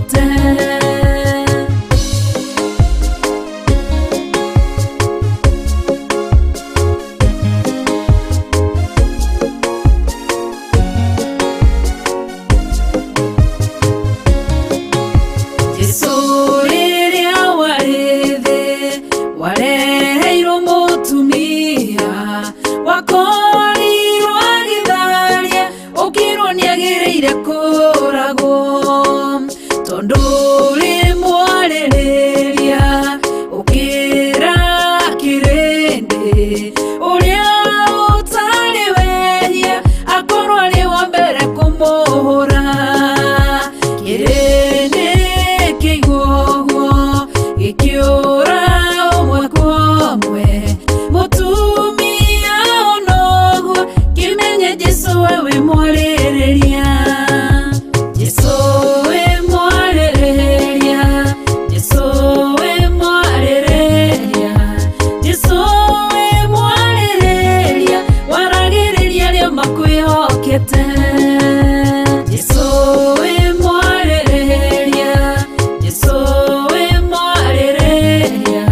makwĩhokete. Jesũ rĩrĩa warĩ thĩ wareheirwo mũtumia wakorirwo agĩtharia ũkĩrwo nĩagĩrĩire kũragwo tondũ rĩ mwarĩrĩria ũkĩra kĩrĩndĩ ũrĩa ũtarĩ wehia akorwo arĩ wa mbere kũmũhũra kĩrĩndĩ kĩigua ũguo gĩkĩũra ũmwe kwa ũmwe mũtumia onoguo kĩmenye Jesũ we wĩ mwarĩrĩria. Jesũ wĩ mwarĩrĩria, Jesũ wĩ mwarĩrĩria, Jesũ wĩ mwarĩrĩria, waragĩrĩria arĩa makwĩhokete. Jesũ wĩ mwarĩrĩria, Jesũ wĩ mwarĩrĩria,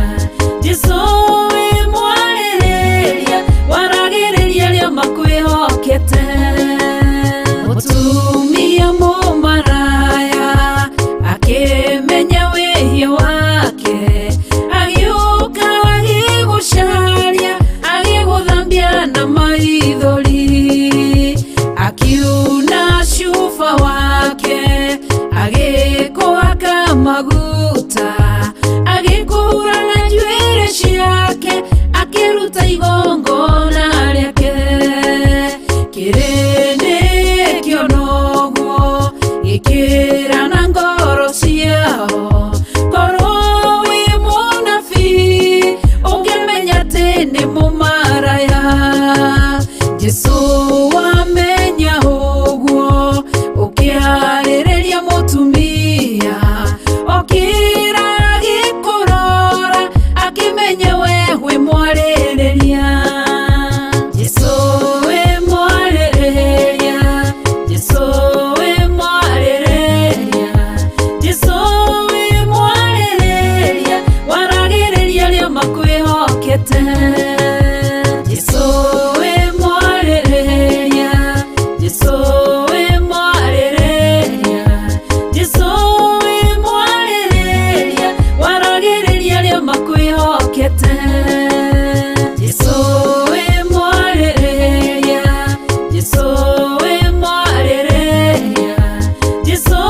Jesũ wĩ mwarĩrĩria, waragĩrĩria arĩa makwĩhokete. Mũtumia mũmaraya akĩmenya wĩhia wake agĩũka agĩgũcaria agĩgũthambia na maithori akiuna cuba wake agĩkũhaka maguta agĩkũhura na njuĩrĩ ciake akĩruta igongona rĩake kĩrĩndĩ kĩona ũguo gĩkĩra na ngoro ciao korwo wĩ mũnabii ũngĩmenya atĩ nĩ mũmaraya. Jesũ wamenya ũguo ũkĩarĩrĩria mũtumia okĩra agĩkũrora akĩmenya we wĩ mwarĩrĩria. Jesũ wĩ mwarĩrĩria, Jesũ wĩ mwarĩrĩria, Jesũ wĩ mwarĩrĩria, waragĩrĩria arĩa makwĩhokete. Jesũ wĩ mwarĩrĩria, Jesũ wĩ mwarĩrĩria, Jesũ wĩ mwarĩrĩria, waragĩrĩria arĩa makwĩhokete. Jesũ wĩ mwarĩrĩria, Jesũ wĩ mwarĩrĩria, Jesũ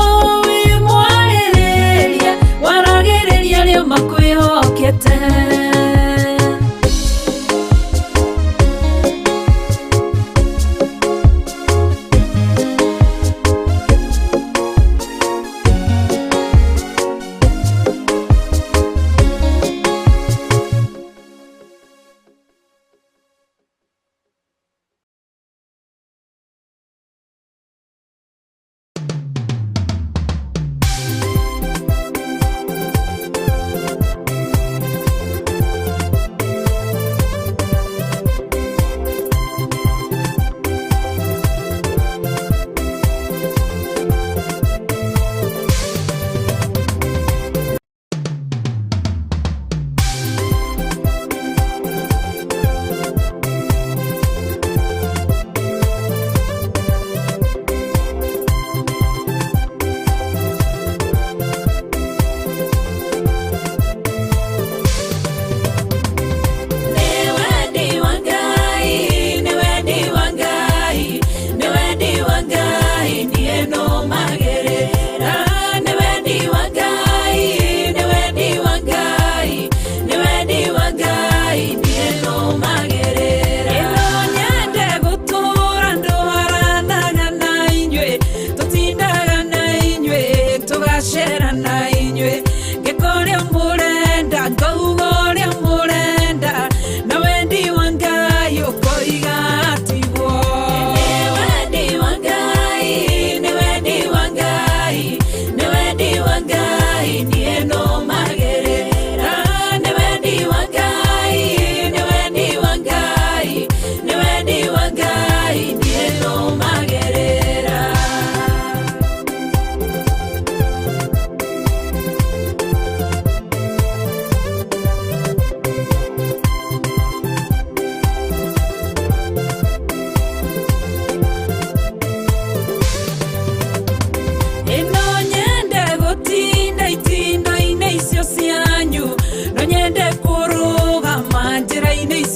wĩ mwarĩrĩria, waragĩrĩria arĩa makwĩhokete.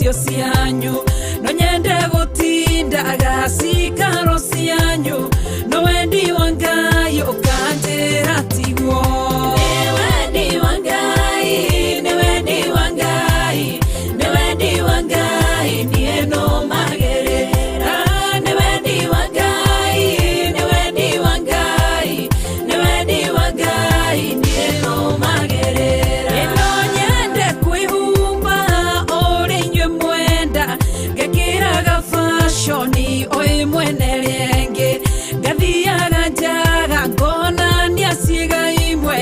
irio cianyu no nyende gũtindaga cikaro cianyu no wendi wa Ngai ũkanjĩra tiguo. Nĩ wendi wa Ngai, nĩ wendi wa Ngai, nĩ wendi wa Ngai niĩ nũmagĩrĩra. Nĩ wendi wa Ngai, nĩ wendi wa Ngai, nĩ wendi wa Ngai niĩ nũmagĩrĩra. Ĩno nyende kwĩhumba ũrĩa inyuĩ mwenda, ngekĩraga fashion o ĩmwe na ĩrĩa ĩngĩ, ngathiaga njaga ngonania ciĩga imwe,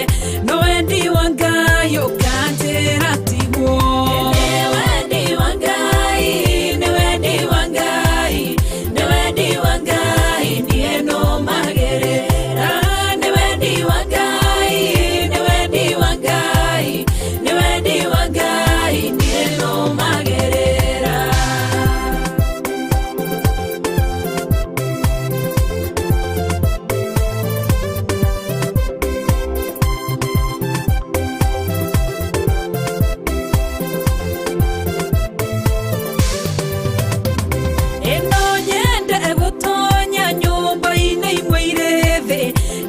no wendi wa Ngai ũkanjĩra tiguo. Nĩ wendi wa Ngai, nĩ wendi wa Ngai, nĩ wendi wa Ngai niĩ nũmagĩrĩra. Nĩ wendi wa Ngai, nĩ wendi wa Ngai, nĩ wendi wa Ngai niĩ nũmagĩrĩra. Ĩno nyende gũtonya nyũmba-inĩ imwe irĩ thĩ,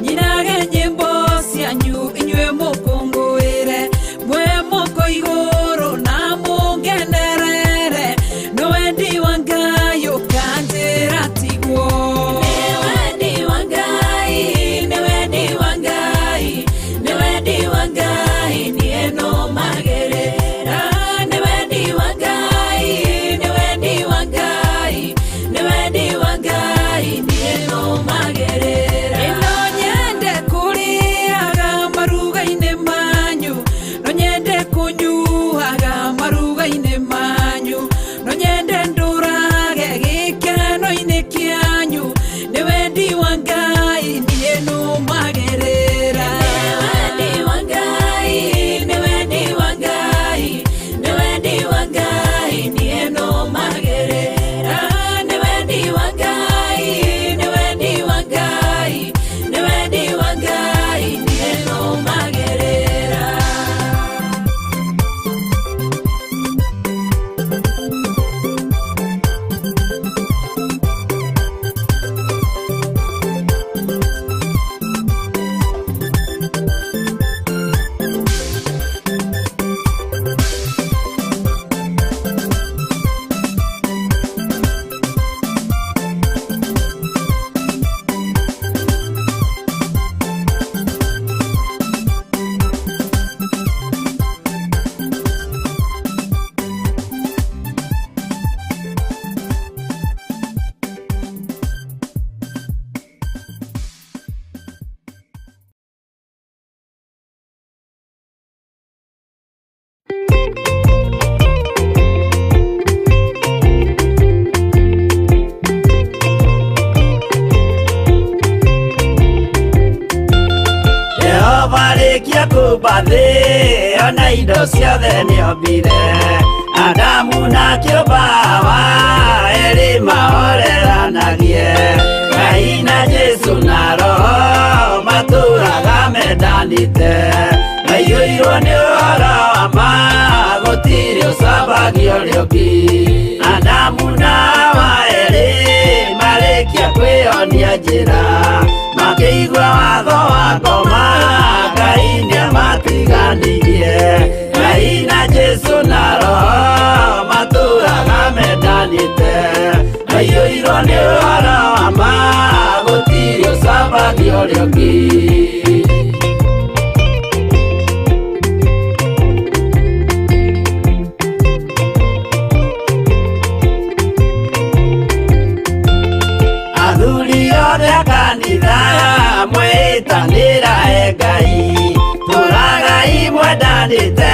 nyinage nyĩmbo cianyu inyuĩ mũkũngũĩre, mwe moko igũrũ na mũngenerere, no wendi wa Ngai ũkanjĩra tiguo. Nĩ wendi wa Ngai, nĩ wendi wa Ngai, nĩ wendi wa Ngai niĩ nũmagĩrĩra. Nĩ wendi wa Ngai, nĩ wendi wa Ngai, nĩ wendi wa Ngai niĩ nũmagĩrĩra. Ĩno nyende kũrĩaga maruga-inĩ manyu, no nyende kũnyuaga maruga-inĩ manyu, no nyende ndũrage gĩkeno-inĩ kĩanyu, nĩ wendi wa Ngai niĩ nũmagĩrĩra. Nĩ wendi wa Ngai, nĩ wendi wa Ngai, nĩ wendi wa Ngai niĩ nũmagĩrĩra. Nĩ wendi wa Ngai, nĩ wendi wa Ngai, nĩ wendi wa Ngai niĩ nũmagĩrĩra. Jehova arĩkia kũmba thĩ ona indo ciothe nĩombire, Adamu na kĩũmba Hawa erĩ mahoreranagie, Ngai na Jesũ na Roho matũraga mendanĩte, maiyũirwo nĩ ũhoro wa ma gũtirĩ ũcambagia ũrĩa ũngĩ. Adamu na Hawa erĩ marĩkia kwĩyonia njĩra, makĩigua watho wa ngoma Ngai nĩamatiganirie. Ngai na Jesũ na Roho matũraga mendanĩte, maiyũirwo nĩ ũhoro wa ma gũtirĩ ũcambagia ũrĩa ũngĩ. Athuri othe a kanitha mwĩtanĩra e Ngai, tũragai mwendanĩte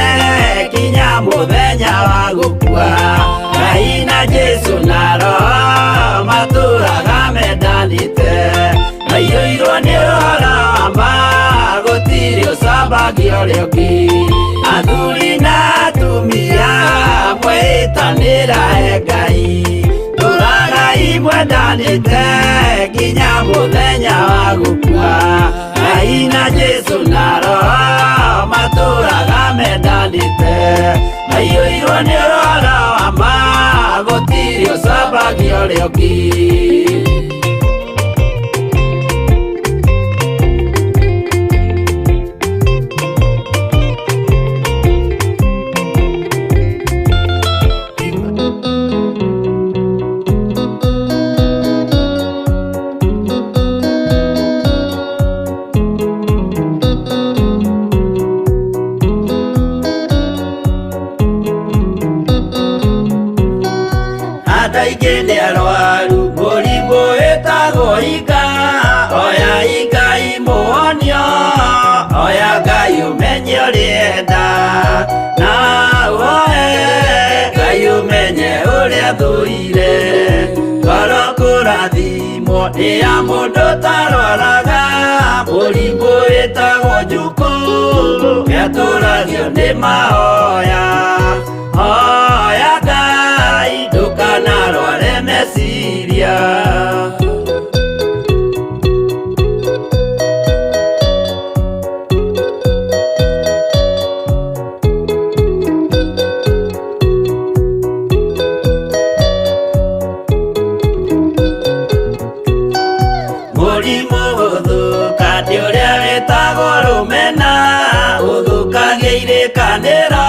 kinya mũthenya wa gũkua. Ngai na Jesũ na Roho matũraga mendanĩte, maiyũirwo nĩ ũhoro wa ma gũtirĩ ũcambagia ũrĩa ũngĩ. Athuri na atumia mwĩtanĩra e Ngai, tũragai mwendanĩte nginya mũthenya wa gũkua. Ngai na Jesũ na Roho matũraga mendanĩte, maiyũirwo nĩ ũhoro wa ma ũrĩa ũngĩ. Andũ aingĩ nĩ arwaru mũrimũ wĩtagwo hinga, oya Ngai mũhonio, oya Ngai ũmenye ũrĩa enda, na ũhoe Ngai ũmenye ũrĩa thũire. Ngoro kũrathimwo nĩ ya mũndũ ũtarwaraga, mũrimũ wĩtagwo njukũ, nĩatũragio nĩ mahoya. Hoya Ngai ndũkanarware meciria. Mũrimũ gũthũka nĩ ũrĩa wĩtagwo rũmena, ũthũkagia irĩkanĩro,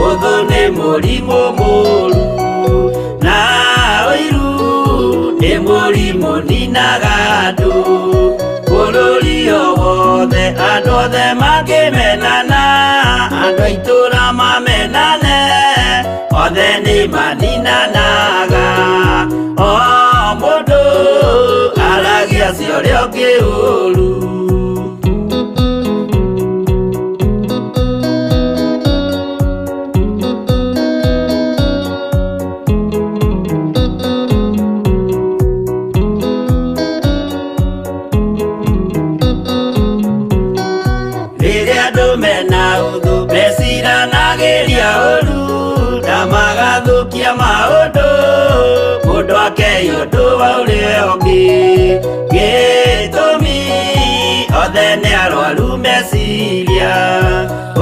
ũthũ nĩ mũrimũ mũru, na ũiru nĩ mũrimũ ninaga andũ. Bũrũri o wothe andũ othe mangĩmenana, andũ a itũũra mamenane, othe nĩ maninanaga. O mũndũ aragia cia ũrĩa ũngĩ ũru. Rĩrĩa andũ mena ũthũ meciranagĩria ũru, na magathũkia maũndũ, mũndũ akei ũndũ wa ũrĩa ũngĩ. Gĩtũmi othe nĩ arwaru meciria,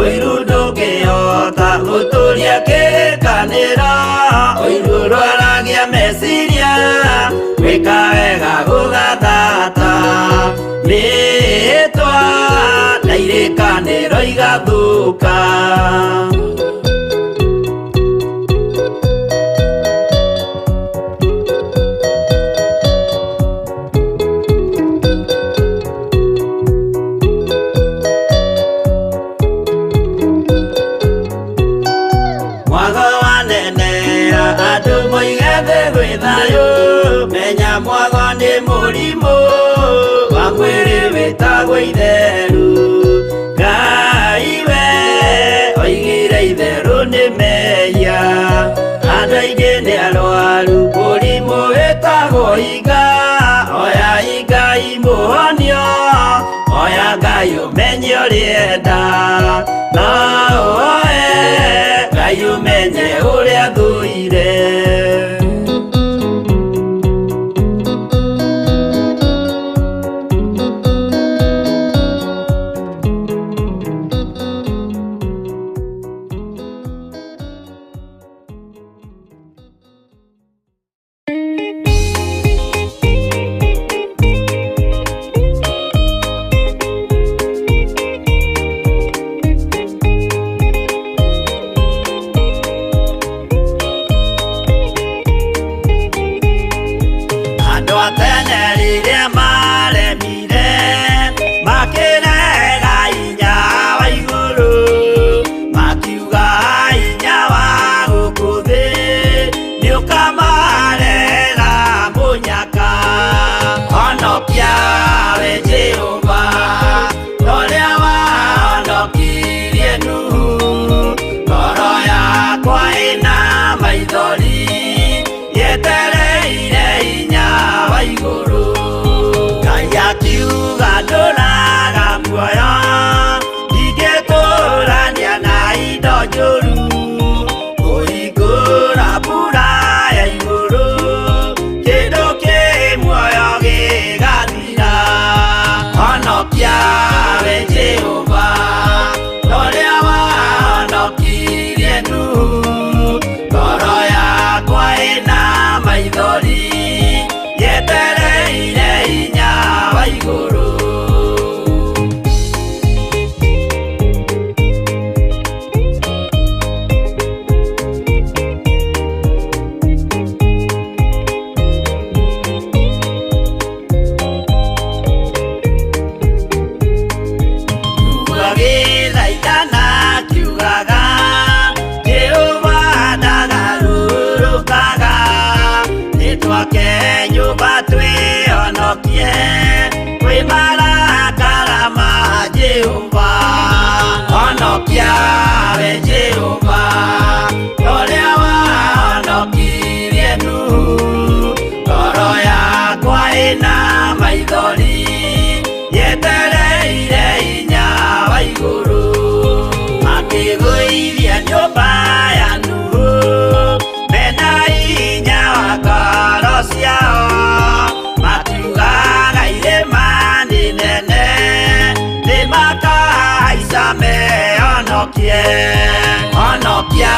ũiru ndũngĩhota gũtũria kĩrĩkanĩro, ũiru ũrwaragia meciria, gwĩka wega gũgathata, mĩĩtwa na irĩkanĩro igathũka. Mwago wanenea andũ moige thĩ gwĩ thayũ, menya mwago nĩ mũrimũ wa mwĩrĩ wĩtagwo itheru. Ngai we oigire itherũ nĩ mehia, andũ aingĩ nĩ arwaru mũrimũ wĩtagwo hinga, oya Ngai mũhonio, oya Ngai ũmenye ũrĩa enda, na ũhoe Ngai ũmenye ũrĩa thũire. Kwĩ marakara ma Jehova. Honokia we Jehova, ũrĩa wahonokirie Nuhu. Ngoro yakwa ĩna maithori, yetereire hinya wa igũrũ. Makĩgũithia nyũmba ya Nuhu, mena hinya wa ngoro ciao. Makiugaga irĩma nĩ nene, nĩmakahaica mehonokie. Honokia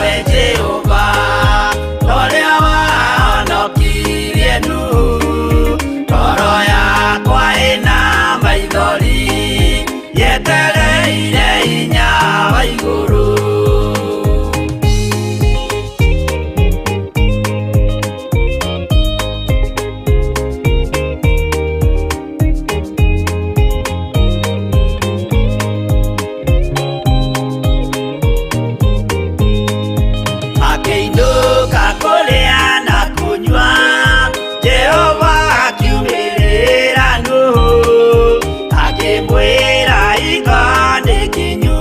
we Jehova, ũrĩa wahonokirie Nuhu. Ngoro yakwa ĩna maithori, yetereire hinya wa igũrũ. Akĩinũka kũrĩa na kũnyua, Jehova akiumĩrĩra Nuhu, akĩmwĩra hingo nĩ kinyu,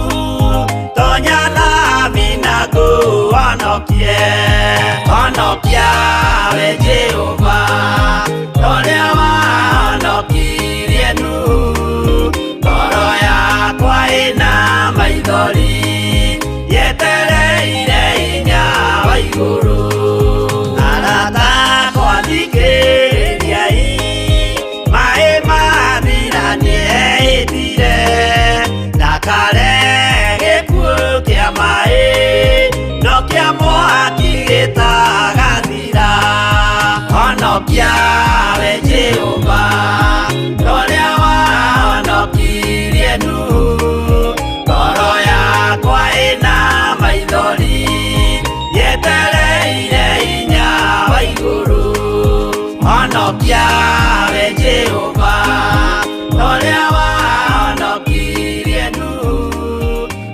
tonya thabina ngũhonokie. Honokia we Jehova, ũrĩa wahonokirie Nuhu. Ngoro yakwa ĩna maithori, yetereire hinya wa igũrũ. Arata akwa thikĩrĩriai, maĩ mathira nĩehĩtire, ndakare gĩkuũ kĩa maĩ, no kĩa mwaki gĩtagathira. Honokia we Jehova, ũrĩa wahonokirie Nuhu. Ngoro yakwa ĩna maithori, yetereire hinya wa igũrũ. Honokia we Jehova, ũrĩa wahonokirie Nuhu.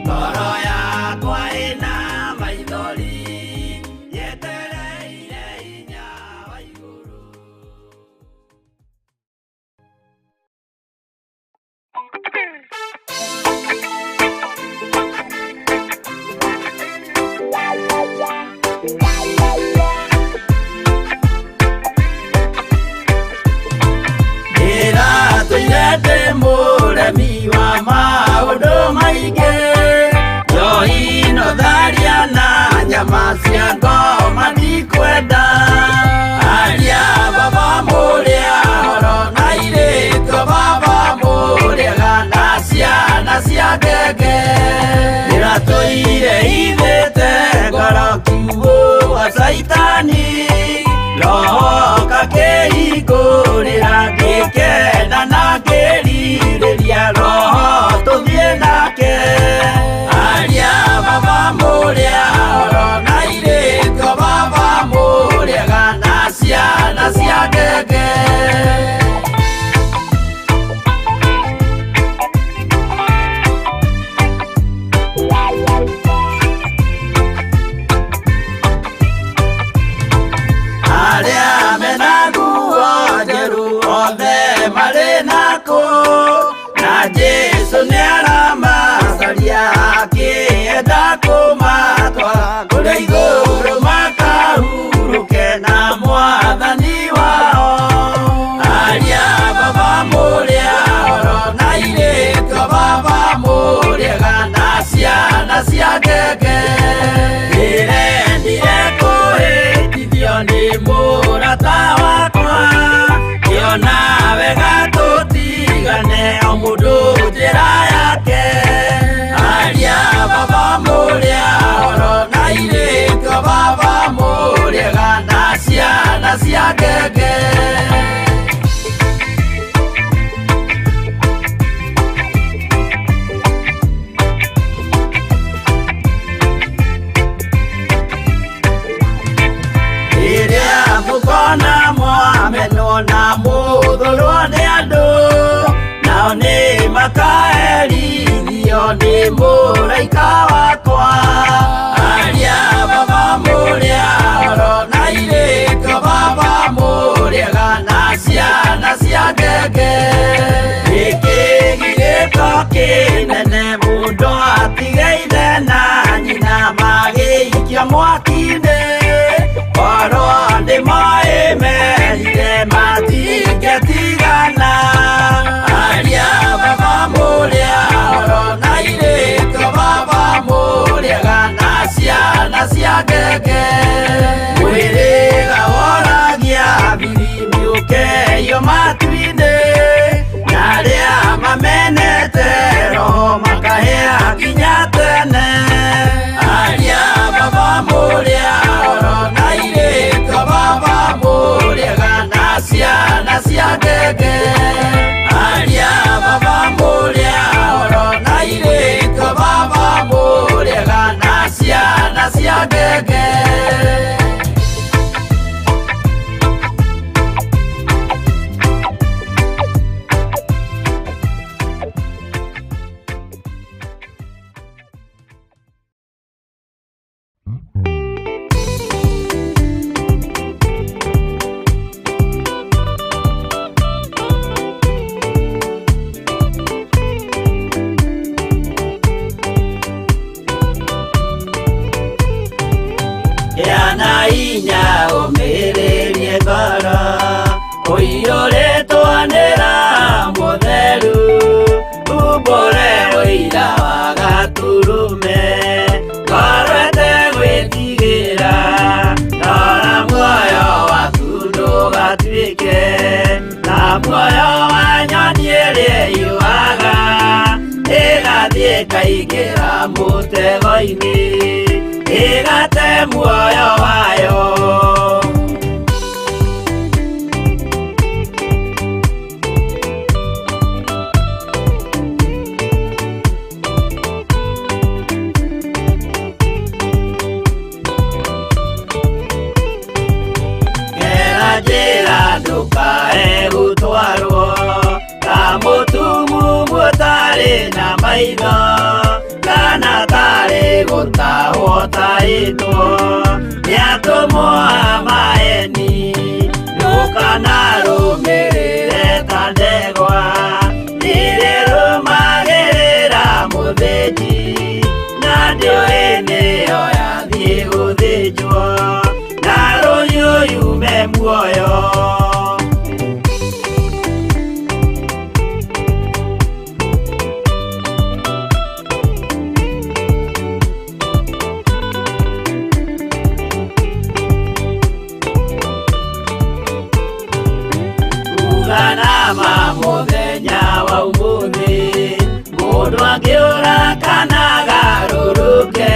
Ngoro yakwa ĩna maithori, yetereire hinya wa igũrũ. Ndĩratũire ndĩ mũremi wa maũndũ maingĩ, njohi no tharia na nyama cia ngoma ndikwenda. Aria baba mũrĩa horo na airĩtu a baba mũrĩega na ciana cia ngenge. Ndĩratũire hithĩte ngoro kiugũ gwa Caitani, roho kakĩhingũrĩra ngĩkena na ngĩrirĩria roho tũthiĩ nake. Aria baba mũrĩa horo na airĩtu a baba mũrĩega na ciana cia ngenge. Arĩa mena nguo njerũ othe marĩ nakũ, na Jesũ nĩaramacaria akĩenda kũmatwara kũrĩa igũrũ makahurũke na mwathani wao. Aria baba mũrĩa horo na airĩtu a baba mũrĩega na ciana cia ngenge. Ndĩrendire kũhĩtithio nĩ mũrata wakwa, ngĩona wega tũtigane o mũndũ njĩra yake. Aria baba mũrĩa horo na airĩtu a baba mũrĩega na ciana cia ngenge. Rĩrĩa mũkona mwamenwo na mũthũrwo nĩ andũ, nao nĩ makaherithio nĩ mũraika wakwa. Aria baba mũrĩa horo na airĩtu a baba mũrĩega na ciana cia ngenge aria baba mũrĩa oro na irĩko baba mũrĩega na ciana cia ngenge. Inya ũmĩrĩrie ngoro ũiyũrĩtwo nĩ Roho Mũtheru umbũre ũira wa Gatũrũme ngoro ĩtegwĩtigĩra rora muoyo waku ndũgatuĩke ta muoyo wa nyoni ĩrĩa ĩũaga ĩgathiĩ ĩkaingĩra mũtego-inĩ ĩgate muoyo wayo. Gera njĩra ndũkae gũtwarwo ta mũtumumu ũtarĩ na maitho kana tarĩ gũtahwo tahĩtwo nĩ atũmwo a maeni ndũkanarũmĩrĩre ta ndegwa nĩrĩrũmagĩrĩra mũthĩnji na ndĩũĩ nĩyo yathiĩ gũthĩnjwo na rũhiũ yume muoyo. Uganama mũthenya wa ũmũthĩ mũndũ angĩũra kana agarũrũke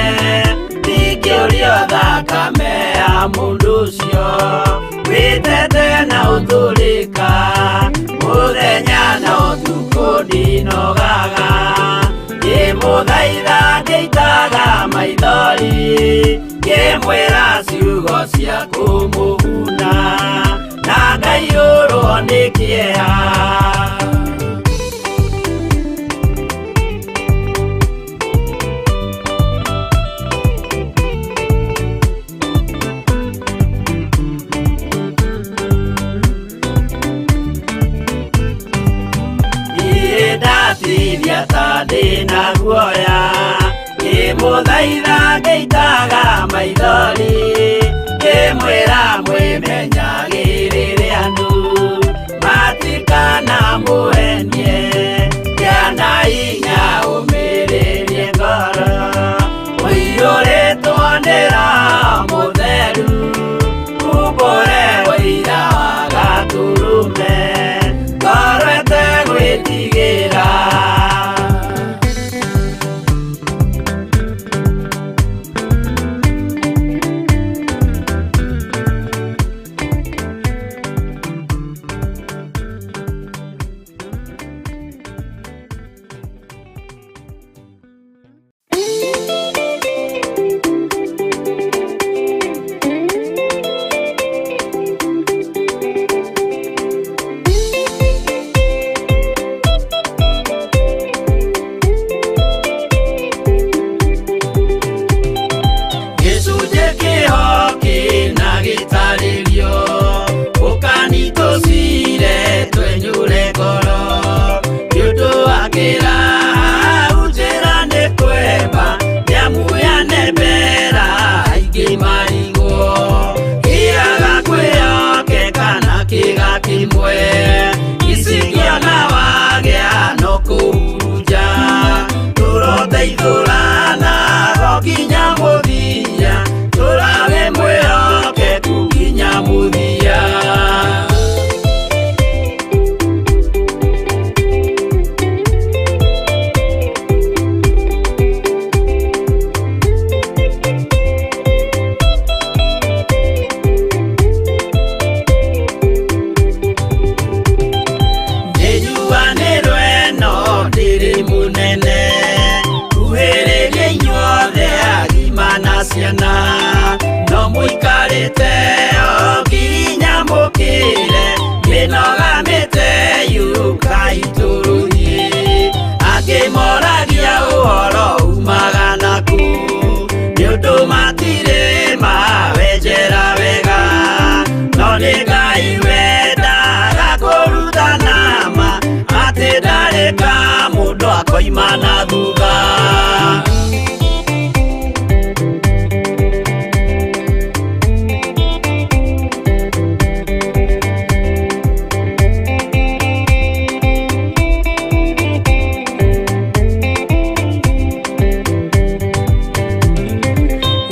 ndingĩũrio thakame ya mũndũ ũcio wĩtete na ũtũrĩka mũthenya na ũtukũ ndinogaga ngĩmũthaitha ngĩitaga maithori ngĩmwĩra ciugo cia kũmũguna na ngaiyũrwo nĩ kĩeha. Ndatithia ta ndĩna guoya ngĩmũthaitha ngĩitaga maithori ngĩmwĩra mwĩmenyagĩrĩre andũ matikanamũhenie kĩana inya ũmĩrĩrie ngoro ũiyũrĩtwo nĩ Roho Mũtheru umbũre ũira wa Gatũrũme ngoro ĩtegwĩtigĩra. Ũhoro umaga naku nĩ ũndũ matirĩ mawenjera wega no nĩ Ngai wendaga kũrutana ma atĩ ndarĩ ka mũndũ akoima na thutha.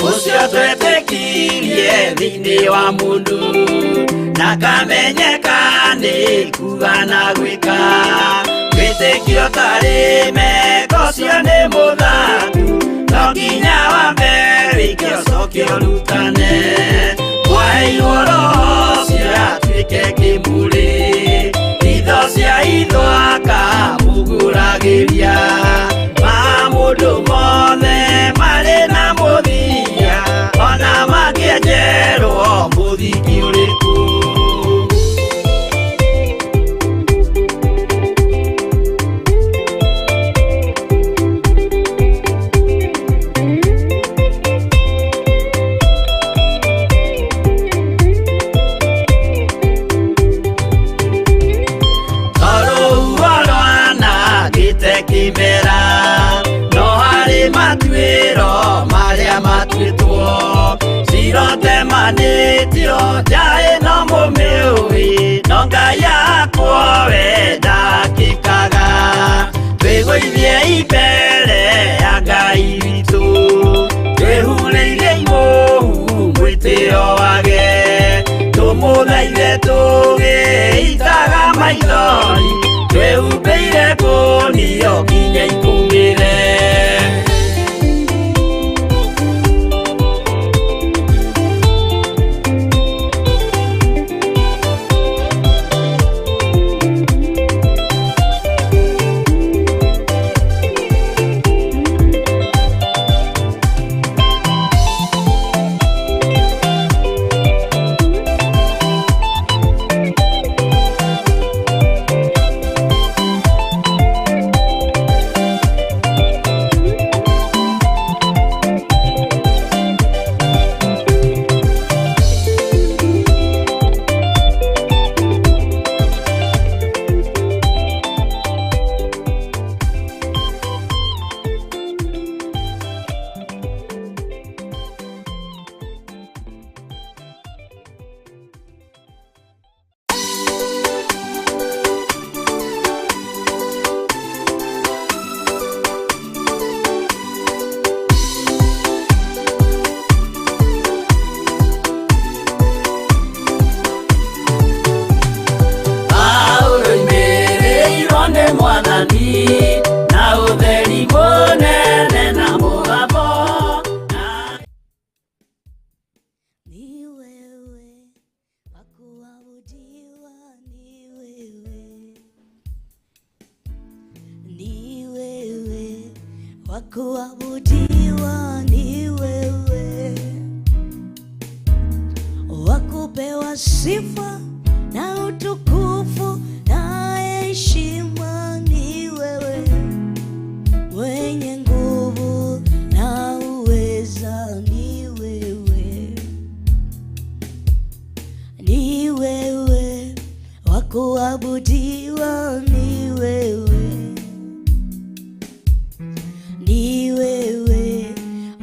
Ũcio twetĩkirie thĩinĩ wa mũndũ na kamenyeka nĩ kuga na gwĩka wĩtĩkio tarĩ meko ũcio nĩ mũthatu no nginya wambe wĩke ũcoke ũrutane mwaheirwo roho ũcio atuĩke kĩmũrĩ itho cia itho akamũgũragĩria ma mũndũ mothe marĩ na mũthia ona mangĩenjerwo mũthingi ũrĩkũ. Kimera no harĩ matuĩro marĩa matuĩtwo cirotemanĩtio njaĩ no mũmĩũĩ no Ngai yakwo we ndakĩkaga twĩgũithie imbere ya Ngai witũ twĩhurĩirie imũhu mwĩtĩo wage tũmũthaithe tũgĩitaga maithori twĩhumbĩire kũnio nginya ikũmĩre. Wakuabudiwa ni wewe, wakupewa sifa na utukufu na heshima ni wewe, mwenye nguvu na uweza ni wewe, ni wewe, wakuabudiwa ni wewe. Ni wewe,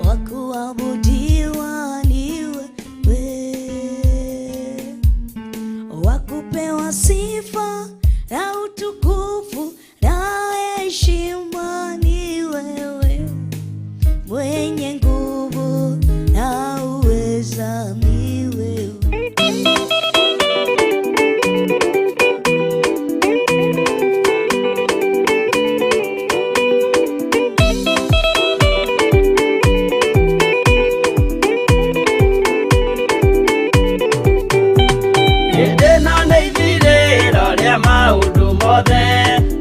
wakuabudiwa ni wewe, wakupewa sifa na utukufu na heshima ni wewe, mwenye nguvu na uweza ni wewe.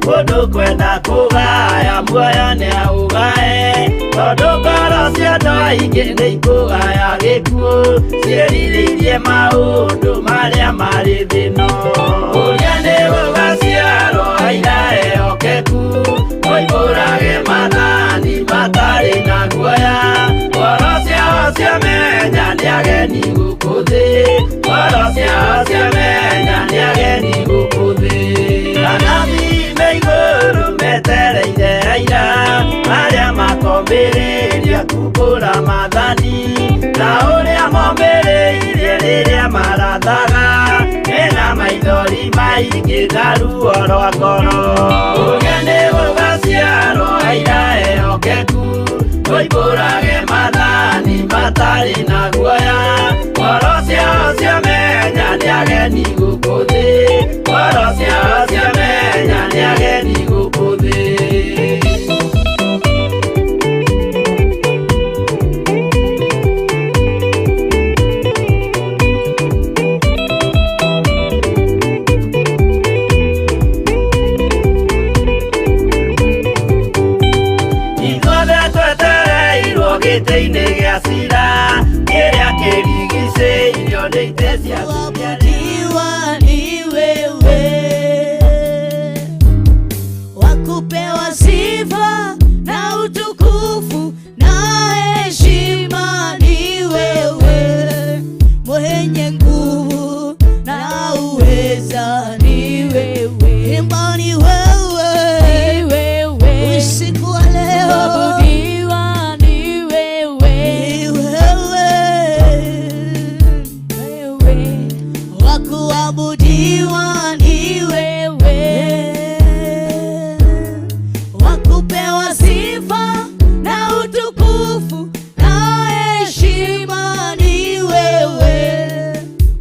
Mũndũ kwenda kũgaya muoyo nĩaũgae tondũ ngoro cia andũ aingĩ nĩikũgaya gĩkuũ ciĩrirĩirie maũndũ marĩa marĩ thĩ-ĩno. Ũrĩa nĩ gũgaciarwo aira ehokeku oimbũrage maathani Momĩrĩria kumbũra maathani ta ũrĩa momĩrĩirie rĩrĩa marathaga mena maithori maingĩ na ruo rwa ngoro. Ũũgĩ nĩ gũgaciarwo aira ehokeku moimbũrage maathani matarĩ na guoya. Ngoro ciao ciamenya nĩ ageni gũkũ thĩ, ngoro ciao ciamenya nĩ ageni gũkũ thĩ. Ithuothe twetereirwo gĩtĩ-inĩ gĩa cira kĩrĩa kĩrigicĩirio nĩ itĩ cia Kuabudiwa ni wewe, wakupewa sifa na utukufu na heshima ni wewe, mwenye nguvu na uweza ni wewe, imba ni wewe, usiku wa leo Kuabudiwa ni wewe, ni wewe. Wewe, Wakuabudiwa ni wewe, wakupewa sifa na utukufu na heshima ni wewe,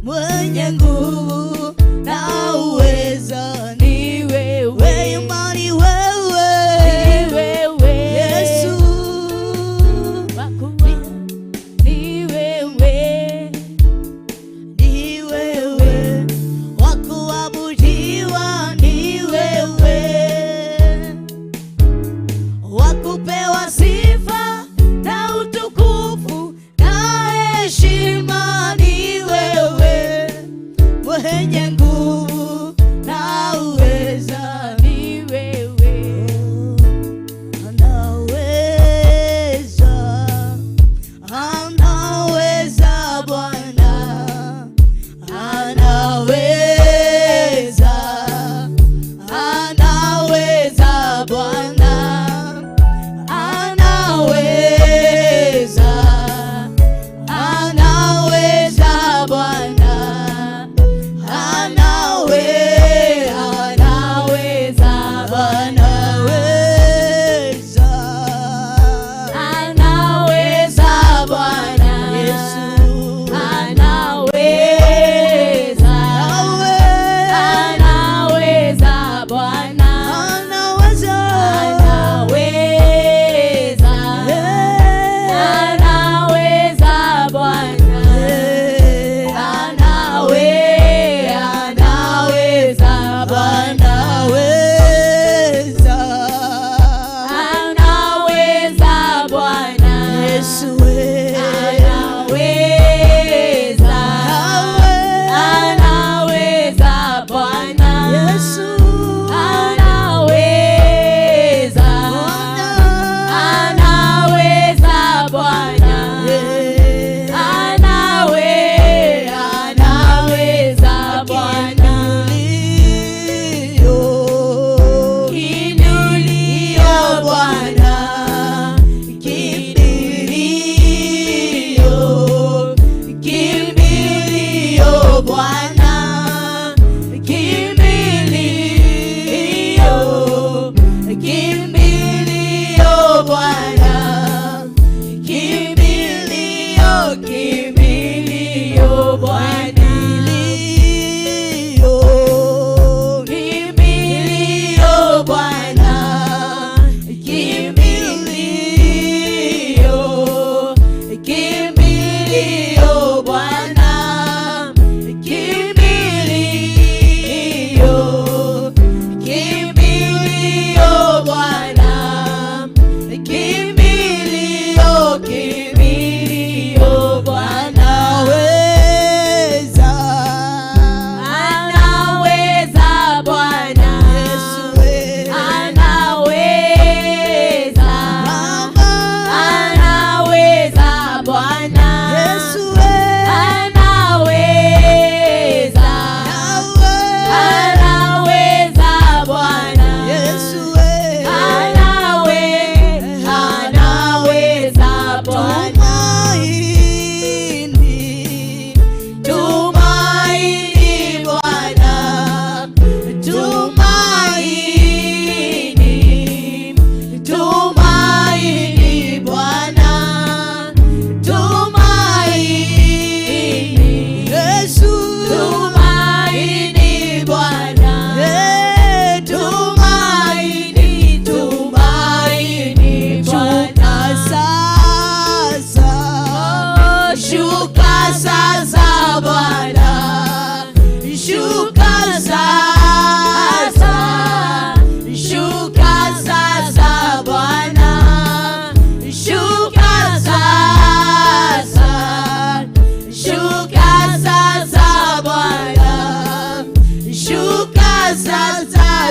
mwenye nguvu na uweza ni wewe, imba ni wewe, ni wewe, Yesu. Wakuwa ni wewe, Ni wewe, wakuabudiwa ni wewe, wakupewa sifa na utukufu na heshima ni wewe, mwenye nguvu na uweza ni wewe, anaweza, anaweza Bwana, anaweza, anaweza Bwana,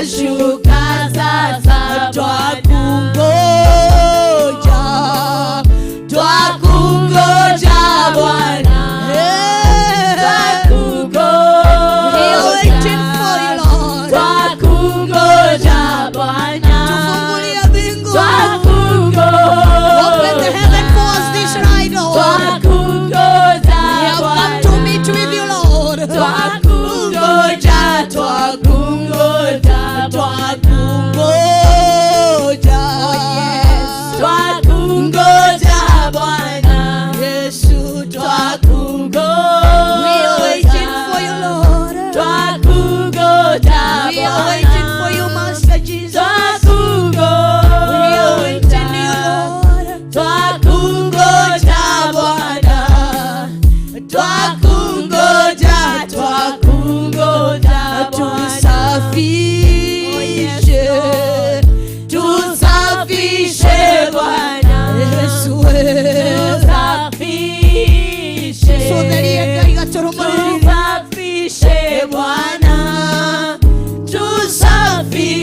Shuka sasa, twakungoja, twakungoja Bwana, We are waiting for you, Lord. Twakungoja Bwana, Tufungulie mbingu. Open the heaven for us this night, Lord. Twakungoja We have come to meet with you, Lord. Twakungoja, twakungoja, Twakungoja. Twakungoja Bwana, Yesu, twakungoja, We are waiting for you, Lord. Twakungoja We are waiting for you, Master Jesus. Twakungoja, We are waiting you, Lord. Twakungoja Bwana, twakungoja, twakungoja Bwana, Tusafishe, tusafishe Bwana, Yesu, tusafishe, Sotherie Ngai gatũrũmanĩrĩre. Tusafishe Bwana,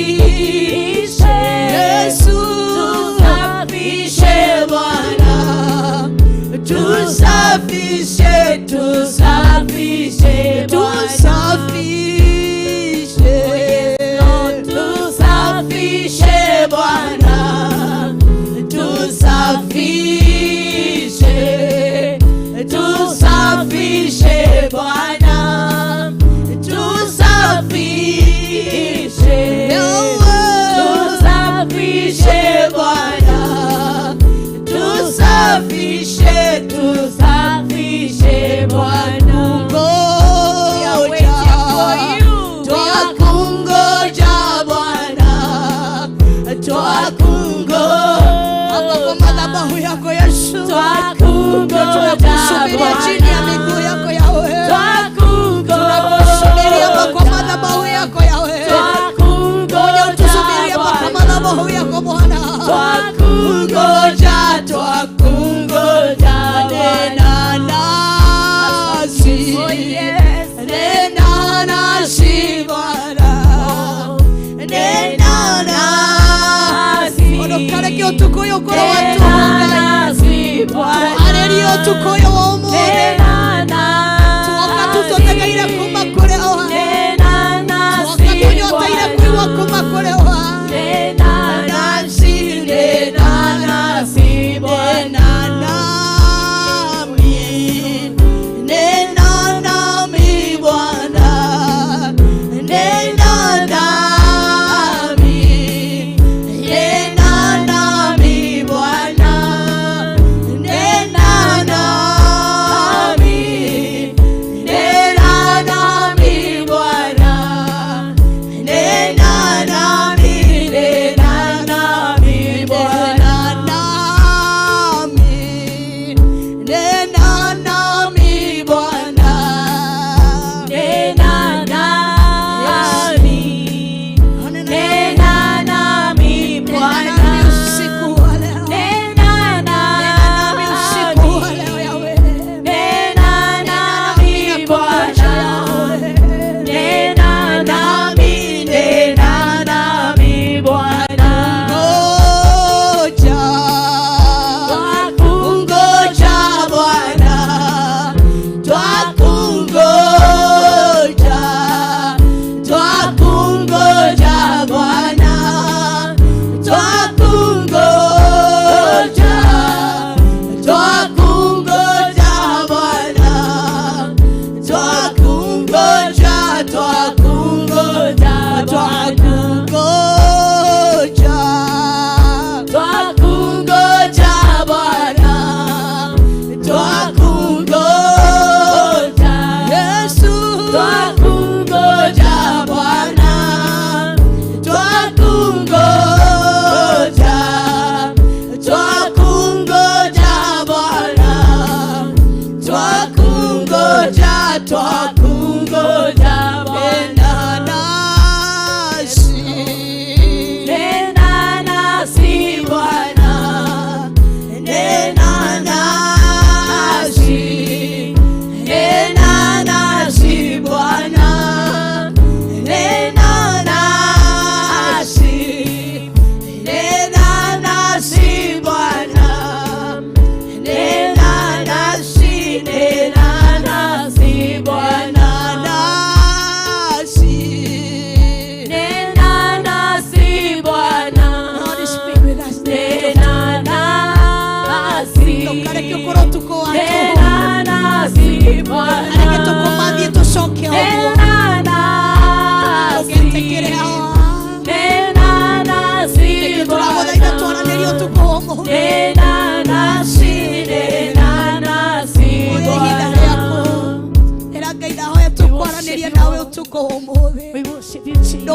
tusafishe, Yesu, tusafishe Bwana, tusafishe, tusafishe Bwana, tusafishe, tusafishe Bwana, tusafishe, tusafishe Bwana, tusafishe, tusafishe Bwana, tusafishe, tusafishe Bwana. Ngoja, twakungoja Bwana, twakungoja hapa kwa madhabahu yako Yesu, tunakusubiria chini ya miguu yako Yahweh, tunakusubiria hapa kwa madhabahu yako Yahweh, ngoja utusubirie hapa kwa madhabahu yako Bwana. Twakungoja, twakungoja, Nena nasi, nena nasi Bwana, nena nasi. Onokareke ũtukũ ũyũ ũkorwo watuhunga, twarĩrie ũtukũ ũyũ wa ũmũthĩ, tuoka tũtũtegeire kuma kũrĩ o, tuoka tũnyoteire kũigua kuma kũrĩ o. Nasi, nena nasi, Nena nami, nena nami Bwana, nena nami, nena nami Bwana, nena nami, nena nami Bwana, nena nami, nena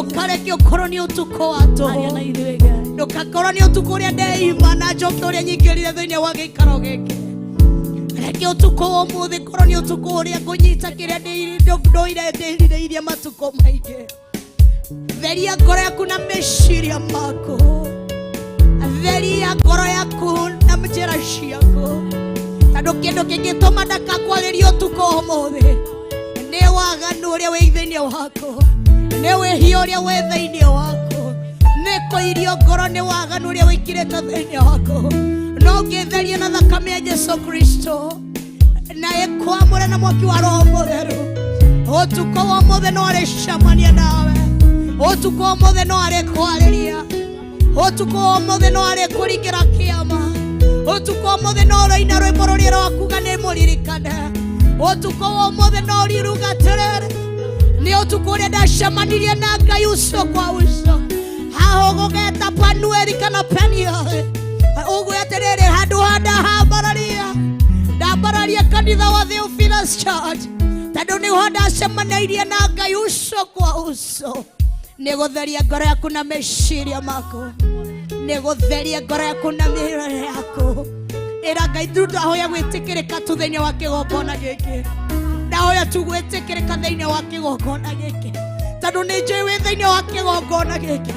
Ndukareke ukorwo ni utuko wa Aria tũhũ. na ithuĩ Ngai. Ndugakorwo ni utuko ũrĩa ndeima na njoke ũrĩa nyingĩrire thĩinĩ wa gĩikaro gĩkĩ. Reke ũtukũ wa ũmũthĩ korwo nĩ ũtukũ ũrĩa ngũnyita kĩrĩa ndũire ndĩrirĩirie matukũ maingĩ. Theria ngoro yaku na meciria maku. Theria ngoro yaku na njĩra ciaku. Tondũ kĩndũ kĩngĩtũma ndakakwarĩria ũtukũ wa ũmũthĩ nĩ waganu ũrĩa wĩ thĩinĩ waku, nĩ wĩhia ũrĩa wĩ thĩinĩ waku, nĩ kũirio ngoro nĩ waganu ũrĩa wĩkĩrĩte thĩinĩ waku. No ũngĩtheria na thakame ya Jesu Kristo na ĩkwamũre na mwaki wa Roho Mũtheru, ũtukũ wa ũmũthĩ no arĩcemania nawe, ũtukũ wa ũmũthĩ no arĩkwarĩria, ũtukũ wa ũmũthĩ no arĩkũringĩra kĩama, ũtukũ wa ũmũthĩ no ũroina rwĩmbo rũrĩa rwakuga nĩ mũririkane, ũtukũ wa ũmũthĩ no ũriruga atĩrĩrĩ, nĩ ũtukũ ũrĩa ndacemanirie na Ngai uso kwa uso. Haha ũgũgeta Panueli kana Penieli, ũguo atĩrĩrĩ, handũ ha ndahambararia ndambararia kanitha wa Theophilus Church, tondũ nĩho ndacemanĩirie na Ngai uso kwa uso. Nĩ gũtheria ngoro yaku na meciria maku, nĩ gũtheria ngoro yaku na mĩrore yaku. Ĩra Ngai tu ndahoya gwĩtĩkĩrĩka tu thĩinĩ wa kĩgongona gĩkĩ, ndahoya tu gwĩtĩkĩrĩka thĩinĩ wa kĩgongona gĩkĩ, tondũ nĩ njũĩ wĩ thĩinĩ wa kĩgongona gĩkĩ,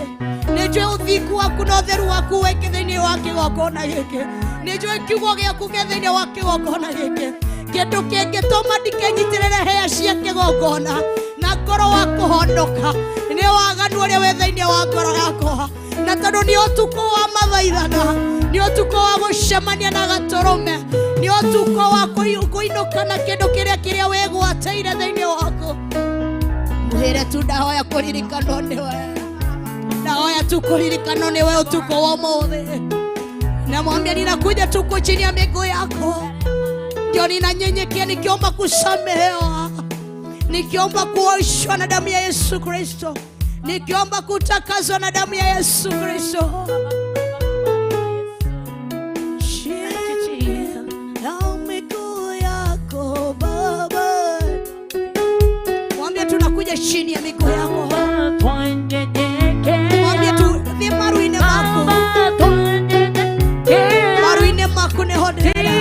nĩ njũĩ ũthingu waku na ũtheru waku wĩkĩ thĩinĩ wa kĩgongona gĩkĩ, nĩ njũĩ kiugo gĩaku gĩ thĩinĩ wa kĩgongona gĩkĩ. Kĩndũ kĩngĩtũma ndikenyitĩrĩre hĩa cia kĩgongona na ngoro wa kũhonoka nĩ waganu ũrĩa wĩ thĩinĩ wa ngoro yakwa. Na tondũ nĩ ũtukũ wa mathaithana, nĩ ũtukũ wa gũcemania na gatũrũme, nĩ ũtukũ wa kũinũka na kĩndũ kĩrĩa kĩrĩa wĩgwatĩire thĩinĩ waku. Mwĩre tu ndahoya kũririkanwo nĩwe, ndahoya tu kũririkanwo nĩwe ũtukũ wa ũmũthĩ. Namwambia ninakuja tuko chini ya miguu yako, ndio ninanyenyekea nikiomba kusamehewa, nikiomba kuoshwa na damu ya Yesu Kristo, nikiomba kutakazwa na damu ya Yesu Kristo. Chini ya miguu yako Baba. Mwambie tunakuja chini ya miguu yako. Mwambie tu thiĩ maru-inĩ maku, maru-inĩ maku nĩho ndĩrera.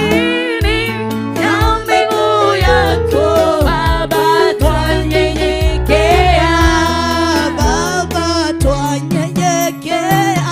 Ya miguu yako Baba twanyenyekea. Baba twanyenyekea.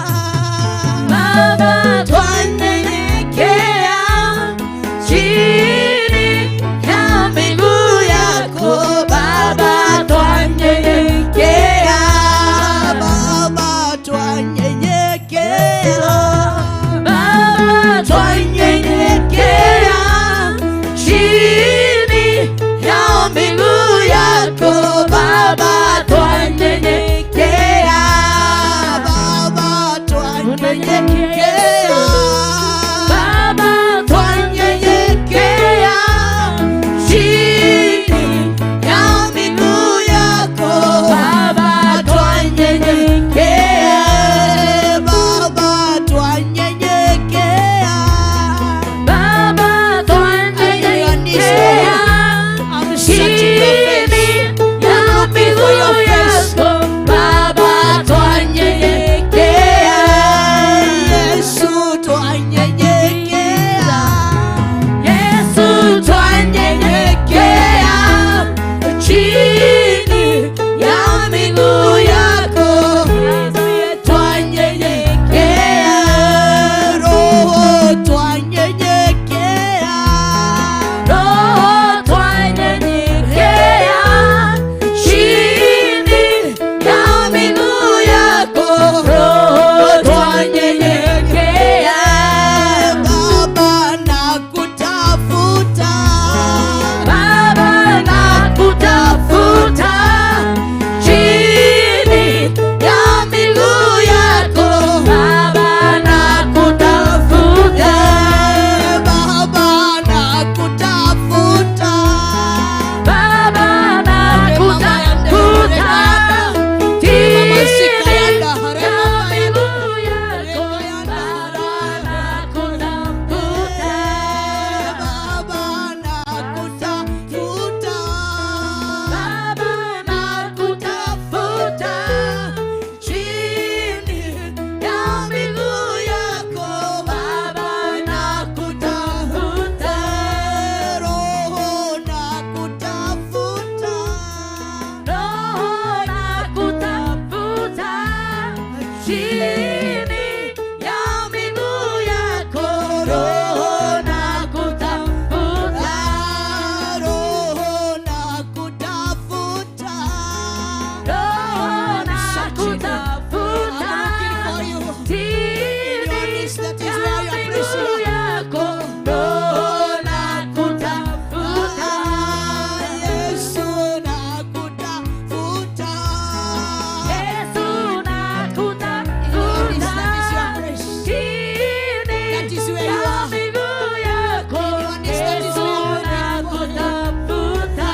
That is where you ya are. miguu yako On your knees, that is Yesu where you are. nakutafuta.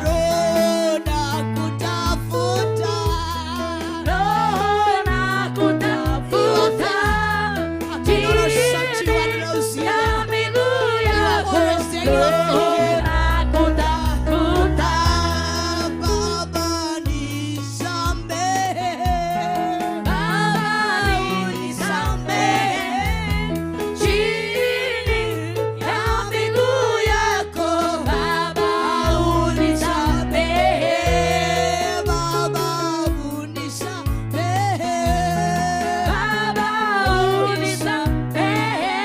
Roho nakutafuta. Roho nakutafuta. Chini ya miguu yako Roho nakutafuta. Baba nisamehe. Baba unisamehe. Chini ya miguu yako Baba unisamehe. Baba unisamehe. Baba unisamehe.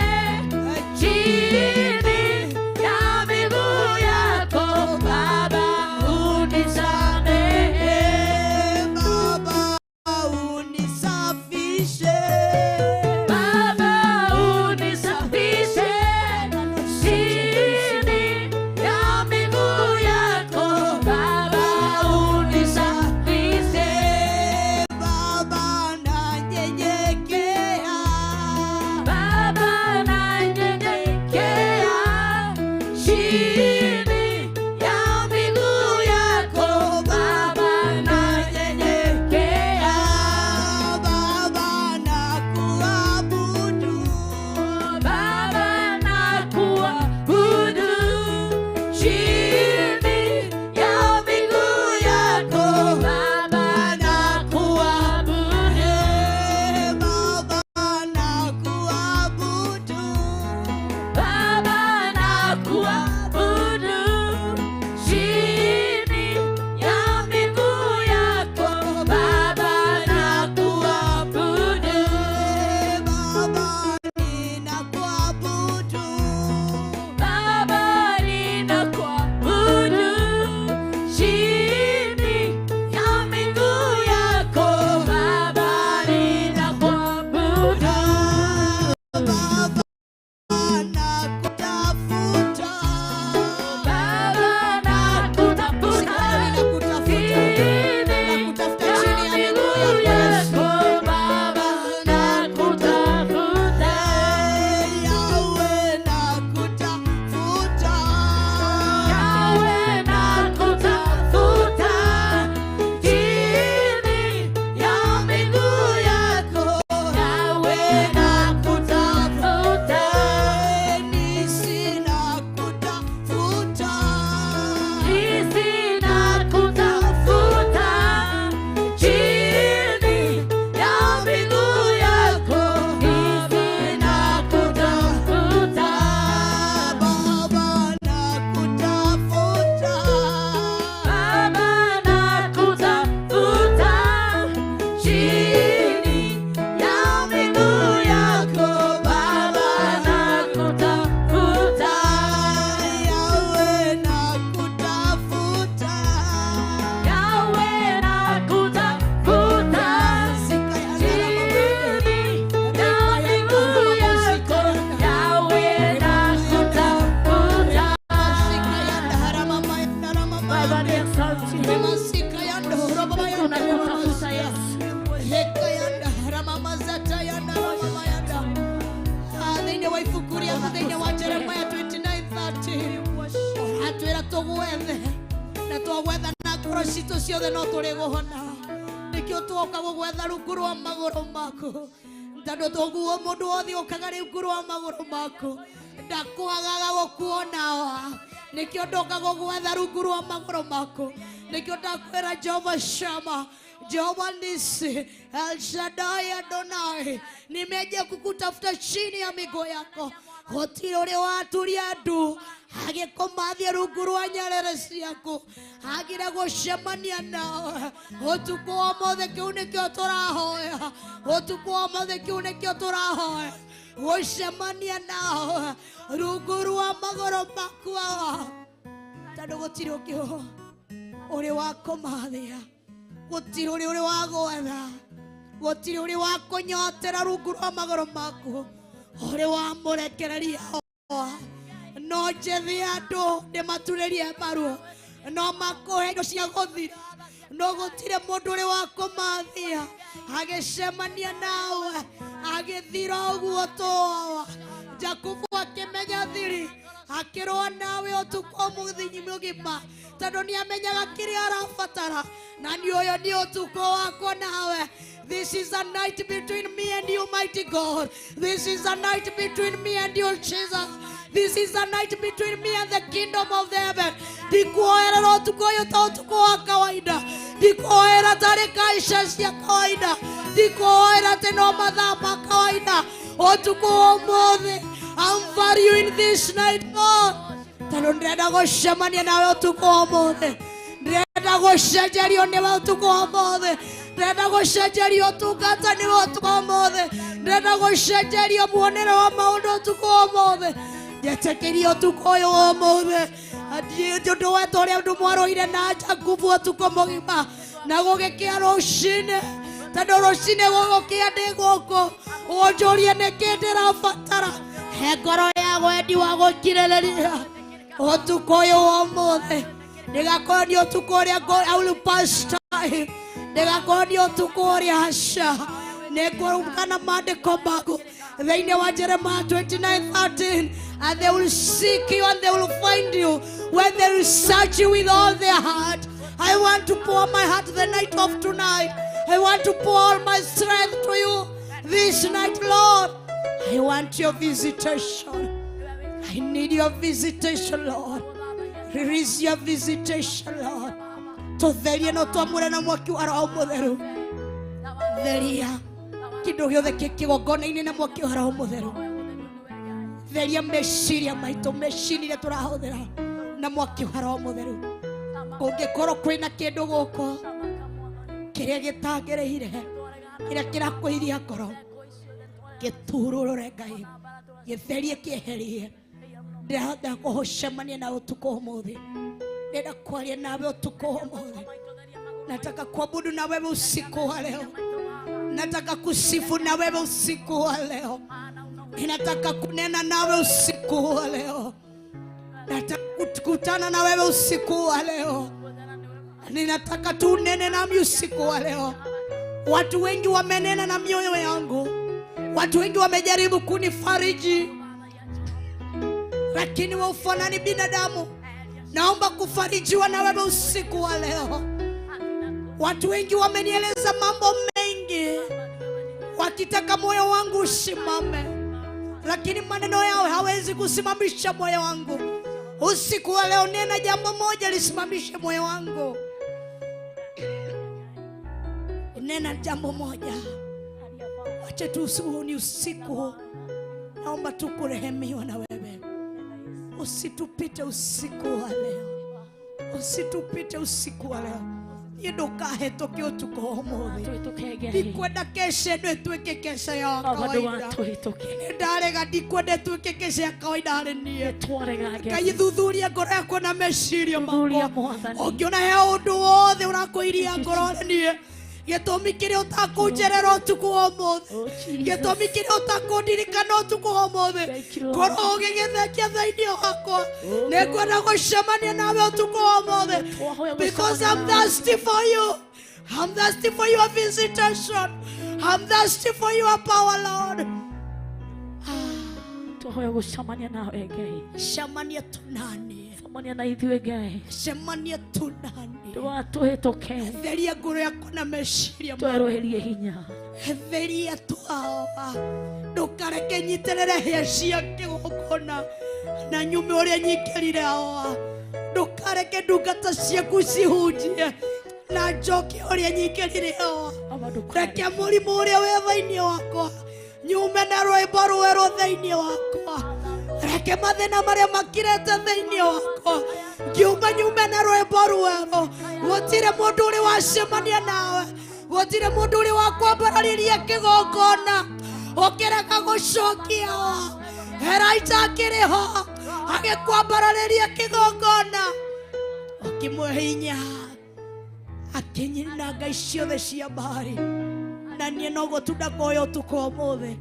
Chini ya miguu yako Baba unisamehe. Baba unisafishe. Baba unisafishe. Chini ya miguu yako Baba unisafishe. Baba nanyenyekea. Baba nanyenyekea. Chini ya miguu yako Baba nanyenyekea. Baba nakuabudu. Baba nakuabudu. Chini ya miguu yako Baba nakuabudu. Baba nakuabudu. Baba nakuabudu. Chini ya miguu yako Baba nakuabudu. Baba ninakuabudu. Baba ninakuabudu. Chini ya miguu yako Baba ninakuabudu. Baba nakutafuta. Baba nakutafuta. Nakutafuta. Chini Nakutafuta ya chini ya miguu miguu yako Yesu. yako Baba nakutafuta. Yahweh nakutafuta. Yahweh nakutafuta. Chini ya miguu yako Yahweh nakutafuta. Nisi nakutafuta. Nisi nakutafuta. Chini ya miguu yako Nisi nakutafuta. Baba nakutafuta. Baba nakutafuta. Chini ya miguu yako Baba nakutafuta. Yahweh nakutafuta. Yahweh nakutafuta. Chini ya miguu yako Yahweh nakutafuta. Baba ni asante. Tunakutafuta Yesu. Thĩinĩ wa ibuku rĩaku thĩinĩ wa Jeremiah 29:13 ũratwĩra tũgwethe na twagwetha na ngoro citũ ciothe no tũrĩgũhona. Nĩkĩo twoka gũgwetha rungu rwa magũrũ maku, tondũ tũguo mũndũ wothe ũkaga rungu rwa magũrũ maku ndakwagaga gũkuonawa. Nĩkĩo ndoka gũgwetha rungu rwa magũrũ maku. Nĩkĩo ndakwĩra Jehova Shama, Jehova Nisi, El Shaddai Adonai, nimeja kukutafuta chini ya miguu yako. Gũtirĩ ũrĩ waturia ndu agĩkũmathia rungu rwa nyarĩrĩ ciaku, agire gũcemania nawe ũtukũ wa ũmũthĩ. Kĩu nĩkĩo tũrahoya ũtukũ wa ũmũthĩ, kĩu nĩkĩo tũrahoya, gũcemania nawe rungu rwa magũrũ maku Awa, tondũ gũtirĩ ũngĩ ũrĩ wa kũmathia, gũtirĩ ũrĩ ũrĩ wa gwetha, gũtirĩ ũrĩ wa kũnyotera rungu rwa magũrũ maku ũrĩ wa mũrekereria. No njethe andũ ndĩmaturĩrie maruo, no makũhe indo cia gũthira, no gũtirĩ mũndũ ũrĩ wa kũmathia agĩcemania nawe agĩthira ũguo tũawa. Jakubu akĩmenya thiri akĩrũa nawe ũtukũ mũthenya mũgima tondũ nĩamenyaga kĩrĩa arabatara na nĩ ũyũ nĩ ũtukũ wakwa nawe. This is a night between me and you, mighty God. This is a night between me and you, Jesus. This is a night between me and the kingdom of the heaven. Ndikuoera ũtukũ ũyũ ta ũtukũ wa kawaida. Ndikuoera tarĩ kaica cia kawaida. Ndikuoera atĩ no mathaa ma kawaida. Ũtukũ wa ũmũthĩ, I'm valuing this night, God. Tondũ ndĩrenda gũcemania nawe ũtukũ wa ũmũthĩ. Ndĩrenda gũcenjerio nĩwe ũtukũ wa ũmũthĩ. Ndĩrenda gũcenjerio ũtungata nĩwe ũtukũ wa ũmũthĩ. Ndĩrenda gũcenjerio muonere wa maũndũ ũtukũ wa ũmũthĩ. Njetĩkĩrie ũtukũ ũyũ wa ũmũthĩ. Ũndũ wetwo ũrĩa ũndũ mwarũire na Jakubu ũtukũ mũgima na gũgĩkĩa rũcinĩ tondũ rũcinĩ gũgũkĩa ndĩ gũkũ ũnjũrie nĩkĩ ndĩrabatara. He ngoro ya wendi wa gũkirĩrĩria ũtukũ ũyũ wa ũmũthĩ. Ndĩgakorwo nĩ ũtukũ ũrĩa I will pass time. Ndĩgakorwo nĩ ũtukũ ũrĩa aca. Nĩngũrũmana maandĩko maku thĩinĩ wa Jeremiah 29:13, and they will seek you and they will find you when they will search you with all their heart. I want to pour my heart the night of tonight. I want to pour all my strength to you this night, Lord. I want your visitation. I need your visitation, Lord. Release your visitation, Lord. Tũtherie no twamũre na mwaki wa Roho Mũtheru. Theria kĩndũ gĩothe kĩ kĩgongona-inĩ na mwaki wa Roho Mũtheru. Theria meciria maitũ, mecini iria tũrahũthĩra na mwaki wa Roho Mũtheru. Kũngĩkorwo kwĩna kĩndũ gũkũ kĩrĩa gĩtagĩrĩire, kĩrĩa kĩrakwĩiria ngoro, gĩturũrũre Ngai, gĩtherie kĩeherie. Ndĩrahota kũcemania na ũtukũ ũmũthĩ. Ndĩrenda kwaria nawe ũtukũ ũmũthĩ. Nataka kuabudu na wewe usiku wa leo. Nataka kusifu na wewe usiku wa leo. Ninataka kunena nawe usiku wa leo. Nataka kukutana na wewe usiku wa leo. Ninataka tu unene nami usiku wa leo. Watu wengi wamenena na mioyo yangu. Watu wengi wamejaribu kunifariji, lakini wewe hufanani binadamu. Naomba kufarijiwa na wewe usiku wa leo. Watu wengi wamenieleza mambo mengi, wakitaka moyo wangu usimame, lakini maneno yao hawezi kusimamisha moyo wangu. Usiku wa leo nena jambo moja lisimamishe moyo wangu. Nena jambo moja. Wacha tu huu ni usiku. Naomba tu kurehemiwa na wewe. Usitupite usiku wa leo. Usitupite usiku wa leo. Niĩ ndũkahĩtũke ũtukũ wa ũmũthĩ. Tũhĩtũke Ngai. Ndikwenda keca ĩno ĩtuĩke keca ya Baba kawaida. ndũgatũhĩtũke. Nĩ ndarega ndikwenda ĩtuĩke keca ya kawaida harĩ niĩ. Twarega Ngai. Ngai thuthuria ngoro yakwa na meciria Thuthuria makwa. Mwathani. Ũngĩona he ũndũ wothe ũrakwĩiria ngoro harĩ niĩ, gĩtũmi kĩrĩa ũtakũnjerera ũtukũ wa ũmũthĩ, Oh, Jesus. gĩtũmi kĩrĩa ũtakũndirikana ũtukũ wa ũmũthĩ, Thank you, Lord. korwo ũgĩgĩthengia thĩinĩ wakwa. Oh, Nĩngwenda gũcemania nawe ũtukũ wa ũmũthĩ, Twahoya because gũcemania I'm nawe. thirsty for you. I'm thirsty for your visitation. I'm thirsty for your power, Lord. Twahoya gũcemania nawe Ngai. Cemania tu nani. Cemania na ithuĩ Ngai. Cemania tu nani. Ndũgatũhĩtũke. Theria ngoro yakwa na meciria makwa. Twerũhĩrie hinya. Theria twawa. Ndũkareke nyitĩrĩre hĩa cia kĩgongona na nyume ũrĩa nyingĩrire awa. Ndũkareke ndungata ciaku cihunjie na njoke ũrĩa nyingĩrire awa. Baba ndũkareke. Reke mũrimũ ũrĩa wĩ thĩinĩ wakwa nyume na rwĩmbo rwerũ thĩinĩ wakwa. Reke mathĩna marĩa makirĩte thĩinĩ wakwa ngiuma nyume na rwĩmbo rwerũ. Gũtirĩ mũndũ ũrĩ wacemania nawe, gũtirĩ mũndũ ũrĩ wakwambararĩria kĩgongona ũkĩrega gũcokia. Elijah akĩrĩ ho agĩkwambararĩria kĩgongona, ũkĩmũhe hinya akĩnyina ngai ciothe cia Baali. Na niĩ noguo tu ndakoya ũtukũ wa ũmũthĩ,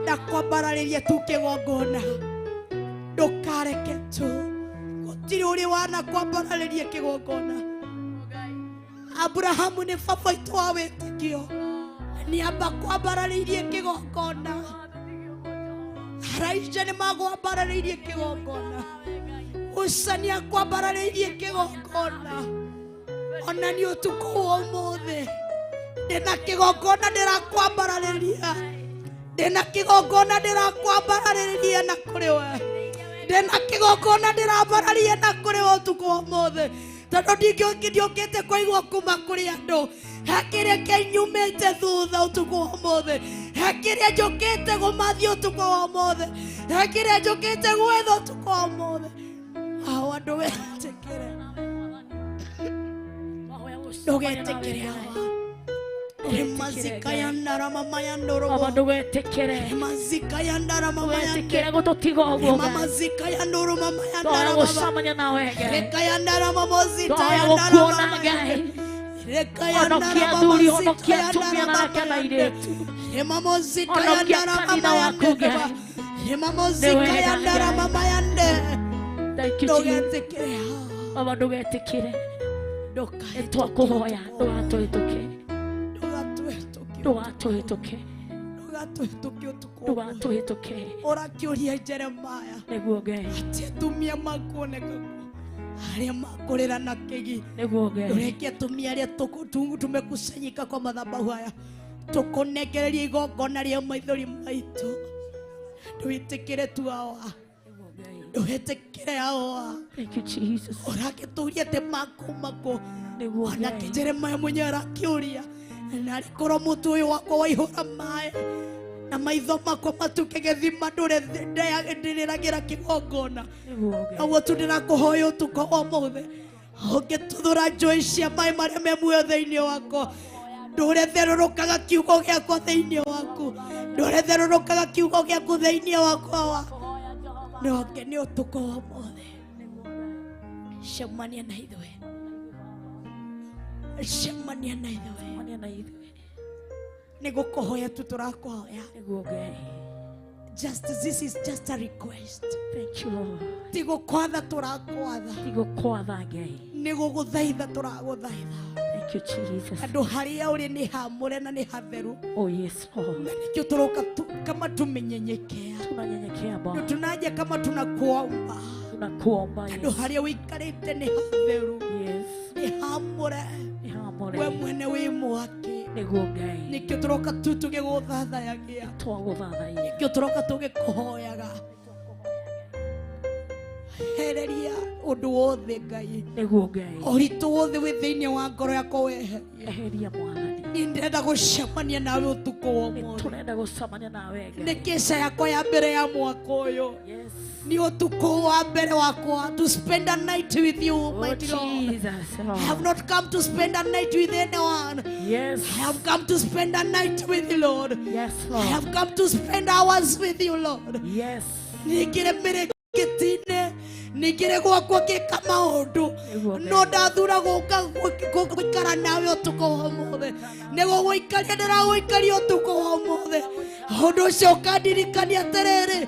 ndakwambararĩria tu kĩgongona. Ndũkareke tu, gũtirĩ ũrĩ wanakwambararĩria kĩgongona. Abrahamu nĩ baba witũ wa wĩtĩkio, nĩamba kwambararĩirie kĩgongona. Araija nĩ magwambararĩirie kĩgongona. Musa nĩ akwambararĩirie kĩgongona. Ona nĩ ũtukũ wa ũmũthĩ ndĩna kĩgongona ndĩrakwambararĩria. Ndĩna kĩgongona ndĩrakwambararĩria na kũrĩ we. Ndĩna kĩgongona ndĩrambararia na kũrĩ we ũtukũ wa ũmũthĩ. Tondũ ndiũkĩte kũigua kuma kũrĩ andũ. He kĩrĩa kĩnyumĩte thutha ũtukũ wa ũmũthĩ. He kĩrĩa njũkĩte gũmathia ũtukũ wa ũmũthĩ. He kĩrĩa njũkĩte gwetha ũtukũ wa ũmũthĩ. Awa ndũgetĩkĩre. Ndũgetĩkĩre awa. Baba ndũgetĩkĩre. Ndũgetĩkĩre gũtũtiga ũguo Ngai. Twahoya gũcemania nawe Ngai. Twahoya gũkuona Ngai. Honokia athuri, honokia atumia na anake na airĩtu. Honokia kanitha waku Ngai. Nĩ wega Ngai. Thank you Jesus. Baba ndũgetĩkĩre. Nĩtwakũhoya ndũgatũhĩtũke. Ndũgatũhĩtũke. Ndũgatũhĩtũke. Ũrakĩũria Jeremiah Nĩguo Ngai. atĩ atumia makuoneka arĩa makũrĩra na kĩgi. Nĩguo Ngai. Ndũreke atumia arĩa tumekusanyika kwa madhabahu haya tũkũnengereria igongona rĩa maithori maitũ. Ndũwĩtĩkĩre tu awa. Ndũwĩtĩkĩre awa. Thank you Jesus. Ũrakĩtũria atĩ makuma kũ. Nĩguo Onake Ngai. Jeremiah mwenyewe arakĩũria na arĩkorwo mũtũ ũyũ wakwa waihũra maĩ na maitho makwa matuĩke gĩthima ndĩrĩragĩra kĩgongona. Nĩguo Ngai. Noguo tu ndĩrakũhoya ũtukũ wa ũmũthĩ ũngĩtuthũra njũĩ cia maĩ marĩa me muoyo thĩinĩ wakwa. Ndũretherũrũkaga kiugo gĩakwa thĩinĩ waku. Ndũretherũrũkaga kiugo gĩaku thĩinĩ wakwa wa. Ndoke nĩ ũtukũ wa ũmũthĩ. Cemania na ithuĩ. Cemania na ithuĩ. Cemania na ithuĩ. Nĩ gũkũhoya tu tũrakũhoya. Nĩguo Ngai. Just this is just a request. Thank you Lord. Ti gũkwatha tũrakwatha. Ti gũkwatha Ngai. Nĩ gũgũthaitha tũragũthaitha. Thank you Jesus. Andũ harĩa ũrĩ nĩ hamũre na nĩ hatheru. Oh yes Lord. Na nĩkĩo tũroka kama tumenyenyekea. Tunanyenyekea Bwana. Tunaja kama tunakuomba. Tunakuomba Andũ Yesu. harĩa ũikarĩte nĩ hatheru. Yes. Nĩ hamũre. Nĩ hamũre. We mwene wĩ mwaki. Nĩguo Ngai. Nĩkĩo tũroka tu tũgĩgũthathayagia. Twagũthathaiya. Nĩkĩo tũroka tũgĩkũhoyaga. Hereria ũndũ wothe Ngai. Nĩguo Ngai. Ũritũ wothe wĩ thĩinĩ wa ngoro yakwa weherie. Eheria Mwathani. Niĩ ndĩrenda gũcemania nawe ũtukũ wa Nĩ ũmũthĩ. tũrenda gũcemania nawe Ngai. Nĩ kĩca yakwa ya mbere ya mwaka ũyũ. Yes. Nĩ ũtukũ wa mbere wakwa to spend a night with you, Oh mighty Lord. Jesus. I have not come to spend a night with anyone. Yes. I have come to spend a night with you, Lord. Yes I Lord. have come to spend hours with you, Lord. Yes. Ningĩre mĩrĩngĩti-inĩ, ningĩre gwakwa ngĩka maũndũ, Nĩguo Ngai. no ndathura gũka gũikara nawe ũtukũ wa ũmũthĩ. Nĩguo gũikaria ndĩragũikaria ũtukũ wa ũmũthĩ. Ũndũ ũcio ũkandirikania atĩrĩrĩ,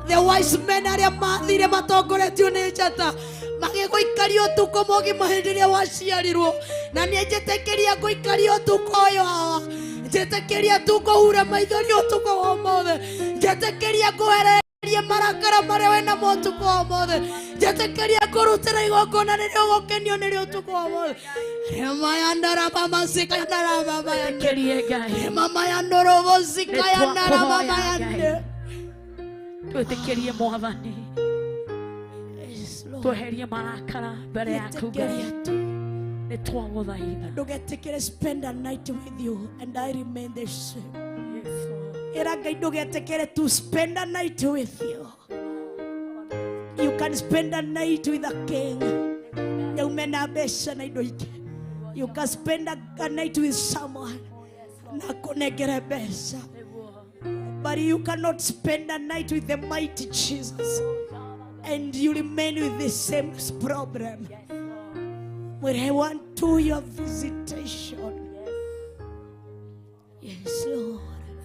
the wise men arĩa mathire matongoretio nĩ njata magĩgũikaria ũtukũ mũgima hĩndĩ ĩrĩa waciarirwo. Na niĩ njĩtĩkĩria ngũikaria ũtukũ ũyũ hawa. Njĩtĩkĩria tu ngũhure maithori ũtukũ wa ũmũthĩ. Njĩtĩkĩria ngũhererie marakara marĩa wĩnamo ũtukũ wa ũmũthĩ. Njĩtĩkĩria ngũrutĩra igongona rĩrĩa ũgũkenio nĩrĩo ũtukũ wa ũmũthĩ. Remayandarabamazikayandarabamayandarabama. Twĩtĩkĩrie Ngai. Remamayandorobozikayandarabamayandarabama. Twĩtĩkĩrie Mwathani. Yes, Lord. Tweherie marakara mbere yaku Ngai. Njĩtĩkĩria tu. Nĩ twagũthaitha. Ndũgetĩkĩre spend a night with you and I remain the same. Yes Lord. Ĩra Ngai ndũgetĩkĩre to spend a night with you. You can spend a night with a king. Nyaume na mbeca na indo ingĩ. You can spend a night with someone na kũnengere mbeca. But you cannot spend a night with the mighty Jesus and you remain with the same problem. When I want to your visitation. Yes, Lord.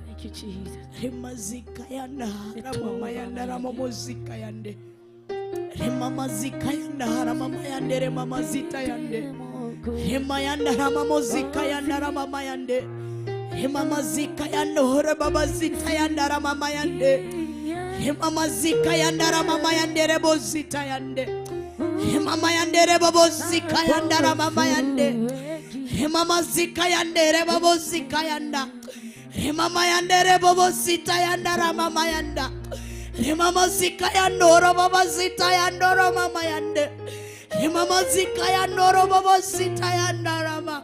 Thank you Jesus. Remazikayanda, ramamayanda, ramamozikayande. Remamazikayanda, ramamayande, remamazitayande. Remayanda, ramamozikayanda, ramamayande. Remamazikayanda, remamazitayanda, ramamayande. Mama zika yandara mama yandere bozita yande. Mama yandere babo zika yandara mama yande. Mama zika yandere babo zika yanda. Mama yandere babo zita yandara mama yanda. Mama zika yandoro baba zita yandoro mama yande. Mama zika yandoro baba zita yandara ma.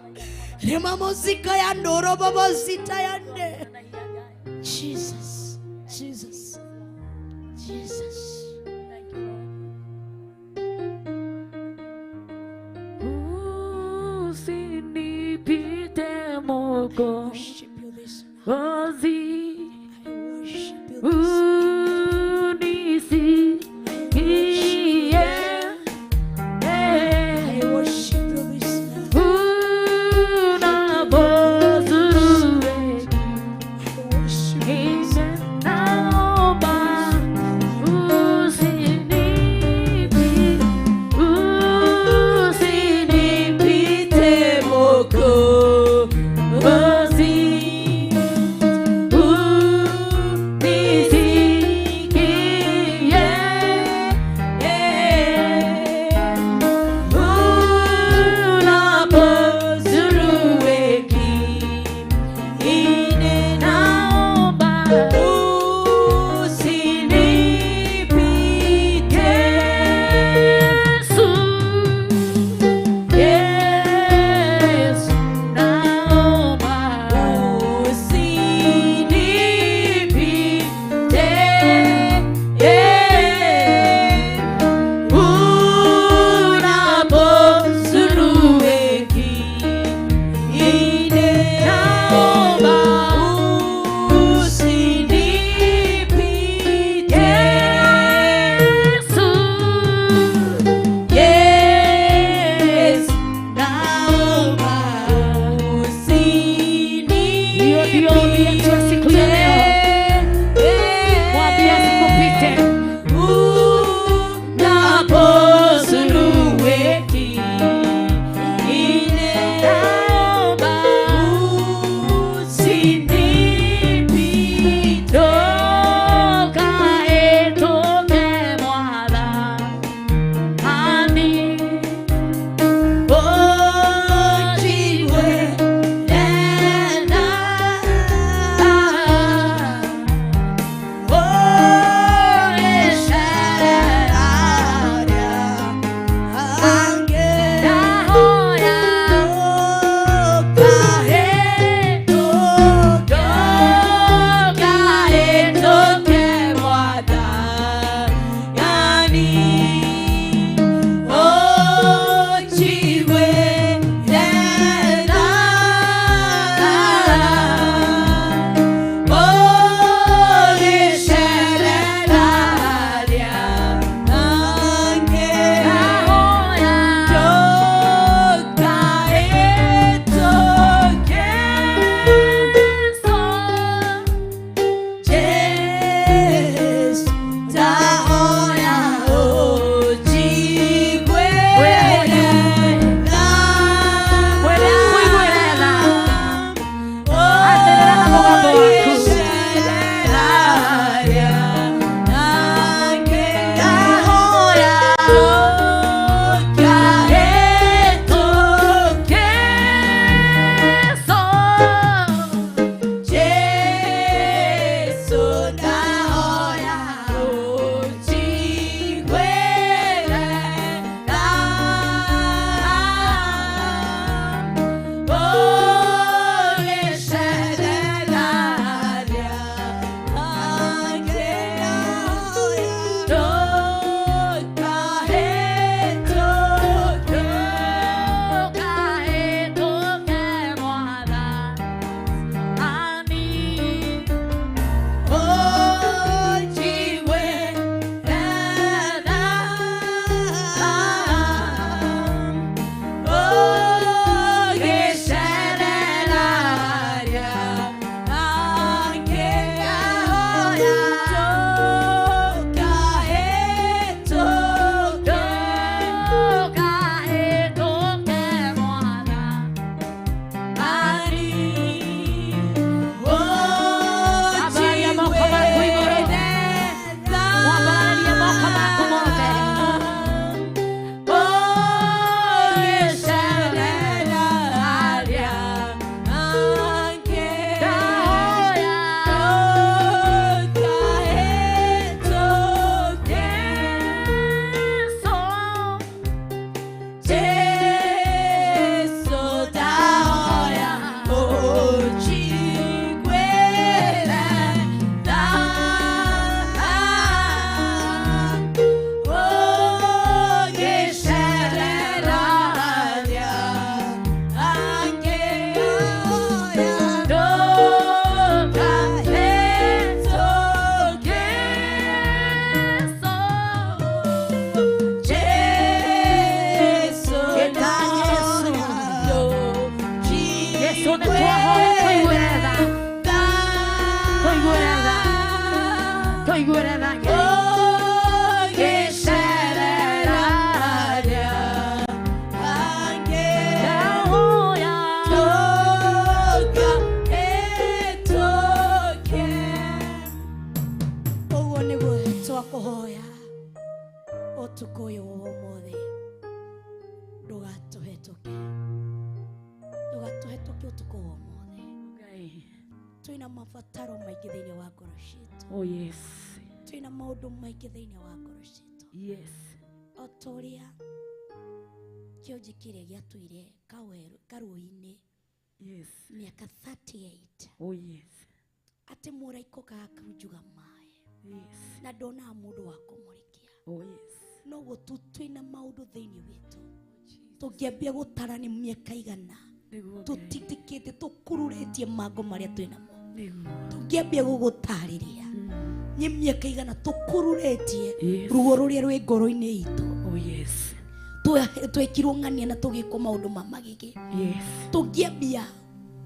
Mama zika yandoro baba zita yande. Jesus, Jesus, Jesus. Usinipite Mwokozi, Worship you this night. I worship you this unisikie. I worship you this night. Unapozuruwe I worship you this night. naomba usinipite Mwokozi, Ngĩcerera arĩa angĩ. Ndahoya Ndũkahĩtũke. Ũguo nĩguo twakũhoya ũtukũ ũyũ wa ũmũthĩ, ndũgatũhetũke, ndũgatũhetũke ũtukũ wa ũmũthĩ. Ngai. Twĩna mabataro maingĩ thĩinĩ wa ngoro citũ, Oh yes. twĩna maũndũ maingĩ thĩinĩ wa ngoro citũ. Yes. O ta ũrĩa kĩonje kĩrĩa gĩatũire karũĩ-inĩ Yes. mĩaka 38, Oh yes. atĩ mũraika ũkaga kaunjuga maĩ Yes. na ndonaga mũndũ wa kũmũrĩkia. Oh yes. Noguo tu twĩna maũndũ thĩinĩ witũ tũngĩambia gũtara nĩ mĩaka igana Nĩguo Ngai. tũtindĩkĩte tũkururĩtie mango marĩa twĩnamo. Nĩguo. Tũngĩambia gũgũtarĩria nĩ mĩaka igana tũkururĩtie Yes. ruo rũrĩa rwĩ ngoro-inĩ itũ. Oh yes. Twekirwo ng'ania na tũgĩkwo maũndũ ma magigi. Yes. Tũngĩambia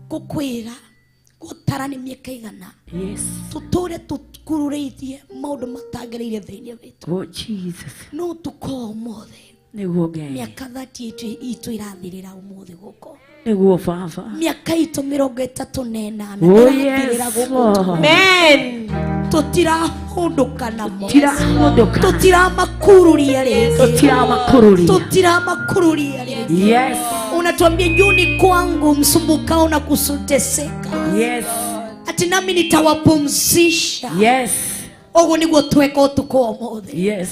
gũkwĩra gũtara nĩ mĩaka igana Yes. tũtũre tũkururĩtie maũndũ matagĩrĩire thĩinĩ witũ. Oh Jesus. No ũtukũ wa ũmũthĩ, Nĩguo Ngai. mĩaka 38 itũ irathirĩra ũmũthĩ gũkũ, Nĩguo Baba. mĩaka itũ 38 Oh ĩrathirĩra yes. gũkũ. Lord. Amen. Tũtirahũndũka namo, Tirahũndũka. tũtiramakururia rĩngĩ, Tũtiramakururia. tũtiramakururia rĩngĩ. Yes. Unatuambia njuni kwangu msumbukao na kusuteseka, Yes. ati nami nitawapumzisha. Yes. Ũguo nĩguo tweka ũtukũ wa ũmũthĩ. Yes.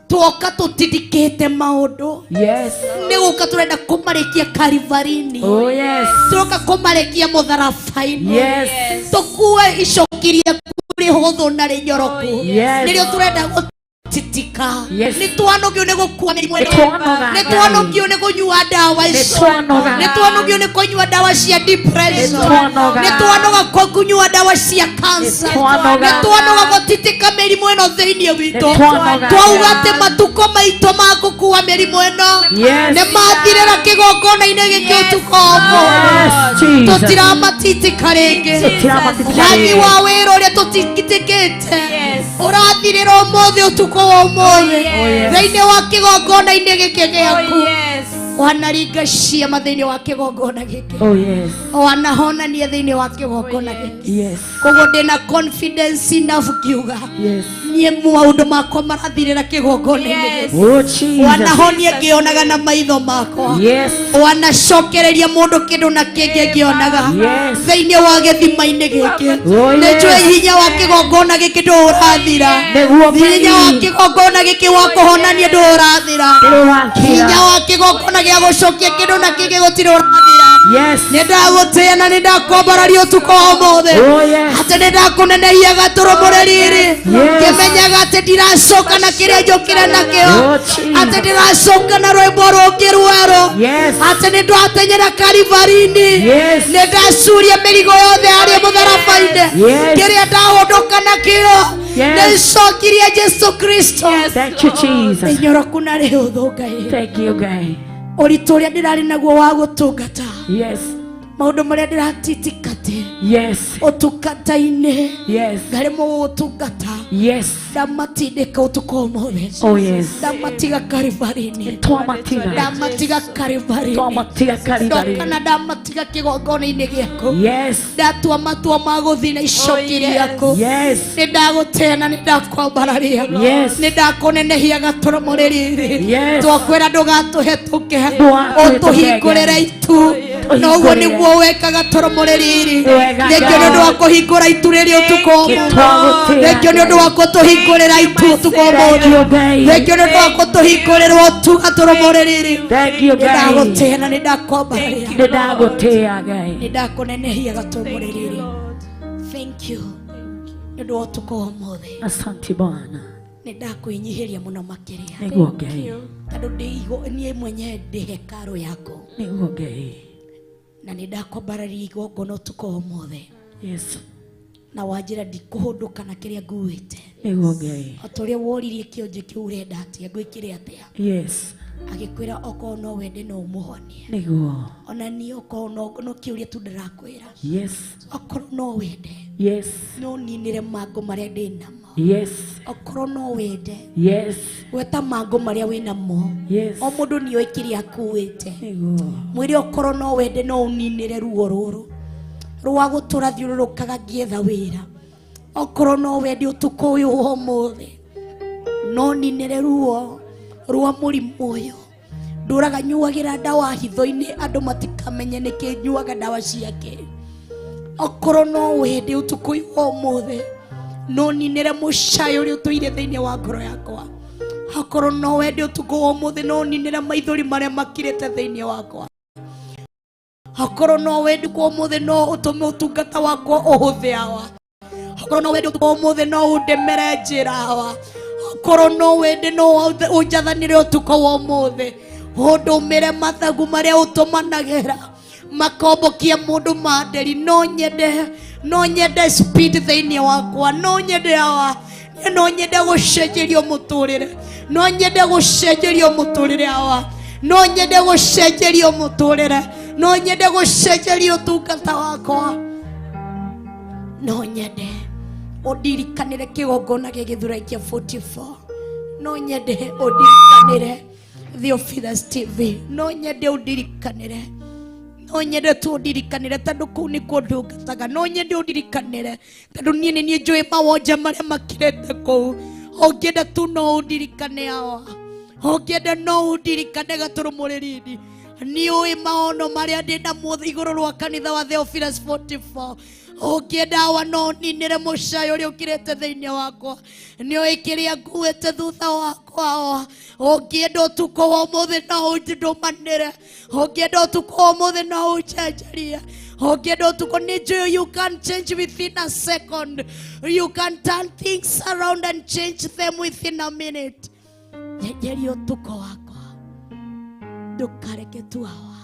Tuoka tũtindĩkĩte maũndũ, Yes. nĩ gũka tũrenda kũmarĩkia karibarini, Oh yes. tũroka kũmarĩkia mũtharaba-inĩ. Yes. Tũkue icoki rĩaku rĩhũthũ na rĩnyoroku. Yes. Nĩrĩo tũrenda gũtitika. Yes. Nĩ twanogio nĩ gũkua mĩrimũ ĩno. Nĩtwanoga. Nĩ twanogio nĩ kũnyua ndawa Nĩ icio. twanoga. Nĩ twanogio nĩ kũnyua ndawa cia depression. Nĩtwanoga. Nĩ twanoga kũnyua ndawa cia cancer. Nĩtwanoga. Nĩ twanoga gũtitika mĩrimũ ĩno thĩinĩ witũ. Nĩtwanoga. Twauga atĩ matukũ maitũ ma gũkua mĩrimũ ĩno Yes. nĩ mathirĩra kĩgongona-inĩ gĩkĩ ũtukũ wa ũmũthĩ. Yes, Jesus. Tũtiramatitika rĩngĩ. Tũtiramatikĩra Wagi rĩngĩ. wa wĩra ũrĩa tũtitikĩte Yes. ũrathirĩra ũmũthĩ ũtukũ wa ũmũthĩ yes. thĩinĩ wa kĩgongona-inĩ gĩkĩ Oh gĩaku. yes. Wanaringa ciama thĩinĩ wa kĩgongona gĩkĩ, Oh yes. wanahonania thĩinĩ wa kĩgongona gĩkĩ. Yes. Koguo ndĩna confidence enough ngiuga Yes. niĩ maũndũ makwa marathirĩra kĩgongona-inĩ Yes. gĩkĩ. Oh Jesus. Wanahonia ngĩonaga na maitho makwa. Yes. Wanacokereria mũndũ kĩndũ na kĩngĩ ngĩonaga Yes. thĩinĩ wa gĩthima-inĩ gĩkĩ. Oh, Nĩ yes. njũĩ hinya wa kĩgongona gĩkĩ ndũrathira. Nĩguo Hinya wa Ngai. kĩgongona gĩkĩ wa kũhonania ndũrathira. Ndũrathira. Hinya wa kĩgongona gĩa gũcokia kĩndũ na kĩngĩ gũtirĩ ũrathira. Yes. Nĩ ndagũtĩĩa na nĩ ndakwambararia ũtukũ wa ũmũthĩ, Oh yes. atĩ nĩ ndakũnenehia gatũrũmũrĩ riri, Yes. ngĩmenyaga atĩ ndiracoka na kĩrĩa njũkire nakĩo, Oh Jesus. atĩ ndĩracoka na rwĩmbo rũngĩ rwerũ, Yes. atĩ nĩ ndatenyera karibarini. Yes. Nĩ ndacuria mĩrigo yothe harĩa mũtharaba-inĩ. Yes. Kĩrĩa ndahũndũka nakĩo Yes. nĩ icokirie Jesu Kristo. Thank you, Jesus. Rĩnyoroku na rĩhũthũ Ngai, Thank you, Ngai. ũritũ ũrĩa ndĩrarĩ naguo wa gũtungata, Yes. maũndũ marĩa ndĩratitikate Yes. ũtungata-inĩ, Yes. ngarĩmwo gũgũtungata, Yes. ndamatindĩka ũtukũ ũmũthĩ, Oh yes. ndamatiga karibarini, Twamatiga. ndamatiga karibarini, Twamatiga ndoka karibari. na ndamatiga kĩgongona-inĩ gĩaku. Yes. Ndatua matua ma gũthiĩ na icoki Oh, yes. rĩaku. Yes. Nĩ ndagũtĩĩa na nĩ ndakwambararia. Yes. Nĩ ndakũnenehia gatũrũmo rĩrĩ. Yes. Twakwĩra ndũgatũhetũke, Ndũgatũhetũke, ũtũhingũrĩre itu. Na ũguo nĩguo wekaga tũrũmo rĩrĩ. Wega, Thengio nĩ ũndũ wa kũhingũra itu rĩrĩ ũtukũ wa ũmũthĩ. Twagũtĩĩa. Thengio nĩ ũndũ wa gũtũhingũrĩra itu ũtukũ wa Thank ũmũthĩ. you, Ngai. Thengio nĩ ũndũ wa gũtũhingũrĩra ũtu gatũrũmo rĩrĩ. Thank you, Nĩ Ngai. ndagũtĩĩa na nĩ ndakwambararia. Nĩ ndagũtĩĩa, Ngai. Nĩ ndakũnenehia gatũrũmo rĩrĩ. Thank you nĩ ũndũ wa ũtukũ wa ũmũthĩ. Asante Bwana. Nĩ ndakwĩnyihĩria mũno makĩria, Nĩguo Ngai. tondũ niĩ mwenyewe ndĩ hekarũ yaku, Nĩguo Ngai. na nĩ ndakwambararia igongona ũtukũ wa ũmũthĩ, Yes. na wanjĩra ndikũhũndũka na kĩrĩa nguĩte. Nĩguo Ngai. O ta ũrĩa woririe kĩonje kĩu ũrenda atĩa ngwĩkĩre atĩa, Yes. agĩkwĩra okorwo no wende no ũmũhonie. Nĩguo. Ona niĩ okorwo no kĩũria tu ndĩrakwĩra, Yes. okorwo no wende Yes. No ninĩre mangũ marĩa ndĩ namo. Yes. Okorwo no wende. Yes. Gweta mangũ marĩa wĩ namo. Yes. O mũndũ nĩoĩ kĩrĩa akuĩte. Nĩguo. Mwĩre okorwo no wende no ũninĩre ruo rũrũ rwa gũtũra thiũrũrũkaga ngĩetha wĩra. Okorwo no wende ũtukũ ũyũ wa ũmũthĩ no ninĩre ruo rwa mũrimũ ũyũ. Ndũraga nyuagĩra ndawa hitho-inĩ andũ matikamenye nĩkĩ nyuaga ndawa ciake. Okorwo no wende ũtukũ ũyũ wa ũmũthĩ no ninĩre mũcayo ũrĩa ũtũire thĩinĩ wa ngoro yakwa. Okorwo no wende ũtukũ wa ũmũthĩ no ninĩre maithori marĩa makirĩte thĩinĩ wakwa. Okorwo no wende ũtukũ wa ũmũthĩ no ũtũme ũtungata wakwa ũhũthe awa. Okorwo no wende ũtukũ wa ũmũthĩ no ũndemere njĩra awa. Okorwo no wende no ũnjathanĩre ũtukũ wa ũmũthĩ ũndũmĩre mathagu marĩa ũtũmanagĩra makombokia mũndũ manderi. No nyende speed thĩinĩ wakwa. No nyende awa, no nyende gũcenjerio mũtũrĩre. No nyende gũcenjerio mũtũrĩre awa. No nyende gũcenjerio mũtũrĩre. No nyende gũcenjerio ũtungata wakwa. No nyende ũndirikanĩre kĩgongona gĩa Gĩthurai kĩa 44. No nyende ũndirikanĩre Theophilus TV. No nyende ũndirikanĩre. No nyende tu ũndirikanĩre tondũ kũu nĩkuo ndungataga. No nyende ũndirikanĩre tondũ niĩ nĩ niĩ njũĩ mawonja marĩa makirĩte kũu. Ũngĩenda tu no ũndirikane awa. Ũngĩenda no ũndirikane Gatũrũmũrĩrindi. Nĩũĩ maono marĩa ndĩ namo igũrũ rwa kanitha wa Theophilus 44. Ũngĩenda awa no ninĩre mũcayo ũrĩa ũkirĩte thĩinĩ wakwa. Nĩũĩ kĩrĩa nguĩte thutha wakwa awa. Ũngĩenda ũtukũ wa ũmũthĩ no ũndũmanĩre. Ũngĩenda ũtukũ wa ũmũthĩ no ũnjenjerie. Ũngĩenda ũtukũ nĩ njũĩ you can change within a second. You can turn things around and change them within a minute. Njenjeria ũtukũ wakwa. Ndũkareke tu awa.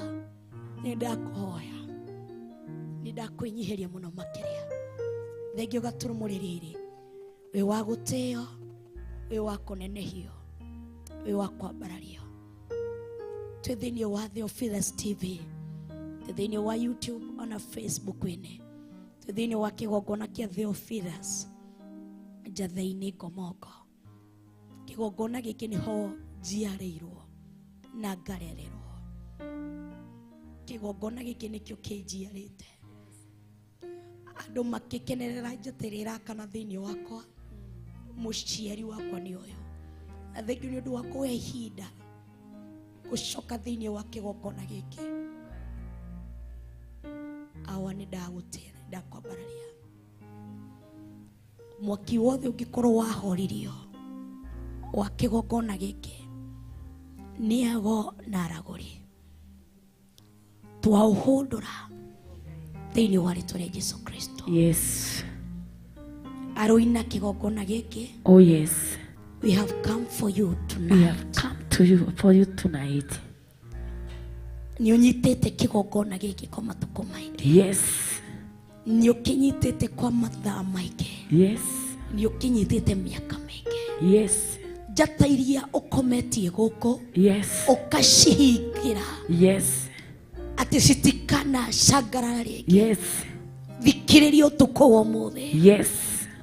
Nĩ ndakũhoya. Nĩ ndakwĩnyihĩria mũno makĩria. Thengio Gatũrũmũrĩrĩrĩ. Wĩ wa gũtĩo, wĩ wa kũnenehio, wĩ wa kwambarario. Twĩ thĩinĩ wa Theophilus TV, twĩ thĩinĩ wa YouTube ona Facebook-inĩ, twĩ thĩinĩ wa kĩgongona kĩa Theophilus Njatheinĩ Ngomongo. Kĩgongona gĩkĩ nĩho njiarĩirwo na ngarererwo. Kĩgongona gĩkĩ nĩkĩo kĩnjiarĩte. Andũ makĩkenerera njata ĩrĩa ĩrakana thĩinĩ wakwa. Mũciari wakwa nĩ ũyũ. Na thengio nĩ ũndũ wa kũhe ihinda gũcoka thĩinĩ wa kĩgongona gĩkĩ. Awa nĩ ndagũtĩa, nĩ ndakwambararia. Mwaki wothe ũngĩkorwo wahoririo wa kĩgongona gĩkĩ nĩ ago na aragũri, twaũhũndũra thĩinĩ wa rĩtwa rĩa Jesu Kristo. Yes. Arũina kĩgongona gĩkĩ. Oh yes. We have come for you We tonight. have come to you for you tonight. Nĩ ũnyitĩte kĩgongona gĩkĩ kwa matukũ maingĩ. Yes. Nĩ ũkĩnyitĩte kwa mathaa maingĩ. Yes. Nĩ ũkĩnyitĩte mĩaka mĩingĩ. Yes. Njata iria ũkometie gũkũ Yes. ũkacihingĩra Yes. atĩ citikanacangarara rĩngĩ. Yes. Thikĩrĩria ũtukũ wa ũmũthĩ. Yes.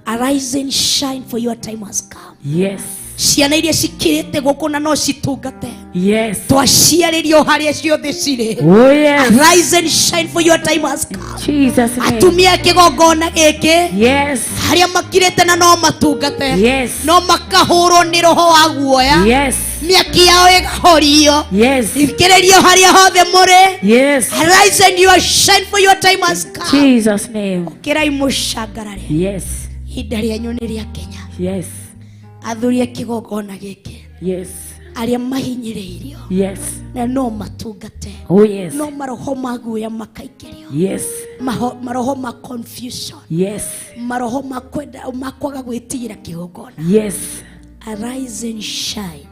Arise and shine for your time has come. Yes. Ciana iria cikirĩte gũkũ na no citungate. Yes. Twaciarĩrio harĩa ciothe cirĩ. Oh yes. Arise and shine for your time has come. Jesus name. Atumia kĩgongona gĩkĩ Yes. harĩa makirĩte na no matungate. Yes. No makahũrwo nĩ roho wa guoya. Yes. Mĩaki yao ĩgahorio. Yes. Thikĩrĩrio harĩa hothe mũrĩ. Yes. Arise and you shine for your time has come. Jesus name. Kĩrai mũcangarare. Yes. Ihinda rĩanyu nĩ rĩakinya. Yes. Athuri a kĩgongona gĩkĩ Yes. arĩa mahinyĩrĩirio Yes. na no matungate. Oh yes. No maroho ma guoya makaingĩrio. Yes. Maroho ma confusion. Yes. Maroho ma kwenda ma kwaga gwĩtigĩra kĩgongona. Yes. Arise and shine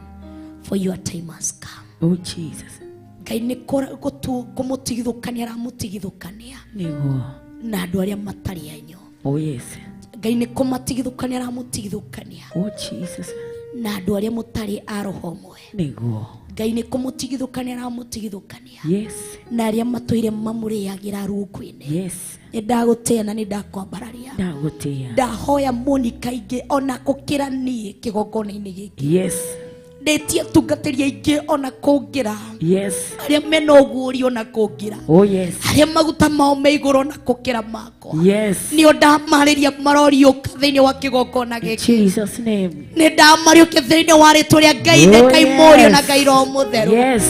for your time has come. Oh Jesus. Ngai nĩ kũmũtigithũkania aramũtigithũkania Nĩguo. na andũ arĩa matarĩ anyu. Oh yes. Ngai nĩ kũmatigithũkania aramũtigithũkania Oh Jesus. na andũ arĩa mũtarĩ a roho ũmwe. Nĩguo. Ngai nĩ kũmũtigithũkania aramũtigithũkania. Yes. Na arĩa matũire mamũrĩagĩra rungu-inĩ. Yes. Nĩ ndagũtĩa na nĩ ndakwambararia. Ndagũtĩa. Ndahoya Monica ingĩ ona gũkĩra niĩ kĩgongona-inĩ gĩkĩ. Yes. Ndĩtie atungatĩri aingĩ ona kũngĩra. Yes. Arĩa mena ũguũrio ona kũngĩra. Oh yes. Arĩa maguta mao me igũrũ ona gũkĩra makwa. Yes. Nĩo ndamarĩria maroriũka thĩinĩ wa kĩgongona In gĩkĩ. Jesus name. Nĩ ndamariũkia thĩinĩ wa rĩtwa rĩa Ngai Ithe, Oh, Ngai Mũriũ na yes. Ngai Roho Mũtheru. Yes.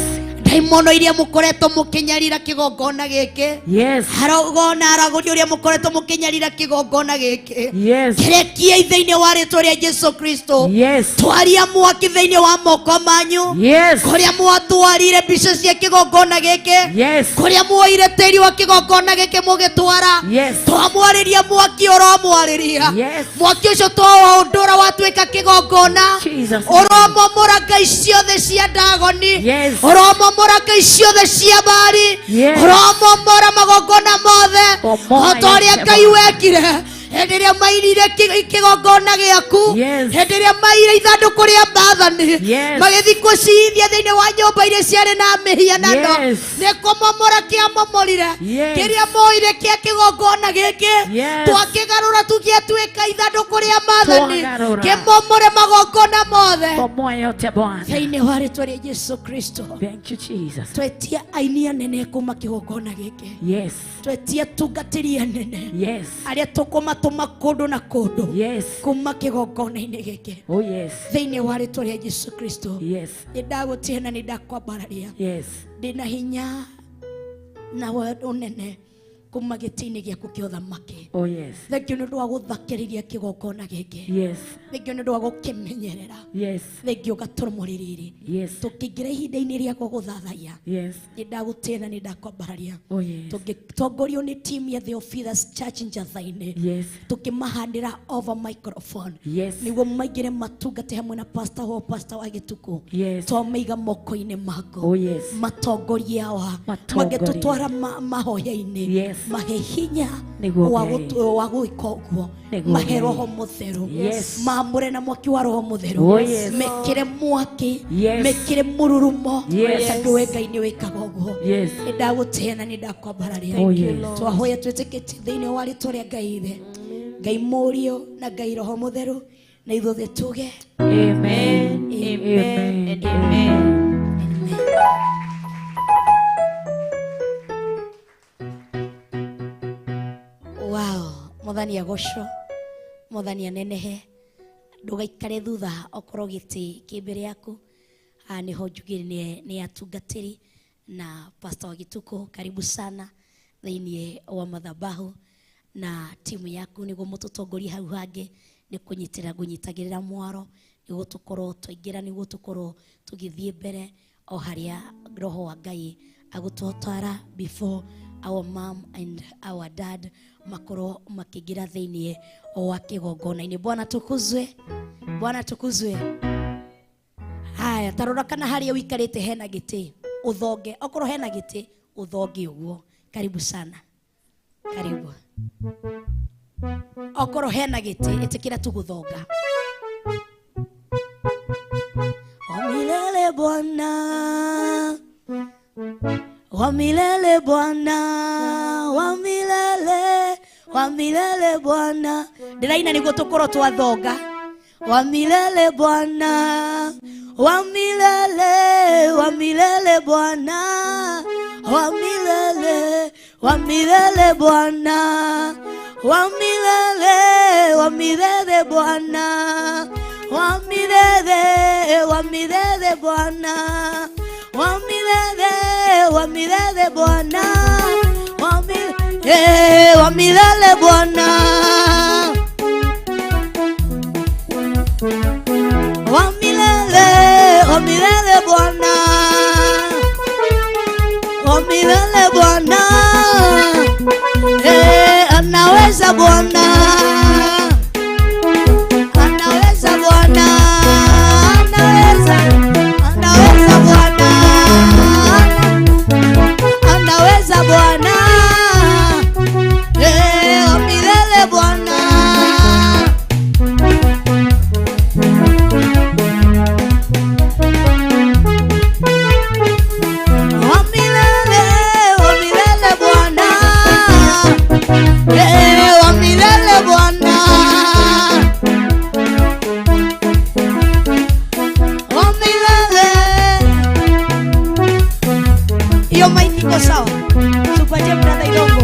Ndaimono iria mũkoretwo mũkĩnyarira kĩgongona gĩkĩ. Yes. Harogona aragũri ũrĩa mũkoretwo mũkĩnyarira kĩgongona gĩkĩ. Yes. Kĩrekiei thĩinĩ wa rĩtwa rĩa Jesu Kristo. Yes. Twaria mwaki thĩinĩ wa moko manyu. Yes. Kũrĩa mwatwarire mbica cia kĩgongona gĩkĩ. Yes. Kũrĩa muoire tĩri wa kĩgongona gĩkĩ mũgĩtwara. Yes. Twamwarĩria mwaki ũromwarĩria. Yes. Mwaki ũcio twaũndũra watuĩka kĩgongona. Jesus. Ũromomora ngai ciothe cia Ndagoni. Yes. Ũromomora ngai ciothe cia Baali. Yes. Ũromomora magongona mothe. Bomoa O ta ũrĩa yote, Ngai Bwana. wekire hĩndĩ ĩrĩa mairire kĩgongona gĩaku. Yes. Hĩndĩ ĩrĩa maire ithandũkũ rĩa maathani. Yes. Magĩthiĩ kũciithia thĩinĩ wa nyũmba iria ciarĩ na mĩhianano. Yes. Nĩ kũmomora kĩamomorire. Yes. Kĩrĩa moire kĩa kĩgongona gĩkĩ. Yes. Twakĩgarũra tũgĩatuĩka ithandũkũ rĩa maathani. Twagarũra. Kĩmomore magongona mothe. Bomoa yote Bwana. Thĩinĩ wa rĩtwa rĩa Jesu Kristo. Thank you Jesus. Twetia aini anene kuma kĩgongona gĩkĩ. Yes. Twetia atungatĩri anene. Yes. Arĩa tũkũmatũma kũndũ na kũndũ. Yes. Kuma kĩgongona-inĩ gĩkĩ. Oh yes. Thĩinĩ wa rĩtwa rĩa Jesu Kristo. Yes. Nĩ ndagũtĩa na nĩ ndakwambararia. Yes. Ndĩna hinya na ũnene kuma gĩtĩ-inĩ gĩaku kĩa ũthamaki. Oh yes. Thengiũ nĩ ũndũ wa gũthakĩrĩria kĩgongona gĩkĩ. Yes. Thengiũ nĩ ũndũ wa gũkĩmenyerera. Yes. Thengiũ ũgatũrũmũrĩrĩri. Yes. Tũkĩingĩra ihinda-inĩ rĩa gũgũthathaiya. Yes. Nĩ ndagũtĩa na nĩ ndakwambararia. Oh yes. Tũngĩtongorio nĩ timu ya Theophilus Church Njatha-inĩ. Yes. Tũkĩmahandĩra over microphone. Yes. Nĩguo maingĩre matungate hamwe na pastor wao, pastor wa Gĩtukũ. Yes. Twamaiga moko-inĩ maku. Oh yes. Matongorie awa. Matongorie. Magĩtũtwara mahoya-inĩ. Yes. Mahe hinya Nĩguo wa Ngai. wa gwĩka ũguo. Nĩguo Mahe Ngai. Roho Mũtheru. Yes. Maamũre na mwaki wa Roho Mũtheru. Oh yes. Mekĩre mwaki. Yes. Mekĩre mũrurumo. Yes. Tondũ we Ngai nĩ wĩkaga ũguo. Yes. Nĩ ndagũtĩa na nĩ ndakwambararia. Oh yes. Twahoya twĩtĩkĩtie thĩinĩ wa rĩtwa rĩa Ngai Ithe, Ngai Mũriũ na Ngai Roho Mũtheru, na ithuothe tuge Amen. Amen and amen. Wow, Mwathani agocwo, Mwathani anenehe. Ndũgaikare thutha okorwo gĩtĩ kĩ mbere yaku. Nĩho njugire nĩ atungatĩri na pastor wa Gĩtukũ, karibu sana thĩinĩ wa madhabahu na timu yaku nĩguo mũtũtongorie hau hangĩ nĩ kũnyitĩrĩra ngũnyitagĩrĩra mwaro nĩguo tũkorwo twaingĩra nĩguo tũkorwo tũgĩthiĩ mbere o harĩa Roho wa Ngai agũtũtwara before our mom and our dad makorwo makĩingĩra thĩinĩ wa kĩgongona-inĩ. Bwana tukuzwe, Bwana tukuzwe. Haya, tarora kana harĩa ũikarĩte hena gĩtĩ ũthonge, okorwo hena gĩtĩ ũthonge ũguo. Karibu sana, karibu. Okorwo hena gĩtĩ ĩtĩkĩra tu gũthonga. Wa milele Bwana, wa milele Bwana, wa milele, wa milele Bwana. Ndĩraina nĩguo tũkorwo twathonga. Wa milele Bwana, wa milele, wa milele Bwana, wa milele, wa milele Bwana, wa milele, wa milele Bwana, wa milele, wa milele Bwana, wa milele, wa milele Bwana, wa milele, wa milele Bwana. Wa milele, wa milele Bwana, wa milele Bwana, anaweza Bwana, anaweza Bwana, anaweza, anaweza Bwana, anaweza Bwana, wa milele Bwana. Iko sawa. Tupatie brother Idongo.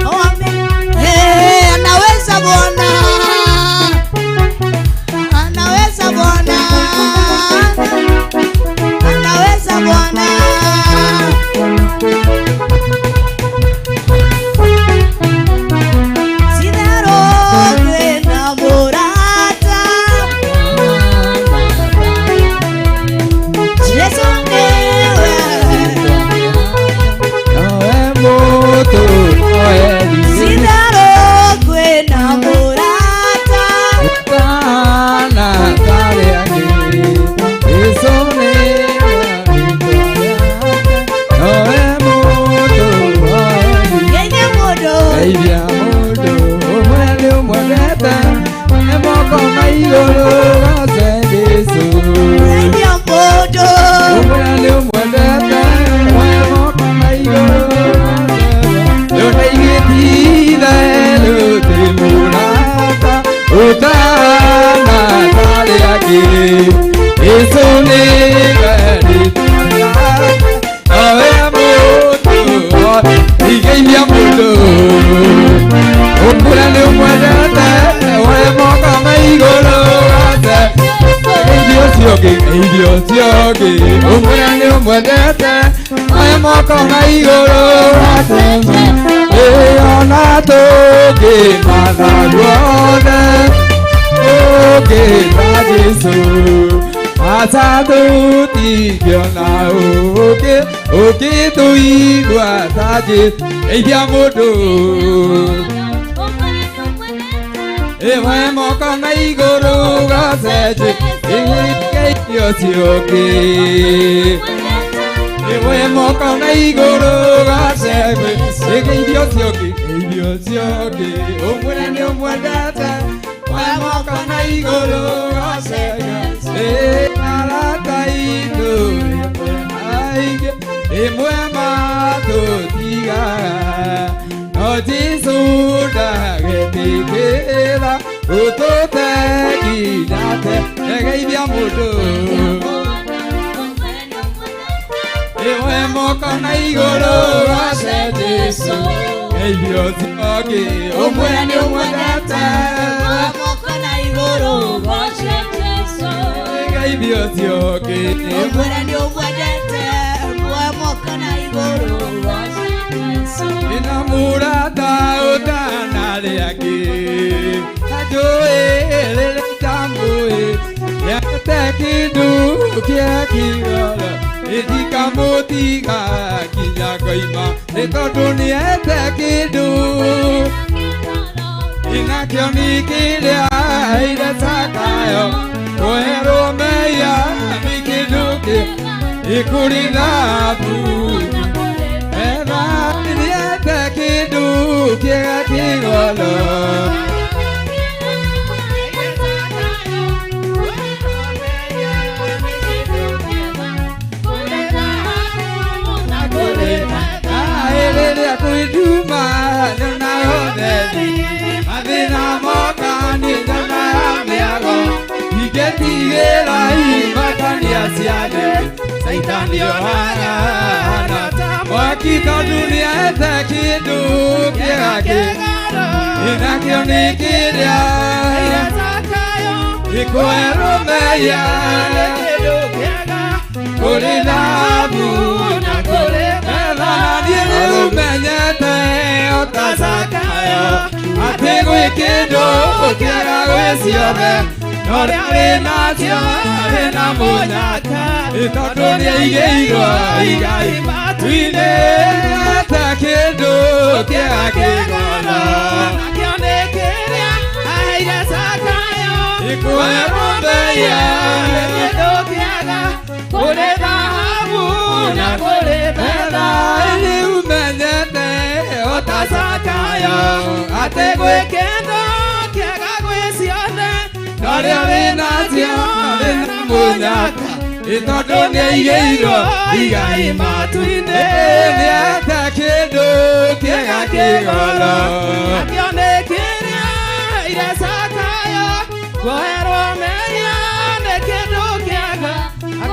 Oh, amen. Hey, anaweza Bwana. Anaweza Bwana. Anaweza Bwana.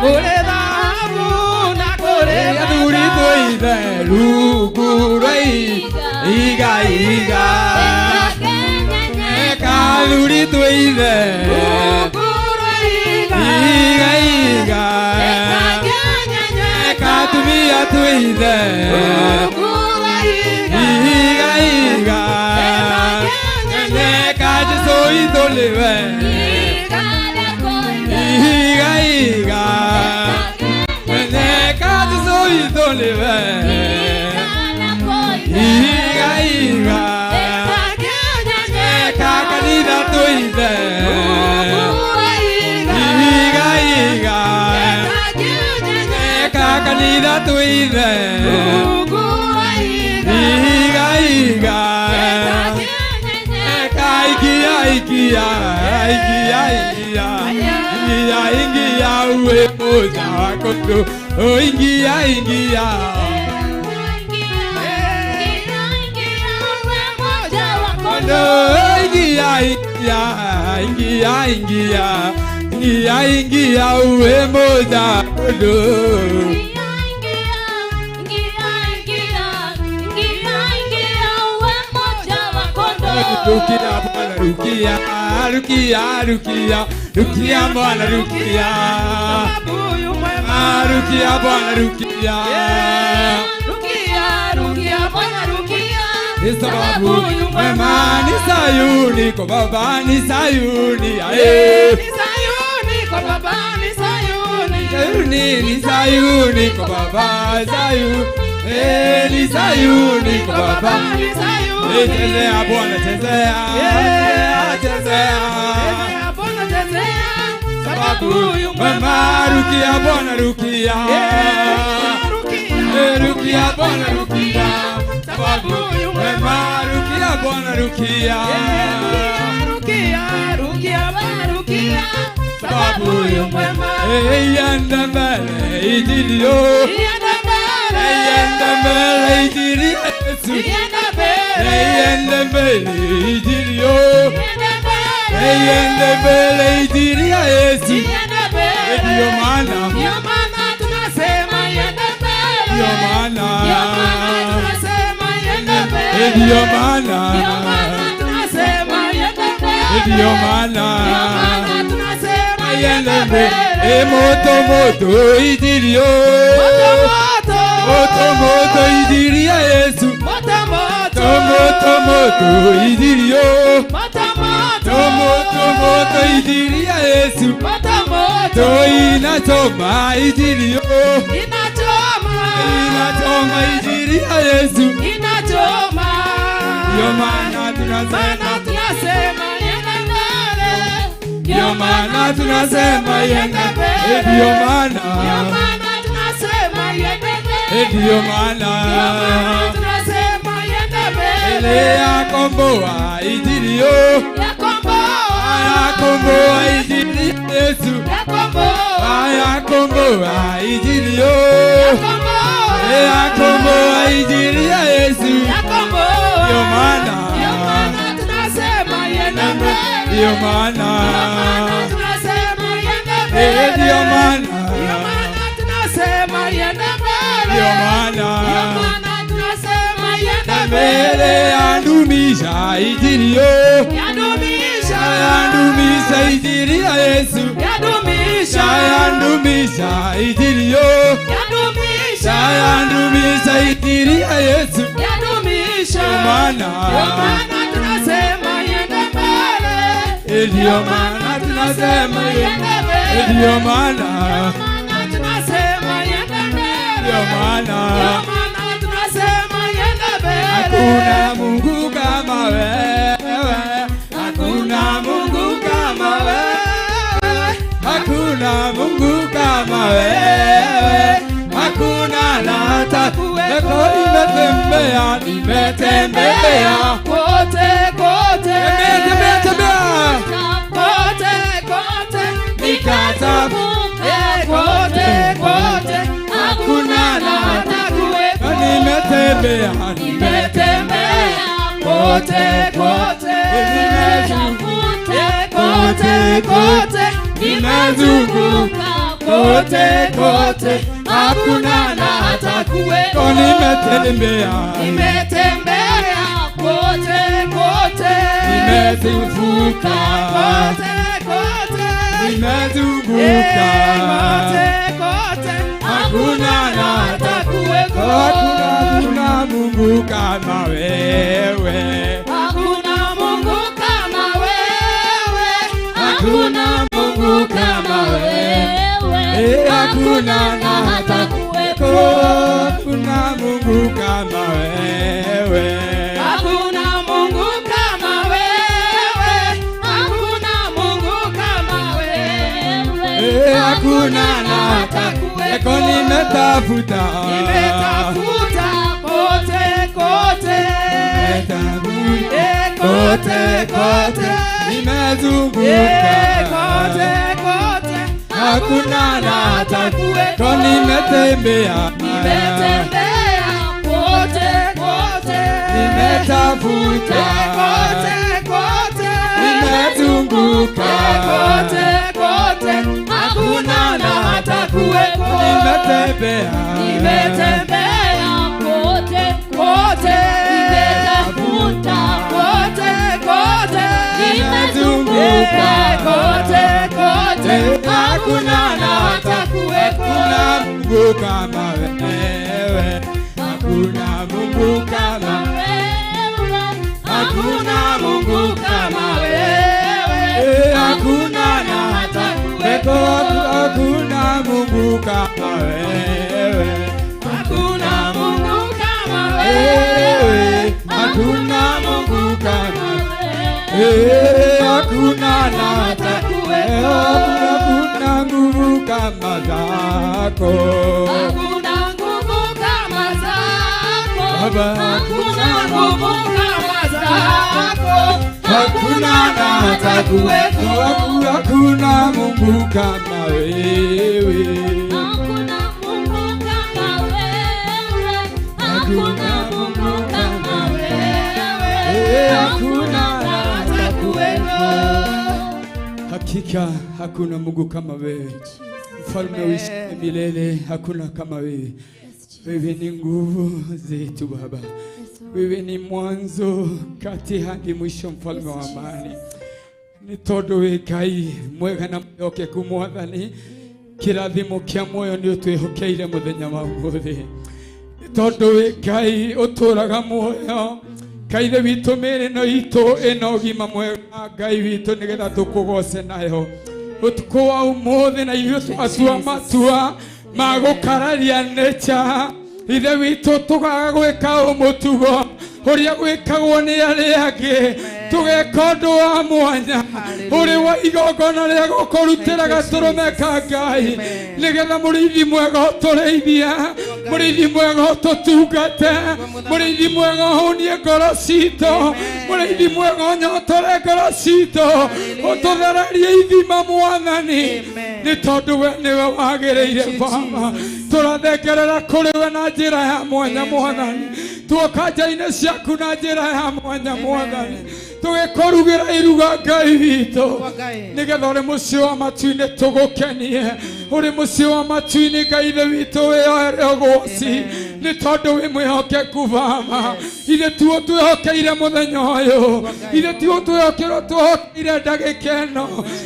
Kũrĩ thahabu na kũrĩ Athuri twĩ itherũ Iga iga Eka twithe Iga iga Eka tumia twithe Iga iga Eka Jesu itoliwe Iga iga Eka Jesu itoliwe Iga iga Eka kanitha twithe Iga iga Eka kanitha twithe Iga iga Eka ikia ikia ikia ikia Ingia ingia uwe moja wako Oh ingia ingia Ingia ingia ingia ingia ingia ingia uwe moja wako Rukia bwana rukia rukia rukia rukia bwana rukia rukia bwana rukia rukia rukia bwana rukia ni sababu mwema ni Sayuni kwa baba ni Sayuni ae ni Sayuni kwa baba ni Sayuni Sayuni ni Sayuni kwa baba Sayuni ni Sayuni kwa baba ni Sayuni Chezea bwana chezea chezea chezea bwana chezea sababu mwema rukia bwana rukia rukia bwana rukia sababu mwema rukia bwana rukia rukia rukia bwana rukia sababu mwema yenda mbele injili yenda mbele yenda mbele injili Yesu yenda mbele yenda mbele injili yenda mbele yenda mbele injili ya Yesu yenda mbele ndio maana ndio maana tunasema yenda mbele ndio maana ndio maana tunasema yenda mbele ndio maana ndio maana tunasema yenda mbele ndio maana ndio maana tunasema yenda mbele moto moto injili moto moto moto moto injili ya Yesu moto moto moto moto injili moto moto moto moto injili ya Yesu moto moto inachoma injili inachoma inachoma injili ya Yesu inachoma ndio maana tunasema tunasema yenda mbele ndio maana tunasema yenda mbele ndio maana ndio maana tunasema yenda mbele ndio maana tunasema yenda mbele yakomboa injili yakomboa yakomboa injili Yesu yakomboa yakomboa injili yakomboa yakomboa injili ya Yesu yakomboa ndio maana ndio maana tunasema yenda mbele ndio maana tunasema yenda mbele ndio maana ndio maana tunasema yenda mbele ndio maana ndio maana tunasema yenda mbele yandumisha injili yadumisha yandumisha injili ya Yesu yadumisha yandumisha injili yadumisha yandumisha injili ya Yesu yadumisha ndio maana ndio maana tunasema yenda mbele ndio maana tunasema yenda mbele ndio maana tunasema yenda mbele ndio maana ndio maana tunasema yenda mbele hakuna Mungu kama wewe hakuna Mungu kama wewe hakuna Mungu kama wewe hakuna na hata kuweko nimetembea nimetembea kote kote tembea tembea kote kote nikatafuta kote kote hakuna na hata kuweko nimetembea nimetembea kote kote kote kote nimezunguka kote kote hakuna na hata kuweko nimetembea nimetembea Nimezunguka Kote kote. Nimezunguka Kote kote. Hakuna na hata kuweko. Hakuna Mungu kama wewe. Hakuna Mungu kama wewe. Hakuna Mungu kama wewe. Wewe. Hakuna na hata kuweko. Hakuna Mungu kama wewe. Hakuna Mungu kama wewe. Hakuna Mungu kama wewe. Hakuna na hata kuweko. Nimetafuta. Nimetafuta kote kote. Nimetafuta. Kote kote. Nimezunguka. Kote kote. Hakuna na hata kuweko. Nimetembea. Nimetembea kote kote. Nimetafuta. Kote kote. Nimezunguka. Kote kote. Hakuna na hata kuweko. Nimetembea. Nimetembea Kote kote. Nimetafuta. Kote kote. Nimezunguka. Kote kote. Hakuna na hata kuweko. Hakuna Mungu kama wewe. Hakuna Mungu kama wewe. Hakuna Mungu kama wewe. Hakuna na hata kuweko. Hakuna Mungu kama wewe. Hakuna Mungu kama wewe. Hakuna Mungu kama wewe. Hakuna na hata kuweko. Hakuna nguvu kama zako. Hakuna nguvu kama zako. Baba, Hakuna nguvu kama zako. Hakuna na hata kuweko. Hakuna Mungu kama wewe. Hakuna Mungu kama wewe. Hakuna Mungu kama wewe. Hakuna na hata kuweko. Hakika hakuna Mungu kama wewe. Mfalme uishi milele, hakuna kama wewe. Wewe ni nguvu zetu Baba. Wewe ni mwanzo kati hadi mwisho, mfalme wa amani. Nĩ tondũ wĩ Ngai mwega na mwĩhokeku Mwathani, kĩrathimo kĩa muoyo nĩ ũtwĩhokeire mũthenya wa ũmũthĩ. Nĩ tondũ wĩ Ngai ũtũraga muoyo, Ngai ithe witũ mĩĩrĩ ĩno itũ ĩna ũgima mwega, Ngai witũ, nĩgetha tũkũgoce nayo ũtukũ wa ũmũthĩ, na ithuĩ twatua matua ma gũkararia nature, ithe witũ, tũkaga gwĩka ũmũtugo ũrĩa gwĩkagwo nĩ arĩa angĩ, tũgeka ũndũ wa mwanya ũrĩ wa igongona rĩa gũkũrutĩra gatũrũme ka Ngai, nĩgetha mũrĩithi mwega ũtũrĩithia, mũrĩithi mwega ũtũtungate, mũrĩithi mwega ũhũnie ngoro citũ, mũrĩithi mwega ũnyotore ngoro citũ, ũtũthererie ithima Mwathani, nĩ tondũ we nĩwe wagĩrĩire. Baba, tũrathengerera kũrĩ we na njĩra ya mwanya Mwathani, tuoka nja-inĩ ciaku na njĩra ya mwanya Mwathani, tũgĩkũrugĩra iruga Ngai witũ, nĩgetha ũrĩ mũciĩ wa matu-inĩ tũgũkenie, ũrĩ mũciĩ wa matu-inĩ Ngai ithe witũ wĩyoere ũgoci, nĩ tondũ wĩ mwĩhokeku Baba. Ithe tuo twĩhokeire mũthenya ũyũ, ithe tiguo twĩhokerwo twĩhokeire ndagĩka ĩno,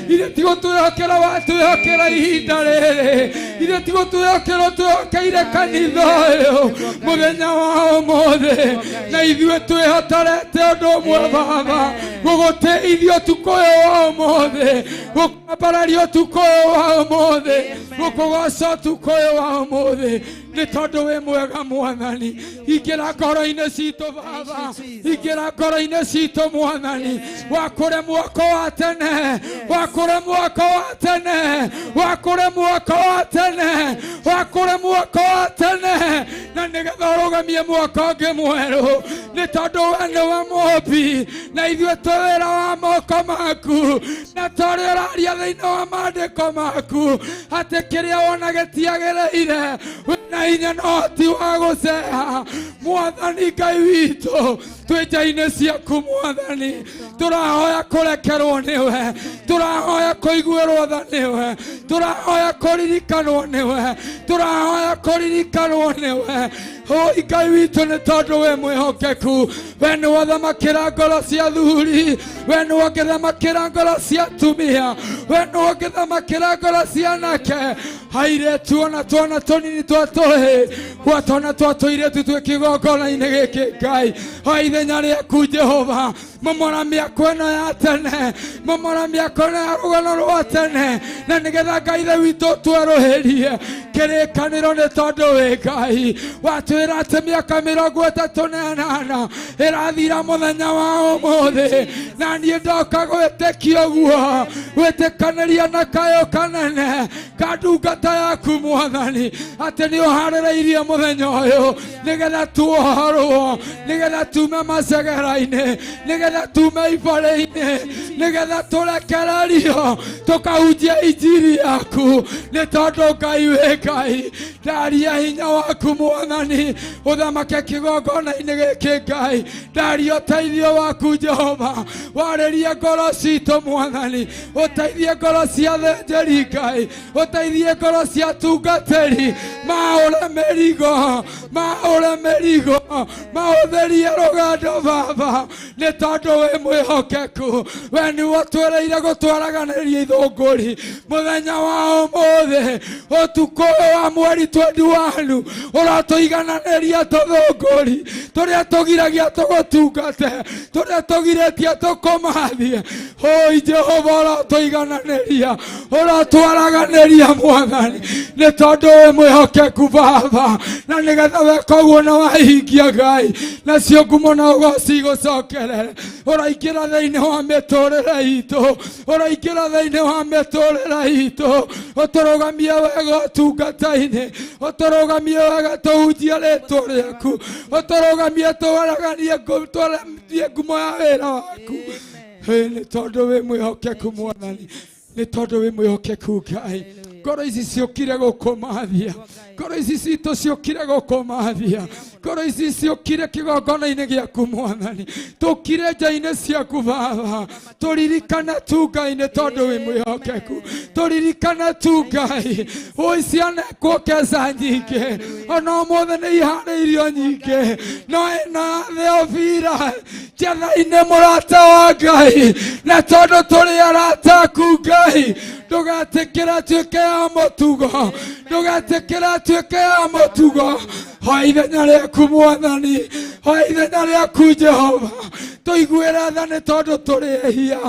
ithe tiguo twĩhokera watwĩhokera ihinda rĩrĩ, ithe tiguo twĩhokerwo twĩhokeire kanitha ũyũ mũthenya wa ũmũthĩ, na ithuĩ twĩhotorete ũndũ ũmwe Baba, gũgũtĩithia ũtukũ ũyũ wa ũmũthĩ, gũkwambararia ũtukũ ũyũ wa ũmũthĩ, gũkũgoca ũtukũ ũyũ wa ũmũthĩ, nĩ tondũ wĩ mwega Mwathani. Ingĩra ngoro-inĩ citũ Baba, ingĩra ngoro-inĩ citũ Mwathani, wakũre mwako wa tene, wakũre mwako wa tene, wakũre mwako wa tene, wakũre mwako wa tene, na nĩgetha ũrũgamie mwaka ũngĩ mwerũ, nĩ tondũ we nĩwe mũũmbi na ithuĩ twĩ wĩra wa moko maku, na torĩa ũraria thĩinĩ wa maandĩko maku atĩ kĩrĩa wona gĩtiagĩrĩire, wĩna hinya na ũhoti wa gũceha Mwathani Ngai witũ. Twĩ nja-inĩ ciaku Mwathani, tũrahoya kũrekerwo nĩwe, tũrahoya kũiguĩrwo tha nĩwe, tũrahoya kũririkanwo nĩwe, tũrahoya kũririkanwo nĩwe. Oi Ngai witũ, nĩ tondũ wĩ mwĩhokeku, we nĩ wathamakĩra ngoro cia thuri, we nĩ wongĩthamakĩra ngoro cia atumia, we nĩ wongĩthamakĩra ngoro cia anake, airĩtu ona twana tũnini twa tũhĩ, gwatona twa tũirĩtu twĩ kĩgongona-inĩ gĩkĩ. Ngai, o ithenya rĩaku Jehova, momora mĩako ĩno ya tene, momora mĩako ĩno ya rũgano rwa tene, na nĩgetha Ngai ithe witũ twerũhĩrie kĩrĩkanĩro, nĩ tondũ wĩ Ngai watwĩra atĩ mĩaka 38 ĩrathira mũthenya wa ũmũthĩ, na niĩ ndoka gwĩtĩkia ũguo, gwĩtĩkanĩria na kayũ kanene ka ndungata yaku Mwathani, atĩ nĩ ũharĩrĩirie mũthenya ũyũ nĩgetha tuohorwo, nĩgetha tume macegera-inĩ, nĩgetha tume ibarĩ-inĩ, nĩgetha tũrekererio tũkahunjia injiri yaku, nĩ tondũ Ngai wĩ Ngai. Ndaria hinya waku Mwathani ũthamake kĩgongona-inĩ gĩkĩ. Ngai, ndaria ũteithio waku Jehova, warĩrie ngoro citũ Mwathani, ũteithie ngoro cia thĩnjĩri Ngai, ũteithie ngoro cia tungatĩri, maũre mĩrigo, maũre mĩrigo, maũtherie rũgendo Baba, nĩ tondũ wĩ mwĩhokeku. We nĩwe ũtwĩrĩire gũtwaraganĩria ithũngũri mũthenya wa ũmũthĩ, ũtukũ ũyũ wa mweri 21, ũratũigananĩria tũthũngũri tũrĩa tũgiragia tũgũtungate, tũrĩa tũgirĩtie tũkũmathie. Oi Jehova, ũratũigananĩria, ũratwaraganĩria Mwathani, nĩ tondũ wĩ mwĩhokeku Baba, na nĩgetha weka ũguo na wahingia Ngai, nacio ngumo na ũgoci igũcokerere. Ũraingĩra thĩinĩ wa mĩtũrĩre itũ, ũraingĩra thĩinĩ wa mĩtũrĩre itũ, ũtũrũgamie wega ũtungata-inĩ, ũtũrũgamie wega tũhunjie rĩtwa rĩaku, ũtũrũgamie twaraganie twaranie ngumo ya wĩra waku. Ĩ, nĩ tondũ wĩ mwĩhokeku Mwathani, nĩ tondũ wĩ mwĩhokeku Ngai. Ngoro ici ciũkire gũkũmathia, ngoro ici citũ ciũkire gũkũmathia, ngoro ici ciũkire kĩgongona-inĩ gĩaku Mwathani, tũkire nja-inĩ ciaku Baba, tũririkane tu Ngai, nĩ tondũ wĩ mwĩhokeku, tũririkane tu Ngai. Oi, ciana kuokeza nyingĩ, ona ũmũthĩ nĩ iharĩirio nyingĩ, no ĩno ya Theofira njetha-inĩ, mũrata wa Ngai, na tondũ tũrĩ arata aku Ngai, ndũgetĩkĩra tuĩke ya mũtugo, ndũgetĩkĩra tuĩke ya mũtugo. Hoa ithenya rĩaku Mwathani, hoa ithenya rĩaku Jehova, tũiguĩre tha nĩ tondũ tũrĩ ehia,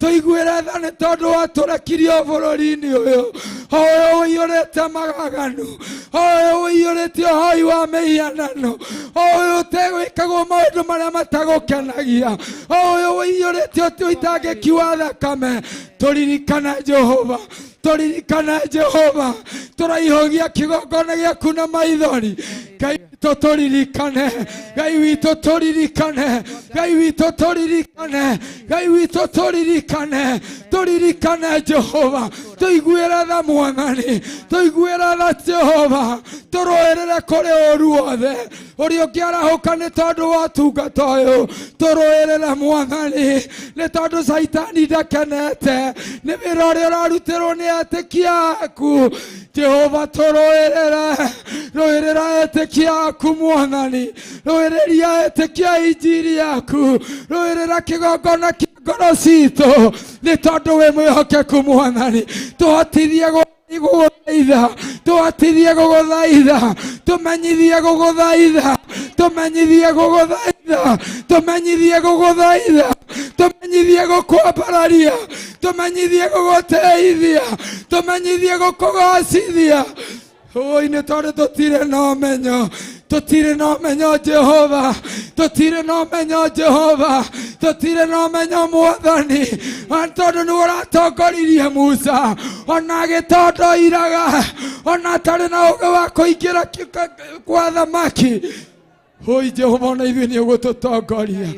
tũiguĩre tha nĩ tondũ watũrekirio bũrũri-inĩ ũyũ, o ũyũ ũiyũrĩte magaganu, o ũyũ ũiyũrĩte ũhoi wa mĩhianano, o ũyũ ũtegwĩkagwo maũndũ marĩa matagũkenagia, o ũyũ ũiyũrĩte ũitangĩki wa thakame. Tũririkane Jehova, tũririkane Jehova, tũraihũgia kĩgongona gĩaku na maithori. Ngai witũ tũririkane, Ngai witũ tũririkane, Ngai witũ tũririkane, Ngai witũ tũririkane, tũririkane Jehova, tũiguĩre tha Mwathani, tũiguĩre tha Jehova, tũrũĩrĩre kũrĩ ũru wothe ũrĩa ũngĩarahũka nĩ tondũ wa ũtungata ũyũ. Tũrũĩrĩre Mwathani, nĩ tondũ Caitani ndakenete nĩ wĩra ũrĩa ũrarutĩrwo nĩ etĩkia aku. Jehova, tũrũĩrĩre, rũĩrĩra etĩkia aku Mwathani, rũĩrĩria etĩkia injiri yaku, rũĩrĩra kĩgongona kĩa ngoro citũ, nĩ tondũ wĩ mwĩhokeku Mwathani. Tũhotithie gũgũthaitha, tũhotithie gũgũthaitha, tũmenyithie gũgũthaitha, tũmenyithie gũgũthaitha, tũmenyithie gũgũthaitha, tũmenyithie gũkwambararia, tũmenyithie gũgũteithia, tũmenyithie gũkũgocithia. Oi, nĩ tondũ tũtirĩ na ũmenyo, tũtirĩ na ũmenyo Jehova, tũtirĩ na ũmenyo Jehova, tũtirĩ na ũmenyo Mwathani, na tondũ nĩ ũratongoririe Musa ona agĩtondoiraga, ona atarĩ na ũgĩ wa kũingĩra kwa thamaki. Oi Jehova, ona ithuĩ nĩ ũgũtũtongoria.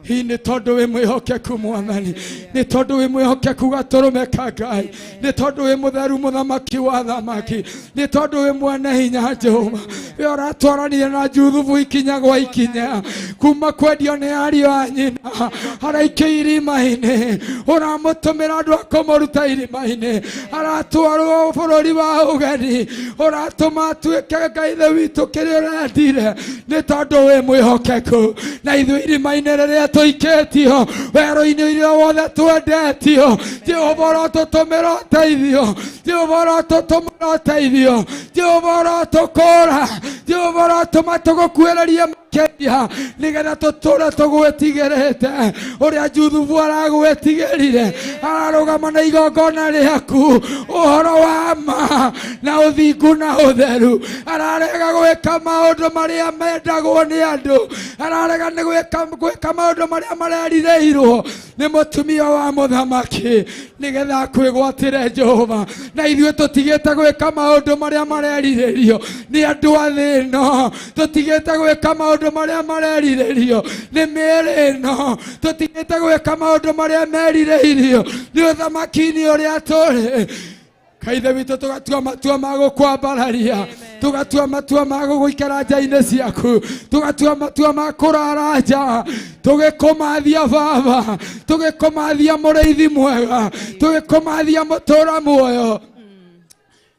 Hihi nĩ tondũ wĩ mwĩhokeku Mwathani, nĩ tondũ wĩ mwĩhokeku gatũrũme ka Ngai, nĩ tondũ wĩ mũtheru mũthamaki wa thamaki, nĩ tondũ wĩ mwene hinya Jehova, We ũratwaranire na Juthubu ikinya gwa ikinya kuma kwendio nĩ ariũ a nyina araikio irima-inĩ, ũramũtũmĩra andũ a kũmũruta irima-inĩ, aratwarwo bũrũri wa ũgeni, ũratũma atuĩke Ngai ithe witũ kĩrĩa ũrendire, nĩ tondũ wĩ mwĩhokeku. Na ithuĩ irima-inĩ rĩrĩa tũikĩtio, werũ-inĩ ũrĩa wothe twendetio, Jehova ũrotũtũmĩra ũteithio, Jehova ũrotũtũmĩra ũteithio, Jehova ũrotũkũra, Jehova ũrotũma tũgũkuĩrĩrie makĩria, nĩgetha tũtũre tũgwĩtigĩrĩte ũrĩa Juthubu aragwĩtigĩrire, ararũgama na igongona rĩaku ũhoro wa ma na ũthingu na ũtheru, ararega gwĩka maũndũ marĩa mendagwo nĩ andũ, ararega nĩ gwĩka maũndũ marĩa marerirĩirwo nĩ mũtumia wa mũthamaki, nĩgetha akwĩgwatĩre Jehova. Na ithuĩ tũtigĩte gwĩka maũndũ marĩa marerirĩrio nĩ andũ a thĩ ĩno, tũtigĩte gwĩka maũndũ marĩa marerirĩrio nĩ mĩĩrĩ ĩno, tũtigĩte gwĩka maũndũ marĩa merirĩirio nĩ ũthamaki-inĩ ũrĩa tũrĩ. Kaithe witũ tũgatua matua ma gũkwambararia, tũgatua matua ma gũgũikara nja-inĩ ciaku, tũgatua matua ma kũrara nja, tũgĩkũmathia Baba, tũgĩkũmathia mũrĩithi mwega, tũgĩkũmathia mũtũra muoyo.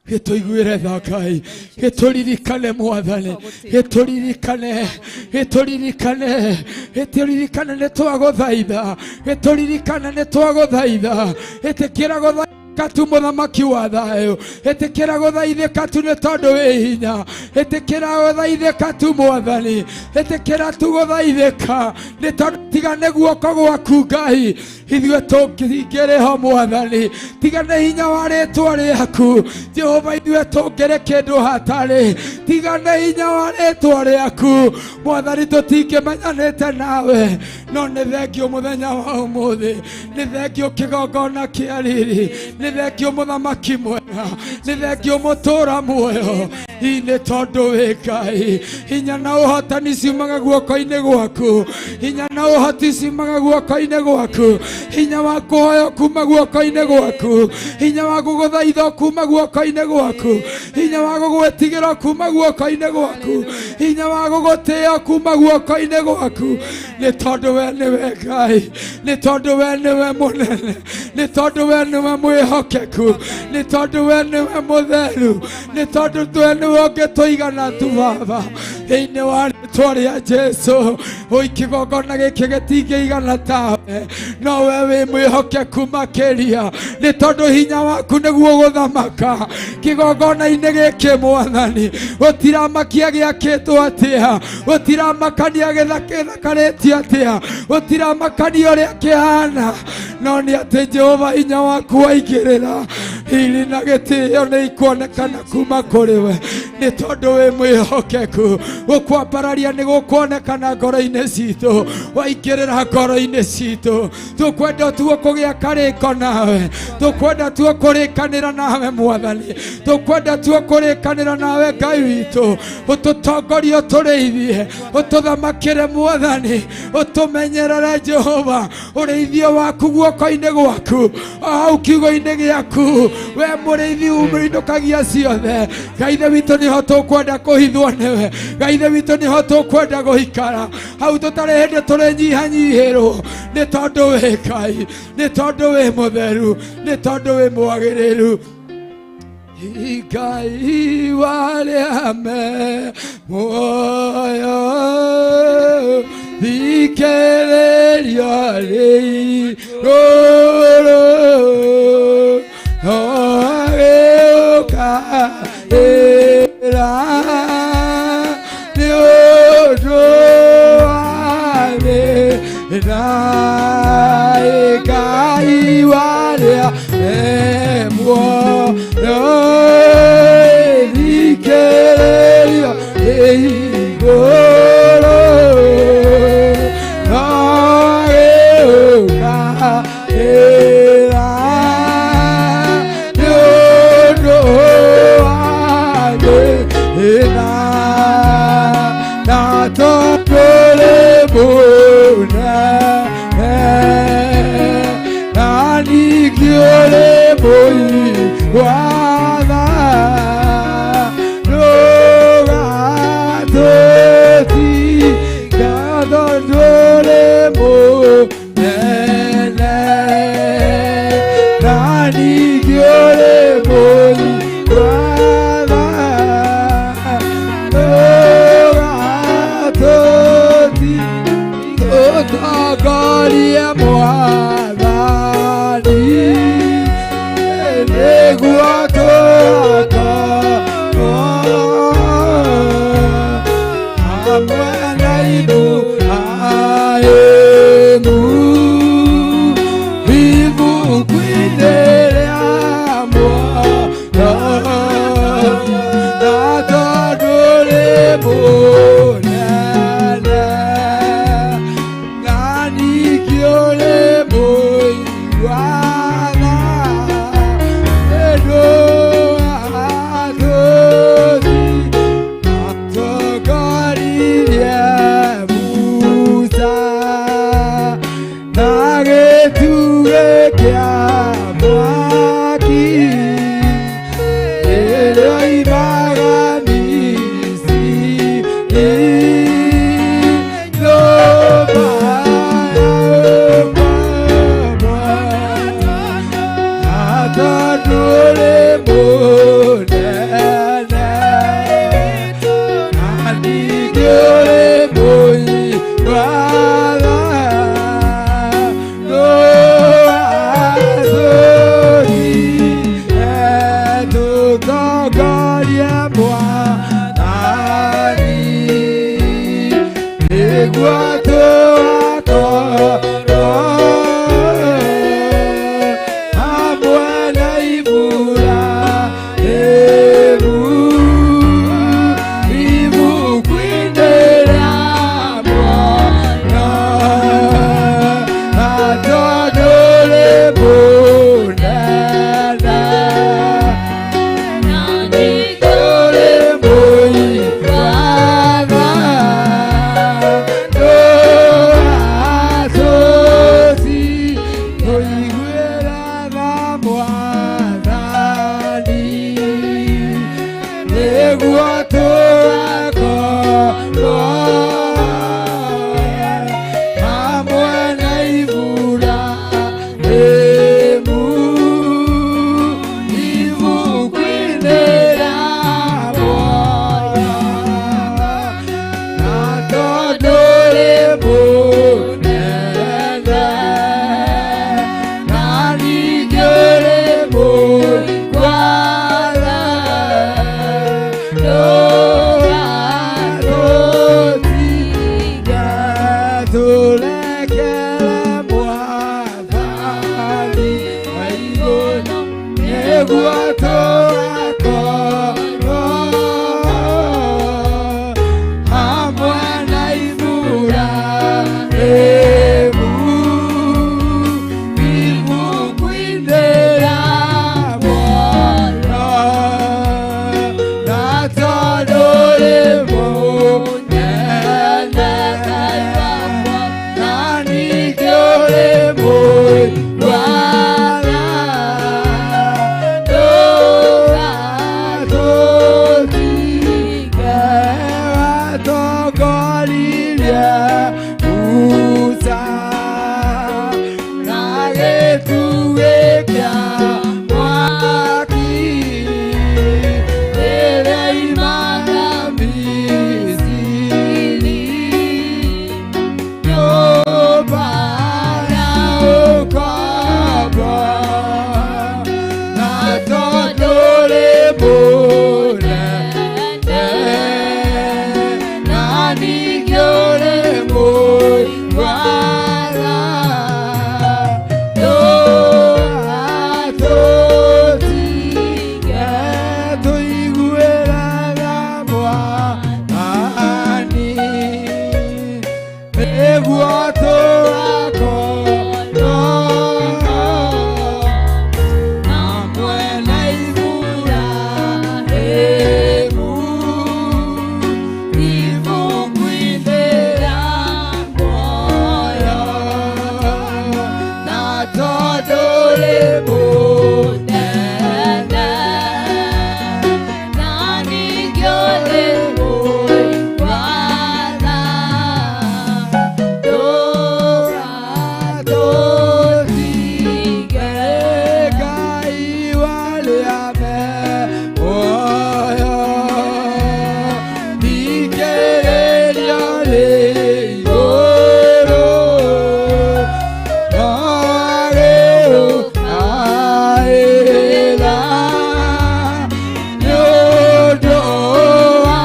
Gĩtũiguĩre tha Ngai, gĩtũririkane Mwathani, gĩtũririkane, gĩtũririkane, gĩtũririkane nĩ twagũthaitha, gĩtũririkane nĩ twagũthaitha, ĩtĩkĩra gũthaitha tu mũthamaki wa thayũ, ĩtĩkĩra gũthaithĩka tu nĩ tondũ wĩ hinya, ĩtĩkĩra gũthaithĩka tu Mwathani, ĩtĩkĩra tu gũthaithĩka nĩ tondũ tiga nĩ guoko gwaku Ngai ithuĩ tũngĩrĩ ho Mwathani, tiga nĩ hinya wa rĩtwa rĩaku Jehova ithuĩ tũngĩrĩ kĩndũ hatarĩ, tiga nĩ hinya wa rĩtwa rĩaku Mwathani tũtingĩmenyanĩte nawe. No nĩ thengio mũthenya wa ũmũthĩ, nĩ thengio kĩgongona kĩa riri, nĩ thengio mũthamaki mwega, nĩ thengio mũtũra muoyo, nĩ tondũ wĩ Ngai. Hinya na ũhotani ciumaga guoko-inĩ gwaku, hinya na ũhoti ciumaga guoko-inĩ gwaku, hinya wa kũhoya kuma guoko-inĩ gwaku, hinya wa gũgũthaitha kuma guoko-inĩ gwaku, hinya wa gũgwĩtigĩra kuma guoko-inĩ gwaku, hinya wa gũgũtĩĩa kuma guoko-inĩ gwaku, nĩ tondũ we nĩwe Ngai, nĩ tondũ we nĩwe mũnene, nĩ tondũ we nĩwe mwĩhokeku, nĩ tondũ we nĩwe mũtheru, nĩ tondũ we nĩwe ũngĩtũigana tu Baba. Thĩinĩ wa rĩtwa rĩa Jesu, oi kĩgongona gĩkĩ gĩtingĩigana tawe, no we wĩ mwĩhokeku makĩria, nĩ tondũ hinya waku nĩguo gũthamaka kĩgongona-inĩ gĩkĩ Mwathani. Gũtiramakia gĩakĩtwo atĩa, gũtiramakania gĩthakarĩtio atĩa, gũtiramakania ũrĩa kĩhana, no nĩ atĩ Jehova hinya waku waingĩrĩra, riri na gĩtĩo nĩ ikuonekana kuma kũrĩ we, nĩ tondũ wĩ mwĩhokeku. Gũkwambararia nĩ gũkuonekana ngoro-inĩ citũ, waingĩrĩra ngoro-inĩ citũ. Tũkwenda tuo kũgĩa karĩko nawe, tũkwenda tuo kũrĩkanĩra nawe Mwathani, tũkwenda tuo kũrĩkanĩra nawe Ngai witũ, ũtũtongorie, ũtũrĩithie, ũtũthamakĩre Mwathani, ũtũmenyerere Jehova, ũrĩithio waku guoko-inĩ gwaku, o hau kiugo-inĩ gĩaku, we mũrĩithi umĩinũkagia ciothe. Ngai ithe witũ nĩho tũkwenda kũhithwo nĩwe, Ngai ithe witũ nĩho tũkwenda gũikara, hau tũtarĩ hĩndĩ tũrĩnyihanyihĩrwo, nĩ tondũ wĩ Ngai, nĩ tondũ wĩ mũtheru, nĩ tondũ wĩ mwagĩrĩru. Ngai warĩa me muoyo, thikĩrĩria rĩ igũrũ, no agĩũka ĩra nĩ ũndũ wa thĩna. Ngai warĩa me muoyo, thikĩrĩria rĩ igũrũ, no agĩũka ĩra nĩ ũndũ wa thĩna. Mũnene, na ningĩ ũrĩ mũigua tha. Ĩndũ atũthi atongoririe Musa na gĩtugĩ kĩa mwaki ĩrĩa oimaga Misiri. Nyũmba ya ũkombo, na tondũ ũrĩ mũnene, na ningĩ ũrĩ mũigua tha, ndũatũthi tũtongorie Mwathani, nĩguo tũgakorwo hamwe na Iburahĩmu ibuku-inĩ rĩa muoyo. Na tondũ ũrĩ mũnene, na ningĩ ũrĩ mũigua tha, ndũatũthi tũiguĩre tha Mwathani, nĩguo tũgakorwo hamwe na Iburahĩmu ibuku-inĩ rĩa muoyo. Na tondũ ũrĩ mũnene, na ningĩ ũrĩ mũigua tha, ndũgatũtige, tũrekere Mwathani wa igũrũ, nĩguo tũgakorwo hamwe na Iburahĩmu ibuku-inĩ rĩa muoyo. Na tondũ ũrĩ mũnene, na ningĩ ũrĩ mũigua tha, ndũgatũtige, watongoririe Musa na gĩtugĩ kĩa mwaki ĩrĩa oimaga Misiri. Nyũmba ya ũkombo, na tondũ ũrĩ mũnene, na ningĩ ũrĩ mũigua tha, ndũgatũtige, tũiguĩre tha Mwathani, nĩguo tũgakorwo hamwe na Iburahĩmu ibuku-inĩ rĩa muoyo. Na tondũ ũrĩ mũnene, na ningĩ ũrĩ mũigua tha, ndũgatũtige. Ngai wa arĩa me muoyo, thikĩrĩria ũrĩ igũrũ, no agĩũkaĩra nĩ ũndũ wa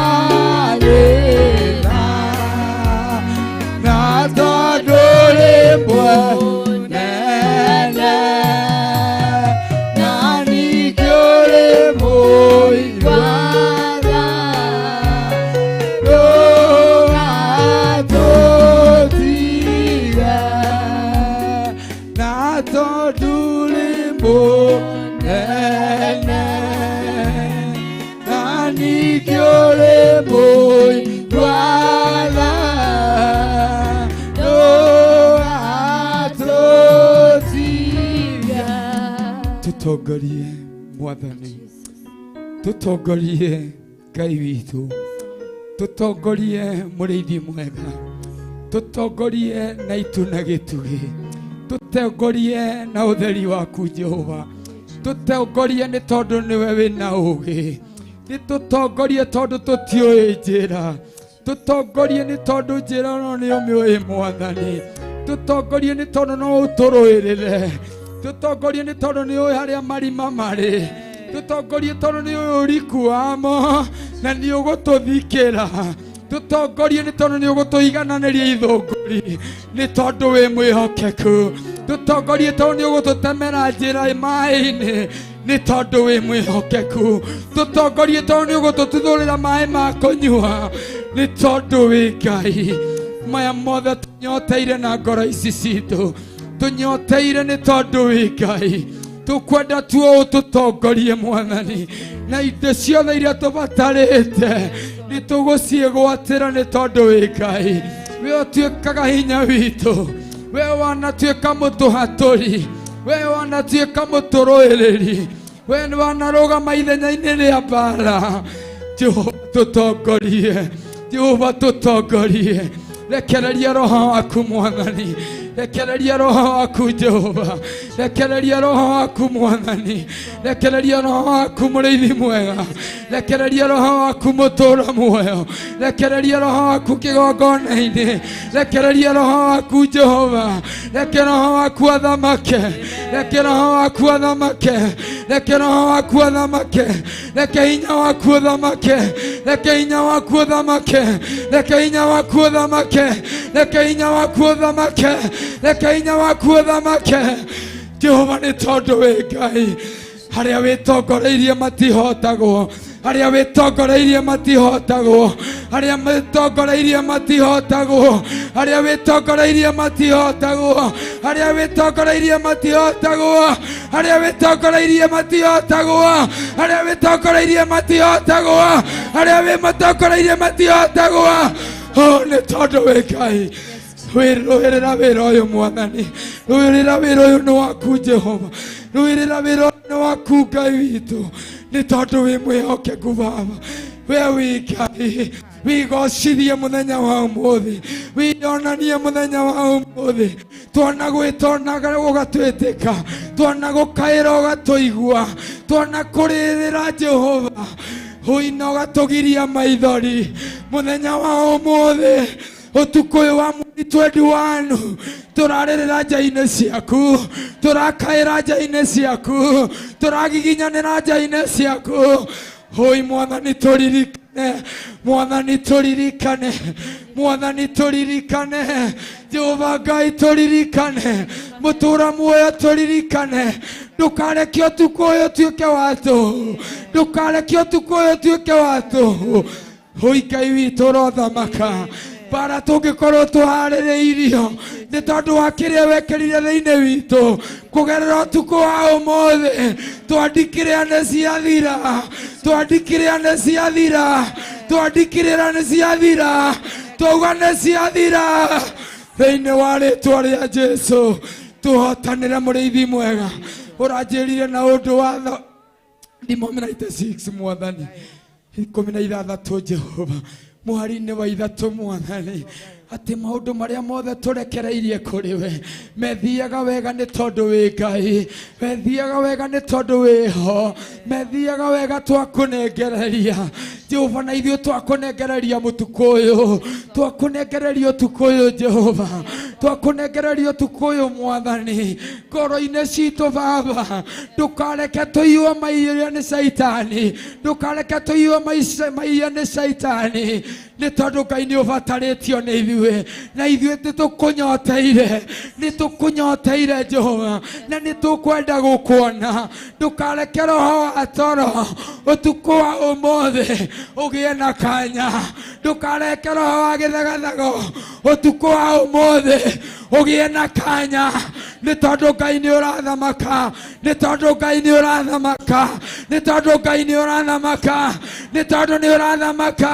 thĩna. Na tondũ ũrĩ mũnene, na ningĩ ũrĩ mũigua tha, Ningĩ ũrĩ mũigua tha, ndũgatũtige. Tũtongorie Mwathani, tũtongorie Ngai witũ, tũtongorie mũrĩithi mwega, tũtongorie na itu na gĩtugĩ, tũtongorie na ũtheri waku Jehova, tũtongorie nĩ tondũ nĩwe wĩna ũũgĩ, nĩ tũtongorie tondũ tũtiũĩ njĩra, tũtongorie nĩ tondũ njĩra no nĩ ũmĩũĩ Mwathani, tũtongorie nĩ tondũ no ũtũrũĩrĩre, tũtongorie nĩ tondũ nĩ ũĩ harĩa marima marĩ, tũtongorie tondũ nĩ ũĩ ũriku wamo na nĩ ũgũtũthikĩra, tũtongorie nĩ tondũ nĩ ũgũtũigananĩria ithũngũri nĩ tondũ wĩ mwĩhokeku, tũtongorie tondũ nĩ ũgũtũtemera njĩra maĩ-inĩ nĩ tondũ wĩ mwĩhokeku, tũtongorie tondũ nĩ ũgũtũtuthũrĩra maĩ ma kũnyua nĩ tondũ wĩ Ngai. Maya mothe tũnyoteire na ngoro ici citũ, tũnyoteire nĩ tondũ wĩ Ngai. Tũkwenda tu ũtũtongorie Mwathani, na indo ciothe iria tũbatarĩte nĩ tũgũciĩgwatĩra nĩ tondũ wĩ Ngai. We ũtuĩkaga hinya witũ, we wanatuĩka mũtũhatũri, we wanatuĩka mũtũrũĩrĩri, we wanarũgama ithenya-inĩ rĩa mbara. Jehova tũtongorie, Jehova tũtongorie, rekereria roho waku Mwathani, rekereria roho waku Jehova, rekereria roho waku Mwathani, rekereria roho waku mũrĩithi mwega, rekereria roho waku mũtũra muoyo, rekereria roho waku kĩgongona-inĩ, rekereria roho waku Jehova, reke roho waku athamake, reke roho waku athamake, reke roho waku athamake, reke hinya waku ũthamake, reke hinya waku ũthamake, reke hinya waku ũthamake, reke hinya waku ũthamake, reke hinya waku ũthamake. Jehova nĩ tondũ wĩ Ngai, harĩa wĩtongoreirie matihotagwo, harĩa wĩtongoreirie matihotagwo, harĩa wĩtongoreirie matihotagwo, harĩa wĩtongoreirie matihotagwo, harĩa wĩtongoreirie matihotagwo, harĩa wĩtongoreirie matihotagwo, harĩa wĩtongoreirie matihotagwo, harĩa wĩmatongoreirie matihotagwo. Oh, nĩ tondũ wĩ Ngai. Rũĩrĩra wĩra ũyũ Mwathani, rũĩrĩra wĩra ũyũ nĩ waku Jehova, rũĩrĩra wĩra ũyũ nĩ waku Ngai witũ, nĩ tondũ wĩ mwĩhokeku Baba. We wĩ Ngai, wĩgocithie mũthenya wa ũmũthĩ, wĩyonanie mũthenya wa ũmũthĩ. Tuona gwĩtonaga ũgatwĩtĩka, tuona gũkaĩra ũgatũigua, tuona kũrĩrĩra Jehova ũina ũgatũgiria maithori mũthenya wa ũmũthĩ. Ũtukũ ũyũ wa mweri 21 tũrarĩrĩra nja-inĩ ciaku, tũrakaĩra nja-inĩ ciaku, tũragiginyanĩra nja-inĩ ciaku. Hũi Mwathani tũririkane, Mwathani tũririkane, Mwathani tũririkane, Jehova Ngai tũririkane, mũtũra muoyo tũririkane. Ndũkareke ũtukũ ũyũ ũtuĩke wa tũhũ, ndũkareke ũtukũ ũyũ ũtuĩke wa tũhũ. Hũi Ngai witũ ũrothamaka, bara tũngĩkorwo tũharĩrĩirio nĩ tondũ wa kĩrĩa wekĩrire thĩinĩ witũ kũgerera ũtukũ wa ũmũthĩ. Twandikĩrĩa nĩ ciathira, twandikĩrĩa nĩ ciathira, twandikĩrĩra nĩ ciathira, twauga nĩ ciathira thĩinĩ wa rĩtwa rĩa Jesu. Tũhotanĩre mũrĩithi mwega, ũranjĩrire na ũndũ wa thimo 96 Mwathani 16 Jehova mũhari-inĩ wa 3 Mwathani, atĩ maũndũ marĩa mothe tũrekereirie kũrĩ we methiaga wega nĩ tondũ wĩ Ngai, methiaga wega nĩ tondũ wĩ ho, methiaga wega twakũnengereria Jehova, na ithuĩ twakũnengereria mũtukũ ũyũ, twakũnengereria ũtukũ ũyũ Jehova, twakũnengereria ũtukũ ũyũ Mwathani, ngoro-inĩ citũ Baba, ndũkareke tũiywo maiya nĩ Caitani, ndũkareke tũiywo maiya nĩ Caitani, nĩ tondũ Ngai nĩ ũbatarĩtio nĩ ithuĩ, na ithuĩ nĩ tũkũnyoteire, nĩ tũkũnyoteire Jehova, na nĩ tũkwenda gũkuona. Ndũkareke roho wa toro ũtukũ wa ũmũthĩ ũgĩe na kanya, ndũkareke roho wa gĩthegathago ũtukũ wa ũmũthĩ ũgĩe na kanya, nĩ tondũ Ngai nĩ ũrathamaka, nĩ tondũ Ngai nĩ ũrathamaka, nĩ tondũ Ngai nĩ ũrathamaka, Nĩ tondũ nĩ ũrathamaka,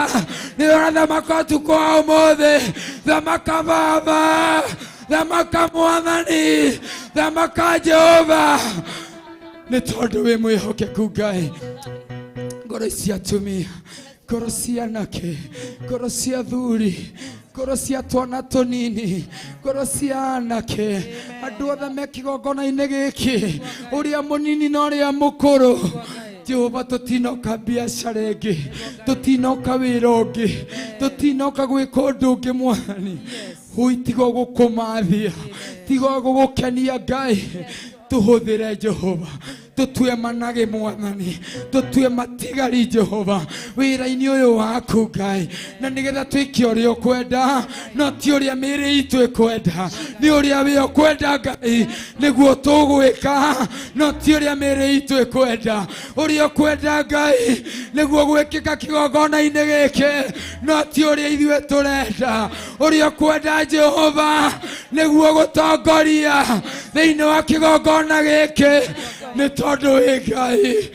nĩ ũrathamaka ũtukũ wa ũmũthĩ. Thamaka Baba, thamaka Mwathani, thamaka Jehova, nĩ tondũ wĩ mwĩhokeku Ngai. Ngoro cia atumia, ngoro cia anake, ngoro cia athuri, ngoro cia twana tũnini, ngoro cia anake, andũ othe me kĩgongona-inĩ gĩkĩ, ũrĩa mũnini na ũrĩa mũkũrũ. Jehova, tũtinoka biacara ĩngĩ, tũtinoka wĩra ũngĩ, tũtinoka gwĩka ũndũ ũngĩ Mwathani. Hui, tiga gũkũmathia, tiga gũgũkenia Ngai, tũhũthĩre Jehova, tũtue managĩ Mwathani, tũtue matigari Jehova wĩra-inĩ ũyũ waku Ngai, na nĩgetha twĩke ũrĩa ũkwenda, no ti ũrĩa mĩĩrĩ itũ ĩkwenda, nĩ ũrĩa we ũkwenda Ngai nĩguo tũgwĩka, no ti ũrĩa mĩĩrĩ itũ ĩkwenda, ũrĩa ũkwenda Ngai nĩguo gwĩkĩka kĩgongona-inĩ gĩkĩ, no ti ũrĩa ithuĩ tũrenda, ũrĩa ũkwenda Jehova nĩguo gũtongoria thĩinĩ wa kĩgongona gĩkĩ, nĩ tondũ wĩ Ngai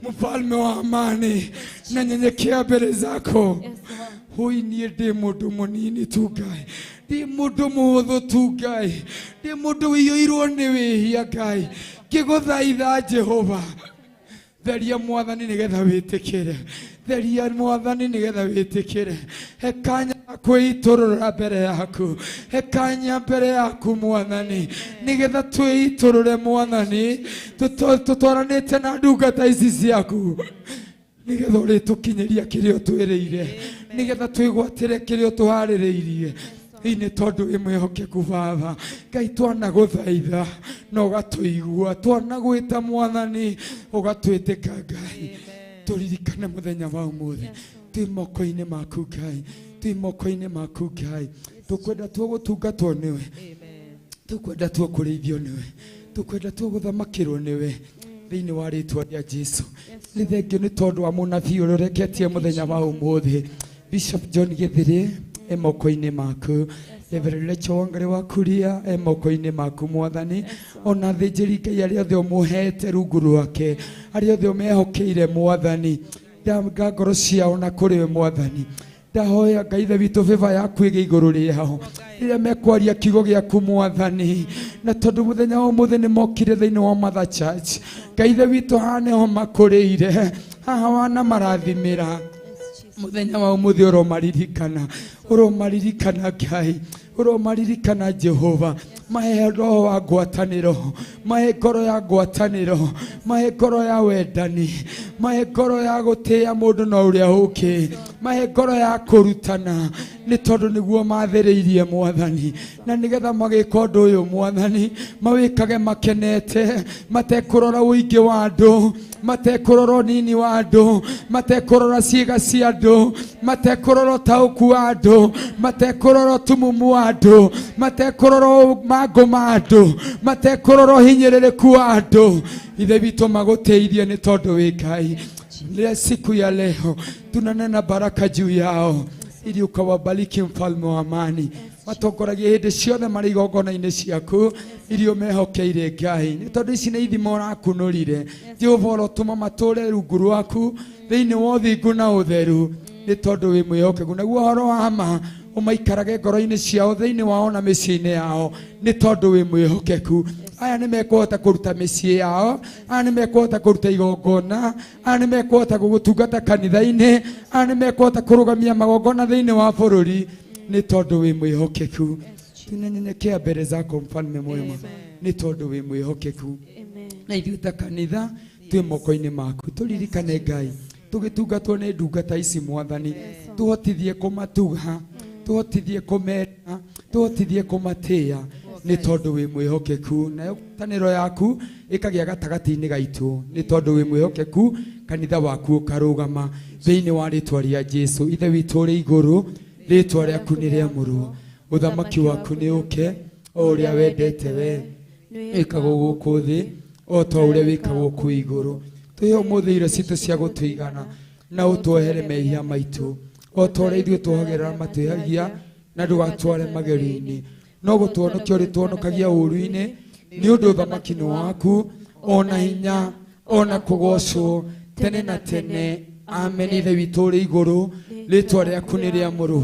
mfalme wa amani, na nyenyekea mbere zako. Hui, niĩ ndĩ mũndũ mũnini tu Ngai, ndĩ mũndũ mũhũthũ tu Ngai, ndĩ mũndũ ũiyũirwo nĩ wĩhia Ngai, ngĩgũthaitha Jehova, theria Mwathani nĩgetha wĩtĩkĩre, theria Mwathani nĩgetha wĩtĩkĩre. He kanya kwĩitũrũra mbere yaku, he kanya mbere yaku Mwathani, nĩgetha twĩitũrũre Mwathani, tũtwaranĩte na ndungata ici ciaku, nĩgetha ũrĩtũkinyĩria kĩrĩa ũtwĩrĩire, nĩgetha twĩgwatĩre kĩrĩa ũtũharĩrĩirie. Ĩ nĩ tondũ wĩ mwĩhokeku Baba Ngai, twanagũthaitha na ũgatũigua, twanagwĩta Mwathani ũgatwĩtĩka Ngai. Tũririkane mũthenya wa ũmũthĩ, twĩ moko-inĩ maku Ngai, twĩ moko-inĩ maku Ngai. Tũkwenda tuo gũtungatwo nĩwe, tũkwenda tuo kũrĩithio nĩwe, tũkwenda tuo gũthamakĩrwo nĩwe, thĩinĩ wa rĩtwa rĩa Jesu. Nĩ thengio nĩ tondũ wa mũnabii ũrĩa ũreketie mũthenya wa ũmũthĩ, Bishop John Gĩthĩrĩ, e moko-inĩ maku. Reverend Rachel Wangari wa Kuria, e moko-inĩ maku Mwathani. Ona athĩnjĩri Ngai arĩa othe ũmũhete rungu rwake, arĩa othe ũmehokeire Mwathani, ndanga ngoro ciao na kũrĩ we Mwathani. Ndahoya Ngai Ithe witũ, favor yaku ĩgĩe igũrũ rĩao rĩrĩa mekwaria kiugo gĩaku Mwathani, na tondũ mũthenya wa ũmũthĩ nĩ mokire thĩinĩ wa Mother Church, Ngai Ithe witũ, haha nĩho makũrĩire, haha wana marathimĩra mũthenya wa ũmũthĩ, ũromaririkana, ũromaririkana Ngai, ũromaririkana Jehova. Mahe roho wa ngwatanĩro, mahe ngoro ya ngwatanĩro, mahe ngoro ya wendani, mahe ngoro ya gũtĩĩa mũndũ na ũrĩa ũngĩ, mahe ngoro ya kũrutana, nĩ tondũ nĩguo mathĩrĩirie Mwathani, na nĩgetha magĩka ũndũ ũyũ Mwathani, mawĩkage makenete, matekũrora ũingĩ wa andũ, matekũrora ũnini wa andũ, matekũrora ciĩga cia andũ, matekũrora ũtaũku wa andũ, matekũrora ũtumumu wa andũ, matekũrora mangũ ma andũ, matekũrora ũhinyĩrĩrĩku wa andũ. Ithe witũ, magũtĩithie nĩ tondũ wĩ Ngai. Leo, siku ya leo, tunanena baraka juu yao ili ukawabariki, mfalme wa amani. Matongoragie hĩndĩ ciothe marĩ igongona-inĩ ciaku iria ũmehokeire Ngai, nĩ tondũ ici nĩ ithimo ũrakunũrire Jehova. Ũrotũma matũre rungu rwaku thĩinĩ wa ũthingu na ũtheru, nĩ tondũ wĩ mwĩhokeku. Naguo ũhoro wa ma ũmaikarage ngoro-inĩ ciao, thĩinĩ wao na mĩciĩ-inĩ yao, nĩ tondũ wĩ mwĩhokeku. Aya nĩ mekũhota kũruta mĩciĩ yao, aya nĩ mekũhota kũruta igongona, aya nĩ mekũhota gũgũtungata kanitha-inĩ, aya nĩ mekũhota kũrũgamia magongona thĩinĩ wa bũrũri, nĩ tondũ wĩ mwĩhokeku. Tunanyenyekea mbere zako, mfalme mwema, nĩ tondũ wĩ mwĩhokeku. Na ithuĩ ta kanitha twĩ moko-inĩ maku. Tũririkane Ngai, tũgĩtungatwo nĩ ndungata ici Mwathani, tũhotithie kũmatuga, tũhotithie kũmenda, tũhotithie kũmatĩĩa, nĩ tondũ wĩ mwĩhokeku. Nayo ngwatanĩro yaku ĩkagĩa gatagatĩ-inĩ gaitũ, nĩ tondũ wĩ mwĩhokeku. Kanitha waku ũkarũgama thĩinĩ wa rĩtwa rĩa Jesu. Ithe witũ ũrĩ igũrũ, rĩtwa rĩaku nĩ rĩamũrwo, ũthamaki waku nĩ ũke, o ũrĩa wendete we wĩkagwo gũkũ thĩ o ta ũrĩa wĩkagwo kũu igũrũ. Tũhe ũmũthĩ irio citũ cia gũtũigana, na ũtuohere mehia maitũ o ta ũrĩa ithuĩ tuohagĩrĩra matwĩhagia, na ndũgatware magerio-inĩ, no gũtũhonokia ũrĩtũhonokagia ũũru-inĩ, nĩ ũndũ ũthamaki nĩ waku, ona hinya, ona kũgocwo tene na tene. Amen. Ithe witũ ũrĩ igũrũ, rĩtwa rĩaku nĩ rĩamũrwo,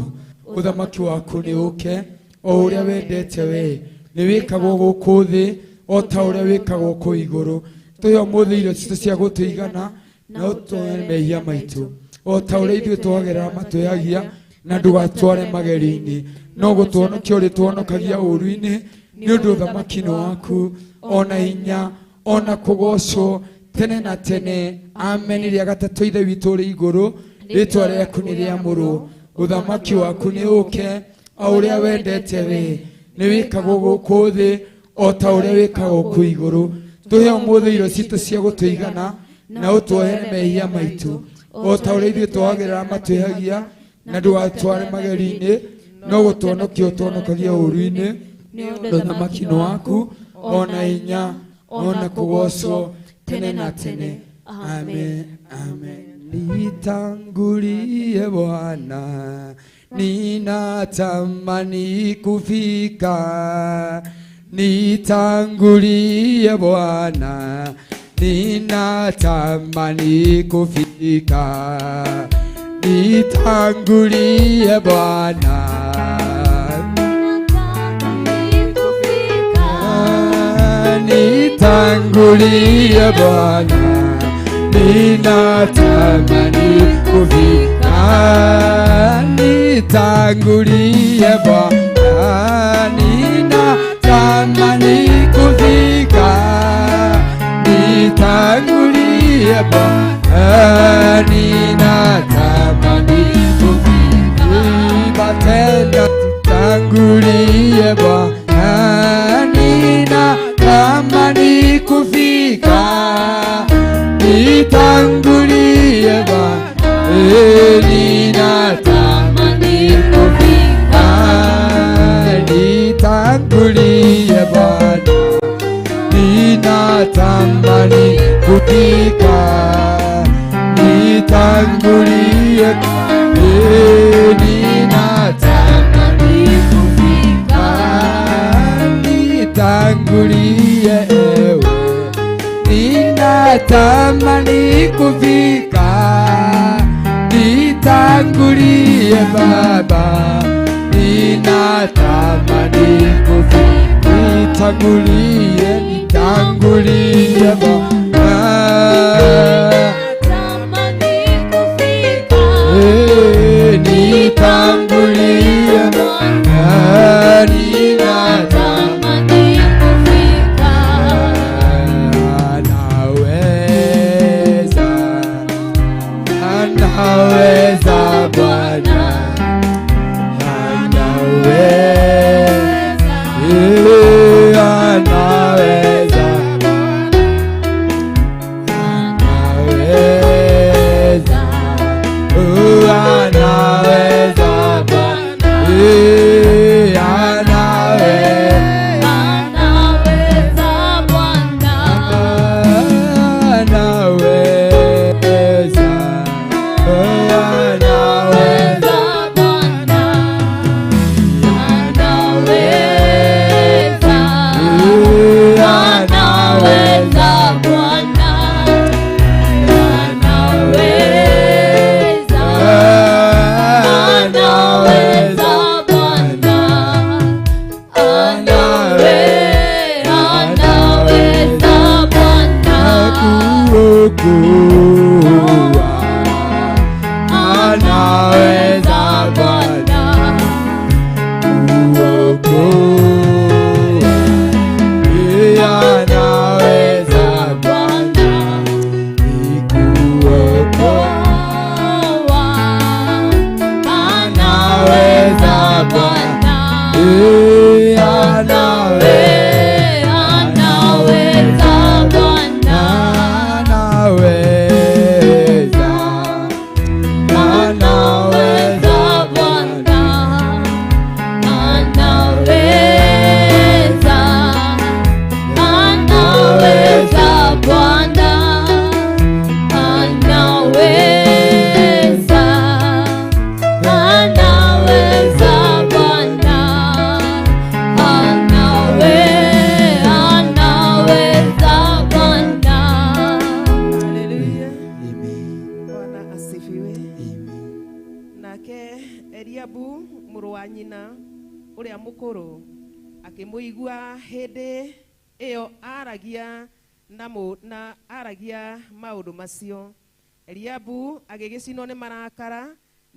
ũthamaki waku nĩ ũke, o ũrĩa wendete we nĩ wĩkagwo gũkũ thĩ o ta ũrĩa wĩkagwo kũu igũrũ. Tũhe ũmũthĩ irio citũ cia gũtũigana, na ũtuohere mehia maitũ o ta ũrĩa ithuĩ twohagĩra matwĩhagia, na ndũgatware magerio-inĩ, no gũtũhonokia ũrĩtũhonokagia ũũru-inĩ, nĩ ũndũ ũthamaki nĩ waku, ona hinya, ona kũgocwo tene na tene. Amen. Rĩa gatatũ, Ithe witũ ũrĩ igũrũ, rĩtwa rĩaku nĩ rĩamũrwo, ũthamaki waku nĩ ũke, o ũrĩa wendete we nĩ wĩkagwo gũkũ thĩ o ta ũrĩa wĩkagwo kũu igũrũ. Tũhe ũmũthĩ irio citũ cia gũtũigana, na ũtuohere mehia maitũ o ta ũrĩa ithuĩ twohagĩra matwĩhagia, na ndũgatware magerio-inĩ, no gũtũhonokia ũtũhonokagia ũũru-inĩ, nĩ ũndũ ũthamaki nĩ waku, ona hinya, ona kũgocwo tene na tene. Amen. Amen. Nitangulie Bwana, ninatamani kufika. Nitangulie Bwana, ninatamani kufika. Nitangulie Bwana, nitangulie Bwana, ninatamani kufika. Nitangulie Bwana, ninatamani kufika. Nitangulie Bwana, ninatamani kufika. Tena nitangulie Bwana, ninatamani kufika. Nitangulie Bwana, ninatamani kufika. Nitangulie Bwana, ninatamani kufika. Nitangulie, ninatamani kufika. Nitangulie ewe, ninatamani kufika. Nitangulie Baba, ninatamani kufika. Nitangulie, nitangulie Baba, nitangulie Bwana, ninatamani kufika. Anaweza, anaweza Bwana, anaweza, anaweza, anaweza, anaweza Bwana, anaweza, Anaweza Bwana, anaweza, anaweza Bwana, anaweza, anaweza Bwana, anaweza, anaweza Bwana, anaweza Bwana. Kuokoa, anaweza Bwana, kuokoa, anaweza Bwana, kuokoa, Anaweza Bwana, anaweza, anaweza Bwana, anaweza, anaweza Bwana, anaweza, anaweza Bwana, anaweza, anaweza Bwana, Nake Eliabu mũrũ wa nyina ũrĩa mũkũrũ akĩmũigua hĩndĩ ĩyo aragia na na aragia maũndũ macio. Eliabu agĩgĩcinwo nĩ marakara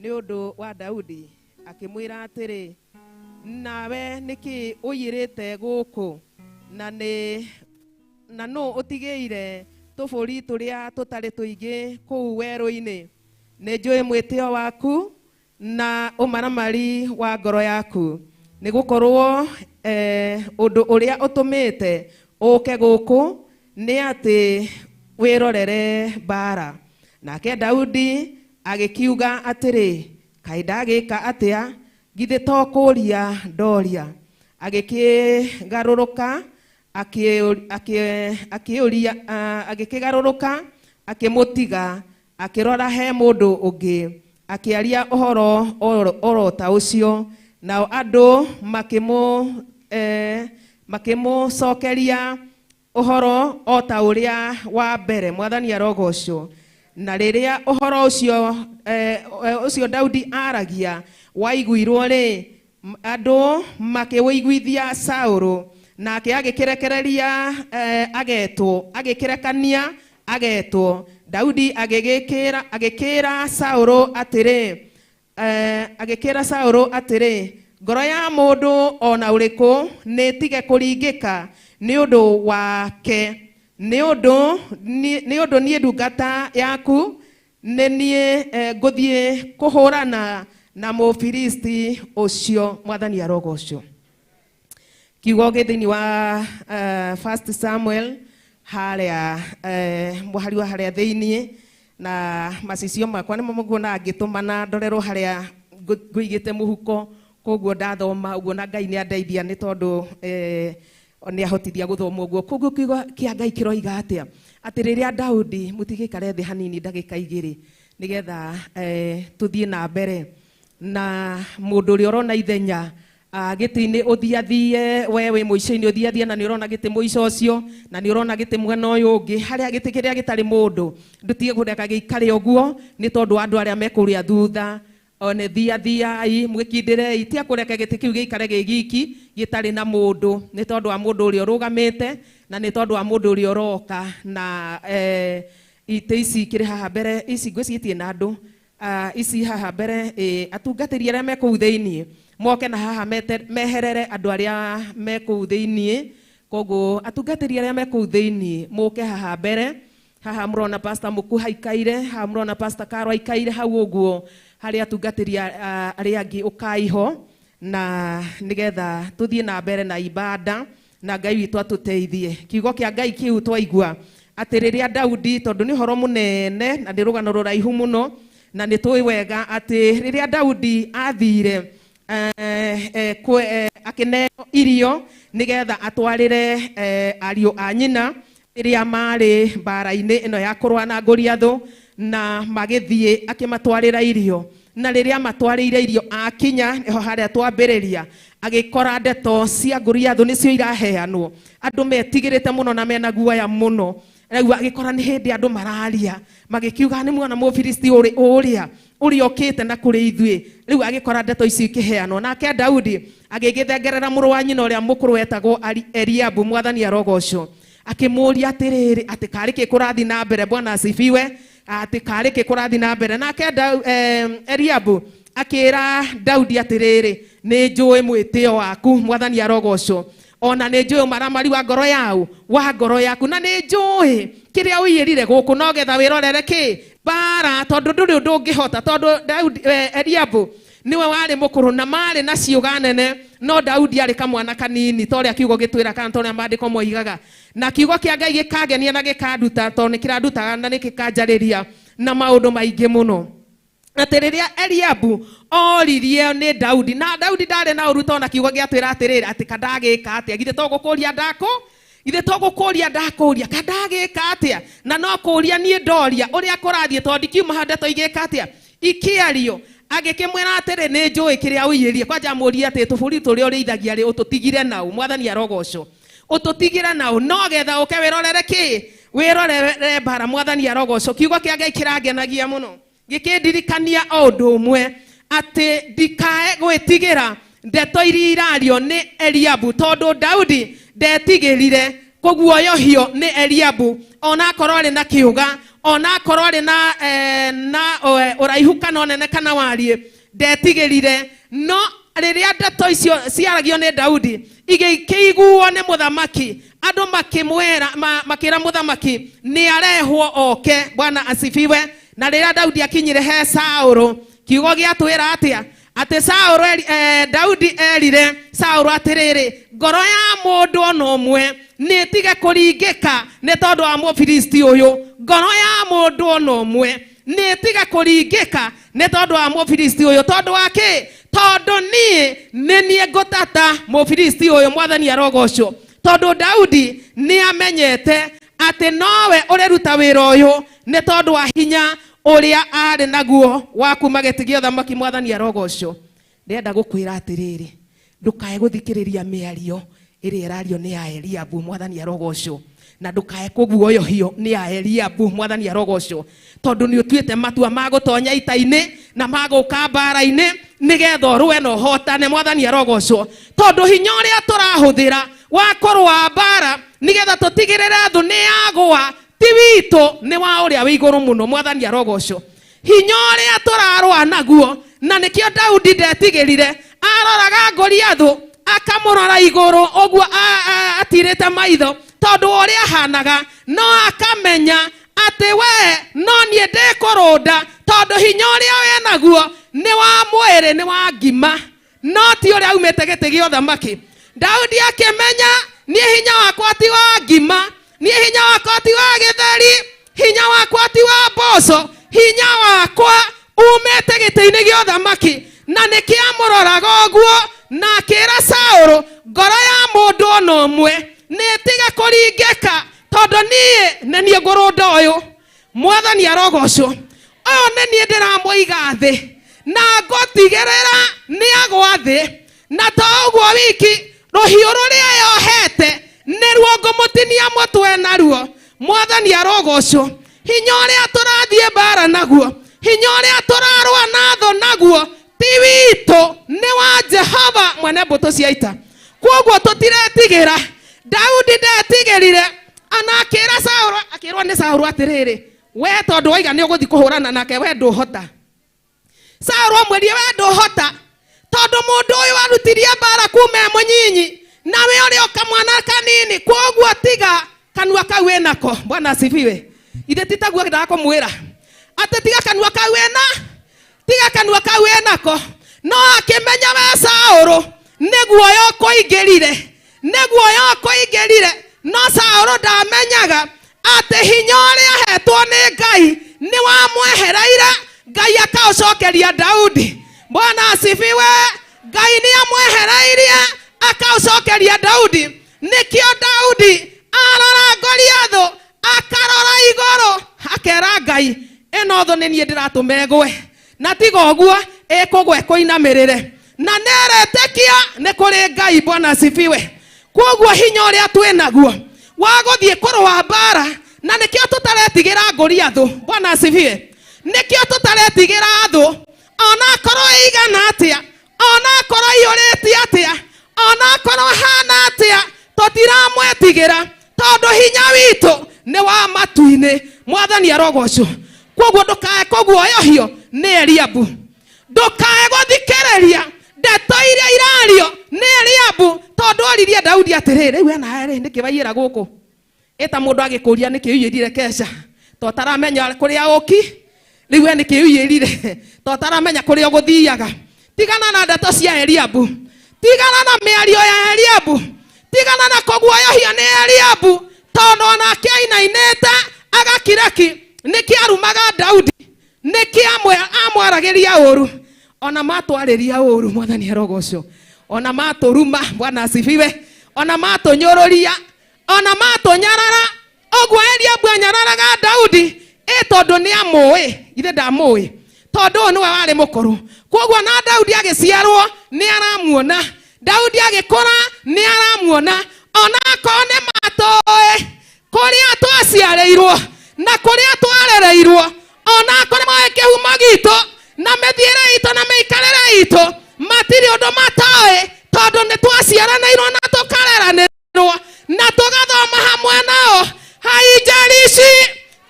nĩ ũndũ wa Daudi, akĩmwĩra atĩrĩ, nawe nĩkĩ ũiyĩrĩte gũkũ, na nĩ na nũ ũtigĩire tũbũri tũrĩa tũtarĩ tũingĩ kũu werũ-inĩ? Nĩ njũĩ mwĩtĩo waku na ũmaramari wa ngoro yaku, nĩ gũkorwo ũndũ ũrĩa ũtũmĩte ũke gũkũ nĩ atĩ wĩrorere mbara. Nake Daudi agĩkiuga atĩrĩ, kaĩ ndagĩka atĩa? Githĩ to kũũria ndoria? Agĩkĩgarũrũka akĩũria, agĩkĩgarũrũka akĩmũtiga, akĩrora he mũndũ ũngĩ, akĩaria ũhoro oro ta ũcio. Nao andũ makĩmũcokeria ũhoro o ta ũrĩa wa mbere. Mwathani arogocwo. Na rĩrĩa ũhoro ũcio ũcio Daudi aragia waiguirwo rĩ, andũ makĩũiguithia Saũlũ, nake agĩkĩrekereria agetwo, agĩkĩrekania agetwo. Daudi agĩkĩra Saũlũ atĩrĩ, agĩkĩra Saũlũ atĩrĩ, ngoro ya mũndũ ona ũrĩkũ nĩ ĩtige kũringĩka nĩ ũndũ wake, nĩ ũndũ niĩ ndungata yaku nĩ niĩ ngũthiĩ kũhũrana na Mũfilisti ũcio. Mwathani arogocwo. Kiugo gĩ thĩinĩ wa First Samuel harĩa mũhari wa harĩa thĩinĩ, na macicio makwa nĩmo mukuona ngĩtũmana ndorerwo harĩa ngũigĩte mũhuko, koguo ndathoma ũguo na Ngai nĩ andeithia nĩ tondũ nĩ ahotithia gũthoma ũguo. Koguo kiugo kĩa Ngai kĩroiga atĩa? Atĩ rĩrĩa Daudi, mũtigĩikare thĩ hanini ndagĩka igĩrĩ nĩgetha tũthiĩ na mbere na mũndũ ũrĩa ũrona ithenya gĩtĩ-inĩ ũthiathie, we wĩ mũico-inĩ ũthiathie, na nĩ ũrona gĩtĩ mũico ũcio, na nĩ ũrona gĩtĩ mwena ũyũ ũngĩ, harĩa gĩtĩ kĩrĩa gĩtarĩ mũndũ ndũtige kũreka gĩikare ũguo nĩ tondũ wa andũ arĩa me kũrĩa thutha. One thiathiai mwĩkindĩrei, tia kũreka gĩtĩ kĩu gĩikare gĩ giki gĩtarĩ na mũndũ, nĩ tondũ wa mũndũ ũrĩa ũrũgamĩte na nĩ tondũ wa mũndũ ũrĩa ũroka. Na itĩ ici ikĩrĩ haha mbere, ici ngwĩciria itirĩ na andũ. Ici haha mbere, atungatĩri arĩa me kũu thĩinĩ moke na haha meherere andũ arĩa me kũu thĩinĩ. Koguo atungatĩri arĩa me kũu thĩinĩ moke haha mbere. Haha mũrona Pastor Mũkuha aikaire, haha mũrona Pastor Karo aikaire hau ũguo, harĩa atungatĩri arĩa angĩ ũkai ho, na nĩgetha tũthiĩ na mbere na ibada na Ngai witũ atũteithie. Kiugo kĩa Ngai kĩu twaigua atĩ rĩrĩa Daudi, tondũ nĩ ũhoro mũnene na nĩ rũgano rũraihu mũno, na nĩ tũĩ wega atĩ rĩrĩa Daudi athire akĩneo irio nĩgetha atwarĩre ariũ a nyina rĩrĩa marĩ mbara-inĩ ĩno ya kũrũa na Goliathũ, na magĩthiĩ akĩmatwarĩra irio. Na rĩrĩa matwarĩire irio akinya nĩho harĩa twambĩrĩria, agĩkora ndeto cia Goliathũ nĩcio iraheanwo. Andũ metigĩrĩte mũno na mena guoya mũno. Rĩu agĩkora nĩ hĩndĩ andũ mararia magĩkiuga nĩ mwana Mũfilisti ũrĩa ũrĩa ũkĩte na kũrĩ ithuĩ. Rĩu agĩkora ndeto ici ikĩheanwo. Nake Daudi agĩgĩthengerera mũrũ wa nyina ũrĩa mũkũrũ wetagwo Eliabu, Mwathani arogocwo, akĩmũũria atĩrĩrĩ, atĩ karĩ kĩ kũrathiĩ na mbere? Bwana asifiwe. Atĩ karĩ kĩ kũrathiĩ na mbere? Nake Eliabu akĩra Daudi atĩrĩrĩ, nĩ njũĩ mwĩtĩo waku, Mwathani arogocwo, ona nĩ njũĩ ũmaramari wa ngoro yau, wa ngoro yaku, na nĩ njũĩ kĩrĩa ũiyĩrire gũkũ no getha wĩrorere kĩ mbara, tondũ ndũrĩ ũndũ ũngĩhota. Tondũ Daudi, Eliabu nĩwe warĩ mũkũrũ na marĩ na ciũga nene, no Daudi arĩ kamwana kanini, ta ũrĩa kiugo gĩtwĩra kana ta ũrĩa maandĩko moigaga. Na kiugo kĩa Ngai gĩkangenia na gĩkanduta, tondũ nĩ kĩrandutaga na nĩ gĩkanjarĩria na maũndũ maingĩ mũno. Atĩ rĩrĩa Eliabu oririe nĩ Daudi, na Daudi ndarĩ na ũru, tondũ kiugo gĩatwĩra atĩrĩrĩ, atĩ kandagĩka atĩa? Githĩ to gũkũria ndakũ? Githĩ to gũkũria ndakũria? Kandagĩka atĩa? Na no kũria niĩ ndoria ũrĩa kũrathiĩ, tondũ ndikiuma hau ndeto igĩka atĩa? Ikĩario. Agĩkĩmwĩra atĩrĩ, nĩ njũĩ kĩrĩa ũiyĩrie. Kwanja amũrie atĩ tũbũri tũrĩa ũrĩithagia rĩ, ũtũtigire nau? Mwathani arogocwo. Ũtũtigire nau no getha ũke wĩrorere kĩ? Wĩrorere mbara. Mwathani arogocwo. Kiugo kĩa Ngai kĩrangenagia mũno, gĩkĩndirikania o ũndũ ũmwe, Atĩ ndikae gwĩtigĩra ndeto iria irario nĩ Eliabu, tondũ Daudi ndetigĩrire kũguoyohio nĩ Eliabu, onakorwo arĩ na kĩũga, onakorwo arĩ na, na ũraihu kana ũnene kana wariĩ, ndetigĩrire. No rĩrĩa ndeto icio ciaragio nĩ Daudi igĩkĩiguo nĩ mũthamaki, andũ makĩmwĩra, makĩra mũthamaki nĩ arehwo oke. Bwana asifiwe. Na rĩrĩa Daudi akinyire he Saũlũ, kiugo gĩatwĩra atĩa? Atĩ Saũlũ Daudi erire Saũlũ atĩrĩrĩ, ngoro ya mũndũ ona ũmwe nĩ ĩtige kũringĩka nĩ tondũ wa Mũfilisti ũyũ. Ngoro ya mũndũ ona ũmwe nĩ ĩtige kũringĩka nĩ tondũ wa Mũfilisti ũyũ. Tondũ wa kĩ? Tondũ niĩ nĩ niĩ ngũtata Mũfilisti ũyũ. Mwathani arogocwo. Tondũ Daudi nĩ amenyete atĩ nowe ũrĩruta wĩra ũyũ nĩ tondũ wa hinya ũrĩa arĩ naguo wa kuma gĩtĩ gĩa ũthamaki. Mwathani arogocwo. Ndĩrenda gũkwĩra atĩrĩrĩ, ndũkae gũthikĩrĩria mĩario ĩrĩa ĩrario nĩ ya Eliabu. Mwathani arogocwo. Na ndũkae kũguoyohio nĩ ya Eliabu. Mwathani arogocwo. Tondũ nĩ ũtuĩte matua ma gũtonya ita-inĩ na ma gũka mbara-inĩ nĩgetha ũrũe na ũhotane. Mwathani arogocwo. Tondũ hinya ũrĩa tũrahũthĩra wa kũrũa mbara nĩgetha tũtigĩrĩre thũ nĩ yagũa ti witũ, nĩ wa ũrĩa wĩ igũrũ mũno. Mwathani arogocwo. Hinya ũrĩa tũrarũa naguo, na nĩkĩo Daudi ndetigĩrire. Aroraga Goliathũ akamũrora igũrũ ũguo atirĩte maitho, tondũ ũrĩa ahanaga, no akamenya atĩ we no niĩ ndĩkũrũnda, tondũ hinya ũrĩa wĩ naguo nĩ wa mwĩrĩ, nĩ wa ngima, no ti ũrĩa aumĩte gĩtĩ gĩa ũthamaki. Daudi akĩmenya niĩ hinya wakwa ti wa ngima, niĩ hinya wakwa ti wa gĩtheri, hinya wakwa ti wa mboco, hinya wakwa umĩte gĩtĩ-inĩ gĩa ũthamaki. Na nĩkĩo amũroraga ũguo na akĩra Saũlũ, ngoro ya mũndũ ona ũmwe nĩ ĩtige kũringĩka, tondũ niĩ nĩ niĩ ngũrũnda ũyũ. Mwathani arogocwo. Ũyũ nĩ niĩ ndĩramũiga thĩ na ngũtigĩrĩra nĩ agwa thĩ, na to ũguo wiki, rũhiũ rũrĩa yohete nĩruo ngũmũtinia mũtwe naruo. Mwathani arogocwo. Hinya ũrĩa tũrathiĩ mbara naguo, hinya ũrĩa tũrarũa na thũ naguo, ti witũ, nĩ wa Jehova mwene mbũtũ cia ita. Kwoguo tũtiretigĩra. Daudi ndetigĩrire, ana akĩra Saũlũ, akĩrwo nĩ Saũlũ atĩrĩrĩ, we tondũ waiga nĩ ũgũthiĩ kũhũrana nake, we ndũhota. Saũlũ amwĩrire, we ndũhota, tondũ mũndũ ũyũ arutirie mbara kuma e mũnyinyi, nawe ũrĩ o kamwana kanini, kwoguo tiga kanua kau wĩnako. Bwana asifiwe. Ithe ti taguo endaga kũmwĩra atĩ tiga kanua kau wĩna, tiga kanua kau wĩnako. No akĩmenya we Saũlũ nĩ guoya ũkũingĩrire, nĩ guoya ũkũingĩrire. No Saũlũ ndamenyaga atĩ hinya ũrĩa ahetwo nĩ Ngai nĩ wamwehereire, Ngai akaũcokeria Daudi. Bwana asifiwe. Ngai nĩ amwehereirie akaũcokeria Daudi. Nĩkĩo Daudi arora Goliathũ akarora igũrũ akera Ngai, ĩno thũ nĩ niĩ ndĩratũma ĩgwe, na tiga ũguo ĩkũgwa ĩkũinamĩrĩre, na nĩaretĩkia nĩ kũrĩ Ngai. Bwana asifiwe. Kwoguo hinya ũrĩa twĩ naguo wa gũthiĩ kũrũa mbara, na nĩkĩo tũtaretigĩra Goliathũ. Bwana asifiwe. Nĩkĩo tũtaretigĩra thũ, onakorwo ĩigana atĩa, onakorwo iyũrĩtie atĩa, onakorwo hana atĩa, tũtiramwetigĩra, tondũ hinya witũ nĩ wa matu-inĩ. Mwathani arogocwo. Kwoguo ndũkae kũguoyohio nĩ Eliabu, ndũkae gũthikĩrĩria ndeto iria irario nĩ Eliabu, tondũ oririe Daudi atĩrĩrĩ, rĩu we nawe rĩ, nĩkĩ waiyĩra gũkũ? Ĩta mũndũ agĩkũria nĩkĩ ũiyĩrire keca, to ũtaramenya kũrĩa ũki. Rĩu we nĩkĩ ũiyĩrire, to ũtaramenya kũrĩa ũgũthiaga. Tigana na ndeto cia Eliabu, tigana na mĩario ya Eliabu, tigana na kũguoyohio nĩ Eliabu, tondũ onake ainainĩte agakiraki. Nĩkĩ arumaga Daudi? Nĩkĩ amwaragĩria ũru? Ona matwarĩria ũru, Mwathani arogocwo. Ona matũruma, Bwana asifiwe. Ona matũnyũrũria, ona matũnyarara, ũguo Eliabu anyararaga Daudi, ĩ tondũ nĩ amũĩ, ithe ndamũĩ, tondũ ũyũ nĩwe warĩ mũkũrũ. Kwoguo na Daudi agĩciarwo nĩ aramuona, Daudi agĩkũra nĩ aramuona, onakorwo nĩ matũĩ kũrĩa twaciarĩirwo na kũrĩa twarereirwo, onakorwo nĩ moĩ kĩhumo gitũ Na mĩthiĩre itũ na mĩikarĩre itũ matirĩ ũndũ matoĩ, tondũ nĩ twaciaranĩirwo na tũkareranĩrwo na tũgathoma hamwe nao. Haijalishi,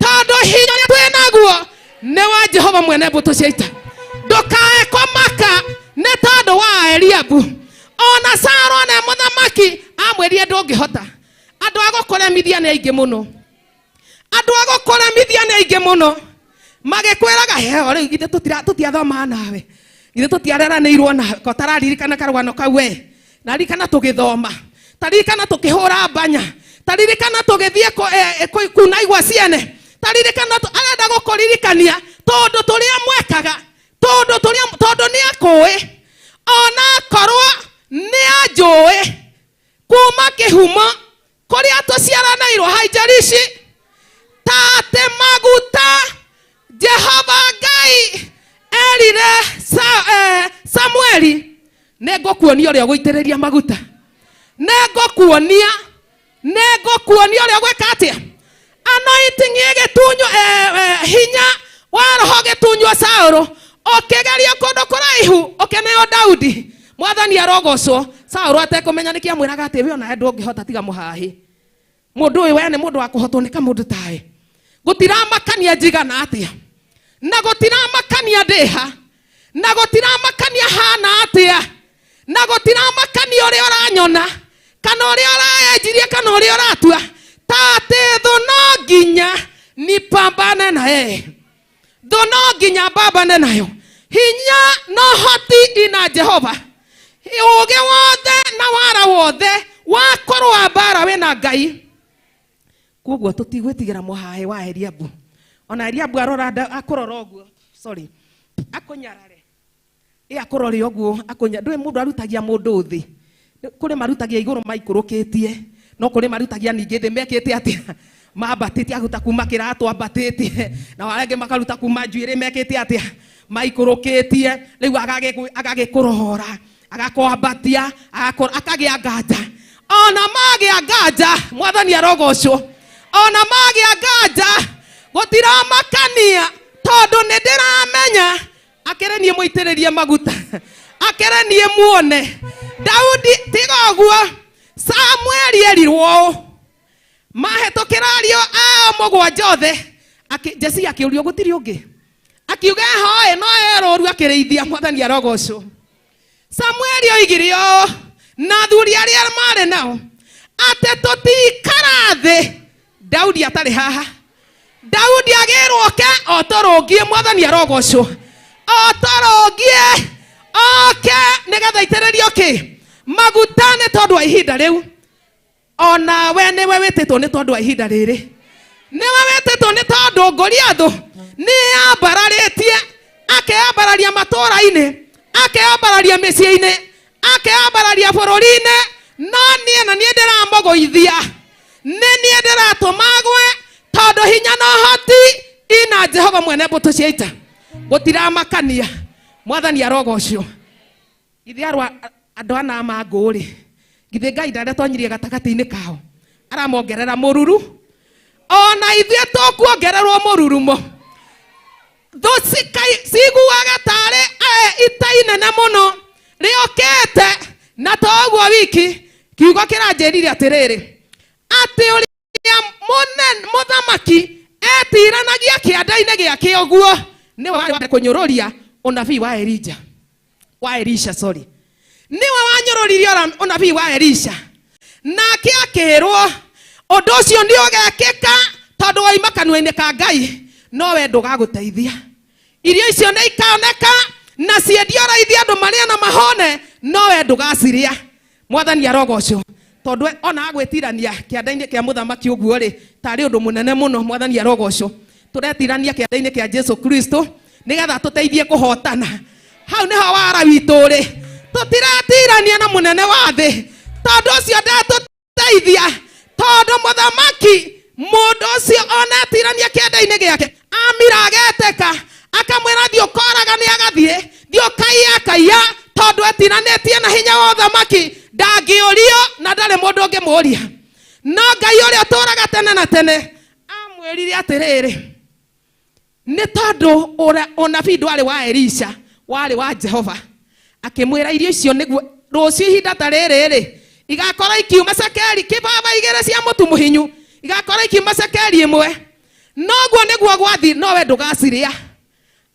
tondũ hinya ũrĩa twĩ naguo nĩ wa Jehova mwene mbũtũ cia ita. Ndũkae kũmaka nĩ tondũ wa Eliabu. Ona Saũlũ nĩ mũthamaki amwĩrire ndũngĩhota. Andũ a gũkũremithia nĩ aingĩ mũno, andũ a gũkũremithia nĩ aingĩ mũno, magĩkwĩraga heo rĩu githĩ tũtiathomaga nawe, githĩ tũtiareranĩirwo nawe, ko tararirikana karũgano kau we, naririkana tũgĩthoma, taririkana tũkĩhũra mbanya, taririkana tũgĩthiĩ kuna igwa ciene, taririkana arenda gũkũririkania tondũ tũrĩa mwekaga, tondũ tũrĩa, tondũ nĩ akũĩ, onakorwo nĩ anjũĩ kuma kĩhumo kũrĩa tũciaranĩirwo. Haijalishi tate maguta Jehova Ngai erire Samueli, nĩngũkuonia ũrĩa ũgũitĩrĩria maguta, nĩngũkuonia ũrĩa ũgwĩka atĩa. Anointing ĩgĩtunywo, hinya wa roho ũgĩtunywo Saũlũ, ũkĩgeria kũndũ kũraihu ũkĩneo Daudi. Mwathani arogocwo. Saũlũ atekũmenya nĩkĩ amwĩraga atĩ we onawe ndũngĩhota tiga mũhahi. Mũndũ ũyũ we nĩ mũndũ wa kũhotwo nĩ kamũndũ tawe. Gũtiramakania njigana atĩa, na gũtiramakania ndĩha, na gũtiramakania hana atĩa, na gũtiramakania ũrĩa ũranyona, kana ũrĩa ũraenjirie, kana ũrĩa ũratua. Tate thũ no nginya nipambane na yeye, thũ no nginya mbambane nayo. Hinya na ũhoti ina Jehova, ũũgĩ wothe na wara wothe wa kũrũa mbara wĩna Ngai. Koguo tũtigwĩtigĩra mũhaĩ wa Eliabu. Ona Eliabu arora akũrora ũguo, sorry, akũnyarare, ĩ akũrore ũguo, akũnya. Ndũĩ mũndũ arutagia mũndũ thĩ, kũrĩ marutagia igũrũ maikũrũkĩtie, no kũrĩ marutagia ningĩ thĩ mekĩte atĩa, mambatĩtie, aruta kuma kĩratũ ambatĩtie, na arĩa angĩ makaruta kuma njuĩrĩ mekĩte atĩa, maikũrũkĩtie. Rĩu agagĩkũrora, agakwambatia, akagĩa nganja. Ona magĩa nganja, Mwathani arogocwo. Ona magĩa nganja, gũtiramakania, tondũ nĩ ndĩramenya akĩrĩ niĩ mũitĩrĩrie maguta, akĩrĩ niĩ muone. Daudi tiga ũguo, Samueli erirwo ũũ, mahĩtũkĩra ariũ ao mũgwanja othe, Jesi akĩũrio gũtirĩ ũngĩ, akiuga ehoe no erũru akĩrĩithia. Mwathani arogocwo. Samueli oigire ũũ na athuri arĩa marĩ nao atĩ tũtikara thĩ Daudi atarĩ haha. Daudi agĩrwo oke o tũrũngie. Mwathani arogocwo. O tũrũngie oke nĩgetha aitĩrĩrio kĩ maguta nĩ tondũ wa ihinda rĩu. Ona we nĩwe wĩtĩtwo nĩ tondũ wa ihinda rĩrĩ, nĩwe wĩtĩtwo nĩ tondũ Goliathũ nĩ ambararĩtie, akeyambararia matũũra-inĩ, akeyambararia mĩciĩ-inĩ, akeyambararia bũrũri-inĩ. No niĩ na niĩ ndĩramũgũithia, nĩ niĩ ndĩratũma agwe, tondũ hinya na ũhoti ina Jehova mwene mbũtũ cia ita. Gũtiramakania. Mwathani arogocwo. Githĩ arwa andũ ana mangũ rĩ, githĩ Ngai ndaretonyirie gatagatĩ-inĩ kao, aramongerera mũruru. Ona ithuĩ tũkuongererwo mũrurumo. Thũ ciguaga tarĩ ita inene mũno rĩokĩte, na to ũguo wiki. Kiugo kĩranjĩrire atĩrĩrĩ, atĩ ũrĩa mũthamaki etiranagia kĩanda-inĩ gĩake ũguo nĩwe warĩ wa mbere kũnyũrũria ũnabii wa Elija, wa Elisha, sorry, nĩwe wanyũrũririe ũnabii wa Elisha. Nake akĩrwo ũndũ ũcio nĩ ũgekĩka tondũ waima kanua-inĩ ka Ngai, no we ndũgagũteithia. Irio icio nĩ ikaoneka na ciendio raithi andũ marĩe na mahone, no we ndũgacirĩa. Mwathani arogocwo. Tondũ ona agwĩtirania kĩanda-inĩ kĩa mũthamaki ũguo rĩ, tarĩ ũndũ mũnene mũno. Mwathani arogocwo. Tũretirania kĩanda-inĩ kĩa Jesu Kristo nĩgetha tũteithie kũhotana. Hau nĩho wara witũ ũrĩ. Tũtiretirania na mũnene wa thĩ, tondũ ũcio ndatũteithia, tondũ mũthamaki mũndũ ũcio ona etirania kĩanda-inĩ gĩake, amira agetĩka, akamwĩra thiĩ ũkoraga nĩ agathiĩ, thiĩ ũkaiya akaiya, tondũ etiranĩtie na hinya wa ũthamaki, ndangĩũrio na ndarĩ mũndũ ũngĩmũũria. No Ngai ũrĩa ũtũũraga tene na tene amwĩrire atĩrĩrĩ, Nĩ tondũ ũnabii ndwarĩ wa Elisha, warĩ wa Jehova. Akĩmwĩra irio icio nĩguo rũciũ ihinda ta rĩrĩ rĩ igakorwo ikiuma cekeri kĩbaba igĩrĩ cia mũtu mũhinyu, igakorwo ikiuma cekeri ĩmwe. Noguo nĩguo gwathi, no we ndũgacirĩa.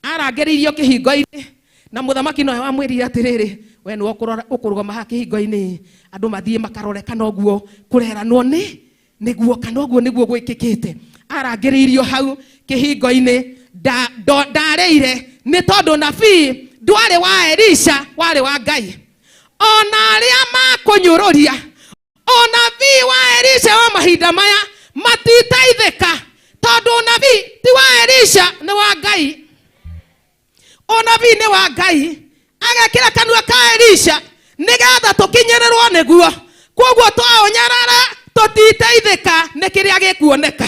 Arangĩrĩirio kĩhingo-inĩ na mũthamaki nowe wamwĩrire atĩrĩrĩ, we nĩwe ũkũrũgama haha kĩhingo-inĩ, andũ mathiĩ makarore kana ũguo kũreranwo nĩ nĩguo kana ũguo nĩguo gwĩkĩkĩte. Arangĩrĩirio hau kĩhingo-inĩ, ndarĩire nĩ tondũ nabii ndwarĩ wa Elisha, warĩ wa Ngai. Ona arĩa makũnyũrũria ũnabii wa Elisha wa mahinda maya matiteithĩka, tondũ ũnabii ti wa Elisha, nĩ wa Ngai. Ũnabii nĩ wa Ngai, agekĩra kanua ka Elisha nĩgetha tũkinyĩrĩrwo nĩguo. Koguo twaũnyarara tũtiteithĩka nĩ kĩrĩa gĩkuoneka.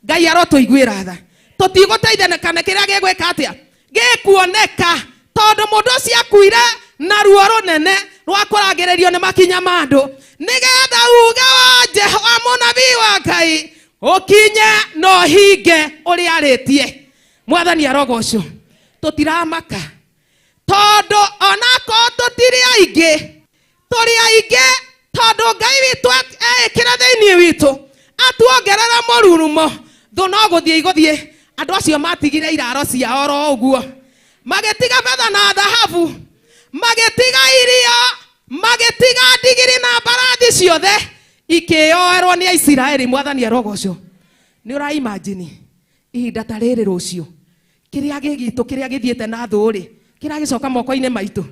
Ngai arotũiguĩra tha, tũtigũteithĩka nĩ kĩrĩa gĩgwĩka atĩa, gĩkuoneka, tondũ mũndũ ũcio akuire na ruo rũnene rwa kũrangĩrĩrio nĩ makinya ma andũ, nĩgetha uge wa Jehova mũnabii wa Ngai ũkinye na ũhinge ũrĩa arĩtie. Mwathani arogocwo. Tũtiramaka tondũ onakorwo tũtirĩ aingĩ, tũrĩ aingĩ tondũ Ngai witũ eĩkĩra thĩinĩ witũ atuongerera mũrurumo. Thũ no gũthiĩ igũthiĩ. Andũ acio matigire iraro ciao oro ũguo, magĩtiga betha na thahabu, magĩtiga irio, magĩtiga ndigiri na mbarathi ciothe ikĩyoerwo nĩ Aisiraeli. Mwathani arogocwo. Nĩ ũraimagine ihinda ta rĩrĩ rũciũ kĩrĩa gĩgitũ kĩrĩa gĩthiĩte na thũ rĩ kĩragĩcoka moko-inĩ maitũ.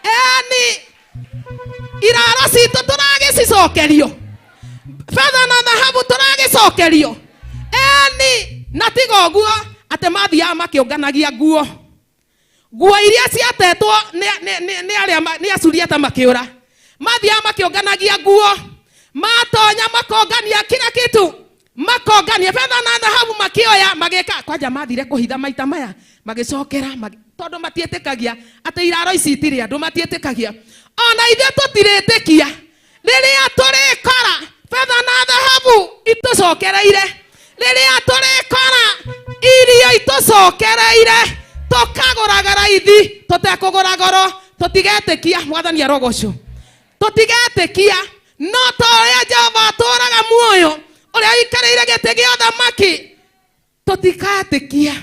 Eni iraro citũ tũragĩcicokerio, betha na thahabu tũragĩcokerio. Eni na tiga ũguo atĩ mathiaga makĩũnganagia nguo, nguo iria ciatetwo nĩ arĩa nĩ Asuriata makĩũra, mathiaga makĩũnganagia nguo, matonya makongania kila kitu, makongania betha na thahabu, makĩoya magĩka kwanja. Mathire kũhitha maita maya magĩcokera tondũ matiĩtĩkagia atĩ iraro ici itirĩ andũ, matiĩtĩkagia. Ona ithuĩ tũtirĩtĩkia rĩrĩa tũrĩkora betha na thahabu itũcokereire, rĩrĩa tũrĩkora irio itũcokereire, tũkagũraga raithi tũtekũgũra goro. Tũtigetĩkia. Mwathani arogocwo. Tũtigetĩkia, no ta ũrĩa Jehova atũũraga muoyo, ũrĩa ũikarĩire gĩtĩ gĩa ũthamaki, tũtigatĩkia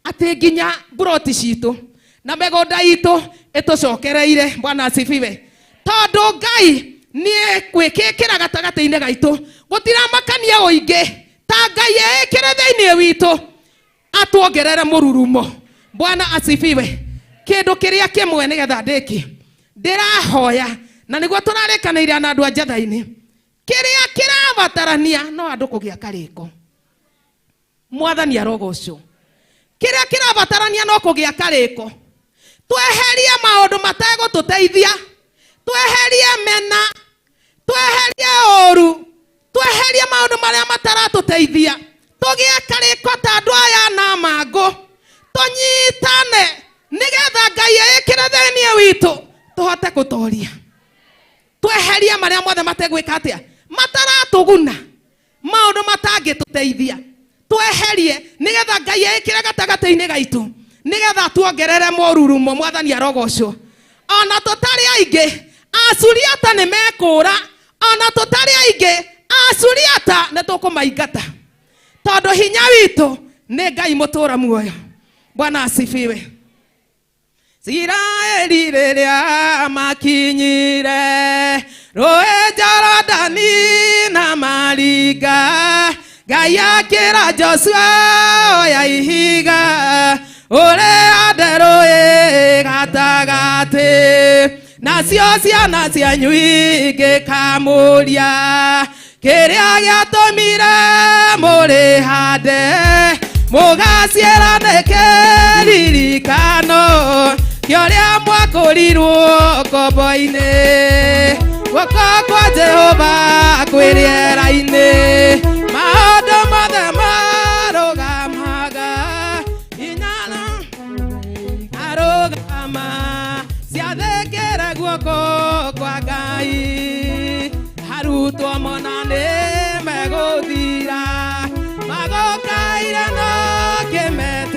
atĩ nginya mburoti citũ na mĩgũnda itũ ĩtũcokereire. Bwana asifiwe. Tondũ Ngai nĩ gwĩkĩkĩra gatagatĩ-inĩ gaitũ, gũtiramakania ũingĩ ta Ngai eĩkĩre thĩinĩ witũ atuongerere mũrurumo. Bwana asifiwe. Kĩndũ kĩrĩa kĩmwe nĩgetha ndĩkie, ndĩrahoya na nĩguo tũrarĩkanĩire na andũ a njatha-inĩ, kĩrĩa kĩrabatarania no andũ kũgĩa karĩko. Mwathani arogocwo. Kĩrĩa kĩrabatarania no kũgĩa karĩko, tweherie maũndũ mategũtũteithia, tweherie mena, tweherie ũru, tweherie maũndũ marĩa mataratũteithia, tũgĩe karĩko ta andũ aya na mangũ, tũnyitane nĩgetha Ngai eĩkĩre thĩinĩ witũ tũhote gũtoria. Tweherie marĩa mothe mategwĩka atĩa, mataratũguna, maũndũ matangĩtũteithia, tweherie nĩgetha Ngai eĩkĩre gatagatĩ-inĩ gaitũ, nĩgetha tuongerere mũrurumo. Mwathani arogocwo. Ona tũtarĩ aingĩ, Asuriata nĩ mekũra. Ona tũtarĩ aingĩ, Asuriata nĩ tũkũmaingata, tondũ hinya witũ nĩ Ngai mũtũra muoyo. Bwana asifiwe. Isiraeli rĩrĩa makinyire rũĩ Jorodani na maringa, Ngai akĩra Joshua, oya ihiga ũrĩhande rũĩ gatagatĩ, nacio ciana cianyu ingĩkamũria kĩrĩa gĩatũmire mũrĩhande, mũgaciĩra nĩ kĩririkano kĩa ũrĩa mwakũrirwo ngombo-inĩ. Guoko kwa Jehova kwĩ rĩera-inĩ, maũndũ mothe marũgamaga, inyana arũgama ciathĩkĩre guoko kwa Ngai. Arutwo mona nĩ megũthira, magũkaire no kĩmetĩkia.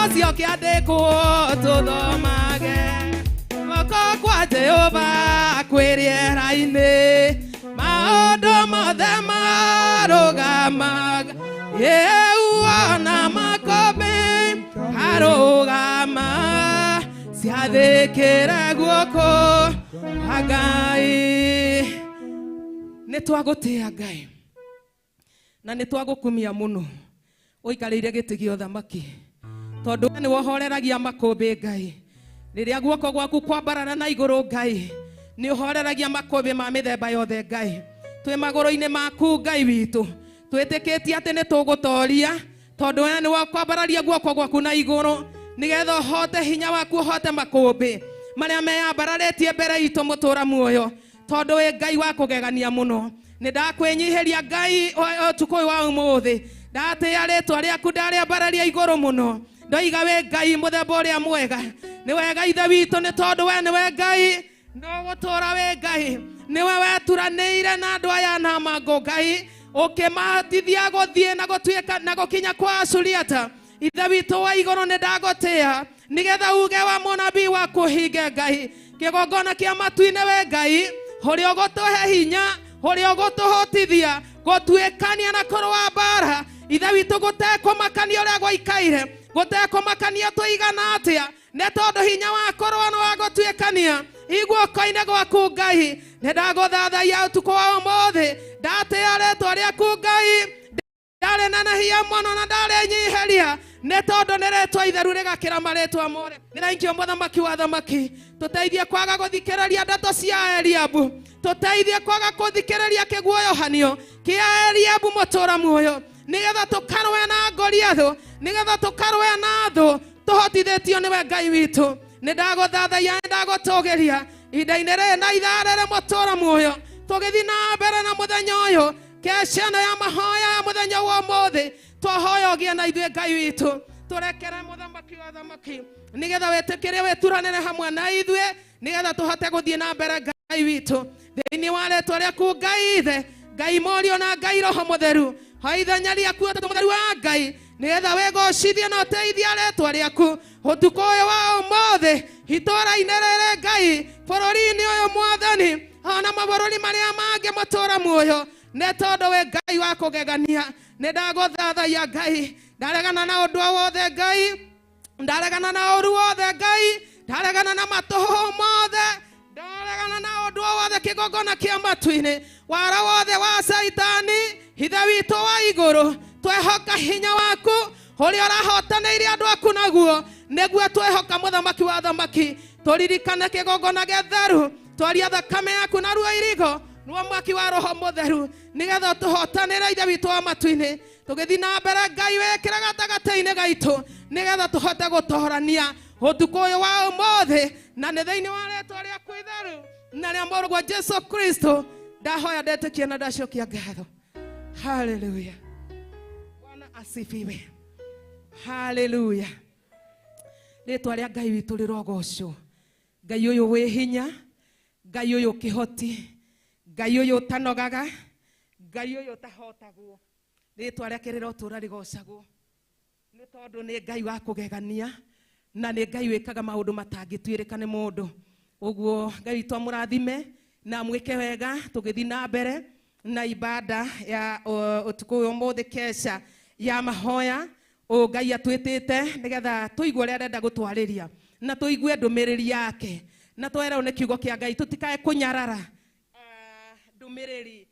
ũcio kĩandĩkwo tũthomage guoko kwa Jehova kwĩ rĩera-inĩ maũndũ mothe marũgamaga yeuona makũmbĩ karũgama ciathĩkĩre guoko kwa Ngai. Nĩ twagũtĩĩa Ngai na nĩ twagũkumia mũno ũikarĩire gĩtĩ gĩa ũthamaki tondũ we nĩwe ũhoreragia makũmbĩ Ngai. Rĩrĩa guoko gwaku kwambarara na igũrũ Ngai nĩ ũhoreragia makũmbĩ ma mĩthemba yothe Ngai. Twĩ magũrũ-inĩ maku Ngai witũ twĩtĩkĩtie atĩ nĩ tũgũtoria tondũ we nĩwe ũkwambararia guoko gwaku na igũrũ nĩgetha ũhote hinya waku ũhote makũmbĩ marĩa meyambararĩtie mbere itũ mũtũra muoyo tondũ wĩ Ngai wa kũgegania mũno. Nĩ ndakwĩnyihĩria Ngai ũtukũ ũyũ wa ũmũthĩ ndatĩĩa rĩtwa rĩaku ndarĩambararia igũrũ mũno ndoiga wĩ Ngai mũthemba ũrĩa mwega. Nĩ wega Ithe witũ nĩ tondũ we nĩwe Ngai no gũtũra wĩ Ngai nĩwe weturanĩire na andũ aya na mangũ Ngai ũkĩmatithia gũthiĩ na gũtuĩka na gũkinya kwa Asuriata. Ithe witũ wa igũrũ nĩ ndagũtĩĩa nĩgetha uge wa mũnabii waku ũhinge Ngai kĩgongona kĩa matu-inĩ we Ngai ũrĩa ũgũtũhe hinya ũrĩa ũgũtũhotithia gũtuĩkania na kũrũa mbara. Ithe witũ gũtekũmakania ũrĩa gwaikaire gũtekũmakania tũigana atĩa nĩ tondũ hinya wa kũrũa na wa gũtuĩkania iguoko-inĩ gwaku Ngai. Nĩ ndagũthathaiya ũtukũ wa ũmũthĩ ndatĩĩa rĩtwa rĩaku Ngai ndarĩ na nehia mũno na ndarĩnyiheria nĩ tondũ nĩ rĩtwa itheru rĩgakĩra marĩtwa mothe. Nĩ thaingio mũthamaki wa thamaki tũteithie kwaga gũthikĩrĩria ndeto cia Eliabu tũteithie kwaga gũthikĩrĩria kĩguoyohanio kĩa Eliabu mũtũra muoyo nĩgetha tũkarũe na Goliathũ nĩgetha tũkarũe na thũ tũhotithĩtio nĩwe Ngai witũ. Nĩ ndagũthathaiya nĩ ndagũtũgĩria ihinda-inĩ rĩrĩ na ithaa rĩrĩ mũtũra muoyo tũgĩthiĩ na mbere na mũthenya ũyũ kecano ya mahoya ya mũthenya wa ũmũthĩ twahoya ũgĩe na ithuĩ Ngai witũ tũrekere mũthamaki wa thamaki nĩgetha wĩtĩkĩre wĩturanĩre hamwe na ithuĩ nĩgetha tũhote gũthiĩ na mbere Ngai witũ thĩinĩ wa rĩtwa rĩaku Ngai Ithe Ngai Mũriũ na Ngai Roho Mũtheru ho ithenya rĩaku Ũtatũ Mũtheru wa Ngai nĩgetha wĩgocithie na ũteithie rĩtwa rĩaku ũtukũ ũyũ wa ũmũthĩ itũũra-inĩ rĩrĩ Ngai bũrũri-inĩ ũyũ Mwathani ona mabũrũri marĩa mangĩ matũũra muoyo nĩ tondũ wĩ Ngai wa kũgegania. Nĩ ndagũthathaiya Ngai ndaregana na ũndũ o wothe Ngai ndaregana na ũru wothe Ngai ndaregana na matũhũhũ mothe ndaregana na ũndũ o wothe kĩgongona kĩa matu-inĩ wara wothe wa Caitani. Ithe witũ wa igũrũ twehoka hinya waku ũrĩa ũrahotanĩire andũ aku naguo nĩguo twehoka mũthamaki wa thamaki tũririkane kĩgongona gĩtheru twaria thakame yaku na ruo irigo ruo mwaki wa Roho Mũtheru nĩgetha tũhotanĩre Ithe witũ wa matu-inĩ tũgĩthiĩ na mbere Ngai wĩkĩre gatagatĩ-inĩ gaitũ nĩgetha tũhote gũtoorania ũtukũ ũyũ wa ũmũthĩ na nĩ thĩinĩ wa rĩtwa rĩaku itheru na rĩa Mũrũguo Jesũ Kristo ndahoya ndetĩkia na ndacokia ngatho. Haleluya. Bwana asifiwe. Haleluya. Rĩtwa rĩa Ngai witũ rĩrogocwo. Ngai ũyũ wĩ hinya, Ngai ũyũ kĩhoti, Ngai ũyũ ũtanogaga, Ngai ũyũ ũtahotagwo. Rĩtwa rĩake rĩrotũũra rĩgocagwo nĩ tondũ nĩ Ngai wa kũgegania na nĩ Ngai wĩkaga maũndũ matangĩtuĩrĩka nĩ mũndũ. Ũguo Ngai witũ amũrathime na amwĩke wega tũgĩthiĩ na mbere na ibada ya ũtukũ ũyũ ũmũthĩ kesha ya mahoya. O Ngai atwĩtĩte nĩgetha tũigue ũrĩa arenda gũtwarĩria na tũigue ndũmĩrĩri yake na twerwo nĩ kiugo kĩa Ngai tũtikae kũnyarara ndũmĩrĩri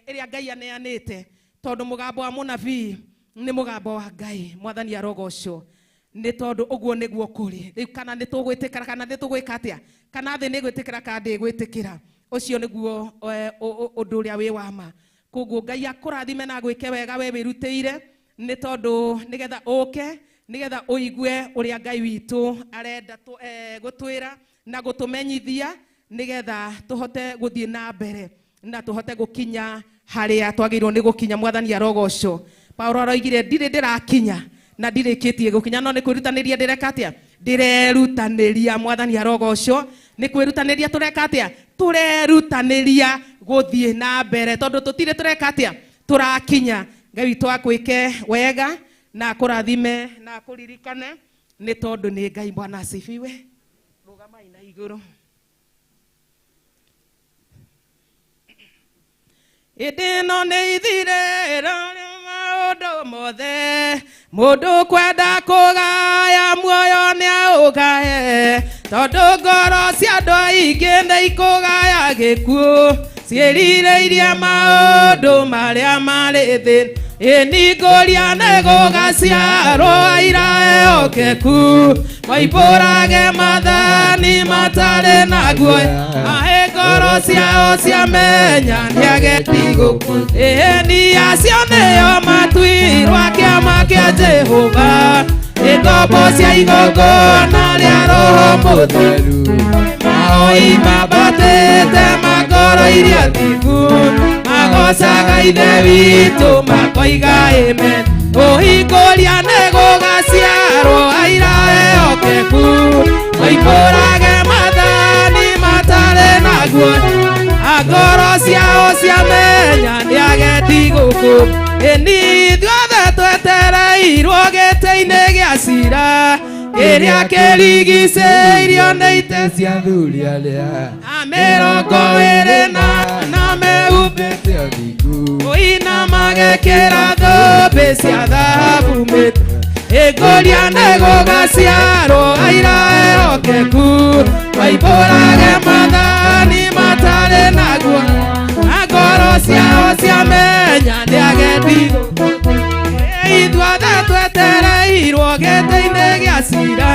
ĩrĩa Ngai aneanĩte tondũ mũgambo wa mũnabii nĩ mũgambo wa Ngai. Mwathani arogocwo nĩ tondũ ũguo nĩguo kũrĩ. Rĩu kana nĩ tũgwĩtĩkĩra kana nĩ tũgwĩka atĩa kana thĩ nĩ ĩgwĩtĩkĩra kana ndĩgwĩtĩkĩra ũcio nĩguo ũndũ ũrĩa wĩ wa ma. Koguo Ngai akũrathime na agwĩke wega we wĩrutĩire nĩ tondũ nĩgetha ũke nĩgetha ũigue ũrĩa Ngai witũ arenda gũtwĩra na gũtũmenyithia nĩgetha tũhote gũthiĩ na mbere na tũhote gũkinya harĩa twagĩrĩirwo nĩ gũkinya. Mwathani arogocwo. Paulo aroigire ndirĩ ndĩrakinya na ndirĩkĩtie gũkinya no nĩ kwĩrutanĩria ndĩreka atĩa ndĩrerutanĩria. Mwathani arogocwo. Nĩ kwĩrutanĩria tũreka atĩa tũrerutanĩria gũthiĩ na mbere tondũ tũtirĩ tũreka atĩa tũrakinya. Ngai witũ akwĩke wega na akũrathime na akũririkane Nĩ tondũ nĩ Ngai. Bwana asifiwe. Rũgamai na igũrũ. Ĩndĩ ĩno nĩ ithirĩro rĩa maũndũ mothe, mũndũ kwenda kũgaya muoyo nĩaũgae, tondũ ngoro cia andũ aingĩ nĩ ikũgaya gĩkuũ, ciĩrirĩirie maũndũ marĩa marĩ thĩ. Ĩni ngũria nĩ gũgaciarwo aira ehokeku, moimbũrage maathani matarĩ na guoya, ahe ngoro ciao ciamenya nĩageti gũkũ. Ĩni acio nĩo matuirwo kĩama kĩa Jehova, nĩ ngombo cia igongona rĩa Roho Mũtheru, maoi mambatĩte mangoro iria thingu, magocaga Ithe witũ makoiga amen. Ũhingũria nĩ gũgaciarwo aira ehokeku, moimbũrage maathani matarĩ na guoya, ngoro ciao ciamenya nĩageti gũkũ. Ĩni ithuothe twetereirwo gĩtĩ-inĩ gĩa cira, kĩrĩa kĩrigicĩirio nĩ itĩ cia athuri arĩa na mĩrongo ĩrĩ na mehumbĩte mbete ũthingu. Ũina magekĩra thũmbĩ cia thahabu mĩtwe. Ĩngũria nĩ gũgaciarwo aira ehokeku, maimbũrage maathani matarĩ na guoya, na ngoro ciao ciamenya nĩageti gũkũ. Ithuothe twetereirwo gĩtĩ-inĩ gĩa cira,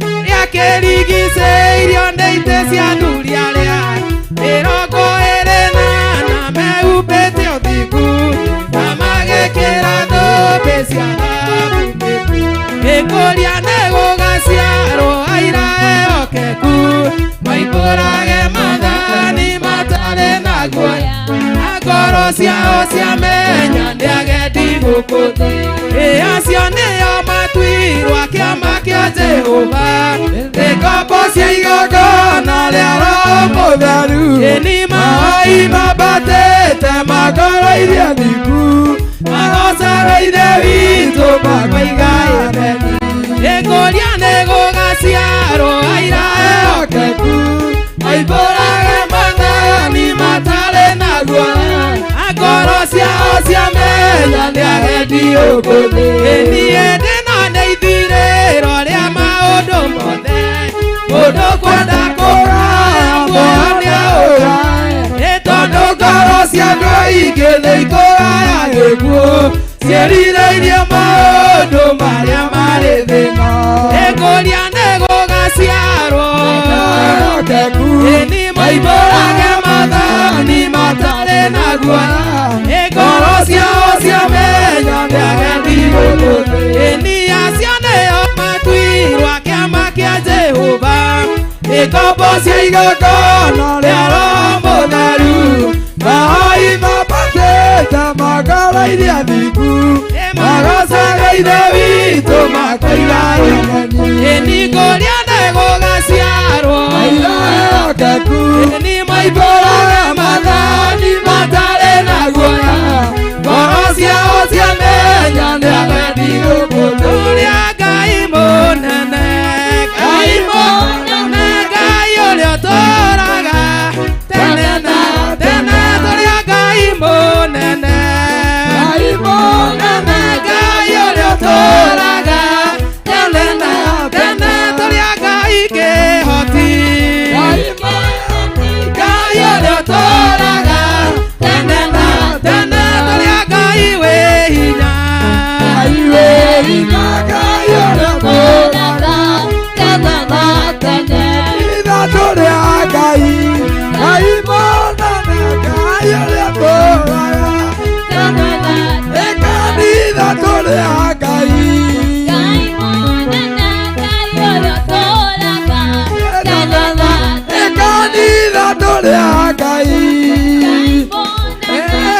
kĩrĩa kĩrigicĩirio nĩ itĩ cia athuri arĩa mĩrongo ĩrĩ na ana mehumbĩte ũthingu, na magekĩra thũmbĩ cia thahabu mĩtwe. Ĩngũria nĩ gũgaciarwo aira ehokeku, maimbũrage maathani matarĩ na guoya, na ngoro ciao ciamenya nĩageti gũkũ. Ĩ acio nĩo matuirwo kĩama kĩa Jehova, nĩ ngombo cia igongona rĩa Roho Mũtheru. Ĩni maoi mambatĩte Mangoro iria thingu. magocaga Ithe witũ makoiga amen. Ĩngũria nĩ gũgaciarwo aira ehokeku, maimbũrage maathani matarĩ na guoya, na ngoro ciao ciamenya nĩageti gũkũ. Ĩni ĩndĩ no nĩ ithirĩro rĩa maũndũ mothe, mũndũ kwenda kũgaya muoyo nĩaũgae, nĩ tondũ ngoro cia andũ aingĩ nĩ ikũgaya gĩkuũ, ciĩrirĩirie maũndũ marĩa marĩ thĩ. Ĩngũria nĩ gũgaciarwo Ehokeku. Ĩni maimbũrage maathani matarĩ na guoya, ĩ ngoro ciao ciamenya nĩageti gũkũ. Ĩni acio nĩo matuirwo kĩama kĩa Jehova, nĩ ngombo cia igongona rĩa Roho Mũtheru, Maoi mambatĩte mangoro iria thingu. Magocaga Ithe witũ makoiga amen. Ĩni ngũria nĩ gũgaciarwo Aira ehokeku. Ĩni maimbũrage maathani matarĩ na guoya, ngoro ciao ciamenya nĩageti gũkũ. Ũrĩa Ngai mũnene, Ngai mũnene, Ngai ũrĩa ũtũũraga tene na tene, tũrĩa Ngai mũnene, Ngai mũnene, Ngai ũrĩa ũtũũraga tene na tene, tũrĩa Ngai kĩhoti, Ngai mũnene, Ngai ũrĩa ũtũũraga tene na tene, tũrĩa Ngai wĩ hinya. Ngai wĩ hinya, Ngai ũrĩa ũtũũraga Ithatũ rĩa Ngai, Ngai mũnene, Ngai ũrĩa ũtũũraga. Ĩkanitha tũrĩ a Ngai. Ĩkanitha tũrĩ a Ngai.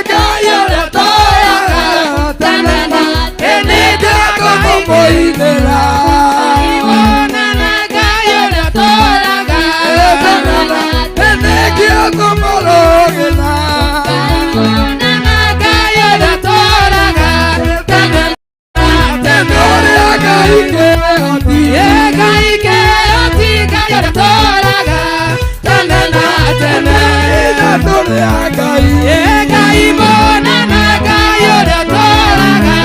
Ngai ũrĩa ũtũũraga tene na tene, tũkũmũinĩra. Ngai ũrĩa ũtũũraga Tene kĩo tũmũrũgĩra. Ngai ũrĩa ũtũũraga tene na tene. Tũrĩ a Ngai kĩhoti. rĩa Ngai. Ngai mũnene, Ngai ũrĩa ũtũũraga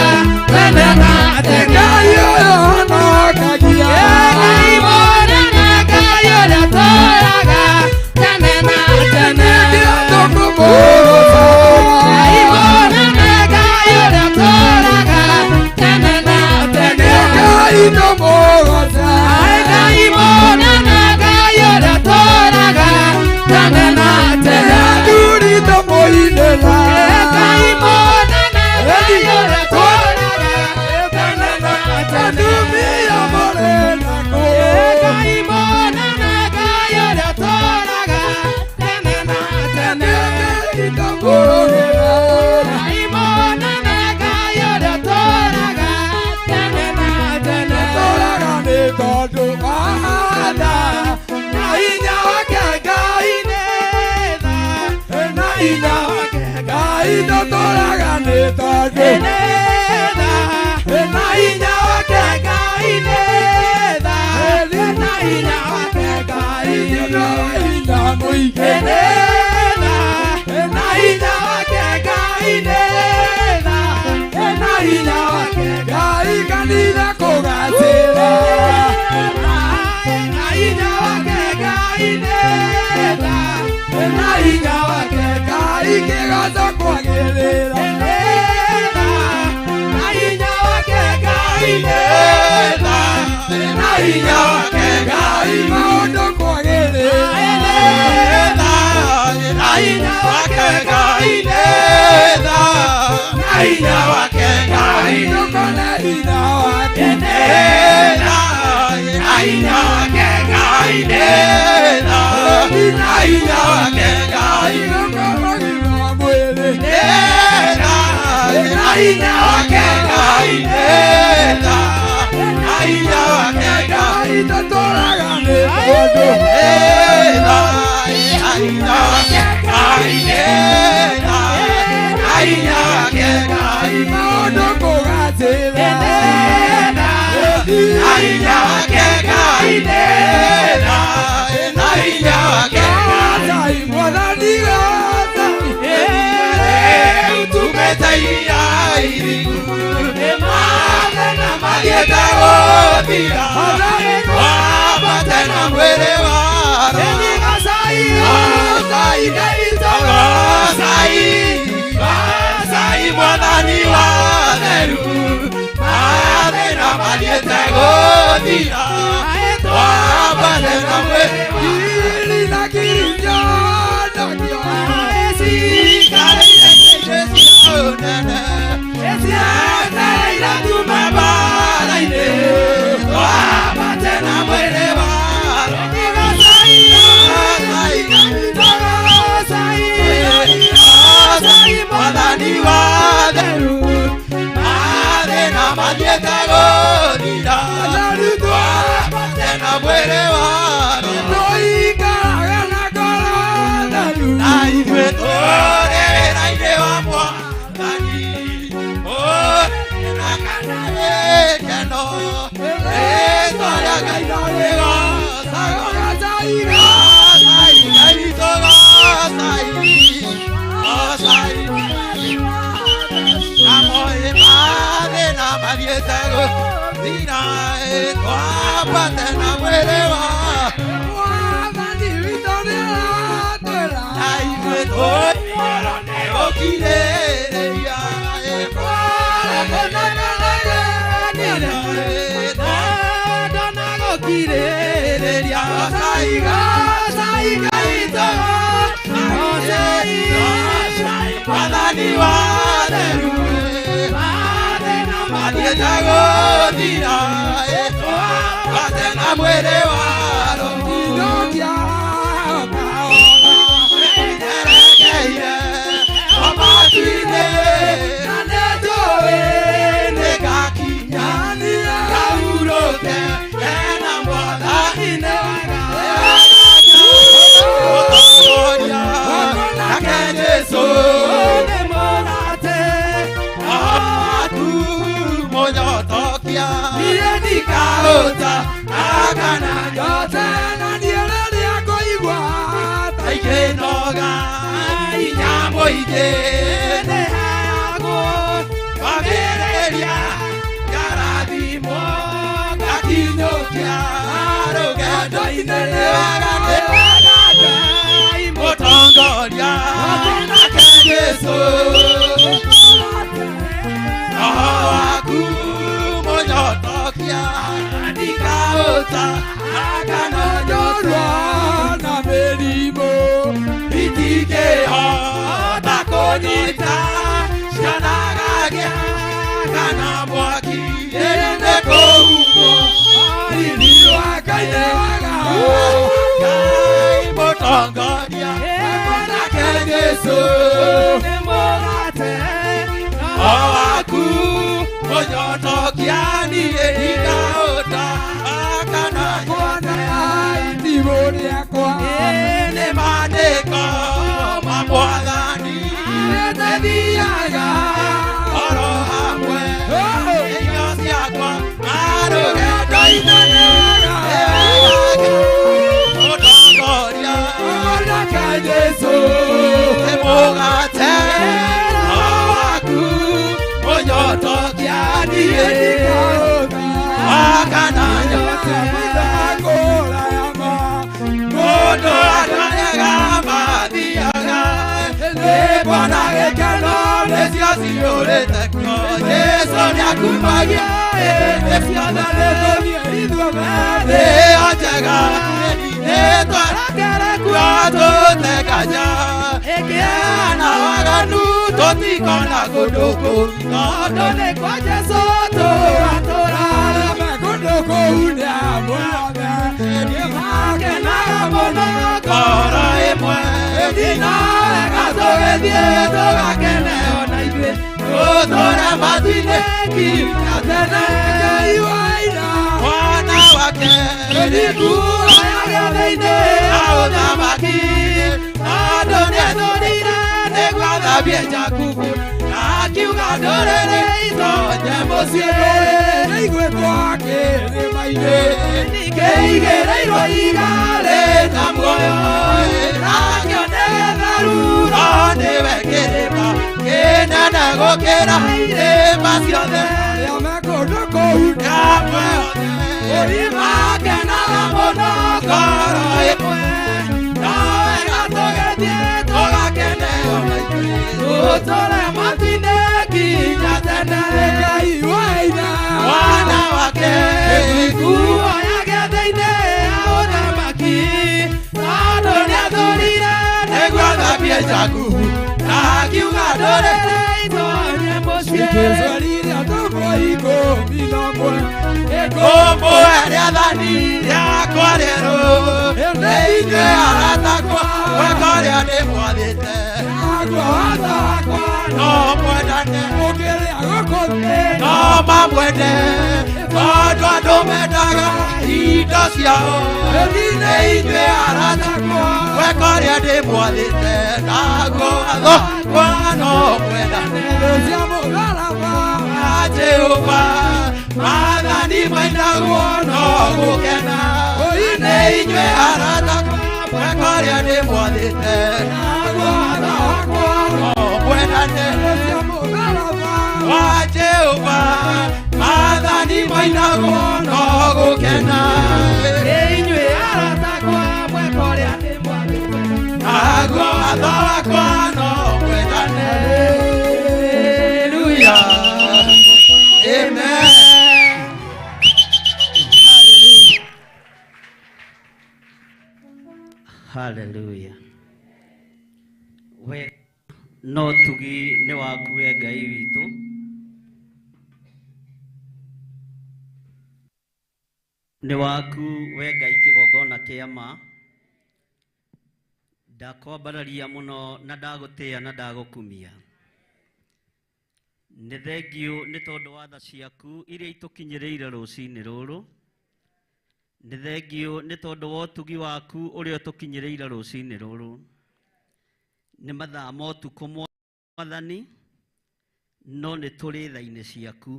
tene na tene. Ngai ũyũ honokagia. Ngai mũnene, Ngai ũrĩa ũtũũraga tene na tene. Nĩkĩo tũkũmũgoca. Ngai mũnene, Ngai ũrĩa ũtũũraga tene na tene. Ngai tũmũgoca. Ngai mũnene, Ngai ũrĩa ũtũũraga tene na tene. Athuri tũmũinĩra. Ngai mũnene, Ngai ũrĩa ũtũũraga tene na tene. Atumia mũrĩ nakũ. Ngai mũnene, Ngai ũrĩa ũtũũraga tene na tene. Ngai tũmũrũgĩra. Ngai mũnene, Ngai ũrĩa ũtũũraga tene na tene. Tũraga nĩ tondũ wa tha na hinya wake Ngai nĩ tha na hinya wake Ngai tũtũraga nĩ tondũ Nĩ tha na hinya wake Ngai nĩ tha na hinya wake Ngai nĩ ũndũ wa hinya mũingĩ nĩ tha na hinya wake Ngai nĩ tha na hinya wake Ngai kanitha kũgacĩra na hinya wake Ngai nĩ tha na hinya wake Ngai kĩgoco kwagĩrĩra nĩ tha na hinya wake Ngai nĩ tha na hinya wake Ngai maũndũ kwagĩrĩra nĩ tha na hinya wake Ngai nĩ tha na hinya wake Ngai tũkone hinya wake nĩ tha na hinya wake Ngai nĩ tha na hinya wake Ngai tũkone ũgima wa mwĩrĩ nĩ tha na hinya wake Ngai nĩ tha na hinya wake Ngai Ngai tũtũraga nĩ tondũ nĩ tha na hinya wake Ngai nĩ tha na hinya wake Ngai maũndũ kũgacĩra nĩ tha na hinya wake Ngai nĩ tha na hinya wake Ngai mwathani Ngai Kiri na kiri nyanakio Tũikaraga na ngoro theru. Mwathani witũ nĩaratwĩra. Inokia kaoga. Na nĩnjũĩ nĩngakinya. Akana nyote na niĩ rĩrĩa ngũigua ta ikĩnoga. niĩ nĩheagwo kwambĩrĩria ngarathimwo ngakinyũkia rũgendo-inĩ. Nĩ wega nĩ wega Ngai mũtongoria nake Jesũ roho waku mũnyotokia ndikaũta akanonyorwo na mĩrimũ itingĩhota kũnyita cianagagia kana mwaki ĩrĩ kũhumbwo riri wa Ngai nĩ wega Ngai mũtongoria nake Jesũ nĩ mũgate roho waku mũnyotokia niĩ ndikaũta akana Kuona itimũ rĩakwa nĩ maandĩko ma Mwathani nĩthiaga oro hamwe irio ciakwa na rũgendo-inĩ. Nĩ wega mũtongoria nake Jesũ nĩ mũgate roho waku mũnyotokia niĩ ndikaũta akana nyote mũndũ atwarĩaga mathiaga nĩkuona gĩkeno nĩcio ciyũrĩte kuo Jesũ nĩakumagia hĩndĩ ciothe nĩyo njega nĩtwarekere kuo tũtekanja ĩkĩana waganu tũtikona kũndũ kũu tondũ nĩ kwa Jesũ tũratũra kũndũ kũu nĩ amwathe makenaga mũno ngoro ĩmwe ĩthina wega tũgĩthiĩ tũgakene ona ithuĩ tũtũre matu-inĩ nginya tene. Ngai wa ira mwana wake nĩkuoya gĩathĩ-inĩ na ũthamaki tondũ nĩethũrire nĩguo athambie Jakubu na akiuga ndũrĩrĩ itonye mũciĩ nĩiguĩtwo kĩrĩma-inĩ kĩigĩrĩirwo ihiga rĩna muoyo nakĩo nĩ gĩtheru no nĩwe kĩrĩma kĩnene gũkĩra irĩma ciothe arĩa me kũndũ kũu kamwe othe makenaga mũno ngoro ĩmwe no wega tũgĩthiĩ tũgakene ona ithuĩ tũtũre matu-inĩ nginya tene. Ngai wa ira mwana wake kuoya gĩathĩ-inĩ ya ũthamaki tondũ nĩathũrire nĩguo athambie Jakubu na akiuga ndũrĩrĩ itonye mũciĩ Ikĩzwarire atũmwo ikũmi na ũmwe kũmũhe rĩathani rĩakwa rĩerũ nĩ inyuĩ aratakwa gwĩka ũrĩa ndĩmwathĩte naguo watho wakwa no mwendane ũkĩrĩa gũkũ thĩ no mamwende tondũ andũ mendaga indo ciao nĩ inyuĩ aratakwa gwĩka ũrĩa ndĩmwathĩte naguo watho wakwa no mwendane cia mũtharaba Jehova maathani mainagwo no gũkena nĩ inyuĩ aratakwa gwĩka ũrĩa ndĩmwathĩte naguo watho wakwa no mwendane cia mũtharaba wa Jehova maathani mainagwo no gũkena Nĩ inyuĩ aratakwa mweka ũrĩa ndĩmwathĩte naguo watho wakwa no mwendane. Hallelujah. Amen. Hallelujah. We no tugi nĩ waku we Ngai witũ nĩ waku we Ngai kĩgongona kĩa ma ndakwambararia mũno na ndagũtĩĩa na ndagũkumia nĩ thengiũ nĩ tondũ wa tha ciaku iria itũkinyĩrĩire rũcinĩ rũrũ nĩ thengiũ nĩ tondũ wa ũtugi waku ũrĩa ũtũkinyĩrĩire rũcinĩ rũrũ nĩ mathaa ma ũtukũ Mwathani no nĩ tũrĩ tha-inĩ ciaku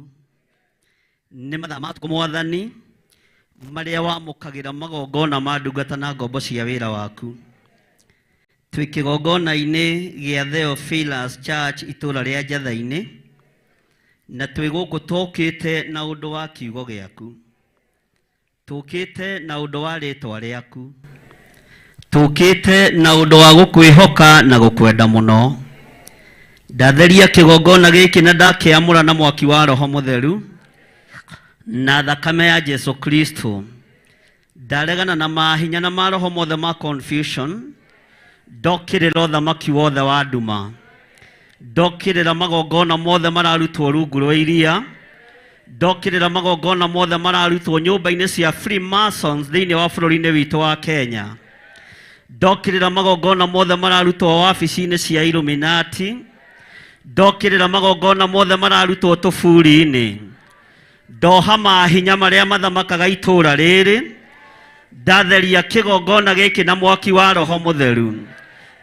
nĩ mathaa ma ũtukũ Mwathani marĩa wamũkagĩra magongona ma ndungata na ngombo cia wĩra waku. Twĩ kĩgongona-inĩ gĩa Theophilus Church itũũra rĩa Njatha-inĩ, na twĩ gũkũ tũkĩte na ũndũ wa kiugo gĩaku, tũkĩte na ũndũ wa rĩtwa rĩaku, tũkĩte na ũndũ wa gũkwĩhoka na gũkwenda mũno. Ndatheria kĩgongona gĩkĩ na ndakĩamũra na mwaki wa Roho Mũtheru na thakame ya Jesu Kristo. Ndaregana na mahinya na maroho mothe ma confusion, ndokĩrĩra ũthamaki wothe wa nduma, ndokĩrĩra magongona mothe mararutwo rungu rwa iria, ndokĩrĩra magongona mothe mararutwo nyũmba-inĩ cia Freemasons thĩinĩ wa bũrũri-inĩ witũ wa Kenya, ndokĩrĩra magongona mothe mararutwo wabici-inĩ cia Illuminati, ndokĩrĩra magongona mothe mararutwo tũburi-inĩ, ndoha mahinya marĩa mathamakaga itũũra rĩrĩ, ndatheria kĩgongona gĩkĩ na mwaki wa Roho Mũtheru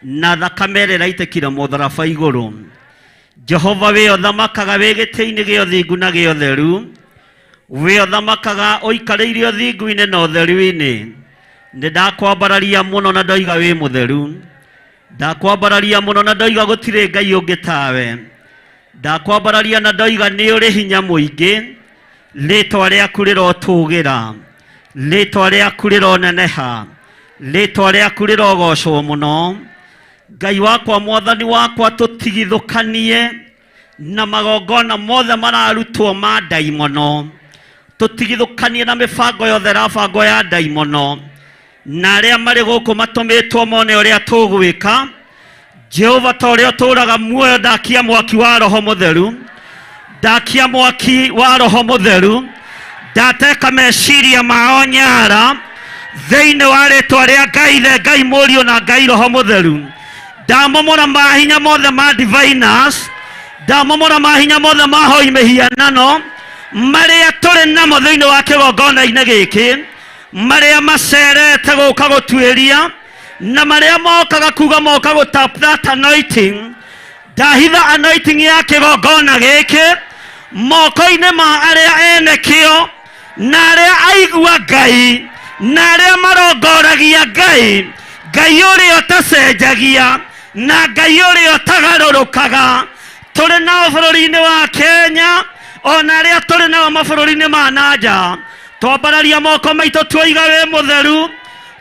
na thakame ĩrĩa ĩraitĩkire mũtharaba igũrũ. Jehova, wĩ ũthamakaga wĩ gĩtĩ-inĩ gĩa ũthingu na gĩa ũtheru, wĩ ũthamakaga ũikarĩire ũthingu-inĩ na ũtheru-inĩ. Nĩ ndakwambararia mũno na ndoiga wĩ mũtheru, ndakwambararia mũno na ndoiga gũtirĩ Ngai ũngĩ tawe, ndakwambararia na ndoiga nĩ ũrĩ hinya mũingĩ, rĩtwa rĩaku rĩrotũgĩra, rĩtwa rĩaku rĩroneneha, rĩtwa rĩaku rĩrogocwo mũno. Ngai wakwa, mwathani wakwa, tũtigithũkanie na magongona mothe mararutwo ma ndaimono, tũtigithũkanie na mĩbango yothe ĩrabangwo ya ndaimono, na arĩa marĩ gũkũ matũmĩtwo mone ũrĩa tũgwĩka. Jehova, ta ũrĩa ũtũũraga muoyo, ndakia mwaki wa Roho Mũtheru, ndakia mwaki wa Roho Mũtheru, ndateka meciria mao nyara thĩinĩ wa rĩtwa rĩa Ngai Ithe, Ngai Mũriũ na Ngai Roho Mũtheru. Ndamomora mahinya mothe ma diviners, ndamomora mahinya mothe ma hoi mĩhianano marĩa tũrĩ namo thĩinĩ wa kĩgongona-inĩ gĩkĩ, marĩa macerete gũka gũtuĩria na marĩa mokaga kuga moka gũ tap that anointing. Ndahitha anointing ya kĩgongona gĩkĩ moko-inĩ ma arĩa ene kĩo na arĩa aigua Ngai na arĩa marongoragia Ngai, Ngai ũrĩa ũtacenjagia na Ngai ũrĩa ũtagarũrũkaga. Tũrĩ nao bũrũri-inĩ wa Kenya ona arĩa tũrĩ nao mabũrũri-inĩ ma na nja, twambararia moko maitũ tuoiga wĩ mũtheru,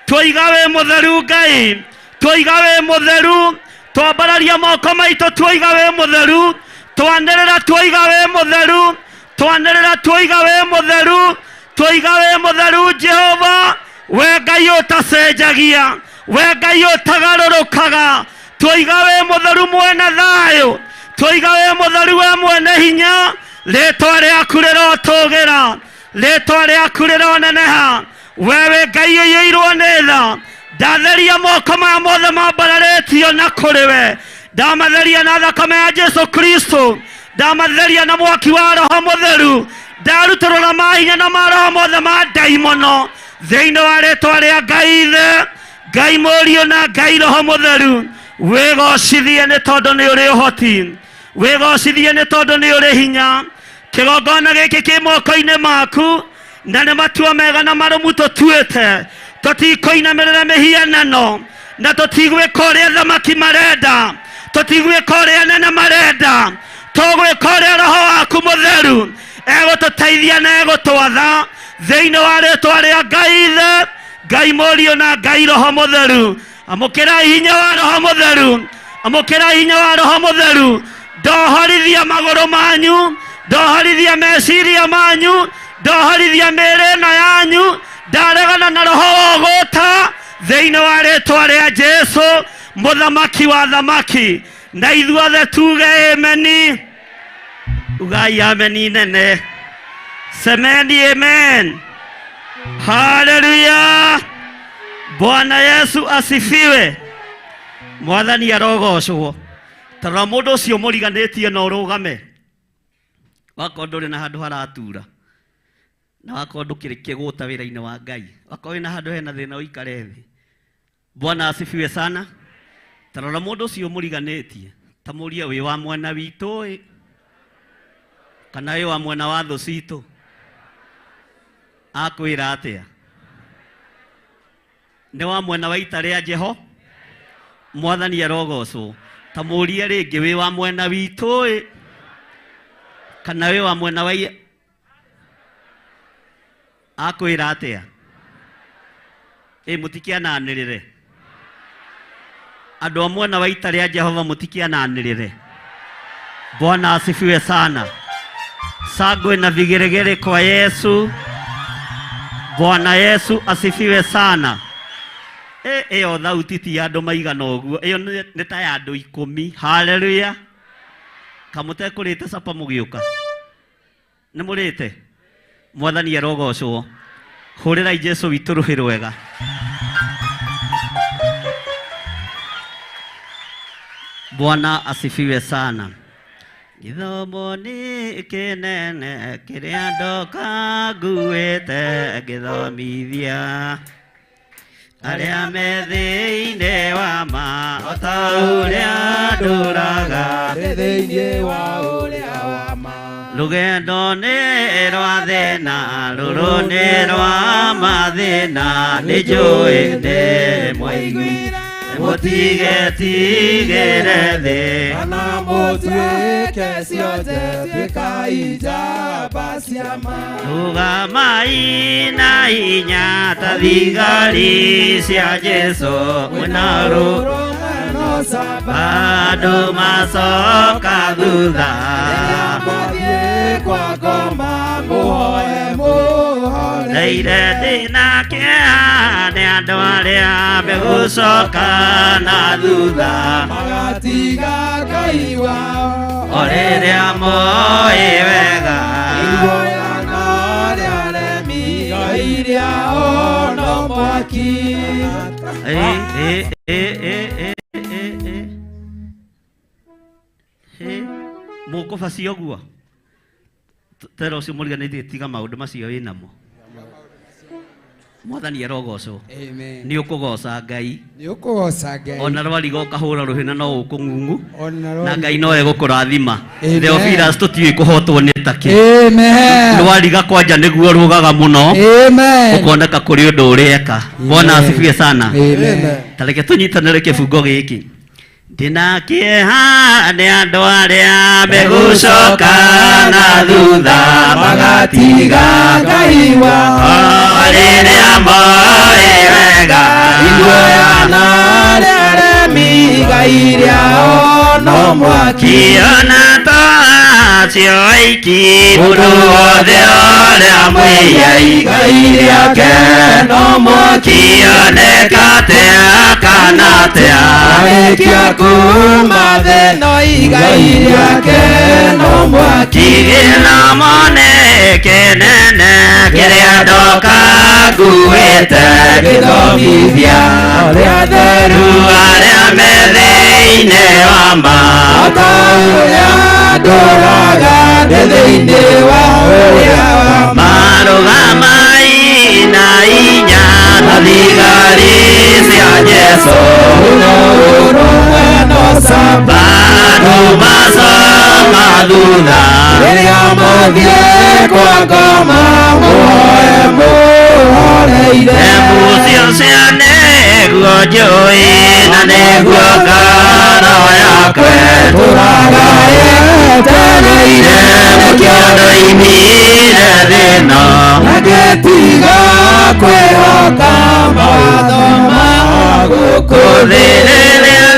tuoiga wĩ mũtheru Ngai, tuoiga wĩ mũtheru, twambararia moko maitũ tuoiga wĩ mũtheru, twanĩrĩra tuoiga wĩ mũtheru, twanĩrĩra tuoiga wĩ mũtheru, tuoiga wĩ mũtheru Jehova, we Ngai ũtacenjagia, we Ngai ũtagarũrũkaga, tuoiga wĩ mũtheru mwene thayũ, tuoiga wĩ mũtheru we mwene hinya, rĩtwa rĩaku rĩrotũgĩra, rĩtwa rĩaku rĩroneneha, wewe Ngai ũiyũirwo nĩ tha. Ndatheria moko maya mothe mambararĩtio na kũrĩ we, ndamatheria na thakame ya Jesu Kristo, ndamatheria na mwaki wa Roho Mũtheru, ndarutũrũra mahinya na maroho mothe ma ndaimono thĩinĩ wa rĩtwa rĩa Ngai Ithe, Ngai Mũriũ na Ngai Roho Mũtheru. Wĩgocithie nĩ tondũ nĩ ũrĩ ũhoti, wĩgocithie nĩ tondũ nĩ ũrĩ hinya. Kĩgongona gĩkĩ kĩ moko-inĩ maku na nĩ matua mega na marũmu tũtuĩte, tũtikũinamĩrĩra mĩhianano na tũtigwĩka ũrĩa thamaki marenda, tũtigwĩka ũrĩa anene marenda, tũgwĩka ũrĩa Roho waku Mũtheru egũtũteithia na egũtwatha thĩinĩ wa rĩtwa rĩa Ngai Ithe, Ngai Mũriũ na Ngai Roho Mũtheru. Amũkĩrai hinya wa Roho Mũtheru, amũkĩrai hinya wa Roho Mũtheru. Ndohorithia magũrũ manyu, ndohorithia meciria manyu, ndohorithia mĩĩrĩ ĩno yanyu, ndaregana na roho wa ũgũta thĩinĩ wa rĩtwa rĩa Jesu mũthamaki wa thamaki. Na ithuothe tuge ameni. Ugai ameni nene, semeni amen. Haleluya! Bwana Yesu asifiwe. Mwathani arogocwo. Tarora mũndũ ũcio mũriganĩtie na ũrũgame, wakorwo ndũrĩ na handũ haratura, na wakorwo ndũkĩrĩ kĩgũta wĩra-inĩ wa Ngai, wakorwo wĩna handũ hena thĩna ũikare thĩ. Bwana asifiwe sana. Tarora mũndũ ũcio mũriganĩtie, ta mũrie wĩ wa mwena witũ ĩ kana wĩ wa mwena wa thũ citũ, akwĩra atĩa? Nĩ wa mwena wa ita rĩa Jeho? Mwathani arogocwo. Ta mũrie rĩngĩ wĩ wa mwena witũ ĩ kana wĩ wa mwena wa akwĩra atĩa? Ĩ mũtikiananĩrĩre. Andũ a mwena wa ita rĩa Jehova mũtikiananĩrĩre. Bwana asifiwe sana. Sangwe na vigeregere kwa Yesu. Bwana Yesu asifiwe sana. Ĩyo thauti ti ya andũ maigana ũguo, ĩyo nĩ ta ya andũ 10. Haleluya. Kamũtekũrĩte capa mũgĩũka? Nĩ mũrĩte? Mwathani arogocwo. Hũrĩrai Jesu witũ rũhĩ rwega. Bwana asifiwe sana. Gĩthomo nĩ kĩnene kĩrĩa ndoka nguĩte ngĩthomithia arĩa me thĩinĩ wa ma o ta ũrĩa ndũraga thĩinĩ wa ũrĩa wa ma. Rũgendo nĩ rwa thĩna, rũrũ nĩ rwa mathĩna, nĩ njũĩ nĩ mwaiguire mũtigetigĩre thĩ. Kana mũtuĩke ciothe, tuĩkai njamba cia ma. Rũgamai na hinya ta thigari cia Jesũ, mwĩna Rũrũmano saba. Andũ macoka thutha. Mathiĩ kwa ngoma mũhoe mũhore. Ndeire ndĩna kĩeha nĩ andũ arĩa megũcoka na thutha. Magatiga Ngai wao. O rĩrĩa moĩ wega. Iguoya na arĩa aremi, Ngai rĩao no mwaki. Mũkũbacio ũguo? Tera ũcio mũriganĩtie tiga maũndũ macio wĩnamo. Mwathani arogocwo. Amen. Nĩ ũkũgoca Ngai. Nĩ ũkũgoca Ngai. Ona rwariga ũkahũra rũhĩ na no ũkũng'ung'u. Ona Na rwariga. Ngai no egũkũrathima. Amen. Theophilus tũtiũĩ kũhotwo nĩ takĩ. Amen. Rwariga kwanja nĩguo rũgaga mũno. Amen. Ũkoneka kũrĩ ũndũ ũreka. Bwana asifiwe sana. Amen. Ta reke tũnyitanĩre kĩbungo gĩkĩ. Ndĩna kĩeha nĩ andũ arĩa megũcoka na thutha Magatiga Ngai wao. O rĩrĩa moĩ wega. Iguoya na arĩa aremi, Ngai rĩao no mwaki. Kĩona to acio aiki, mũndũ wothe ũrĩa mwĩyai. Ngai rĩake no mwaki. Kĩoneka atĩa kana atĩa. Arĩkia kuuma thĩ-ĩno, igai rĩake no mwaki. Kĩgĩthomo nĩ kĩnene kĩrĩa ndoka nguĩte Gĩthomithia arĩa atheru. Arĩa me thĩinĩ wa ma. O ta ũrĩa ndũraga ndĩ thĩinĩ wa ũrĩa wa ma. Marũgamai na hinya ta thigari cia Jesũ. Ũrũmwe no saba. Andũ macoka thutha. Rĩrĩa mathiĩ kwa ngoma mũhoe mũhoreire. Embucio cia nĩguo njũĩ na nĩguo ngoro yakwa Tũraga yetereire. Nĩkĩo ndoimire thĩ-ĩno. Na ngĩtiga kwĩhoka mawatho ma gũkũ thĩ. Rĩrĩa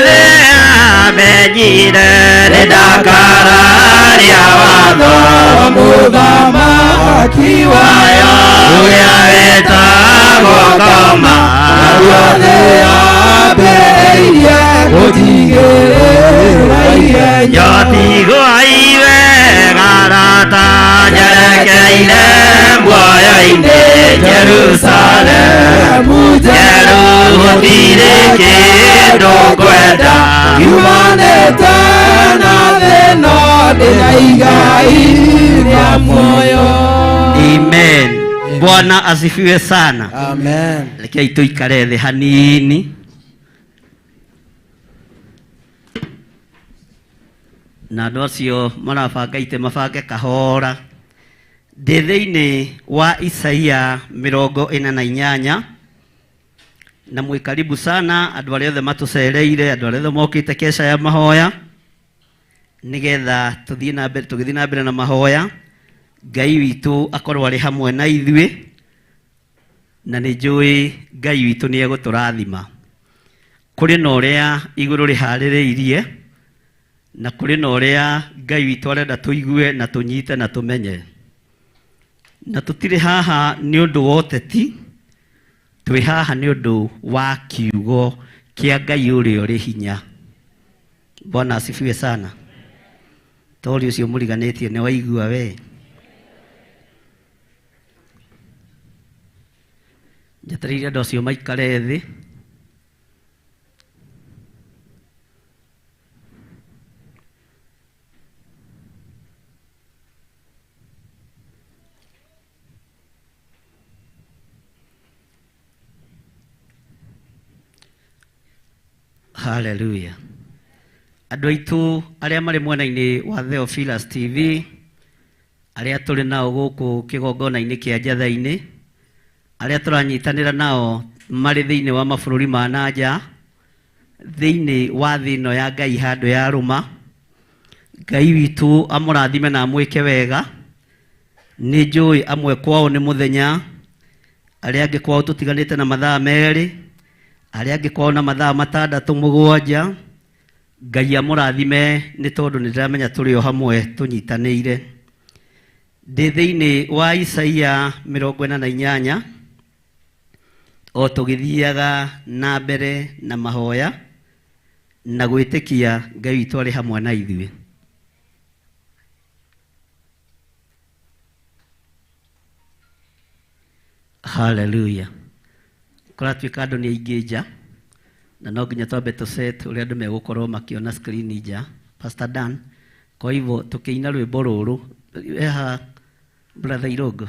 amenyire nĩndakararia watho Wa mũthamaki wayo. Ũrĩa wetagwo ngoma. Naguo thĩ yambĩrĩirie gũtigĩrĩra ihenya. Njotigwo iwega rata njerekeire muoyo-inĩ Jerusalemu njerũ gũtirĩ kĩndũ ngwenda. Yumanĩte na thĩ-ĩno ndĩna igai rĩa muoyo. Amen. Bwana asifiwe sana. Amen. Rekei tũikare thĩ hanini. Na andũ acio marabanga itĩ mabange kahora. Ndĩ thĩinĩ wa Isaia 48 Na mwĩ karibu sana andũ arĩa othe matũcereire, andũ arĩa othe mokĩte keca ya mahoya, nĩgetha tũthiĩ na mbere, tũgĩthiĩ na mbere na mahoya, Ngai witũ akorwo arĩ hamwe na ithuĩ, na nĩ njũĩ Ngai witũ nĩ egũtũrathima. Kũrĩ na ũrĩa igũrũ rĩharĩrĩirie, na kũrĩ na ũrĩa Ngai witũ arenda tũigue na tũnyite na tũmenye. Na tũtirĩ haha nĩ ũndũ wa ũteti, twĩ haha nĩ ũndũ wa kiugo kĩa Ngai ũrĩa ũrĩ hinya. Bwana asifiwe sana. Tori ũcio mũriganĩtie nĩ waigua we. Njetereire andũ acio maikare thĩ. Hallelujah. Andũ aitũ arĩa marĩ mwena-inĩ wa Theophilus TV, arĩa tũrĩ nao gũkũ kĩgongona-inĩ kĩa Njatha-inĩ, arĩa tũranyitanĩra nao marĩ thĩinĩ wa mabũrũri ma na nja, thĩinĩ wa thĩ ĩno ya Ngai handũ ya rũma, Ngai witũ amũrathime na amwĩke wega. Nĩ njũĩ amwe kwao nĩ mũthenya, arĩa angĩ kwao tũtiganĩte na mathaa merĩ, arĩa angĩ kwao na mathaa matandatũ mũgwanja. Ngai amũrathime nĩ tondũ nĩ ndĩramenya tũrĩ o hamwe tũnyitanĩire. Ndĩ thĩinĩ wa Isaia 48 o tũgĩthiaga na mbere na mahoya na gwĩtĩkia Ngai witũ arĩ hamwe na ithuĩ. Hallelujah. Kũratuĩka andũ nĩ aingĩ nja, na no nginya twambe tũ set ũrĩa andũ megũkorwo makĩona screen nja. Pastor Dan, kwa hivyo tũkĩina rwĩmbo rũrũ, eha brother Irongo,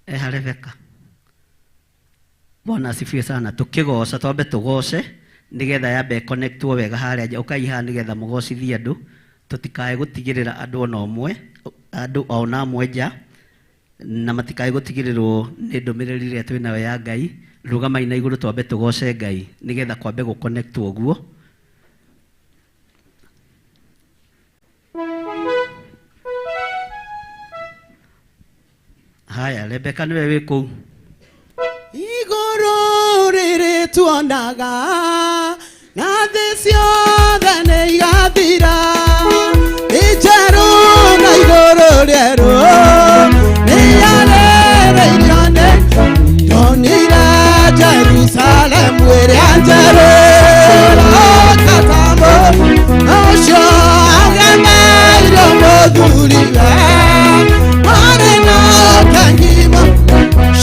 eha Rebecca. Bwana asifiwe sana. Tũkĩgoca, twambe tũgoce nĩgetha yambe connectwo wega harĩa nja. Ũkai haha nĩgetha mũgocithie andũ, tũtikae gũtigĩrĩra andũ ona ũmwe, andũ ona amwe nja, na matikae gũtigĩrĩrwo nĩ ndũmĩrĩri ĩrĩa twĩ nayo ya Ngai. Rũgamai na igũrũ twambe tũgoce Ngai nĩgetha kwambe gũconnectwo ũguo. Haya, Rebecca nĩwe wĩ kũu. Igũrũ rĩrĩ tuonaga na thĩ ciothe nĩ igathira, nĩ njerũ na igũrũ rĩerũ nĩ yarĩrĩirio nĩ ndonire Jerusalemu ĩrĩa njerũ rokatamo ũcio agemeire mũthuriwe marĩ na kangima.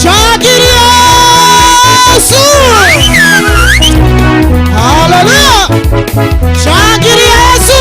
Shangilia Yesu! Hallelujah! Shangilia Yesu!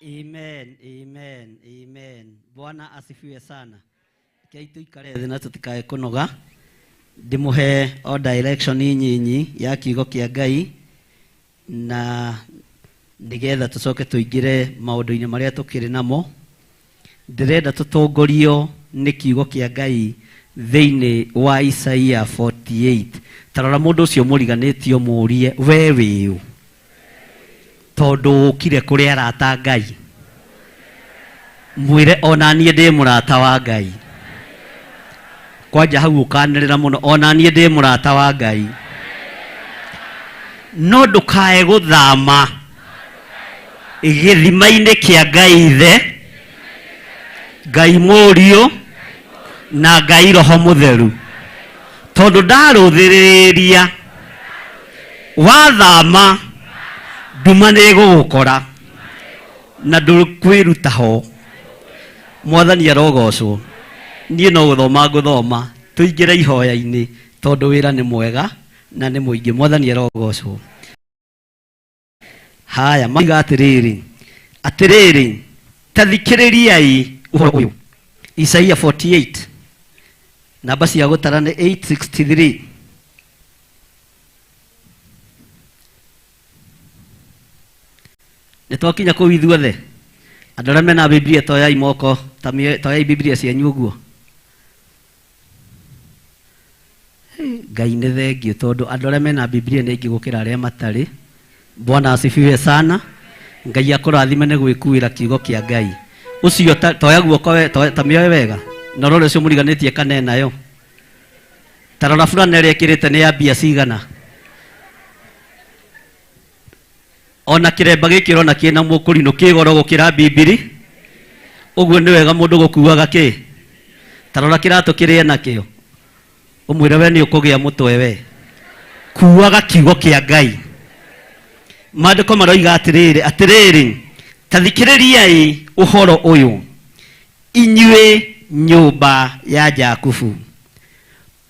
Amen, amen, amen. Bwana asifiwe sana. Rekei tuikare thĩ na tũtikae kũnoga. Ndĩmũhe o direction nyinyi ya kiugo kĩa Ngai na nĩgetha tũcoke tũingĩre maũndũ-inĩ marĩa tũkĩrĩ namo. Ndĩrenda tũtongorio nĩ kiugo kĩa Ngai thĩinĩ wa Isaia 48. Ta rora mũndũ ũcio mũriganĩtio mũũrie we wĩũ, tondũ ũkire kũrĩ arata a Ngai. Mwĩre ona niĩ ndĩ mũrata wa Ngai. Kwanja hau ũkanĩrĩra mũno, ona niĩ ndĩ mũrata wa Ngai. No ndũkae gũthama gĩthima-inĩ kĩa Ngai Ithe, Ngai Mũriũ na Ngai Roho Mũtheru, tondũ ndarũthĩrĩria wathama nduma nĩ ĩgũgũkora na ndũkwĩruta ho. Mwathani arogocwo. Niĩ no gũthoma ngũthoma, tũingĩre ihoya-inĩ tondũ wĩra nĩ mwega na nĩ mũingĩ. Mwathani arogocwo. Haya, maiga atĩrĩrĩ, atĩrĩrĩ, ta thikĩrĩriai ũhoro ũyũ. Isaia 48, namba cia gũtara nĩ 863. Nĩ twakinya kũu ithuothe. Andũ arĩa mena Biblia toyai moko, toyai Biblia cianyu ũguo. Ngai nĩ thengiũ tondũ andũ arĩa mena Biblia nĩ aingĩ gũkĩra arĩa matarĩ. Bwana asifiwe sana. Ngai akũrathime nĩ gwĩkuĩra kiugo kĩa Ngai. Ũcio toya guoko we, ta mĩoe wega. Na ũrore ũcio mũriganĩtie kana enayo. Ta rora burana ĩrĩa ĩkĩrĩte nĩ ya mbia cigana. Ona kĩremba gĩkĩ ũrona kĩna mũkũrinũ kĩ goro gũkĩra Bibili. Ũguo nĩ wega mũndũ gũkuaga kĩ. Ta rora kĩratũ kĩrĩa enakĩo. Ũmwĩre we nĩ ũkũgĩa mũtwe we. Kuaga kiugo kĩa Ngai. Maandĩko maroiga atĩrĩrĩ, atĩrĩrĩ, ta thikĩrĩriai ũhoro ũyũ, inyuĩ nyũmba ya Jakubu,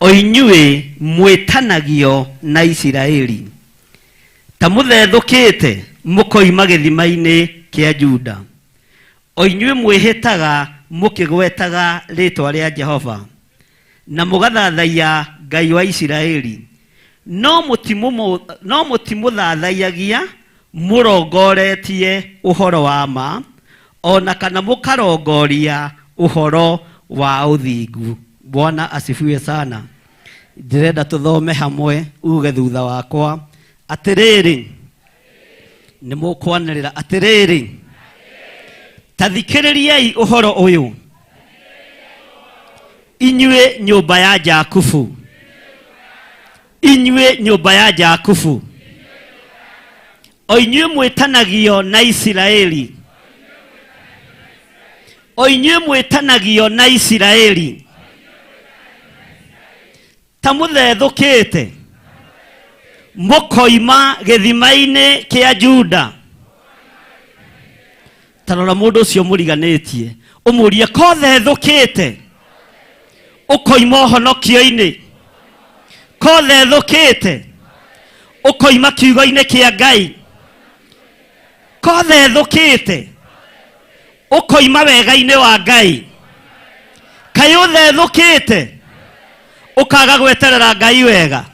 o inyuĩ mwĩtanagio na Isiraeli, ta mũthethũkĩte mũkoima gĩthima-inĩ kĩa Juda, o inyuĩ mwĩhĩtaga mũkĩgwetaga rĩĩtwa rĩa Jehova, na mũgathathaiya Ngai wa Isiraeli, no mũtimũthathaiyagia mũrongoretie ũhoro wa ma, ona kana mũkarongoria ũhoro wa ũthingu. Bwana asifiwe sana. Ndĩrenda tũthome hamwe, uge thutha wakwa atĩrĩrĩ, nĩ mũkwanĩrĩra atĩrĩrĩ, ta thikĩrĩriai ũhoro ũyũ, inyuĩ nyũmba ya Jakubu, inyuĩ nyũmba ya Jakubu, o inyuĩ mwĩtanagio na Isiraeli, o inyuĩ mwĩtanagio na Isiraeli, ta mũthethũkĩte mũkoima gĩthima-inĩ kĩa Juda. Ta rora mũndũ ũcio mũriganĩtie, ũmũrie kothethũkĩte ũkoima ũhonokio-inĩ, kothethũkĩte ũkoima kiugo-inĩ kĩa Ngai, kothethũkĩte ũkoima wega-inĩ wa Ngai, kaĩ ũthethũkĩte ũkaga gweterera Ngai wega.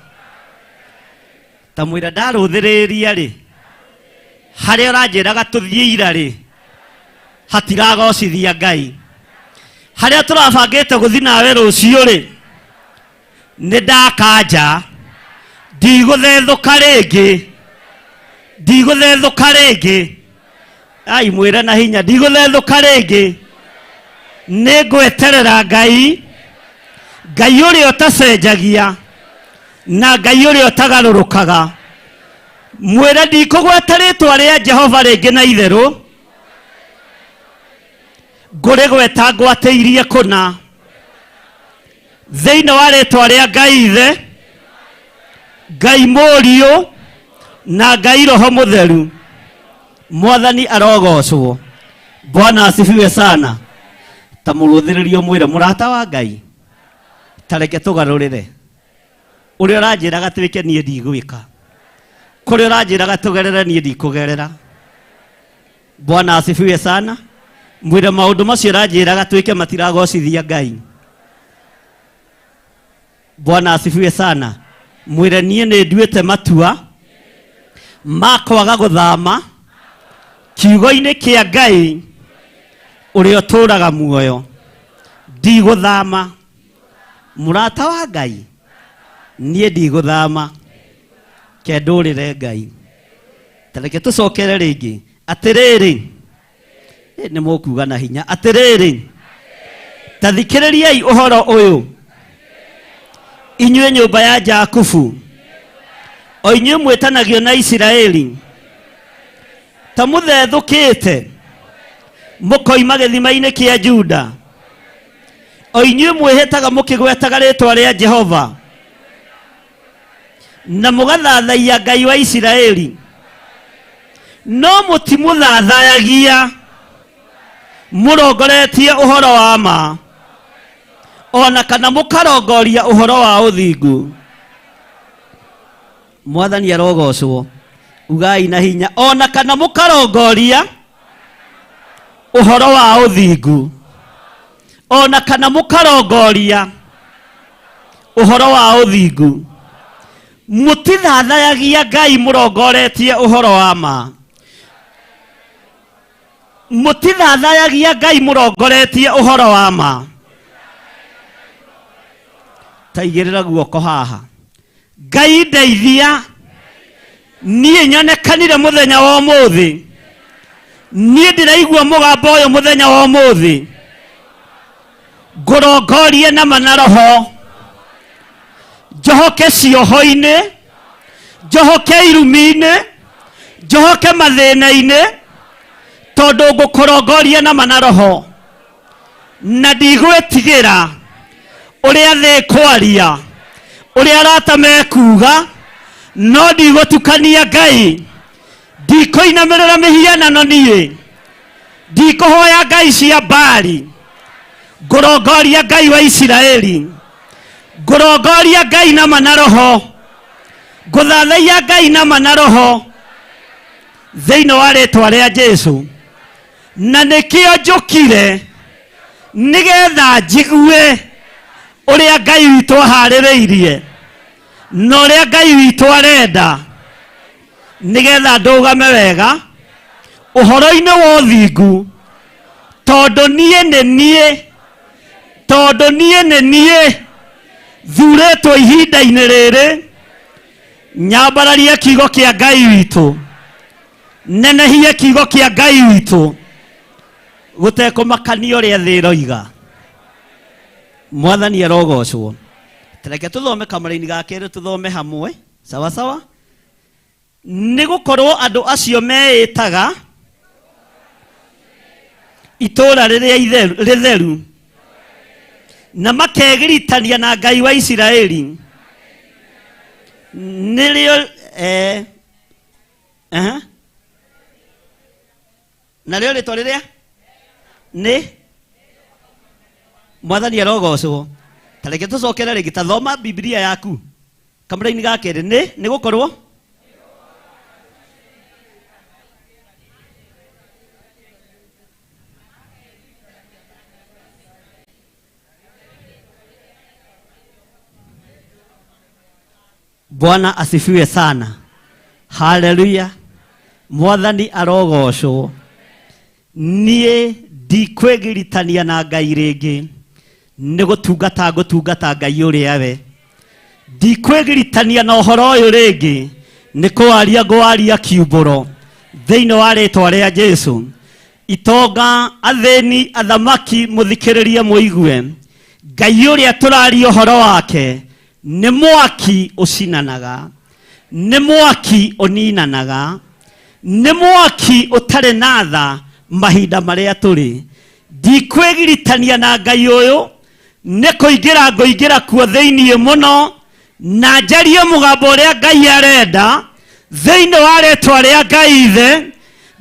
Ta mwĩra ndarũthĩrĩria rĩ, harĩa ũranjĩraga tũthiĩ ira rĩ, hatiragocithia Ngai. Harĩa tũrabangĩte gũthiĩ nawe rũciũ rĩ, nĩ ndakanja, ndigũthethũka rĩngĩ, ndigũthethũka rĩngĩ. Ai, mwĩre na hinya, ndigũthethũka rĩngĩ, nĩ ngweterera Ngai, Ngai ũrĩa ũtacenjagia na Ngai ũrĩa ũtagarũrũkaga. Mwĩre ndikũgweta rĩtwa rĩa Jehova rĩngĩ na itherũ, ngũrĩgweta ngwatĩirie kũna thĩinĩ wa rĩtwa rĩa Ngai Ithe, Ngai Mũriũ na Ngai Roho Mũtheru. Mwathani arogocwo. Bwana asifiwe sana. Ta mũrũthĩrĩrio mwĩre mũrata wa Ngai, ta reke tũgarũrĩre ũrĩa ũranjĩraga twĩke niĩ ndigwĩka, kũrĩa ũranjĩraga tũgerere niĩ ndikũgerera. Bwana asifiwe sana. Mwire maundu macio ranjiraga twike matiragocithia Ngai. Bwana asifiwe sana. Mwire nie ni nduite matua ma kwaga guthama kiugo-inĩ kĩa Ngai ũrĩa ũtũũraga muoyo. Ndigũthama. Mũrata wa Ngai, niĩ ndigũthama, ke ndũrĩre Ngai. Ta reke tũcokere rĩngĩ. Atĩrĩrĩ, nĩ mũkuga na hinya. Atĩrĩrĩ, ta thikĩrĩriai ũhoro ũyũ, inyuĩ nyũmba ya Jakubu, o inyuĩ mwĩtanagio na Isiraeli, ta mũthethũkĩte mũkoima gĩthima-inĩ kĩa Juda, o inyuĩ mwĩhĩtaga mũkĩgwetaga rĩtwa rĩa Jehova na mũgathathaiya Ngai wa Isiraeli, no mũtimũthathayagia mũrongoretie ũhoro wa ma, ona kana mũkarongoria ũhoro wa ũthingu. Mwathani arogocwo. Ugai na hinya. Ona kana mũkarongoria ũhoro wa ũthingu. Ona kana mũkarongoria ũhoro wa ũthingu. Mũtithathayagia Ngai mũrongoretie ũhoro wa ma. Mũtithathayagia Ngai mũrongoretie ũhoro wa ma. Ta igĩrĩra guoko haha. Ngai ndeithia, niĩ nyonekanire mũthenya wa ũmũthĩ. Niĩ ndĩraigua mũgambo ũyũ mũthenya wa ũmũthĩ. Ngũrongorie na ma na roho. Njohoke cioho-inĩ, njohoke irumi-inĩ, njohoke mathĩna-inĩ, tondũ ngũkũrongoria na ma na roho. Na ndigwĩtigĩra ũrĩa thĩ ĩkwaria, ũrĩa arata mekuga, no ndigũtukania Ngai. Ndikũinamĩrĩra mĩhianano niĩ, ndikũhoya Ngai cia Baali. Ngũrongoria Ngai wa Isiraeli, ngũrongoria Ngai na ma na roho, ngũthathaiya Ngai na ma na roho thĩinĩ wa rĩtwa rĩa Jesũ. Na nĩkĩo njũkire nĩgetha njigue ũrĩa Ngai witũ aharĩrĩirie na ũrĩa Ngai witũ arenda, nĩgetha ndũgame wega ũhoro-inĩ wa ũthingu, tondũ niĩ nĩ niĩ, tondũ niĩ nĩ niĩ thurĩtwo ihinda-inĩ rĩrĩ nyambararie kiugo kĩa Ngai witũ, nenehie kiugo kĩa Ngai witũ, gũtekũmakania ũrĩa thĩ ĩroiga. Mwathani arogocwo. Reke tũthome kamũraini ga kerĩ, tũthome hamwe sawa sawa. Nĩ gũkorwo andũ acio meĩtaga itũũra rĩrĩa rĩtheru na makegiritania na Ngai wa Isiraeli, nĩrĩo narĩo rĩtwa rĩrĩa nĩ Mwathani arogocwo. Ta reke tũcokere rĩngĩ, ta thoma Biblia yaku kamũraini ga kerĩ. Nĩ gũkorwo Bwana asifiwe sana. Haleluya. Mwathani arogocwo. Niĩ ndikwĩgiritania na Ngai rĩngĩ, nĩ gũtungata ngũtungata Ngai ũrĩa we. Ndikwĩgiritania na ũhoro ũyũ rĩngĩ, nĩ kũwaria ngũwaria kiumbũro thĩinĩ wa rĩtwa rĩa Jesũ. Itonga, athĩni, athamaki, mũthikĩrĩrie mũigue. Ngai ũrĩa tũraria ũhoro wake nĩ mwaki ũcinanaga, nĩ mwaki ũninanaga, nĩ mwaki ũtarĩ na tha mahinda marĩa tũrĩ. Ndikwĩgiritania na Ngai ũyũ, nĩ kũingĩra ngũingĩra kuo thĩinĩ mũno, na njarie mũgambo ũrĩa Ngai arenda thĩinĩ wa rĩtwa rĩa Ngai Ithe,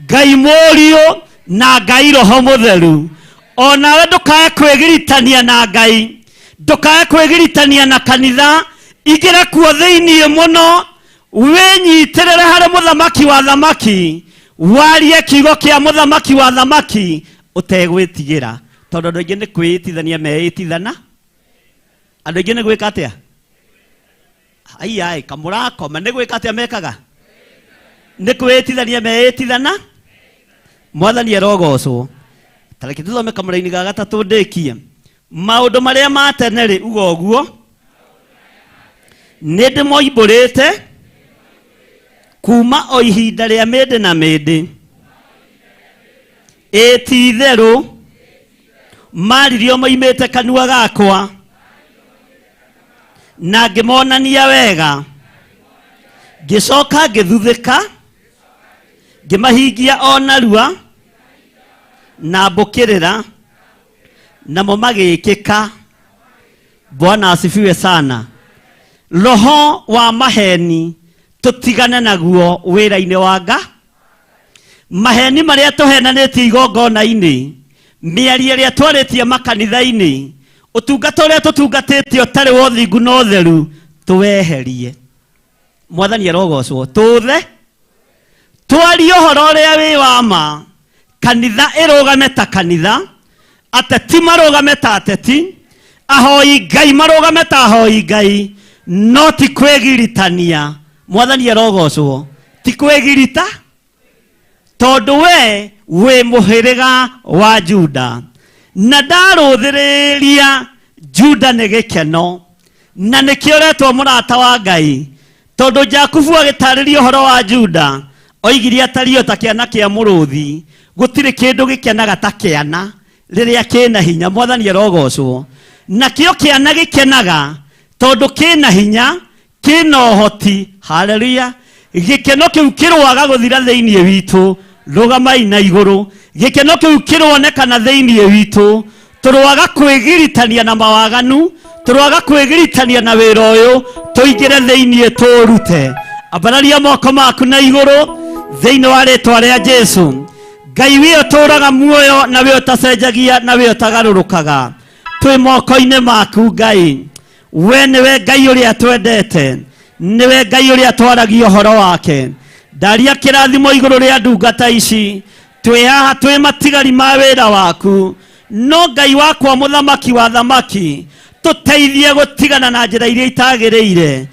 Ngai Mũriũ na Ngai Roho Mũtheru. Onawe ndũkae kwĩgiritania na Ngai, ndũkae kwĩgiritania na kanitha, ingĩra kuo thĩinĩ mũno, wĩnyitĩrĩre harĩ mũthamaki wa thamaki, Warie kiugo kĩa mũthamaki wa thamaki ũtegwĩtigĩra, tondũ andũ aingĩ nĩ kwĩĩtithania meĩtithana. Andũ aingĩ nĩ gwĩka atĩa? Aiai kamũrakoma nĩ gwĩka atĩa mekaga? Nĩ kwĩĩtithania meĩtithana. Mwathani arogocwo. Tareke tũthome kamũraini ga gatatũ ndĩkie. Maũndũ marĩa ma tene rĩ, uga ũguo, nĩ ndĩmoimbũrĩte kuma o ihinda rĩa mĩndĩ na mĩndĩ. Ĩ ti itherũ maririo moimĩte kanua gakwa, na ngĩmonania wega, ngĩcoka ngĩthuthĩka, ngĩmahingia o narua na mbũkĩrĩra, namo magĩkĩka. Bwana asifiwe sana. Roho wa maheni tũtigane naguo wĩra-inĩ wa nga. Maheni marĩa tũhenanĩtie igongona-inĩ, mĩario ĩrĩa twarĩtie makanitha-inĩ, ũtungata ũrĩa tũtungatĩte ũtarĩ wa ũthingu na ũtheru, tũweherie. Mwathani arogocwo. Tũthe twarie ũhoro ũrĩa wĩ wa ma. Kanitha ĩrũgame ta kanitha, ateti marũgame ta ateti, ahoi Ngai marũgame ta ahoi Ngai, no ti kwĩgiritania. Mwathani arogocwo. Ti kwĩgirita, tondũ we wĩ mũhĩrĩga wa Juda, na ndarũthĩrĩria Juda nĩ gĩkeno, na nĩkĩo ũretwo mũrata wa Ngai. Tondũ Jakubu agĩtarĩria ũhoro wa Juda oigire atariĩ o ta kĩana kĩa mũrũthi. Gũtirĩ kĩndũ gĩkenaga ta kĩana rĩrĩa kĩna hinya. Mwathani arogocwo. Nakĩo kĩana gĩkenaga tondũ kĩna hinya, kĩna ũhoti. Haleluya. Gĩkeno kĩu kĩroaga gũthira thĩinĩ witũ. Rũgamai na igũrũ. Gĩkeno kĩu kĩronekana thĩinĩ witũ. Tũroaga kwĩgiritania na mawaganu, tũroaga kwĩgiritania na wĩra ũyũ, tũingĩre thĩinĩ tũrute. Ambararia moko maku na igũrũ thĩinĩ wa rĩtwa rĩa Jesu. Ngai wĩ ũtũraga muoyo na wĩ ũtacenjagia na wĩ ũtagarũrũkaga, twĩ moko-inĩ maku Ngai. We nĩwe Ngai ũrĩa twendete, nĩwe Ngai ũrĩa twaragia ũhoro wake. Ndaria kĩrathimo igũrũ rĩa ndungata ici. Twĩ haha twĩ matigari ma wĩra waku, no Ngai wakwa mũthamaki wa thamaki, tũteithie gũtigana na njĩra iria itagĩrĩire,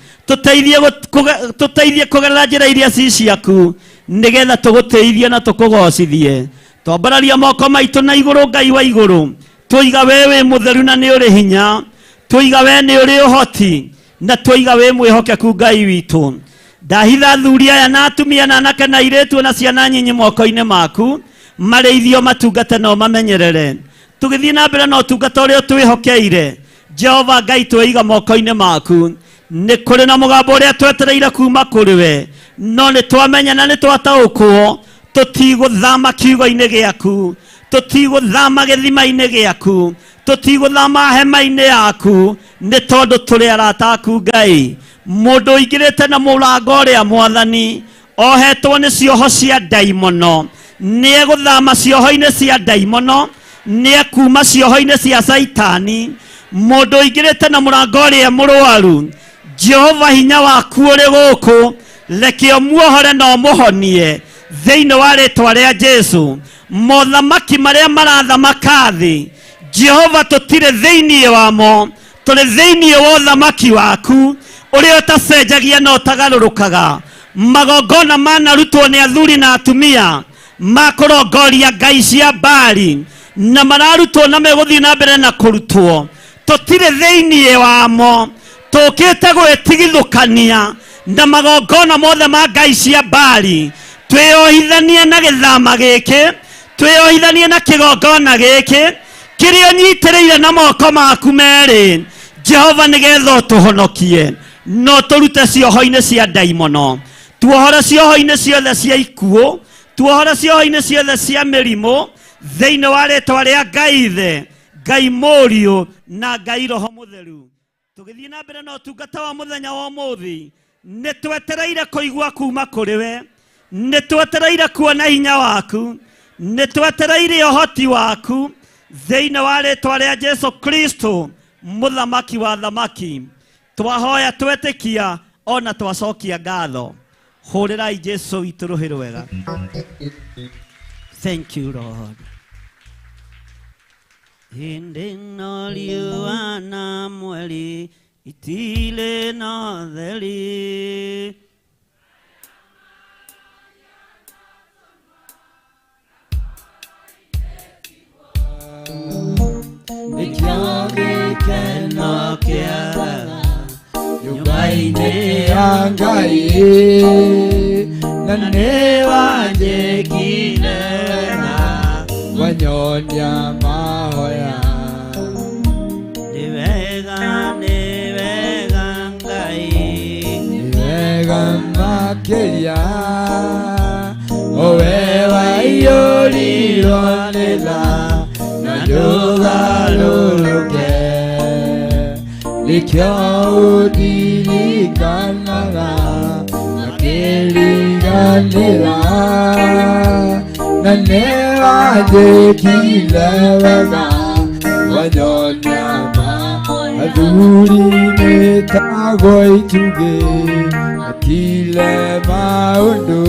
tũteithie kũgerera njĩra iria ci ciaku, nĩgetha tũgũtĩithie na tũkũgocithie. Twambararia moko maitũ na igũrũ Ngai wa igũrũ, tũiga we wĩ mũtheru na nĩ ũrĩ hinya, tũiga we nĩ ũrĩ ũhoti, na tũiga wĩ mwĩhokeku Ngai witũ. Ndahitha athuri aya na atumia na anake na airĩtu na ciana nyinyi moko-inĩ maku, marĩithio matungate na ũmamenyerere. Tũgĩthiĩ na mbere na ũtungata ũrĩa ũtwĩhokeire, Jehova Ngai tweiga moko-inĩ maku. Nĩ kũrĩ na mũgambo ũrĩa twetereire kuma kũrĩ we, no nĩ twamenya na nĩ twataũkwo tũtigũthama kiugo-inĩ gĩaku, tũtigũthama gĩthima-inĩ gĩaku, tũtigũthama hema-inĩ yaku, nĩ tondũ tũrĩ arata aku Ngai. Mũndũ ũingĩrĩte na mũrango ũrĩa Mwathani ohetwo nĩ cioho cia ndaimono, nĩ egũthama cioho-inĩ cia ndaimono, nĩ ekuma cioho-inĩ cia Caitani. Mũndũ ũingĩrĩte na mũrango ũrĩa mũrwaru, Jehova hinya waku ũrĩ gũkũ, reke ũmuohore na ũmũhonie thĩinĩ wa rĩtwa rĩa Jesu. Mothamaki marĩa marathamaka thĩ, Jehova tũtirĩ thĩinĩ wamo, tũrĩ thĩinĩ wa ũthamaki waku ũrĩa ũtacenjagia na ũtagarũrũkaga. Magongona manarutwo nĩ athuri na atumia makũrongoria ngai cia Baali, na mararutwo na megũthiĩ na mbere na kũrutwo, tũtirĩ thĩinĩ wamo. Tũkĩte gwĩtigithũkania na magongona mothe ma ngai cia Baali, twĩyohithanie na gĩthama gĩkĩ, twĩyohithanie na kĩgongona gĩkĩ kĩrĩa ũnyitĩrĩire na moko maku merĩ, Jehova, nĩgetha ũtũhonokie no tũrute cioho-inĩ cia ndaimono, tuohore cioho-inĩ ciothe cia ikuũ, tuohore cioho-inĩ ciothe cia mĩrimũ, thĩinĩ wa rĩtwa rĩa Ngai Ithe, Ngai Mũriũ na Ngai Roho Mũtheru. Tũgĩthiĩ na mbere na ũtungata wa mũthenya wa ũmũthĩ, nĩ twetereire kũigua kuma kũrĩ we, nĩ twetereire kuona hinya waku, nĩ twetereire ũhoti waku, thĩinĩ wa rĩtwa rĩa Jesu Kristo mũthamaki wa thamaki. Twahoya twetĩkia ona twacokia ngatho. Hũrĩrai Jesu witũ rũhĩ rwega. Thank you, Lord. Hĩndĩ ĩno riũa na mweri itirĩ na ũtheri. Nĩkĩo gĩkeno kĩa nyũmba-inĩ ya Ngai, na nĩwanjĩkire wega wanyonia mahoya. Nĩ wega, nĩ wega Ngai. Nĩ wega makĩria owe waiyũrirwo nĩ tha na ndũgarũrũke, nĩkĩo ũndirikanaga makĩriganĩra, na nĩwanjĩkire wega wanyonia mahoya. Athuri metagwo itugĩ matile maũndũ,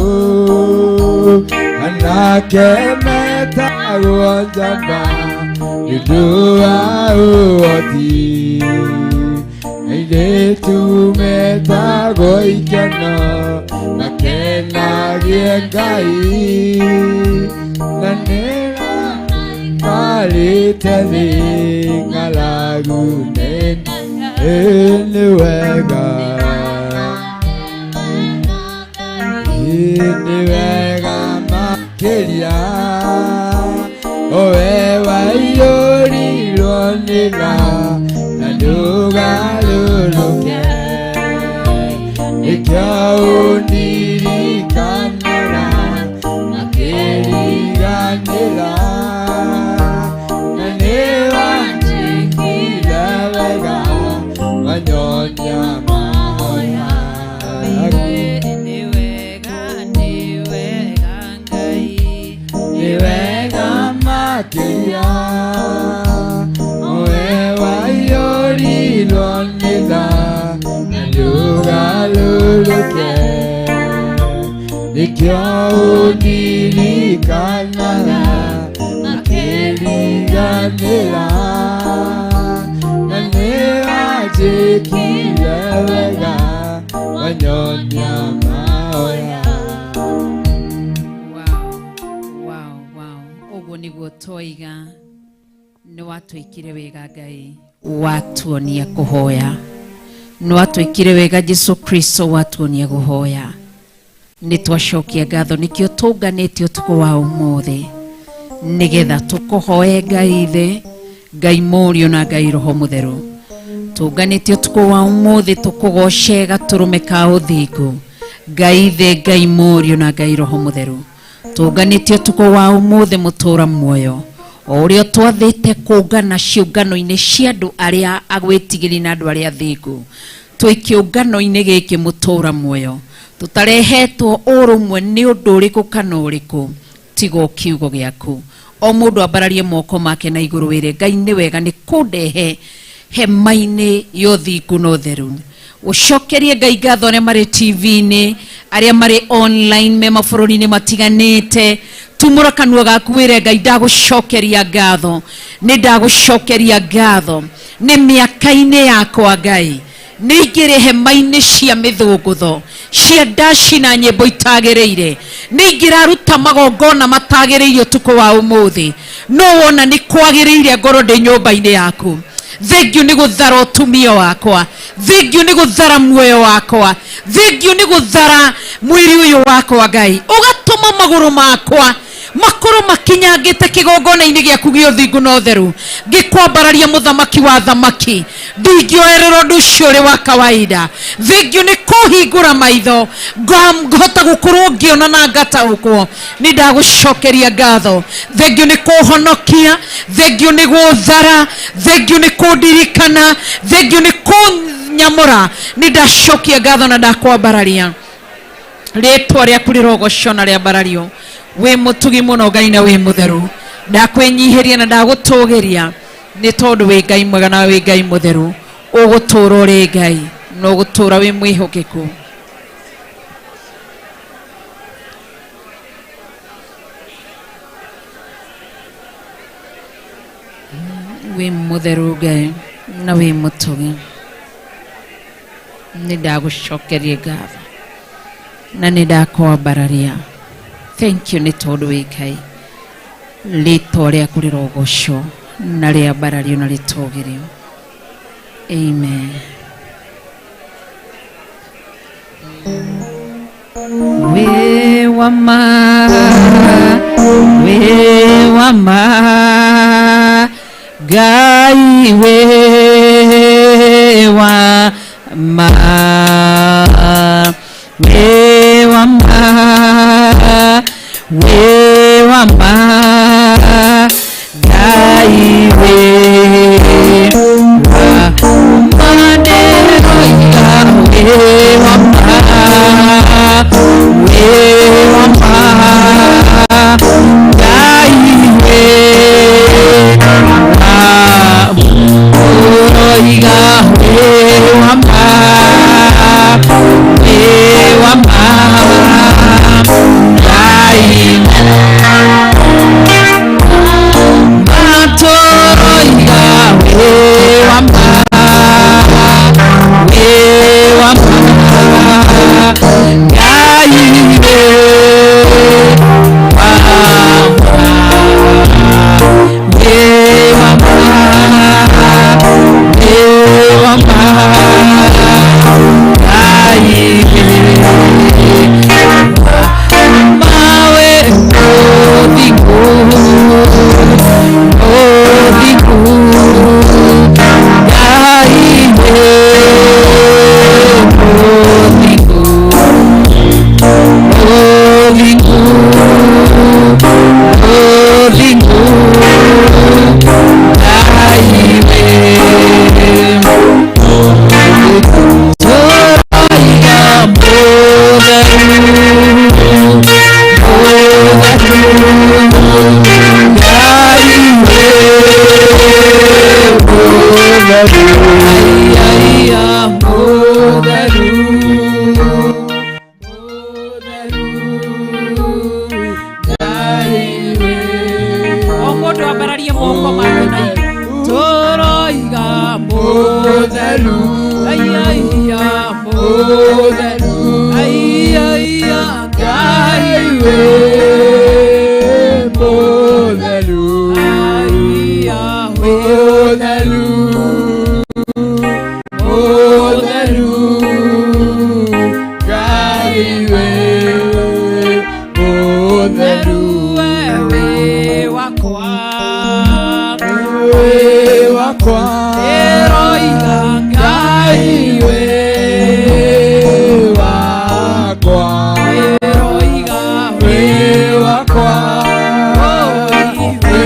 anake metagwo njamba nĩ ũndũ wa ũhoti, airĩtu metagwo ikeno makenagie Ngai, na nĩmaikarĩte thĩ ng'aragu nene. Nĩ wega, nĩ wega makĩria owe waiyũrirwo nĩ tha na ndũgarũrũke, nĩkĩo ũndirikanaga makĩriganĩra, na nĩwanjĩkire wega wanyonia mahoya. Nĩ wega, nĩ wega Ngai. Nĩ wega makĩria owe waiyũrirwo nĩ tha na ndũgarũrũke, nĩkĩo ũndirikanaga makĩriganĩra, na nĩwanjĩkire wega wanyonia mahoya. Wow, wow, ũguo nĩguo twoiga nĩ watwĩkire wega Ngai, watuonia kũhoya. Nĩ watwĩkire wega Jesu Kristo, watuonia kũhoya. Nĩ twacokia ngatho, nĩkĩo tũnganĩte ũtukũ wa ũmũthĩ nĩgetha tũkũhoe Ngai Ithe, Ngai Mũriũ na Ngai Roho Mũtheru. Tũnganĩte ũtukũ wa ũmũthĩ tũkũgoce gatũrũme ka ũthingu, Ngai Ithe, Ngai Mũriũ na Ngai Roho Mũtheru. Tũnganĩte ũtukũ wa ũmũthĩ mũtũra muoyo o ũrĩa twathĩte kũngana ciũngano-inĩ cia andũ arĩa agwĩtigĩri na andũ arĩa athingu. Twĩ kĩũngano-inĩ gĩkĩ mũtũra muoyo tũtarehetwo ũrũmwe nĩ ũndũ ũrĩkũ kana ũrĩkũ tiga o kiugo gĩaku. O mũndũ ambararie moko make na igũrũ wĩre Ngai nĩ wega nĩ kũndehe hema-inĩ ya ũthingu na ũtheru. Ũcokerie Ngai ngatho arĩa marĩ TV-inĩ, arĩa marĩ online me mabũrũri-inĩ matiganĩte. Tumũra kanua gaku wĩre Ngai ndagũcokeria ngatho, nĩ ndagũcokeria ngatho nĩ mĩaka-inĩ yakwa Ngai. Nĩ ingĩrĩ hema-inĩ cia mĩthũngũtho cia ndaci na nyĩmbo itagĩrĩire, nĩ ingĩraruta magongona matagĩrĩire ũtukũ wa ũmũthĩ, no wona nĩ kwagĩrĩire ngorwo ndĩ nyũmba-inĩ yaku. Thengiũ nĩ gũthara ũtumia wakwa, thengiũ nĩ gũthara muoyo wakwa, thengiũ nĩ gũthara mwĩrĩ ũyũ wakwa Ngai, ũgatũma magũrũ makwa makorwo makinyangĩte kĩgongona-inĩ gĩaku gĩa ũthingu na ũtheru, ngĩkwambararia mũthamaki wa thamaki. Ndingĩoerera ũndũ ũcio ũrĩ wa kawaida. Thengiũ nĩ kũhingũra maitho ngahota gũkorwo ngĩona na ngataũkwo. Nĩ ndagũcokeria ngatho. Thengiũ nĩ kũhonokia, thengiũ nĩ gũthara, thengiũ nĩ kũndirikana, thengiũ nĩ kũnyamũra. Nĩ ndacokia ngatho na ndakwambararia. Rĩtwa rĩaku rĩrogocwo na rĩambarario. Wĩ mũtugi mũno Ngai na wĩ mũtheru. Ndakwĩnyihĩria na ndagũtũgĩria nĩ tondũ wĩ Ngai mwega na wĩ Ngai mũtheru. Ũgũtũra ũrĩ Ngai na ũgũtũra wĩ mwĩhokeku. Wĩ mũtheru Ngai na wĩ mũtugi. Nĩ ndagũcokeria ngatho na nĩ ndakwambararia. Thank you nĩ tondũ wĩ Ngai. Rĩtwa rĩaku rĩrogocwo na rĩambarario na rĩtũgĩrio. Amen. Wĩ wa ma, wĩ wa ma, Ngai wĩ wa ma, wĩ wa ma, wĩ wa ma, Ngai wĩ wa ma, ndĩroiga wĩ wa ma, wĩ wa ma, Ngai wĩ wa ma, ũroiga wĩ wa ma, wĩ wa ma, Ngai matũroiga wĩ wa ma, wĩ wa ma, Ngai wĩ wa ma, wĩ wa ma, wĩ wa ma, Ngai wĩ wa ma, wĩ mũthingu, mũthingu, Ngai wĩ mũthingu, mũthingu, mũthingu, Ngai wĩ tũroiga mũtheru, mũtheru, Ngai wĩ mũtheru, ai, mũtheru, mũtheru, Ngai wĩ O mũndũ ambararie moko make na igũrũ. Tũroiga mũtheru, ai, ai, mũtheru, ai, ai, Ngai wĩ mũtheru, ai, wĩ mũtheru, mũtheru, Ngai wĩ mũtheru, we wĩ wakwa, wĩ wakwa, ĩroiga Ngai Ngai wĩ wakwa, ĩroiga wĩ wakwa, wĩ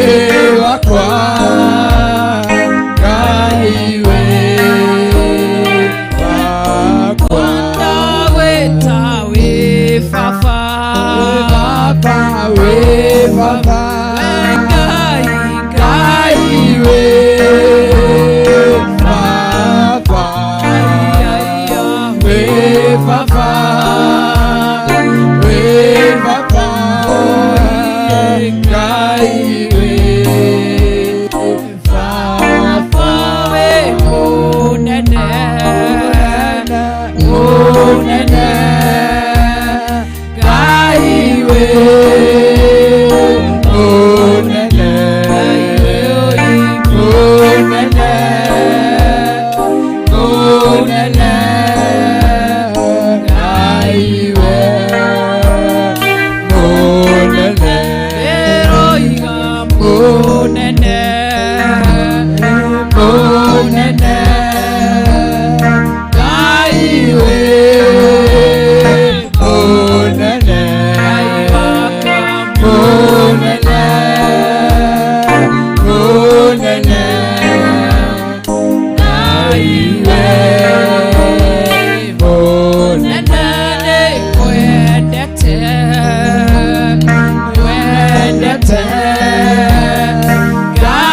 wakwa, Ngai wĩ wakwa, ndagwĩta wĩ baba, Baba wĩ baba, Ngai, Ngai wĩ baba, wĩ baba, wĩ baba, Ngai wĩ baba, wĩ mũnene, mũnene, Ngai wĩ mũnene, mũnene, mũnene, Ngai wĩ mũnene, ĩroiga mũnene, mũnene, Ngai wĩ mũnene, wakwa mũnene, mũnene, Ngai wĩ mũnene, nene nĩngwendete, wendete, Ngai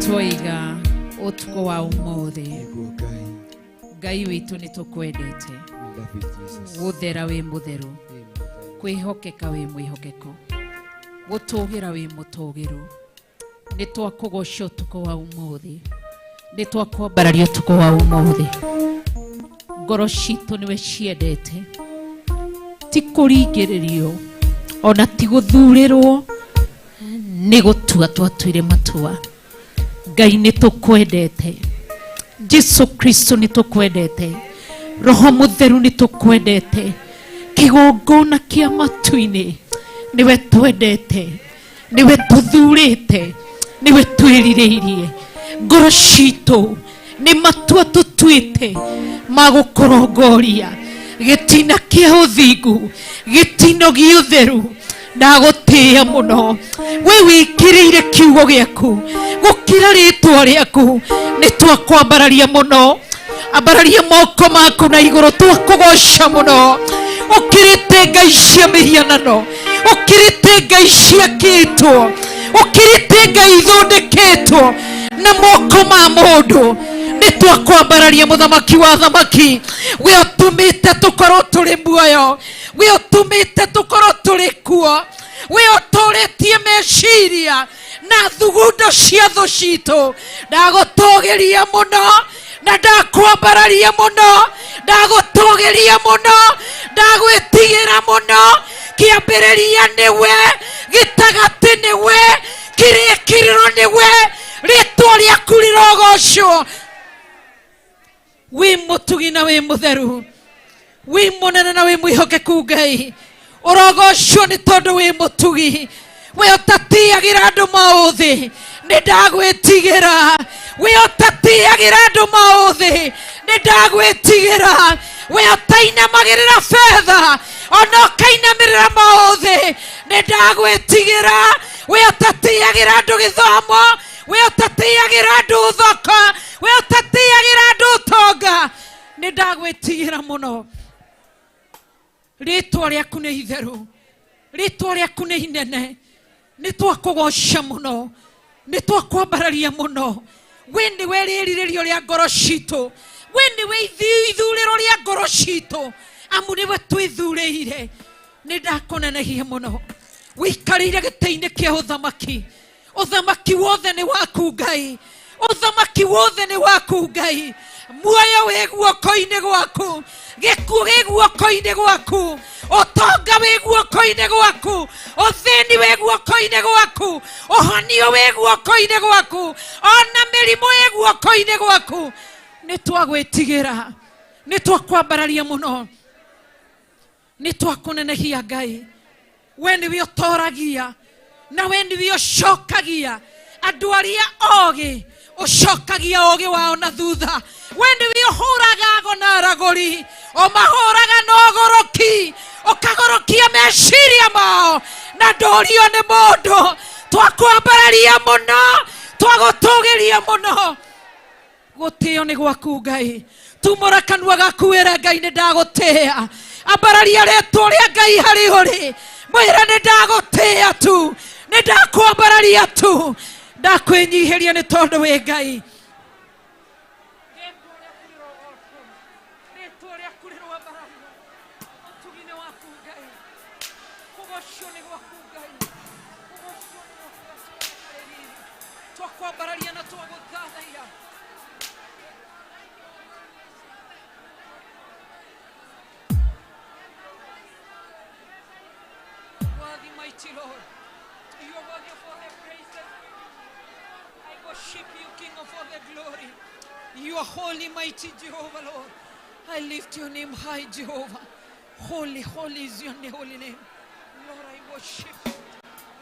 Twoiga ũtukũ wa ũmũthĩ. Ngai witũ nĩ tũkwendete. Gũthera wĩ mũtheru, kwĩhokeka wĩ mwĩhokeko, gũtũgĩra wĩ mũtũgĩru. Nĩ twakũgoca ũtukũ wa ũmũthĩ, nĩ twakwambararia ũtukũ wa ũmũthĩ. Ngoro citũ nĩwe ciendete, ti kũringĩrĩrio ona ti gũthurĩrwo, nĩ gũtua twatuire matua. Ngai nĩ tũkwendete, Jesu Kristo nĩ tũkwendete, Roho Mũtheru nĩ tũkwendete, kĩgongona kĩa matu-inĩ nĩwe twendete, nĩwe tũthurĩte, nĩwe twĩrirĩirie. Ngoro citũ nĩ matua tũtuĩte ma gũkũrongoria gĩtina kĩa ũthingu, gĩtino gĩa ũtheru. Ndagũtĩĩa mũno, we wĩkĩrĩire kiugo gĩaku gũkĩra rĩtwa rĩaku. Nĩ twakwambararia mũno, ambararia moko maku na igũrũ, twakũgoca mũno. Ũkĩrĩte ngai cia mĩhianano, ũkĩrĩte ngai ciakĩtwo, ũkĩrĩte ngai ithondeketwo na moko ma mũndũ. Nĩ twakwambararia mũthamaki wa thamaki, we ũtũmĩte tũkorwo tũrĩ muoyo, we ũtũmĩte tũkorwo tũrĩ kuo, we ũtũrĩtie meciria na thugundo cia thũ citũ. Ndagũtũgĩria mũno na ndakwambararia mũno, ndagũtũgĩria mũno, ndagwĩtigĩra mũno. Kĩambĩrĩria nĩwe, gĩtagatĩ nĩwe, kĩrĩkĩrĩro nĩwe, rĩtwa rĩaku rĩrogocwo. Wĩ mũtugi na wĩ mũtheru, wĩ mũnene na wĩ mwĩhokeku Ngai. Ũrogocwo nĩ tondũ wĩ mũtugi, we ũtatĩagĩra andũ maũthĩ. Nĩ ndagwĩtigĩra, we ũtatĩagĩra andũ maũthĩ. Nĩ ndagwĩtigĩra, we ũtainamagĩrĩra betha ona ũkainamĩrĩra maũthĩ. Nĩ ndagwĩtigĩra, we ũtatĩagĩra andũ gĩthomo, we ũtatĩagĩra andũ ũthaka, we ũtatĩagĩra andũ ũtonga. Nĩ ndagwĩtigĩra mũno. Rĩtwa rĩaku nĩ itheru, rĩtwa rĩaku nĩ inene. Nĩ twakũgoca mũno, nĩ twakwambararia mũno. We nĩwe rĩrirĩrio rĩa ngoro citũ, we nĩwe ithurĩro rĩa ngoro citũ, amu nĩwe twĩthurĩire. Nĩ ndakũnenehia mũno. Wĩikarĩire gĩtĩ-inĩ kĩa ũthamaki, ũthamaki wothe nĩ waku Ngai, ũthamaki wothe nĩ waku Ngai. Muoyo wĩ guoko-inĩ gwaku, gĩkuũ gĩ guoko-inĩ gwaku, ũtonga wĩ guoko-inĩ gwaku, ũthĩni wĩ guoko-inĩ gwaku, ũhonio wĩ guoko-inĩ gwaku, ona mĩrimũ ĩ guoko-inĩ gwaku. Nĩ twagwĩtigĩra, nĩ twakwambararia mũno, nĩ twakũnenehia Ngai. We nĩwe ũtoragia na we nĩwe ũcokagia andũ arĩa ogĩ, ũcokagia ũgĩ wao na thutha. We nĩwe ũhũraga ago na aragũri, ũmahũraga na ũgũrũki, ũkagũrũkia meciria mao na ndũrio nĩ mũndũ. Twakwambararia mũno, twagũtũgĩria mũno. Gũtĩo nĩ gwaku Ngai. Tumũra kanua gaku wĩre Ngai nĩ ndagũtĩĩa. Ambararia rĩtwa rĩa Ngai harĩ ũrĩ, mwĩre nĩ ndagũtĩĩa tu, nĩ ndakwambararia tu, ndakwĩnyihĩria nĩ tondũ wĩ Ngai. Rĩtwa rĩaku rĩroambarario, ũtugi nĩ waku Ngai, kũgocwo nĩ gwaku Ngai, kũgocwo nĩ gwaku Ngai. Twakwambararia na twagũthathaiya. Worthy, mighty Lord, you are worthy of all the praises. I worship you, King of all the glory. You are holy, mighty Jehovah, Lord. I lift your name high, Jehovah. Holy, holy is your holy name. Lord, I worship you.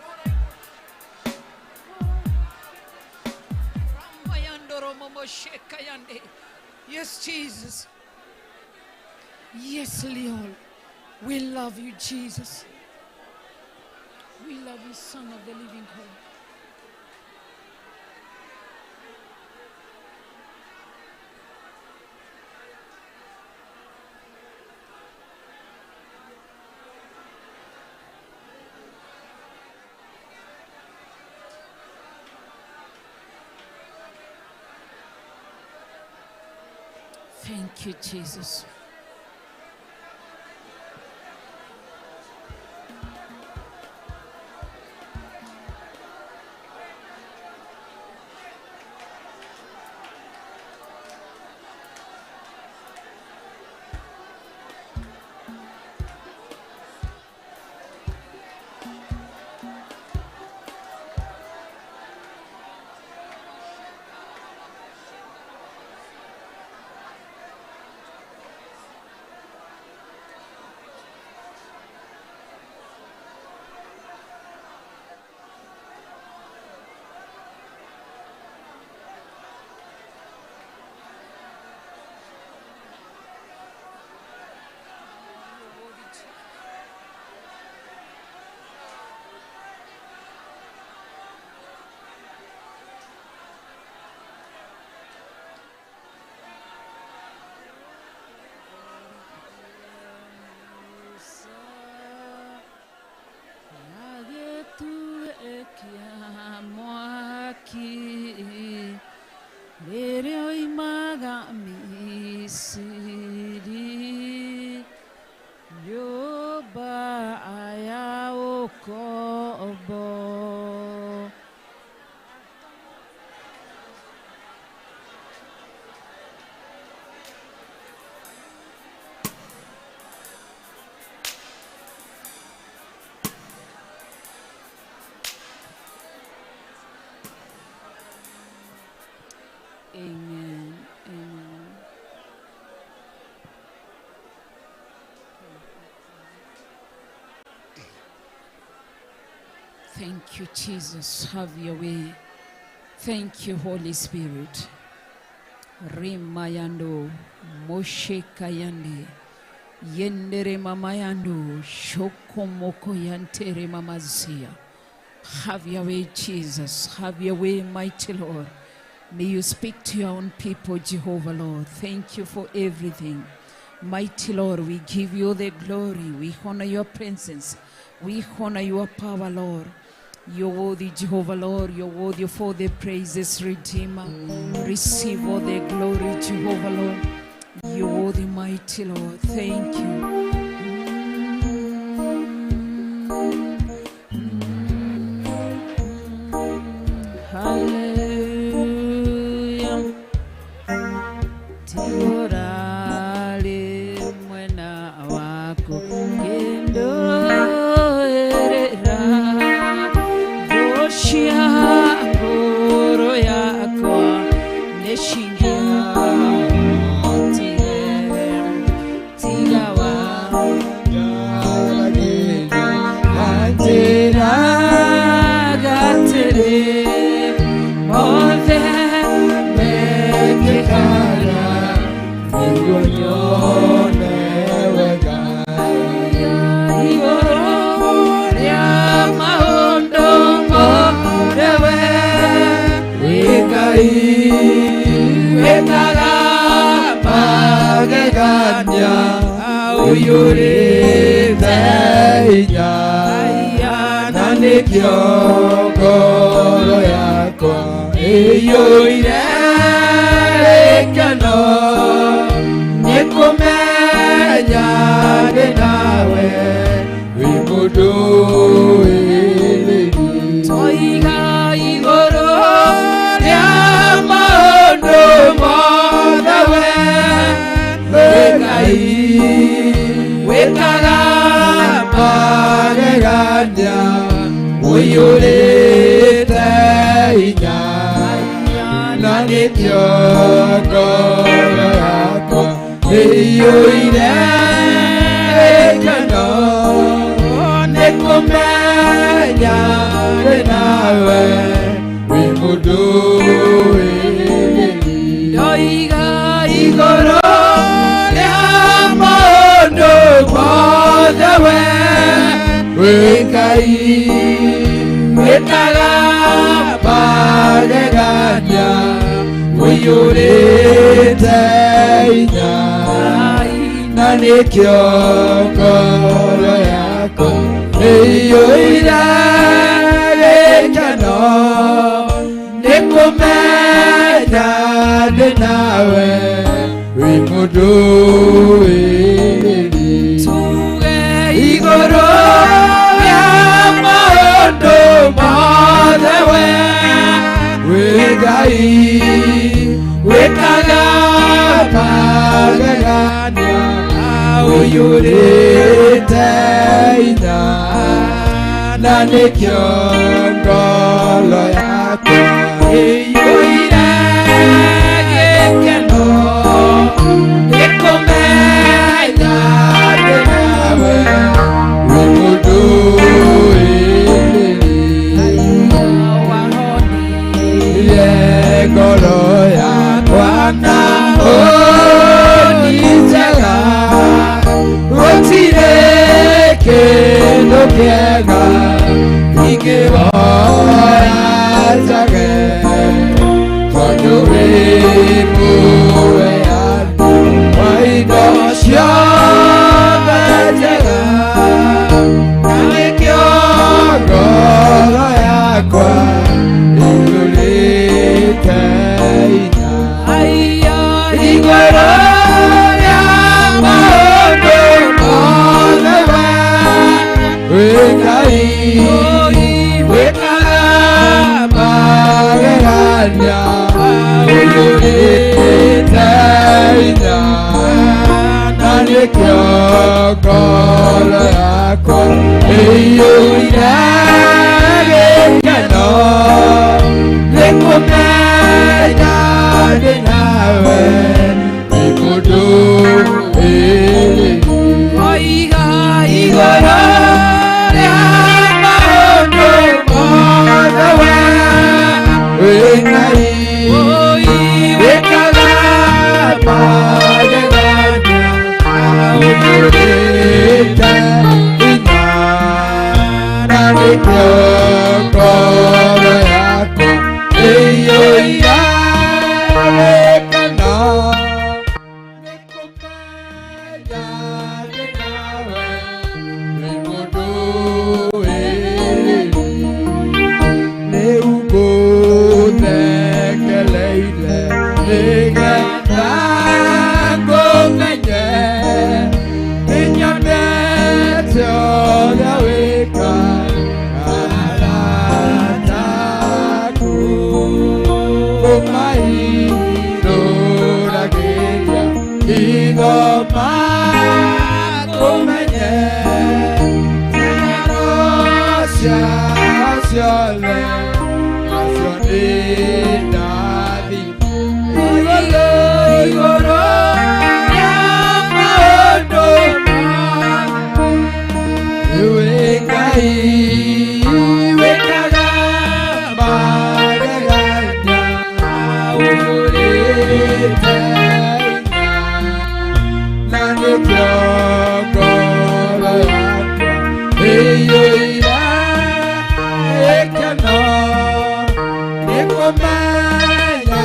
Lord, I worship you. Ramayandoromomoshekayande. Yes, Jesus. Yes, Lord. We love you, Jesus. We love you, Son of the living God. Thank you, Jesus. Amen. Amen. Thank you, Jesus. Have your way. Thank you, Holy Spirit. Rimayando, Moshe Kayande, Yendere Mamayando, Shokomoko Yantere Mamazia. Have your way, Jesus. Have your way, mighty Lord. May you speak to your own people, Jehovah Lord. Thank you for everything. Mighty Lord, we give you the glory. We honor your presence. We honor your power, Lord. You're worthy, Jehovah Lord. You're worthy for the praises, Redeemer. Receive all the glory, Jehovah Lord. You're worthy, mighty Lord. Thank you. Hallelujah. Tiorali mwena wako kendo erera doshia goro yako neshingia tire tigawa gatere ove mekekara Ngoro yakwa iyũire gĩkeno nĩ kũmenya ndĩ nawe wĩ mũndũ wĩrĩirie. Toiga igũrũ rĩa maũndũ mothe we wĩ Ngai wĩkaga magegania ũiyũrĩte hinya na nĩkĩo ngoro yakwa ĩiyũire gĩkeno nĩ kũmenya ndĩ nawe wĩ mũndũ wĩrĩirie. Toiga Igũrũ rĩa maũndũ mothe we wĩ Ngai wĩkaga magegania ũiyũrĩte hinya na nĩkĩo ngoro yakwa ĩiyũire gĩkeno nĩ kũmenya ndĩ nawe wĩ mũndũ mũndũ wĩrĩ tuge igũrũ rĩa maũndũ mothe we wĩ Ngai wĩkaga magegania ũiyũrĩte hinya na nĩkĩo ngoro yakwa ĩiyũire gĩkeno nĩkũmenya ndĩ nawe wĩ mũndũ wĩrĩ ngoro yakwa na honi njega gũtirĩ kĩndũ kĩega ingĩhoya njage tondũ wĩ mũheani wa indo ciothe njega na nĩkĩo ngoro yakwa ĩiyũrĩte hinya igũrũ rĩa maũndũ mothe we wĩ Ngai wĩkaga magegania ũiyũrĩte hinya na nĩkĩo ngoro yakwa ĩiyũire gĩkeno nĩkũmenya ndĩ nawe wĩ mũndũ wĩrĩ oiga igũrũ rĩa maũndũ mothe we wĩ Ngai wĩkaga magegania ũiyũrĩte hinya na nĩkĩo ngoro yakwa ĩiyũire gĩkeno nĩkũmenya ndĩ nawe wĩ mũndũ wĩrĩ rĩu ngũthekeleire nĩgetha ngũmenye nĩnyonete ũrĩa wĩkaga arata aku ũmahithũragĩria hitho makũmenye ng'ano ciao ciothe nacio nĩ ndathime igũrũ igũrũ rĩa maũndũ mothe wĩ Ngai wĩkaga magegania ũiyũrĩte hinya na nĩkĩo ngoro yakwa ĩiyũire gĩkeno nĩkũmenya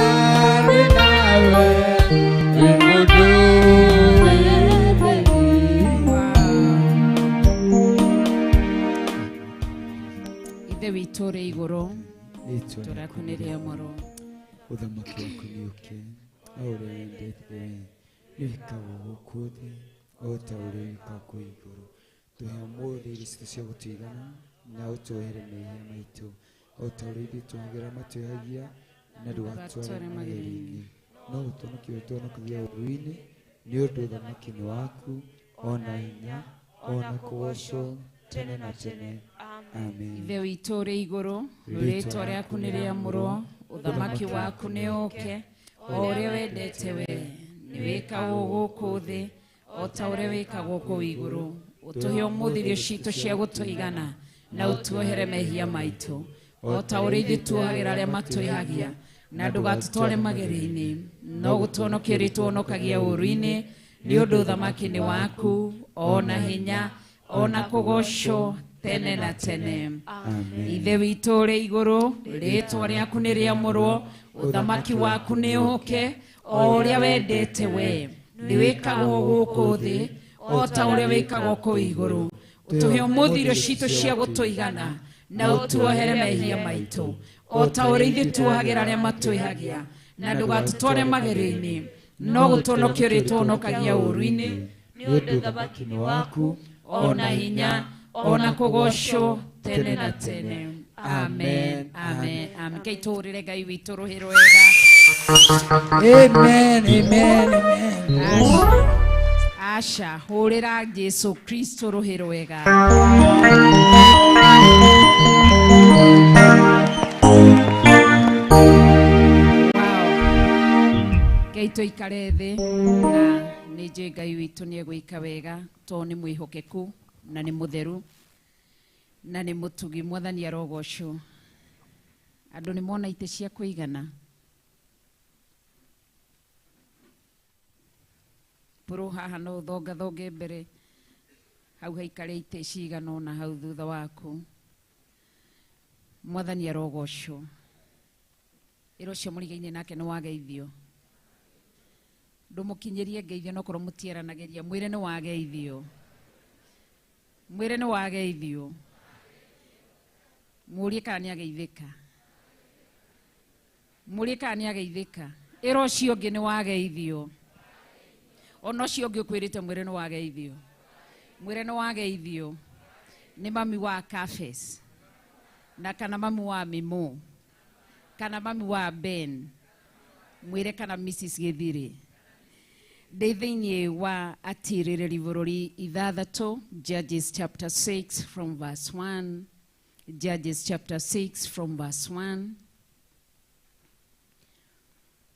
ndĩ nawe wĩ mũndũ wĩrĩ. Ithe witũ ũrĩ igũrũ Rĩtwa rĩaku nĩ rĩamũrwo ũthamaki waku nĩ ũke o ũrĩa wendete we nĩ wĩkagwo gũkũ thĩ o ta ũrĩa wĩkagwo kũu igũrũ tũhe ũmũthĩ irio citũ cia gũtũigana na ũtuohere mehia maitũ o ta ũrĩa ithuĩ tuohagĩra matwĩhagia na ndũgatware magerio-inĩ no ũtũhonokie ũtũhonokagia ũũru-inĩ nĩ ũndũ ũthamaki nĩ waku ona hinya ona kũgocwo tene na tene amen. Ithe witũ ũrĩ igũrũ rĩtwa rĩaku nĩ rĩamũrwo ũthamaki waku nĩ ũke o ũrĩa wendete we nĩ wĩkagwo gũkũ thĩ o ta ũrĩa wĩkagwo kũu igũrũ ũtũhe ũmũthĩ irio citũ cia gũtũigana na ũtuohere mehia maitũ o ta ũrĩa ithuĩ tuohagĩra arĩa matwĩhagia na ndũgatũtware magerio-inĩ no gũtũhonokia ũrĩtũhonokagia ũũru-inĩ nĩ ũndũ ũthamaki nĩ waku ona hinya ona kũgocwo tene na tene. Ithe witũ ũrĩ igũrũ rĩtwa rĩaku nĩ rĩamũrwo ũthamaki waku nĩ ũke o ũrĩa wendete we nĩ wĩkagwo gũkũ thĩ o ta ũrĩa wĩkagwo kũu igũrũ ũtũhe ũmũthĩ irio citũ cia gũtũigana na ũtuohere mehia maitũ o ta ũrĩa ithuĩ tuohagĩra arĩa matwĩhagia na ndũgatũtware magerio-inĩ No gũtũhonokia ũrĩtũhonokagia ũũru-inĩ, nĩ ũndũ ũthamaki nĩ waku, o na hinya, o na kũgoocwo tene na tene. Amen, amen, amen. Ngai tũhũrĩre Ngai witũ rũhĩ rwega. Amen, amen, amen. Aca, hũrĩra Jesu Kristo rũhĩ rwega. Ngai tũikare thĩ na nĩ njũĩ Ngai witũ nĩ egwĩka wega tondũ nĩ mwĩhokeku na nĩ mũtheru na nĩ mũtugi. Mwathani arogocwo. Andũ nĩ mona itĩ cia kũigana. Pũrũ haha no ũthongathonge mbere hau haikare itĩ cigana ũna hau thutha waku. Mwathani arogocwo. Ĩra ũcio mũrigaine nake nĩ wageithio. Ndũmũkinyĩrie ngeithio nokorwo mũtiaranagĩria, mwĩre nĩ wageithio. Mwĩre nĩ wageithio. Mũrie kana nĩ ageithĩka. Mũrie kana nĩ ageithĩka. Ĩra ũcio ũngĩ nĩ wageithio. Ona ũcio ũngĩ ũkwĩrĩte mwĩre nĩ wageithio. Mwĩre nĩ wageithio. Nĩ mami wa Cafes na kana mami wa Mimo kana mami wa Ben, mwĩre kana Mrs Gĩthirĩ. Ndĩ thĩinĩ wa atirĩrĩri bũrũri ithathatũ, Judges chapter 6 from verse 1. Judges chapter 6 from verse 1.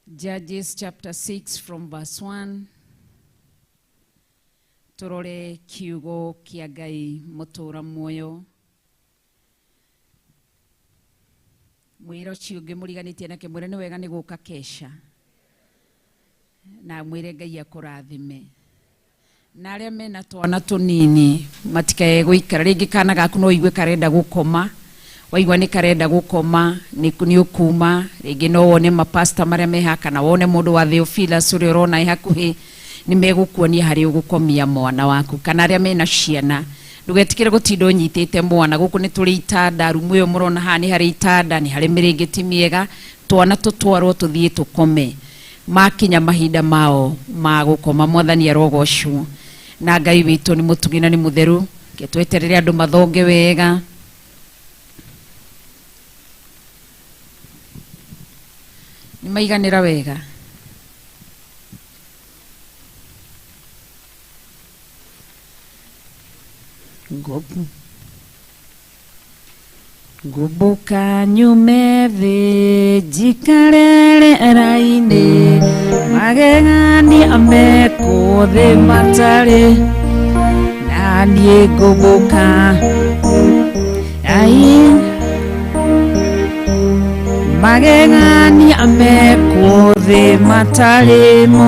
Judges chapter 6 from verse 1. Tũrore kiugo kĩa Ngai mũtũũra muoyo. Mwĩra ũcio ũngĩ mũriganĩtie nake mwĩre nĩ wega nĩ gũka kesha. Na mwĩre Ngai akũrathime. Na arĩa mena twana tũnini matikae gũikara rĩngĩ kana gaku no ũigue karenda gũkoma, waigua nĩ karenda gũkoma nĩ ũkuma rĩngĩ no wone mapasta marĩa me haha kana wone mũndũ wa Theophilus ũrĩa ũrona e hakuhĩ nĩ megũkuonia harĩa ũgũkomia mwana waku. Kana arĩa mena ciana ndũgetikĩre gũtinda ũnyitĩte mwana. Gũkũ nĩ tũrĩ itanda, rumu ĩyo mũrona haha nĩ harĩ itanda, nĩ harĩ mĩrĩngĩti mĩega, twana tũtwarwo tũthiĩ tũkome makinya mahinda mao ma gũkoma. Mwathani arogocwo. Na Ngai witũ nĩ mũtugi na nĩ mũtheru. Reke tweterere andũ mathonge wega. Nĩ maiganĩra wega. Ngũmbũka nyume thĩ njikare rĩera-inĩ, magegania mekwo thĩ matarĩ, na niĩ ngũmbũka ai magegania mekwo thĩ matarĩ mo,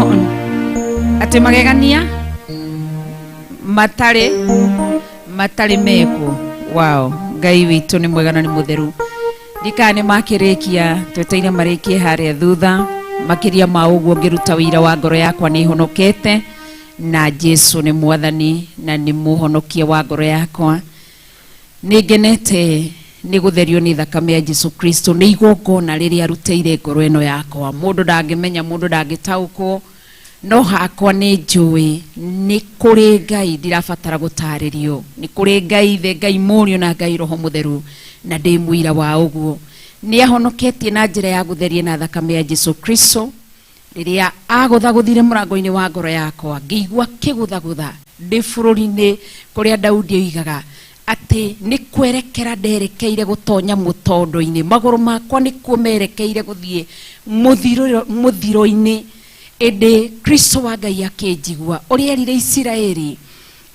atĩ magegania matarĩ matarĩ mekwo. Wow, Ngai witũ nĩ mwega na nĩ mũtheru. Ndikana nĩ makĩrĩkia, tweteire marĩkie harĩa thutha. Makĩria ma ũguo ngĩruta ũira wa ngoro yakwa nĩ honokete, na Jesu nĩ mwathani na nĩ mũhonokia wa ngoro yakwa. Nĩ ngenete nĩ gũtherio nĩ thakame ya Jesu Kristo, nĩ igongona rĩrĩa arutĩire ngoro ĩno yakwa. Mũndũ ndangĩmenya, mũndũ ndangĩtaũkwo, no hakwa nĩ njũĩ nĩ kũrĩ Ngai ndirabatara gũtarĩrio. Nĩ kũrĩ Ngai Ithe, Ngai Mũriũ na Ngai Roho Mũtheru, na ndĩ mũira wa ũguo. Nĩ ahonoketie na njĩra ya gũtheria na thakame ya Jesu Kristo. Rĩrĩa agũthagũthire mũrango-inĩ wa ngoro yakwa, ngĩigua kĩgũthagũtha ndĩ bũrũri-inĩ kũrĩa Daudi oigaga atĩ nĩ kwerekera nderekeire gũtonya mũtondo-inĩ, magũrũ makwa nĩkuo merekeire gũthiĩ mũthiro-inĩ. Ĩndĩ Kristo wa Ngai akĩnjigua ũrĩa erire Isiraeli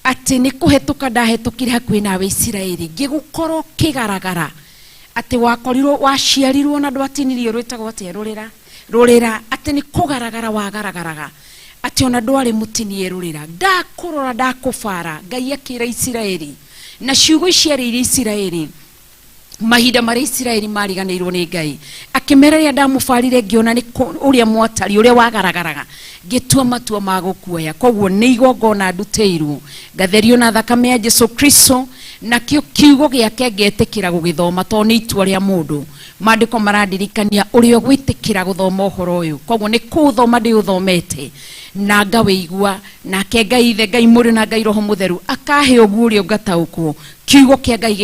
atĩ nĩ kũhetũka ndahetũkire hakuhĩ nawe Isiraeli, ngĩgũkorwo kĩgaragara atĩ wakorirwo waciarirwo na ndwatinirio rwĩtagwo atĩa rũrĩra rũrĩra, atĩ nĩ kũgaragara wagaragaraga, atĩ ona ndwarĩ mũtinie rũrĩra, ndakũrora ndakũbara. Ngai akĩra Isiraeli na ciugo ici arĩirie Isiraeli mahinda marĩa Isiraeli mariganĩirwo nĩ Ngai, akĩmera rĩrĩa ndamũbarire ngĩona nĩ ũrĩa mwatari ũrĩa wagaragaraga, ngĩtua matua ma gũkuoya. Koguo nĩ igongona ndutĩirwo, ngatherio na thakame ya Jesu Kristo, Nakĩo kiugo gĩake ngetĩkĩra gũgĩthoma tondũ nĩ itua rĩa mũndũ. Maandĩko marandirikania ũrĩa ũgwĩtĩkĩra gũthoma ũhoro ũyũ. Koguo nĩ kũũthoma ndĩũthomete na ngawĩigua, nake Ngai Ithe, Ngai Mũriũ na Ngai Roho Mũtheru akahe ũguo ũrĩa ũngataũkwo. Kiugo kĩa Ngai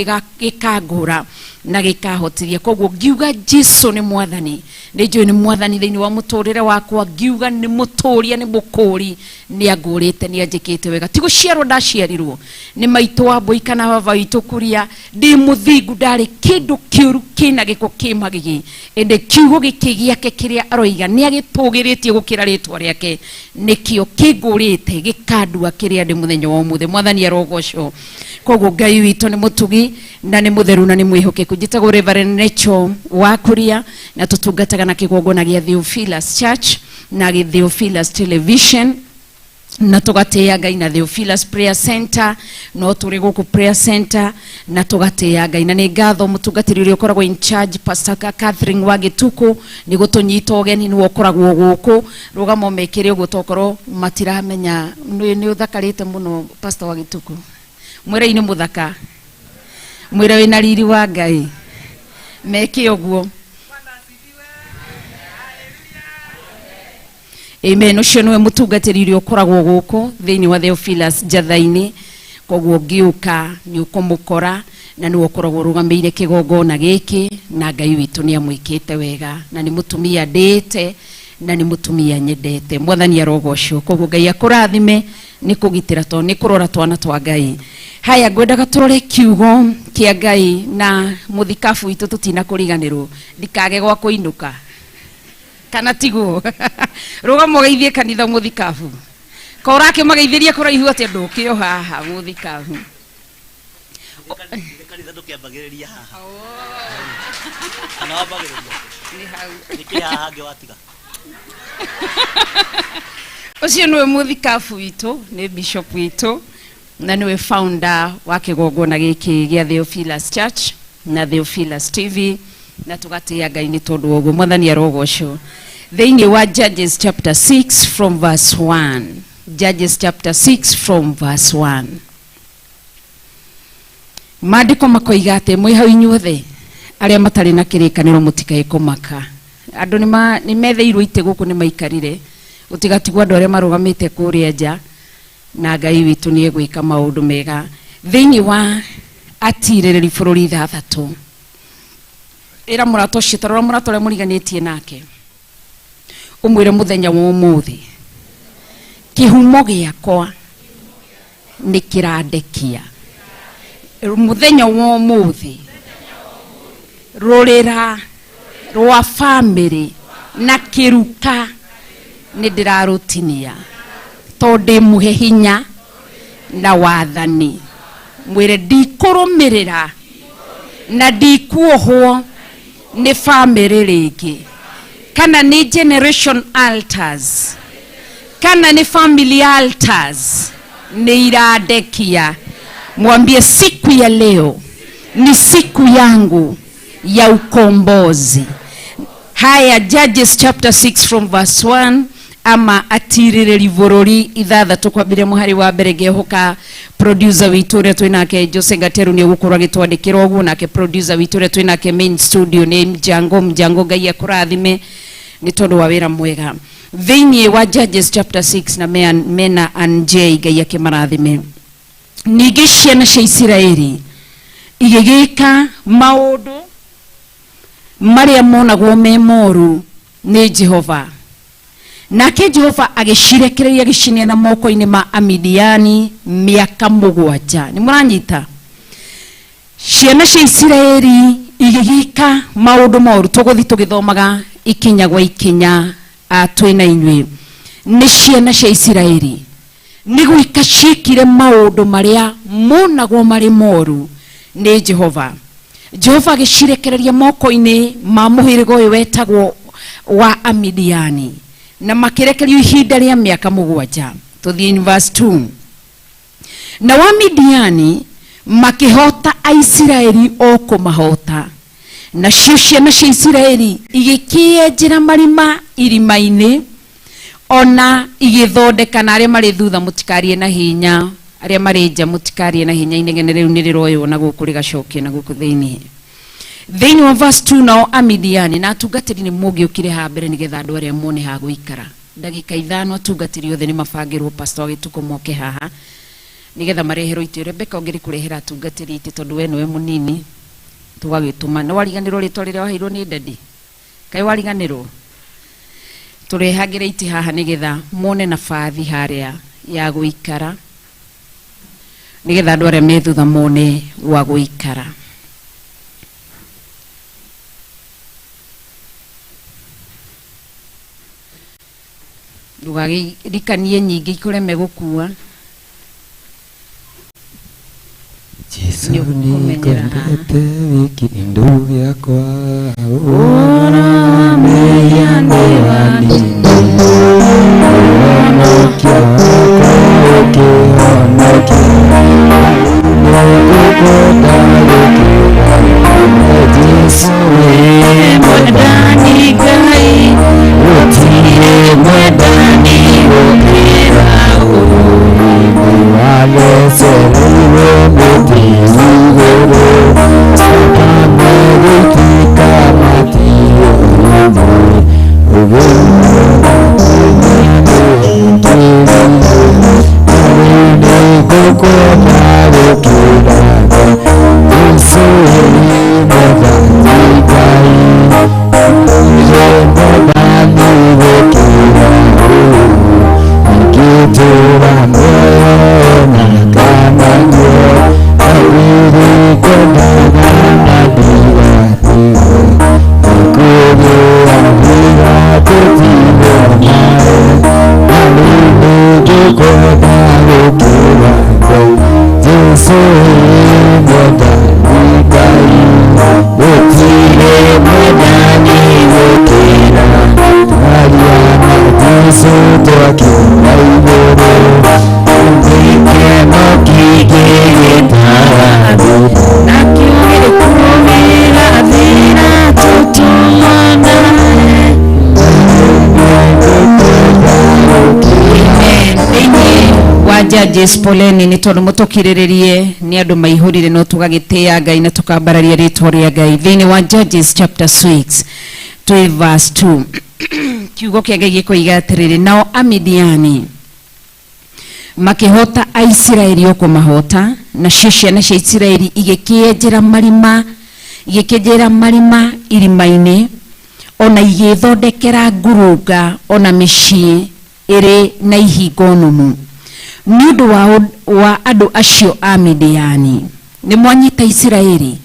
gĩkangũra na gĩkahotithia. Koguo ngiuga Jesu nĩ mwathani, nĩ njũĩ nĩ mwathani thĩinĩ wa mũtũrĩre wakwa. Ngiuga nĩ mũtũria, nĩ mũkũri, nĩ angũrĩte, nĩ anjĩkĩte wega. Ti gũciarwo ndaciarirwo nĩ maitũ wa mbũi kana baba witũ kuria, ndĩ mũthingu, ndarĩ kĩndũ kĩũru kĩna gĩko kĩ magigi, ĩndĩ kiugo gĩkĩ gĩake kĩrĩa aroiga nĩ agĩtũgĩrĩtie gũkĩra rĩtwa rĩake, nĩkĩo kĩngũrĩte gĩkandua kĩrĩa ndĩ mũthenya wa ũmũthĩ. Mwathani arogocwo. Koguo Ngai witũ nĩ mũtugi na nĩ mũtheru na nĩ mwĩhokeku. Njĩtagwo Reverend Rachel wa Kuria na tũtungataga na kĩgongona gĩa Theophilus Church na Theophilus Television, na tũgatĩĩa Ngai na Theophilus Prayer Center, no tũrĩ gũkũ Prayer Center na tũgatĩĩa Ngai. Na nĩ ngatho mũtungatĩri ũrĩa ũkoragwo in charge, Pastor Catherine wa Gĩtukũ, nĩ gũtũnyita ũgeni, nĩwe ũkoragwo gũkũ. Rũgama ũmekĩre ũguo tokorwo matiramenya. Nĩ ũthakarĩte mũno Pastor wa Gĩtukũ, mwĩre nĩ mũthaka, mwĩre wĩna riri wa Ngai, meke ũguo. Amen. Ũcio nĩwe mũtungatĩri ũrĩa ũkoragwo gũkũ thĩinĩ wa Theophilus Njatha-inĩ. Koguo ũngĩũka nĩ ũkũmũkora, na nĩwe ũkoragwo ũrũgamĩire kĩgongona gĩkĩ, na Ngai witũ nĩ amwĩkĩte wega, na nĩ mũtumia ndĩĩte na nĩ mũtumia nyendete. Mwathani arogocwo. Koguo Ngai akũrathime nĩ kũgitĩra to nĩ kũrora twana twa Ngai. Haya, ngwendaga tũrore kiugo kĩa Ngai na mũthikabu witũ tũtina kũriganĩrwo, ndikage gwa kũinũka kana tiguo. Rũgama ũgeithie kanitha mũthikabu, ko ũrakĩmageithĩria kũraihu atĩa, ndũkĩo haha mũthikabu. Kanitha ndũkĩambagĩrĩria haha kana wambagĩrĩria? Nĩ hau. Nĩkĩ haha hangĩ watiga? Ũcio nĩwe mũthikabu witũ, nĩ bishop witũ na nĩwe founder wa kĩgongona gĩkĩ gĩa Theophilus Church na Theophilus TV, na tũgatĩĩa Ngai nĩ tondũ wa ũguo. Mwathani arogocwo. Thĩinĩ wa Judges chapter 6 from verse 1, Judges chapter 6 from verse 1, maandĩko makoiga atĩ mwĩ hau inyuothe arĩa matarĩ na kĩrĩkanĩro mũtikae kũmaka. Andũ nĩ metheirwo itĩ gũkũ, nĩ maikarire, gũtigatigwo andũ arĩa marũgamĩte kũrĩa nja, na Ngai witũ nĩ egwĩka maũndũ mega. Thĩinĩ wa atirĩrĩri bũrũri 6, ĩra mũrata ũcio, tarora mũrata ũrĩa mũriganĩtie nake, ũmwĩre mũthenya wa ũmũthĩ kĩhumo gĩakwa nĩ kĩrandekia. Mũthenya wa ũmũthĩ rũrĩra rwa bamĩrĩ na kĩruka nĩ ndĩrarũtinia, tondũ ndĩmũhe hinya na wathani. Mwĩre ndikũrũmĩrĩra na ndikuohwo nĩ bamĩrĩ rĩngĩ, kana nĩ generation altars, kana nĩ family altars, nĩ irandekia. Mwambie siku ya leo ni siku yangu ya ukombozi. Haya, Judges chapter 6 from verse 1, ama atirĩrĩri bũrũri 6 kwambĩrĩria mũhari wa mbere. Ngehoka producer witũ ũrĩa twĩnake Jose Gateru nĩ ũgũkorwo agĩtwandĩkĩra ũguo, nake producer witũ ũrĩa twĩnake main studio nĩ Mjango Mjango. Ngai akũrathime nĩ tondũ wa wĩra mwega. Thĩinĩ wa Judges chapter 6 na mena Anjei, Ngai akĩmarathime. Ningĩ ciana cia Isiraeli igĩgĩka maũndũ marĩa monagwo me moru nĩ Jehova, nake Jehova agĩcirekereria agĩcineana moko-inĩ ma Amidiani mĩaka 7. Nĩ mũranyita? Ciana cia Isiraeli igĩgĩka maũndũ moru. Tũgũthiĩ tũgĩthomaga ikinya gwa ikinya twĩna inyuĩ. Nĩ ciana cia Isiraeli nĩ gwĩka ciĩkire maũndũ marĩa monagwo marĩ moru nĩ Jehova. Jehova agĩcirekereria moko-inĩ ma mũhĩrĩga ũyũ wetagwo wa Amidiani, na makĩrekerio ihinda rĩa mĩaka 7. Tũthiĩ in verse 2. Na wa Midiani makĩhota Aisiraeli o kũmahota, nacio ciana cia Isiraeli igĩkĩenjera marima irima-inĩ ona igĩthondeka. Na arĩa marĩ thutha mũtikarie na hinya. Arĩa marĩ nja mũtikarie na hinya, inegene rĩu nĩ rĩroywo na gũkũ rĩgacokio na gũkũ thĩinĩ. Thĩinĩ wa verse 2, nao Amidiani na atungatĩri nĩ mũngĩũkire haha mbere nĩgetha andũ arĩa mone ha gũikara. Ndagĩka 5, atungatĩri othe nĩ mabangĩrwo pastor wa gĩtukũ moke haha nĩgetha mareherwo itĩ. Rebecca, ũngĩrĩ kũrehera atungatĩri itĩ tondũ we nĩwe mũnini, tũgagĩtũma. Nĩ wariganĩrwo rĩtwa rĩrĩa waheirwo nĩ daddy? Kaĩ wariganĩrwo? Tũrehagĩre itĩ haha nĩgetha mone nabathi harĩa ya gũikara, nĩgetha andũ arĩa me thutha mone gwa gũikara. Ndũgagĩrikanie nyingĩ ikũreme gũkua. Jesu. Nĩ ũkũmenyera haha. Nĩngwendete wiki indu gĩakwa. Ũhoro mehia nĩ wanine. Ũhonokia wakwa ũkĩhonokia. Nĩngũkwenda gũkĩra Jesu wĩ Mwendani Ngai, gũtirĩ mwendani gũkĩra. Walecereirwo mũtĩ igũrũ, thakame gũitĩka matio rĩmwe, nĩngũkwenda gũkĩra Jesu wĩ mwendani Ngai, wĩ mwendani gũkĩra ingĩtũũra muoyo na kana nguo, ndĩrĩkwendaga na ndigatigwo, nĩkũgĩagĩra tũtigwo nawe, na rĩu nĩngũkwenda gũkĩra Ngai. Jesu wĩ mwendani Ngai, gũtirĩ mwendani gũkĩra. Twaria na Jesu twakinya igũrũ, gĩkeno kĩingĩ gĩtarathira. Nakĩo gĩkũgĩrathira tũtũmana. Thĩinĩ wa Judges, poleni nĩ tondũ mũtũkirĩrĩrie, nĩ andũ maihũrire, no tũgagĩtĩĩa Ngai na tũkambararia rĩtwa rĩa Ngai. Thĩinĩ wa Judges chapter 6, twĩ verse 2, kiugo kĩa Ngai gĩkoiga atĩrĩrĩ, nao Amidiani makĩhota Aisiraeli o kũmahota, nacio ciana cia Isiraeli igĩkĩenjera marima, igĩkĩenjera marima irima-inĩ, ona igĩthondekera ngurunga ona mĩciĩ ĩrĩ na ihingo nũmu nĩ ũndũ wa andũ acio a Midiani. Nĩ mwanyita? Isiraeli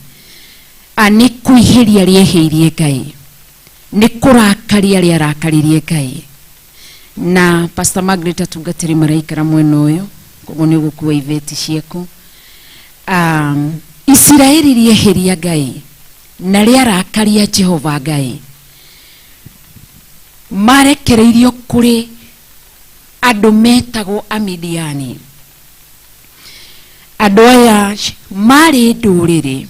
a nĩ kwĩhĩria rĩehĩirie Ngai, nĩ kũrakaria rĩarakaririe Ngai. Na Pastor Margaret, atungatĩri maraikara mwena ũyũ, koguo nĩ ũgũkua iveti ciaku. Isiraeli rĩehĩria Ngai na rĩarakaria Jehova Ngai, marekereirio kũrĩ andũ metagwo Amidiani. Andũ aya marĩ ndũrĩrĩ,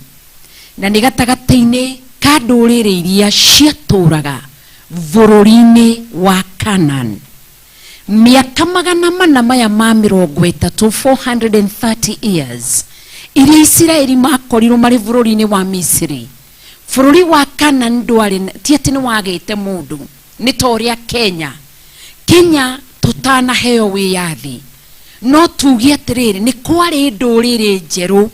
na nĩ gatagatĩ-inĩ ka ndũrĩrĩ iria ciatũraga bũrũri-inĩ wa Canaan mĩaka 430, 430 years iria Isiraeli makorirwo marĩ bũrũri-inĩ wa Misiri. Bũrũri wa Canaan ndwarĩ, ti atĩ nĩ wagĩte mũndũ, nĩ ta ũrĩa Kenya tũtanaheo wĩyathi, no tuge atĩrĩrĩ, nĩ kwarĩ ndũrĩrĩ njerũ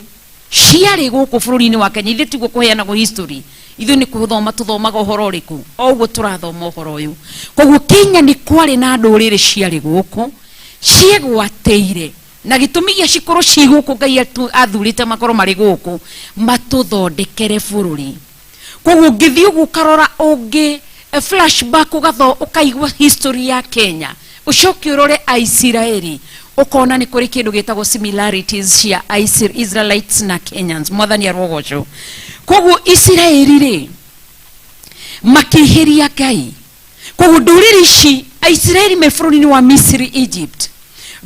ciarĩ gũkũ bũrũri-inĩ wa Kenya. Ithuĩ tiguo kũheanagwo history, ithuĩ nĩ kũthoma tũthomaga ũhoro ũrĩkũ, o ũguo tũrathoma ũhoro ũyũ. Koguo Kenya nĩ kwarĩ na ndũrĩrĩ ciarĩ gũkũ ciegwatĩire, na gĩtũmi gĩa cikorwo ci gũkũ, Ngai athurĩte makorwo marĩ gũkũ matũthondekere bũrũri. Koguo ũngĩthiĩ ũguo ũkarora, ũngĩ flashback, ũgatho ũkaigua history ya Kenya, ũcoke ũrore Aisiraeli, ũkona nĩ kũrĩ kĩndũ gĩtagwo similarities cia Israelites na Kenyans. Mwathani arogocwo. Koguo Isiraeli rĩ makĩhĩria Ngai. Koguo ndũrĩrĩ ici, Aisiraeli me bũrũri-inĩ wa Misiri, Egypt,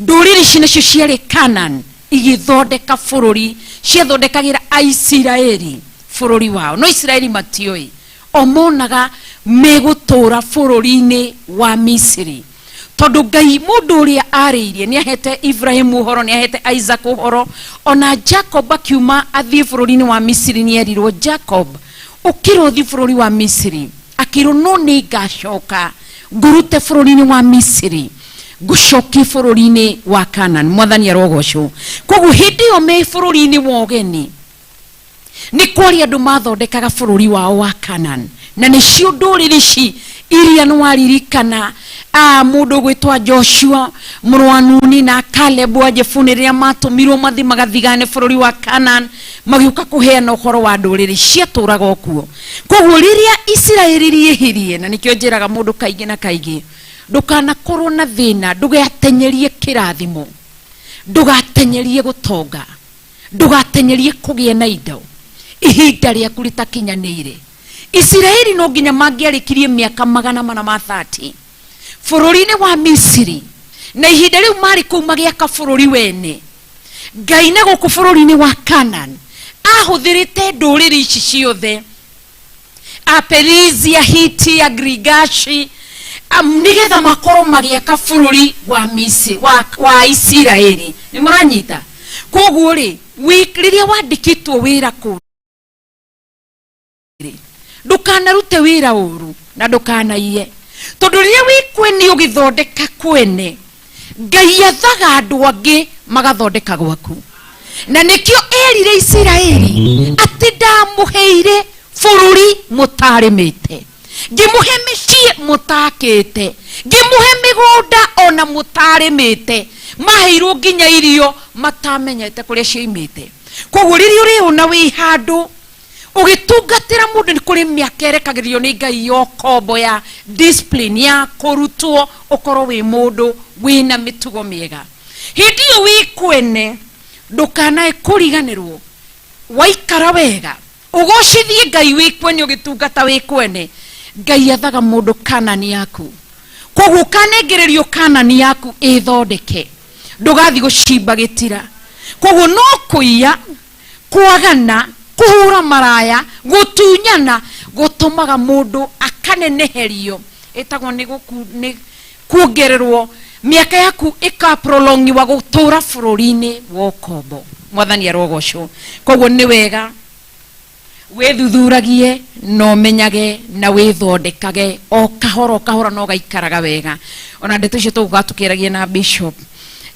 ndũrĩrĩ ici nacio ciarĩ Canaan igĩthondeka bũrũri, ciathondekagĩra Aisiraeli bũrũri wao, no Isiraeli matiũĩ, o monaga megũtũra bũrũri-inĩ wa Misiri. Tondũ Ngai mũndũ ũrĩa arĩirie nĩ ahete Ibrahimu ũhoro, nĩ ahete Isaac ũhoro, ona Jacob akiuma athiĩ bũrũri-inĩ wa Misiri nĩ erirwo Jacob ũkĩra ũthiĩ bũrũri wa Misiri, akĩrwo no nĩ ngacoka ngũrute bũrũri-inĩ wa Misiri ngũcokie bũrũri-inĩ wa Canaan. Mwathani arogocwo. Koguo hĩndĩ ĩyo me bũrũri-inĩ wa ũgeni nĩ kwarĩ andũ mathondekaga bũrũri wao wa Canaan, na nĩcio ndũrĩrĩ ici iria nĩ waririkana mũndũ ũgwĩtwa Joshua mũrũ wa Nuni na Caleb wa Jefune rĩrĩa matũmirwo mathiĩ magathigane bũrũri wa Canaan, magĩũka kũheana ũhoro wa ndũrĩrĩ ciatũraga o kuo. Koguo rĩrĩa Isiraeli rĩehirie, na nĩkĩo njĩraga mũndũ kaingĩ na kaingĩ, ndũkanakorwo na thĩna, ndũgatenyerie kĩrathimo, ndũgatenyerie gũtonga, ndũgatenyerie kũgĩa na indo ihinda rĩaku rĩtakinyanĩire. Isiraeli no nginya mangĩarĩkirie mĩaka 430 bũrũri-inĩ wa Misiri, na ihinda rĩu marĩ kũu magĩaka bũrũri wene. Ngai na gũkũ bũrũri-inĩ wa Canaan ahũthĩrĩte ndũrĩrĩ ici ciothe, Aperisia, Hiti, Agrigashi, nĩgetha makorwo magĩaka bũrũri wa Misiri, wa Isiraeli. Nĩ mũranyita? Koguo rĩ, rĩrĩa wandĩkĩtwo wĩra kũndũ, ndũkanarute wĩra ũru na ndũkanaiye, tondũ rĩrĩa wĩ kwene ũgĩthondeka kwene, Ngai athaga andũ angĩ magathondeka gwaku. Na nĩkĩo erire Isiraeli atĩ ndamũheire bũrũri mũtarĩmĩte, ngĩmũhe mĩciĩ mũtakĩte, ngĩmũhe mĩgũnda ona mũtarĩmĩte, maheirwo nginya irio matamenyete kũrĩa cioimĩte. Koguo rĩrĩa ũrĩũna wĩ handũ ũgĩtungatĩra mũndũ, nĩ kũrĩ mĩaka ĩrekagĩrĩrio nĩ Ngai ya ũkombo, ya discipline, ya kũrutwo ũkorwo wĩ mũndũ wĩna mĩtugo mĩega. Hĩndĩ ĩyo wĩ kwene ndũkanae kũriganĩrwo, waikara wega ũgocithie Ngai wĩ kwene, ũgĩtungata wĩ kwene, Ngai athaga mũndũ Kanani yaku. Koguo ũkanengererio Kanani yaku ĩthondeke, ndũgathiĩ gũcimba gĩtira. Koguo no kũiya, kwagana, kũhũra maraya, gũtunyana gũtũmaga mũndũ akaneneherio, ĩtagwo nĩ nĩ kuongererwo mĩaka yaku ĩkaprolongiwa gũtũra bũrũri-inĩ wa ũkombo. Mwathani arogocwo. Koguo nĩ wega wĩthuthuragie na ũmenyage na wĩthondekage o kahora o kahora, no gaikaraga wega. Ona ndeto icio tũgũkorwo tũkĩaragia na bishop,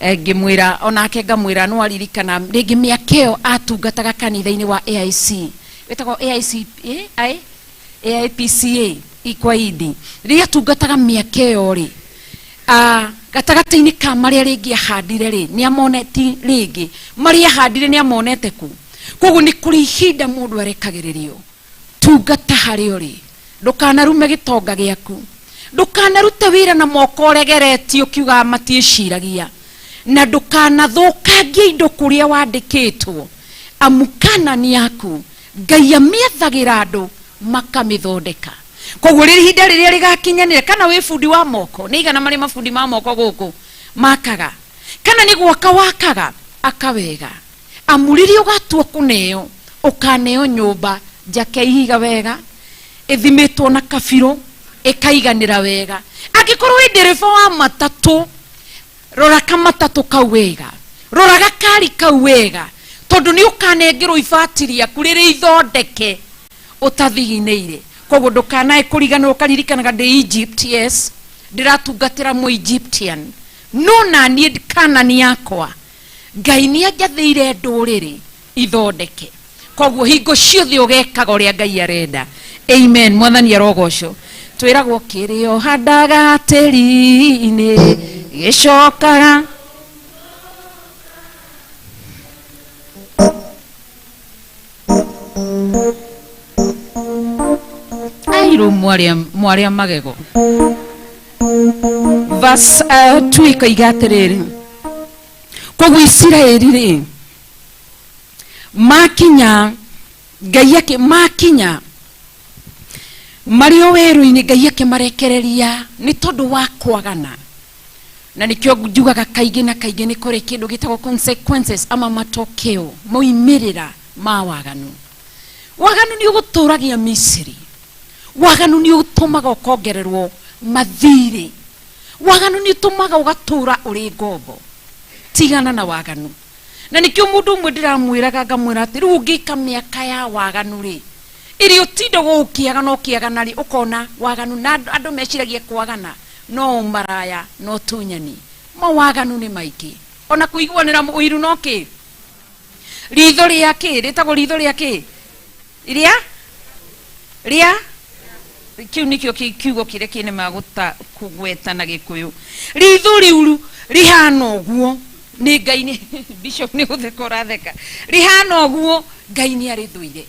ngĩmwĩra onake ngamwĩra no aririkana rĩngĩ mĩaka ĩyo atungataga kanitha-inĩ wa AIC, wĩtagwo AIC, eh, AIPCA ikwa Indi, rĩrĩa atungataga mĩaka ĩyo rĩ, gatagatĩ-inĩ ka marĩa rĩngĩ ahandire rĩ, nĩ amoneti rĩngĩ marĩa ahandire nĩ amonete ku. Koguo nĩ kũrĩ ihinda mũndũ arekagĩrĩrio. Tungata harĩa ũrĩ, ndũkanarume gĩtonga gĩaku, ndũkanarute wĩra na moko ũregeretie ũkiugaga matiĩciragia, na ndũkanathũkangie indo kũrĩa wandĩkĩtwo, amu Kanani yaku Ngai amĩathagĩra andũ makamĩthondeka. Koguo rĩrĩ ihinda rĩrĩa rĩgakinyanĩra, kana wĩ bundi wa moko, nĩ igana marĩ mabundi ma moko gũkũ makaga, kana nĩ gwaka wakaga, aka wega, amu rĩrĩa ũgatua kũneo, ũkaneo nyũmba njake ihiga wega, ĩthimĩtwo na kabirũ, ĩkaiganĩra wega. Angĩkorwo wĩ ndereba wa matatũ, rora kamatatũ kau wega, rora gakari kau wega, tondũ nĩ ũkanengerwo ibati rĩaku rĩrĩ ithondeke ũtathiginĩire. Koguo ndũkanae kũriganĩrwo ũkaririkanaga ndĩ Egypt, yes, ndĩratungatĩra mũ Egyptian, no naniĩ Kanani yakwa Ngai nĩ anjathĩire ndũrĩrĩ ithondeke. Koguo hingo ciothe ũgekaga ũrĩa Ngai arenda. Amen. Mwathani arogocwo. Twĩragwo kĩrĩa ũhandaga tĩri-inĩ gĩcokaga airũ mwarĩa magego. Verse 2 ikoiga atĩrĩrĩ, koguo Isiraeli rĩ makinya, Ngai akĩ makinya marĩ o werũ-inĩ, Ngai akĩmarekereria nĩ tondũ wa kwagana. Na nĩkĩo njugaga kaingĩ na kaingĩ nĩ kũrĩ kĩndũ gĩtagwo consequences ama matokeo, moimĩrĩra ma waganu. Waganu nĩ ũgũtũragia Misiri, waganu nĩ ũtũmaga ũkongererwo mathirĩ. Waganu nĩ ũtũmaga ũgatũra ũrĩ ngombo. Tigana na waganu. Na nĩkĩo mũndũ ũmwe ndĩramwĩraga ngamwĩra atĩ rĩu ũngĩka mĩaka ya waganu rĩ, ĩrĩa ũtindaga ũkĩagana ũkĩagana rĩ, ũkona waganu na andũ meciragia kwagana no ũmaraya no tunyani. Mawaganu nĩ maingĩ. Ona kũiguanĩra ũiru no kĩ? Ritho rĩa kĩ? Rĩtagwo ritho rĩa kĩ? Rĩa? Rĩa? Kĩu nĩkĩo kiugo kĩrĩa kĩnemaga kũgweta na Gĩkũyũ. Ritho rĩuru rĩhana ũguo nĩ Ngai nĩ Bishop nĩ gũtheka ũratheka. Rĩhana ũguo Ngai nĩ arĩthũire.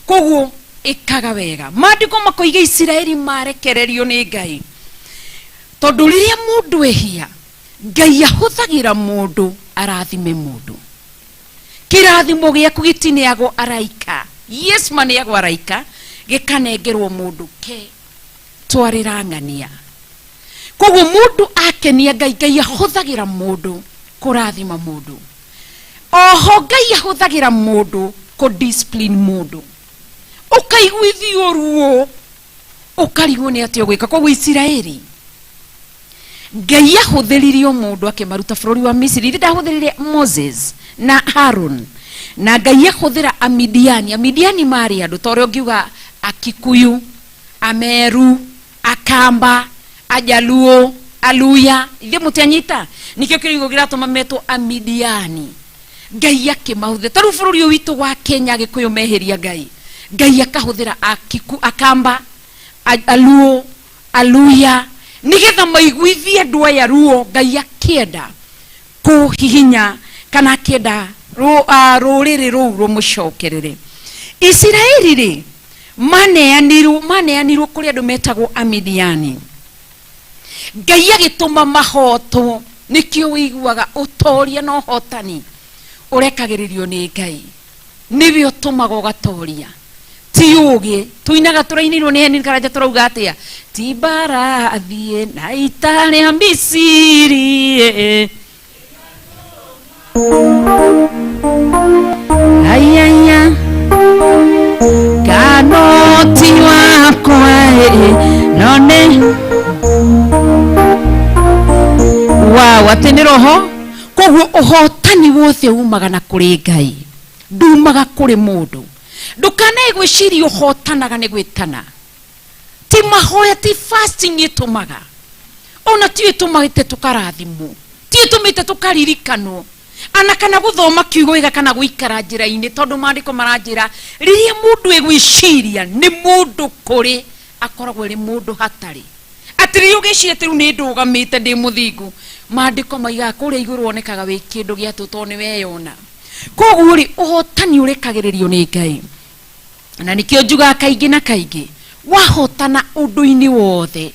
Koguo ĩkaga wega. Maandĩko makoiga Isiraeli marekererio nĩ Ngai. Tondũ rĩrĩa mũndũ ehia, Ngai ahũthagĩra mũndũ arathime mũndũ. Kĩrathimo gĩaku gĩtineagwo araika. Yes, maneagwo araika, gĩkanengerwo mũndũ ke twarĩra ng'ania. Koguo mũndũ akenia Ngai, Ngai ahũthagĩra mũndũ kũrathima mũndũ. Oho Ngai ahũthagĩra mũndũ kũ discipline mũndũ. Ũkaiguithio ruo, ũkarigwo nĩ atĩa ũgwĩka. Koguo Isiraeli Ngai ahũthĩrire o mũndũ akĩmaruta bũrũri wa Misiri. Ithe ndahũthĩrire Moses na Aaron. Na Ngai ahũthĩra Amidiani. Amidiani marĩ andũ ta ũrĩa ũngiuga Akikuyu, Ameru, Akamba, Ajaluo, Aluya. Ithe mũtianyita? Nĩkĩo kĩrigo kĩratũma metwo Amidiani. Ngai akĩmahũthĩra. Ta rĩu bũrũri ũyũ witũ wa Kenya Agĩkũyũ mehĩria Ngai. Ngai akahũthĩra Akiku, Akamba, Aluo, Aluya, nĩgetha maiguithie andũ aya ruo. Ngai akĩenda kũhihinya kana akĩenda rũrĩrĩ rũu rũmũcokerere. Isiraeli rĩ, maneanirwo kũrĩ andũ metagwo Amidiani. Ngai agĩtũma mahotwo. Nĩkĩo ũiguaga ũtoria na ũhotani ũrekagĩrĩrio nĩ Ngai. Nĩwe ũtũmaga ũgatoria. Ti ũgĩ. Tũinaga tũrainĩirwo nĩ Henry Karanja tũrauga atĩa? Ti mbarathi na ita rĩa Misiri. Ayaya. Kanoti wakwa none. Wow, atĩ nĩ roho. Koguo ũhotani wothe umaga na kũrĩ Ngai. Ndumaga kũrĩ mũndũ. Ndũkanae gwĩciria ũhotanaga nĩ gwĩtana. Ti mahoya, ti fasting ĩtũmaga. Ona ti ĩtũmĩte tũkarathimwo. Ti ĩtũmĩte tũkaririkanwo. Ana kana gũthoma kiugo wega kana gũikara njĩra-inĩ, tondũ maandĩko maranjĩra rĩrĩa mũndũ egwĩciria nĩ mũndũ kũrĩ, akoragwo arĩ mũndũ hatarĩ. Atĩ rĩrĩa ũgĩciria atĩ rĩu nĩ ndũgamĩte ndĩ mũthingu, maandĩko maigaga kũrĩa igũrũ wonekaga wĩ kĩndũ gĩa tũ tondũ nĩ weyona. Koguo rĩ, ũhotani ũrekagĩrĩrio nĩ Ngai. Na nĩkĩo njugaga kaingĩ na kaingĩ, wahotana ũndũ-inĩ wothe,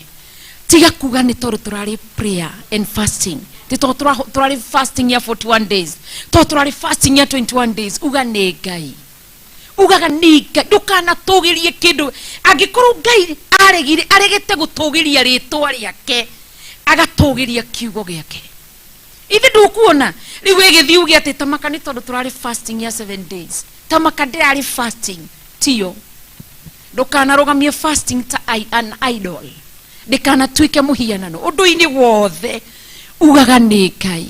tiga kuga nĩ tondũ tũrarĩ prayer and fasting, ti tondũ tũrarĩ fasting ya 41 days, tondũ tũrarĩ fasting ya 21 days, uga nĩ Ngai. Ugaga nĩ Ngai, ndũkanatũgĩrie kĩndũ. Angĩkorwo Ngai aregete gũtũgĩria rĩtwa rĩake, agatũgĩria kiugo gĩake. Ithe ndũkuona rĩu ĩgĩthiĩ uge atĩ tamaka nĩ tondũ tũrarĩ fasting ya 7 days. Tamaka ndĩrarĩ fasting, tiyo. Ndũkanarũgamie fasting ta an idol. Ndĩkanatuĩke mũhianano. Ũndũ-inĩ wothe ugaga nĩ Ngai.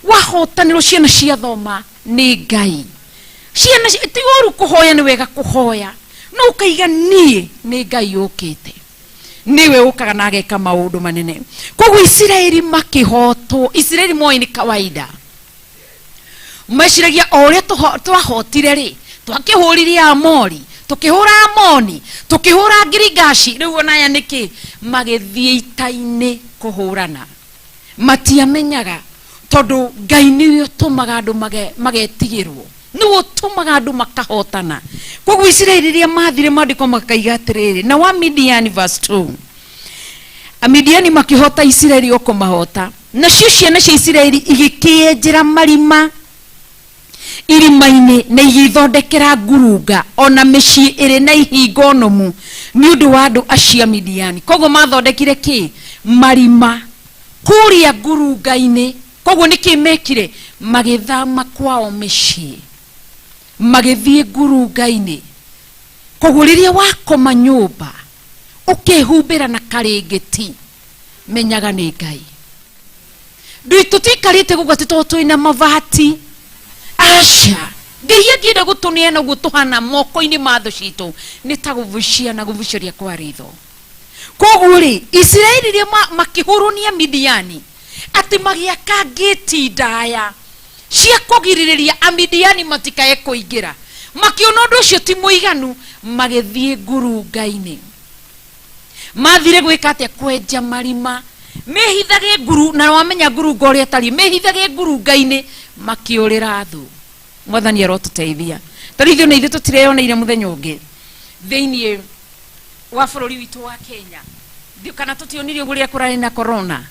Wahotanĩrwo ciana ciathoma nĩ Ngai. Ciana ti ũru kũhoya, nĩ wega kũhoya. No ũkaiga niĩ nĩ Ngai ũkĩte. Nĩwe ũkaga na ageka maũndũ manene. Koguo Isiraeli makĩhotwo. Isiraeli moĩ nĩ kawaida. Meciragia o ũrĩa twahotire rĩ, twakĩhũrire Amori, tũkĩhũra Amoni, tũkĩhũra Girigashi, rĩu ona aya nĩkĩ magĩthiĩ ita-inĩ kũhũrana. Matiamenyaga tondũ Ngai nĩwe ũtũmaga andũ magetigĩrwo. Nĩwe ũtũmaga andũ makahotana. Koguo Isiraeli rĩrĩa mathire maandĩko makaiga atĩrĩrĩ, na wa Midiani verse 2. Amidiani makĩhota Isiraeli o kũmahota. Nacio ciana cia Isiraeli igĩkĩenjera marima irima-inĩ na igĩthondekera ngurunga ona mĩciĩ ĩrĩ na ihingo nũmu nĩ ũndũ wa andũ acio a Midiani. Koguo mathondekire kĩ? Marima kũrĩa ngurunga-inĩ. Koguo nĩkĩ mekire? Magĩthama kwao mĩciĩ, magĩthiĩ ngurunga-inĩ. Koguo rĩrĩa wakoma nyũmba ũkehumbĩra na karĩngĩti, Menyaga nĩ Ngai. Ndui tũtiikarĩte gũkũ atĩ tondũ twĩna mabati. Aca. Ngai angĩenda gũtũneana ũguo tũhana moko-inĩ ma thũ citũ nĩ ta gũbucia na gũbucĩria kwa ritho. Koguo rĩ, Isiraeli rĩrĩa makĩhũrwo nĩ Amidiani, atĩ magĩaka ngĩti ndaya cia kũgirĩrĩria Amidiani matikae kũingĩra. Makĩona ũndũ ũcio ti mũiganu, magĩthiĩ ngurunga-inĩ. Mathire gwĩka atĩa? Kwenja marima. Mehithage nguru, na wamenya ngurunga ũrĩa ĩtariĩ, mehithage ngurunga-inĩ, makĩũrĩra thũ. Mwathani arotũteithia. Tarĩu ithuĩ ona ithuĩ tũtireyoneire mũthenya ũngĩ thĩiniĩ wa bũrũri witũ wa Kenya. Ndiũ kana tũtionire ũguo rĩrĩa kũrarĩ na corona.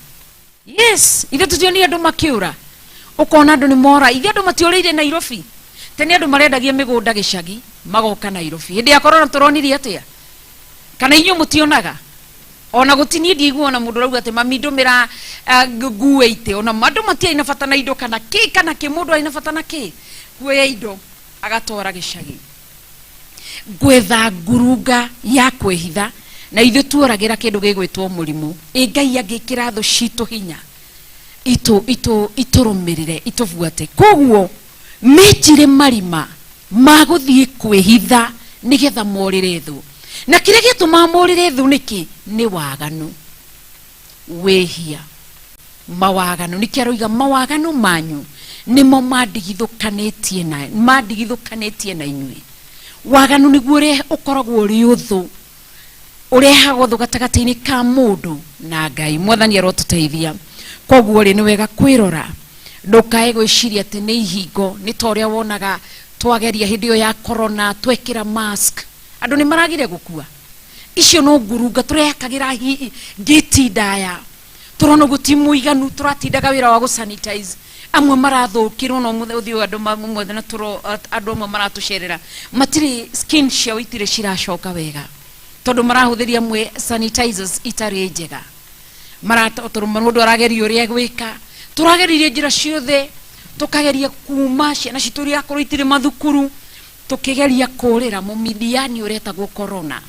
Yes, ithuĩ tũtionire andũ makĩũra. Ũkona andũ nĩ mora. Ithuĩ andũ matiũrĩire Nairobi. Tene andũ marendagia mĩgũnda gĩcagi, magoka Nairobi. Hĩndĩ ya corona tũronirie atĩa? Kana inyuĩ mũtionaga? Ona gũti niĩ ndiaigua ona mũndũ ũrauga atĩ mami ndũmĩra ngue itĩ. Ona andũ matiarĩ na bata na indo kana kĩ kana kĩ, mũndũ arĩ na bata na kĩ? Kuoya indo agatwara gĩcagi. Gwetha ngurunga ya kwĩhitha, na ithuĩ tuoragĩra kĩndũ gĩgwĩtwo mũrimũ. Ĩ Ngai angĩkĩra thũ citũ hinya itũrũmĩrĩre, itũbuate. Koguo menjire marima ma gũthiĩ kwĩhitha nĩgetha morĩre thũ. Na kĩrĩa gĩatũmaga morĩre thũ nĩkĩ? Nĩ waganu, wĩhia, mawaganu. Nĩkĩo aroiga mawaganu manyu nĩmo mandigithũkanĩtie na, mandigithũkanĩtie na inyuĩ. Waganu nĩguo ũrĩa ũkoragwo ũrĩ ũthũ, ũrehaga ũthũ gatagatĩ-inĩ ka mũndũ na Ngai. Mwathani arotũteithia. Koguo rĩ, nĩ wega kwĩrora, ndũkae gwĩciria atĩ nĩ ihingo, nĩ ta ũrĩa wonaga twageria hĩndĩ ĩyo ya corona, twekĩra mask, andũ nĩ maragire gũkua. Icio no ngurunga tũreyakagĩra ngĩti ndaya, tũrona ũguo ti mũiganu, tũratindaga wĩra wa gũ sanitize. Amwe marathũkĩrwo no mũthenya ũthiĩ andũ ũmũthĩ na tũro, andũ amwe maratũcerera matirĩ, skin ciao itirĩ ciracoka wega tondũ marahũthĩria amwe sanitizers itarĩ njega. Tondũ mũndũ arageria ũrĩa egwĩka, tũrageririe njĩra ciothe, tũkageria kuma ciana citũ iria akorwo itirĩ mathukuru, tũkĩgeria kũrĩra mũmidiani ũretagwo corona.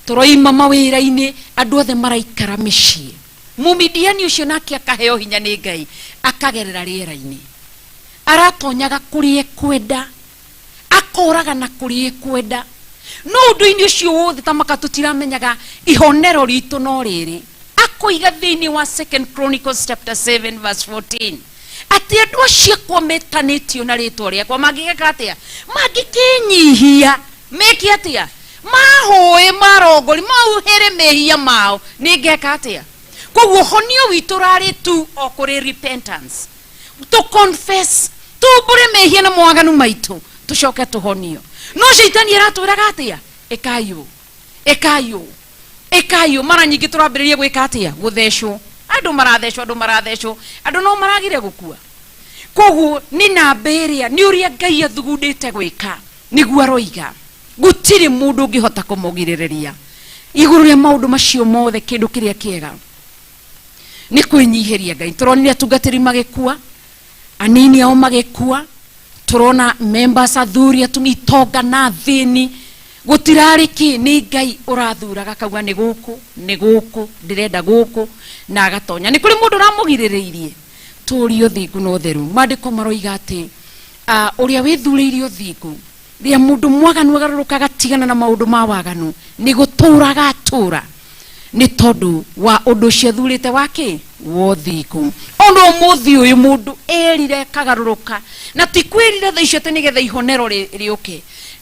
Tũroima mawĩra-inĩ, andũ othe maraikara mĩciĩ. Mũmidiani ũcio nake akaheo hinya nĩ Ngai, akagerera rĩera-inĩ, aratonyaga kũrĩa ekwenda, akoraga na kũrĩa ekwenda. No ũndũ-inĩ ũcio wothe ta maka tũtiramenyaga ihonero ritũ no rĩrĩ. Akoiga thĩinĩ wa 2 Chronicles chapter 7 verse 14 atĩ andũ acio akwa metanĩtio na rĩtwa rĩakwa mangĩgeka atĩa? Mangĩkĩnyihia, meke atĩa? Mahũĩ, marongori, mauhĩre mehia mao, nĩ ngeka atĩa? Koguo honio witũ ũrarĩ tu o kũrĩ repentance, to confess, tumbũre mehia na mawaganu maitũ, tũcoke tũhonio. No caitani aratwĩraga atĩa? Ĩkai ũũ, ĩkai ũũ, ĩkai ũũ. Mara nyingĩ tũrambĩrĩria gwĩka atĩa? Gũthecwo. Andũ marathecwo, andũ marathecwo, andũ no maragire gũkua. Koguo nĩ namba ĩrĩa, nĩ ũrĩa Ngai athugundĩte gwĩka, nĩguo aroiga. Gũtirĩ mũndũ ũngĩhota kũmũgirĩrĩria. Igũrũ rĩa maũndũ macio mothe, kĩndũ kĩrĩa kĩega nĩ kwĩnyihĩria Ngai. Tũronire atungatĩri magĩkua, anini ao magĩkua, tũrona members, athuri, atumia, itonga na athĩni. Gũtirarĩ kĩ, nĩ Ngai ũrathuraga akauga nĩ gũkũ, nĩ gũkũ, ndĩrenda gũkũ, na agatonya. Nĩ kũrĩ mũndũ ũramũgirĩrĩirie? Tũrie ũthingu na ũtheru. Maandĩko maroiga atĩ, ũrĩa wĩthurĩire ũthingu, rĩrĩa mũndũ mwaganu agarũrũka agatigana na maũndũ ma waganu, nĩ gũtũraga atũra nĩ tondũ wa ũndũ ũcio athurĩte wa kĩ? Wa ũthingu. Ona ũmũthĩ ũyũ mũndũ erire akagarũrũka, na ti kwĩrira thaa icio atĩ nĩgetha ihonero rĩũke,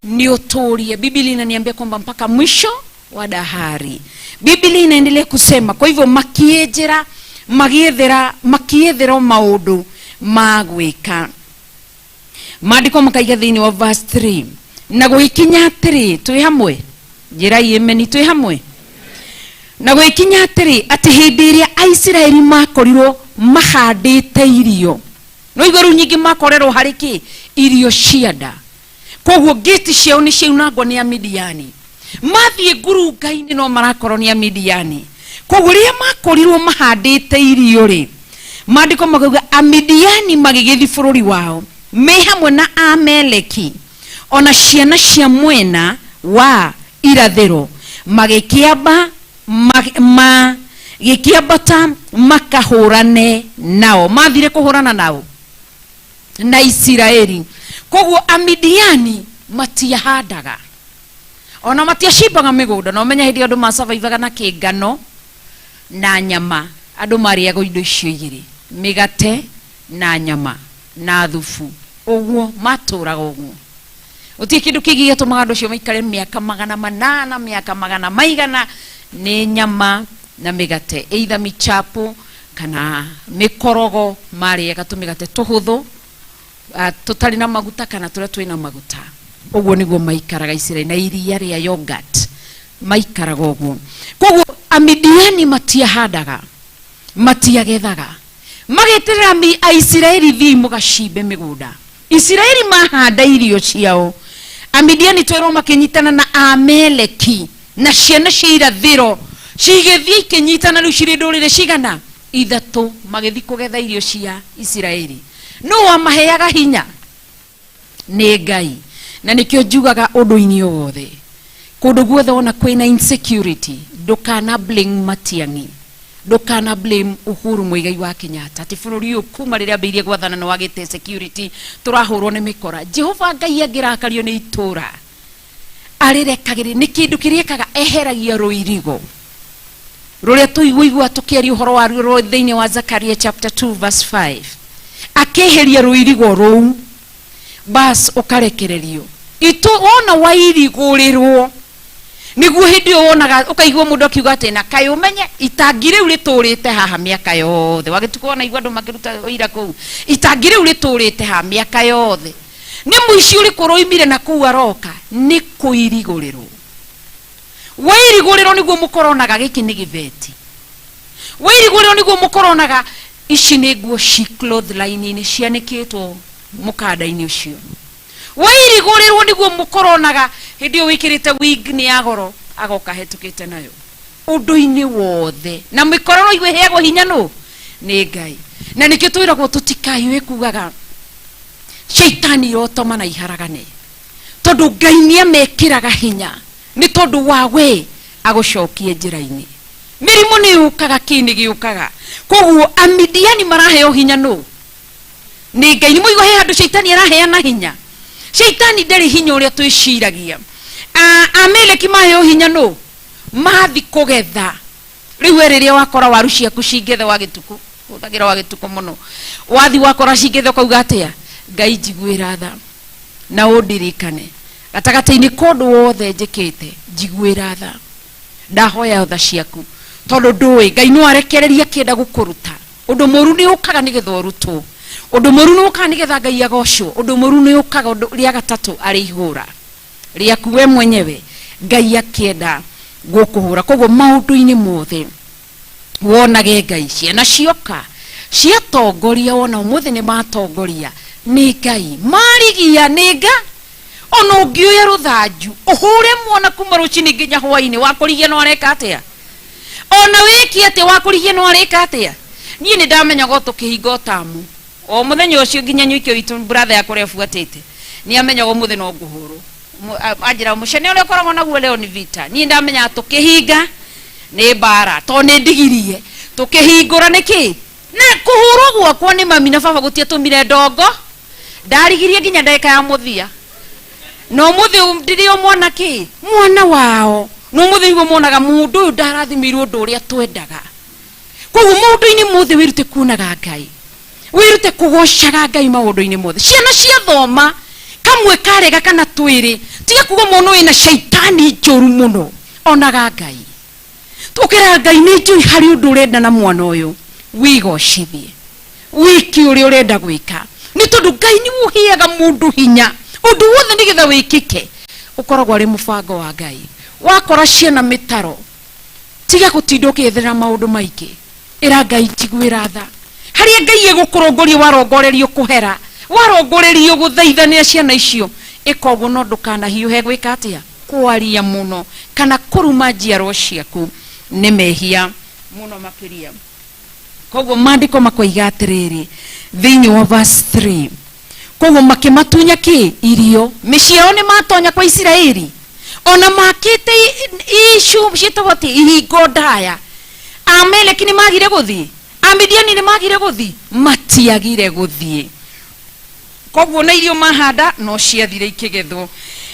nĩ ũtũrie. Biblia inaniambia kwamba mpaka mwisho wa dahari. Biblia inaendelea kusema, kwa hivyo makienjera, magiethera, makiethera maũndũ ma gwĩka. Maandĩko makaiga thĩinĩ wa verse 3, na gũgĩkinya atĩrĩ, twĩ hamwe, njĩrai ameni, twĩ hamwe. Na gũgĩkinya atĩrĩ, atĩ hĩndĩ ĩrĩa Aisiraeli makorirwo mahandĩte irio, no igua rĩu nyingĩ makorerwo harĩ kĩ? Irio cia nda. Koguo ngĩti ciao nĩ ciaunangwo nĩ Amidiani. Mathiĩ ngurunga-inĩ no marakorwo nĩ Amidiani. Koguo rĩrĩa makorirwo mahandĩte irio rĩ, maandĩko makauga Amidiani magĩgĩthiĩ bũrũri wao me hamwe na Ameleki ona ciana cia mwena wa irathĩro, magĩkĩamba Gĩkĩambata makahũrane nao. Mathire kũhũrana nao na Isiraeli. Koguo Amidiani matiahandaga ona matiacimbaga mĩgũnda, na ũmenye hĩndĩ ĩyo andũ macabaibaga na kĩngano na nyama. Andũ marĩaga indo icio igĩrĩ, mĩgate na nyama na thubu, ũguo matũraga ũguo. Gũtirĩ kĩndũ kĩngĩ gĩatũmaga andũ acio maikare mĩaka 800, mĩaka magana maigana, nĩ nyama na mĩgate, either michapo kana mĩkorogo. Marĩaga tũmĩgate tũhũthũ, tũtarĩ na maguta kana tũrĩa twĩna maguta. Ũguo nĩguo maikaraga Isiraeli, na iria rĩa yogurt maikaraga ũguo. Koguo Amidiani matiahandaga, matiagethaga, mageterera Aisiraeli, thiĩ mũgacimbe mĩgũnda. Isiraeli mahanda irio ciao, Amidiani twerwo makĩnyitana na Ameleki na ciana cia irathĩro cigĩthiĩ ikĩnyitana. Rĩu cirĩ ndũrĩrĩ cigana? Ithatũ. Magĩthiĩ kũgetha irio cia Isiraeli. Nũ wamaheaga hinya? Nĩ Ngai. Na nĩkĩo njugaga ũndũ-inĩ o wothe, kũndũ guothe wona kwĩna insecurity, ndũkana blame Matiang'i, ndũkana blame Uhuru Muigai wa Kenyatta atĩ bũrũri ũyũ kuma rĩrĩa ambĩrĩirie gwathana nĩ wagĩte security, tũrahũrwo nĩ mĩkora. Jehova Ngai angĩrakario nĩ itũra, arĩrekagĩrĩ nĩ kĩndũ kĩrĩa ekaga, eheragia rũirigo rũrĩa tũiguigua tũkĩaria ũhoro waruo rũ thĩinĩ wa Zakaria chapter 2 verse 5. Akeheria rũirigo rũu, bas, ũkarekererio. Itu wona wairigũrĩrwo, nĩguo hĩndĩ ĩyo wonaga ũkaigua mũndũ akiuga atĩ na kaĩ ũmenye itangi rĩu rĩtũrĩte haha mĩaka yothe. Wagĩtukũ wona igua andũ makĩruta ũira kũu, itangi rĩu rĩtũrĩte haha mĩaka yothe, nĩ mũici ũrĩkũ ũroimire na kũu aroka? Nĩ kũirigũrĩrwo. Wairigũrĩrwo nĩguo mũkoronaga gĩkĩ nĩ gĩbeti. Wairigũrĩrwo nĩguo mũkoronaga ici nĩ nguo ci cloth line-inĩ cianĩkĩtwo mũkanda-inĩ ũcio. Wairigũrĩrwo nĩguo mũkoronaga hĩndĩ ĩyo wĩkĩrĩte wig nĩ ya goro, agoka hetũkĩte nayo. Ũndũ-inĩ wothe na mĩkororo igwe ĩheagwo hinya nũ? Nĩ Ngai. Na nĩkĩo twĩragwo tũtikayũe kugaga shaitani irotoma na iharagane, tondũ Ngai nĩ amekĩraga hinya nĩ tondũ wa we agũcokie njĩra-inĩ. Mĩrimũ nĩ yũkaga, kĩ nĩ gĩũkaga. Koguo Amidiani maraheo hinya nũ? Nĩ Ngai. Nĩ mũigua he handũ shaitani araheana hinya? Shaitani ndarĩ hinya ũrĩa twĩciragia. Ameleki maheo hinya nũ? Mathi kũgetha. Rĩu we rĩrĩa wakora waru ciaku cingethe wa gĩtukũ, hũthagĩra wa gĩtukũ mũno, wathi wakora cingethe, ũkauga atĩa? Ngai, njiguĩra tha na ũndirikane gatagatĩ-inĩ ka ũndũ wothe njĩkĩte, njiguĩra tha, ndahoya tha ciaku. Tondũ ndũĩ Ngai no arekereria akĩenda gũkũruta. Ũndũ mũru nĩ ũkaga nĩgetha ũrutwo, ũndũ mũru nĩ ũkaga nĩgetha Ngai agocwo, ũndũ mũru nĩ ũkaga ũndũ rĩa gatatũ arĩ ihũra rĩaku we mwenyewe, Ngai akĩenda gũkũhũra. Koguo maũndũ-inĩ mothe wonage Ngai. Ciana cioka ciatongoria, wona ũmũthĩ nĩ matongoria, nĩ Ngai. Marigia, nĩ nga ona ũngĩoya rũthanju ũhũre mwana kuma rũcinĩ nginya hwainĩ, wakũrigia no areka atĩa? Ona wĩke atĩa, wakũrigia no areka atĩa? Niĩ nĩ ndamenyaga o tũkĩhinga ũtamu o mũthenya ũcio nginya nyuike witũ, brother yakwa ũrĩa buatĩte nĩ amenyaga ũmũthĩ no ngũhũrwo. Anjĩra mũcene ũrĩa ũkoragwo naguo leo ni vita. Niĩ ndamenyaga tũkĩhinga nĩ mbara, tondũ nĩ ndigirie tũkĩhingũra nĩkĩ. Na kũhũrwo gwakwa nĩ mami na baba gũtiatũmire ndongo, ndarigirie nginya ndagĩka ya mũthia. Na ũmũthĩ ndĩrĩ o mwana kĩ mwana wao, na ũmũthĩ nĩguo monaga mũndũ ũyũ ndarathimĩirwo ũndũ ũrĩa twendaga. Koguo maũndũ-inĩ mothe wĩrute kuonaga Ngai, wĩrute kũgocaga Ngai maũndũ-inĩ mothe. Ciana ciathoma kamwe karega kana twĩrĩ, tiga kuga mwana wĩna shaitani njũru mũno. Onaga Ngai, ũkĩraga Ngai, nĩ njũĩ harĩ ũndũ ũrenda na mwana ũyũ, wĩgocithie, wĩke ũrĩa ũrenda gwĩka, nĩ tondũ Ngai nĩwe ũheaga mũndũ hinya. Ũndũ wothe nĩgetha wĩkĩke ũkoragwo arĩ mũbango wa Ngai. Wakora ciana mĩtaro, tiga gũtinda ũkĩetherera maũndũ maingĩ. Ĩra Ngai, njiguĩra tha. Harĩa Ngai egũkũrongoria, warongorerio kũhera, warongorerio gũthaithanĩra ciana icio, ĩka ũguo. No ndũkanahiũhe gwĩka atĩa, kwaria mũno kana kũruma njiarwa ciaku, nĩ mehia mũno makĩria. Koguo maandĩko makoiga atĩrĩrĩ thĩinĩ wa verse 3, koguo makĩmatunya kĩ? Irio. Mĩciĩ yao nĩ matonya kwa Isiraeli, ona makĩte icu ciĩtagwo atĩ ihingo ndaya. Ameleki nĩ magire gũthiĩ, Amidiani nĩ magire gũthiĩ, matiagire gũthiĩ. Koguo na irio mahanda no ciathire ikĩgethwo.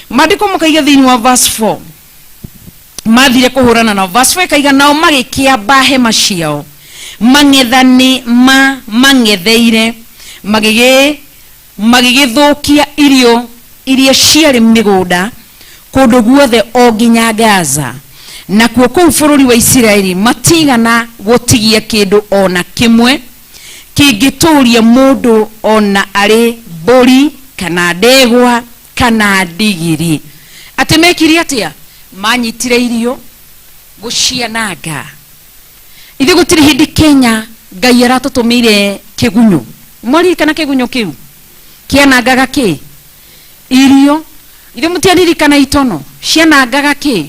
Maandĩko makaiga thĩinĩ wa verse 4, mathire kũhũrana nao. Verse 4 ĩkaiga nao magĩkĩamba hema ciao mang'ethani ma mang'etheire, magĩgĩthũkia irio iria ciarĩ mĩgũnda kũndũ guothe o nginya Gaza. Nakuo kũu bũrũri wa Isiraeli matigana gũtigia kĩndũ o na kĩmwe kĩngĩtũũria mũndũ, ona arĩ mbũri kana ndegwa kana ndigiri. Atĩ mekire atĩa? Manyitire irio gũciananga. Ithuĩ gũtirĩ hĩndĩ Kenya Ngai aratũtũmĩire kĩgunyũ. Mwaririkana kĩgunyũ kĩu kĩanangaga kĩ irio? Ithuĩ mũtiaririkana itono cianangaga kĩ?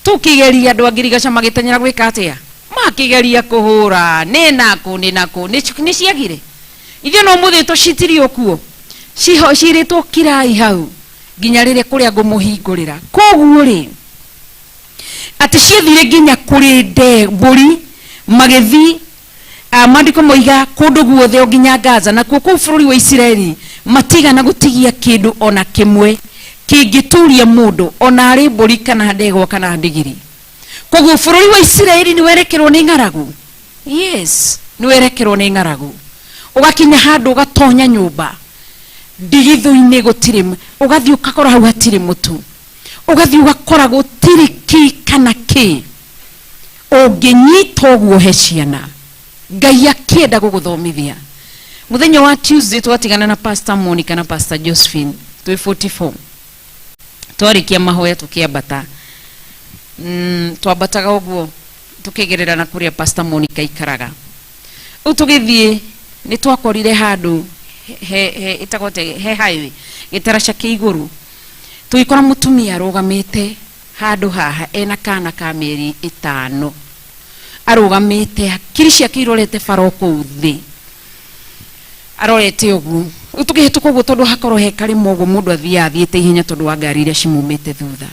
Tũkĩgeria andũ a ngirigaca magĩteng'era gwĩka atĩa? Makĩgeria kũhũra nĩ nakũ nĩ nakũ, nĩ ciagire. Ithuĩ no mũthĩ tũcitirio kuo, cirĩtwo kirai hau nginya rĩrĩa kũrĩa ngũmũhingũrĩra. Koguo rĩ, atĩ ciathire nginya kũrĩ mbũri magĩthi. Maandĩko moiga kũndũ guothe o nginya Gaza. Nakuo kũu bũrũri wa Isiraeli matigana gũtigia kĩndũ ona kĩmwe kĩngĩtũria mũndũ, ona arĩ mbũri kana ndegwa kana ndigiri. Koguo bũrũri wa Isiraeli nĩ werekerwo nĩ ng'aragu. Yes, nĩ werekerwo nĩ ng'aragu. Ũgakinya handũ ũgatonya nyũmba ndigithũ-inĩ gũtirĩ, ũgathiĩ ũgakora hau hatirĩ mũtu, ũgathiĩ ũgakora gũtirĩ kĩ kana kĩ ũngĩnyita ũguo he ciana. Ngai akĩenda gũgũthomithia. Mũthenya wa Tuesday twatigana na Pastor Monica na Pastor Josephine twĩ 44, twarĩkia mahoya tũkĩambata, twambataga ũguo tũkĩgerera na kũrĩa Pastor Monica ikaraga. Rĩu tũgĩthiĩ nĩ twakorire handũ he, he, ĩtagwo atĩa, he highway gĩtaraca kĩ igũrũ, tũgĩkora mũtumia arũgamĩte handũ haha ena kana ka mĩeri 5, arũgamĩte hakiri ciake irorete bara o kũu thĩ, arorete ũguo. Rĩu tũkĩhĩtũka ũguo, tondũ hakorwo he karĩma ũguo mũndũ athiaga athiĩte ihenya tondũ wa ngari iria cimumĩte thutha.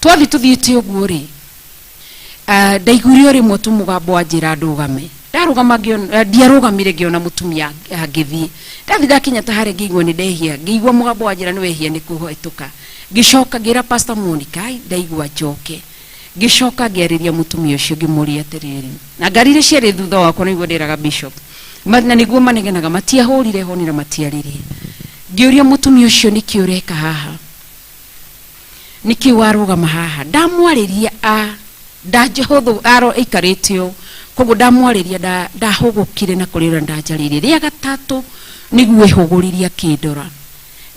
Twathiĩ tũthiĩte ũguo rĩ, ndaiguire o rĩmwe tu mũgambo wanjĩra ndũgame. Ndarũgama ngĩona, ndiarũgamire, ngĩona mũtumia angĩthiĩ. Ndathiĩ ndakinya ta harĩa ngĩigua nĩ ndehia, ngĩigua mũgambo wanjĩra nĩ wehia nĩ kũhĩtũka. Ngĩcoka ngĩra Pastor Monica, ai ndaigua njoke. Ngĩcoka ngĩarĩria mũtumia ũcio, ngĩmũria atĩrĩrĩ, na ngari iria ciarĩ thutha wakwa nĩguo ndĩraga bishop, na nĩguo manegenaga, matiahũrire honi na matiarĩrie. Ngĩũria mũtumia ũcio, nĩkĩ ũreka haha, nĩkĩ warũgama haha? Ndamwarĩria a ndanjĩhũthũ aro aikarĩte ũũ, koguo ndamwarĩria ndahũgũkire na kũrĩ ũrĩa ndanjarĩirie. Rĩa gatatũ nĩguo ĩhũgũririe akĩndora,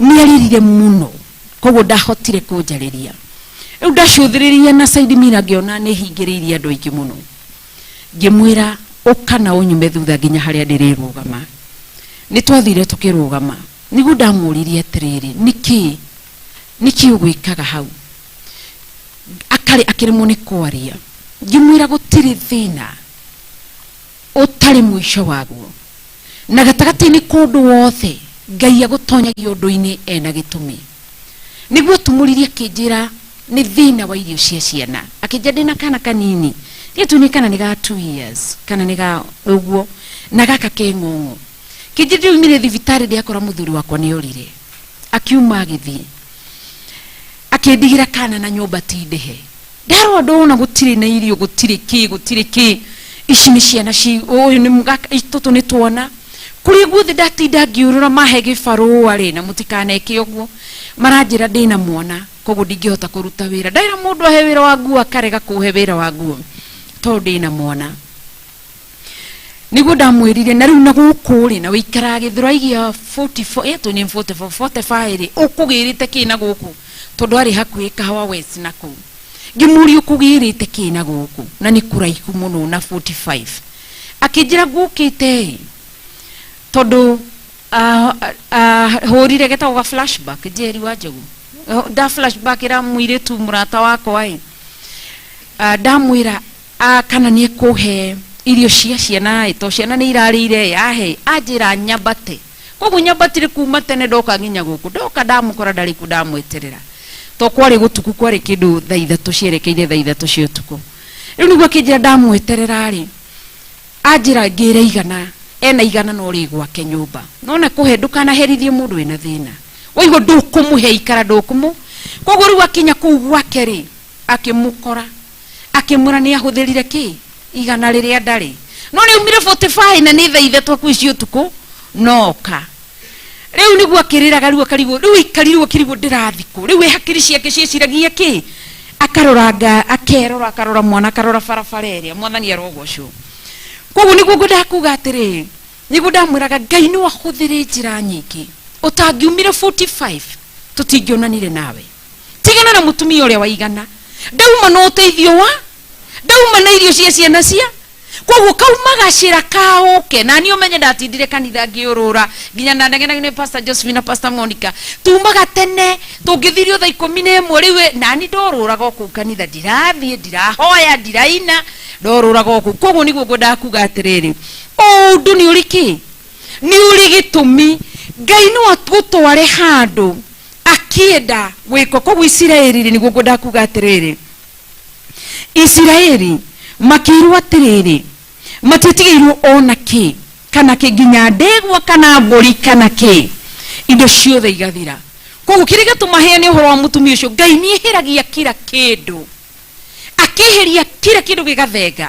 nĩarĩrire mũno, koguo ndahotire kũnjarĩria. Rĩu ndacũthĩrĩria na side mirror ngĩona nĩ hingĩrĩirie andũ aingĩ mũno. Ngĩmwĩra, ũka na ũnyume thutha nginya harĩa ndĩrĩrũgama. Nĩ twathire tũkĩrũgama, nĩguo ndamũririe atĩrĩrĩ, nĩkĩ nĩkĩ ũgwĩkaga hau? Akarĩ akĩremwo nĩ kwaria. Ngĩmwĩra gũtirĩ thĩna ũtarĩ mũico waguo, na gatagatĩ-inĩ kũndũ wothe Ngai agũtonyagia ũndũ-inĩ ena gĩtũmi. Nĩguo tumũririe akĩnjĩra nĩ thĩna wa irio cia ciana. Akĩnjĩra ndĩna kana kanini, ndiatunie kana nĩ ga 2 years kana nĩ ga ũguo, na gaka ke ng'ong'o. Kĩnjĩra ndĩraumire thibitarĩ ndĩakora mũthuri wakwa nĩ orire, akiuma agĩthiĩ akĩndigĩra kana na nyũmba ti ndĩhe. Ndarora ndona gũtirĩ na irio, gũtirĩ kĩ, gũtirĩ kĩ. Ici nĩ ciana ci ũyũ nĩ tũtũ nĩ twana kũrĩa guothe ndatinda ngĩũrũra mahe gĩbarũa rĩ, na mũtikaneke ũguo. Maranjĩra ndĩna mwana, koguo ndingĩhota kũruta wĩra. Ndaĩra mũndũ ahe wĩra wa nguo akarega kũhe wĩra wa nguo tondũ ndĩna mwana. Nĩguo ndamwĩrire, na rĩu na gũkũ rĩ, na wĩikaraga Gĩthũrai gĩa 44 ĩtũ nĩ 44 45 rĩ, ũkũgĩrĩte kĩ na gũkũ? Tondũ arĩ hakuhĩ Kahawa West na kũu. Ngĩmũria, ũkũgĩrĩte kĩ na gũkũ na nĩ kũraihu mũno na 45? Akĩnjĩra ngũkĩte ĩ tondũ hũrire getagwo ga flashback Njeri wa Njogu, nda flashback ĩra mũirĩtu mũrata wakwa ĩ, ndamwĩra kana nĩ ekũhe irio cia ciana ĩ, to ciana nĩ irarĩire ahe. Anjĩra nyambate, koguo nyambatire kuma tene ndoka nginya gũkũ. Ndoka ndamũkora ndarĩ kuo, ndamweterera to kwarĩ gũtuku, kwarĩ kĩndũ thaa 3 cierekeire thaa 3 cia ũtukũ. Rĩu nĩguo akĩnjĩra ndamweterera rĩ, anjĩra ngĩre igana, ena igana no rĩ gwake nyũmba. Nona kũhe ndũkanaherithie mũndũ wĩna thĩna. Waigua ndũkũmũhe ikara ndũkũmũ. Koguo rĩu akinya kũu gwake rĩ, akĩmũkora. Akĩmwĩra nĩ ahũthĩrire kĩ? Igana rĩrĩa ndarĩ. No nĩ aumire 45 na nĩ thaa ithatũ hakuhĩ cia ũtukũ noka. Rĩu nĩguo akĩrĩraga rĩu akarigwo rĩu aikarirwo akĩrigwo ndĩrathiĩ kũ. Rĩu ĩ hakiri ciake cieciragia kĩ? Akarora nga akerora akarora mwana akarora barabara ĩrĩa mwathani arogocwo. Koguo nĩguo ngwendaga kuga atĩrĩrĩ, nĩguo ndamwĩraga Ngai no ahũthĩre njĩra nyingĩ. Ũtangiumire 45 tũtingĩonanire nawe. Tigana na mũtumia ũrĩa wa igana. Ndauma na ũteithio wa ndauma na irio cia ciana cia koguo kauma gacĩra kaũke na niĩ ũmenye ndatindire kanitha ngĩũrũra nginya ndanegenagio nĩ Pastor Josephine na Pastor Monica tumaga tene tũngĩthirio thaa ikũmi na ĩmwe rĩu nani ndorũraga o kũu kanitha ndirathiĩ ndirahoya ndiraina ndorũraga o kũu koguo nĩguo ngwendaga kuga atĩrĩrĩ ũndũ nĩ ũrĩ kĩ nĩ ũrĩ gĩtũmi Ngai no agũtware handũ akĩenda gwĩka koguo Isiraeli rĩ nĩguo ngwendaga kuga atĩrĩrĩ Isiraeli makĩirwo atĩrĩrĩ matiatigĩirwo ona kĩ kana kĩ nginya ndegwa kana mbũri kana kĩ indo ciothe igathira koguo kĩrĩa gĩatũma heane ũhoro wa mũtumia ũcio Ngai nĩ eheragia kila kĩndũ akĩeheria kila kĩndũ gĩgathenga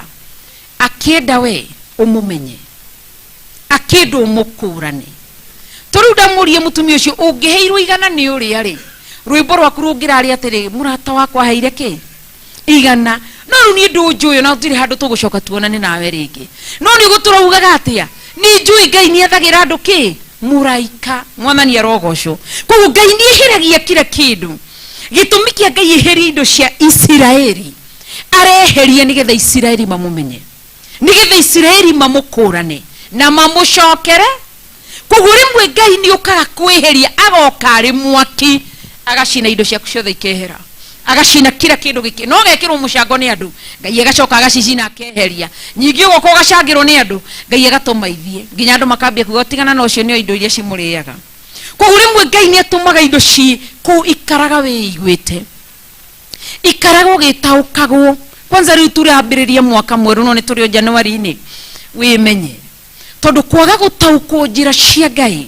akĩenda we ũmũmenye akĩenda ũmũkũrane tå rä u ndamå mũtumia ũcio ũngĩheirwo igana nĩ ũrĩa rĩ rwĩmbo rwaku rũngĩrarĩ atĩrĩ mũrata wakwa aheire kĩ igana no rĩu niĩ ndũnjũĩ ona gũtirĩ handũ tũgũcoka tuonane nawe rĩngĩ no nĩ ũgũtũra ugaga atĩa nĩ njũĩ Ngai nĩ athagĩra andũ kĩ mũraika mwathani arogocwo koguo Ngai nĩ eheragia kila kĩndũ gĩtũmi kĩa Ngai eherie indo cia Isiraeli areheria nĩgetha Isiraeli mamũmenye nĩgetha Isiraeli mamũkũrane na mamũcokere koguo rĩmwe Ngai nĩ ũkaga kwĩheria agoka arĩ mwaki agacina indo ciaku ciothe ikehera agacina kila kĩndũ gĩkĩ no gekĩrwo mũcango nĩ andũ Ngai agacoka agacicina akeheria nyingĩ ũgoka ũgacangĩrwo nĩ andũ Ngai agatũma ithiĩ nginya andũ makambia kuga tigana na ũcio nĩo indo iria cimũrĩaga koguo rĩmwe Ngai nĩ atũmaga indo ci kũu ikaraga wĩiguĩte ikaraga ũgĩtaũkagwo kwanza rĩu tũrambĩrĩria mwaka mwerũ no nĩ tũrĩ o January-inĩ wĩmenye tondũ kwaga gũtaũkwo njĩra cia Ngai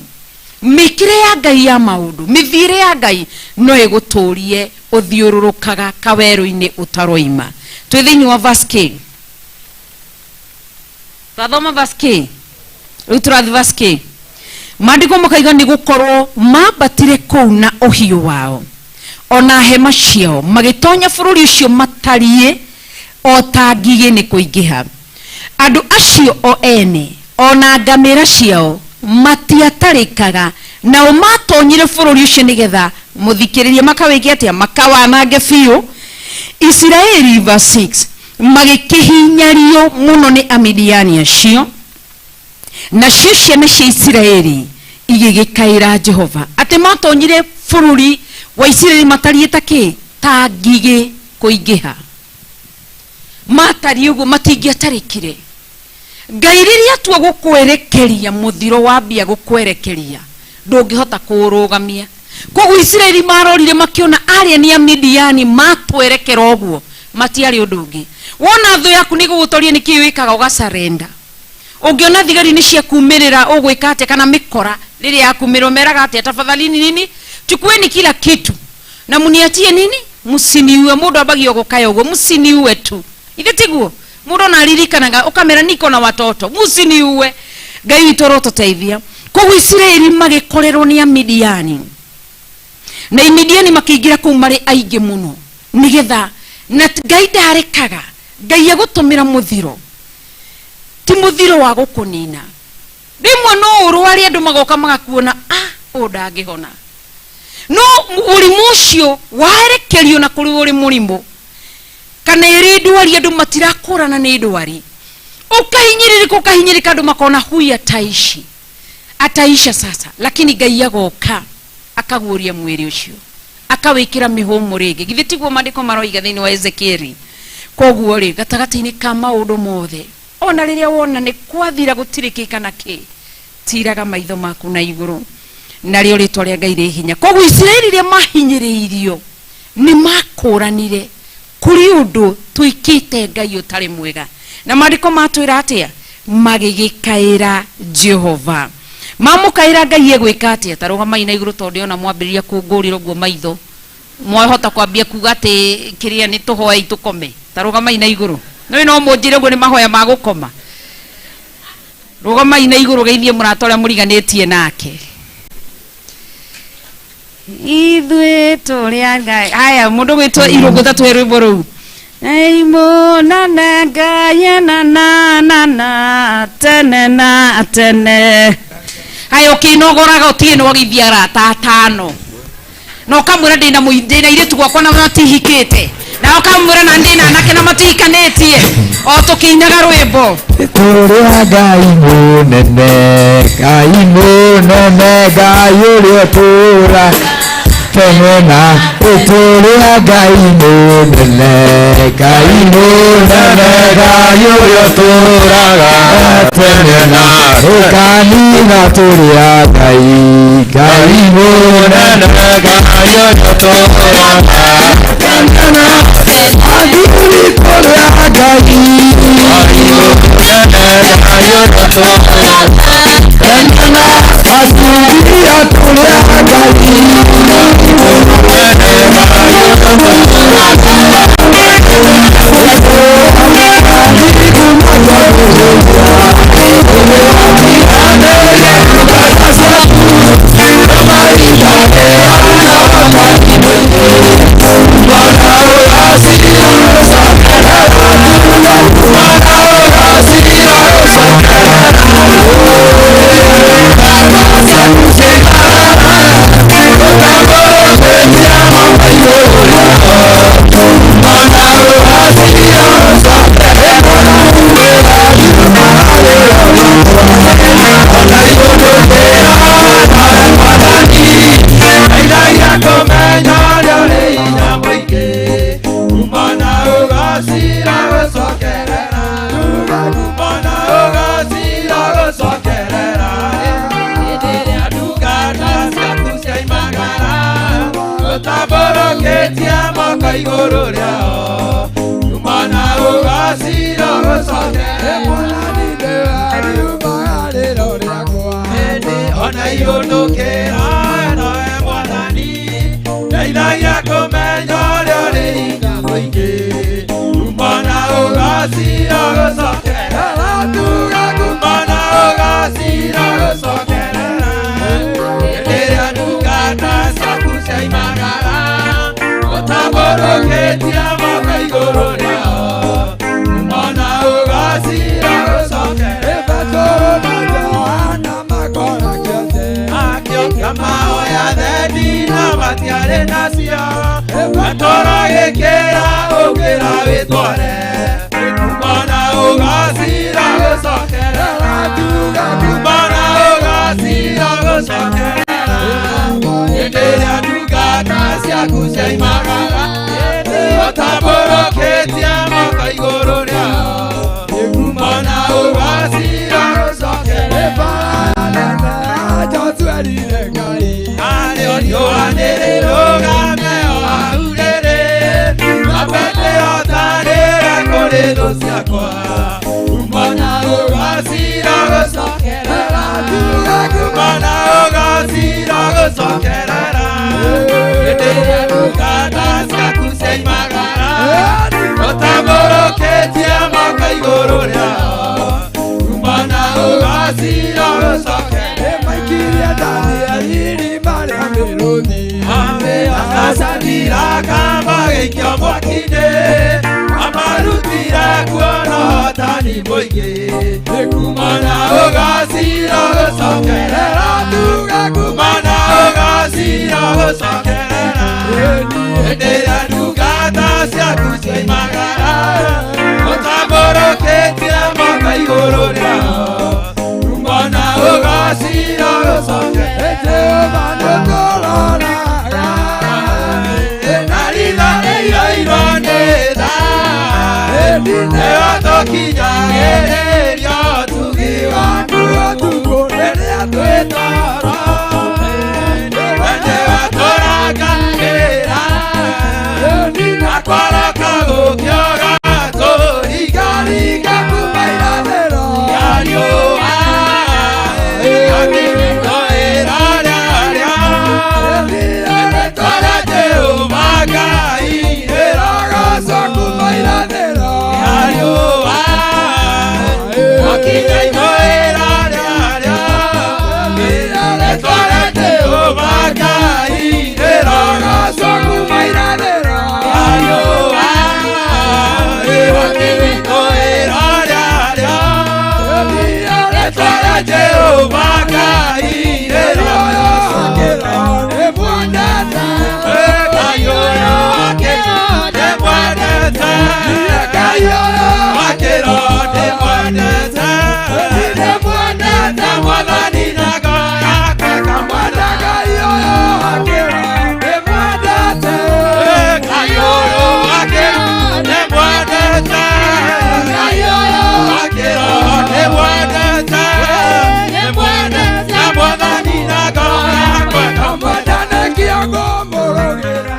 mĩkĩre ya Ngai ya maũndũ mĩthiĩre ya Ngai no ĩgũtũrie ũthiũrũrũkaga kawerũ-inĩ ũtaroima twĩ thĩinĩ wa verse K twathoma verse K rĩu tũrathiĩ verse K maandĩko makaiga nĩ gũkorwo mambatire kũu na ũhiũ wao ona hema ciao magĩtonya bũrũri ũcio matariĩ o ta ngigĩ nĩ kũingĩha andũ acio o ene ona ngamĩra ciao matiatarĩkaga nao matonyire bũrũri ũcio nĩgetha mũthikĩrĩrie makawĩke atĩa makawanange biũ Isiraeli verse 6 magĩkĩhinyario mũno nĩ Amidiani acio nacio ciana cia Isiraeli igĩgĩkaĩra Jehova atĩ matonyire bũrũri wa Isiraeli matariĩ ta kĩ ta ngigĩ kũingĩha matariĩ ũguo matingĩatarĩkire Ngai rĩrĩa atua gũkwerekeria mũthiro wambia gũkwerekeria ndũngĩhota kũũrũgamia koguo Isiraeli marorire makĩona arĩa nĩ Amidiani matwerekera ũguo matiarĩ ũndũ ũngĩ wona thũ yaku nĩ gũgũtoria nĩ kĩĩ wĩkaga ũgacarenda ũngĩona thigari nĩ ciakumĩrĩra ũgwĩka atĩa kana mĩkora rĩrĩa yakumĩrĩra meraga atĩa tafadhalini nini chukueni kila kitu na mniachie nini msiniue mũndũ ambagia gũkaya ũguo msiniue tu ithe tiguo mũndũ ona aririkanaga ũkamera niko na watoto msiniue Ngai witũ arotũteithia koguo Isiraeli magĩkorerwo nĩ Amidiani na Imidiani makĩingĩra kũu marĩ aingĩ mũno nĩgetha na Ngai ndarekaga Ngai agũtũmĩra mũthiro ti mũthiro wa gũkũnina rĩmwe no ũrware andũ magoka magakuona ah ũyũ ndangĩhona no mũrimũ ũcio warekerio na kũrĩ ũrĩ mũrimũ kana ĩrĩ ndwari andũ matirakũrana nĩ ndwari ũkahinyĩrĩrĩka ũkahinyĩrĩka andũ makona huyu ataishi ataisha sasa lakini Ngai agoka akaguũria mwĩrĩ ũcio akawĩkĩra mĩhũmũ rĩngĩ githĩ tiguo maandĩko maroiga thĩinĩ wa Ezekieli koguo rĩ gatagatĩ-inĩ ka maũndũ mothe ona rĩrĩa wona nĩ kwathira gũtirĩ kĩ kana kĩ tiraga maitho maku na igũrũ narĩo rĩtwa rĩa Ngai rĩ hinya koguo Isiraeli rĩrĩa mahinyĩrĩirio nĩ makũranire Kũrĩ ũndũ twĩkĩte Ngai ũtarĩ mwega. Na maandĩko matwĩra atĩa? Magĩgĩkaĩra Jehova. Mamũkaĩra Ngai egwĩka atĩa? Ta rũgamai na igũrũ tondũ ndĩrona mwambĩrĩria kũngũrĩra ũguo maitho. Mwahota kwambia kuga atĩ kĩrĩa nĩ tũhoei tũkome. Ta rũgamai na igũrũ. Nĩũĩ no mũnjĩre ũguo nĩ mahoya ma gũkoma. Rũgamai na igũrũ geithie mũrata ũrĩa mũriganĩtie nake. Ithuĩ tũrĩ a Ngai. Haya, mũndũ gwĩtwo Irũngũ ta tũhe rwĩmbo rũu. Eimonana Ngai na na na na tene na tene. Haya, ũkĩnogoraga ũtige nĩ wageithia arata atano. Na ũkamwĩra ndĩna ndĩna airĩtu gwakwa na matihikĩte. Na ũkamwĩra na ndĩna anake na matihikanĩtie. O tũkĩinaga rwĩmbo. Tũrĩa Ngai mũnene, Ngai mũnene, Ngai ũrĩa ũtũũra tene na tũrĩa Ngai mũnene, Ngai mũnene, Ngai ũrĩa ũtũũraga tene na kanitha tũrĩa Ngai, Ngai mũnene, Ngai ũrĩa ũtũũraga tene na athuri tũrĩa Ngai, Ngai mũnene, Ngai ũrĩa ũtũũraga tene na atumia tũrĩa Ngai, mũnene, Ngai ũrĩa ũtũũraga. Igũrũ rĩao kumana ũgacira gũcokerera ona iũndũkĩra nowe mwathani ndeithagia kũmenya ũrĩa ũrĩ hinya mũingĩ kumana ũgacira gũcokerera kumana ũgacira gũcokerera hĩndĩ ĩrĩa ndungata ciaku ciaimagara ũtambũrũkĩtie moko igũrũ rĩao kumana ũgacira gũcokerera akĩoka mahoya thendi na matiarĩ nacio matũra gĩkĩra ũkĩra wĩtware kumana ũgacira gũcokerera kumana ũgacira gũcokerera hĩndĩ ĩrĩa ndungata ciaku ciaimagara ũtambũrũkĩtie moko igũrũ rĩao kumana ũgacira gũcokerera arĩo riũa nĩrĩrũgame o hau rĩrĩ na Petero tarĩra kũrĩ thũ ciakwa kumana ũgacira gũcokerera kumana ũgacira gũcokerera hĩndĩ ĩrĩa ndungata ciaku ciaimagara ũtambũrũkĩtie moko igũrũ rĩao kumana ũgacira gũcokerera Acathira mwaki-inĩ amarutire kuona ũhotani mũingĩ kumana ũgacira gũcokerera kumana ũgacira gũcokerera hĩndĩ ĩrĩa ndungata ciaku ciaimagara ũtambũrũkĩtie moko igũrũ rĩao kumana ũgacira gũcokerera Nĩwatũkinyagĩrĩria ũtugi waku ũtukũ rĩrĩa twĩ toro we nĩwatũrangagĩra na kwaraka Jehova Ngai rĩrĩa ndĩmwendete. Ngai ũyũ akĩro ndĩmwendete. Ngai ũyũ akĩro ndĩmwendete. Ndĩmwendete Mwathani na ngoro yakwa ngamwenda Ngai ũyũ akĩro ndĩmwendete. Ngai ũyũ akĩro ndĩmwendete. Ngai ũyũ akĩro ndĩmwendete. Ndĩmwendete Mwathani na ngoro yakwa ngamwenda nĩkĩo ngũmũrũgĩra.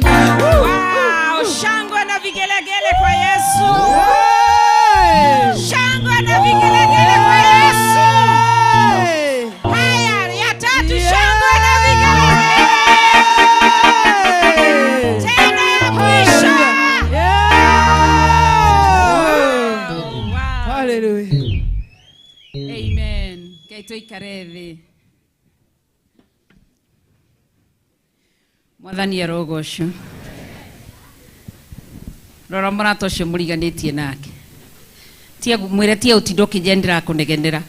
Wow, shangwe na vigelegele kwa Yesu. Shangwe na vigelegele kwa Yesu. Haya, ya tatu, shangwe na vigelegele. Tena ya mwisho. Hallelujah. Amen. Ngai tũikare thĩ. Mwathani arogocwo. Rora mũrata ũcio mũriganĩtie nake. Tia mwĩre tia ũtinda ũkĩnjĩra nĩndĩrakũnegenera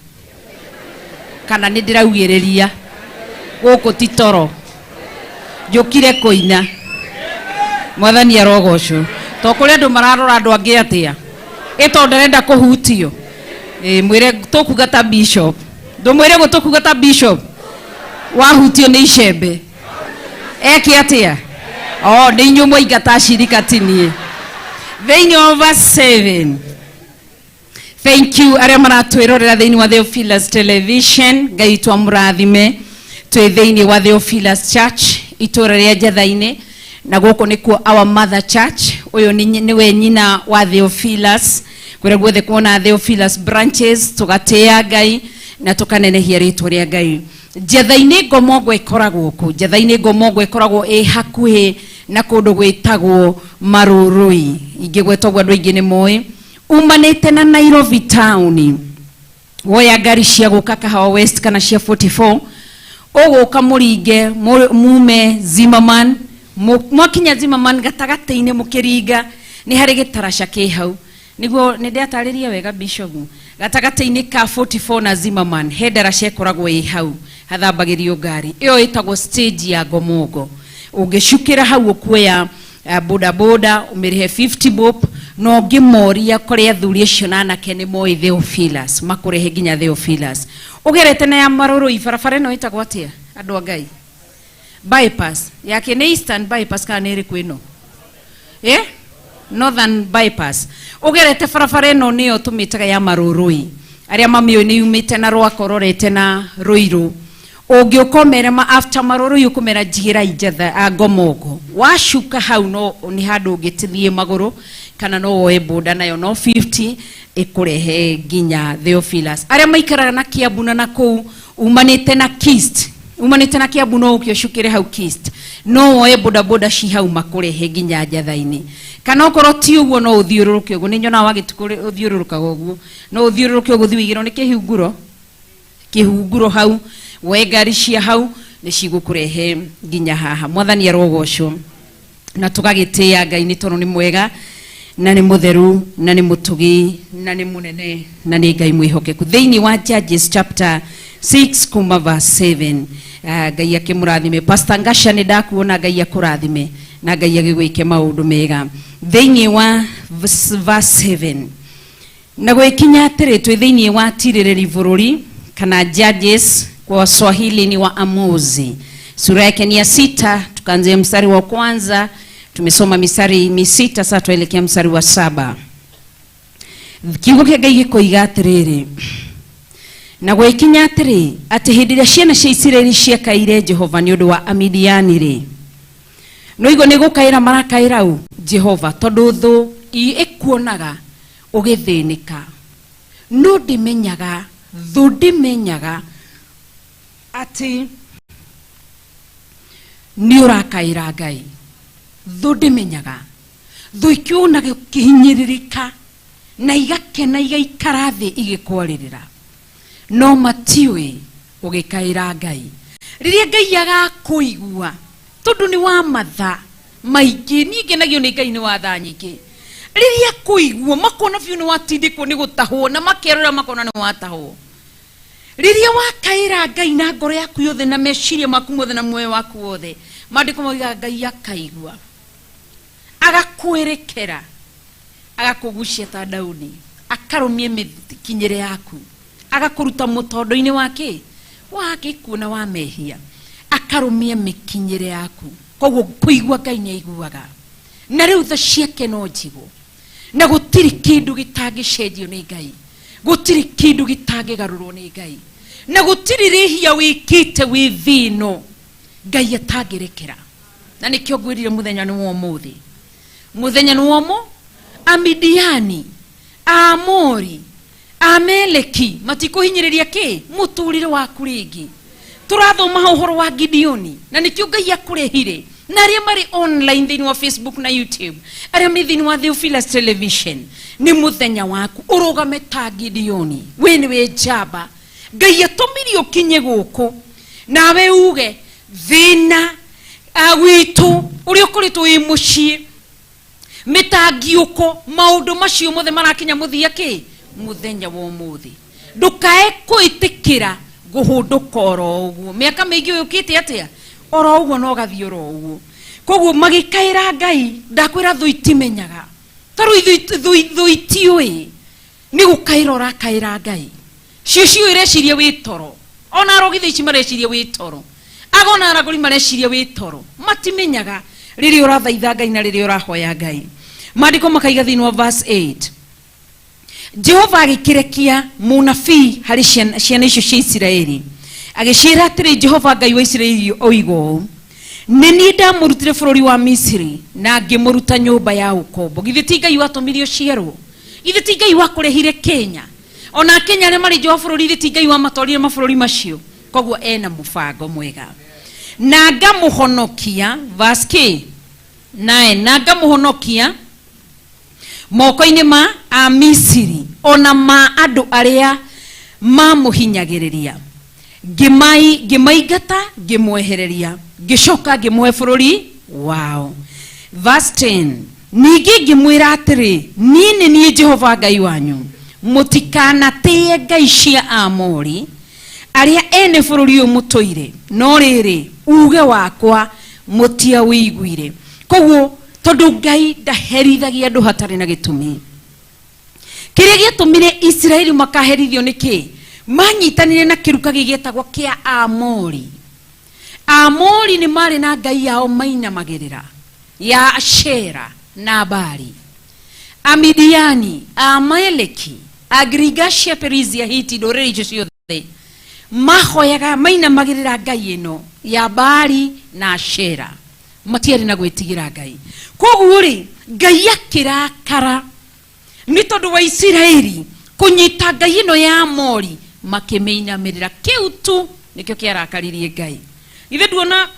kana nĩndĩraugĩrĩria gũkũ ti toro njũkire kũina. Mwathani arogocwo. To kũrĩ andũ mararora andũ angĩ atĩa ĩ tondũ ndarenda kũhutio. Ĩ mwĩre tũkuga ta bishop, ndũmwĩre ũguo tũkuga ta bishop wahutio nĩ icembe eke atĩa? O nĩ inyuĩ mwaingata acirika ti niĩ. Thĩinĩ wa verse 7. Thank you arĩa maratwĩrorera thĩinĩ wa Theophilus Television, Ngai witũ amũrathime. Twĩ thĩinĩ wa Theophilus Church itũra rĩa Njatha-inĩ, na gũkũ nĩkuo our mother church. Ũyũ nĩwe nyina wa Theophilus. Kũrĩa guothe kuona Theophilus branches, tũgatĩĩa Ngai na tũkanenehia rĩtwa rĩa Ngai. Njatha-inĩ Ngomongo ĩkoragwo kũ? Njatha-inĩ Ngomongo ĩkoragwo ĩ hakuhĩ na kũndũ gwĩtagwo Marũrũi. Ingĩgweta ũguo andũ aingĩ nĩ moĩ. Umanĩte na Nairobi town, woya ngari cia gũka Kahawa West kana cia 44, ũgũka mũringe mume Zimmerman, mwakinya Zimmerman gatagatĩ-inĩ mũkĩringa nĩ harĩ gĩtaraca kĩ hau. Nĩguo nĩ ndĩatarĩria wega Bishop. Gatagatĩ-inĩ ka 44 na Zimmerman he ndaraca ĩkoragwo ĩ hau hathambagĩrio ngari. Ĩyo ĩtagwo stage ya Ngomongo. Ũngĩcukĩra hau ũkuoya boda boda ũmĩrĩhe 50 bob, na ũngĩmoria kũrĩ athuri acio na anake nĩ moĩ Theophilus, makũrehe nginya Theophilus. Ũgerete na ya Marũrũi, barabara ĩno ĩtagwo atĩa andũ a Ngai? Bypass yake nĩ Eastern Bypass kana nĩ ĩrĩkũ ĩno? Northern Bypass. Ũgerete barabara ĩno nĩyo tũmĩtaga ya Marũrũi. Arĩa mamĩũĩ nĩ yumĩte na Rwaka ũrorete na Rũirũ. Ũngĩũka ũmere ma after Marũrũi ũkũmera njigĩrai Njatha Ngomongo. Wacuka hau no nĩ handũ ũngĩthiĩ magũrũ kana no woe boda nayo no 50 ĩkũrehe nginya Theophilus. Arĩa maikaraga na Kiambu na nakũu umanĩte na Kist, umanĩte na Kiambu no ũke ũcukĩre hau Kist, no woe boda boda ci hau makũrehe nginya Njatha-inĩ. Kana okorwo ti ũguo no ũthiũrũrũke ũguo, nĩ nyonaga wagĩtukũ ũthiũrũrũkaga ũguo, no ũthiũrũrũke ũguo ũthiĩ ũigĩrwo nĩ kĩhunguro, kĩhunguro hau, woe ngari cia hau nĩ cigũkũrehe nginya haha. Mwathani arogocwo. Na tũgagĩtĩĩa Ngai nĩ tondũ nĩ mwega na nĩ mũtheru na nĩ mũtugi na nĩ mũnene na nĩ Ngai mwĩhokeku. Thĩinĩ wa Judges chapter 6 kuma verse 7. Ngai akĩmũrathime. Pastor Ngasha nĩ ndakuona, Ngai akũrathime na Ngai agĩgwĩke maũndũ mega. Thĩinĩ wa verse 7, na gwĩkinya atĩrĩ, twĩ thĩinĩ wa tirĩrĩri bũrũri kana Judges, kwa Swahili ni Waamuzi, sura yake ni ya 6, tukaanzia mstari wa kwanza, tumesoma mistari 6, sasa tuelekea mstari wa 7. Kiugo kĩa Ngai gĩkoiga atĩrĩrĩ, na gwĩkinya atĩrĩ, atĩ hĩndĩ ĩrĩa ciana cia Isiraeli ciakaire Jehova nĩ ũndũ wa Amidiani rĩ, no igo nĩ gũkaĩra marakaĩra ũ Jehova, tondũ thũ ĩkuonaga ũgĩthĩnĩka, no ndĩmenyaga, thũ ndĩmenyaga atĩ nĩ ũrakaĩra Ngai. Thũ ndĩmenyaga, thũ ikĩonaga ũkĩhinyĩrĩrĩka na igakena igaikara thĩ igĩkwarĩrĩra, no matiũĩ ũgĩkaĩra Ngai. Rĩrĩa Ngai agakũigua, tondũ nĩ wa matha maingĩ, niĩ ngenagio nĩ Ngai nĩ wa tha nyingĩ. Rĩrĩa kũigua makona biũ nĩ watindĩkwo nĩ gũtahwo, na makerora makona nĩ watahwo. Rĩrĩa wakaĩra Ngai na ngoro yaku yothe na meciria maku mothe na muoyo waku wothe, maandĩko moigaga Ngai akaigua, agakwĩrekera, agakũgucia ta Daudi, akarũmia mĩkinyĩre yaku, agakũruta mũtondo-inĩ wa kĩ wa gĩkuũ na wa mehia, akarũmia mĩkinyĩre yaku. Koguo kũigua Ngai nĩ aiguaga, na rĩu tha ciake no njigũ, na gũtirĩ kĩndũ gĩtangĩcenjio nĩ Ngai, gũtirĩ kĩndũ gĩtangĩgarũrwo nĩ Ngai, na gũtirĩ rĩhia wĩkĩte wĩ thĩ ĩno Ngai atangĩrekera. Na nĩkĩo ngwĩrire mũthenya nĩ wa ũmũthĩ, mũthenya nĩ wa ũmũ, Amidiani, Aamori, Ameleki matikũhinyĩrĩria kĩ mũtũrĩre waku rĩngĩ. Tũrathoma hau ũhoro wa Gideoni, na nĩkĩo Ngai akũrehire, na arĩa marĩ online thĩinĩ wa Facebook na YouTube, arĩa me thĩinĩ wa Theophilus Television, nĩ mũthenya waku ũrũgame ta Gideoni. We nĩwe njamba Ngai atũmire ũkinye gũkũ, nawe uge thĩna witũ ũrĩa ũkoretwo wĩ mũciĩ, mĩtangiũko, maũndũ macio mothe marakinya mũthia kĩ mũthenya wa ũmũthĩ. Ndũkae kwĩtĩkĩra kũhũndũka oro ũguo. Mĩaka mĩingĩ ũyũkĩte atĩa oro ũguo, no ũgathiĩ oro ũguo. Koguo magĩkaĩra Ngai, ndakwĩra thũ itimenyaga, tarĩu thũ itiũĩ nĩ gũkaĩra ũrakaĩra Ngai. Cio ciũĩ ireciria wĩ toro, ona arogi thaa ici mareciria wĩ toro, agona aragũri mareciria wĩ toro, matimenyaga rĩrĩa ũrathaitha Ngai na rĩrĩa ũrahoya Ngai. Maandĩko makaiga thĩinĩ wa verse 8, Jehova agĩkĩrekia mũnabii harĩ ciana icio cia Isiraeli, agĩciĩra atĩrĩ, Jehova Ngai wa Isiraeli oiga ũũ, nĩ niĩ ndamũrutire bũrũri wa Misiri na ngĩmũruta nyũmba ya ũkombo. Githĩ ti Ngai watũmire ũciarwo? Githĩ ti Ngai wakũrehire Kenya? Ona Kenya arĩa marĩ nja wa bũrũri, githĩ ti Ngai wamatwarire mabũrũri macio? Koguo ena mũbango mwega. Na ngamũhonokia, verse K 9, na ngamũhonokia moko-inĩ ma Amisiri ona ma andũ arĩa mamũhinyagĩrĩria, ngĩmaingata, ngĩmwehereria, ngĩcoka ngĩmũhe bũrũri wao. Verse 10, ningĩ ngĩmwĩra atĩrĩ, niĩ nĩ niĩ Jehova Ngai wanyu, mũtikanatĩĩe ngai cia Aamori arĩa ene bũrũri ũyũ mũtũire, no rĩrĩ, uge wakwa mũtiawĩiguire. Koguo tondũ Ngai ndaherithagia andũ hatarĩ na gĩtũmi, kĩrĩa gĩatũmire Isiraeli makaherithio nĩ kĩ? Manyitanire na kĩruka gĩgĩtagwo kĩa Aamori. Aamori nĩ marĩ na ngai yao mainamagĩrĩra ya Ashera na Baali. Amidiani, Amaleki, Agirigashia, Perizia, Hiti, ndũrĩrĩ icio ciothe mahoyaga mainamagĩrĩra ngai ĩno ya Baali na Ashera, matiarĩ na gwĩtigĩra Ngai. Koguo rĩ, Ngai akĩrakara nĩ tondũ wa Isiraeli kũnyita ngai ĩno ya Amori makĩmĩinamĩrĩra. Kĩu tu nĩkĩo kĩarakaririe Ngai. Ithe nduona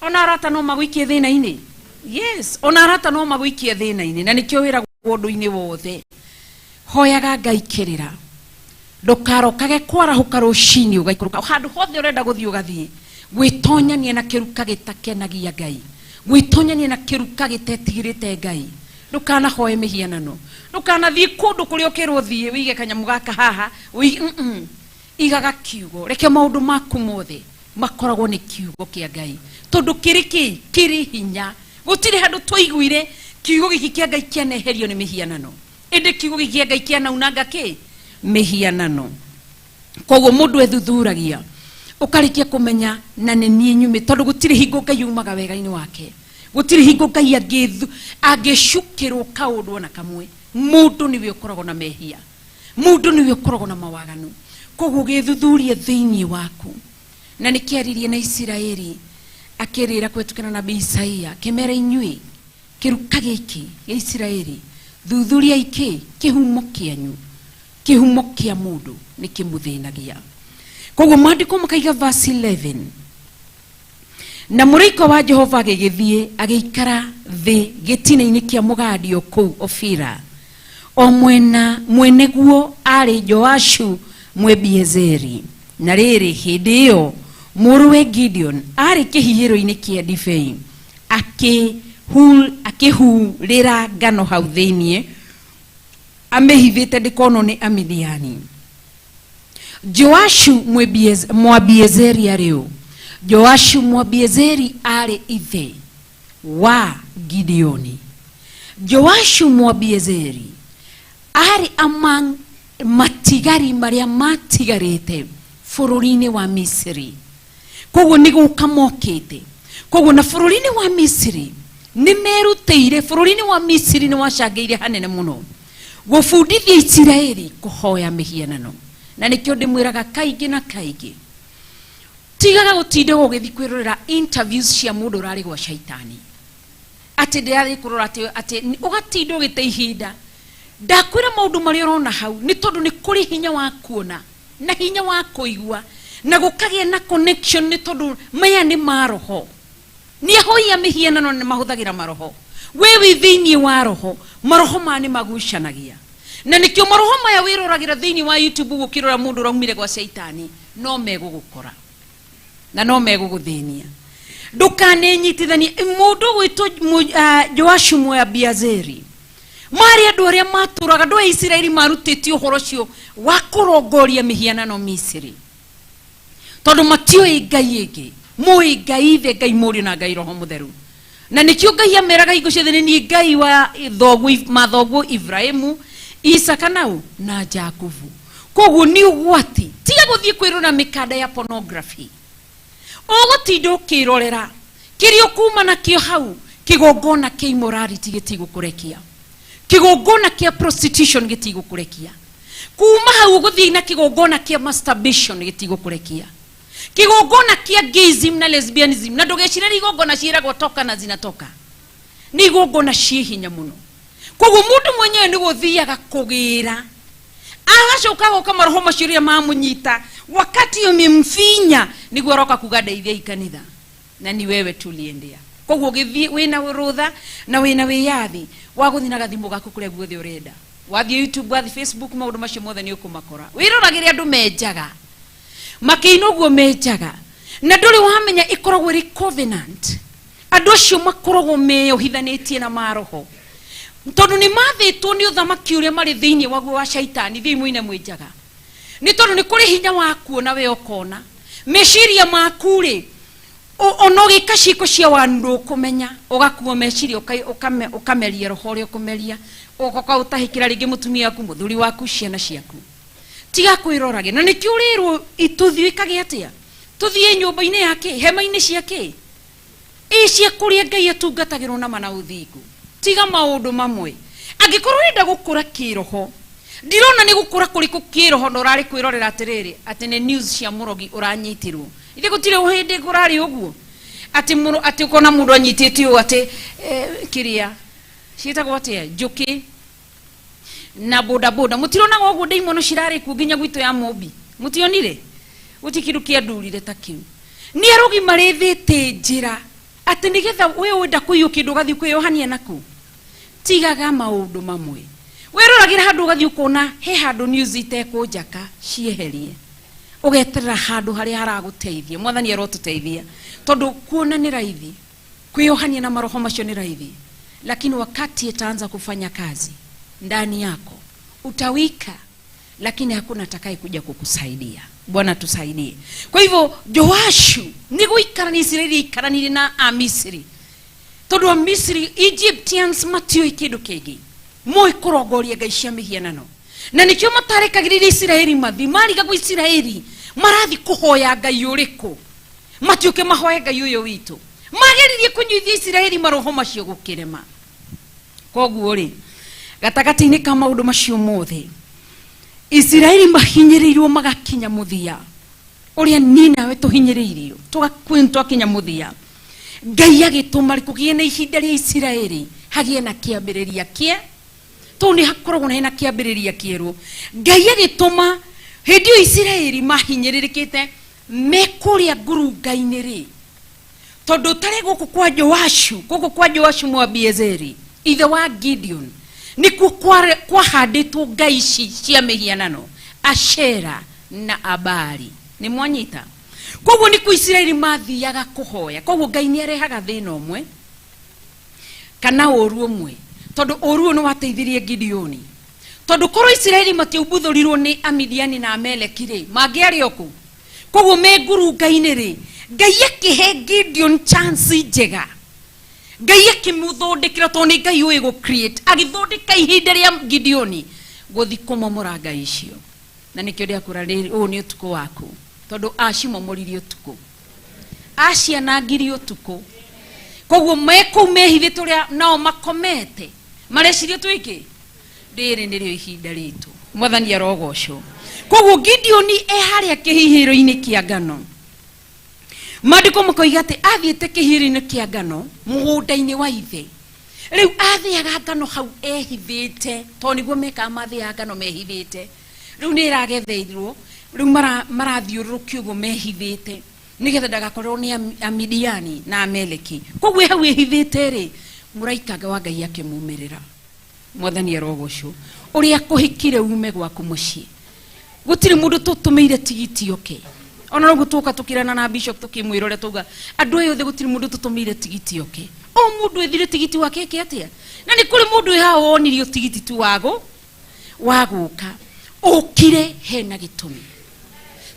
ona arata no magũikie thĩna-inĩ? Yes, ona arata no magũikie thĩna-inĩ, na nĩkĩo wĩragwo ũndũ-inĩ wothe, hoyaga Ngai kĩrĩra, ndũkarokage kwarahũka rũcinĩ ũgaikũrũka handũ hothe ũrenda gũthiĩ, ũgathiĩ gwĩtonyania na kĩruka gĩtakenagia Ngai. Gwĩtonyania na kĩruka gĩtetigĩrĩte Ngai. Ndũkanahoe mĩhianano. Ndũkanathiĩ kũndũ kũrĩa ũkĩrwo thiĩ wĩige kanyamũ gaka haha, Igaga kiugo. Reke maũndũ maku mothe makoragwo nĩ kiugo kĩa Ngai. Tondũ kĩrĩ kĩ? Kĩrĩ hinya. Gũtirĩ handũ twaiguire kiugo gĩkĩ kĩa Ngai kĩaneherio nĩ mĩhianano. Ĩndĩ kiugo gĩkĩ kĩa Ngai kĩanaunanga kĩ? Mĩhianano. Koguo mũndũ ethuthuragia ũkarĩkia kũmenya na nĩ niĩ nyumĩ, tondũ gũtirĩ hingo Ngai umaga wega-inĩ wake. Gũtirĩ hingo Ngai angĩcukĩrwo kaũndũ ona kamwe. Mũndũ nĩwe ũkoragwo na mehia, mũndũ nĩwe ũkoragwo na mawaganu. Koguo gĩthuthurie thĩinĩ waku. Na nĩkĩaririe na Isiraeli akĩrĩra kũhetũkĩra nabii Isaia, akĩmera inyuĩ kĩruka gĩkĩ gĩa Isiraeli, thuthuriai kĩ kĩhumo kĩanyu. Kĩhumo kĩa mũndũ nĩ kĩmũthĩnagia. Koguo maandĩko makaiga verse 11, na mũraika wa Jehova agĩgĩthiĩ agĩikara thĩ gĩtina-inĩ kĩa mũgandio kũu Ofira, o mwena mweneguo arĩ Joashu Mwebiezeri. Na rĩrĩ, hĩndĩ ĩyo mũrũwe Gideon arĩ kĩhihĩro-inĩ kĩa ndibei, akĩhurĩra ngano hau thĩinĩ, amĩhithĩte ndĩkonwo nĩ Amidiani. Joashu Mwabiezeri arĩ ũ? Joashu Mwabiezeri arĩ ithe wa Gideoni. Joashu Mwabiezeri arĩ among matigari marĩa matigarĩte bũrũri-inĩ wa Misiri. Koguo nĩ gũka mokĩte. Koguo na bũrũri-inĩ wa Misiri nĩ merutĩire, bũrũri-inĩ wa Misiri nĩ wacangĩire hanene mũno gũbundithia Isiraeli kũhoya mĩhianano. Na nĩkĩo ndĩmwĩraga kaingĩ na kaingĩ, tigaga gũtinda ũgĩthiĩ kwĩrorera interviews cia mũndũ ũrarĩ gwa shaitani, atĩ ndĩrathiĩ kũrora atĩ ũgatinda ũgĩte ihinda. Ndakwĩra maũndũ marĩa ũrona hau nĩ tondũ nĩ kũrĩ hinya wa kuona na hinya wa kũigua na gũkagĩa na connection, nĩ tondũ maya nĩ maroho. Nĩ ahoi a mĩhianano nĩ mahũthagĩra maroho. We wĩ thĩinĩ wa roho, maroho maya nĩ magucanagia. Na nĩkĩo maroho maya wĩroragĩra thĩinĩ wa YouTube gũkĩrora mũndũ ũraumire gwa shaitani, no megũgũkora na no megũgũthĩnia. Ndũkanenyitithanie mũndũ ũgwĩtwo Joashu Mwabiazeri. Marĩ andũ arĩa matũraga, andũ a Isiraeli marutĩtio ũhoro ũcio wa kũrongoria mĩhianano Misiri, tondũ matiũĩ Ngai ĩngĩ, mũĩ Ngai Ithe, Ngai Mũriũ na Ngai Roho Mũtheru. Na nĩkĩo Ngai ameraga hingo ciothe, nĩ niĩ Ngai wa mathoguo Ibrahimu, Isaka nau na Jakubu. Koguo nĩ ũgwati, tiga gũthiĩ kwĩrora mĩkanda ya pornography. Ũgũtinda ũkĩrorera kĩrĩa ũkuma nakĩo hau, kĩgongona kĩa immorality gĩtigũkũrekia, kĩgongona kĩa prostitution gĩtigũkũrekia, kuma hau ũgũthiĩ na kĩgongona kĩa masturbation gĩtigũkũrekia, kĩgongona kĩa gayism na lesbianism. Na ndũgecirĩrie igongona ciĩragwo toka na zinatoka, nĩ igongona ciĩ hinya mũno. Koguo mũndũ mwenyewe nĩ gũthiaga kũgĩra, agacoka agoka maroho macio rĩrĩa mamũnyita, wakati umemfinya, nĩguo aroka kuga ndeithiai kanitha, na ni wewe tuliendea. Koguo ũgĩthiĩ wĩna rũtha na wĩna wĩyathi wa gũthiĩ na gathimũ gaku kũrĩa guothe ũrenda, wathiĩ YouTube, wathiĩ Facebook, maũndũ macio mothe nĩ ũkũmakora. Wĩroragĩre andũ menjaga makĩina ũguo menjaga, na ndũrĩ wamenya ĩkoragwo ĩrĩ covenant. Andũ acio makoragwo meyohithanĩtie na maroho, tondũ nĩ mathĩtwo nĩ ũthamaki ũrĩa marĩ thĩinĩ waguo wa shaitani. Thiĩ mũine mwĩnjaga, nĩ tondũ nĩ kũrĩ hinya wa kuona we ũkona meciria maku rĩ, ona ũgĩka ciĩko cia wanu ndũkũmenya, ũgakua meciria ũkameria roho ũrĩa ũkũmeria, ũgoka ũtahĩkĩra rĩngĩ mũtumia waku, mũthuri waku, ciana ciaku. Tiga kwĩrorage. Na nĩkĩo ũrĩrwo tũthiĩ ĩkage atĩa, tũthiĩ nyũmba-inĩ ya kĩ, hema-inĩ cia kĩ, ĩ cia kũrĩa Ngai atungatagĩrwo na mana ũthingu. Tiga maũndũ mamwe. Angĩkorwo ũrenda gũkũra kĩroho, ndirona nĩ gũkũra kũrĩkũ kĩroho na ũrarĩ kwĩrorera atĩrĩrĩ, atĩ nĩ news cia mũrogi ũranyitirwo. Ithe gũtirĩ hĩndĩ kũrarĩ ũguo, atĩ mũro, atĩ ũkona mũndũ anyitĩtio ũũ atĩ, kĩrĩa ciĩtagwo atĩa, njũkĩ na boda boda. Mũtironaga ũguo ndaimono cirarĩ kuo nginya gwitũ ya Mũmbi? Mũtionire? Gũtirĩ kĩndũ kĩandurire ta kĩu. Nĩ arogi marĩthĩte njĩra atĩ nĩgetha we wenda kũiywo kĩndũ ũgathiĩ kwĩyohania naku. Tigaga maũndũ mamwe. Wĩroragĩra handũ ũgathiĩ ũkona he handũ news itekũnjaka, cieherie. Ũgeterera handũ harĩa haragũteithia. Mwathani arotũteithia, tondũ kuona nĩ raithi. Kwĩohania na maroho macio nĩ raithi, lakini wakati itaanza kufanya kazi ndani yako utawika, lakini hakuna atakaye kuja kukusaidia. Bwana tusaidie. Kwa hivyo Joashu nĩ gũikarania Isiraeli aikaranirie na Amisiri, tondũ Amisiri Egyptians matiũĩ kĩndũ kĩngĩ, moĩ kũrongoria ngai cia mĩhianano, na nĩkĩo matarekagĩrĩria Isiraeli mathi. Marigagwo Isiraeli marathi kũhoya ngai ũrĩkũ, matiũke mahoe ngai ũyũ witũ. Mageririe kũnyuithia Isiraeli maroho macio gũkĩrema. Koguo rĩ, gatagatĩ-inĩ ka maũndũ macio mothe, Isiraeli mahinyĩrĩirwo magakinya mũthia ũrĩa niĩ nawe tũhinyĩrĩirio twakinya mũthia. Ngai agĩtũma kũgĩe na ihinda rĩa Isiraeli hagĩe na kĩambĩrĩria kĩa tondũ nĩ hakoragwo na hena kĩambĩrĩria kĩerũ. Ngai agĩtũma hĩndĩ ĩyo Isiraeli mahinyĩrĩrĩkĩte me kũrĩa ngurunga-inĩ rĩ, tondũ tarĩ gũkũ kwa Joashu, gũkũ kwa Joashu Mwabiezeri ithe wa Gideon, nĩkuo kwahandĩtwo ngai ici cia mĩhianano Ashera na Abari. Nĩ mwanyita? Koguo nĩkuo Isiraeli mathiaga kũhoya. Koguo Ngai nĩ arehaga thĩna ũmwe kana ũru ũmwe, tondũ ũru ũyũ nĩ wateithirie Gideoni. Tondũ korwo Isiraeli matiumbuthũrirwo nĩ Amidiani na Ameleki rĩ, mangĩarĩ o kũ? Koguo me ngurunga-inĩ rĩ, Ngai akĩhe Gideon chance njega. Ngai akĩmũthondekera, tondũ nĩ Ngai ũĩ gũ create, agĩthondeka ihinda rĩa Gideoni gũthi kũmomora ngai icio. Na nĩkĩo ndĩrakũra rĩrĩ, ũyũ nĩ ũtukũ waku, tondũ acimomoririe ũtukũ, acianangirie ũtukũ. Koguo me kũu mehithĩte ũrĩa nao makomete, mareciria twĩke rĩrĩ nĩrĩo ihinda ritũ. Mwathani arogocwo. Koguo Gideoni e harĩa kĩhihĩro-inĩ kĩa ngano, maandĩko makoiga atĩ athiĩte kĩhihĩro-inĩ kĩa ngano mũgũnda-inĩ wa ithe. Rĩu athĩaga ngano hau ehithĩte, tondũ nĩguo mekaga, mathĩaga ngano mehithĩte. Rĩu nĩ ĩragetheirwo, rĩu marathiũrũrũkio ũguo mehithĩte, nĩgetha ndagakorwo nĩ Amidiani na Ameleki. Koguo hau ehithĩte rĩ, mũraika wa Ngai akĩmumĩrĩra. Mwathani arogocwo. Ũrĩa kũhikire ume gwaku mũciĩ, gũtirĩ mũndũ tũtũmĩire tigiti oke. Ona noguo tũka tũkĩrana na bishop tũkĩmwĩra ũrĩa tauga, andũ aya othe gũtirĩ mũndũ tũtũmĩire tigiti oke. O mũndũ ethire tigiti wake eke atĩa? Na nĩ kũrĩ mũndũ wĩ haha wonirio tigiti tu wago wa gũka, ũkire hena gĩtũmi.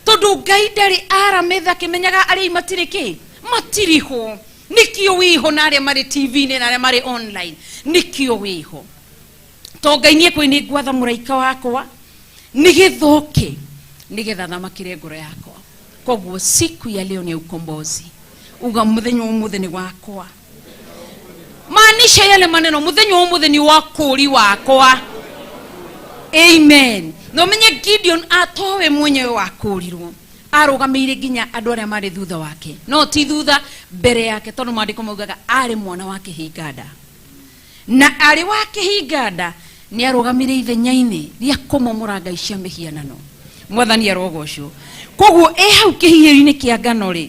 Tondũ Ngai ndarĩ arametha akĩmenyaga arĩa matirĩ kĩ, matirĩ ho. Nĩkĩo wĩho na arĩa marĩ TV-inĩ na arĩa marĩ online, nĩkĩo wĩho. To Ngai nĩ ekwĩ nĩ ngwatha mũraika wakwa nĩgĩthũke nĩgetha thamakĩre ngoro yakwa. Koguo siku ya leo ni ukombozi. Uga mũthenya ũmũthĩ nĩ wakwa. Maanisha yale maneno, mũthenya ũmũthĩ nĩ wa kũũri wakwa. Amen. Na ũmenye Gideon atowe mwenyewe wakũũrirwo, arũgamĩire nginya andũ arĩa marĩ thutha wake, no ti thutha, mbere yake, tondũ maandĩko maugaga arĩ mwana wa kĩhinganda, na arĩ wa kĩhinganda nĩ arũgamire ithenya-inĩ rĩa kũmomora ngai cia mĩhianano. Mwathani arogocwo. Koguo ĩ hau kĩhihĩro-inĩ kĩa ngano rĩ,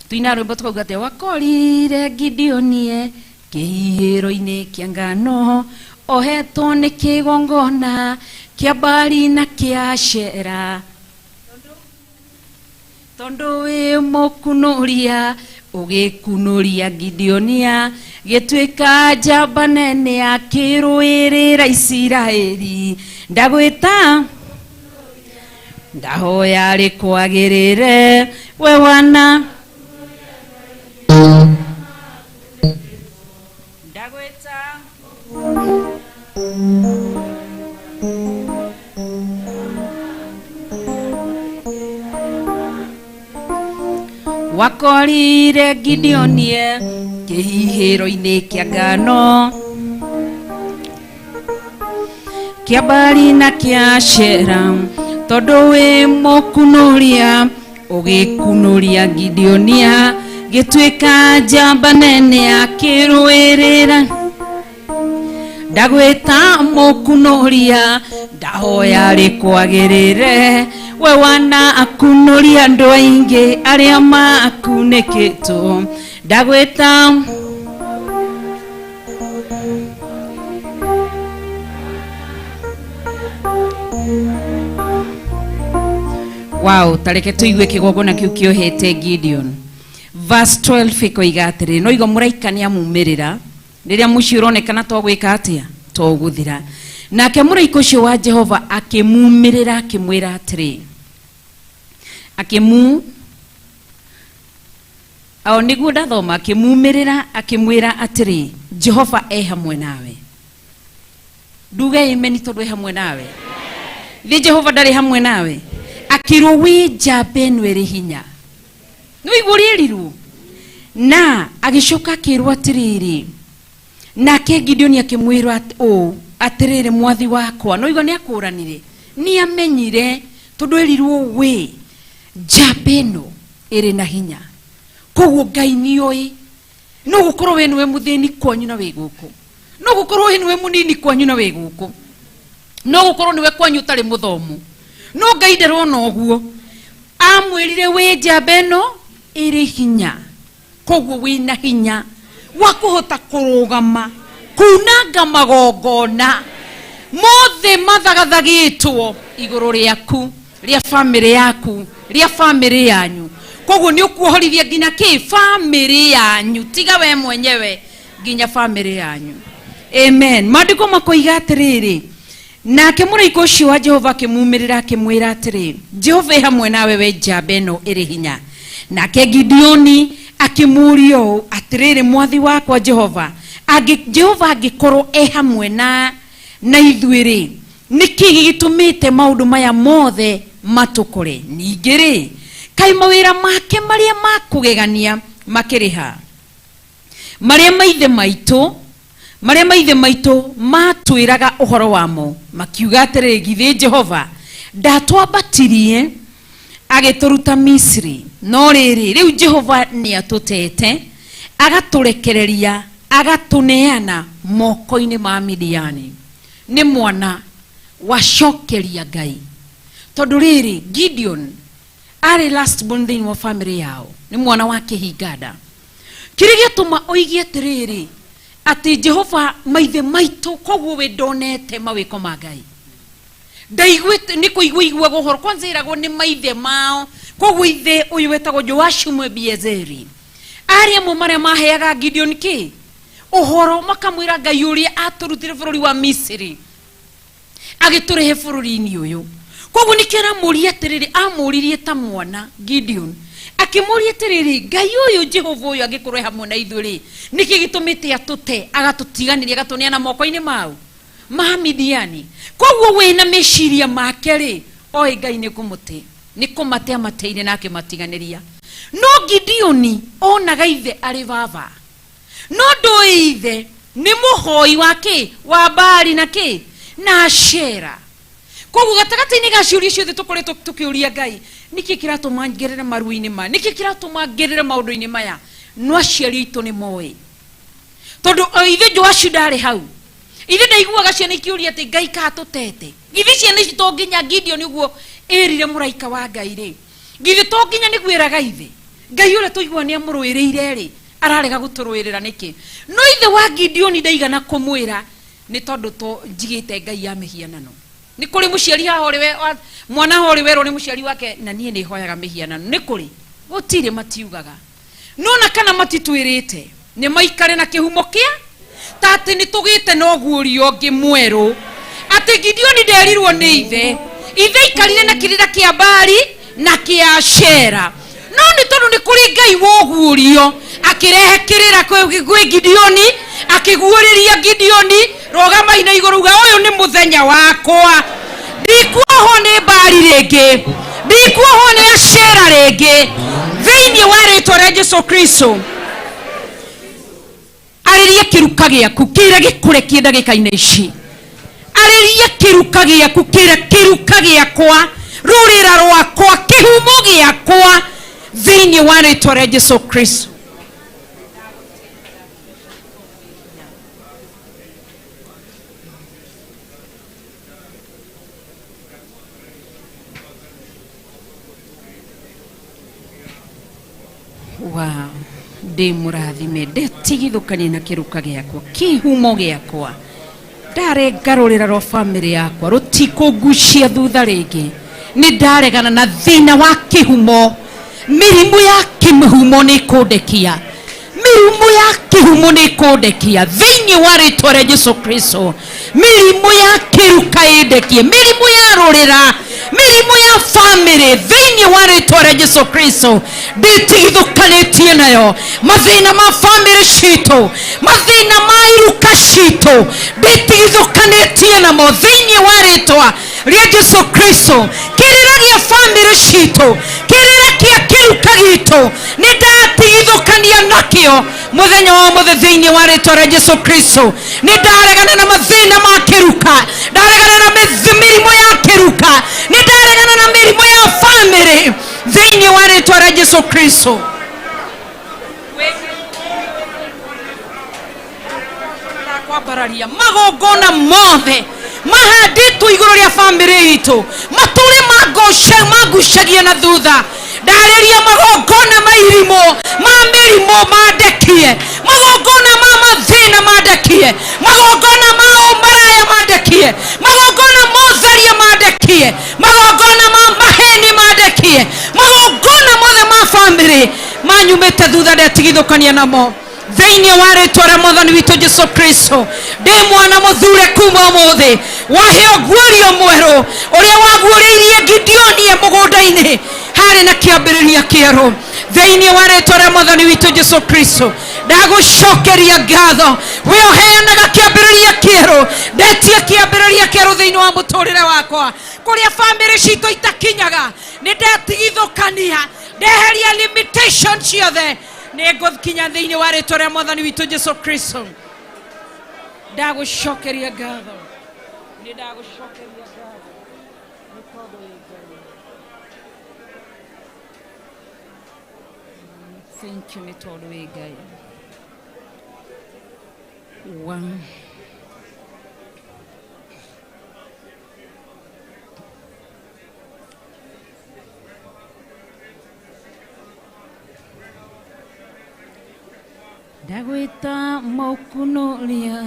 tuina rwĩmbo tukauga atĩ wakorire Gideoni kĩhihĩro-inĩ kĩa ngano, ohetwo nĩ kĩgongona kĩa Baali na kĩa Ashera, tondũ wĩ mũkunũria ũgĩkunũria Gideonia, gĩtuĩka njamba nene akĩrũĩrĩra Isiraeli. Ndagwĩta ndahoya rĩkwagĩrĩre we wana, ndagwĩta wakorire Gideonie kĩhihĩro-inĩ kĩa ngano kĩa Baali na kĩa Ashera, tondũ wĩ mũkunũria ũgĩkunũria Gideonia, gĩtuĩka njamba nene akĩrũĩrĩra. Ndagwĩta mũkunũria ndahoya rĩkwagĩrĩre we wana akunũria andũ aingĩ arĩa makunĩkĩtwo. Ndagwĩta wow, tareke tũigue kĩgongona kĩu kĩohete Gideon. Verse 12 ĩkoiga atĩrĩrĩ, no igo mũraika nĩ amumĩrĩra rĩrĩa mũciĩ ũronekana to gwĩka atĩa, to gũthira. Nake mũraika ũcio wa Jehova akĩmumĩrĩra akĩmwĩra atĩrĩ, akĩmu o nĩguo ndathoma, akĩmumĩrĩra akĩmwĩra atĩrĩ, Jehova e hamwe nawe. Nduge amen tondũ e hamwe nawe. Thĩ Jehova ndarĩ hamwe nawe. Akĩrwo wĩ njamba ĩno ĩrĩ hinya. Nĩ waigua ũrĩa erirwo? Na agĩcoka akĩrwo atĩrĩrĩ, nake Gideoni akĩmwĩra ũũ, atĩrĩrĩ mwathi wakwa, no igua nĩ akũranire, nĩ amenyire tondũ erirwo wĩ njamba ĩno ĩrĩ na hinya. Koguo Ngai nĩoĩ no gũkorwo we nĩwe mũthĩni kwanyu na wĩ gũkũ, no gũkorwo we nĩwe mũnini kwanyu na wĩ gũkũ, no gũkorwo nĩwe kwanyu ũtarĩ mũthomu, no Ngai ndarona ũguo. Amwĩrire wĩ njamba ĩno ĩrĩ hinya, koguo wĩna hinya wa kũhota kũrũgama kunanga magongona mothe mathagathagĩtwo igũrũ rĩaku, rĩa bamĩrĩ yaku, rĩa bamĩrĩ yanyu. Koguo nĩ ũkuohorithia nginya kĩ bamĩrĩ yanyu, tiga we mwenyewe, nginya bamĩrĩ yanyu. Amen. Maandĩko makoiga atĩrĩrĩ, nake mũraika ũcio wa Jehova akĩmumĩrĩra akĩmwĩra atĩrĩ, Jehova e hamwe nawe we njamba ĩno ĩrĩ hinya. Nake Gideoni akĩmũũria ũũ, atĩrĩrĩ mwathi wakwa Jehova, Jehova angĩkorwo e hamwe na ithuĩ rĩ, nĩkĩ gĩgĩtũmĩte maũndũ maya mothe matũkore? Ningĩ rĩ, kaĩ mawĩra make marĩa ma kũgegania makĩrĩ ha? Marĩa maithe maitũ, marĩa maithe maitũ matwĩraga ũhoro wamo, makiuga atĩrĩrĩ, githĩ Jehova ndatwambatirie agĩtũruta Misri? No rĩrĩ, rĩu Jehova nĩatũtete, agatũrekereria, agatũneana moko-inĩ ma Midiani. Nĩ mwana wacokeria Ngai, tondũ rĩrĩ, Gideon arĩ last born thĩinĩ wa family yao, nĩ mwana wa kĩhinganda. Kĩrĩa gĩatũma oige atĩrĩrĩ, atĩ Jehova maithe maitũ, koguo we ndonete mawĩko ma Ngai, ndaiguĩte, nĩ kũigua iguaga ũhoro, kwanza ĩragwo nĩ maithe mao. Koguo ithe ũyũ wetagwo Joashu Mwebiezeri arĩ amwe marĩa maheaga Gideon kĩ ũhoro, makamwĩra Ngai ũrĩa atũrutire bũrũri wa Misiri agĩtũrehe bũrũri-inĩ ũyũ. Koguo nĩkĩo aramũria atĩrĩrĩ, amũririe ta mwana Gideon, akĩmũria atĩrĩrĩ, Ngai ũyũ Jehova ũyũ angĩkorwo e hamwe na ithuĩ rĩ, nĩkĩ gĩtũmĩte atũte, agatũtiganĩria, agatũneana moko-inĩ mau ma Midiani? Koguo wĩna meciria make rĩ, oĩ Ngai nĩ kũmũte, nĩ kũmate amateire na akĩmatiganĩria. No Gideoni onaga ithe arĩ baba, no ndũĩ ithe nĩ mũhoi wa kĩ, wa Baali na kĩ, na Ashera. Koguo gatagatĩ-inĩ ga ciũria ciothe tũkoretwo tũkĩũria Ngai, nĩkĩ kĩratũma ngerere maruo-inĩ maya, nĩkĩ kĩratũma ngerere maũndũ-inĩ maya, no aciari aitũ nĩ moĩ, tondũ o ithe Joashu ndarĩ hau, ithe ndaiguaga ciana ikĩũria atĩ Ngai katũtete. Githĩ ciana ici to nginya Gideon ũguo ĩrire mũraika wa Ngai rĩ, githĩ to nginya nĩguo ĩraga ithe Ngai ũrĩa tũiguaga nĩ amũrũĩrĩire rĩ, ararega gũtũrũĩrĩra nĩkĩ? No ithe wa Gideoni ndaigana kũmwĩra, nĩ tondũ to njigĩte Ngai ya mĩhianano. Nĩ kũrĩ mũciari haha ũrĩ we, mwana haha ũrĩ werwo nĩ mũciari wake, na niĩ nĩ hoyaga mĩhianano. Nĩ kũrĩ? Gũtirĩ, matiugaga. No na kana matitwĩrĩte, nĩ maikare na kĩhumo kĩa ta atĩ nĩ tũgĩte na ũguũrio ũngĩ mwerũ, atĩ Gideoni nderirwo nĩ ithe, ithe aikarire na kĩrĩra kĩa Baali na kĩa Ashera. No nĩ tondũ nĩ kũrĩ Ngai wa ũguũrio, akĩrehe kĩrĩra kwĩ Gideoni, akĩguũrĩria Gideoni, rũgamai na igũrũ, uga ũyũ nĩ mũthenya wakwa, ndikuohwo nĩ Baali rĩngĩ, ndikuohwo nĩ Ashera rĩngĩ, thĩinĩ wa rĩtwa rĩa Jesu Kristo. Arĩria kĩruka gĩaku, kĩra gĩkũrekie ndagĩka-inĩ ici. Arĩria kĩruka gĩaku, kĩra kĩruka gĩakwa, rũrĩra rwakwa, kĩhumo gĩakwa, thĩinĩ wa rĩtwa rĩa Jesu Kristo. Wow. Ndĩ mũrathime, ndetigithũkanie na kĩruka gĩakwa, kĩhumo gĩakwa, ndarenga rũrĩra rwa bamĩrĩ yakwa rũtikũngucia thutha rĩngĩ. Nĩ ndaregana na thĩna wa kĩhumo, mĩrimũ ya kĩhumo. kĩhumo nĩ kũndekia, mĩrimũ ya kĩhumo nĩ kũndekia thĩinĩ wa rĩtwa rĩa Jesu Kristo. Mĩrimũ ya kĩruka ĩndekie, mĩrimũ ya rũrĩra, mĩrimũ ya famĩlĩ thĩinĩ wa rĩtwa rĩa Jesu Kristo ndĩtigithũkanĩtie nayo. Mathĩna ma famĩlĩ citũ, mathĩna ma iruka citũ ndĩtigithũkanĩtie namo thĩinĩ wa rĩtwa rĩa Jesu Kristo. Kĩrĩra gĩa famĩlĩ citũ, kĩrĩra kĩa kĩruka gitũ nĩ ndatigithũkania nakĩo mũthenya wa ũmũthĩ thĩinĩ wa rĩtwa rĩa Jesu Kristo. Nĩ ndaregana na mathĩna ma kĩruka, ndaregana na mĩrimũ ya kĩruka, nĩ ndaregana na mĩrimũ ya famĩlĩ thĩinĩ wa rĩtwa rĩa Jesu Kristo. Kwambararia magongona mothe mahandĩtwo igũrũ rĩa famĩlĩ itũ, matũre mangucagia na thutha. Ndarĩria magongona ma irimũ, ma mĩrimũ mandekie, magongona ma mathĩna mandekie, magongona ma ũmaraya mandekie, magongona ma ũtharia mandekie, magongona ma maheni mandekie, magongona mothe ma famĩlĩ manyumĩte thutha ndetigithũkania namo thĩinĩ wa rĩtwa rĩa mwathani witũ Jesu Kristo. Ndĩ mwana mũthure kuma ũmũthĩ, waheo guorio mwerũ ũrĩa waguũrĩirie Gideoni e mũgũnda-inĩ, harĩ na kĩambĩrĩria kĩerũ thĩinĩ wa rĩtwa rĩa mwathani witũ Jesu Kristo. Ndagũcokeria ngatho, we ũheanaga kĩambĩrĩria kĩerũ. Ndetie kĩambĩrĩria kĩerũ thĩinĩ wa mũtũrĩre wakwa, kũrĩa famĩlĩ citũ itakinyaga nĩ ndetigithũkania, ndeheria limitation ciothe, nĩ ngũkinya thĩinĩ wa rĩtwa rĩa mwathani witũ Jesu Kristo. Ndagũcokeria ngatho, nĩ ndagũcokeria ngatho nĩ tondũ wĩ Ngai. Thank you nĩ tondũ wĩ Ngai. One. Ndagwĩta mũkunũria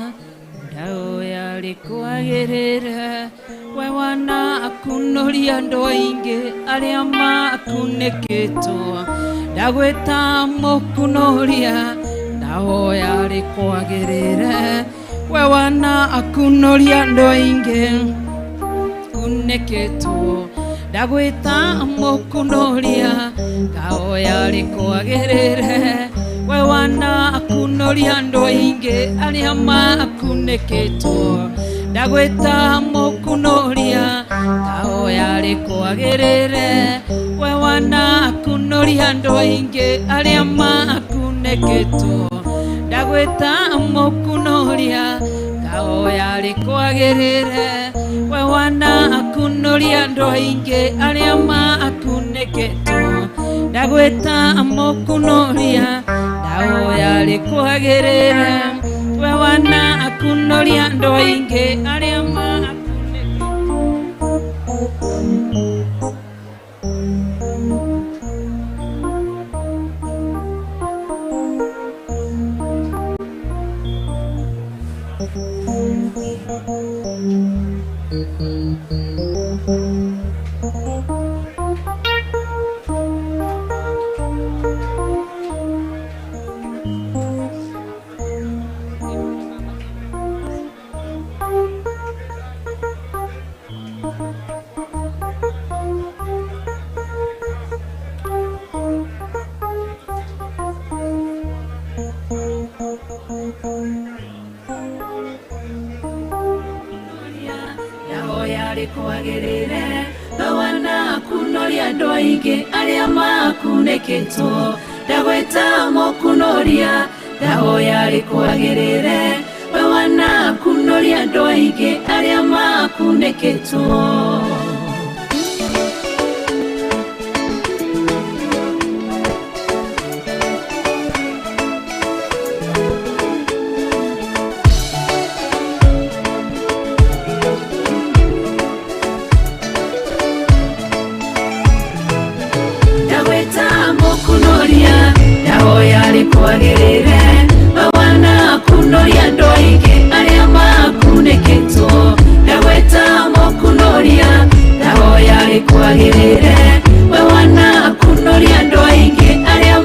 ndaoya rĩkwagĩrĩre, we wana akunũria andũ aingĩ arĩa makunĩkĩtwo. Ndagwĩta mũkunũria ndaoya rĩkwagĩrĩre, we wana akunũria andũ aingĩ kunĩkĩtwo. Ndagwĩta mũkunũria ndaoya rĩkwagĩrĩre, we wana akunoria andũ aingĩ arĩa makunĩkĩtwo. Ndagwĩta mũkunũria ndaoya rĩkwagĩrĩre, we wana akunoria andũ aingĩ arĩa makunĩkĩtwo. Ndagwĩta mũkunũria ndaoya rĩkwagĩrĩre, we wana akunoria andũ aingĩ arĩa makunĩkĩtwo. Ndagwĩta mũkunũria ndaoya rĩkwagĩrĩre, we wana akunoria andũ aingĩ arĩa makunĩkĩtwo. Ndagwĩta mũkunũria ndaoya rĩkwagĩrĩre, we wana akunoria andũ aingĩ arĩa makunĩkĩtwo. Ndagwĩta mũkunũria ndaoya rĩkwagĩrĩre, we wana akunoria andũ aingĩ arĩa makunĩkĩtwo. Ndagwĩta mũkunũria ndaoya rĩkwagĩrĩre, we wana akunoria andũ aingĩ arĩa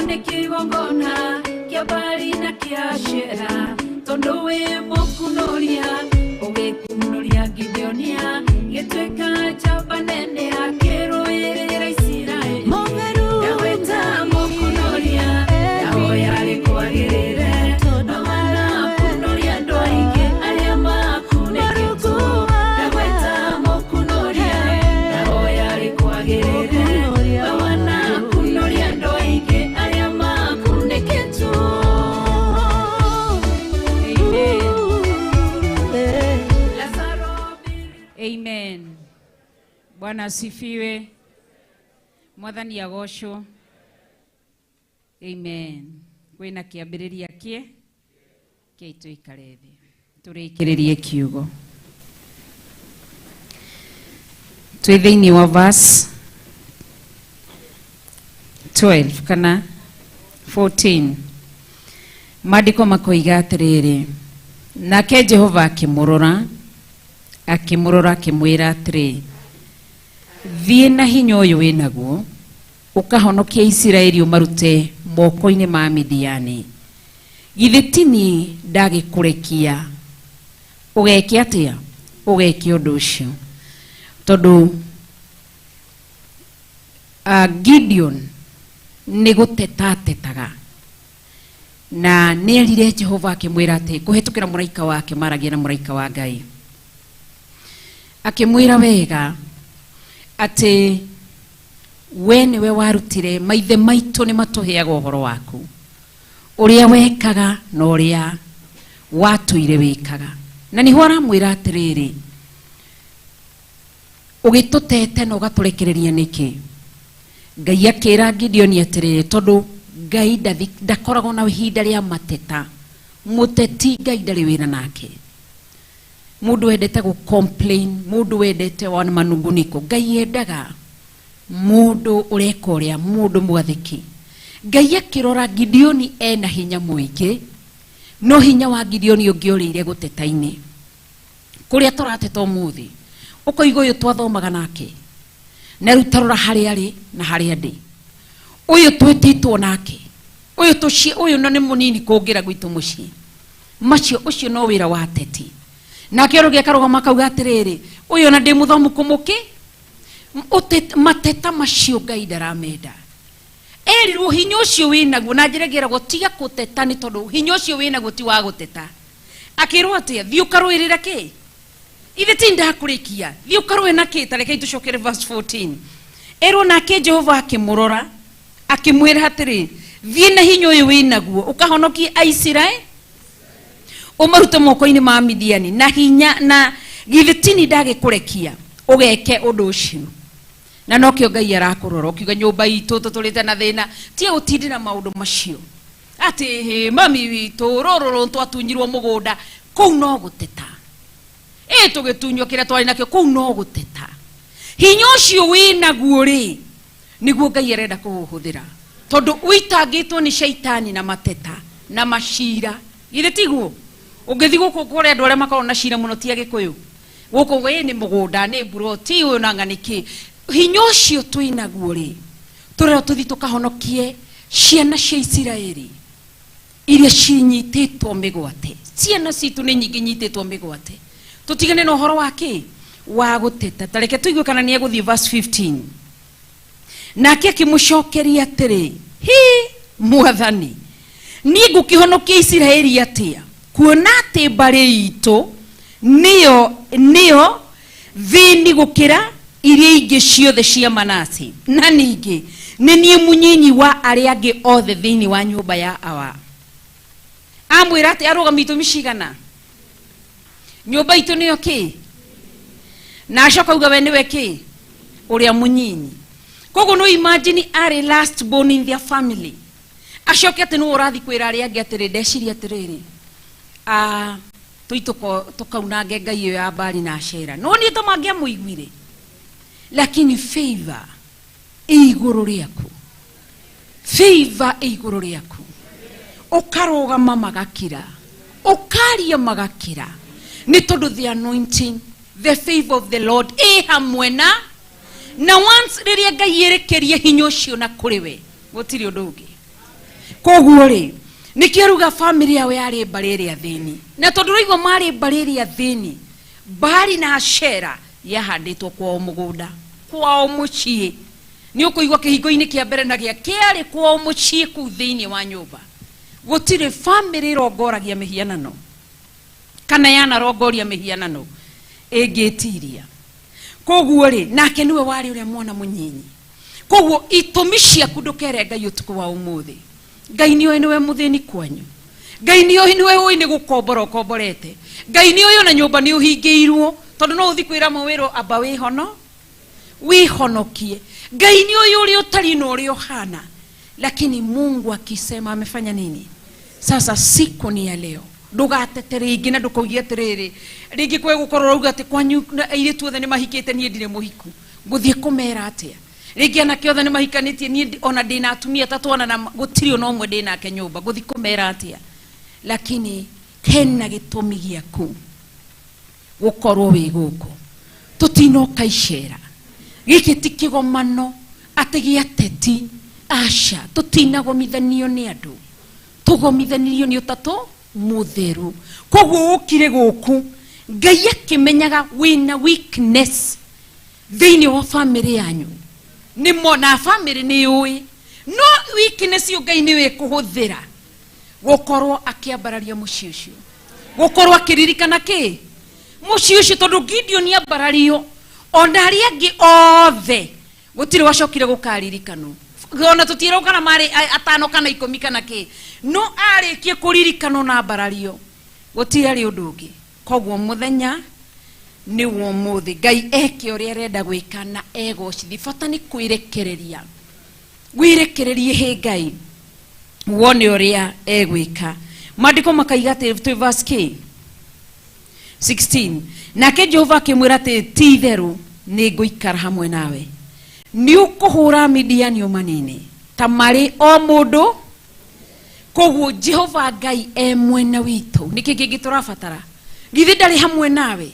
Nĩ kĩgongona kĩa mbari na kĩa Ashera, tondũ wĩ mũkunũria, ũgĩkunũria Gideonia, gĩtuĩka njamba nene akĩrũĩrĩra Isiraeli. Ndawĩta mũkunũria, ndahoya rĩkwagĩrĩre, na wanakunũria andũ aingĩ arĩa makunĩkĩtwo. Ndagweta mũkunũria, ndahoya rĩkwagĩrĩre, na wanakunũria andũ aingĩ arĩa makunĩkĩtwo. Amen. Bwana asifiwe. Mwathani agocwo. Amen. Kwĩna kĩambĩrĩria kĩe kĩai tũikare thĩ tũrĩkĩrĩrie kiugo. Twĩ thĩinĩ wa verse 12 kana 14. Maandĩko makoiga atĩrĩrĩ, nake Jehova akĩmũrora, akĩmũrora akĩmwĩra atĩrĩ, thiĩ na hinya ũyũ wĩ naguo ũkahonokia Isiraeli ũmarute moko-inĩ ma Midiani. Githĩ ti niĩ ndagĩkũrekia ũgeke atĩa? Ũgeke ũndũ ũcio. Tondũ Gideon nĩ gũteta atetaga, na nĩ erire Jehova akĩmwĩra atĩ kũhĩtũkĩra mũraika wake, maragia na mũraika wa Ngai, akĩmwĩra wega atĩ we nĩwe warutire maithe maitũ nĩ matũheaga ũhoro waku, ũrĩa wekaga na ũrĩa watũire wĩkaga. Na nĩho aramwĩra atĩrĩrĩ, ũgĩtũtete na ũgatũrekereria nĩkĩ? Ngai akĩra Gideoni atĩrĩrĩ, tondũ Ngai ndakoragwo na ihinda rĩa mateta, mũteti Ngai ndarĩ wĩra nake. Mũndũ wendete gũ complain, mũndũ wendete wa manunguniko, Ngai endaga mũndũ ũreka ũrĩa, mũndũ mwathĩki. Ngai akĩrora Gideoni ena hinya mũingĩ, no hinya wa Gideoni ũngĩorĩire gũteta-inĩ. Kũrĩa tũrateta ũmũthĩ, ũkoiga ũyũ twathomaga nake, na rĩu tarora harĩa arĩ na harĩa ndĩ. Ũyũ twĩtĩtwo nake, ũyũ tũciĩ, ũyũ no nĩ mũnini kũngĩra gwitũ mũciĩ. Macio ũcio no wĩra wa ateti. Nake ũrĩa ũngĩ akarũgama akauga atĩrĩrĩ, ũyũ ona ndĩ mũthomu kũmũkĩ, mateta macio Ngai ndaramenda. Erirwo hinya ũcio wĩnaguo, na njĩra ĩngĩ eragwo tiga kũteta nĩ tondũ hinya ũcio wĩnaguo ti wa gũteta. Akĩrwo atĩa? Thiĩ ũkarũĩrĩra kĩ? Ithe ti ndakũrĩkia. Thiĩ ũkarũe na kĩ? Ta rekei tũcokere verse 14. Erwo nake Jehova akĩmũrora, akĩmwĩra atĩrĩ, thiĩ na hinya ũyũ wĩnaguo, ũkahonokie Aisiraeli, ũmarute moko-inĩ ma Midiani, na hinya, na githĩ ti niĩ ndagĩkũrekia ũgeke ũndũ ũcio. Na nokĩo Ngai arakũrora ũkiuga nyũmba itũ tũtũrĩte na thĩna, tiga gũtindĩra maũndũ macio atĩ hĩ mami witũ rũrũrũ twatunyirwo mũgũnda, kũu no gũteta. Ĩ tũgĩtunywo kĩrĩa twarĩ nakĩo, kũu no gũteta. Hinya ũcio wĩnaguo rĩ, nĩguo Ngai arenda kũũhũthĩra, tondũ ũitangĩtwo nĩ caitani na mateta na macira. Githĩ tiguo? Ũngĩthiĩ gũkũ kũrĩ andũ arĩa makoragwo na cira mũno ti Agĩkũyũ. Gũkũ ĩ nĩ mũgũnda, nĩ mburoti, ũyũ na ng'ani kĩ. Hinya ũcio twĩnaguo rĩ, tũrerwo tũthiĩ tũkahonokie ciana cia Isiraeli iria cinyitĩtwo mĩgwate. Ciana citũ nĩ nyingĩ inyitĩtwo mĩgwate. Tũtigane na ũhoro wa kĩ? Wa gũteta. Ta reke tũigue kana nĩ egũthiĩ verse 15. Nake akĩmũcokeria atĩrĩ, hi mwathani, niĩ ngũkĩhonokia Isiraeli atĩa, kuona atĩ mbarĩ itũ nĩyo thĩni gũkĩra iria ingĩ ciothe cia Manase, na ningĩ nĩ niĩ mũnyinyi wa arĩa angĩ othe thĩinĩ wa nyũmba ya awa. Amwĩra atĩ arũgamia itũmi cigana? Nyũmba itũ nĩyo kĩ? Na acoka auga we nĩwe kĩ? Ũrĩa mũnyinyi. Koguo no imagine arĩ last born in their family. Acoke atĩ nĩwe ũrathiĩ kwĩra arĩa angĩ atĩrĩ, ndeciria atĩrĩrĩ, tũi tũkaunange ngai ĩyo ya Baali na Ashera. No niĩ ta mangĩamũiguire. Lakini favor ĩ igũrũ rĩaku. Favor ĩ igũrũ rĩaku. Ũkarũgama magakira. Ũkaria magakira. Nĩ tondũ the anointing, the favor of the Lord ĩ hamwe na once rĩrĩa Ngai erekerie hinya ũcio na kũrĩ we, gũtirĩ ũndũ ũngĩ. Koguo rĩ nĩkĩo ruga family yao yarĩ mbarĩ ĩrĩa thĩni, na tondũ ũraigua marĩ mbarĩ ĩrĩa thĩni, Baali na Ashera yahandĩtwo kwao mũgũnda, kwao mũciĩ. Nĩ ũkũigua kĩhingo-inĩ kĩa mbere na gĩa kĩarĩ kwao mũciĩ kũu thĩinĩ wa nyũmba. Gũtirĩ family ĩrongoragia mĩhianano kana yanarongoria mĩhianano ĩngĩtiria. Koguo rĩ nake nĩwe warĩ ũrĩa mwana mũnyinyi. Koguo itũmi ciaku ndũkere Ngai ũtukũ wa ũmũthĩ. Ngai nĩoĩ nĩwe mũthĩni kwanyu, Ngai nĩoĩ nĩwe ũĩ nĩ gũkombora ũkomborete, Ngai nĩoĩ ona nyũmba nĩ ũhingĩirwo, tondũ no ũthiĩ kwĩra mũwĩrwo amba wĩhono wĩhonokie. Ngai nĩoĩ ũrĩa ũtariĩ na ũrĩa ũhana, lakini Mungu akisema amefanya nini? Sasa siku ni ya leo, ndũgatete rĩngĩ na ndũkauge atĩrĩrĩ rĩngĩ kwe gũkorwo ũrauga atĩ kwanyu na airĩtu othe nĩ mahikĩte, niĩ ndirĩ mũhiku. Ngũthiĩ kũmera atĩa? Rĩngĩ anake othe nĩ mahikanĩtie, niĩ ona ndĩna atumia atatũ ona na gũtirĩ ona ũmwe ndĩnake nyũmba, ngũthiĩ kũmera atĩa? Lakini hena gĩtũmi gĩaku gũkorwo wĩ gũkũ. Tũtinoka icera, gĩkĩ ti kĩgomano atĩ gĩa teti, aca. Tũtinagomithanio nĩ andũ, tũgomithanirio nĩ ũtatũ mũtheru. Koguo ũkire gũkũ Ngai akĩmenyaga wĩna weakness thĩinĩ wa family yanyu, nĩ mona family nĩ yũĩ, no weakness ĩyo Ngai nĩwe ĩkũhũthĩra gũkorwo akĩambararia mũciĩ ũcio, gũkorwo akĩririkana kĩ mũciĩ ũcio, tondũ Gideon ambarario ona arĩa angĩ othe gũtirĩ wacokire gũkaririkanwo, ona tũtirwo kana marĩ atano kana 10 kana kĩ, no arĩkie kũririkanwo na ambarario gũtiarĩ ũndũ ũngĩ. Koguo mũthenya nĩ wa ũmũthĩ, Ngai eke ũrĩa arenda gwĩka na egocithi. Bata nĩ kwĩrekereria, wĩrekererie he Ngai wone ũrĩa egwĩka. Maandĩko makaiga atĩ twĩ verse K 16, nake Jehova akĩmwĩra atĩ ti itherũ nĩ ngũikara hamwe nawe, nĩ ũkũhũra Midiani ũmanine ta marĩ o mũndũ. Koguo Jehova Ngai e mwena witũ, nĩkĩ kĩngĩ tũrabatara? Githĩ ndarĩ hamwe nawe?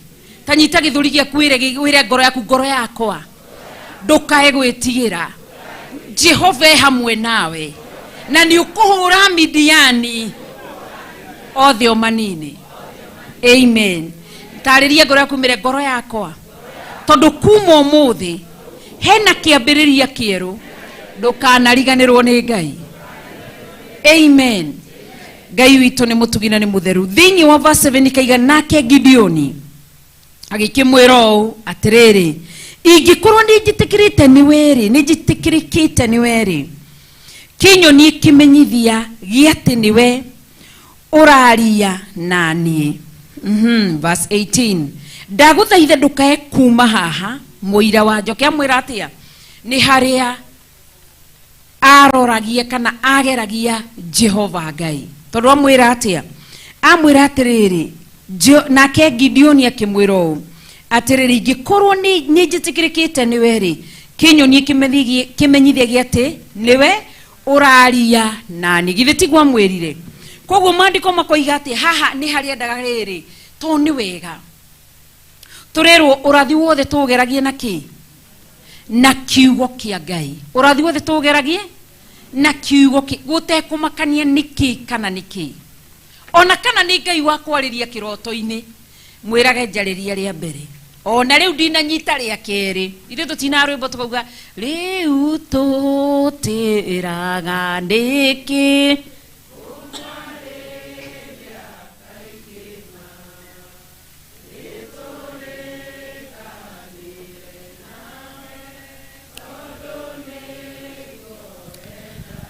Ta nyita gĩthũri gĩaku wĩre ngoro yaku, ngoro yakwa ndũkae gwĩtigĩra, Jehova e hamwe nawe na nĩ ũkũhũra Midiani othe ũmanine. Amen. Tarĩria ngoro yaku, mĩre ngoro yakwa, tondũ kuma ũmũthĩ hena kĩambĩrĩria kĩerũ, ndũkanariganĩrwo nĩ Ngai. Amen. Ngai witũ nĩ mũtugi na nĩ mũtheru. Thĩinĩ wa verse 7 ikaiga nake Gideoni agĩkĩmwĩra ũũ atĩrĩrĩ, ingĩkorwo nĩ njĩtĩkĩrĩte nĩ werĩ, nĩ njĩtĩkĩrĩkĩte nĩ werĩ, kĩnyonie kĩmenyithia gĩa atĩ nĩwe ũraria na niĩ. Verse 18, ndagũthaitha ndũkae kuma haha mũira wa njoke. Amwĩra atĩa? Nĩ harĩa aroragia kana ageragia Jehova Ngai, tondũ amwĩra atĩa? Amwĩra atĩrĩrĩ, nake Gideoni akĩmwĩra ũũ atĩrĩrĩ, ingĩkorwo nĩ njĩtĩkĩrĩkĩte nĩwe rĩ, kĩnyonie kĩmenyithia gĩa atĩ nĩwe ũraria na niĩ. Githĩ tiguo amwĩrire? Koguo maandĩko makoiga atĩ haha nĩ harĩa endaga rĩrĩ, tondũ nĩ wega tũrerwo ũrathi wothe tũũgeragie na kĩ? Na kiugo kĩa Ngai. Ũrathi wothe tũũgeragie na kiugo kĩ, gũtekũmakania nĩ kĩ kana nĩ kĩ, ona kana nĩ Ngai wa kwarĩria kĩroto-inĩ, mwĩrage njarĩria rĩa mbere, ona rĩu ndinanyita rĩa kerĩ. Ithuĩ tũtina rwĩmbo tũkauga rĩu tũtĩraga nĩkĩ?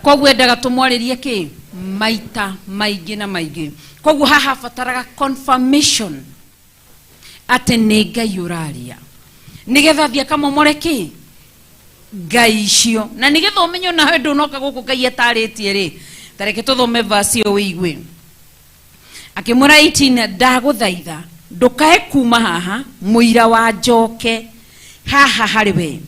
Koguo endaga tũmwarĩrie kĩ maita maingĩ na maingĩ. Koguo haha bataraga confirmation atĩ nĩ Ngai ũraria, nĩgetha athiĩ akamomore kĩ Ngai icio, na nĩgetha ũmenye ona ndũnoka gũkũ Ngai atarĩtie rĩ, ta reke tũthome verse ĩyo wĩigue. Akĩmwĩra 18, ndagũthaitha ndũkae kuma haha mũira wa njoke haha harĩ we,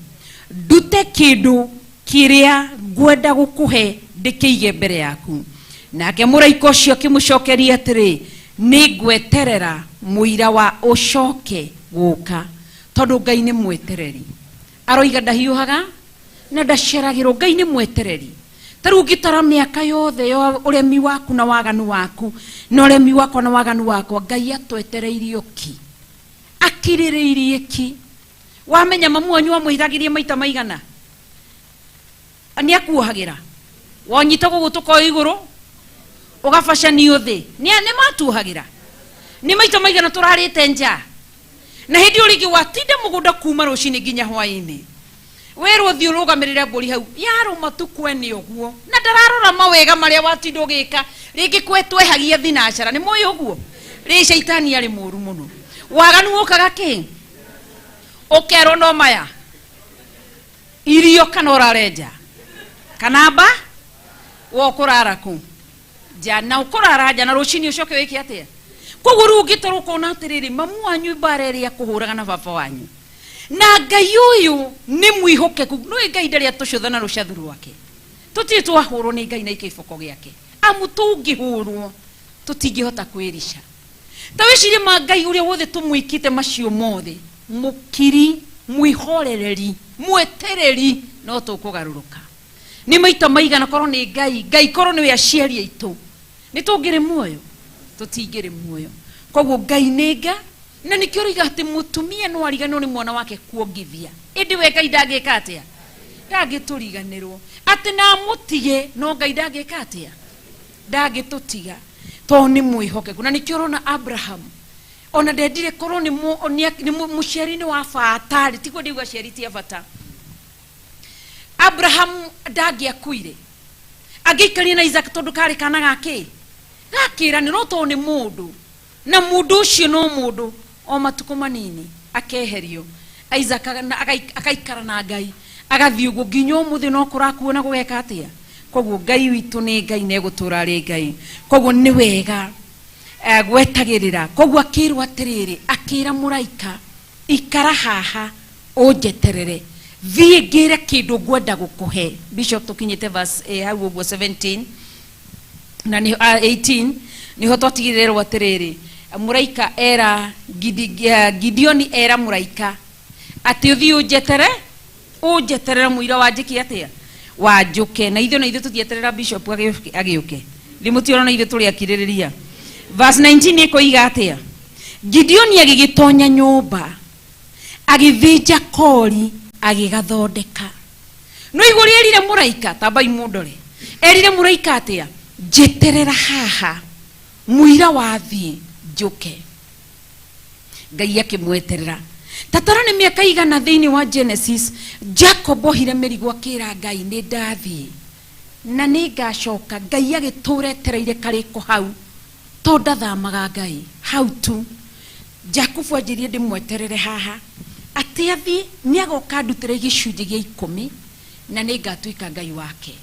ndute kĩndũ kĩrĩa ngwenda gũkũhe ndĩkĩige mbere yaku. Nake mũraika ũcio akĩmũcokeria atĩrĩ, nĩ ngweterera mũira wa ũcoke gũka, tondũ Ngai nĩ mwetereri. Aroiga ndahiũhaga na ndaceragĩrwo. Ngai nĩ mwetereri. Ta rĩu ũngĩtara mĩaka yothe ya ũremi waku na waganu waku na ũremi wakwa na waganu wakwa, Ngai atwetereirie ki, akirĩrĩirie ki. Wamenya mamu wanyu wamwĩhithagirie maita maigana, nĩ akuohagĩra, wanyita gũgũtũka o igũrũ ũgabacanio thĩ, nĩ matuohagĩra nĩ maita maigana tũrarĩte nja, na hĩndĩ ĩyo rĩngĩ watinda mũgũnda kuma rũcinĩ nginya hwaĩ-inĩ, wĩrwo thiĩ ũrũgamĩrĩre mbũri hau yarũma tu kwene ũguo, na ndararora mawega marĩa watinda ũgĩka, rĩngĩ kwe twehagia thinacara, nĩ mũĩ ũguo rĩ caitani arĩ mũru mũno, waganu ũkaga kĩ ũkerwo no maya irio kana ũrare nja kana mba wo ũkũrara kũ nja na ũkũrara nja na rũcinĩ ũcoke wĩke atĩa. Koguo rĩu ũngĩtarwo ũkona atĩrĩrĩ, mamu wanyu mbara ĩrĩa akũhũraga na baba wanyu na Ngai ũyũ nĩ mwĩhokeku, nĩũĩ Ngai ndarĩ atũcũtha na rũcathu rwake, tũtirĩ twahũrwo nĩ Ngai na kĩboko gĩake, amu tũngĩhũrwo tũtingĩhota kwĩrica. Ta wĩcirie ma Ngai ũrĩa wothe tũmwĩkĩte macio mothe, mũkiri, mwĩhorereri, mwetereri, no tũkũgarũrũka. Nĩ maita maigana korwo nĩ Ngai, Ngai korwo nĩwe aciari aitũ, nĩ tũngĩrĩ muoyo? Tũtingĩrĩ muoyo. Koguo Ngai nĩ nga, na nĩkĩo ũroiga atĩ mũtumia no ariganĩrwo nĩ mwana wake kuongithia, ĩndĩ we Ngai ndangĩka atĩa? Ndangĩtũriganĩrwo. Atĩ na amũtige, no Ngai ndangĩka atĩa? Ndangĩtũtiga, tondũ nĩ mwĩhokeku. Na nĩkĩo ũrona Abraham ona ndendire korwo nĩ mũciari nĩ wa bata rĩ, tiguo ndiuga aciari ti a bata. Abraham ndangĩakuire angĩikarie na Isaac tondũ karĩ kana gake gakĩranĩro, no tondũ nĩ mũndũ na mũndũ ũcio no mũndũ, o matukũ manini akeherio, Isaac akaikara na Ngai agathiĩ ũguo nginya ũmũthĩ no kũrakuo na gũgeka atĩa. Koguo Ngai witũ nĩ Ngai na egũtũũra arĩ Ngai. Koguo nĩ wega gwetagĩrĩra. Koguo akĩrwo atĩrĩrĩ, akĩra mũraika, ikara haha ũnjeterere, thiĩ ngĩre kĩndũ ngwenda gũkũhe. Bishop, tũkinyĩte verse hau ũguo 17 na nĩ 18 nĩho twatigĩrĩrwo atĩrĩrĩ, mũraika era Gideoni era mũraika atĩ ũthiĩ ũnjetere, ũnjeterere mũira wa njĩke atĩa, wa njũke. Na ithuĩ tũtieterera bishop agĩũke, thĩ mũtiona na ithuĩ tũrĩ akirĩrĩria. Verse 19 ĩkoiga atĩa, Gideoni agĩgĩtonya nyũmba agĩthĩnja kori agĩgathondeka. No igũrũ erire mũraika, tambai mũndore, erire mũraika atĩa, njeterera haha mũira wathiĩ njũke. Ngai akĩmweterera. Tatara nĩ mĩaka igana thĩinĩ wa Genesis, Jacob ohire mĩrigo akĩra Ngai nĩ ndathiĩ na nĩ ngacoka. Ngai agĩtũra etereire karĩko hau, to ndathamaga Ngai hau tu. Jakubu anjĩrire ndĩmweterere haha atĩ athiĩ nĩ agoka ndutĩre gĩcunjĩ gĩa 10 na nĩ ngatuĩka Ngai wake.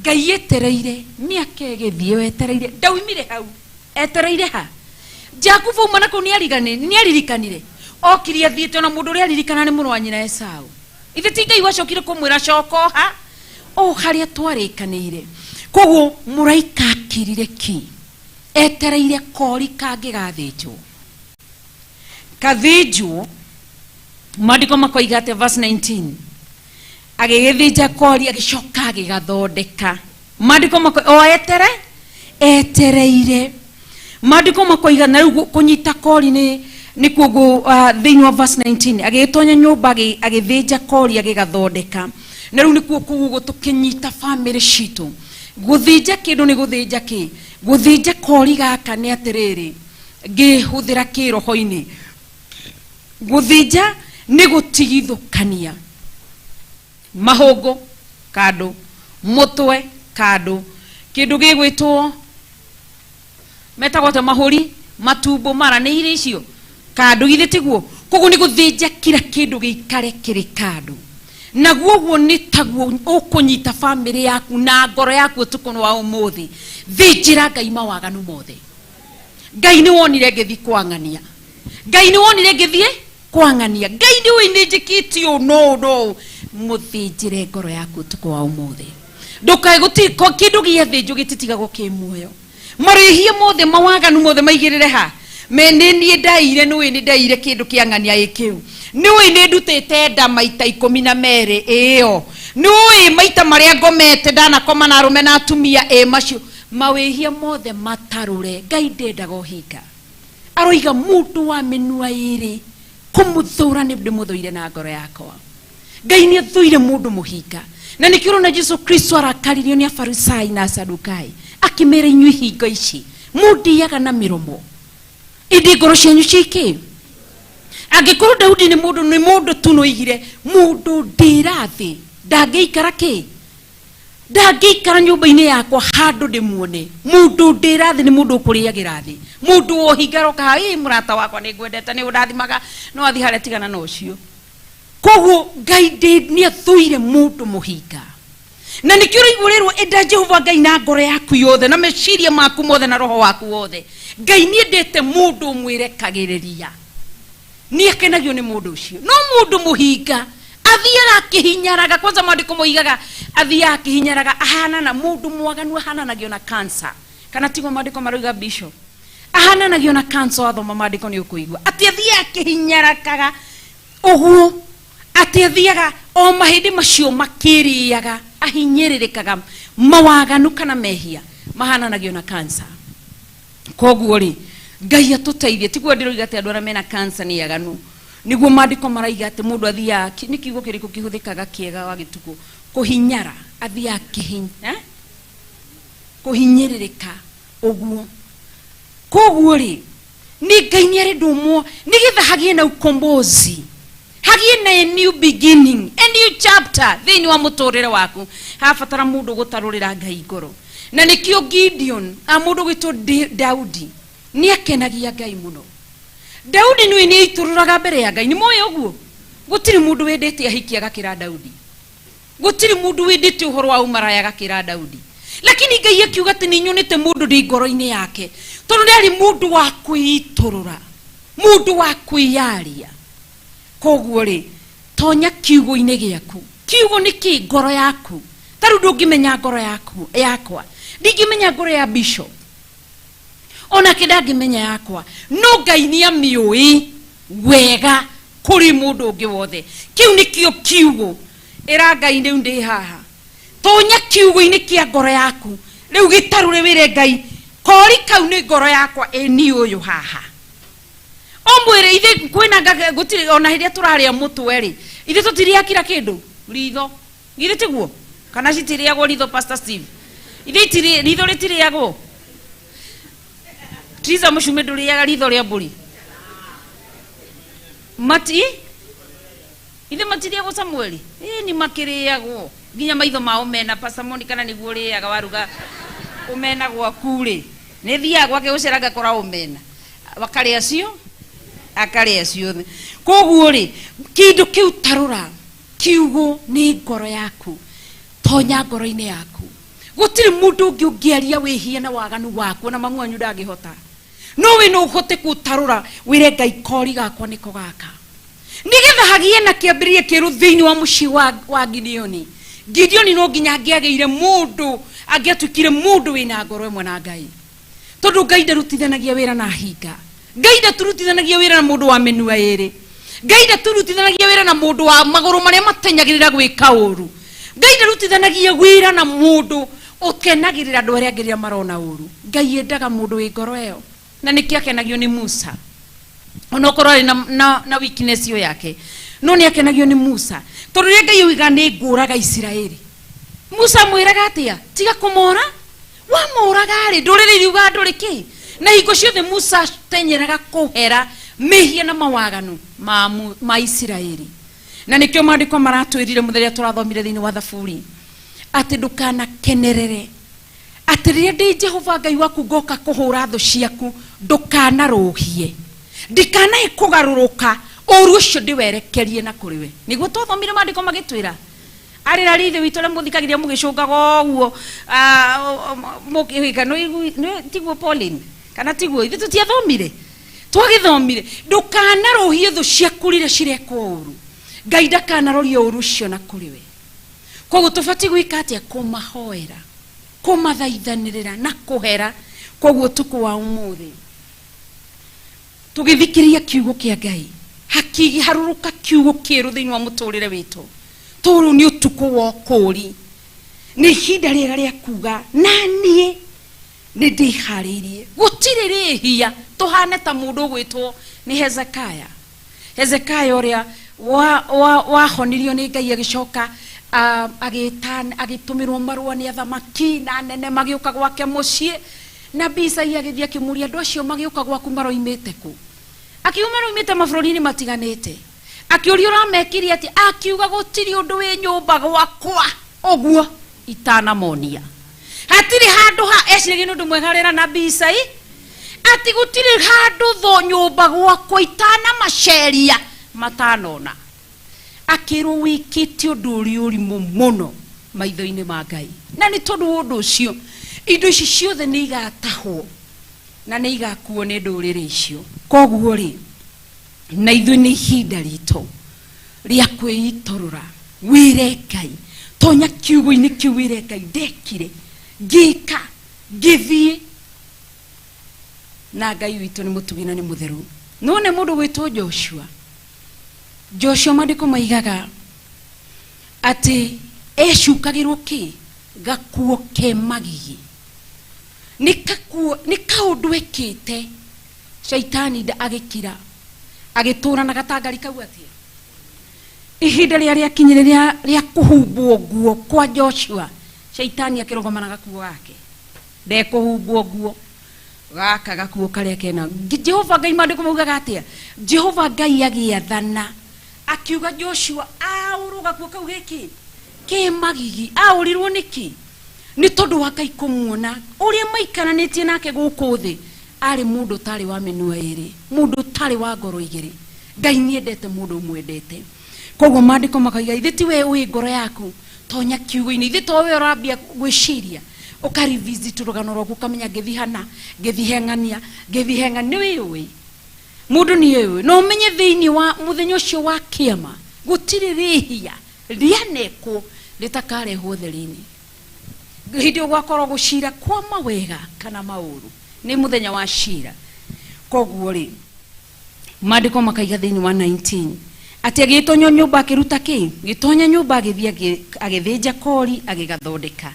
Ngai etereire mĩaka ĩgĩthiĩ wetereire, ndaumire hau etereire ha. Jakubu auma na kũu nĩ aririkanire, okire athiĩte ona mũndũ ũrĩa aririkana nĩ mũrũ wa nyina Esau. Ithe ti Ngai wacokire kũmwĩra coka ha o harĩa twarĩkanĩire. Koguo mũraika akirire ki etereire kori kangĩ gathĩnjwo, kathĩnjwo. Maandĩko makoiga atĩa verse 19, agĩgĩthĩnja kori agĩcoka agĩgathondeka. Maandĩko mako o etere etereire. Maandĩko makoiga na rĩu kũnyita kori nĩ nĩkuo thĩinĩ wa verse 19 agĩgĩtonya nyũmba agĩthĩnja kori agĩgathondeka. Na rĩu nĩkuo kũu ũguo tũkĩnyita bamĩrĩ citũ. Gũthĩnja kĩndũ nĩ gũthĩnja kĩ? Gũthĩnja kori gaka nĩ atĩrĩrĩ, ngĩhũthĩra kĩroho-inĩ, gũthĩnja nĩ gũtigithũkania mahũngũ kando, mũtwe kando, kĩndũ gĩgwĩtwo metagwo atĩa, mahũri, matumbo, mara nĩ irio icio kando, githĩ tiguo? Koguo nĩ gũthĩnja kila kĩndũ gĩikare kĩrĩ kando. Naguo ũguo nĩ taguo ũkũnyita bamĩrĩ yaku na ngoro yaku ũtukũ wa ũmũthĩ. Thĩnjĩra Ngai mawaganu mothe. Ngai nĩ wonire ngĩthiĩ kwang'ania, Ngai nĩ wonire ngĩthiĩ kwang'ania, Ngai nĩ ũĩ nĩ njĩkĩte ũũ no ũũ no ũũ. Mũthĩnjĩre ngoro yaku ũtukũ wa ũmũthĩ. Ndũkae gũtirĩ kĩndũ gĩathĩnjwo gĩtitigagwo kĩ muoyo. Marĩhia mothe mawaganu mothe maigĩrĩre ha me nĩ niĩ ndaire, nĩ ũĩ nĩ ndaire kĩndũ kĩa ng'ania ĩ kĩu, nĩ ũĩ nĩ ndutĩte nda maita 12 ĩyo, Nĩ ũĩ maita marĩa ngomete ndanakoma na arũme na atumia ĩ macio mawĩhia mothe matarũre. Ngai ndendaga ũhinga. Aroiga mũndũ wa mĩnua ĩrĩ kũmũthũra nĩ ndĩmũthũire na ngoro yakwa. Ngai nĩ athũire mũndũ mũhinga. Na nĩkĩo ũrona Jesu Kristo arakaririo nĩ Afarisai na Asadukai akĩmera inyuĩ hingo ici mũndĩaga na mĩromo ĩndĩ ngoro cianyu ciikĩ. Angĩkorwo Daudi nĩ mũndũ nĩ mũndũ tu noigire mũndũ ndĩra thĩ ndangĩikara kĩ ndangĩikara nyũmba-inĩ yakwa handũ ndĩmuone. Mũndũ ndĩra thĩ nĩ mũndũ ũkũrĩagĩra thĩ, mũndũ wohinga roka ĩ mũrata wakwa nĩ ngwendete nĩ ũndathimaga no athiĩ harĩa tigana na ũcio. Koguo Ngai nĩ athũire mũndũ mũhinga. Na nĩkĩo ũraigua ũrerwo enda Jehova Ngai na ngoro yaku yothe na meciria maku mothe na roho waku wothe. Ngai nĩ endete mũndũ ũmwĩrekagĩrĩria, nĩ akenagio nĩ mũndũ ũcio. No mũndũ mũhinga athiaga akĩhinyaraga. Kwanza maandĩko moigaga athiaga akĩhinyaraga, ahanana mũndũ mwaganu ahananagio na cancer. Kana tiguo maandĩko maroiga bishop? Ahananagio na cancer. Wathoma maandĩko nĩ ũkũigua atĩ athiaga akĩhinyarakaga ũguo, atĩ athiaga o mahĩndĩ macio makĩrĩaga, ahinyĩrĩrĩkaga. Mawaganu kana mehia mahananagio na cancer. Koguo rĩ, Ngai atũteithie. Tiguo ndĩroiga atĩ andũ arĩa mena cancer nĩ aganu, nĩguo maandĩko maraiga atĩ mũndũ athiaga nĩ kiugo kĩrĩkũ kĩhũthĩkaga kĩega wa gĩtukũ? Kũhinyara, athiaga kĩhinya kũhinyĩrĩrĩka ũguo. Koguo rĩ, nĩ Ngai nĩ arenda ũmwo nĩgetha hagĩe na ukombozi, hagĩe na a new beginning, a new chapter thĩinĩ wa mũtũrĩre waku. Habatara mũndũ gũtarũrĩra Ngai ngoro. Na nĩkĩo Gideon a mũndũ gwĩtwo Daudi nĩ akenagia Ngai mũno. Daudi nĩwe nĩ aitũrũraga mbere ya Ngai. Nĩ moĩ ũguo gũtirĩ mũndũ wendete ahiki agakĩra Daudi, gũtirĩ mũndũ wendete ũhoro wa ũmaraya agakĩra Daudi. Lakini Ngai akiuga atĩ nĩ nyonete mũndũ ndĩ ngoro-inĩ yake, tondũ nĩ arĩ mũndũ wa kwĩitũrũra, mũndũ wa kwĩyaria. Koguo rĩ, tonya kiugo-inĩ gĩaku. Kiugo nĩ kĩ? Ngoro yaku. Ta rĩu ndũngĩmenya ngoro yaku yakwa, ndingĩmenya ngoro ya bishop, onake ndangĩmenya yakwa, no Ngai nĩ amĩũĩ wega kũrĩ mũndũ ũngĩ wothe. Kĩu nĩkĩo kiugo. Ĩra Ngai rĩu ndĩ haha. Tonya kiugo-inĩ kĩa ngoro yaku rĩu, gĩtarũre wĩre Ngai kori kau nĩ ngoro yakwa ĩ niĩ ũyũ haha. Ũmwĩre ithe kwĩna gũtirĩ ona hĩndĩ ĩrĩa tũrarĩa mũtwe rĩ, ithe tũtirĩa kira kĩndũ ritho, githĩ tiguo? Kana citirĩagwo ritho, Pastor Steve? Ithe itirĩ ritho rĩtirĩagwo. Triza mũcume ndũrĩaga ritho rĩa mbũri? Mati ithe matirĩagwo. Samueli ĩ nĩ makĩrĩagwo nginya maitho ma omena. Pastor Monica, na nĩguo ũrĩaga waruga omena gwaku rĩ? Nĩ thiaga gwake gũcera ngakora omena wakarĩa cio, akarĩa ciothe. Koguo rĩ, kĩndũ kĩu tarũra kiugo nĩ ngoro yaku. Tonya ngoro-inĩ yaku. Gũtirĩ mũndũ ũngĩ ũngĩaria wĩhia na waganu waku, ona mamu wanyu ndangĩhota. No we no ũhote kũtarũra wĩre Ngai kori gakwa nĩko gaka, nĩgetha hagĩe na kĩambĩrĩria kĩerũ thĩinĩ wa mũciĩ wa Gideoni. Gideoni no nginya angĩagĩire mũndũ, angĩatuĩkire mũndũ wĩna ngoro ĩmwe na Ngai, tondũ Ngai ndarutithanagia wĩra na hinga. Ngai ndaturutithanagia wĩra na mũndũ wa mĩnua ĩrĩ. Ngai ndaturutithanagia wĩra na mũndũ wa magũrũ marĩa matenyagĩrĩra gwĩka ũru. Ngai ndarutithanagia wĩra na mũndũ ũkenagĩrĩra andũ arĩa angĩ rĩrĩa marona ũru. Ngai endaga mũndũ wĩ ngoro ĩyo, na nĩkĩo akenagio nĩ Musa. Onokorwo arĩ na weakness ĩyo yake, no nĩ akenagio nĩ Musa, tondũ rĩrĩa Ngai oiga nĩ ngũraga Isiraeli, Musa amwĩraga atĩa? Tiga kũmora, wamoraga rĩ, ndũrĩrĩ iriugaga ndũrĩ kĩ. Na hingo ciothe Musa atenyeraga kũhera mehia na mawaganu ma Isiraeli. Na nĩkĩo maandĩko maratwĩrire mũthenya tũrathomire thĩinĩ wa Thaburi atĩ ndũkanakenerere atĩ rĩrĩa ndĩ Jehova Ngai waku ngoka kũhũra thũ ciaku, ndũkanarũhie, ndikanae kũgarũrũka ũru ũcio ndĩwerekerie na kũrĩ we. Nĩguo twathomire maandĩko magĩtwĩra arĩra rĩ ithe witũ ũrĩa mũthikagĩrĩria mũgĩcũngaga ũguo mũkĩhika. Tiguo Pauline? Kana tiguo? Ithuĩ tũtiathomire, twagĩthomire ndũkanarũhie thũ ciaku rĩrĩa cirekwo ũru, Ngai ndakanarorie ũru ũcio na kũrĩ we. Koguo tũbatiĩ gwĩka atĩa? Kũmahoera, kũmathaithanĩrĩra na kũhera. Koguo ũtukũ wa ũmũthĩ tũgĩthikĩrĩria kiugo kĩa Ngai, hakĩharũrũka kiugo kĩerũ thĩinĩ wa mũtũrĩre witũ, tondũ nĩ ũtukũ. ũtukũ wa ũkũũri, nĩ ihinda rĩega rĩa kuga na niĩ nĩ ndĩharĩirie. Gũtirĩ rĩhia tũhane ta mũndũ ũgwĩtwo nĩ Hezekiah. Hezekiah ũrĩa wahonirio nĩ Ngai agĩcoka agĩtũmĩrwo marũa nĩ athamaki na anene magĩũka gwake mũciĩ, na Abisai agĩthiĩ akĩmũria andũ acio magĩũka gwaku maroimĩte kũ? Akiuga maroimĩte mabũrũri-inĩ matiganĩte. Akĩũria ũramekire atĩa? Akiuga gũtirĩ ũndũ wĩ nyũmba gwakwa ũguo itanamonia. Hatirĩ handũ ha eciragia nĩ ũndũ mwega arera na Abisai, atĩ gũtirĩ handũ tho nyũmba gwakwa itanamaceria matanona. Akĩrwo wĩkĩte ũndũ ũrĩa ũrimũ mũno maitho-inĩ ma Ngai, na nĩ tondũ wa ũndũ ũcio indo ici ciothe nĩ igatahwo na nĩ igakuo nĩ ndũrĩrĩ icio. Koguo rĩ, na ithuĩ nĩ ihinda ritũ rĩa kwĩitũrũra, wĩre Ngai, tonya kiugo-inĩ kĩu wĩre Ngai, ndekire ngĩka ngĩthiĩ, na Ngai witũ nĩ mũtugi na nĩ mũtheru. Nĩwone mũndũ gwĩtwo Joshua. Joshua maandĩko maigaga atĩ ecukagĩrwo kĩ? Gakuo ke magigi. Nĩ kakuo, nĩ kaũndũ ekĩte shaitani nda agĩkira agĩtũra na gatangari kau atĩa. Ihinda rĩrĩa rĩakinyire rĩa kũhumbwo nguo kwa Joshua, shaitani akĩrũgama na gakuo gake, ndekũhumbwo nguo gaka gakuo karĩa kena Jehova Ngai. Maandĩko maugaga atĩa? Jehova Ngai agĩathana akiuga Joshua aũrwo gakuo kau gĩkĩ kĩ magigi. Aũrirwo nĩkĩ? Nĩ tondũ wa Ngai kũmuona ũrĩa maikaranĩtie nake gũkũ thĩ, arĩ mũndũ ũtarĩ wa mĩnua ĩrĩ, mũndũ ũtarĩ wa ngoro igĩrĩ. Ngai nĩendete mũndũ ũmwendete. Koguo maandĩko makauga ithe ti we ũĩ ngoro yaku, tonya kiugo-inĩ, ithe to we ũrambia gwĩciria, ũka revisit rũgano rwaku, ũkamenya ngĩthi hana, ngĩthi heng'ania, ngĩthi heng'ania, nĩ wĩyũĩ. Mũndũ nĩ eyũĩ. Na ũmenye thĩinĩ wa mũthenya ũcio wa kĩama gũtirĩ rĩhia rĩanekwo rĩtakarehwo theri-inĩ. Hĩndĩ ĩyo gwakorwo gũcira kwa mawega kana maũru, nĩ mũthenya wa cira. Koguo rĩ, maandĩko makaiga thĩinĩ wa 19 atĩ agĩtonya nyũmba akĩruta kĩ? Gĩtonya nyũmba agĩthiĩ agĩthĩnja kori agĩgathondeka,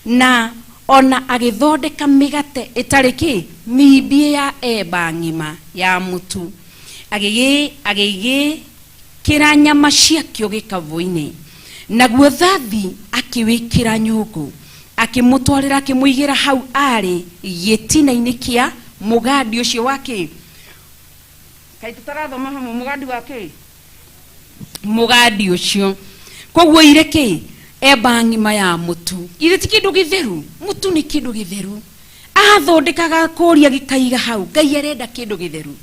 na ona agĩthondeka mĩgate ĩtarĩ kĩ? Mĩimbie ya eba ng'ima ya mũtu, agĩgĩkĩra nyama ciakĩo gĩkabũ-inĩ, naguo thathi akĩwĩkĩra nyũngũ, akĩmũtwarĩra akĩmũigĩra hau arĩ gĩtina-inĩ kĩa mũgandi ũcio wa kĩ? Kaĩ tũtarathoma hamwe? Mũgandi wa kĩ? Mũgandi ũcio. Koguo ire kĩ? Eba ng'ima ya mũtu. Ithe ti kĩndũ gĩtheru? Mũtu nĩ kĩndũ gĩtheru. Athondekaga kũria gĩkaiga hau. Ngai arenda kĩndũ gĩtheru,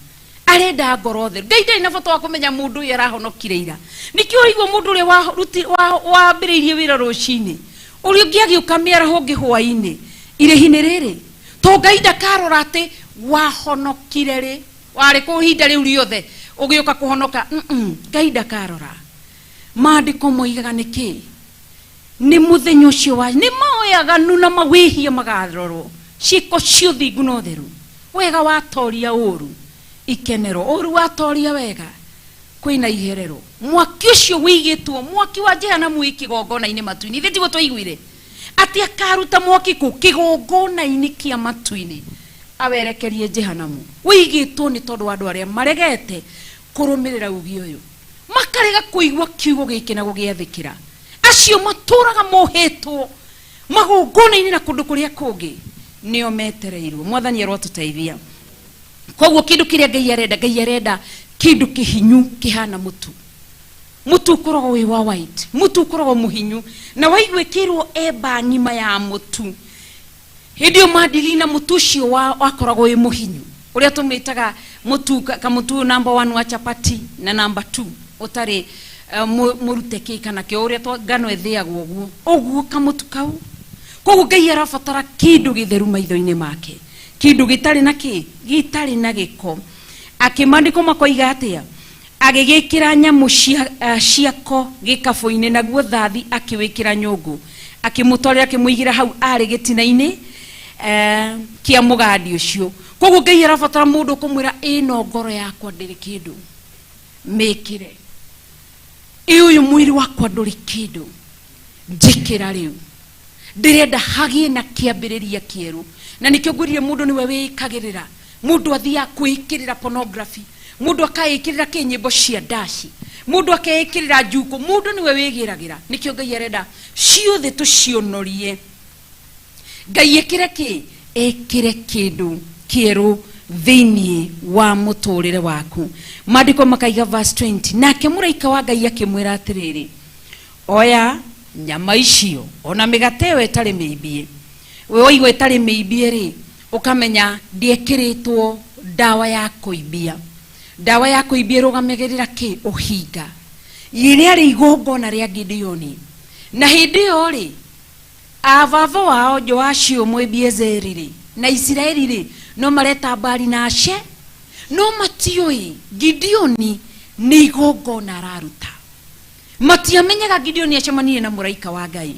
arenda ngoro theru. Ngai ndarĩ na bata wa kũmenya mũndũ ũyũ arahonokire ira. Nĩkĩo ũraigua mũndũ ũrĩa wambĩrĩirie wĩra rũcinĩ, ũrĩa ũngĩ agĩũka mĩaraho ũngĩ hwaĩ-inĩ, irĩhi nĩ rĩrĩ. To Ngai ndakarora atĩ wahonokire rĩ, warĩ kũ ihinda rĩu rĩothe ũgĩũka kũhonoka. Ngai ndakarora. Maandĩko moigaga nĩkĩ? Nĩ mũthenya ũcio wa nĩ maoyaganu na mawĩhia magarorwo, ciĩko cia ũthingu na ũtheru, wega watoria ũru ikenero, ũru watoria wega kwĩna iherero. Mwaki ũcio wĩigĩtwo, mwaki wa jehanamu wĩ kĩgongona-inĩ matu-inĩ. Ithe tiguo twaiguire atĩ akaruta mwaki kũ kĩgongona-inĩ kĩa matu-inĩ awerekerie jehanamu? Wĩigĩtwo nĩ tondũ wa andũ arĩa maregete kũrũmĩrĩra uge ũyũ, makarega kũigua kiugo gĩkĩ na gũgĩathĩkĩra, acio matũraga mohĩtwo magongona-inĩ na kũndũ kũrĩa kũngĩ, nĩo metereirwo. Mwathani arotũteithia. Koguo kĩndũ kĩrĩa Ngai arenda, Ngai arenda kĩndũ kĩhinyu kĩhana mũtu. Mũtu ũkoragwo wĩ wa white, mũtu ũkoragwo mũhinyu, na waigua ĩkĩrwo eba ng'ima ya mũtu, hĩndĩ ĩyo mandiri na mũtu ũcio wakoragwo wĩ mũhinyu, ũrĩa tũmĩtaga mũtu kamũtu number 1 wa chapati na number 2 ũtarĩ mũrute kĩ kana kĩo, ũrĩa ngano ĩthĩagwo ũguo ũguo kamũtu kau. Koguo Ngai arabatara kĩndũ gĩtheru maitho-inĩ make, kĩndũ gĩtarĩ na kĩ, gĩtarĩ na gĩko. Akĩmandĩko makoiga atĩa? Agĩgĩkĩra nyamũ ciako gĩkabũ-inĩ, naguo thathi akĩwĩkĩra nyũngũ, akĩmũtwarĩra akĩmũigĩra hau arĩ gĩtina-inĩ kĩa mũgandi ũcio. Koguo Ngai arabatara mũndũ ũkũmwĩra ĩno ngoro yakwa ndĩrĩ kĩndũ, mĩkĩre ĩ ũyũ mwĩrĩ wakwa ndũrĩ kĩndũ. Njĩkĩra rĩu. Ndĩrenda hagĩe na kĩambĩrĩria kĩerũ. Na nĩkĩo ngwĩrire mũndũ nĩwe wĩĩkagĩrĩra. Mũndũ athiaga kwĩĩkĩrĩra pornography. Mũndũ akaĩkĩrĩra kĩ nyĩmbo cia ndaci. Mũndũ akeĩkĩrĩra njukũ. Mũndũ nĩwe wĩgĩragĩra. Nĩkĩo Ngai arenda ciothe tũcionorie. Ngai ĩkĩre kĩ? Ĩkĩre kĩndũ kĩerũ thĩinĩ wa mũtũrĩre waku. Maandĩko makaiga verse 20, nake mũraika wa Ngai akĩmwĩra atĩrĩrĩ, oya nyama icio ona mĩgate ĩyo ĩtarĩ mĩimbie. We waigua ĩtarĩ mĩimbie rĩ, ũkamenya ndĩekĩrĩtwo ndawa ya kũimbia. Ndawa ya kũimbia ĩrũgamagĩrĩra kĩ? Ũhinga. Rĩarĩ igongona rĩa Gideoni. Na hĩndĩ ĩyo rĩ, a baba wao Joashi ũmwe Biezeri rĩ, na Isiraeli rĩ, no mareta Baali na Ashe, no matiũĩ Gideoni nĩ igongona araruta. Matiamenyaga Gideoni acemanirie na mũraika wa Ngai.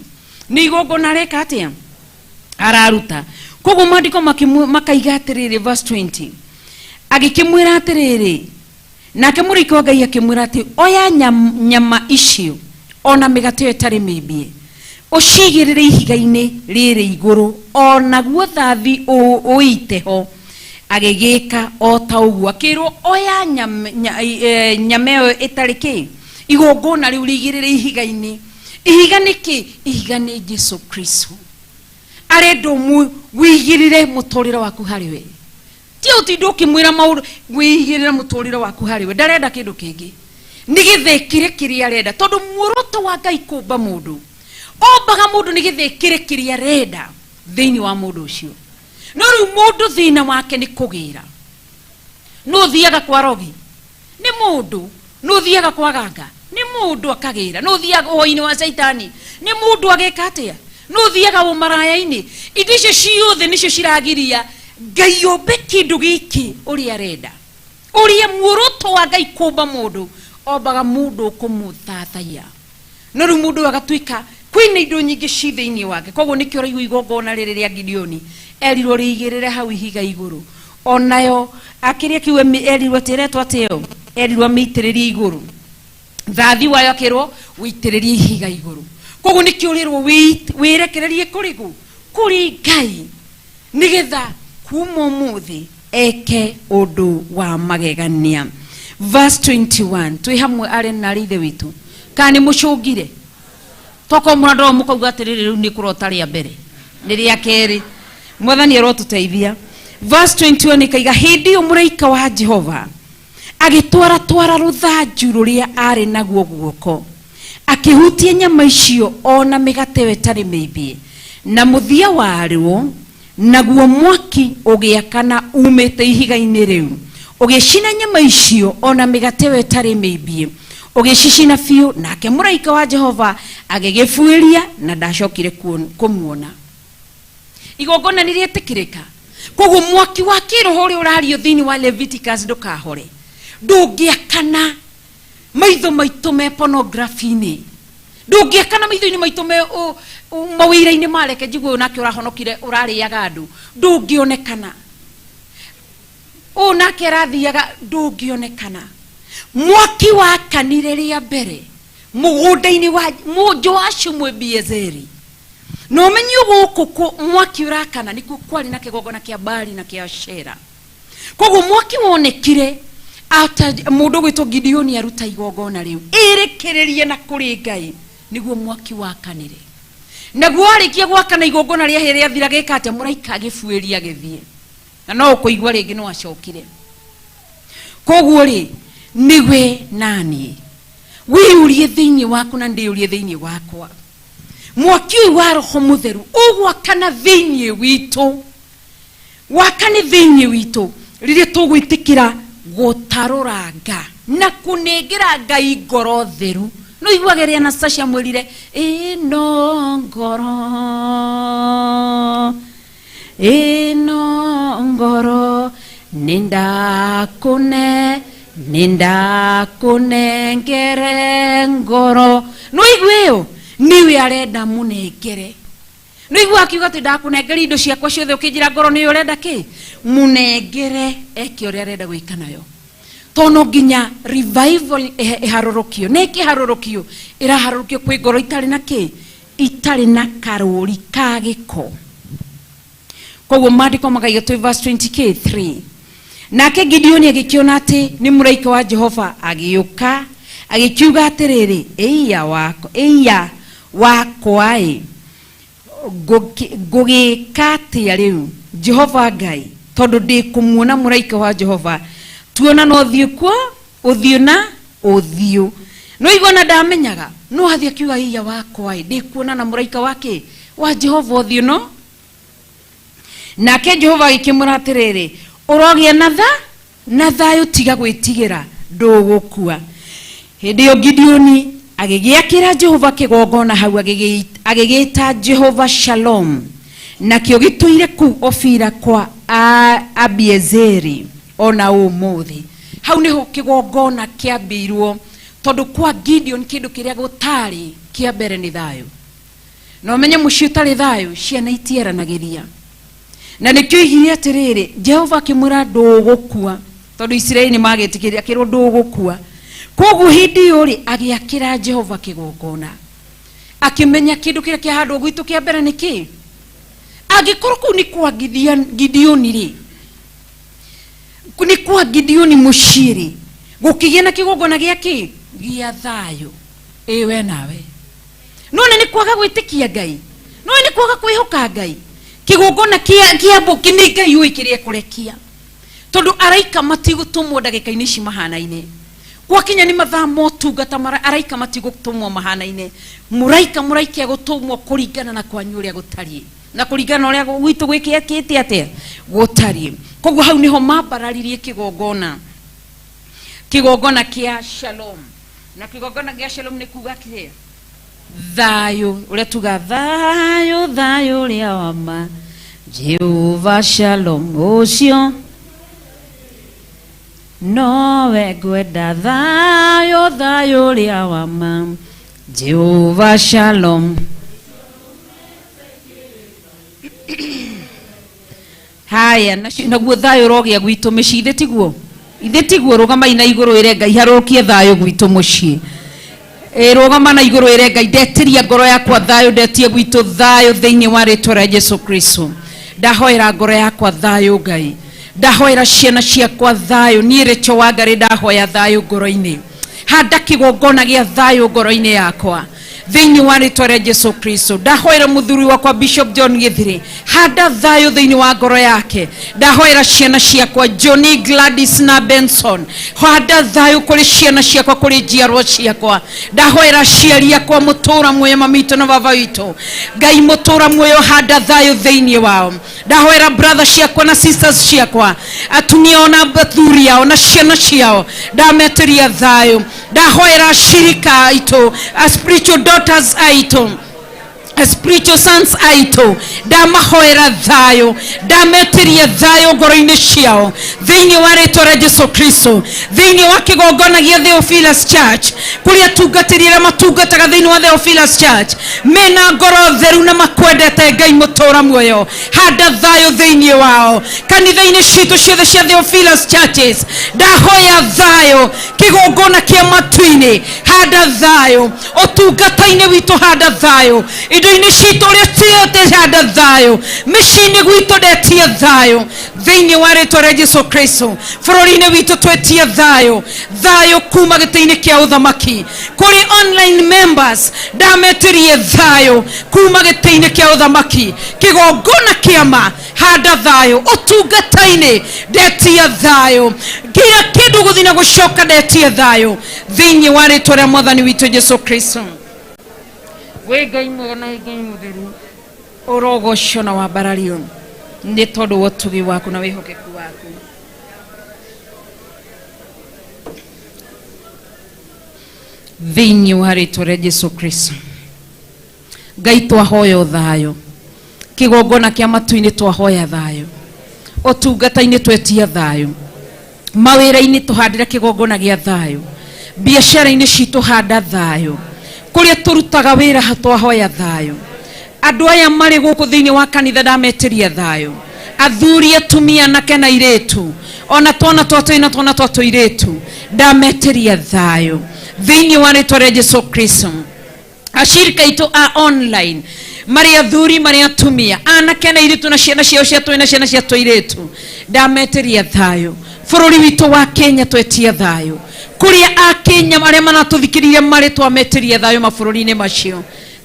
Nĩ igongona areka atĩa? Araruta. Koguo maandĩko makaiga atĩrĩrĩ, verse 20, agĩkĩmwĩra atĩrĩrĩ, nake mũraika wa Ngai akĩmwĩra atĩ, oya nyama icio ona mĩgate ĩyo ĩtarĩ mĩimbie, ũcigĩrĩre ihiga-inĩ rĩrĩ igũrũ, o naguo thathi ũite ho. Agĩgĩka o ta ũguo, akĩrwo oya nyama ĩyo ĩtarĩ kĩ, igongona rĩu rĩigĩrĩre ihiga-inĩ. Ihiga nĩ kĩ? Ihiga nĩ Jesu Kristo. Arenda wĩigĩrĩre mũtũrĩre waku harĩ we. Ti ũtinde ũkĩmwĩra maũndũ, wĩigĩrĩre mũtũrĩre waku harĩ we. Ndarenda kĩndũ kĩngĩ. Nĩgetha ĩkĩre kĩrĩa arenda. Tondũ muoroto wa Ngai kũmba mũndũ, ombaga mũndũ nĩgetha ĩkĩre kĩrĩa arenda thĩinĩ wa mũndũ ũcio. No rĩu mũndũ thĩna wake nĩ kũgĩra. Nũ ũthiaga kwa rogi? Nĩ mũndũ. Nũ ũthiaga kwa ganga? Nĩ mũndũ akagĩra. Nũ ũthiaga ũhoi-inĩ wa caitani? Nĩ mũndũ ageka atĩa? Nũ ũthiaga ũmaraya-inĩ? Indo icio ciothe nĩcio ciragiria Ngai ombe kĩndũ gĩkĩ ũrĩa arenda. Ũrĩa muoroto wa Ngai kũmba mũndũ, ombaga mũndũ ũkũmũthathaiya. No rĩu mũndũ ũyũ agatuĩka kwĩna indo nyingĩ ci thĩinĩ wake. Koguo nĩkĩo ũraigua igongona rĩrĩ rĩa Gideoni erirwo rĩigĩrĩre hau ihiga igũrũ. Onayo akĩrĩa kĩu erirwo atĩ ĩretwo atĩ ĩyo, erirwo amĩitĩrĩrie igũrũ. Thathi wayo akĩrwo wĩitĩrĩrie ihiga igũrũ. Koguo nĩkĩo ũrĩrwo wĩrekererie kũrĩ kũ? Kũrĩ Ngai, nĩgetha kuma ũmũthĩ eke ũndũ wa magegania. Verse 21, twĩ hamwe arĩ na arĩ ithe witũ, kana nĩ mũcũngire? Tokorwo mũrandora mũkauga atĩrĩrĩ, rĩu nĩ kũrota rĩa mbere, nĩ rĩa kerĩ. Mwathani arotũteithia. Verse 21 ĩkaiga, hĩndĩ ĩyo mũraika wa Jehova agĩtwaratwara rũthanju rũrĩa arĩ naguo guoko, akĩhutia nyama icio o na mĩgate ĩyo ĩtarĩ mĩimbie na mũthia warĩo, naguo mwaki ũgĩakana umĩte ihiga-inĩ rĩu, ũgĩcina nyama icio o na mĩgate ĩyo ĩtarĩ mĩimbie, ũgĩcicina biũ. Nake mũraika wa Jehova agĩgĩbuĩria na ndacokire kũmuona. Igongona nĩ rĩetĩkĩrĩka. Koguo mwaki wa kĩroho ũrĩa ũrario thĩinĩ wa Leviticus ndũkahore, ndũngĩakana maitho maitũ me pornography-inĩ, ndũngĩakana maitho-inĩ maitũ me mawĩra-inĩ ma reke njigue ũyũ nake ũrahonokire ũrarĩaga andũ, ndũngĩonekana. Ũyũ nake arathiaga, ndũngĩonekana. Mwaki wakanire rĩa mbere mũgũnda-inĩ wa Joashu Mũebiezeri. Na ũmenye gũkũ mwaki ũrakana nĩkuo kwarĩ na kĩgongona kĩa Baali na kĩa Ashera. Koguo mwaki wonekire after mũndũ ũgwĩtwo Gideoni aruta igongona rĩu, ĩrĩkĩrĩrie na kũrĩ Ngai, nĩguo mwaki wakanire. Naguo warĩkia gwakana igongona rĩa rĩathira gĩka atĩa? Mũraika agĩbuĩria agĩthiĩ. Na no ũkũigua rĩngĩ no acokire. Koguo rĩ, nĩwe naniĩ wĩyũrie thĩinĩ waku na ndĩyũrie thĩinĩ wakwa, mwaki ũyũ wa Roho Mũtheru ũgwakana thĩinĩ witũ, wakane thĩinĩ witũ rĩrĩa tũgwĩtĩkĩra gũtarũranga na kũnengera Ngai ngoro theru. No iguage rĩrĩa Anastasia amwĩrire, ĩno ngoro, ĩno ngoro nĩndakũne, nĩndakũnengere ngoro. No igue ĩyo nĩwe arenda mũnengere. No igua akiuga atĩ ndakũnengera indo ciakwa ciothe, ũkĩnjĩra ngoro nĩyo ũrenda kĩ? Mũnengere eke ũrĩa arenda gwĩka nayo. Tondũ no nginya revival ĩharũrũkio, na ĩkĩharũrũkio ĩraharũrũkio kwĩ ngoro itarĩ na kĩ? Itarĩ na karũri ka gĩko. Koguo maandĩko makaiga twĩ verse 20k3. Nake Gideoni agĩkĩona atĩ nĩ mũraika wa Jehova, agĩũka agĩkiuga atĩrĩrĩ, ĩiya wakwa, ĩiya wakwa ĩ, ngũgĩka atĩa rĩu, Jehova Ngai, tondũ ndĩ kũmuona mũraika wa Jehova tuona na ũthiũ kuo ũthiũ na ũthiũ. No igona ndamenyaga no athiĩ akiuga, ĩiya wakwa ĩ, ndĩ kuona na mũraika wake wa Jehova ũthiũ. No nake Jehova agĩkĩmwĩra atĩrĩrĩ, ũrogĩa na tha na thayũ, tiga gwĩtigĩra, ndũgũkua. Hĩndĩ ĩyo Gideoni agĩgĩakĩra Jehova kĩgongona hau, agĩgĩta Jehova Shalom, nakĩo gĩtũire kũu Ofira kwa Abiezeri ona ũmũthĩ. Hau nĩho kĩgongona kĩambĩirwo, tondũ kwa Gideon kĩndũ kĩrĩa gũtarĩ kĩa mbere nĩ thayũ. Na ũmenye mũciĩ ũtarĩ thayũ, ciana itieranagĩria. Na nĩkĩo oigire atĩrĩrĩ, Jehova akĩmwĩra ndũgũkua, tondũ Isiraeli nĩ magĩtĩkĩria, akĩrwo ndũgũkua. Koguo hĩndĩ ĩyo rĩ, agĩakĩra Jehova kĩgongona, akĩmenya kĩndũ kĩrĩa kĩahandwo gwitũ kĩa mbere nĩ kĩ. Angĩkorwo kũu nĩ kwa Gideoni rĩ, nĩ kwa Gideoni mũciĩ rĩ, gũkĩgĩa na kĩgongona gĩa kĩ gĩa thayũ. Ĩ we nawe none nĩ kwaga gwĩtĩkia Ngai, none nĩ kwaga kwĩhoka Ngai. Kĩgongona kĩa mbũki nĩ Ngai ũĩ kĩrĩa ekũrekia, tondũ araika matigũtũmwo ndagĩka-inĩ ici mahanaine. Gwakinya nĩ mathaa motungata mara araika matigũtũmwo mahanaine. Mũraika egũtũmwo kũringana na kwanyu ũrĩa gũtariĩ, na kũringana na ũrĩa gwitũ gwĩkĩte atĩa gũtariĩ. Koguo hau nĩho mambararirie kĩgongona, kĩgongona kĩa Shalom. Na kĩgongona kĩa Shalom nĩ kuga kĩrĩa thayũ, ũrĩa tuga thayũ, thayũ ũrĩa wa ma, Jehova Shalom, ũcio nowe ngwenda, thayũ, thayũ ũrĩa wa ma, Jehova Shalom. Haya, naguo thayũ ũrogĩa gwitũ mĩciĩ. Ithe tiguo, ithe tiguo? Rũgamai na igũrũ ĩre Ngai harũrũkie thayũ gwitũ mũciĩ. Ĩ rũgama na igũrũ ĩre Ngai, ndetĩria ngoro yakwa thayũ, ndetie gwitũ thayũ thĩinĩ wa rĩtwa rĩa Jesu Kristo. Ndahoera ngoro yakwa thayũ, Ngai. Ndahoera ciana ciakwa thayũ. Niĩ Rĩcho wa Ngarĩ ndahoya thayũ ngoro-inĩ. Handa kĩgongona gĩa thayũ ngoro-inĩ yakwa thĩinĩ wa rĩtwa rĩa Jesu Kristo. Ndahoera mũthuri wakwa Bishop John Gĩthiri, handa thayũ thĩinĩ wa ngoro yake. Ndahoera ciana ciakwa Johnny, Gladys na Benson, handa thayũ kũrĩ ciana ciakwa, kũrĩ njiarwa ciakwa. Ndahoera aciari akwa mũtũra muoyo, mami witũ na baba witũ. Ngai mũtũra muoyo, handa thayũ thĩinĩ wao. Ndahoera brother ciakwa na sisters ciakwa, atumia ona athuri ao na ciana ciao, ndametĩria thayũ. Ndahoera ashirika aitũ, a spiritual daughters aitũ, spiritual sons aitũ, ndamahoera thayũ, ndametĩria thayũ ngoro-inĩ ciao thĩinĩ wa rĩtwa rĩa Jesu Kristo. Thĩinĩ wa kĩgongona gĩa Theophilus Church, kũrĩa atungatĩri arĩa matungataga thĩinĩ wa Theophilus Church mena ngoro theru na makwendete, Ngai mũtũra muoyo, handa thayũ thĩinĩ wao. Kanitha-inĩ citũ ciothe cia Theophilus Churches ndahoya thayũ. Kĩgongona kĩa matu-inĩ, handa thayũ. Ũtungata-inĩ witũ, handa thayũ. Indo-inĩ citũ ũrĩa ciothe, handa thayũ. Mĩciĩ-inĩ gwitũ ndetie thayũ thĩinĩ wa rĩtwa rĩa Jesu Kristo. Bũrũri-inĩ witũ twetie thayũ, thayũ kuma gĩtĩ-inĩ kĩa ũthamaki. Kũrĩ online members ndametĩrie thayũ kuma gĩtĩ-inĩ kĩa ũthamaki. Kĩgongona kĩama, handa thayũ. Ũtungata-inĩ ndetia thayũ. Kila kĩndũ gũthiĩ na gũcoka ndetie thayũ thĩinĩ wa rĩtwa rĩa mwathani witũ Jesu Kristo. Wĩ Ngai mwega na wĩ Ngai mũtheru, ũrogocwo na wambarario nĩ tondũ wa ũtugi waku na wĩhokeku waku thĩinĩ wa rĩtwa rĩa Jesu Kristo. Ngai, twahoya thayũ. Kĩgongona kĩa matu-inĩ twahoya thayũ. Ũtungata-inĩ twetia thayũ. Mawĩra-inĩ tũhandĩre kĩgongona gĩa thayũ. Biacara-inĩ citũ handa thayũ. Kũrĩa tũrutaga wĩra twahoya thayũ. Andũ aya marĩ gũkũ thĩinĩ wa kanitha ndametĩria thayũ, athuri, atumia, anake na airĩtu, ona twana twa twĩ na twana twa tũirĩtu, ndametĩria thayũ thĩinĩ wa rĩtwa rĩa Jesu Kristo. Ashirika itũ a online marĩ athuri marĩ atumia anake na airĩtu na ciana ciao cia tũĩ na ciana cia tũirĩtu ndametĩria thayũ bũrũri witũ wa Kenya twetia thayũ kũrĩa a Kenya arĩa maratũthikĩrĩria marĩ twametĩria thayũ mabũrũri-inĩ macio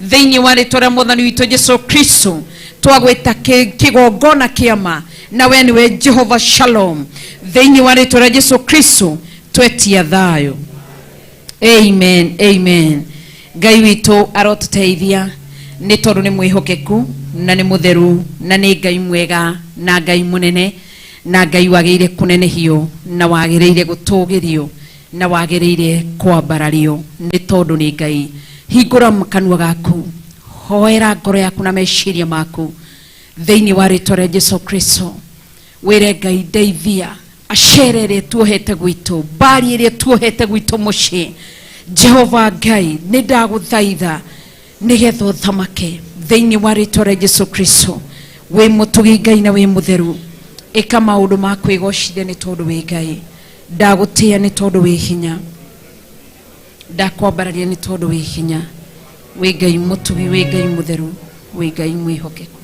thĩinĩ wa rĩtwa rĩa mwathani witũ Jesu Kristo twagwĩta kĩgongona kĩama na we nĩwe Jehova Shalom thĩinĩ wa rĩtwa rĩa Jesu Kristo twetia thayũ. Amen, amen. Ngai witũ arotũteithia nĩ tondũ nĩ mwĩhokeku na nĩ mũtheru na nĩ Ngai mwega na Ngai mũnene na Ngai wagĩrĩire kũnenehio na wagĩrĩire gũtũgĩrio na wagĩrĩire kwambarario nĩ tondũ nĩ Ngai. Hingũra kanua gaku, hoera ngoro yaku na meciria maku thĩinĩ wa rĩtwa rĩa Jesu Kristo. Wĩre Ngai ndeithia acere ĩrĩa tuohete gwitũ, mbari ĩrĩa tuohete gwitũ mũciĩ. Jehova Ngai nĩ ndagũthaitha nĩgetha ũthamake thĩinĩ wa rĩtwa rĩa Jesu Kristo. Wĩ mũtugi Ngai na wĩ mũtheru, ĩka maũndũ ma kwĩgocithia nĩ tondũ wĩ Ngai. Ndagũtĩĩa nĩ tondũ wĩ hinya, ndakwambararia nĩ tondũ wĩ hinya. Wĩ Ngai mũtugi, wĩ Ngai mũtheru, wĩ Ngai mwĩhokeku.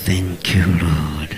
Thank you, Lord.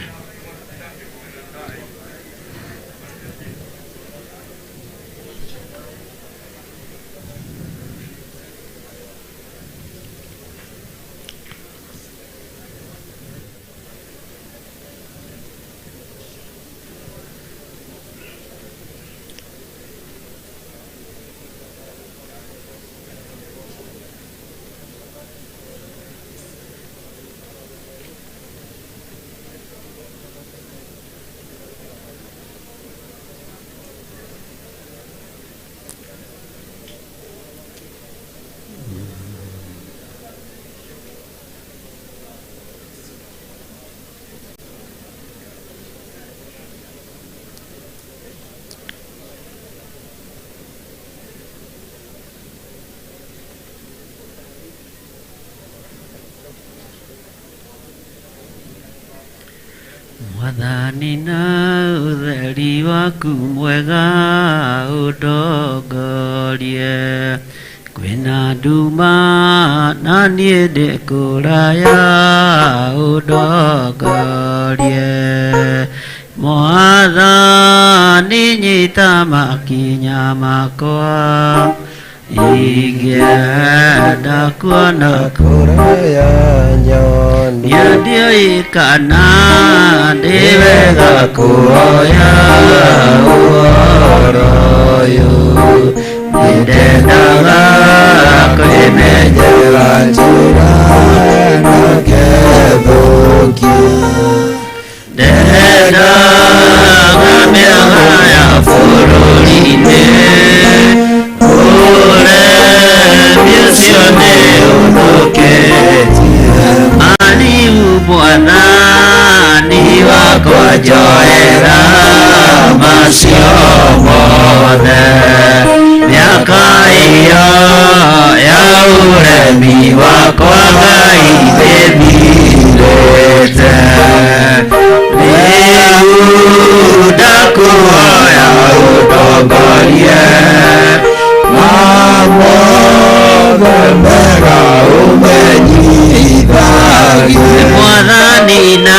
Mwathani na ũtheri waku mwega ũndongorie, kwĩna nduma na niĩ ndĩ kũraya ũndongorie. Mwathani nyita makinya makwa, ingĩenda kuona kũraya nyoni ndiũĩ kana ndĩ wega kuoya ũhoro ũyũ, nĩndendaga kwĩmenyera njĩra na ngethũkia, ndendaga mĩaga ya bũrũri-inĩ ũremi ũcio nĩ ũthũkĩtie. Ariu Mwathani wakwa njoera macio mothe, mĩaka ĩyo ya ũremi wakwa Ngai ndĩthirĩte. Rĩu ndakuhoya ũndongorie na mothe mega ũmenyithagie. Mwathani na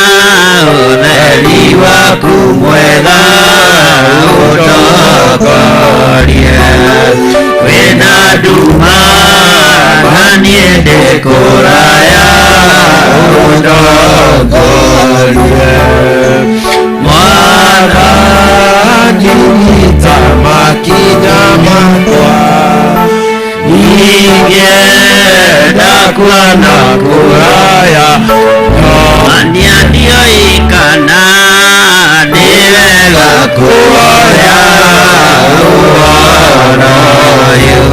ũtheri waku mwega ũndongorie, kwĩna nduma na niĩ ndĩ kũraya ũndongorie Mwathani nyita makinya makwa ingĩenda kuona kũraya mania ndiũĩ kana nĩ wega kuoya ũhoro ũyũ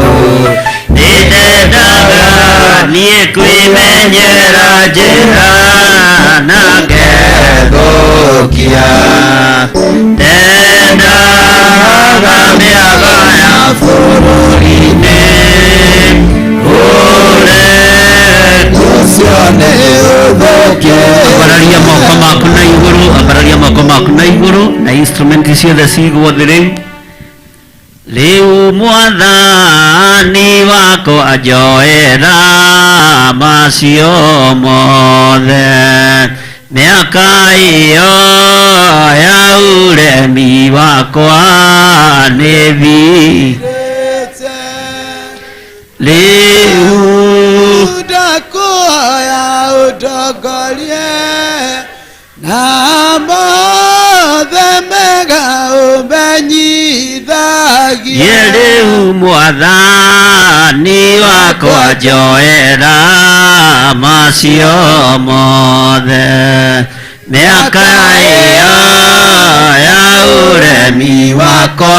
nĩndendaga niĩ kwĩmenyera njĩra na ngethũkia ndendaga mĩaga ya bũrũri-inĩ ũcio nĩ ũthũkie ambararia moko maku na igũrũ ambararia moko maku na igũrũ na instrument ciothe cigwo thĩ rĩu rĩu mwathani wakwa njoera macio mothe mĩaka ĩyo ya ũremi wakwa nĩ thi rĩu ndakuoya ũndongorie na mothe mega ũmenyithagie Ye rĩu mwathani wakwa njoera macio mothe mĩaka ĩyo ya ũremi wakwa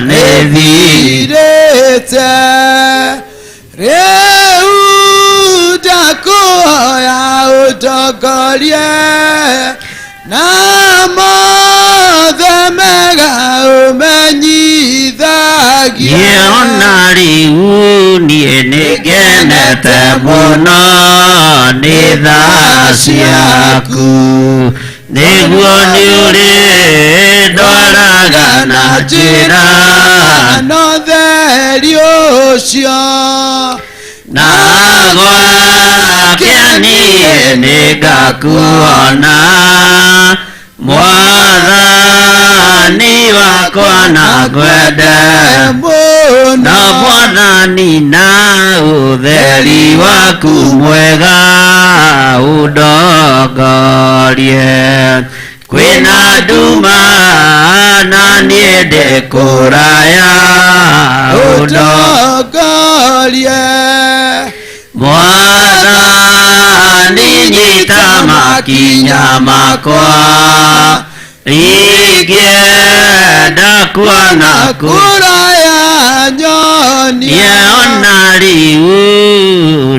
nĩ thirĩte rĩu ndakuoya ũndongorie na mothe mega ũmenyithagie Ye ona rĩu niĩ nĩngenete mũno nĩ tha ciaku nĩguo nĩ ũrĩ ndwaraga na njĩra no theri ũcio na gwake niĩ nĩngakuona mwathani wakwa na ngwende na mwathani na ũtheri waku mwega ũndongorie kwĩna nduma na niĩ ndĩ kũraya ũndongorie mwathani nyita makinya makwa ingĩenda kuona kũraya nyonie Ye ona rĩu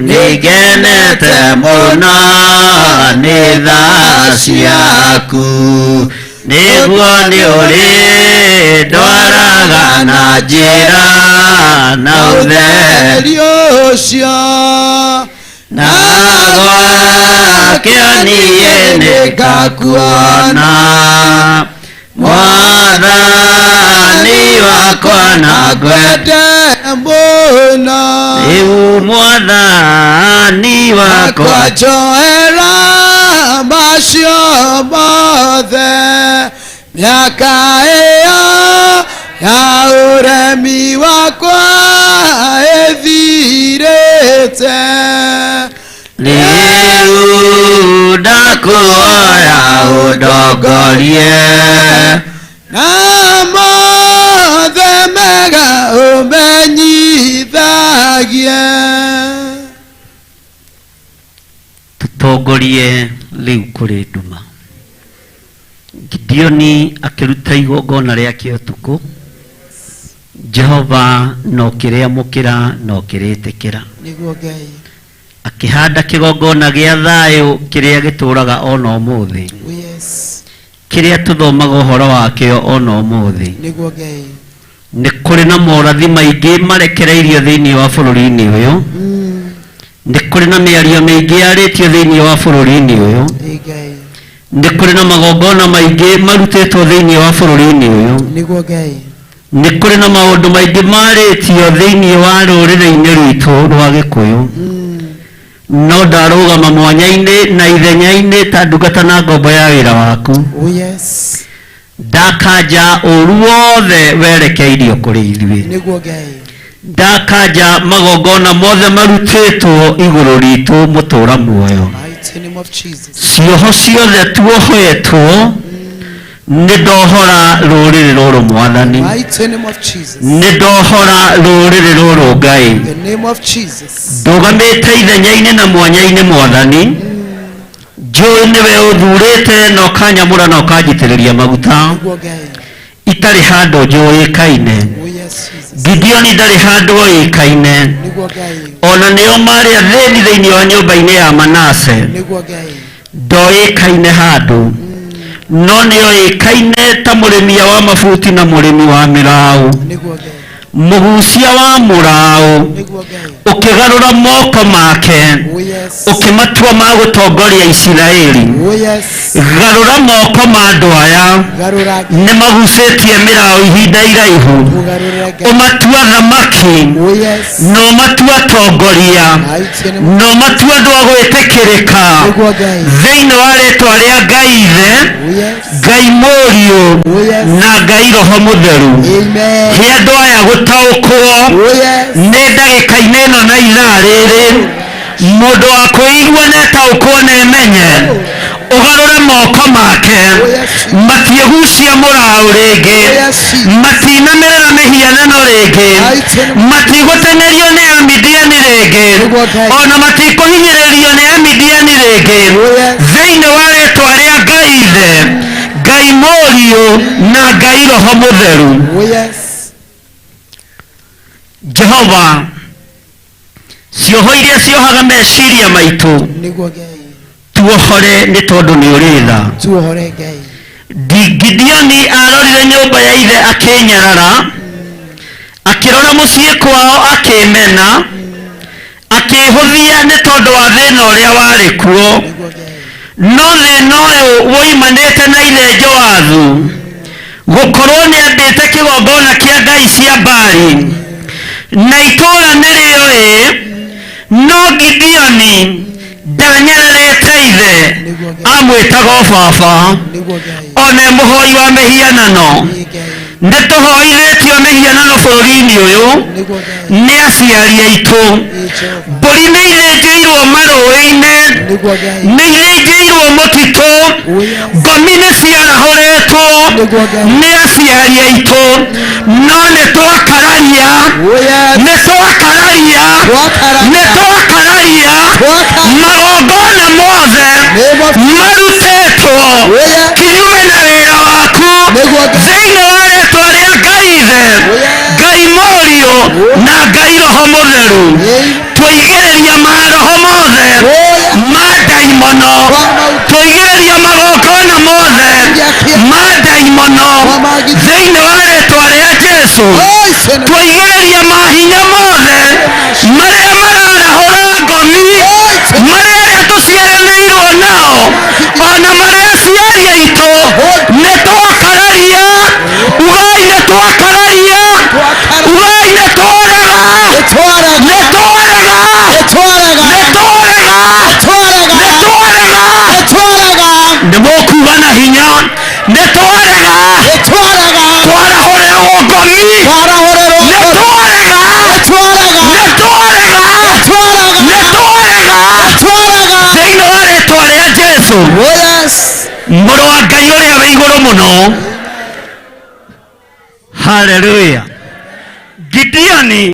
nĩngenete mũno nĩ tha ciaku nĩguo nĩ ũrĩ ndwaraga na njĩra na ũtheri ũtheri ũcio na gwake niĩ nĩngakuona mwathani wakwa na ngwende ngwende mũno rĩu mwathani wakwa wakwa njoera macio mothe mĩaka ĩyo ya ũremi wakwa ĩthirĩte rĩu ndakuoya ũndongorie na mothe mega ũmenyithagie tũtongorie rĩu kũrĩ nduma gideoni akĩruta igongona rĩake ũtukũ jehova no kĩrĩamũkĩra no kĩrĩtĩkĩra nĩguo ngai akĩhanda kĩgongona gĩa thayũ kĩrĩa gĩtũraga ona ũmũthĩ oh yes kĩrĩa tũthomaga ũhoro wakĩo ona ũmũthĩ nĩguo ngai nĩ kũrĩ na morathi maingĩ marekereirio thĩinĩ wa bũrũri-inĩ ũyũ nĩ kũrĩ na mĩario mĩingĩ yarĩtio thĩinĩ wa bũrũri-inĩ ũyũ ĩ ngai nĩ kũrĩ na magongona maingĩ marutĩtwo thĩinĩ wa bũrũri-inĩ ũyũ nĩguo ngai nĩ kũrĩ na maũndũ maingĩ marĩtio thĩinĩ wa rũrĩrĩ-inĩ rwitũ rwa gĩkũyũ no ndarũgama mwanya-inĩ na ithenya-inĩ ta ndungata na ngombo ya wĩra waku oh yes ndakanja ũru wothe werekeirio kũrĩ ithuĩ nĩguo ngai Ndakanja magongona mothe marutĩtwo igũrũ ritũ mũtũra muoyo. Mighty name of Jesus. Cioho ciothe tuohetwo nĩ ndohora rũrĩrĩ rũrũ mwathani. Mighty name of Jesus. Nĩ ndohora rũrĩrĩ rũrũ Ngai. The name of Jesus. Ndũgamĩte ithenya-inĩ na mwanya-inĩ mwathani. Njũĩ nĩwe ũthurĩte na ũkanyamũra na ũkanjitĩrĩria maguta. Nĩguo Ngai. Itarĩ handũ njũĩkaine. Oh yes, Jesus. Gideoni ndarĩ handũ oĩkaine. Nĩguo Ngai. Ona nĩo marĩ athĩni thĩinĩ wa nyũmba-inĩ ya Manase. Nĩguo Ngai. Ndoĩkaine handũ. No nĩoĩkaine ta mũrĩmia wa mabuti na mũrĩmi wa mĩraũ. Nĩguo Ngai. Mũgucia wa mũraũ. Nĩguo Ngai. Ũkĩgarũra moko make. Oh yes. Ũkĩmatua ma gũtongoria Isiraeli. Oh yes. Garũra moko ma andũ aya. Garũra Ngai. Nĩ magucĩtie mĩraũ ihinda iraihu. Mũgarũre Ngai. Ũmatua thamaki. Oh yes. Na ũmatua atongoria. Mighty name Na ũmatua andũ a gwĩtĩkĩrĩka. Nĩguo Ngai. Thĩinĩ wa rĩtwa rĩa Ngai Ithe, Oh yes. Ngai Mũriũ, Oh yes. na Ngai Roho Mũtheru. Amen. He andũ aya gũtaũkwo Oh yes. nĩ ndagĩka-inĩ ĩno na ithaa rĩrĩ mũndũ wa kwĩigua na etaũkwo na emenye ũgarũre moko make matiĩgucia mũraũ rĩngĩ matinamĩrĩra mĩhianano rĩngĩ matigũteng'erio nĩ amidiani rĩngĩ ona matikũhinyĩrĩrio nĩ amidiani rĩngĩ thĩinĩ wa rĩtwa rĩa Ngai Ithe, Ngai Mũriũ na Ngai Roho Mũtheru. Oh yes. Jehova, cioho iria ciohaga meciria maitũ Nĩguo Ngai. tuohore nĩ tondũ nĩ ũrĩ tha. Tuohore Ngai. Gideoni arorire nyũmba ya ithe akĩnyarara, akĩrora mũciĩ kwao akĩmena, akĩhũthia nĩ tondũ wa thĩna ũrĩa warĩ kuo. No thĩna ũyũ woimanĩte na ithe Joathu gũkorwo nĩ ambĩte kĩgongona kĩa ngai cia Baali na itũũra nĩ rĩoĩ, no Gideoni ndanyararĩte ithe, amwĩtaga o baba, ona e mũhoi wa mĩhianano. Nĩ tũhoithĩtio mĩhianano bũrũri-inĩ ũyũ nĩ aciari aitũ. Mbũri nĩ ithĩnjĩirwo marũĩ-inĩ, nĩ ithĩnjĩirwo mũtitũ, ngomi nĩ ciarahũrĩtwo nĩ aciari aitũ, no nĩ twakararia, nĩ twakararia, nĩ twakararia magongona mothe marutĩtwo kinyume na wĩra waku thĩinĩ wa rĩtwa rĩa Ngai Ithe, Ngai Mũriũ na Ngai Roho Mũtheru. Twaigĩrĩria maroho mothe ma ndaimono, twaigĩrĩria magongona mothe ma ndaimono thĩinĩ wa rĩtwa rĩa Jesu. Twaigĩrĩria mahinya mothe marĩa mararahũra ngomi, marĩa arĩa tũciaranĩirwo nao, ona marĩa aciari aitũ, nĩ twakararia. Ugai nĩ twakararia, ugai nĩ twarega, nĩ twarega, nĩ twarega, nĩ twarega, nĩ mũkuga na hinya, nĩ twarega, twarahũrĩrwo ngomi, nĩ twarega, nĩ twarega, nĩ twarega thĩinĩ wa rĩtwa rĩa Jesu mũrũ wa Ngai ũrĩa wĩ igũrũ mũno. Haleluya. Gideoni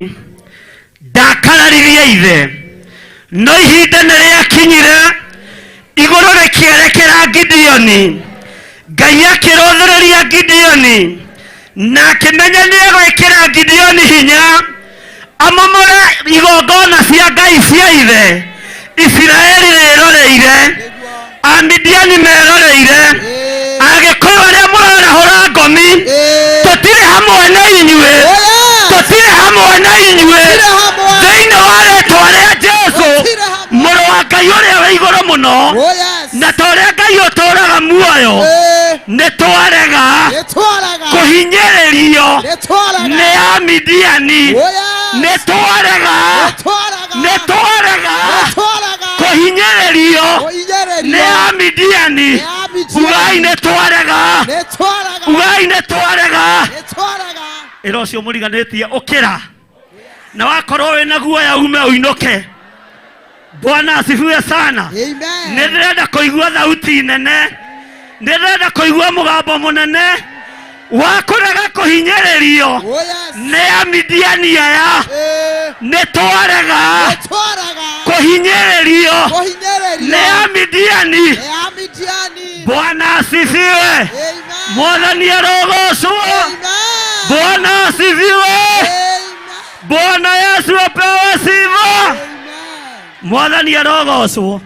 ndakararirie ithe, no ihinda nĩ rĩakinyire igũrũ rĩkĩerekera Gideoni. Ngai akĩrũthĩrĩria Gideoni na akĩmenya nĩ egwĩkĩra Gideoni hinya amomore igongona cia ngai cia ithe. Isiraeli rĩroreire, Amidiani meroreire, Agĩkũyũ arĩa mũrarahũra ngomi, tũtirĩ hamwe na inyuĩ, tũtirĩ hamwe na inyuĩ thĩinĩ wa rĩtwa rĩa Jesu mũrũ wa Ngai ũrĩa wĩ igũrũ mũno. Na ta ũrĩa Ngai ũtũũraga muoyo, nĩ twarega kũhinyĩrĩrio nĩ Amidiani, nĩ twarega, nĩ twarega kũhinyĩrĩrio nĩ Amidiani. Ugai nĩ twarega, ugai nĩ twarega. Ĩra ũcio mũriganĩtie ũkĩra. Na wakorwo wĩna guoya ume ũinũke. Bwana asifiwe sana. Amen. Nĩ ndĩrenda kũigua thauti nene, nĩ ndĩrenda kũigua mũgambo mũnene wa kũrega kũhinyĩrĩrio Oh yes. nĩ Amidiani aya. Eh. Nĩ twarega Twaraga. kũhinyĩrĩrio Kũhinyĩrĩrio. nĩ Amidiani. Nĩ Amidiani. Bwana asifiwe. Amen. Mwathani arogocwo. Amen. Bwana asifiwe. Amen. Bwana Yesu apewe sifa. Amen. Mwathani arogocwo.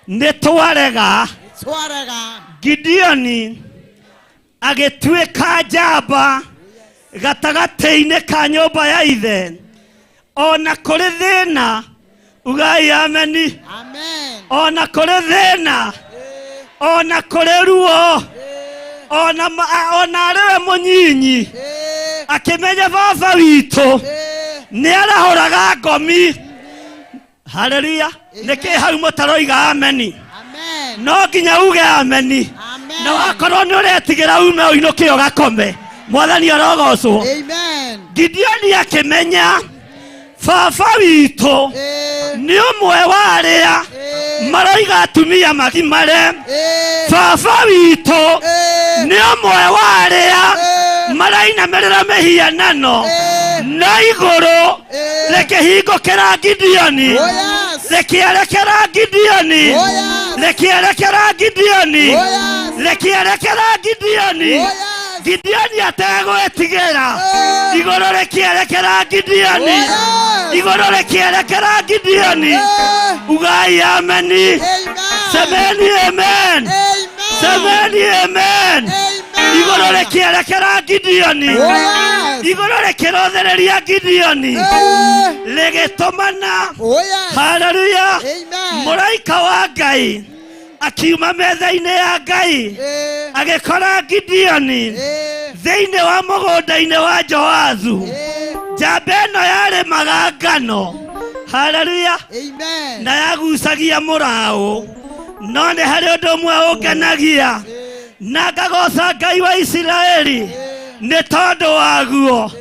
Nĩ twarega. Twaraga. Gideoni agĩtuĩka njamba gatagatĩ-inĩ ka nyũmba ya ithe, ona kũrĩ thĩna. Ugai ameni. Amen. Ona kũrĩ thĩna, ona kũrĩ ruo, ona ona arĩ we mũnyinyi, Eh. akĩmenya baba witũ Eh. nĩ arahũraga ngomi. Haleluya! Nĩkĩ hau mũtaroiga ameni? Amen. No nginya uge ameni. Amen. Na wakorwo nĩ ũretigĩra ume ũinũke ũgakome. Mwathani arogocwo. Amen. Gideoni akĩmenya baba witũ Eh. nĩ ũmwe wa arĩa Eh. maroiga atumia magimare. Eh. Baba witũ Eh. nĩ ũmwe wa arĩa Eh. marainamĩrĩra mĩhianano. Eh. Na igũrũ Eh. rĩkĩhingũkĩra Gideoni, Oh yes. rĩkĩerekera Gideoni, Oh yes. rĩkĩerekera Gideoni, Oh yes. rĩkĩerekera Gideoni. Oh yes. Gideoni ategwĩtigĩra, Eh. igũrũ rĩkĩerekera Gideoni, Oh yes. igũrũ rĩkĩerekera Gideoni. Eh. Ugai ameni. Amen. Semeni amen. Amen. Semeni amen. Amen. Igũrũ rĩkĩerekera Gideoni, Oh yes. igũrũ rĩkĩrothereria Gideoni, Eh. rĩgĩtũmana. Oh yes. Haleluya! Amen. Mũraika wa Ngai akiuma metha-inĩ ya Ngai, Eh. agĩkora Gideoni Eh. thĩinĩ wa mũgũnda-inĩ wa Joazu. Eh. Njamba ĩno yarĩmaga ngano. Haleluya! Amen. Na yagucagia mũraũ. No nĩ harĩ ũndũ ũmwe ũngenagia na ngagoca Ngai wa Isiraeli nĩ tondũ waguo.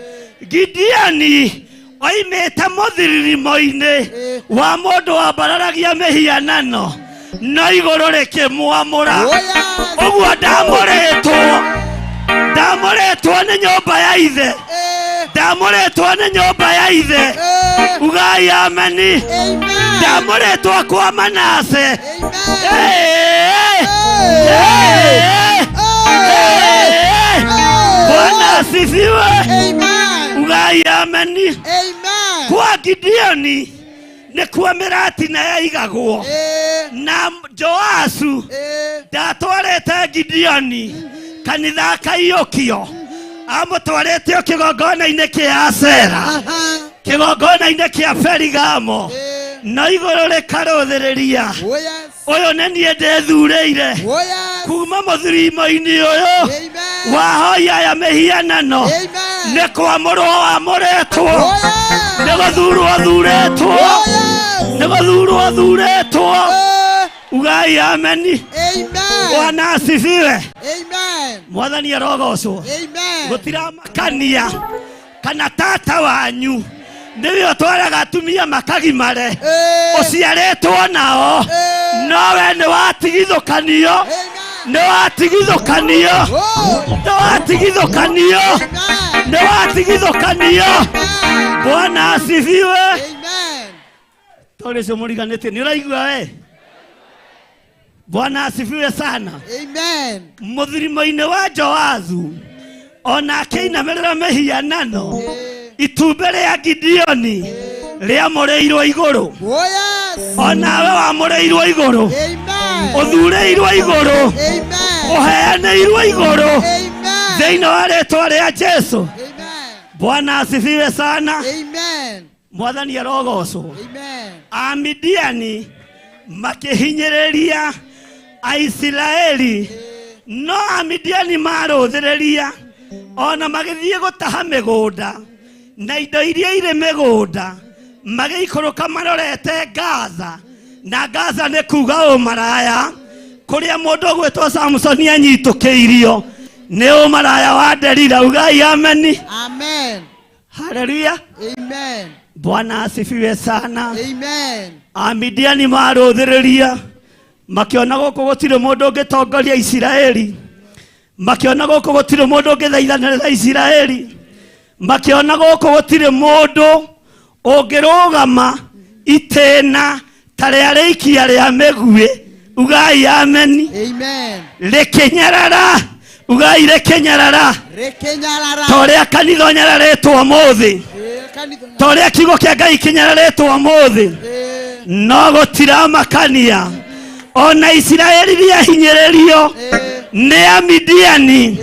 Gideoni oimĩte mũthiririmo-inĩ wa mũndũ wambararagia mĩhianano, no igũrũ rĩkĩmwamũra. Oh yes. Ũguo ndamũrĩtwo, ndamũrĩtwo nĩ nyũmba ya ithe, Eh. ndamũrĩtwo nĩ nyũmba ya ithe. Eh. Ugai ameni. Amen. Ndamũrĩtwo kwa Manase. Amen. Eh, Eh. eh, Eh. eh. Bwana asifiwe. Amen. Ugai ameni. Amen. Kwa Gideoni nĩkuo mĩratina yaigagwo. Eh. Na Joasu Eh. ndatwarĩte Gideoni kanitha akaiyũkio, amũtwarĩte o kĩgongona-inĩ kĩa Asera, Aha. kĩgongona-inĩ kĩa Perigamo, Eh. no igũrũ rĩkarũthĩrĩria. Oh yes. Ũyũ nĩ niĩ ndĩthurĩire Oh yes. kuma mũthirimo-inĩ ũyũ Amen. wa hoi aya mĩhianano. Amen. Nĩ kwamũrwo wamũrĩtwo, Oh yes. nĩ gũthurwo thurĩtwo, Oh yes. nĩ gũthurwo thurĩtwo. Eh. Ugai ameni. Amen. Bwana asifiwe. Amen. Mwathani arogocwo. Amen. Gũtiramakania kana tata wanyu nĩwe ũtwaraga atumia makagimare, Eh. ũciarĩtwo nao, Eh. nowe nĩ watigithũkanio, Amen. nĩ watigithũkanio, Oh. nĩ watigithũkanio, Amen. nĩ watigithũkanio. Amen. Bwana asifiwe. Amen. Tondũ ũcio mũriganĩtie nĩ ũraigua we. Bwana asifiwe sana. Amen. Mũthirimo-inĩ wa Joazu ona akĩinamĩrĩra mĩhianano, itumbĩ rĩa Gideoni rĩamũrĩirwo igũrũ. Oh yes. Onawe wamũrĩirwo igũrũ, Amen. ũthurĩirwo igũrũ, Amen. ũheanĩirwo igũrũ Amen. thĩinĩ wa rĩtwa rĩa Jesu. Amen. Bwana asifiwe sana. Amen. Mwathani arogocwo. Amen. Amidiani makĩhinyĩrĩria Aisiraeli, no Amidiani marũthĩrĩria ona magĩthiĩ gũtaha mĩgũnda na indo iria irĩ mĩgũnda, magĩikũrũka marorete Gaza. Na Gaza nĩ kuga ũmaraya, kũrĩa mũndũ ũgwĩtwo Samsoni anyitũkĩirio nĩ ũmaraya wa Delila. Ugai ameni. Amen. Haleluya. Amen. Bwana asifiwe sana. Amen. Amidiani marũthĩrĩria makĩona gũkũ gũtirĩ mũndũ ũngĩtongoria Isiraeli, makĩona gũkũ gũtirĩ mũndũ ũngĩthaithanĩrĩra Isiraeli, makĩona gũkũ gũtirĩ mũndũ ũngĩrũgama itĩna ta rĩa rĩikia rĩa mĩguĩ. Ugai ameni. Amen. Rĩkĩnyarara, ugai rĩkĩnyarara, Rĩkĩnyarara. ta ũrĩa kanitha ũnyararĩtwo ũmũthĩ, ta ũrĩa kiugo kĩa Ngai kĩnyararĩtwo ũmũthĩ, no gũtiramakania ona Isiraeli rĩahinyĩrĩrio nĩ Amidiani,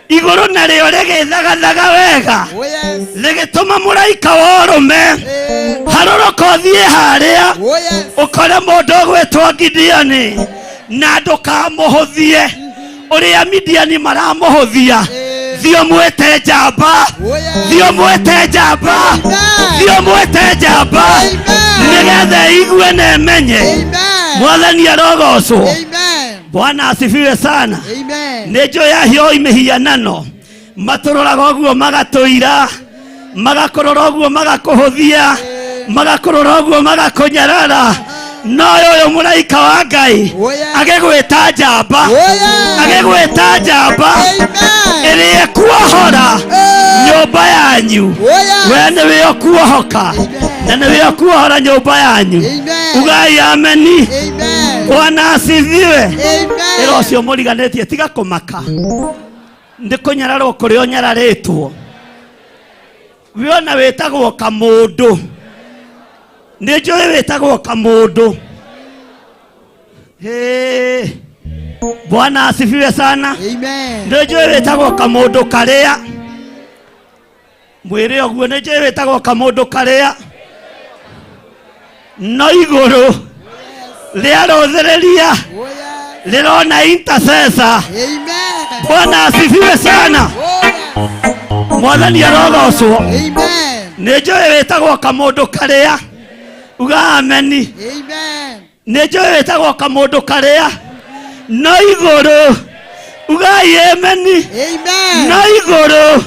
igũrũ narĩo rĩgĩthagathaga wega, rĩgĩtũma mũraika wa ũrũme harũrũka ũthiĩ harĩa ũkore mũndũ ũgwĩtwo Gideoni, na ndũkamũhũthie ũrĩa Midiani maramũhũthia. Thiĩ ũmwĩte njamba, thiĩ ũmwĩte njamba, thiĩ ũmwĩte njamba, nĩgetha ĩigue na ĩmenye. Mwathani arogocwo. Bwana asifiwe sana. Nĩ njũĩ ahioi mĩhianano matũroraga ũguo magatũira, magakũrora ũguo magakũhũthia, magakũrora ũguo magakũnyarara, no ũyũ mũraika wa Ngai agĩgwĩta njamba, agĩgwĩta njamba ĩrĩa ĩkuohora nyũmba yanyu. We nĩwe ũkuohoka na nĩwe ũkuohora nyũmba yanyu. Ugai ameni. Bwana asifiwe. Ĩra ũcio mũriganĩtie tiga kũmaka nĩ kũnyararwo kũrĩa ũnyararĩtwo. We ona wĩtagwo kamũndũ, nĩ njũĩ wĩtagwo kamũndũ. Hey. Bwana asifiwe sana. Nĩ njũĩ wĩtagwo kamũndũ karĩa mwĩrĩ ũguo, nĩ njũĩ wĩtagwo kamũndũ karĩa no igũrũ rĩarũthĩrĩria rĩrona intercessor. Bwana asifiwe sana. Mwathani arogocwo. Nĩ njũĩ wĩtagwo kamũndũ karĩa, uga ameni. Nĩ njũĩ wĩtagwo kamũndũ karĩa no igũrũ, ugai ameni. No igũrũ,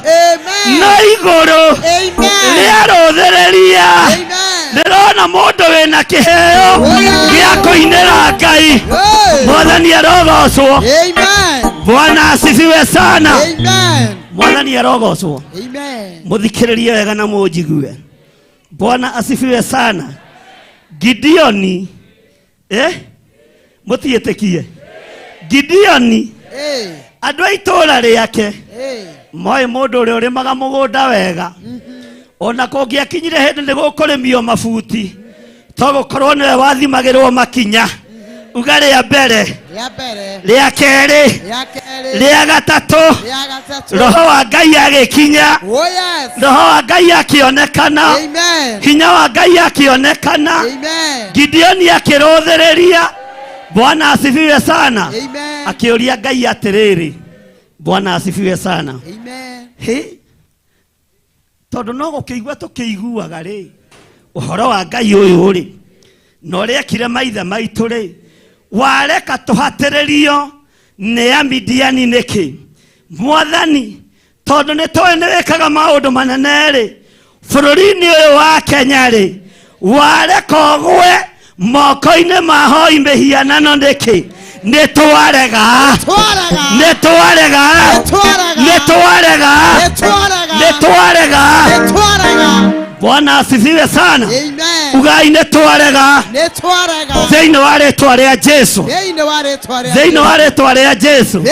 no igũrũ rĩarũthĩrĩria rĩrona mũndũ wĩna kĩheo gĩa kũinĩra Ngai. Mwathani arogocwo. Bwana asifiwe sana. Mwathani arogocwo. Mũthikĩrĩrie wega na mũnjigue. Bwana asifiwe sana. Gideoni, mũtiĩtĩkie Gideoni, andũ a itũũra rĩake moĩ mũndũ ũrĩa ũrĩmaga mũgũnda wega, ona kũngĩakinyire hĩndĩ nĩ gũkũrĩmio mabuti, to gũkorwo nĩwe wathimagĩrwo makinya. Uga rĩa mbere, rĩa kerĩ, rĩa gatatũ, roho wa Ngai agĩkinya, roho wa Ngai akĩonekana, hinya wa Ngai akĩonekana, Gideoni akĩrũthĩrĩria. Bwana asifiwe sana. Akĩũria Ngai atĩrĩrĩ. Bwana asifiwe sana. Hĩ, tondũ no gũkĩigua tũkĩiguaga rĩ ũhoro wa Ngai ũyũ rĩ, na ũrĩa ekire maithe maitũ rĩ, wareka tũhatĩrĩrio nĩ Amidiani nĩkĩ? Mwathani, tondũ nĩ tũĩ nĩ wĩkaga maũndũ manene rĩ, bũrũri-inĩ ũyũ wa Kenya rĩ, wareka ũgwe moko-inĩ ma hoi mĩhianano nĩkĩ? Nĩ twarega, nĩ twarega, nĩ twarega, nĩ twarega. Bwana asifiwe sana. Ugai nĩ twarega thĩinĩ wa rĩtwa rĩa Jesu, thĩinĩ wa rĩtwa rĩa Jesu.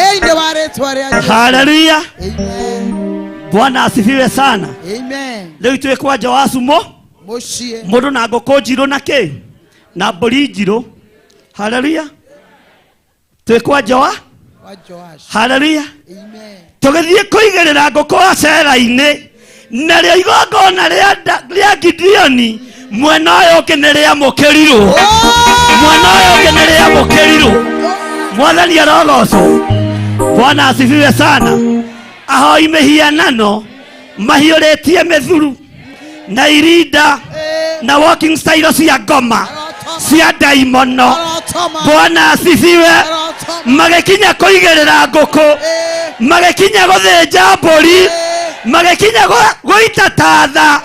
Haleluya. Bwana asifiwe sana. Rĩu twĩ kwa Joasu mo mũndũ na ngũkũ njirũ na kĩ na mbũri njirũ. Haleluya. Twĩ kwa Joa. Haleluya. Tũgĩthiĩ kũigĩrĩra ngũkũ acera-inĩ, narĩo igongona rĩa Gideoni mwena ũyũ ũngĩ nĩ rĩamũkĩrirwo, mwena ũyũ ũngĩ nĩ rĩamũkĩrirwo. Mwathani arogocwo. Bwana asifiwe sana. Ahoi mĩhianano mahiũrĩtie mĩthuru na irinda na walking style cia ngoma cia ndaimono. Bwana asifiwe. Magĩkinya kũigĩrĩra ngũkũ, magĩkinya gũthĩnja mbũri, magĩkinya gũita tatha,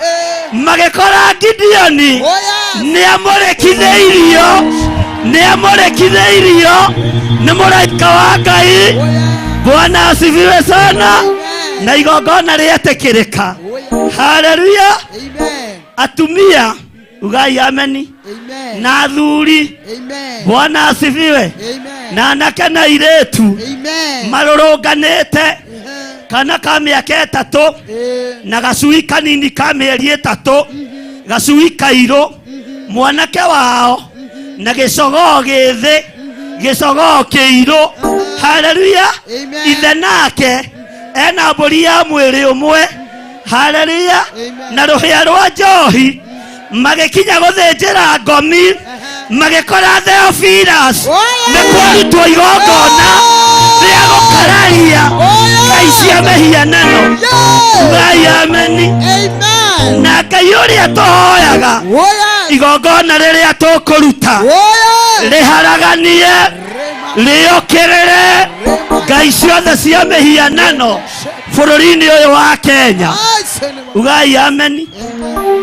Magĩkora Gideoni nĩ amũrĩkithĩirio, nĩ amũrĩkithĩirio nĩ mũraika wa Ngai. Bwana asifiwe sana. Na igongona rĩetĩkĩrĩka. Haleluya. Atumia ugai ameni na athuri. Bwana asifiwe. Na anake na airĩtu marũrũnganĩte, kana ka mĩaka 3 na gacui kanini ka mĩeri 3, gacui kairũ, mwanake wao na gĩcogoo gĩthĩ, gĩcogoo kĩirũ. Haleluya. Ithe nake ena mbũri ya mwĩrĩ ũmwe. Haleluya. Na rũhĩa rwa njohi. Magĩkinya gũthĩnjĩra ngomi, magĩkora Theophilus nĩ kwarutwo igongona rĩa gũkararia ngai cia mĩhianano. Ngai ameni. Na Ngai ũrĩa tũhoyaga, igongona rĩrĩa tũkũruta rĩharaganie, rĩũkĩrĩre ngai ciothe cia mĩhianano bũrũri-inĩ ũyũ wa Kenya. Ugai ameni.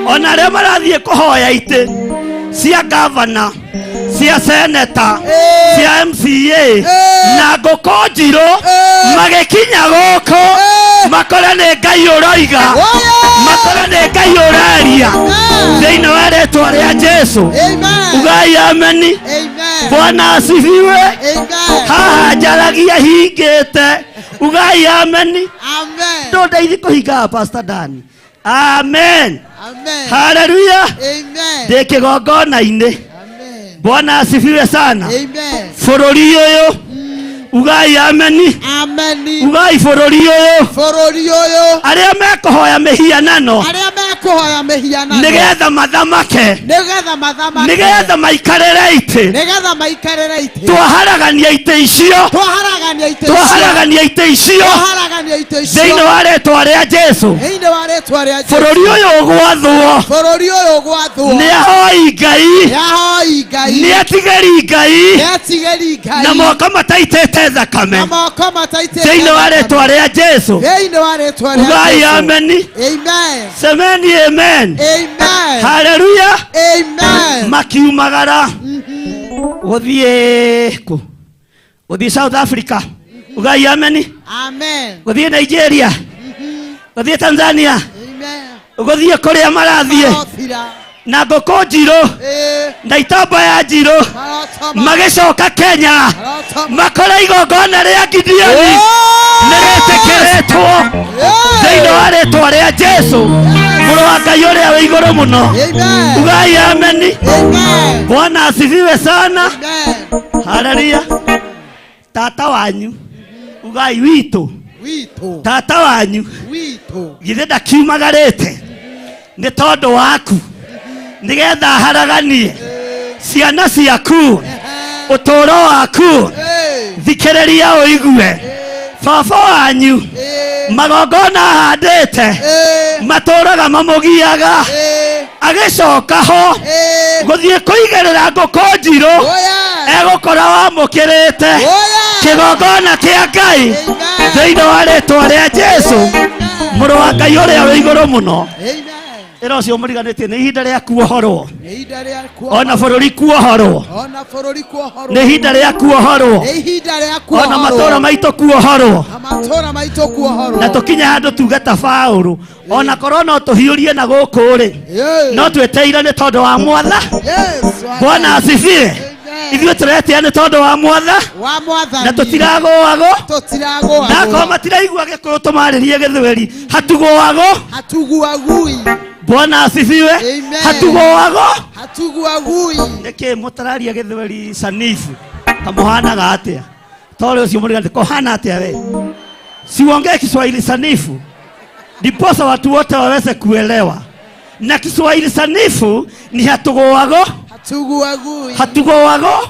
Ona arĩa marathiĩ kũhoya itĩ cia gavana, cia seneta, cia MCA na ngũkũ njirũ, magĩkinya gũkũ makore nĩ Ngai ũroiga, makore nĩ Ngai ũraria thĩinĩ wa rĩtwa rĩa Jesu. Ugai ameni. Bwana asifiwe. Haha njaragia hingĩte. Ugai ameni. Ndũndeithie kũhingaga Pastor Dani. Amen. Haleluya. Ndĩ kĩgongona-inĩ. Bwana asifiwe sana. Bũrũri ũyũ. Ugai ameni. Ugai bũrũri ũyũ. Bũrũri ũyũ. Arĩa mekũhoya mĩhianano. Arĩa mekũhoya mĩhianano. Nĩgetha mathamake. Nĩgetha mathamake. Nĩgetha maikarĩre itĩ. Nĩgetha maikarĩre itĩ. Twaharagania itĩ icio. Twaharagania itĩ icio. Twaharagania itĩ icio. Twaharagania itĩ icio. Thĩinĩ wa rĩtwa rĩa Jesu. Thĩinĩ wa rĩtwa rĩa Jesu. Bũrũri ũyũ ũgwathwo. Bũrũri ũyũ ũgwathwo. Nĩ ahoi Ngai. Nĩ ahoi Ngai. Nĩ atigĩri Ngai. Nĩ atigĩri Ngai. Na moko mataitĩte thakame. Na moko mataitĩte Thĩinĩ wa rĩtwa rĩa Jesu. Thĩinĩ wa rĩtwa rĩa Ugai Jesu. ameni. Amen. Semeni amen. Amen. Haleluya. Amen. Makiumagara gũthiĩ kũ? Gũthiĩ South Africa. Ugai ameni. Amen. Gũthiĩ Nigeria. Gũthiĩ Tanzania. Amen. Gũthiĩ kũrĩa marathiĩ. Marothira. Na ngũkũ njirũ. Na itambaya njirũ. Magĩcoka Kenya. Makora igongona rĩa Gideoni nĩrĩtĩkĩrĩtwo thĩinĩ wa rĩtwa rĩa Jesu, mũrũ wa Ngai ũrĩa wĩ igũrũ mũno. Ugai ameni. Bwana asifiwe sana. Haleluya. Tata wanyu ugai witũ. Tata wanyu githĩ ndakiumagarĩte nĩ tondũ waku, nĩgetha aharaganie ciana ciaku, ũtũũro waku. Thikĩrĩria ũigue. Baba wanyu magongona ahandĩte matũũraga mamũgiaga, agĩcoka ho gũthiĩ kũigĩrĩra ngũkũ njirũ egũkora wamũkĩrĩte kĩgongona kĩa Ngai thĩinĩ wa rĩtwa rĩa Jesu, mũrũ wa Ngai ũrĩa wĩ igũrũ mũno. Ĩra ũcio mũriganĩtie nĩ ihinda rĩa kuohorwo, ona bũrũri kuohorwo, nĩ ihinda rĩa kuohorwo, ona matũũra maitũ kuohorwo, na tũkinye handũ tuge ta Paũlũ, ona korwo no tũhiũrie na gũkũ rĩ, no twĩtĩire nĩ tondũ wa mwatha. Bwana asifiwe. Ithuĩ tũretĩa nĩ tondũ wa mwatha, na tũtiragũagwo, na akorwo matiraigua Gĩkũyũ tũmarĩrie Gĩthweri, hatugũagwo. Bwana asifiwe. Hatugũagwo. Nĩkĩ mũtararia Gĩthweri sanifu kamũhanaga atĩa? Tondũ ũcio mũriganĩtie kũhana atĩa we? Siongee Kiswahili sanifu ndiposa watu wote waweze kuelewa. Na Kiswahili sanifu ni hatugũagwo. Hatugũagwo.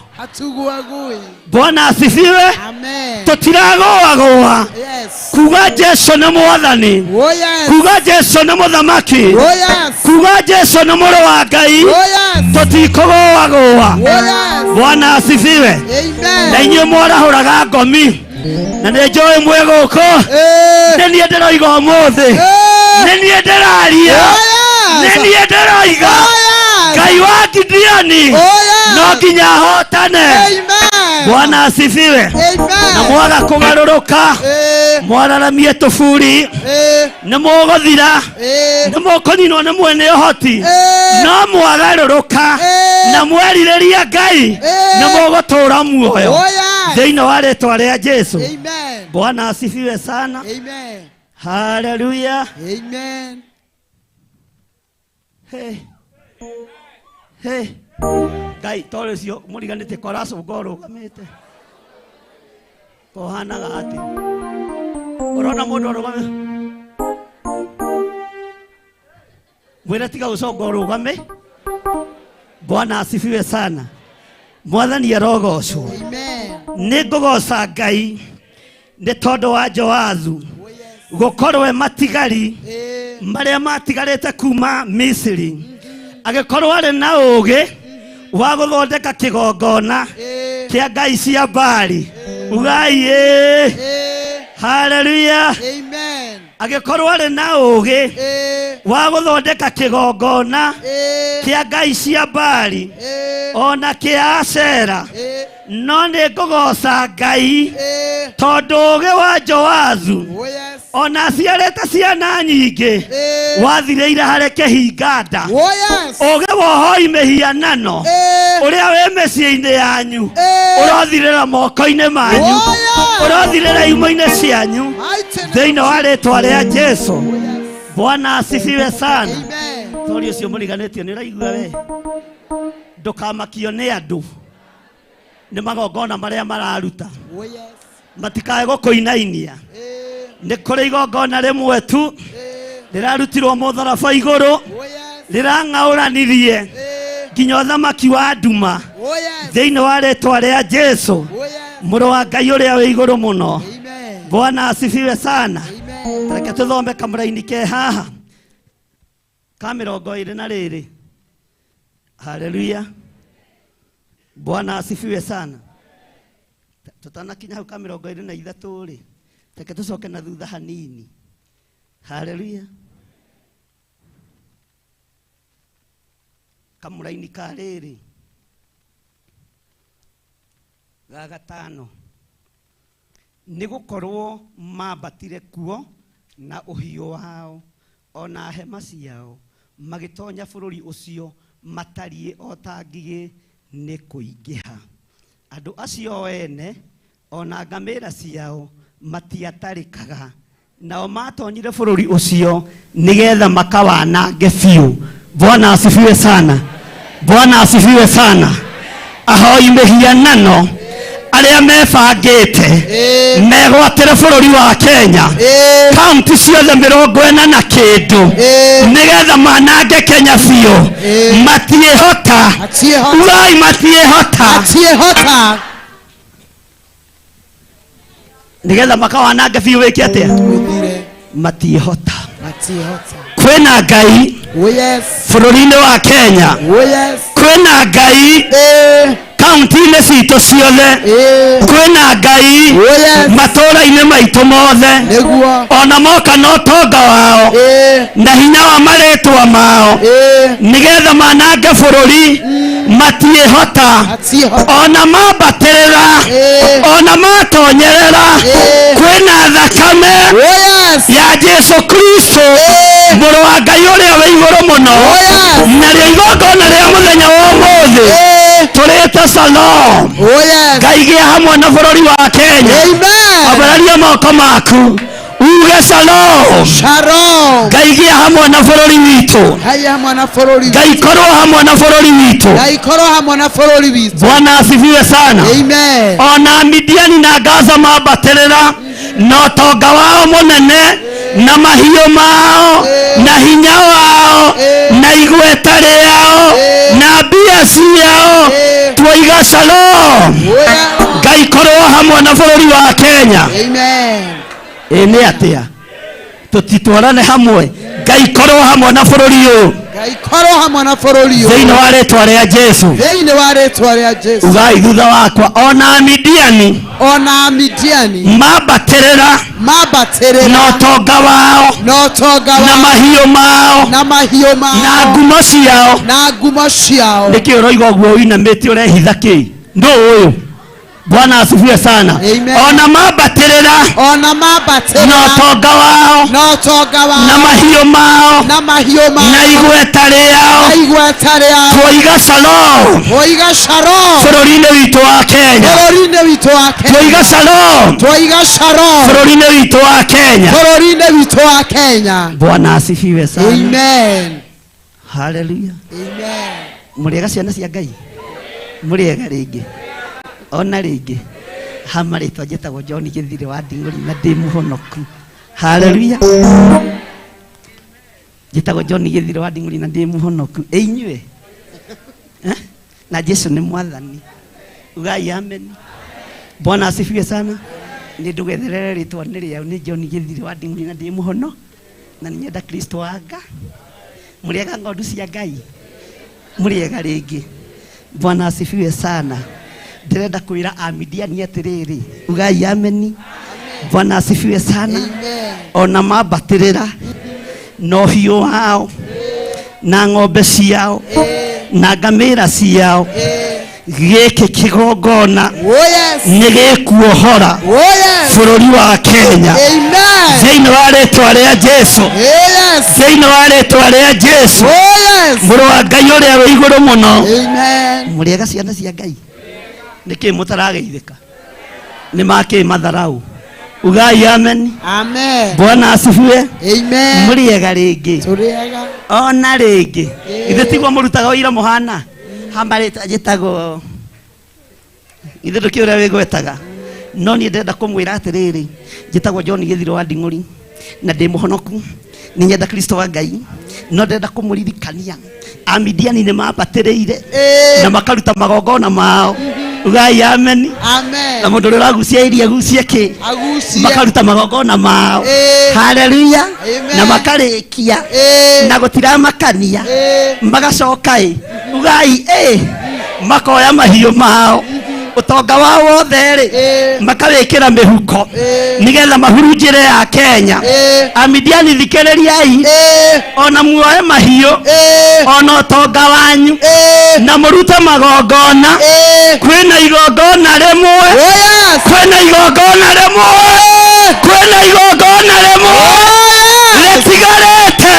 Bwana asifiwe. Tũtiragũagũa. Kuga Jesu nĩ mwathani. Kuga Jesu nĩ mũthamaki. Kuga Jesu nĩ mũrũ wa Ngai. Tũtikũgũagũa. Bwana asifiwe. Na inyuĩ mwarahũraga ngomi, na nĩ njũĩ mwĩ gũkũ, nĩ niĩ ndĩroiga ũmũthĩ, nĩ niĩ ndĩraria. yes. Nĩ niĩ ndĩroiga. Oh, yes. Ngai wa Gideoni Oh, yes. no nginya ahotane. Amen. Bwana asifiwe. Amen. Na mwaga kũgarũrũka Eh, mwararamie tũburi eh, nĩ mũgũthira eh, nĩ mũkũninwo nĩ mwene ũhoti Eh. no mwagarũrũka Eh. na mwerirĩria Ngai Eh. nĩ mũgũtũũra muoyo Oh, yes. thĩinĩ wa rĩtwa rĩa Jesu. Amen. Bwana asifiwe sana. Amen. Haleluya. Amen. Hey. Hey. Ngai tondũ ũcio mũriganĩtie ko aracũnga ũrũgamĩte kohanaga atĩ ũrona mũndũ arũgame mwĩre tiga gũconga ũrũgame. Bwana asifiwe sana. Mwathani arogocwo. Amen. Nĩ ngũgoca Ngai nĩ tondũ wa Joazu gũkorwo e matigari Eh, marĩa matigarĩte kuma Misiri agĩkorwo arĩ na ũũgĩ wa gũthondeka kĩgongona eh, kĩa ngai cia Baali. Ugai ĩ eh. haleluya. Amen. Agĩkorwo arĩ na ũũgĩ Eh, wa gũthondeka kĩgongona eh, kĩa ngai cia Baali eh, ona kĩa Ashera. eh, No nĩ ngũgoca Ngai eh. tondũ ũũgĩ wa Joazu Oh, yes. ona aciarĩte ciana nyingĩ Eh. wathirĩire harĩ kĩhinga nda. Oh, yes. Ũũgĩ wa ũhoi mĩhianano Eh, ũrĩa wĩ mĩciĩ-inĩ yanyu eh. ũrothirĩra moko-inĩ manyu Oh, yes. ũrothirĩra iumo-inĩ cianyu Mighty name. thĩinĩ wa rĩtwa rĩa Jesu. Oh, yes. Bwana asifiwe sana. Amen. Tori ũcio mũriganĩtio nĩ ũraigua we ndũkamakio nĩ andũ nĩ magongona marĩa mararuta Oh, yes. matikae gũkũinainia. Eh, Nĩ kũrĩ igongona rĩmwe tu eh. rĩrarutirwo mũtharaba igũrũ Oh, yes. rĩrang'aũranirie Eh, nginya ũthamaki wa nduma oh, yes. thĩinĩ wa rĩtwa rĩa Jesu Oh, yes. mũrũ wa Ngai ũrĩa wĩ igũrũ mũno. Amen. Bwana asifiwe sana. Amen. Reke tũthome kamũraini ke haha ka 22. Haleluya. Bwana asifiwe sana. Tũtanakinya hau ka 23 rĩ, reke tũcoke na thutha hanini. Haleluya. Kamũraini ka rĩrĩ ga gatano nĩ gũkorwo mambatire kuo na ũhiũ wao ona hema ciao magĩtonya bũrũri ũcio matariĩ o ta ngigĩ nĩ kũingĩha. Andũ acio ene ona ngamĩra ciao matiatarĩkaga nao matonyire bũrũri ũcio nĩgetha makawanange biũ. Bwana asifiwe sana. Bwana asifiwe sana. Ahoi mĩhianano arĩa mebangĩte Eh, megwatĩre bũrũri wa Kenya eh, kaunti ciothe 40 na kĩndũ eh. nĩgetha manange Kenya biũ. Eh. Matiĩhota. Matiĩhota. Ugai matiĩhota. Matiĩhota. Nĩgetha makawanange biũ wĩke atĩa? Ũthire. Matiĩhota. Matiĩhota. Kwĩna Ngai Oh, yes. bũrũri-inĩ wa Kenya. Oh, yes. Kwĩna Ngai Eh, kaunti-inĩ citũ ciothe. eh. Kwĩna Ngai Oh, yes. matũũra-inĩ maitũ mothe. Nĩguo. Ona moka na ũtonga wao Eh, na hinya wa marĩtwa mao eh. nĩgetha manange bũrũri matiĩhota. Matiĩhota. Ona mambatĩrĩra Eh. ona matonyerera Eh. kwĩna thakame Oh, yes. ya Jesu Kristo Eh. mũrũ wa Ngai ũrĩa wĩ igũrũ mũno. Oh, yes. Narĩo igongona rĩa mũthenya wa ũmũthĩ Eh. tũrĩte shalom. Oh, yes. Ngai gĩa hamwe na bũrũri wa Kenya. Amen. Ambararia moko maku uge shalom. Shalom. Ngai gĩa hamwe na bũrũri witũ. Ngai hamwe na bũrũri Ngai korwo hamwe na bũrũri witũ. Ngai korwo hamwe na bũrũri witũ. Bwana asifiwe sana. Amen. Ona Midiani na Gaza mambatĩrĩra na ũtonga wao mũnene na mahiũ mao na hinya wao na igweta rĩao na mbia ciao twoiga shalom. Oh, yes. Ngai korwo hamwe na bũrũri wa Kenya. Amen. Ĩ nĩ atĩa tũtitwarane hamwe? Ngai korwo hamwe na bũrũri ũyũ. Ngai korwo hamwe na bũrũri ũyũ. Thĩinĩ wa rĩtwa rĩa Jesu. Thĩinĩ wa rĩtwa rĩa Jesu. Ugai thutha wakwa, ona Amidiani ona Amidiani mambatĩrĩra mambatĩrĩra na ũtonga wao na ũtonga na wao mahiũ mao na mahiũ mao na ngumo ciao. Na ngumo ciao. Nĩkĩ ũroiga ũguo ũinamĩte ũrehitha kĩ? Ndũ ũyũ. Bwana asifiwe sana. Amen. Ona mambatĩrĩra ona mambatĩrĩra na ũtonga wao na ũtonga wao na mahiũ mao na mahiũ mao na igweta rĩao na igweta rĩao. Twoiga shalom Twoiga shalom bũrũri-inĩ witũ wa Kenya. Bũrũri-inĩ witũ wa Kenya. Twoiga shalom Twoiga shalom bũrũri-inĩ witũ wa Kenya. Bũrũri-inĩ witũ wa Kenya. Bwana asifiwe sana. Amen. Hallelujah. Amen. Mũrĩega ciana cia Ngai? Mũrĩega rĩngĩ? Ona rĩngĩ hama rĩtwa njĩtagwo John Gĩthirĩ wa Nding'ũri na ndĩ mũhonoku. Hallelujah. Njĩtagwo John Gĩthirĩ wa Nding'ũri na ndĩ mũhonoku. Ĩ inyuĩ? Eh? Na Jesu nĩ mwathani. Ugai amen. Bwana asifiwe sana. Nĩ ndũgetherere rĩtwa nĩ rĩao nĩ John Gĩthirĩ wa Nding'ũri na ndĩ mũhono na nĩ nyenda Kristo wanga. Mũrĩega ng'ondu cia Ngai? Mũrĩega rĩngĩ? Bwana asifiwe sana. Ndĩrenda kwĩra Amidiani atĩrĩrĩ, ugai ameni. Bwana asifiwe sana. Ona mambatĩrĩra na ũhiũ wao na ng'ombe ciao na ngamĩra ciao, gĩkĩ kĩgongona nĩ gĩkuohora bũrũri wa Kenya. Thĩinĩ wa rĩtwa rĩa Jesu. Thĩinĩ wa rĩtwa rĩa Jesu. Mũrũ wa Ngai ũrĩa wĩ igũrũ mũno. Mũrĩega ciana cia Ngai? Nĩkĩ mũtarageithĩka? Nĩ makĩ matharau? Ugai amen. Amen. Bwana asifiwe. Amen. Mũrĩega rĩngĩ? Tũrĩega. Ona rĩngĩ. Ithe tiguo mũrutaga ũira mũhana? Hama rĩtwa njĩtagwo ithe ndũkĩũĩ ũrĩa wĩgwetaga. No niĩ ndĩrenda kũmwĩra atĩrĩrĩ, njĩtagwo John Gĩthirĩ wa Nding'ũri na ndĩ mũhonoku, nĩ nyenda Kristo wa Ngai, no ndĩrenda kũmũririkania Amidiani nĩ mambatĩrĩire na makaruta magongona mao. Ugai amen. Amen. Na mũndũ ũrĩa ũragucia iria agucie kĩ? Agucie. Makaruta magongona mao. Haleluya. Na makarĩkia na gũtiramakania magacoka ĩ ugai ĩ makoya mahiũ mao ũtonga wao wothe rĩ makawĩkĩra mĩhuko nĩgetha mahurunjĩre ya Kenya. Amidiani thikĩrĩriai, ona muoe mahiũ ona ũtonga wanyu na mũrute magongona. Kwĩna igongona rĩmwe, kwĩna igongona rĩmwe, kwĩna igongona rĩmwe rĩtigarĩte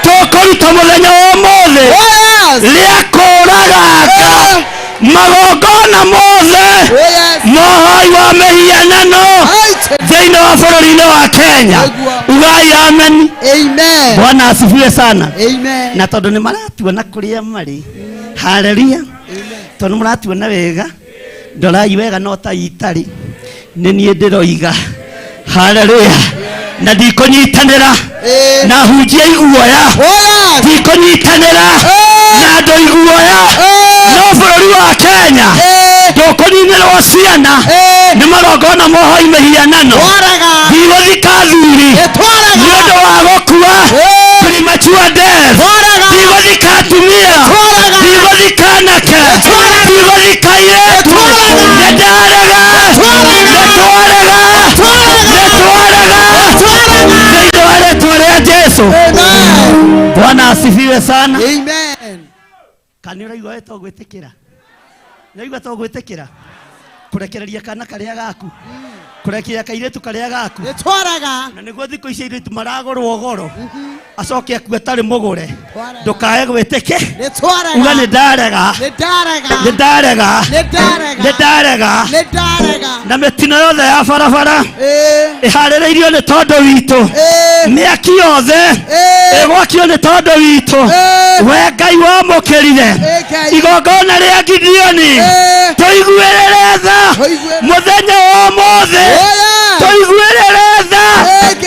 tũkũruta mũthenya wa ũmũthĩ rĩa kũũraganga magongona mothe mohoi wa mĩhianano thĩinĩ wa bũrũri-inĩ wa Kenya. Ugai amen. Amen. Bwana asifiwe sana. Amen. Na tondũ nĩ maratuona kũrĩa marĩ. Haleluya. Tondũ nĩ maratuona wega, ndorai wega no ta itarĩ nĩ niĩ ndĩroiga. Haleluya. Na ndikũnyitanĩra na hunjia iguoya, ndikũnyitanĩra na andũ iguoya, no bũrũri wa Kenya ndũkũninĩrwo ciana nĩ magongona mohoi mĩhianano. Ndigũthika athuri nĩ ũndũ wa gũkua premature death. Ndigũthika atumia, ndigũthika anake, ndigũthika airĩtu. Nĩ ndarega, nĩ twarega, nĩ twarega thĩinĩ wa rĩtwa rĩa Jesu. Bwana asifiwe sana. Amen. Kana ũraigua we to gwĩtĩkĩra? Nĩũraigua to gwĩtĩkĩra? Kũrekereria kana karĩa gaku, kũrekereria kairĩtu karĩa gaku. Nĩtwaraga. Na nĩguo thikũ ici airĩtu maragũrwo goro, acoke akue atarĩ mũgũre. Ndũkae gwĩtĩkĩ. Nĩtwaraga. Uga nĩ ndarega. Nĩ ndarega. Nĩ ndarega. Nĩ ndarega. Nĩ ndarega. Nĩ ndarega. Na mĩtino yothe ya barabara ĩharĩrĩirio nĩ tondũ witũ. Mĩaki yothe ĩgwakio nĩ tondũ witũ. We Ngai wamũkĩrire igongona rĩa Gideoni, tũiguĩrĩre tha mũthenya wa ũmũthĩ, tũiguĩrĩre tha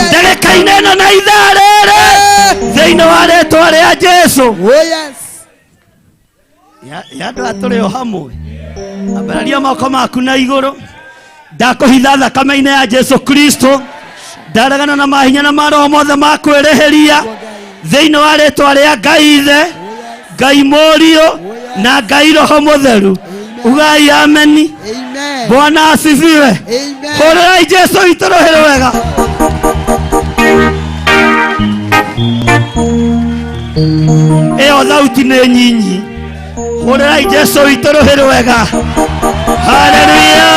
ndagĩka-inĩ ĩno na ithaa rĩrĩ thĩinĩ wa rĩtwa rĩa Jesu. Ya andũ aya tũrĩ o hamwe, ambararia moko maku na igũrũ. Ndakũhitha thakame-inĩ ya Jesu Kristo. Ndaregana na mahinya na maroho mothe ma kwĩrĩhĩria. Thĩinĩ wa rĩtwa rĩa Ngai Ithe, Ngai Mũriũ na Ngai Roho Mũtheru. Ugai ameni. Amen. Bwana asifiwe. Amen. Hũrĩrai Jesu witũ rũhĩ rwega. Ĩyo thauti nĩ nyinyi. Hũrĩrai Jesu witũ rũhĩ rwega. Haleluya.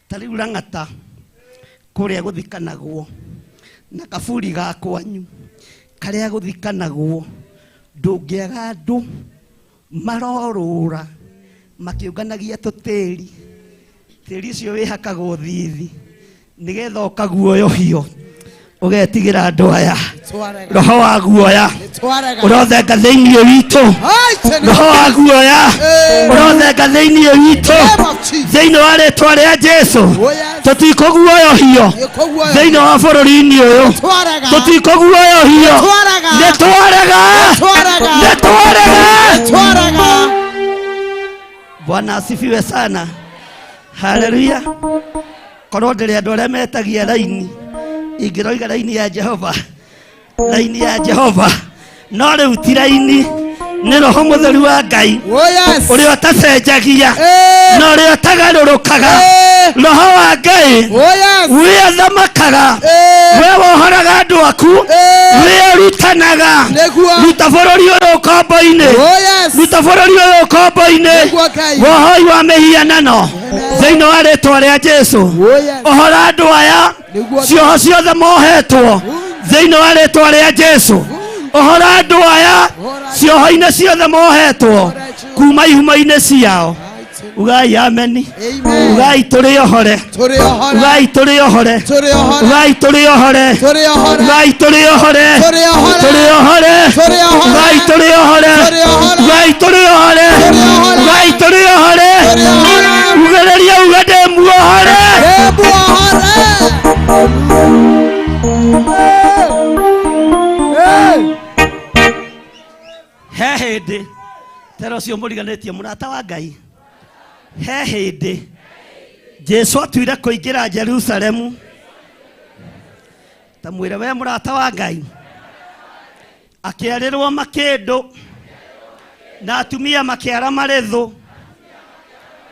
Ta rĩu Lang'ata kũrĩa gũthikanagwo na kaburi ga kwanyu karĩa gũthikanagwo ndũngĩaga andũ marorũra makĩũnganagia tũtĩri. Tĩri ũcio wĩhakagwo thithi nĩgetha ũkaguoyohio ũgetigĩra andũ aya. Roho wa guoya ũrothenga thĩinĩ witũ. Roho wa guoya ũrothenga thĩinĩ witũ. Thĩinĩ wa rĩtwa rĩa Jesu tũtikũguoyohio thĩinĩ wa bũrũri-inĩ ũyũ. Tũtikũguoyohio. Nĩ twarega. Nĩ twarega. Bwana asifiwe sana. Haleluya. Korwo ndĩrĩ andũ arĩa metagia raini ingĩroiga raini ya Jehova, raini ya Jehova, no rĩu ti raini, nĩ Roho Mũtheru wa Ngai ũrĩa ũtacenjagia na ũrĩa ũtagarũrũkaga. Roho wa Ngai wĩathamakaga, we wohoraga andũ aku, wĩrutanaga. Ruta bũrũri ũyũ ũkombo-inĩ, ruta bũrũri ũyũ ũkombo-inĩ, wohoi wa mĩhianano thĩinĩ wa rĩtwa rĩa Jesu. Ohora andũ aya cioho ciothe mohetwo thĩinĩ wa rĩtwa rĩa Jesu. Ohora andũ aya cioho-inĩ ciothe mohetwo kuma ihumo-inĩ ciao. Ugai ameni. Ugai tũrĩ ohore. Ugai tũrĩ ohore. Ugai tũrĩ ohore. Ugai tũrĩ ohore. Tũrĩ ohore. Ugai tũrĩ ohore. Ugai tũrĩ ohore. Ugai tũrĩ ohore. Ugĩrĩria uge ndĩ muohore. He hĩndĩ tera ũcio mũriganĩtie mũrata wa Ngai. He hĩndĩ Jesu atuire kũingĩra Jerusalemu. Ta mwĩre we mũrata wa Ngai. Akĩarĩrwo makĩndũ na atumia makĩara marĩthũ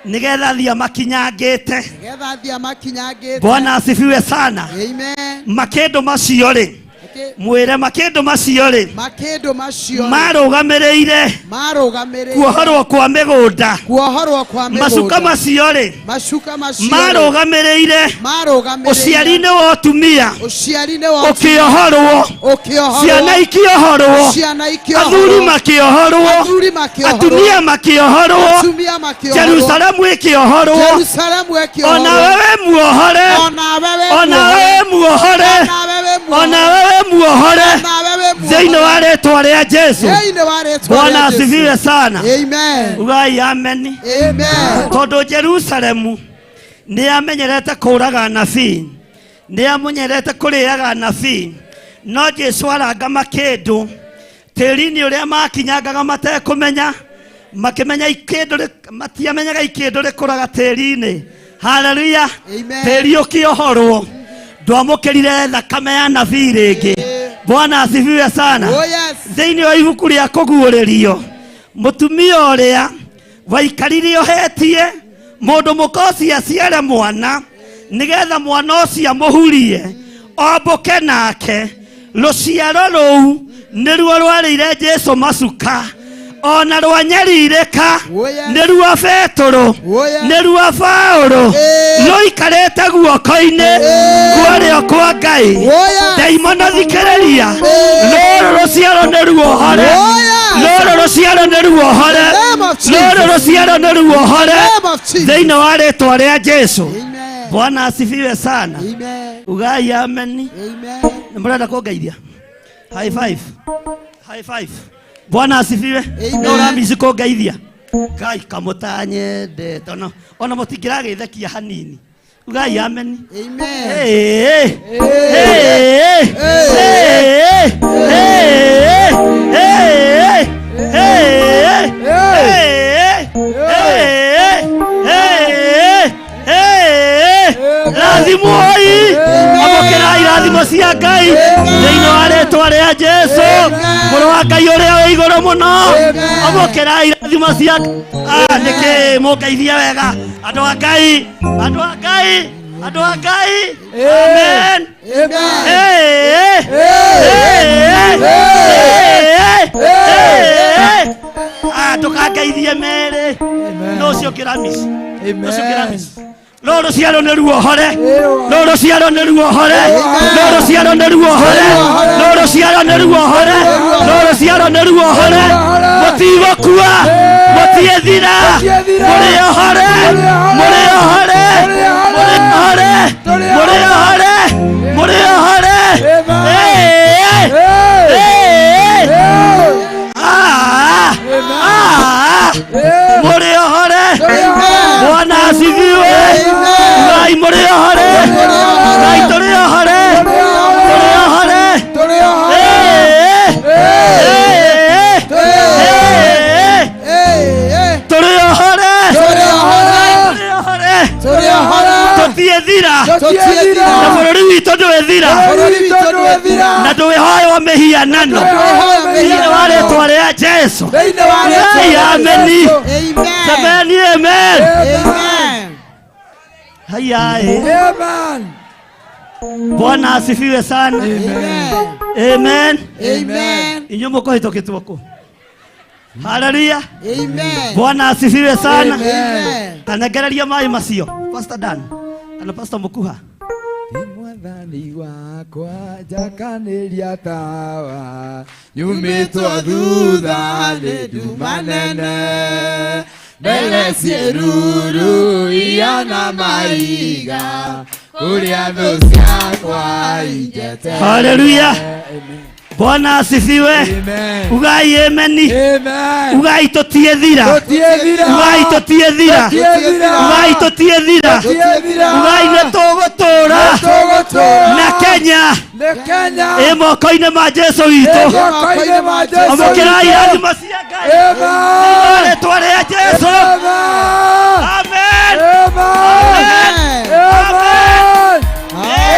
nĩgetha thiĩ makinyangĩte. Bwana asifiwe sana. Amen. Makĩndũ macio rĩ, mwĩre makĩndũ macio rĩ marũgamĩrĩire kuohorwo kwa mĩgũnda. Macuka macio rĩ marũgamĩrĩire ũciari-inĩ wa ũtumia ũkĩohorwo, ciana ikĩohorwo, athuri makĩohorwo, atumia makĩohorwo, Jerusalemu ĩkĩohorwo. Ona wewe muohore, ona wewe muohore, ona wewe muohore thĩinĩ wa rĩtwa rĩa Jesu. Bwana asifiwe sana. Amen. Ugai ameni. Amen. Tondũ Jerusalemu nĩ amenyerete kũũraga anabii, nĩ amenyerete kũrĩaga anabii, no Jesu aranga makĩndũ tĩri-inĩ ũrĩa makinyangaga matekũmenya, makĩmenya ikĩndũ, matiamenyaga ikĩndũ rĩkũraga tĩri-inĩ. Haleluya. Tĩri ũkĩohorwo ndwamũkĩrire thakame ya nabii rĩngĩ. Bwana asifiwe sana. Thĩinĩ wa ibuku rĩa kũguũrĩrio mũtumia ũrĩa waikarire ohetie mũndũ mũka ũcio aciare mwana nĩgetha mwana ũcio amũhurie ombũke nake, rũciaro rũu nĩruo rwarĩire Jesu macuka, ona rwanyarirĩka nĩruo Petũrũ, nĩruo Paũlũ, rũikarĩte guoko-inĩ kwarĩo kwa Ngai. Ndaimono thikĩrĩria, rũrũ rũciaro nĩruohore, rũrũ rũciaro nĩruohore, rũrũ rũciaro nĩruohore thĩinĩ wa rĩtwa rĩa Jesu. Bwana asifiwe sana. Ugai ameni. Nĩ mũrenda kũngeithia? High five. High five. Bwana asifiwe. No ramici kũngeithia. Ngai kamũtanyendete ona mũtingĩragĩthekia hanini. Ugai ameni. Amen. Hey, hey, hey, hey, hey, hey, hey, hey, irathimo cia Ngai thĩinĩ wa rĩtwa rĩa Jesu mũrũ wa Ngai ũrĩa wĩ igũrũ mũno amũkĩrai irathimo cia nĩkĩ mũngeithie wega andũ a Ngai andũ a Ngai andũ a Ngai amen ndũkangeithie merĩ no ũcio kĩramisi ũcio kĩramisi no rũciaro nĩ ruohore no rũciaro nĩ ruohore no rũciaro nĩ ruohore no rũciaro nĩ ruohore no rũciaro nĩ ruohore mũtigũkua mũtiĩthira mũrĩ ohore mũrĩ ohore mũrĩ ohore mũrĩ ohore mũrĩ ohore mũrĩ ohore Bwana asifiwe Ngai mũrĩ ohore Ngai tũrĩ ohore tũrĩ ohore tũrĩ ohore tũrĩ ohore tũtiĩthira na bũrũri witũ ndwĩthira na ndwĩhoywo mĩhianano thĩinĩ wa rĩtwa rĩa Jesu ameni semeni amen haya amen Bwana asifiwe sana amen amen inyuĩ mũkũhĩtũkĩtwo kũ Haleluya amen Bwana asifiwe sana tanengereria maĩ macio Pastor Dan kana Pastor Mukuha Mwathani wakwa njakanĩria tawa nyumĩtwo thutha nĩ nduma nene mbere ciĩruru ihana maiga kũrĩa thũ ciakwa injeterere. Haleluya Bwana asifiwe ugai ameni ugai tũtiĩthira ugai tũtiĩthira ugai tũtiĩthira ugai nĩ tũgũtũra na Kenya ĩ moko-inĩ ma Jesu witũ amũkĩrai irathimo cia Ngai rĩtwa rĩa Jesu amen amen Amen.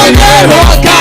Ruka!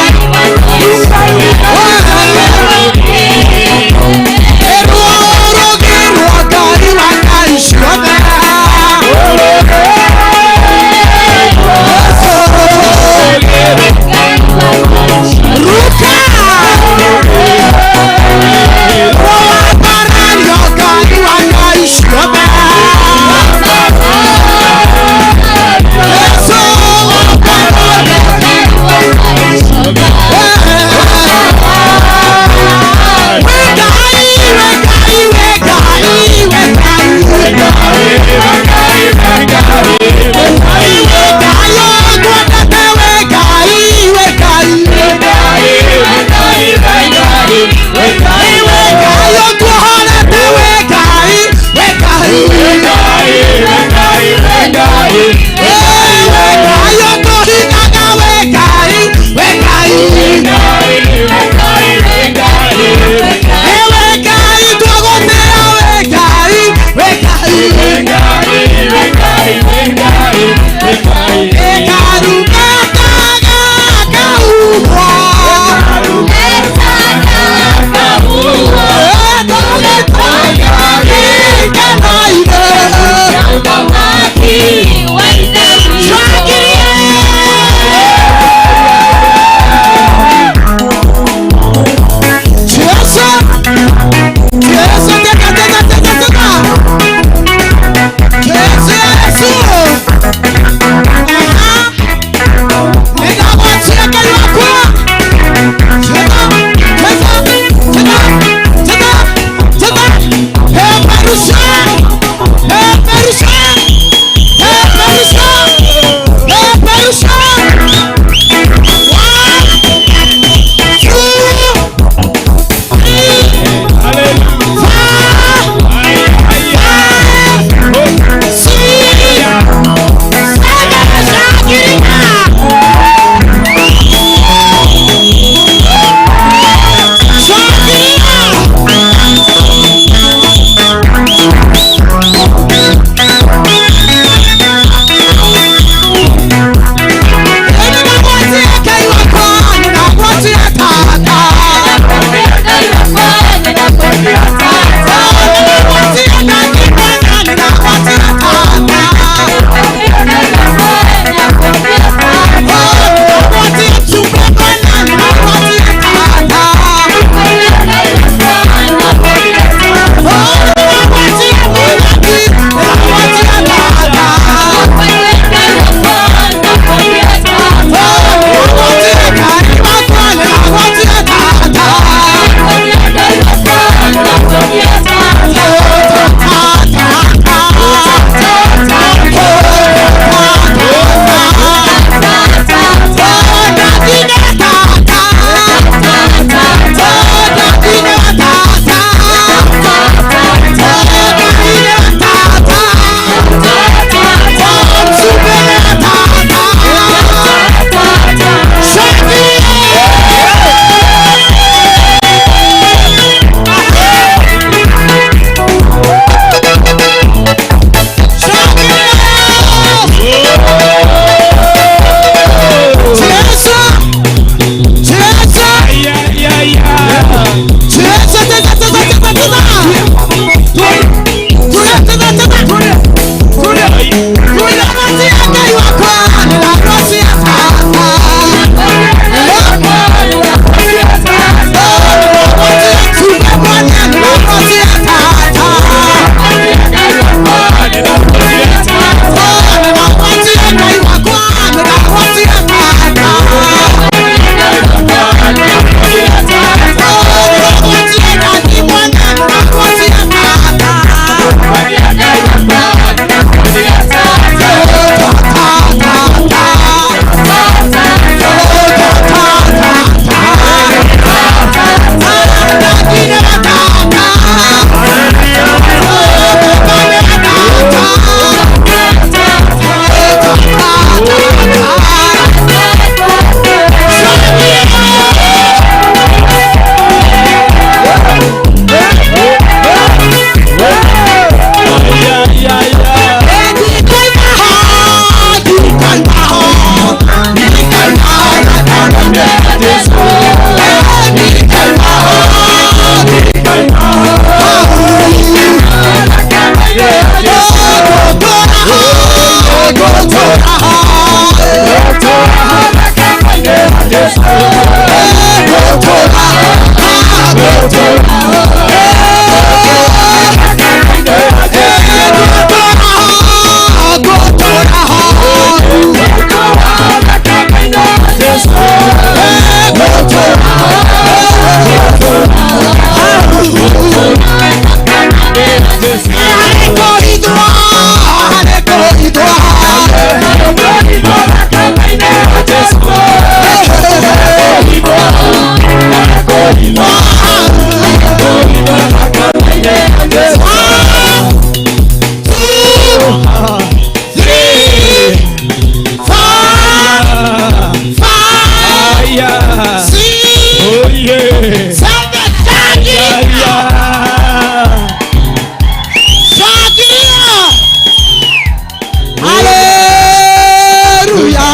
Haleluya.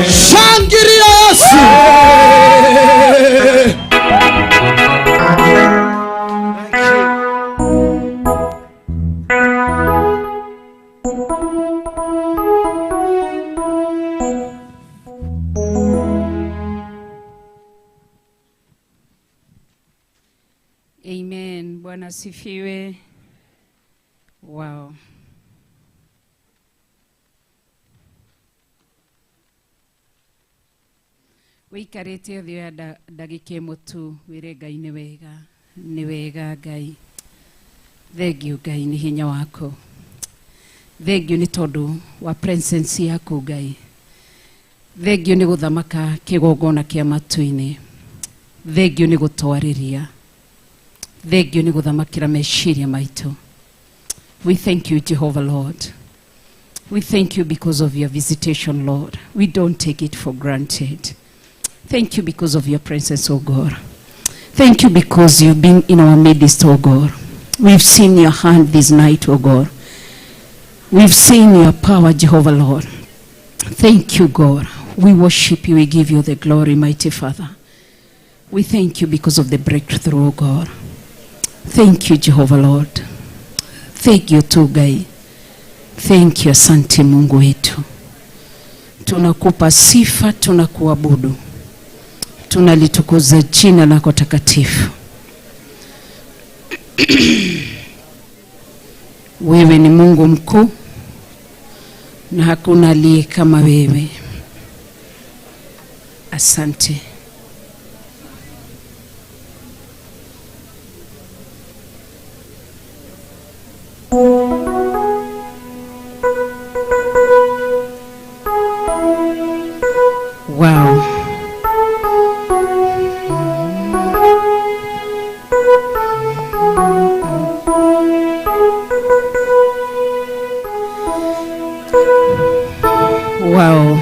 Shangilia Yesu. Amen. Bwana asifiwe. Wow. Wĩikarĩte ũthĩ oya ndagĩka ĩmwe tu wĩre Ngai nĩ wega, nĩ wega Ngai. Thengiũ Ngai nĩ hinya waku. Thengiũ nĩ tondũ wa presence yaku Ngai. Thengiũ nĩ gũthamaka kĩgongona kĩa matu-inĩ. Thengiũ nĩ gũtwarĩria. Thengiũ nĩ gũthamakĩra meciria maitũ. We thank you, Jehovah Lord. We thank you because of your visitation, Lord. We don't take it for granted. Thank you because of your presence, O God. Thank you because you've been in our midst, O God. We've seen your hand this night, O God. We've seen your power, Jehovah Lord. Thank you, God. We worship you. We give you the glory, mighty Father. We thank you because of the breakthrough, O God. Thank you, Jehovah Lord. Thank you tu Ngai. Thank you, asante Mungu wetu. Tunakupa sifa, tunakuabudu. Tunalitukuza jina lako takatifu. Wewe ni Mungu mkuu na hakuna aliye kama wewe. Asante. Wow. Wow.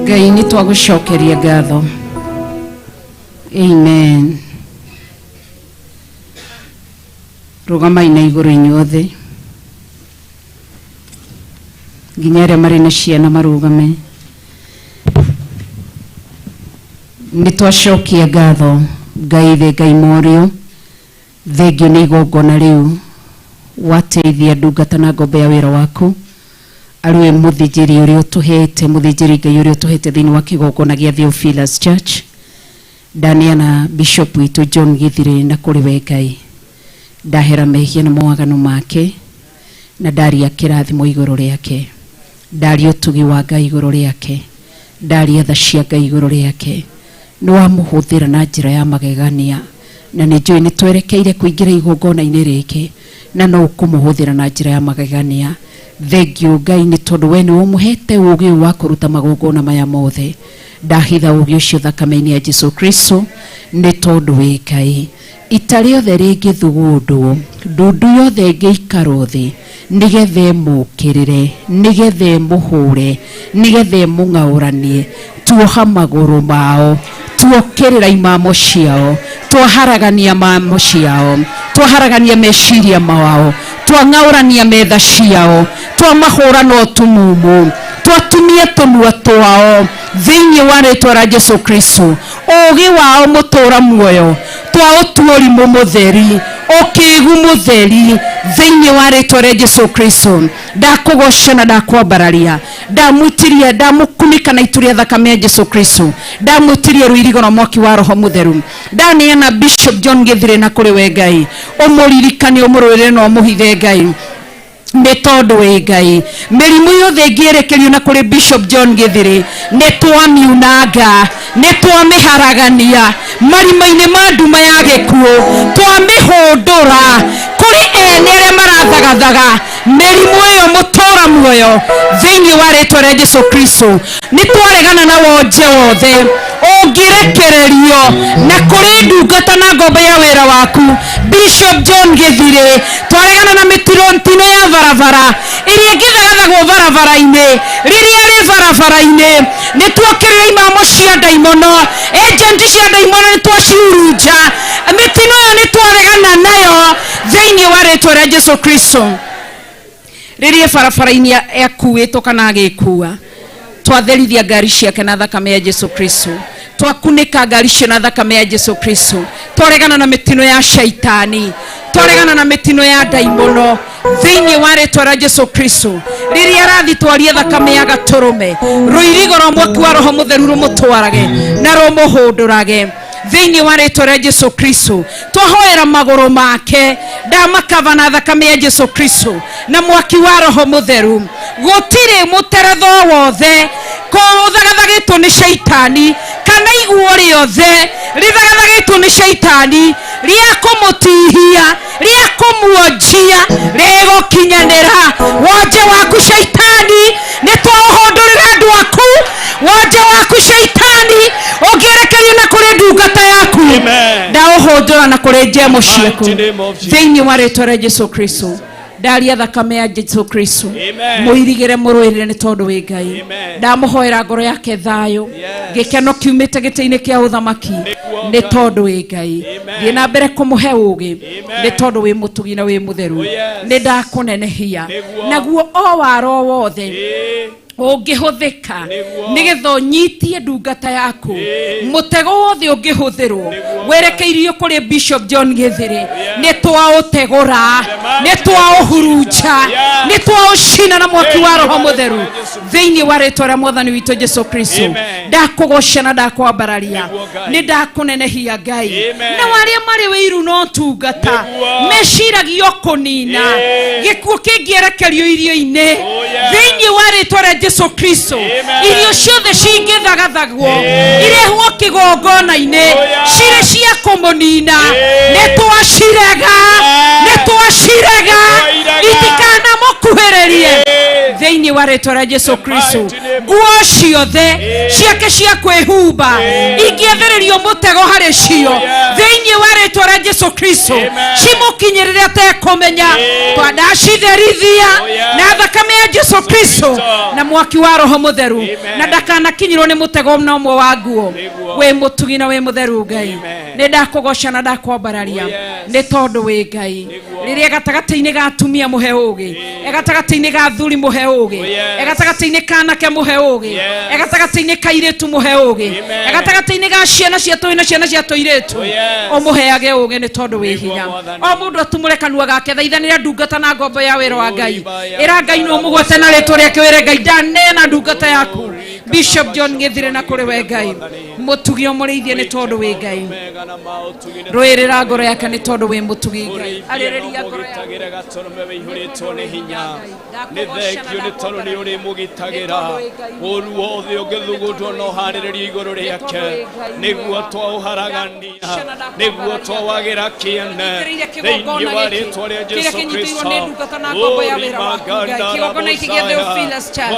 Ngai nĩ twagũcokeria ngatho. Amen. Rũgamai na igũrũ inyuothe nginya arĩa marĩ na ciana marũgame. Nĩ twacokia ngatho Ngai thĩ Ngai mũrĩũ, thengio nĩ igongona rĩu wateithia ndungata na ngombe ya wĩra waku arĩ we mũthĩnjĩri ũrĩa ũtũhete, mũthĩnjĩri Ngai ũrĩa ũtũhete thĩinĩ wa kĩgongona gĩa Theophilus Church. Ndaneana Bishop witũ John Githire na kũrĩ we Ngai, ndahera mehia na mawaganu make na ndaria kĩrathimo igũrũ rĩake, ndaria ũtugi wa Ngai igũrũ rĩake, ndaria tha cia Ngai igũrũ rĩake. Nĩ wamũhũthĩra na njĩra ya magegania, na nĩ njũĩ nĩ twerekeire kũingĩra igongona-inĩ rĩngĩ na no ũkũmũhũthĩra na njĩra ya magegania. Thengio Ngai nĩ tondũ we nĩwe ũmũhete ũũgĩ ũyũ wa kũruta magongona maya mothe. Ndahitha ũũgĩ ũcio thakame-inĩ ya Jesu Kristo nĩ tondũ wĩ Ngai. Ita rĩothe rĩngĩthugundwo, ndundu yothe ĩngĩikarwo thĩ nĩgetha ĩmũũkĩrĩre, nĩgetha ĩmũhũre, nĩgetha ĩmũng'aũranie, tuoha magũrũ mao, tuokĩrĩra imamo ciao, twaharagania mamo ciao, twaharagania meciria mao, twang'aũrania metha ciao, Twamahũra na ũtumumu, twatumie tũnua twao thĩinĩ wa rĩtwa rĩa Jesu Kristo. Ũũgĩ wao mũtũra muoyo twaũtua ũrimũ mũtheri, ũkĩgu mũtheri thĩinĩ wa rĩtwa rĩa Jesu Kristo. Ndakũgoca na ndakwambararia, ndamwĩtiria, ndamũkunĩka na itu rĩa thakame ya Jesu Kristo, ndamwĩtiria rũirigo na mwaki wa Roho Mũtheru. Ndaneana Bishop John Gĩthire na kũrĩ we Ngai, ũmũririkane, ũmũrũĩrĩre na ũmũhithe Ngai, nĩ tondũ wĩ Ngai. Mĩrimũ yothe ĩngĩerekerio na kũrĩ Bishop John Gĩthire nĩ twamiunanga, nĩ twamĩharagania marima-inĩ ma nduma ya gĩkuũ, twamĩhũndũra kũrĩ ene arĩa marathagathaga mĩrimũ ĩyo mũtũra muoyo thĩinĩ wa rĩtwa rĩa Jesu Kristo. Nĩ twaregana na wonje wothe ũngĩrekererio na kũrĩ ndungata na ngombo ya wĩra waku Bishop John Gĩthire. Twaregana na mĩtino ya barabara iria ĩngĩthagathagwo barabara-inĩ, rĩrĩa rĩ barabara-inĩ nĩ tuokĩrĩra imamo cia ndaimono, agent cia ndaimono nĩ twacihurunja. Mĩtino ĩyo nĩ twaregana nayo thĩinĩ wa rĩtwa rĩa Jesu Kristo. Rĩrĩa barabara-inĩ akuĩtwo kana agĩkua, twatherithia ngari ciake na thakame ya Jesu Kristo, twakunĩka ngari cio na thakame ya Jesu Kristo. Twaregana na mĩtino ya shaitani, twaregana na mĩtino ya ndaimono thĩinĩ wa rĩtwa rĩa Jesu Kristo. Rĩrĩa arathi twarie thakame ya gatũrũme, rũirigo rwa mwaki wa Roho Mũtheru rũmũtwarage na rũmũhũndũrage thĩinĩ wa rĩtwa rĩa Jesu Kristo. Twahoera magũrũ make, ndamakava na thakame ya Jesu Kristo na mwaki wa Roho Mũtheru. Gũtirĩ mũteretho wothe ũthagathagĩtwo nĩ shaitani kana iguo rĩothe rĩthagathagĩtwo nĩ shaitani rĩa kũmũtihia, rĩa kũmuonjia, rĩgũkinyanĩra. Wonje waku shaitani nĩ twaũhũndũrĩra andũ aku. Wonje waku shaitani ũngĩerekerio na kũrĩ ndungata yaku, ndaũhũndũra na kũrĩ njemo ciaku thĩinĩ wa rĩtwa rĩa Jesu Kristo. Ndaria thakame ya Jesu Kristo mũirigĩre, mũrũĩrĩre nĩ tondũ wĩ Ngai. Ndamũhoera ngoro yake thayũ, gĩkeno kiumĩte gĩtĩ-inĩ kĩa ũthamaki nĩ tondũ wĩ Ngai. Thiĩ na mbere kũmũhe ũũgĩ nĩ tondũ wĩ mũtugi na wĩ mũtheru. Nĩ ndakũnenehia naguo o waro wothe ũngĩhũthĩka nĩgetha ũnyitie ndungata yaku, mũtego wothe ũngĩhũthĩrwo werekeirio kũrĩ Bishop John Gĩthire, nĩ twaũtegũra, nĩ twaũhurunja, nĩ twaũcina na mwaki wa Roho Mũtheru thĩinĩ wa rĩtwa rĩa Mwathani witũ Jesu Kristo. Ndakũgoca na ndakwambararia, nĩ ndakũnenehia Ngai. Na arĩa marĩ wĩiru na ũtungata meciragia kũnina gĩkuũ kĩngĩerekerio irio-inĩ thĩinĩ wa rĩtwa rĩa Jesu Kristo. Irio ciothe cingĩthagathagwo irehwo kĩgongona-inĩ cirĩ cia kũmũnina, nĩ twacirega, nĩ twacirega, itikanamũkuhĩrĩrie thĩinĩ wa rĩtwa rĩa Jesu Kristo. Nguo ciothe ciake cia kwĩhumba ingĩetherĩrio mũtego harĩ cio thĩinĩ wa rĩtwa rĩa Jesu Kristo, cimũkinyĩrĩre atekũmenya. Twandacitherithia na thakame ya Jesu Kristo na mwaki wa Roho Mũtheru, na ndakanakinyĩrwo nĩ mũtego na ũmwe wa nguo. Wĩ mũtugi na wĩ mũtheru Ngai, nĩ ndakũgoca na ndakwambararia nĩ tondũ wĩ Ngai. Rĩrĩa gatagatĩ-inĩ ga atumia mũhe ũũgĩ, gatagatĩ-inĩ ga athuri mũhe ũũgĩ, gatagatĩ-inĩ ka anake mũhe ũũgĩ, gatagatĩ-inĩ ka airĩtu mũhe ũũgĩ, gatagatĩ-inĩ ga ciana cia tũhĩĩ na ciana cia tũirĩtu ũmũheage ũũgĩ nĩ tondũ wĩ hinya. O mũndũ atumũre kanua gake, thaithanĩra ndungata na ngombo ya wĩra wa Ngai. Ĩra Ngai nĩ ũmũgwete na rĩtwa rĩake, wĩre Ngai ndaneana ndungata yaku Bishop John Gĩthire na kũrĩ we Ngai, mũtugi ũmũrĩithie nĩ tondũ wĩ Ngai. Rũĩrĩra ngoro yake nĩ tondũ wĩ mũtugi Ngai. Arĩrĩria ngoro yake. Nĩ thengio nĩ tondũ nĩ ũrĩmũgitagĩra ũru wothe ũngĩthugundwo no harĩrĩrio igũrũ rĩake, nĩguo twaũharagania, nĩguo twawagĩra kĩene thĩinĩ wa rĩtwa rĩa Jesu Kristo. Kĩgongona gĩkĩ gĩa Theophilus Church,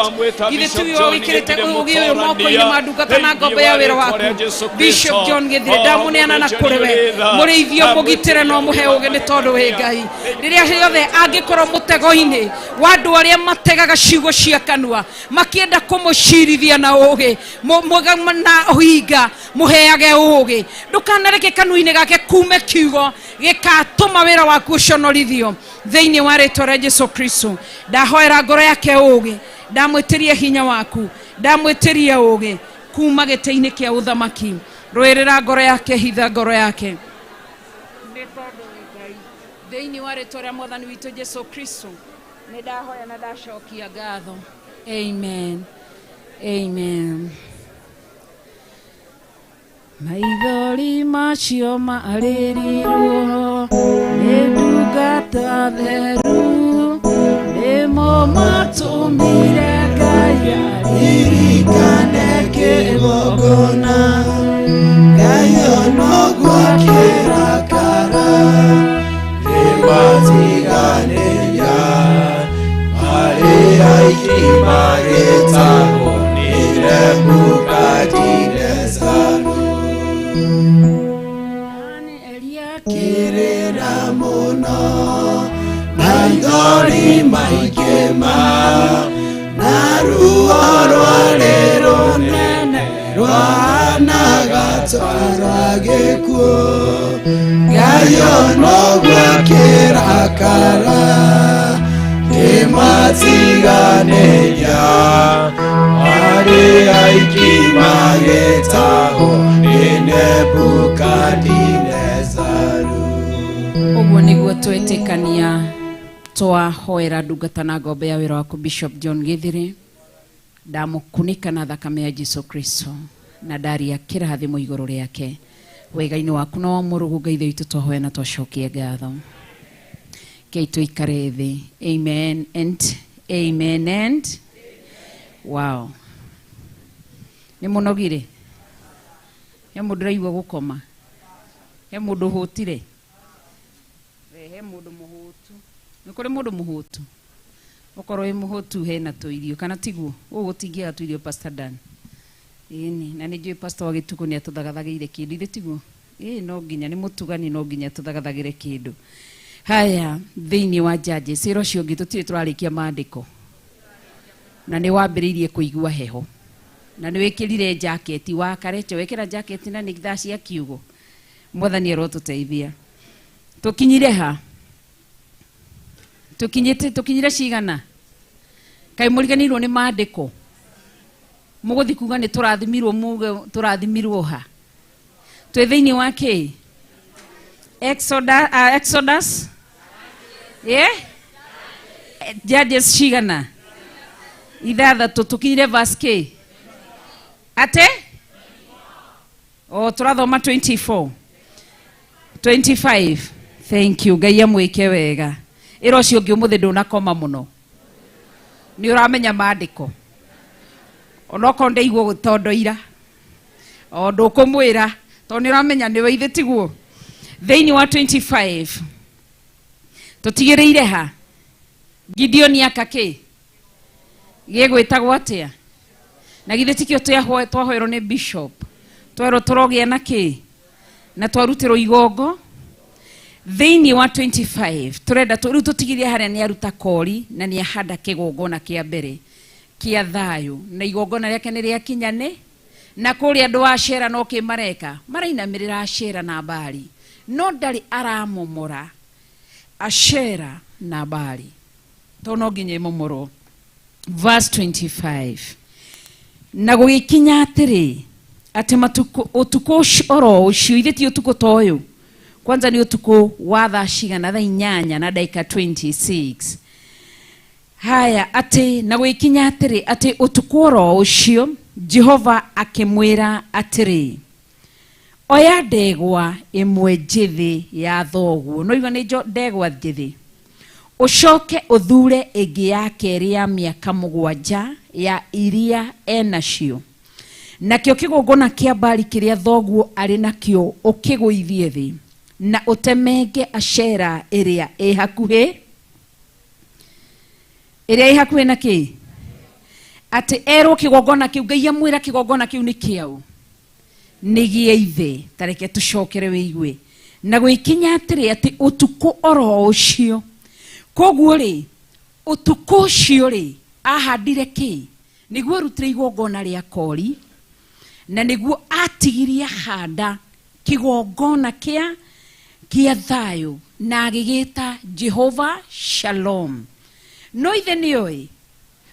githĩ tiwe wĩkĩrĩte ũgĩ ũyũ moko-inĩ ma ndungata na ngombo ya wĩra waku Bishop John Githire ndamũneana na kũrĩ we mũrĩithio mũgitĩre no mũhe ũgĩ nĩ tondũ wĩ Ngai rĩrĩa rĩothe angĩkorwo mũtego-inĩ wa andũ arĩa mategaga ciugo cia kanua makĩenda kũmũcirithia na ũgĩ na ũhinga mũheage ũgĩ ndũkanareke kanua-inĩ gake kume kiugo gĩkatũma wĩra waku ũconorithio thĩinĩ wa rĩtwa rĩa Jesu Kristo ndahoera ngoro yake ũgĩ ndamwĩtĩria hinya waku ndamwĩtĩria ũgĩ kuma gĩtĩ-inĩ kĩa ũthamaki rũĩrĩra ngoro yake hitha ngoro yake nĩ tondũ wĩ Ngai thĩinĩ wa rĩtwa rĩa mwathani witũ Jesu Kristo nĩ ndahoya na ndacokia ngatho. Amen. Amen. Maithori macio marĩrirwo nĩ ndungata theru nĩmo matũmire Ngai aririkane kĩgongona Ngai onogwo akĩrakara nĩmatiganĩria arĩa aingĩ magĩtagwo nĩ Nebukadinezaru kĩrĩra mũno maithori maingĩ ma na ruo rwarĩ rũnene rwahanaga ta rwa gĩkuũ Ngai onogwo akĩrakara kĩmatiganĩria arĩa aingĩ magĩtahwo nĩ Nebukadinezaru. Ũguo nĩguo twetĩkania twahoera ndungata na ngombo ya wĩra waku Bishop John Githire ndamũkunĩka na thakame ya Jesu Kristo na ndaria kĩrathimo igũrũ rĩake wega-inĩ waku na wa mũrũgũ Ngai ithe witũ twahoya na twacokia ngatho kei tũikare thĩ. Amen and amen and wow. Nĩ mũnogire he mũndũ ũraigua gũkoma he mũndũ ũhũtire he mũndũ mũhũtu nĩ kũrĩ mũndũ mũhũtu okorwo wĩ mũhũtu hena tũirio kana tiguo ũũ gũtingĩaga tũirio Pastor Dan ĩni na nĩ njũĩ pastor wa gĩtukũ nĩ atũthagathagĩire kĩndũ ithe tiguo ĩĩ no nginya nĩ mũtugani no nginya atũthagathagĩre kĩndũ. Haya thĩinĩ wa Judges ĩra ũcio ũngĩ tũtirĩ tũrarĩkia maandĩko na nĩ wambĩrĩirie kũigua heho na nĩ wĩkĩrire jaketi wa karecho wekĩra jaketi na nĩ thaa cia kiugo mwathani arotũteithia tũkinyire ha tũkinyĩte tũkinyire cigana kaĩ mũriganĩirwo nĩ maandĩko mũgũthi kuga nĩ tũrathimirwo muge tũrathimirwo ha twĩ thĩinĩ wa kĩ Exodus yeah Judges cigana ithathatũ tũkinyire verse k ate o tũrathoma 24 25. Thank you Ngai amwĩke wega ĩra ũcio ũngĩ ũmũthĩ ndũnakoma mũno nĩ ũramenya maandĩko onokorwo ndaigua gũtondoira o ndũkũmwĩra tondũ nĩ ũramenya nĩwe ithe tiguo thĩinĩ wa 25 tũtigĩrĩire ha Gideon aka kĩ gĩgwĩtagwo atĩa na githĩ tikĩo twahoerwo nĩ bishop twerwo tũrogĩa na kĩ na twarutĩrwo igongo thĩinĩ wa 25 tũrenda rĩu tũtigĩrĩre harĩa nĩ aruta kori na nĩ ahanda kĩgongona kĩa mbere kĩa thayũ na igongona rĩake nĩ rĩakinyane na kũrĩa andũ a Ashera no kĩ mareka marainamĩrĩra Ashera na Baali no ndarĩ aramomora Ashera na Baali to no nginya ĩmomorwo. Verse 25 na gũgĩkinya atĩrĩ atĩ matukũ ũtukũ oro ũcio ithe ti ũtukũ ta ũyũ kwanza nĩ ũtukũ wa thaa cigana thaa 8 na ndagĩka 26 haya atĩ na gũgĩkinya atĩrĩ atĩ ũtukũ oro ũcio Jehova akĩmwĩra atĩrĩ oya ndegwa ĩmwe njĩthĩ ya thoguo no igua nĩ ndegwa njĩthĩ ũcoke ũthure ĩngĩ ya kerĩ ya mĩaka 7 ya iria enacio nakĩo kĩgongona kĩa Baali kĩrĩa thoguo arĩ nakĩo ũkĩgũithie thĩ na ũtemenge Ashera ĩrĩa ĩ hakuhĩ na kĩ Atĩ erwo kĩgongona kĩu, Ngai amwĩra kĩgongona kĩu nĩ kĩaũ, nĩ gĩa ithe. Ta reke tũcokere wĩigue. Na gwĩkinya atĩrĩ, atĩ ũtukũ oro ũcio, koguo rĩ, ũtukũ ũcio rĩ, ahandire kĩ nĩguo arutire igongona rĩa kori, na nĩguo atigirie ahanda kĩgongona kĩa thayũ, na agĩgĩta Jehova Shalom. No ithe nĩoĩ,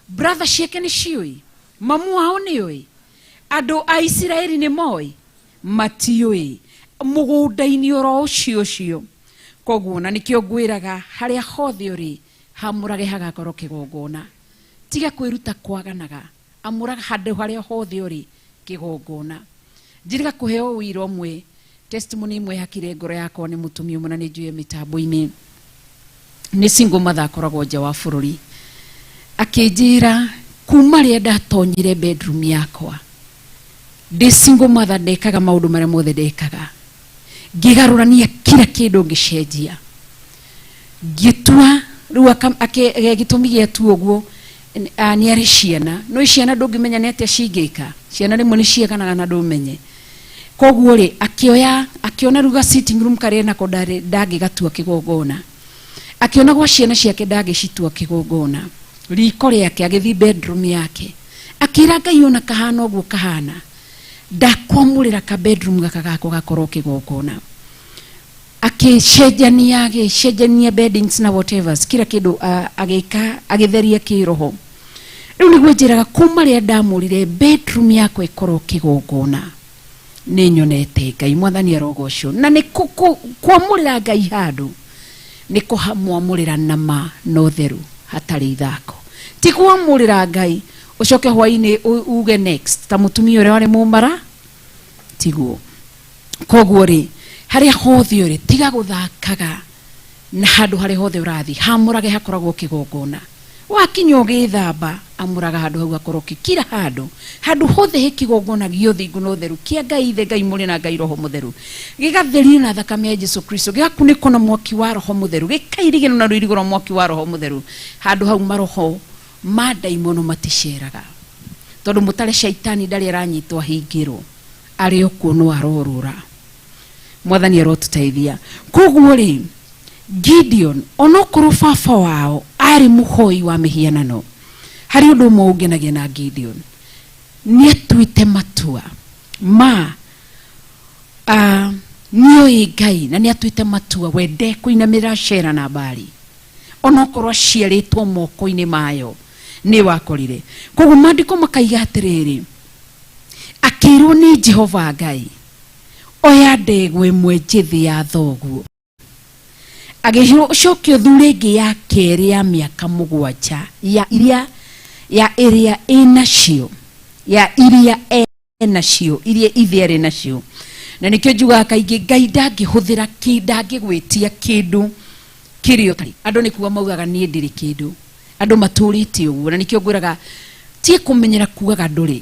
brother ciake nĩ ciũĩ, mamu wao nĩoĩ, andũ a Isiraeli nĩ moĩ? Matiũĩ. Mũgũnda-inĩ oro ũcio ũcio. Koguo na nĩkĩo ngwĩraga, harĩa hothe ũrĩ, hamũrage hagakorwo kĩgongona. Tiga kwĩruta kwaganaga, amũraga handũ harĩa hothe ũrĩ kĩgongona. Njiriga kũheo ũira ũmwe, testimony ĩmwe hakire ngoro yakwa nĩ mũtumia ũmwe, na nĩ njũĩ mĩtambo-inĩ, nĩ single mother, akoragwo nja wa bũrũri. Akĩnjĩra, kuma rĩrĩa ndatonyire bedroom yakwa ndĩ single mother, ndekaga maũndũ marĩa mothe ndekaga, ngĩgarũrania kila kĩndũ, ngĩcenjia, ngĩtua rĩu gĩtũmi gĩatua ũguo, nĩ arĩ ciana, no ciana ndũngĩmenya nĩ atĩa cingĩka. Ciana rĩmwe nĩ ciaganaga na ndũmenye. Koguo rĩ, akĩoya, akĩona rĩu ga sitting room karĩa nako ndangĩgatua kĩgongona, akĩona gwa ciana ciake ndangĩcitua kĩgongona, riko rĩake, agĩthiĩ bedroom yake, akĩra Ngai, ona kahana ũguo kahana, ndakwamũrĩra ka bedroom gaka gakwa gakorwo kĩgongona. Akĩcenjania, agĩcenjania beddings na whatever, kila kĩndũ, agĩka, agĩtheria kĩroho. Rĩu nĩguo njĩraga, kuma rĩrĩa ndamũrire bedroom yakwa ĩkorwo kĩgongona, nĩ nyonete Ngai. Mwathani arogocwo. Na nĩ kwamũrĩra Ngai handũ nĩ kũhamwamũrĩra nama na ũtheru, hatarĩ ithako. Ti kwamũrĩra Ngai ũcoke hwainĩ uge next, ta mũtumia ũrĩa warĩ mũmara, tiguo. Koguo rĩ, harĩa hothe ũrĩ, tiga gũthakaga na handũ harĩa hothe ũrathiĩ, hamũrage hakoragwo kĩgongona. Wakinya ũgĩthamba, amũraga handũ hau hakorwo kila handũ, handũ hothe he kĩgongona gĩa ũthingu na ũtheru kĩa Ngai Ithe, Ngai Mũrĩ na Ngai Roho Mũtheru, gĩgatherio na thakame ya Jesu Kristo, gĩgakunĩkwo na mwaki wa Roho Mũtheru, gĩkairigĩrwo na rũirigo rwa mwaki wa Roho Mũtheru. Handũ hau maroho ma ndaimono maticeraga, tondũ mũtare shaitani ndarĩ aranyitwo ahingĩrwo, arĩ o kuo no arorũra. Mwathani arotũteithia. Koguo rĩ, Gideon, onokorwo baba wao arĩ mũhoi wa mĩhianano, harĩ ũndũ ũmwe ũngenagia na Gideon, nĩ atuĩte matua ma nĩoĩ Ngai, na nĩ atuĩte matua we ndekũinamĩrĩra Shera na Baali, onokorwo aciarĩtwo moko-inĩ mayo nĩ wakorire. Koguo maandĩko makaiga atĩrĩrĩ, akĩrwo nĩ Jehova Ngai, oya ndegwa ĩmwe njĩthĩ ya thoguo. Agĩhirwo, ũcoke ũthure ĩngĩ ya kerĩ ya mĩaka 7, ya iria, ya ĩrĩa ĩnacio, ya iria enacio, iria ithe arĩ nacio. Na nĩkĩo njugaga kaingĩ, Ngai ndangĩhũthĩra kĩ, ndangĩgwĩtia kĩndũ kĩrĩa ũtarĩ. Andũ nĩ kuga maugaga niĩ ndirĩ kĩndũ, andũ matũrĩte ũguo. Na nĩkĩo ngwĩraga, tie kũmenyera kugaga ndũrĩ.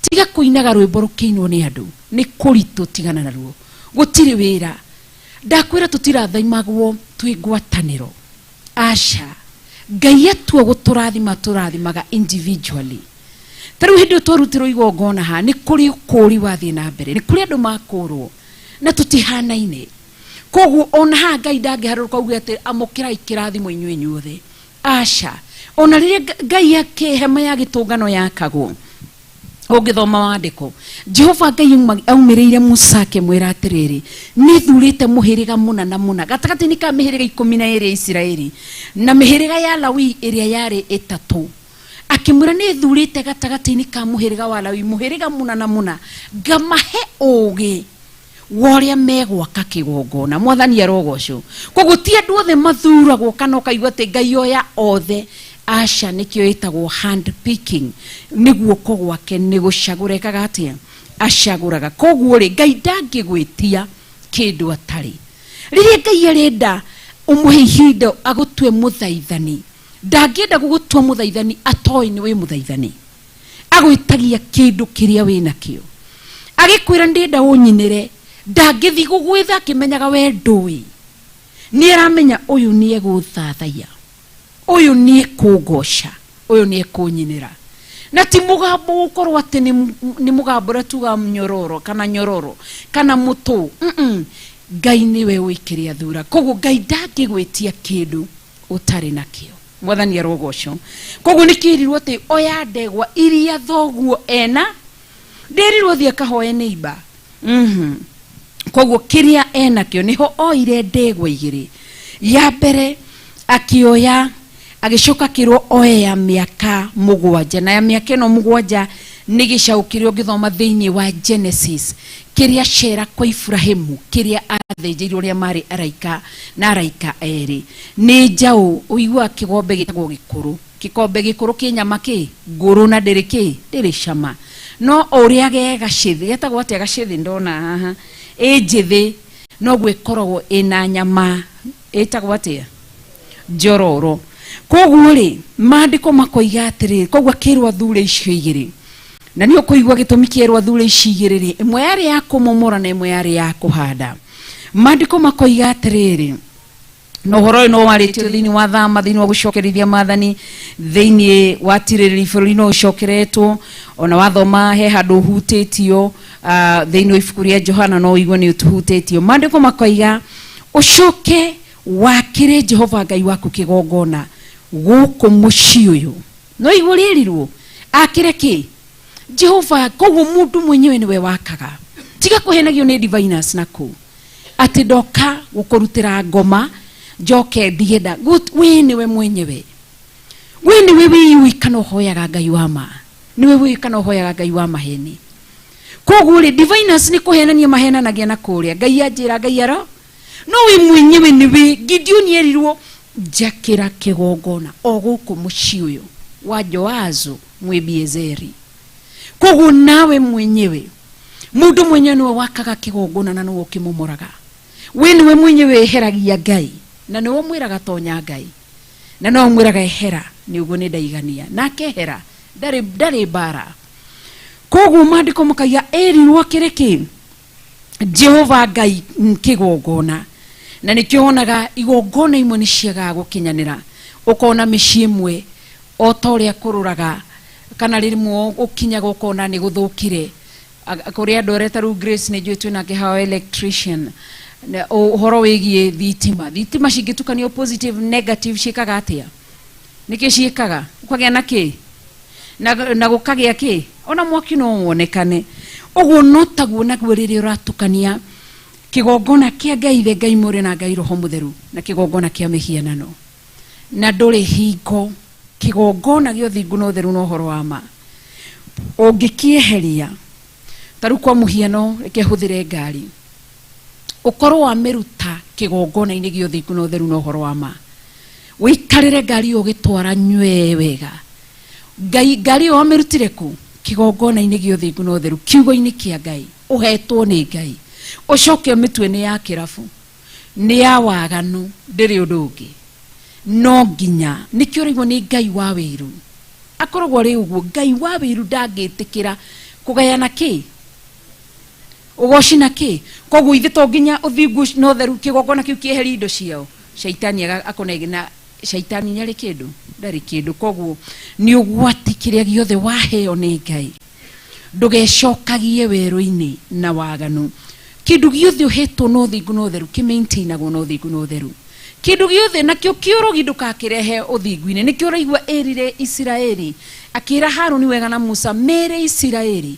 Tiga kũinaga rwĩmbo rũkĩinwo nĩ andũ, nĩ kũritũ, tigana naruo, gũtirĩ wĩra. Ndakwĩra, tũtirathaimagwo twĩ ngwatanĩro, aca. Ngai atua gũtũrathima, tũrathimaga individually. Ta rĩu hĩndĩ ĩyo twarutirwo igongona haha, nĩ kũrĩ ũkũũri wathiĩ na mbere, nĩ kũrĩ andũ makũrwo, na tũtihanaine. Koguo ona haha Ngai ndangĩharũrũka auge atĩ amũkĩrai kĩrathimo inyuĩ inyuothe, aca. Ona rĩrĩa Ngai ake hema ya gĩtũngano yakagwo, ũngĩthoma wandĩko, Jehova Ngai aumĩrĩire Musa akĩmwĩra atĩrĩrĩ, nĩ thurĩte mũhĩrĩga mũna na mũna gatagatĩ-inĩ ka mĩhĩrĩga 12 ya Isiraeli na mĩhĩrĩga ya Lawi ĩrĩa yarĩ 3. Akĩmwĩra, nĩ thurĩte gatagatĩ-inĩ ka mũhĩrĩga wa Lawi mũhĩrĩga mũna na mũna, ngamahe ũũgĩ wa ũrĩa megwaka kĩgongona. Mwathani arogocwo. Koguo ti andũ othe mathuragwo, kana ũkaigua atĩ Ngai oya othe, aca. Nĩkĩo ĩtagwo hand picking, nĩ guoko gwake nĩ gũcagũra. Ekaga atĩa? Acagũraga. Koguo rĩ, Ngai ndangĩgwĩtia kĩndũ atarĩ. Rĩrĩa Ngai arenda ũmũhe ihinda agũtue mũthaithani, ndangĩenda gũgũtua mũthaithani atoĩ nĩ wĩ mũthaithani. Agwĩtagia kĩndũ kĩrĩa wĩ nakĩo. Agĩkwĩra ndĩenda ũnyinĩre, ndangĩthiĩ gũgwĩtha akĩmenyaga we ndũĩ. Nĩ aramenya ũyũ nĩ egũthathaiya, ũyũ nĩ ekũngoca, ũyũ nĩ ekũnyinĩra. Na ti mũgambo gũkorwo atĩ nĩ mũgambo ũrĩa tugaga mnyororo kana nyororo kana mũtũ. Ngai nĩwe ũĩ kĩrĩa athura. Koguo Ngai ndangĩgwĩtia kĩndũ ũtarĩ nakĩo. Mwathani arogocwo. Koguo nĩkĩrirwo atĩ oya ndegwa iria thoguo ena, ndĩrirwo thiĩ akahoe neighbor. Koguo kĩrĩa enakĩo nĩho oire ndegwa igĩrĩ. Ya mbere akĩoya agĩcoka akĩrwo oe ya mĩaka 7, na ya mĩaka ĩno 7 nĩ gĩcaũ kĩrĩa ũngĩthoma thĩinĩ wa Genesis kĩrĩa cera kwa Ibrahimu kĩrĩa athĩnjĩirwo ũrĩa marĩ araika na araika erĩ. Nĩ njaũ ũiguaga kĩgombe gĩtagwo gĩkũrũ, kĩkombe gĩkũrũ kĩ nyama kĩ ngũrũ na ndĩrĩ kĩ ndĩrĩ cama, no ũrĩa ge gacĩthĩ getagwo atĩa gacĩthĩ ndona haha ĩ njĩthĩ noguo ĩkoragwo ĩna nyama ĩtagwo atĩa njororo. Koguo rĩ maandĩko makoiga atĩrĩrĩ, koguo akĩrwo athure icio igĩrĩ, na nĩ ũkũigua gĩtũmi kĩerwo athure ici igĩrĩ rĩ, ĩmwe yarĩ ya kũmomora na ĩmwe yarĩ ya kũhanda. Maandĩko makoiga atĩrĩrĩ, na ũhoro ũyũ no warĩtio thĩinĩ wa thama, thĩinĩ wa gũcokerithia maathani, thĩinĩ wa tirĩrĩri bũrũri no ũcokeretwo, ona wathoma he handũ ũhutĩtio, thĩinĩ wa ibuku rĩa Johana no ũigue nĩ ũhutĩtio. Maandĩko makoiga ũcoke wakĩre Jehova Ngai waku kĩgongona gũkũ mũciĩ ũyũ. No igua rĩerirwo akĩre kĩ Jehova. Koguo mũndũ mwenyewe nĩwe wakaga. Tiga kũhenagio nĩ diviners na kũu atĩ ndoka gũkũrutĩra ngoma njoke ndige nda. We nĩwe mwenyewe, we nĩwe wĩyũĩ kana ũhoyaga Ngai wa ma, nĩwe wĩyũĩ kana ũhoyaga Ngai wa maheni. Koguo rĩ diviners nĩ kũhenania mahenanagia na kũrĩa Ngai anjĩra Ngai aro, no we mwenyewe nĩwe. Gideon erirwo njakĩra kĩgongona o gũkũ mũciĩ ũyũ wa Joazu Mwibiezeri. Koguo nawe mwenyewe mũndũ mwenyewe nĩwe wakaga kĩgongona na nĩwe ũkĩmomoraga. We nĩwe mwenyewe eheragia Ngai na nĩwe ũmwĩraga tonya Ngai na no ũmwĩraga ehera nĩ ũguo nĩ ndaigania, nake ehera ndarĩ mbara. Koguo maandĩko makaiga erirwo akĩre kĩ Jehova Ngai kĩgongona, na nĩkĩo wonaga igongona imwe nĩ ciagaga gũkinyanĩra. Ũkona mĩciĩ ĩmwe o ta ũrĩa kũrũraga kana rĩmwe ũkinyaga ũkona nĩ gũthũkire. Kũrĩ andũ arĩa ta rĩu Grace nĩ njũĩ twĩnake hawa electrician, ũhoro wĩgiĩ thitima. Thitima cingĩtukanio positive negative ciĩkaga atĩa? Nĩkĩ ciĩkaga? Ũkagĩa na kĩ? Na gũkagĩa kĩ? Ona mwaki no wonekane. Ũguo no taguo naguo rĩrĩa ũratukania kĩgongona kĩa Ngai Ithe, Ngai Mũrũ na Ngai Roho Mũtheru na kĩgongona kĩa mĩhianano, na ndũrĩ hingo kĩgongona gĩa ũthingu na ũtheru na ũhoro wa ma ũngĩkĩeheria. Ta rĩu kwa mũhiano reke hũthĩre ngari, ũkorwo wamĩruta kĩgongona-inĩ gĩa ũthingu na ũtheru na ũhoro wa ma, ũikarĩre ngari ĩyo ũgĩtwara nywee wega. Ngai ngari ĩyo wamĩrutire kũ? Kĩgongona-inĩ gĩa ũthingu na ũtheru, kiugo-inĩ kĩa Ngai ũhetwo nĩ Ngai, ũcoke ũmĩtue nĩ ya kĩrabu, nĩ ya waganu, ndĩrĩ ũndũ ũngĩ. No nginya nĩkĩo ũraigua nĩ Ngai wa wĩiru akoragwo arĩ ũguo. Ngai wa wĩiru ndangĩtĩkĩra kũgayana kĩ ũgoci na kĩ. Koguo ithe to nginya ũthingu na ũtheru kĩgongona kĩu kĩeherie indo ciao, shaitani akonege na shaitani nĩ arĩ kĩndũ, ndarĩ kĩndũ. Koguo nĩ ũgwati kĩrĩa gĩothe waheo nĩ Ngai, ndũgecokagie werũ-inĩ na waganu. Kĩndũ gĩothe ũhetwo na ũthingu na ũtheru kĩmaintainagwo na ũthingu na ũtheru. Kĩndũ gĩothe nakĩo kĩũrũgi ndũgakĩrehe ũthingu-inĩ. Nĩkĩo ũraigua ĩrire Isiraeli akĩra Haruni wega na Musa mere Isiraeli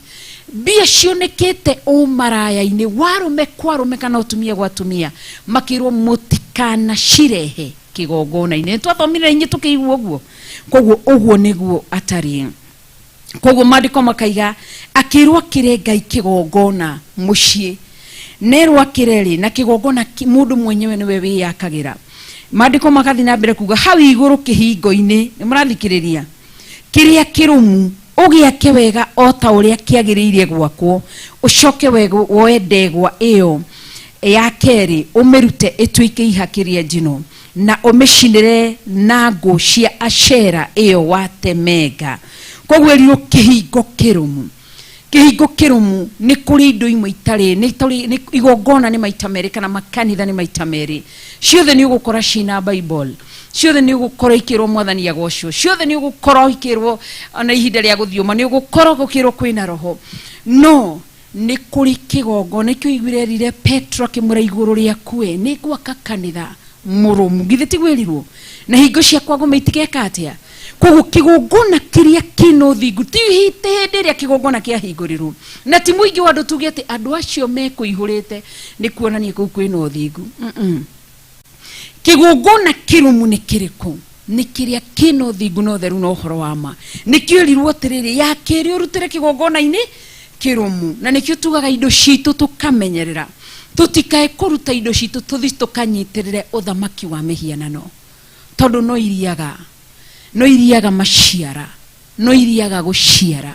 mbia cionekete ũmaraya-inĩ warũme kwarũme kana ũtumia gwa atumia, makĩrwo mũtikanacirehe kĩgongona-inĩ. Nĩtwathomire inyuĩ tũkĩigua ũguo. Koguo ũguo nĩguo atariĩ. Koguo maandĩko makaiga akĩrwo akĩre Ngai kĩgongona mũciĩ, nerwo akĩre rĩ na kĩgongona mũndũ mwenyewe nĩwe wĩyakagĩra. Maandĩko magathiĩ na mbere kuga hau igũrũ kĩhingo-inĩ, nĩ mũrathikĩrĩria, kĩrĩa kĩrũmu ũgĩake wega o ta ũrĩa kĩagĩrĩire gwakwo, ũcoke woe ndegwa ĩyo ya kerĩ ũmĩrute ĩtuĩke ihaki rĩa njino na ũmĩcinĩre na ngũ cia Ashera ĩyo watemenga. Koguo ĩrirwo kĩhingo kĩrũmu. Kĩhingo kĩrũmu nĩ kũrĩ indo imwe itarĩ nĩ tũrĩ nĩ igongona nĩ maita merĩ kana makanitha nĩ maita merĩ. Ciothe nĩ ũgũkora ciĩna Bible, ciothe nĩ ũgũkora ikĩrwo mwathani agocwo, ciothe nĩ ũgũkora ikĩrwo ona ihinda rĩa gũthiũma nĩ ũgũkora gũkĩrwo kwĩna roho. No nĩ kũrĩ kĩgongona nĩkĩo iguire erire Petro akĩmwĩra igũrũ rĩaku we nĩ ngwaka kanitha mũrũmu, githĩ ti gwĩrirwo na hingo cia kwa ngoma itigeka atĩa? Koguo kĩgongona kĩrĩa kĩna ũthingu ti hĩndĩ ĩrĩa kĩgongona kĩahingũrirwo na ti mũingĩ wa andũ tuge atĩ andũ acio mekũihũrĩte nĩ kuonania kũu kwĩna ũthingu. Kĩgongona kĩrũmu nĩ kĩrĩkũ? Nĩ kĩrĩa kĩna ũthingu na ũtheru na ũhoro wa ma. Nĩkĩo ĩrirwo atĩrĩrĩ, ya kerĩ ũrutĩre kĩgongona-inĩ kĩrũmu. Na nĩkĩo tugaga indo citũ tũkamenyerera, tũtikae kũruta indo citũ tũthi tũkanyitĩrĩre ũthamaki wa mĩhianano, tondũ no iriaga, no iriaga maciara, no iriaga gũciara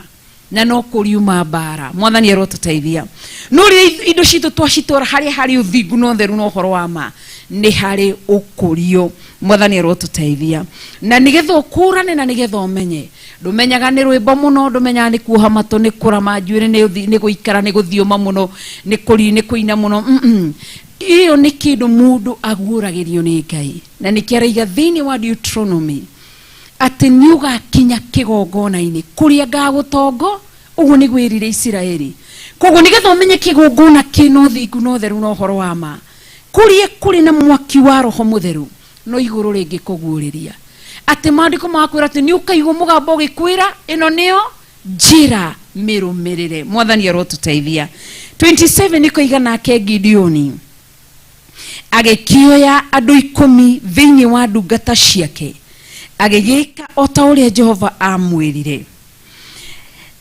na no kũriuma mbara. Mwathani arotũteithia. No rĩrĩa indo citũ twacitwara harĩa harĩ ũthingu na ũtheru na ũhoro wa ma, nĩ harĩ ũkũrio. Mwathani arotũteithia. Na nĩgetha ũkũrane na nĩgetha ũmenye, ndũmenyaga nĩ rwĩmbo mũno, ndũmenyaga nĩ kuoha matũ, nĩ kũrama njuĩrĩ, nĩ gũikara, nĩ gũthiũma mũno, nĩ kũri, nĩ kũina mũno. Ĩyo nĩ kĩndũ mũndũ aguũragĩrio nĩ Ngai. Na nĩkĩo araiga thĩinĩ wa Deuteronomy atĩ nĩ ũgakinya kĩgongona-inĩ kũrĩa ngagũtongo, ũguo nĩguo ĩrire Isiraeli. Koguo nĩgetha ũmenye kĩgongona kĩna ũthingu na ũtheru na ũhoro wa ma, kũrĩa kũrĩ na mwaki wa Roho Mũtheru, no igũrũ rĩngĩ kũguũrĩria atĩ maandĩko magakwĩra atĩ nĩ ũkaigua mũgambo ũgĩkwĩra ĩno nĩyo njĩra, mĩrũmĩrĩre. Mwathani arotũteithia. 27 ĩkoiga nake Gideoni agĩkĩoya andũ 10 thĩinĩ wa ndungata ciake, agĩgĩka o ta ũrĩa Jehova amwĩrire.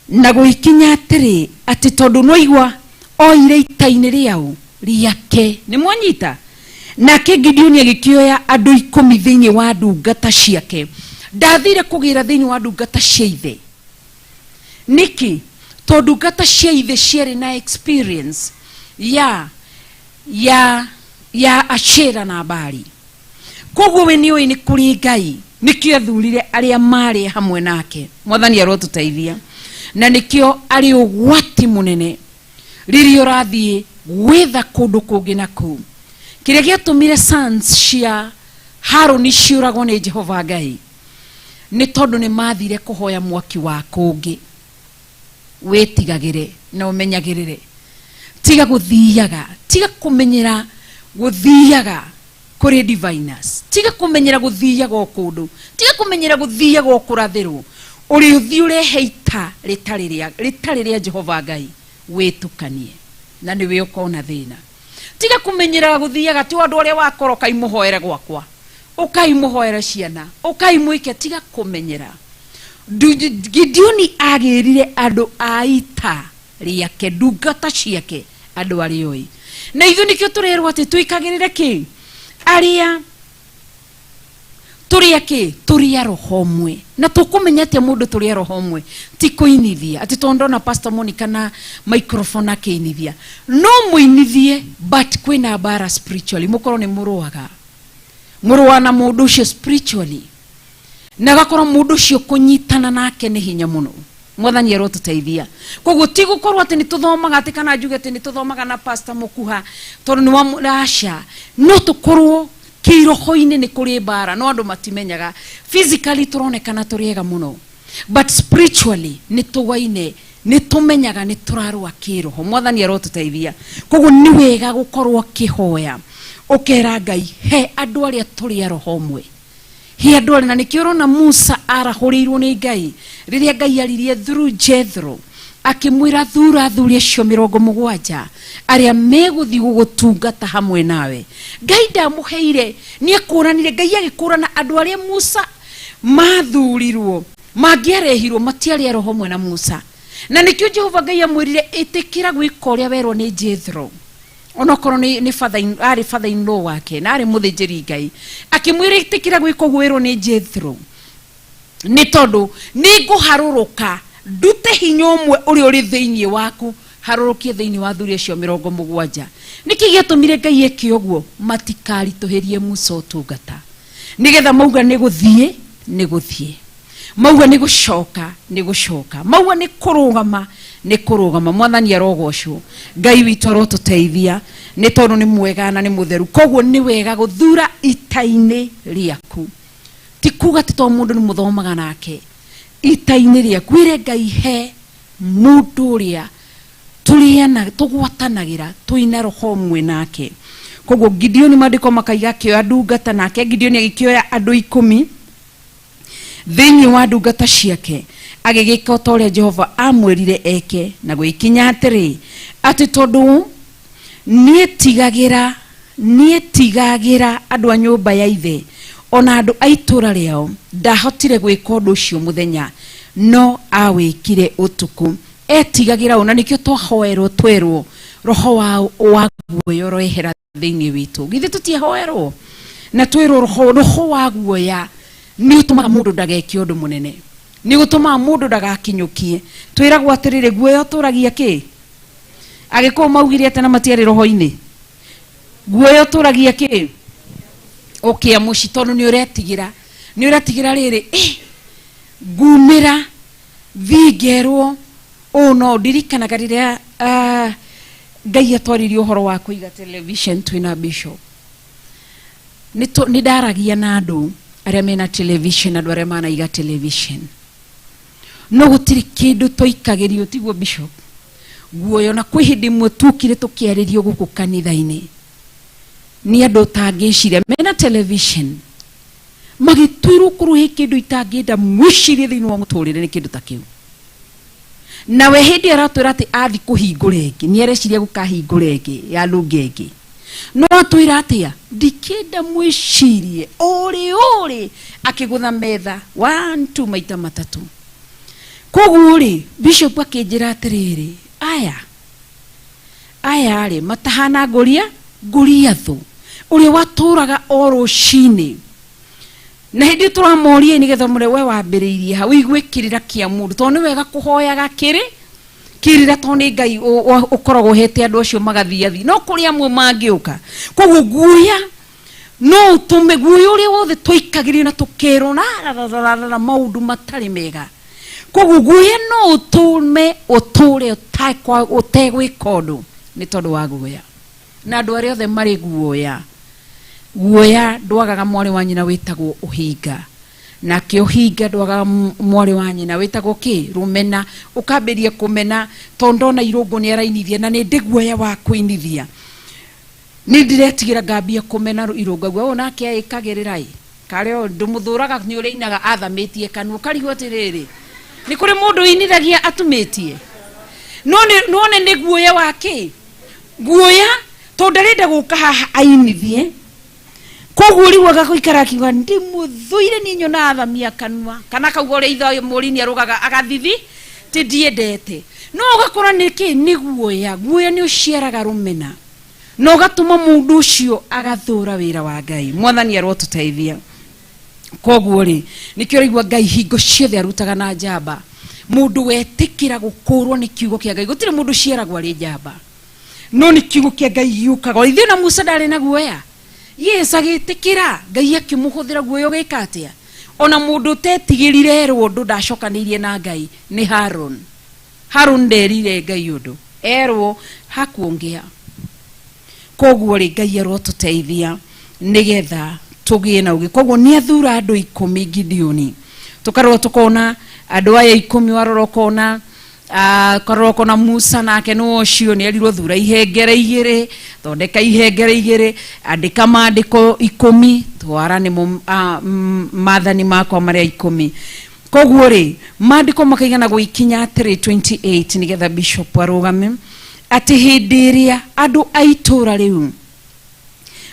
Na gũgĩkinya atĩrĩ, atĩ tondũ no igua oire ita-inĩ rĩao rĩake, nĩ mwanyita? Nake Gideoni agĩkĩoya andũ 10 thĩinĩ wa ndungata ciake, ndathire kũgĩra thĩinĩ wa ndungata cia ithe. Nĩkĩ? Tondũ ndungata cia ithe ciarĩ na experience ya ya ya Ashera na Baali. Koguo we nĩ ũĩ nĩ kũrĩ Ngai, nĩkĩo athurire arĩa marĩ hamwe nake. Mwathani arotũteithia. Na nĩkĩo arĩ ũgwati mũnene rĩrĩa ũrathiĩ gwetha kũndũ kũngĩ na kũu. Kĩrĩa gĩatũmire sons cia Harũni ciũragwo nĩ Jehova Ngai nĩ tondũ nĩ mathire kũhoya mwaki wa kũngĩ. Wĩtigagĩre na ũmenyagĩrĩre, tiga gũthiaga, tiga kũmenyera gũthiaga kũrĩ diviners, tiga kũmenyera gũthiaga o kũndũ, tiga kũmenyera gũthiaga o kũrathĩrwo. Ũrĩ ũthiĩ ũrehe ita rĩtarĩ rĩa Jehova Ngai, wĩtukanie na nĩwe ũkona thĩna. Tiga kũmenyera gũthiaga ti andũ arĩa wakora ũkai mũhoere gwakwa, ũkai mũhoere ciana, ũkai mwĩke, tiga kũmenyera. Gideoni agĩrire andũ a ita rĩake, ndungata ciake, andũ arĩa oĩ. Na ithuĩ nĩkĩo tũrerwo atĩ twĩkagĩrĩre kĩ? Arĩa tũrĩ a kĩ? Tũrĩ a roho ũmwe. Na tũkũmenya atĩa mũndũ tũrĩ a roho ũmwe? Ti kũinithia atĩ tondũ ndona Pastor Monica na microphone akĩinithia, no mũinithie, but kwĩna mbara spiritually, mũkorwo nĩ mũrũaga, mũrũa na mũndũ ũcio spiritually, na gakorwo mũndũ ũcio kũnyitana nake nĩ hinya mũno. Mwathani arotũteithia. Koguo ti gũkorwo atĩ nĩ tũthomaga atĩ kana njuge atĩ nĩ tũthomaga na Pastor Mũkuha tondũ nĩ wa aca, no tũkorwo kĩroho-inĩ nĩ kũrĩ mbara, no andũ matimenyaga. Physically tũronekana tũrĩ ega mũno, but spiritually nĩ tũgaine, nĩ tũmenyaga nĩ tũrarũa kĩroho. Mwathani arotũteithia. Koguo nĩ wega gũkorwo ũkĩhoya ũkera Ngai, he andũ arĩa tũrĩ a roho ũmwe, he andũ arĩa. Na nĩkĩo ũrona Musa arahũrĩirwo nĩ Ngai rĩrĩa Ngai aririe through Jethro akĩmwĩra thura athuri acio 70 arĩa megũthiĩ gũgũtungata hamwe nawe. Ngai ndamũheire, nĩ akũranire. Ngai agĩkũrana andũ arĩa Musa mathurirwo mangĩarehirwo matiarĩ a roho ũmwe na Musa. Na nĩkĩo Jehova Ngai amwĩrire ĩtĩkĩra gwĩka ũrĩa werwo nĩ Jethro, onokorwo nĩ father in, arĩ father in law wake na arĩ mũthĩnjĩri Ngai, akĩmwĩra ĩtĩkĩra gwĩka ũguo werwo nĩ Jethro, nĩ tondũ nĩ ngũharũrũka ndute hinya ũmwe ũrĩa ũrĩ thĩinĩ waku harũrũkie thĩinĩ wa athuri acio 70. Nĩkĩ gĩatũmire Ngai eke ũguo? Matikaritũhĩrie Musa ũtungata, nĩgetha mauga nĩ gũthiĩ nĩ gũthiĩ. Mauga nĩ gũcoka nĩ gũcoka, mauga nĩ kũrũgama nĩ kũrũgama. Mwathani arogocwo, Ngai witũ arotũteithia nĩ tondũ nĩ mwega na nĩ mũtheru. Koguo nĩ wega gũthura ita-inĩ rĩaku, ti kuga atĩ to mũndũ nĩ mũthomaga nake. Ita-inĩ rĩaku wĩre Ngai, he mũndũ ũrĩa tũrĩana tũgwatanagĩra twĩna roho ũmwe nake. Koguo Gideoni, maandĩko makaiga, akĩoya ndungata, nake Gideoni agĩkĩoya andũ 10 thĩinĩ wa ndungata ciake, agĩgĩka o ta ũrĩa Jehova amwĩrire eke. Na gwĩkinya atĩrĩ, atĩ tondũ nĩetigagĩra andũ a nyũmba ya ithe ona andũ a itũũra rĩao, ndahotire gwĩka ũndũ ũcio mũthenya, no awĩkire ũtukũ. Etigagĩra ũũ, na nĩkĩo twahoerwo twerwo roho wa guoya ũroehera thĩinĩ witũ. Githĩ tũtiahoerwo na twĩrwo roho wa guoya nĩ ũtũmaga mũndũ ndageke ũndũ mũnene, nĩ ũtũmaga mũndũ ndagakinyũkie. Twĩragwo atĩrĩrĩ, guoya ũtũragia kĩ? Agĩkũyũ maugire atĩ na matiarĩ roho-inĩ. Guoya ũtũragia kĩ? Ũkĩa mũci, tondũ nĩ ũretigĩra, nĩ ũretigĩra rĩrĩ, ngumĩra thiĩ ngerwo ũũ. No ndirikanaga rĩrĩa Ngai atwaririe ũhoro wa kũiga television twĩna bishop, nĩ ndaragia na andũ arĩa mena television, andũ arĩa manaiga television, no gũtirĩ kĩndũ twaikagĩrio tiguo bishop guoya. Na kwĩ hĩndĩ ĩmwe tuokire tũkĩarĩrio gũkũ kanitha-inĩ nĩ andũ ũtangĩciria mena television, magĩtwĩrwo korwo he kĩndũ itangĩenda mwĩcirie thĩinĩ wa mũtũrĩre nĩ kĩndũ ta kĩu. Nawe hĩndĩ ĩyo aratwĩra atĩ athi kũhingũra ĩngĩ, nĩ areciria gũkahingũra ĩngĩ ya lugha ĩngĩ, no atwĩra atĩa, ndikĩenda mwĩcirie ũrĩ ũrĩ, akĩgũtha metha 1 2 maita matatũ. Koguo rĩ, bishop akĩnjĩra atĩrĩrĩ, aya rĩ matahana ngũria Goliathũ ũrĩa watũraga o rũcinĩ, na hĩndĩ ĩyo tũramoria nĩgetha mũre we wambĩrĩirie ha ũigue kĩrĩra kĩa mũndũ, tondũ nĩ wega kũhoyaga kĩrĩ kĩrĩra, tondũ nĩ Ngai ũkoragwo ũhete andũ acio magathiathi, no kũrĩ amwe mangĩũka. Koguo guoya no ũtũme, guoya ũrĩa wothe twaikagĩrio na tũkerwo na maũndũ matarĩ mega, koguo guoya no ũtũme ũtũre ũtegwĩka ũndũ nĩ tondũ wa guoya. Na andũ arĩa othe marĩ guoya, guoya ndwagaga mwarĩ wa nyina wĩtagwo ũhinga, nake ũhinga ndwagaga mwarĩ wa nyina wĩtagwo kĩ? Rũmena. Ũkambĩria kũmena tondũ ndona Irũngũ nĩ arainithia, na nĩ ndĩ guoya wa kũinithia, nĩ ndĩretigĩra, ngambia kũmena Irũngũ, aguo ũyũ nake ĩkagĩrĩra ĩ karĩ ndũmũthũraga nĩ ũrĩa inaga athamĩtie kanua, ũkarigwo atĩrĩrĩ, nĩ kũrĩ mũndũ ũinithagia atumĩtie? No nĩ guoya wa kĩ? Guoya, tondũ ndarenda gũka haha ainithie. Koguo rĩu agagũikara akiuga ndĩmũthũire, niĩ nyona athamia kanua, kana akauga ũrĩa ithe mũrini arũgaga agathithi ti ndiendete. No ũgakora nĩ kĩ? Nĩ guoya. Guoya nĩ ũciaraga rũmena na ũgatũma mũndũ ũcio agathũra wĩra wa Ngai. Mwathani arotũteithia. Koguo rĩ, nĩkĩo ũraigua Ngai hingo ciothe arutaga na njamba mũndũ wetĩkĩra gũkũrwo nĩ kiugo kĩa Ngai. Gũtirĩ mũndũ ũciaragwo arĩ njamba, no nĩ kiugo kĩa Ngai gĩũkaga. O ithuĩ na Musa ndarĩ na guoya, yes, agĩtĩkĩra, Ngai akĩmũhũthĩra. Guoya ũgĩka atĩa? Ona mũndũ ũtetigĩrire erwo ũndũ ndacokanĩirie na Ngai nĩ Harun. Harun nderire Ngai ũndũ, erwo hakuongea. Koguo rĩ, Ngai arotũteithia nĩgetha tũgĩe na ũgĩ. Koguo nĩ athura andũ 10 Gideoni, tũkarora tũkona andũ aya 10, warora ũkona ũkarora ũkona Musa nake nĩ ũcio nĩ erirwo thura ihengere 2, thondeka ihengere 2, andĩka maandĩko 10, twara nĩmo maathani makwa marĩa 10. Koguo rĩ, maandĩko makaigana gũikinya atĩrĩ 28, nĩgetha bishop arũgame, atĩ hĩndĩ ĩrĩa andũ a itũũra rĩu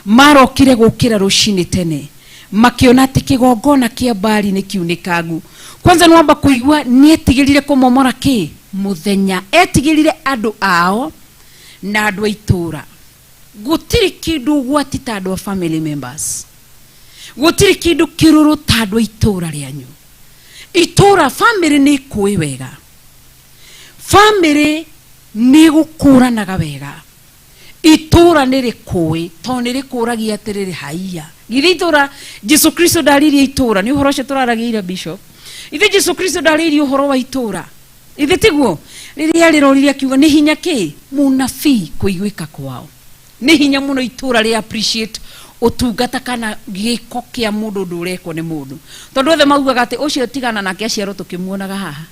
marokire gũkĩra rũcinĩ tene, makĩona atĩ kĩgongona kĩa Baali nĩ kiunĩkangu. Kwanza nĩ wamba kũigua nĩ etigĩrire kũmomora kĩ mũthenya, etigĩrire andũ ao na andũ a itũũra. Gũtirĩ kĩndũ ũgwati ta andũ a family members, gũtirĩ kĩndũ kĩrũrũ ta andũ a itũũra rĩanyu. Itũũra, family nĩ ĩkũĩ wega, family nĩ ĩgũkũranaga wega, itũũra nĩ rĩkũĩ tondũ nĩ rĩkũragia atĩrĩrĩ, haiya, githĩ itũũra Jesu Kristo ndaririe itũũra? Nĩ ũhoro ũcio tũraragĩire bishop. Ithe Jesu Kristo ndarĩirie ũhoro wa itũra. Ithe tiguo rĩrĩa rĩrorire akiuga nĩ hinya kĩ mũnabii kũiguĩka kwao. Nĩ hinya mũno itũra rĩ appreciate ũtungata kana gĩko kĩa mũndũ ũndũ ũrekwo nĩ mũndũ. Tondũ othe maugaga atĩ ũcio tigana nake aciarwo tũkĩmuonaga haha.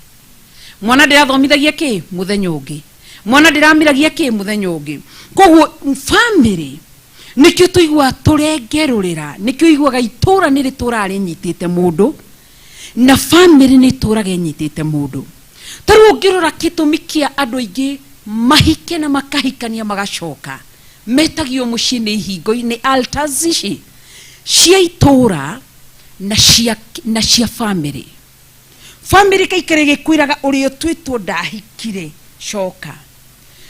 Mwana ndĩrathomithagia kĩ mũthenya ũngĩ. Mwana ndĩramiragia kĩ mũthenya ũngĩ. Koguo family nĩkĩo tũiguaga tũrengerũrĩra, nĩkĩo iguaga itũra nĩ rĩtũraga rĩnyitĩte mũndũ na family nĩ ĩtũraga ĩnyitĩte mũndũ. Ta rĩu ũngĩrora gĩtũmi kĩa andũ aingĩ mahike na makahikania magacoka metagio mũciĩ nĩ ihingo-inĩ altars ici cia itũra na cia na cia family. Family kaikara ĩgĩkwĩraga ũrĩa ũtuĩtwo ndahikire coka,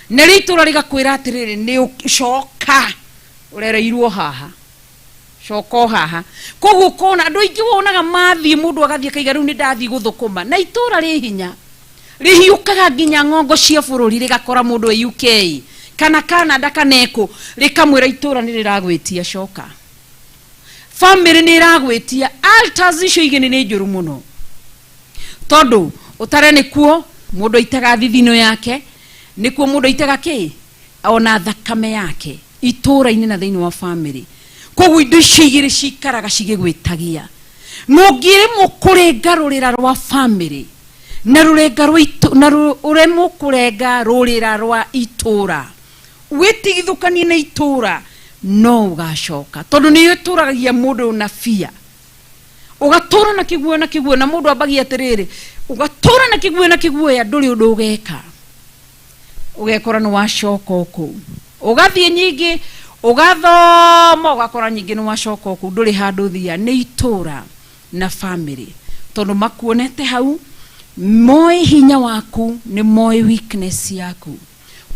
na rĩo itũra rĩgakwĩra atĩrĩrĩ nĩ coka ũrereirwo haha, coka o haha. Koguo ũkona andũ aingĩ wonaga mathiĩ mũndũ agathiĩ akaiga rĩu nĩ ndathiĩ gũthũkũma, na itũra rĩ hinya rĩhiũkaga nginya ng'ongo cia bũrũri rĩgakora mũndũ e UK kana Canada kana ekũ, rĩkamwĩra itũra nĩ rĩragwĩtia coka, family nĩ ĩragwĩtia. Altars icio igĩrĩ nĩ njũru mũno tondũ ũtare nĩkuo mũndũ aitaga thithino yake, nĩkuo mũndũ aitaga kĩ ona thakame yake itũra-inĩ na thĩinĩ wa family. Koguo indo icio igĩrĩ cikaraga cigĩgwĩtagia. No ũngĩremwo kũrenga rũrĩra rwa family na rũrenga rwa na ũremwo kũrenga rũrĩra rwa itũra, wĩtigithũkanie na itũra no ũgacoka, tondũ nĩ ĩtũragia mũndũ na fear. Ũgatũra na kĩguoya na kĩguoya, na mũndũ ambagia atĩrĩrĩ, ũgatũra na kĩguoya na kĩguoya, ndũrĩ ũndũ ũgeka, ũgekora nĩ wacoka o kũu. Ũgathiĩ nyingĩ ũgathoma ũgakora nyingĩ nĩ wacoka o kũu, ndũrĩ handũ ũthiaga. Nĩ itũra na family, tondũ makuonete hau, moĩ hinya waku, nĩ moĩ weakness yaku.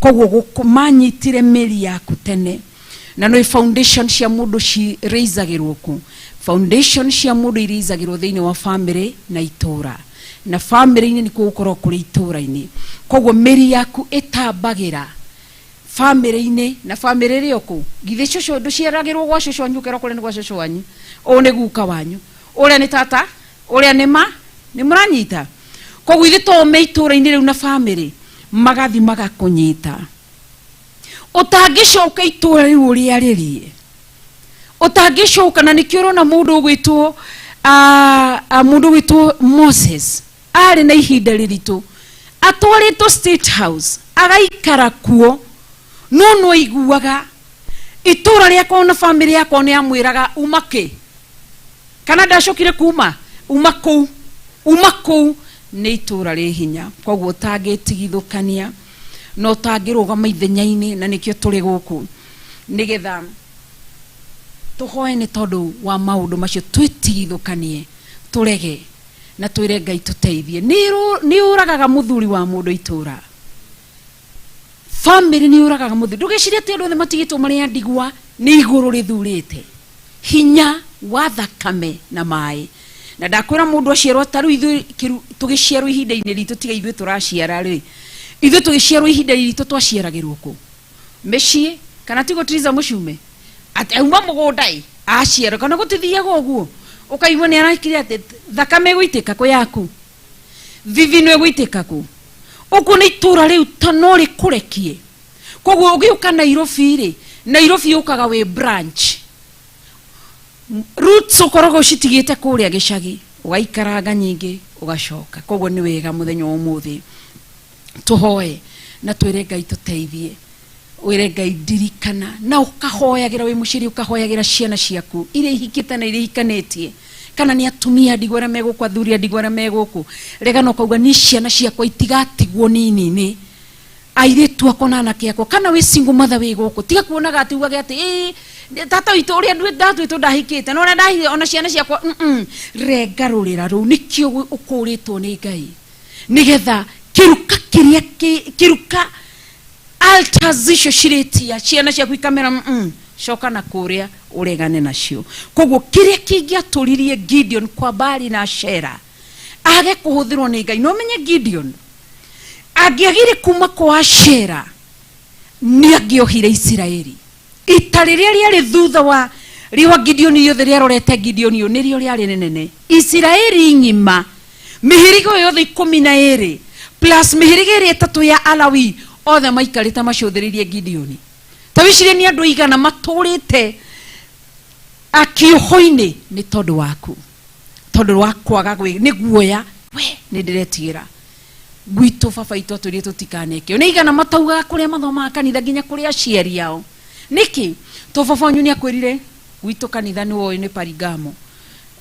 Koguo manyitire mĩri yaku tene. Na nĩ foundation cia mũndũ ciraisagĩrwo kũ? Foundation cia mũndũ iraisagĩrwo thĩinĩ wa family na itũra, na family-inĩ nĩkuo gũkoragwo kũrĩ itũra-inĩ. Koguo mĩri yaku ĩtambagĩra family-inĩ, na family ĩrĩ o kũu. Githĩ cũcũ ndũciaragĩrwo gwa cũcũ wanyu, ũkerwo kũrĩa nĩ gwa cũcũ wanyu, ũyũ nĩ guka wanyu, ũrĩa nĩ tata, ũrĩa nĩ ma, nĩ mũranyita. Koguo ithuĩ to me itũra-inĩ rĩu na family magathi magakũnyita. Ũtangĩcoka itũra rĩu ũrĩarĩrie, ũtangĩcoka. Na nĩkĩo ũrona mũndũ ũgwĩtwo mũndũ ũgwĩtwo Moses arĩ na ihinda rĩritũ, atwarĩtwo State House agaikara kuo, no no aiguaga itũra rĩakwa na family yakwa nĩ yamwĩraga uma kĩ, kana ndacokire kuma uma kũu, uma kũu. Nĩ itũra rĩ hinya, koguo ũtangĩtigithũkania na ũtangĩrũgama ithenya-inĩ. Na nĩkĩo tũrĩ gũkũ nĩgetha tũhoe nĩ tondũ wa maũndũ macio, twĩtigithũkanie, tũrege na twĩre Ngai tũteithie. Nĩ ũragaga mũthuri wa mũndũ itũra, family nĩ ũragaga mũthuri. Ndũgecirie atĩ andũ othe matigĩtwo marĩ a ndigwa nĩ igũrũ rĩthurĩte hinya wa thakame na maĩ. Na ndakwĩra mũndũ aciarwo ta rĩu ithuĩ tũgĩciarwo ihinda-inĩ ritũ, tiga ithuĩ tũraciara rĩ, ithuĩ tũgĩciarwo ihinda ritũ twaciaragĩrwo kũ? Mĩciĩ, kana tiguo Triza Mũcume? Atĩ auma mũgũnda ĩ aciarwo, kana gũtithiaga ũguo? Ũkaigua nĩ arakire atĩ thakame ĩgũitĩka kũ yaku, thithino ĩgũitĩka kũ? Ũguo nĩ itũra rĩu ta no rĩkũrekie. Koguo ũgĩũka Nairobi rĩ, Nairobi yũkaga wĩ branch, roots ũkoragwo ũcitigĩte kũrĩa gĩcagi, ũgaikaranga nyingĩ ũgacoka. Koguo nĩ wega mũthenya wa ũmũthĩ tũhoe na twĩre Ngai tũteithie, wĩre Ngai ndirikana, na ũkahoyagĩra wĩ mũciari, ũkahoyagĩra ciana ciaku iria ihikĩte na iria ihikanĩtie, kana nĩ atumia ndigwa arĩa me gũkũ, athuri a ndigwa arĩa me gũkũ. Regana ũkauga niĩ ciana ciakwa itigatigwo nini-inĩ, airĩtu akwa na anake akwa. Kana wĩ single mother wĩ gũkũ, tiga kuonaga atĩ ugage atĩ ĩĩ tata witũ ũrĩa ndatuĩtwo ndahikĩte, na ũrĩa ndahikĩte ona ciana ciakwa. Renga rũrĩra rũu, nĩkĩo ũkũrĩtwo nĩ Ngai, nĩgetha kĩruka kĩrĩa kĩruka altars icio cirĩtia ciana ciaku ikamera coka na kũrĩa ũregane nacio. Koguo kĩrĩa kĩngĩatũririe Gideon kwa Baali na Ashera age kũhũthĩrwo nĩ Ngai, no menye Gideon angĩagire kuma kwa Ashera nĩ angĩohire Isiraeli. Ita rĩrĩa rĩarĩ thutha wa rĩwa Gideon rĩothe rĩarorete Gideon ũyũ nĩrĩo rĩarĩ rĩnene Isiraeli ng'ima, Mĩhĩrĩga yothe 12 plus mĩhĩrĩga ĩrĩa 3 ya Alawi othe maikarĩte macũthĩrĩirie Gideoni. Ta wĩcirie nĩ andũ igana matũrĩte akĩoho-inĩ nĩ tondũ waku, tondũ wa kwaga nĩ guoya, we nĩ ndĩretigĩra gwitũ baba itũ atwĩrire tũtikaneke. Nĩ igana mataugaga kũrĩa mathomaga kanitha nginya kũrĩa aciari ao. Nĩkĩ? To baba wanyu nĩ akwĩrire gwitũ kanitha nĩ woĩ nĩ Parigamo,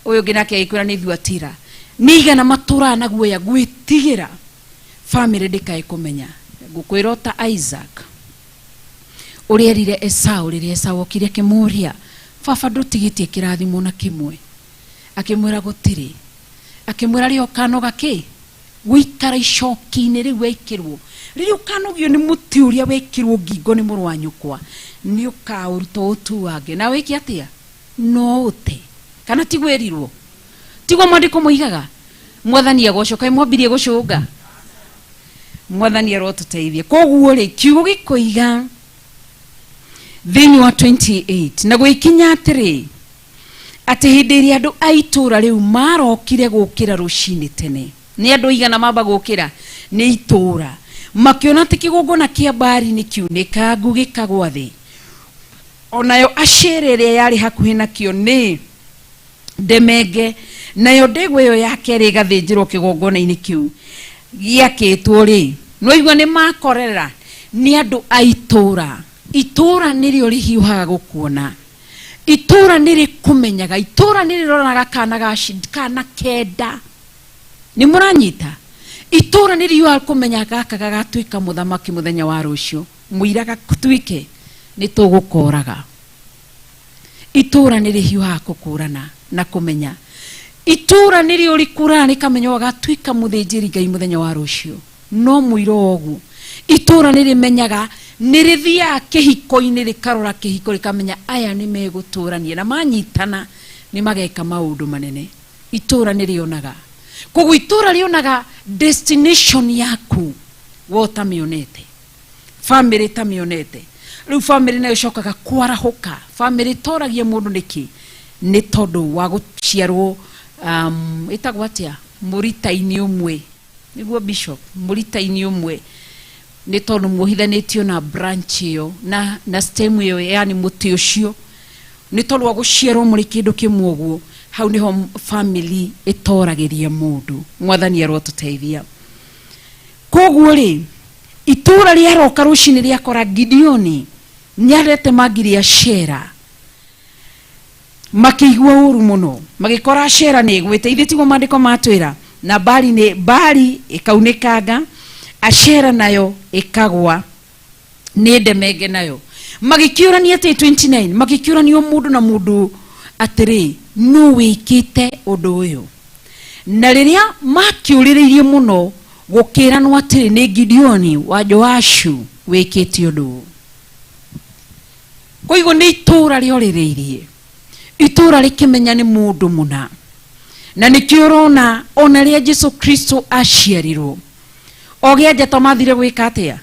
ũyũ ũngĩ nake agĩkwĩra nĩ Thuatira. Nĩ igana matũraga na guoya gwĩtigĩra famĩlĩ ndĩkae kũmenya. Ngũkwĩra o ta Isaac ũrĩa erire Esau rĩrĩa Esau okire akĩmũũria, baba ndũtigĩtie kĩrathimo na kĩmwe? Akĩmwĩra gũtirĩ. Akĩmwĩra rĩ ũkanoga kĩ? Gũikara icoki-inĩ rĩu wekĩrwo. Rĩrĩa ũkanogio nĩ mũtĩ ũrĩa wekĩrwo ngingo nĩ mũrũ wa nyũkwa, nĩ ũkaũruta ũtuange. Na wĩke atĩa? No ũte. Kana tiguo ĩrirwo? Tiguo maandĩko moigaga? Mwathani agocwo, kaĩ mwambirie gũcũnga? Mwathani arotũteithia. Koguo rĩ, kiugo gĩkoiga thĩinĩ wa 28 na gwĩkinya atĩrĩ, atĩ hĩndĩ ĩrĩa andũ a itũũra rĩu marokire gũkĩra rũcinĩ tene, nĩ andũ igana mamba gũkĩra nĩ itũũra, makĩona atĩ kĩgongona kĩa Baali nĩ kiunĩkangu gĩkagwa thĩ, onayo Ashera ĩrĩa yarĩ hakuhĩ nakĩo nĩ ndemenge, nayo ndegwa ĩyo ya kerĩ ĩgathĩnjĩrwo kĩgongona-inĩ kĩu gĩakĩtwo rĩ, nĩwaigua nĩ makorera nĩ andũ a itũũra. Itũũra nĩrĩo rĩhiũhaga gũkuona, itũũra nĩrĩkũmenyaga, itũũra nĩrĩroraga kana kana kenda. Nĩ mũranyita? Itũũra nĩrĩhiũhaga kũmenya gaka gagatuĩka mũthamaki mũthenya wa rũciũ, mũira gatuĩke nĩ tũgũkoraga. Itũũra nĩrĩhiũhaga gũkũrana na kũmenya. Itũũra nĩrĩo rĩkũraga rĩkamenya gagatuĩka mũthĩnjĩri Ngai mũthenya wa rũciũ, no mũira o ũguo. Itũũra nĩrĩmenyaga, nĩrĩthiaga kĩhiko-inĩ rĩkarora kĩhiko rĩkamenya aya nĩ megũtũrania na manyitana nĩ mageka maũndũ manene. Itũũra nĩrĩonaga. Koguo itũũra rĩonaga destination yaku we ũtamĩonete, famĩlĩ ĩtamĩonete. Rĩu famĩlĩ nayo ĩcokaga kwarahũka. Famĩlĩ ĩtoragia mũndũ nĩkĩ? Nĩ tondũ wa gũciarwo, ĩtagwo atĩa? Mũrita-inĩ ũmwe. Nĩguo bishop, mũrita-inĩ ũmwe. Nĩ tondũ muohithanĩtio na branch ĩyo, na stem ĩyo, yani mũtĩ ũcio. Nĩ tondũ wa gũciarwo mũrĩ kĩndũ kĩmwe ũguo, hau nĩho family ĩtoragĩria mũndũ. Mwathani arotũteithia. Koguo rĩ, itũũra rĩaroka rũcinĩ rĩakora Gideoni nĩarete mangiri Ashera, makĩigua ũru mũno, magĩkora Ashera nĩ ĩgwĩte. Ithuĩ tiguo maandĩko matwĩra, na Baali nĩ Baali ĩkaunĩkanga, Ashera nayo ĩkagwa nĩ ndemenge nayo. Magĩkĩũrania atĩ 29, magĩkĩũrania o mũndũ na mũndũ atĩrĩ, nũ wĩkĩte ũndũ ũyũ? Na rĩrĩa makĩũrĩrĩirie mũno, gũkĩranwo atĩrĩ, nĩ Gideoni wa Joashu wĩkĩte ũndũ ũyũ. Koiguo nĩ itũũra rĩorĩrĩirie, itũũra rĩkĩmenya nĩ mũndũ mũna. Na nĩkĩo ũrona ona rĩrĩa Jesu Kristo aciarirwo, o gĩa njata mathire gwĩka atĩa?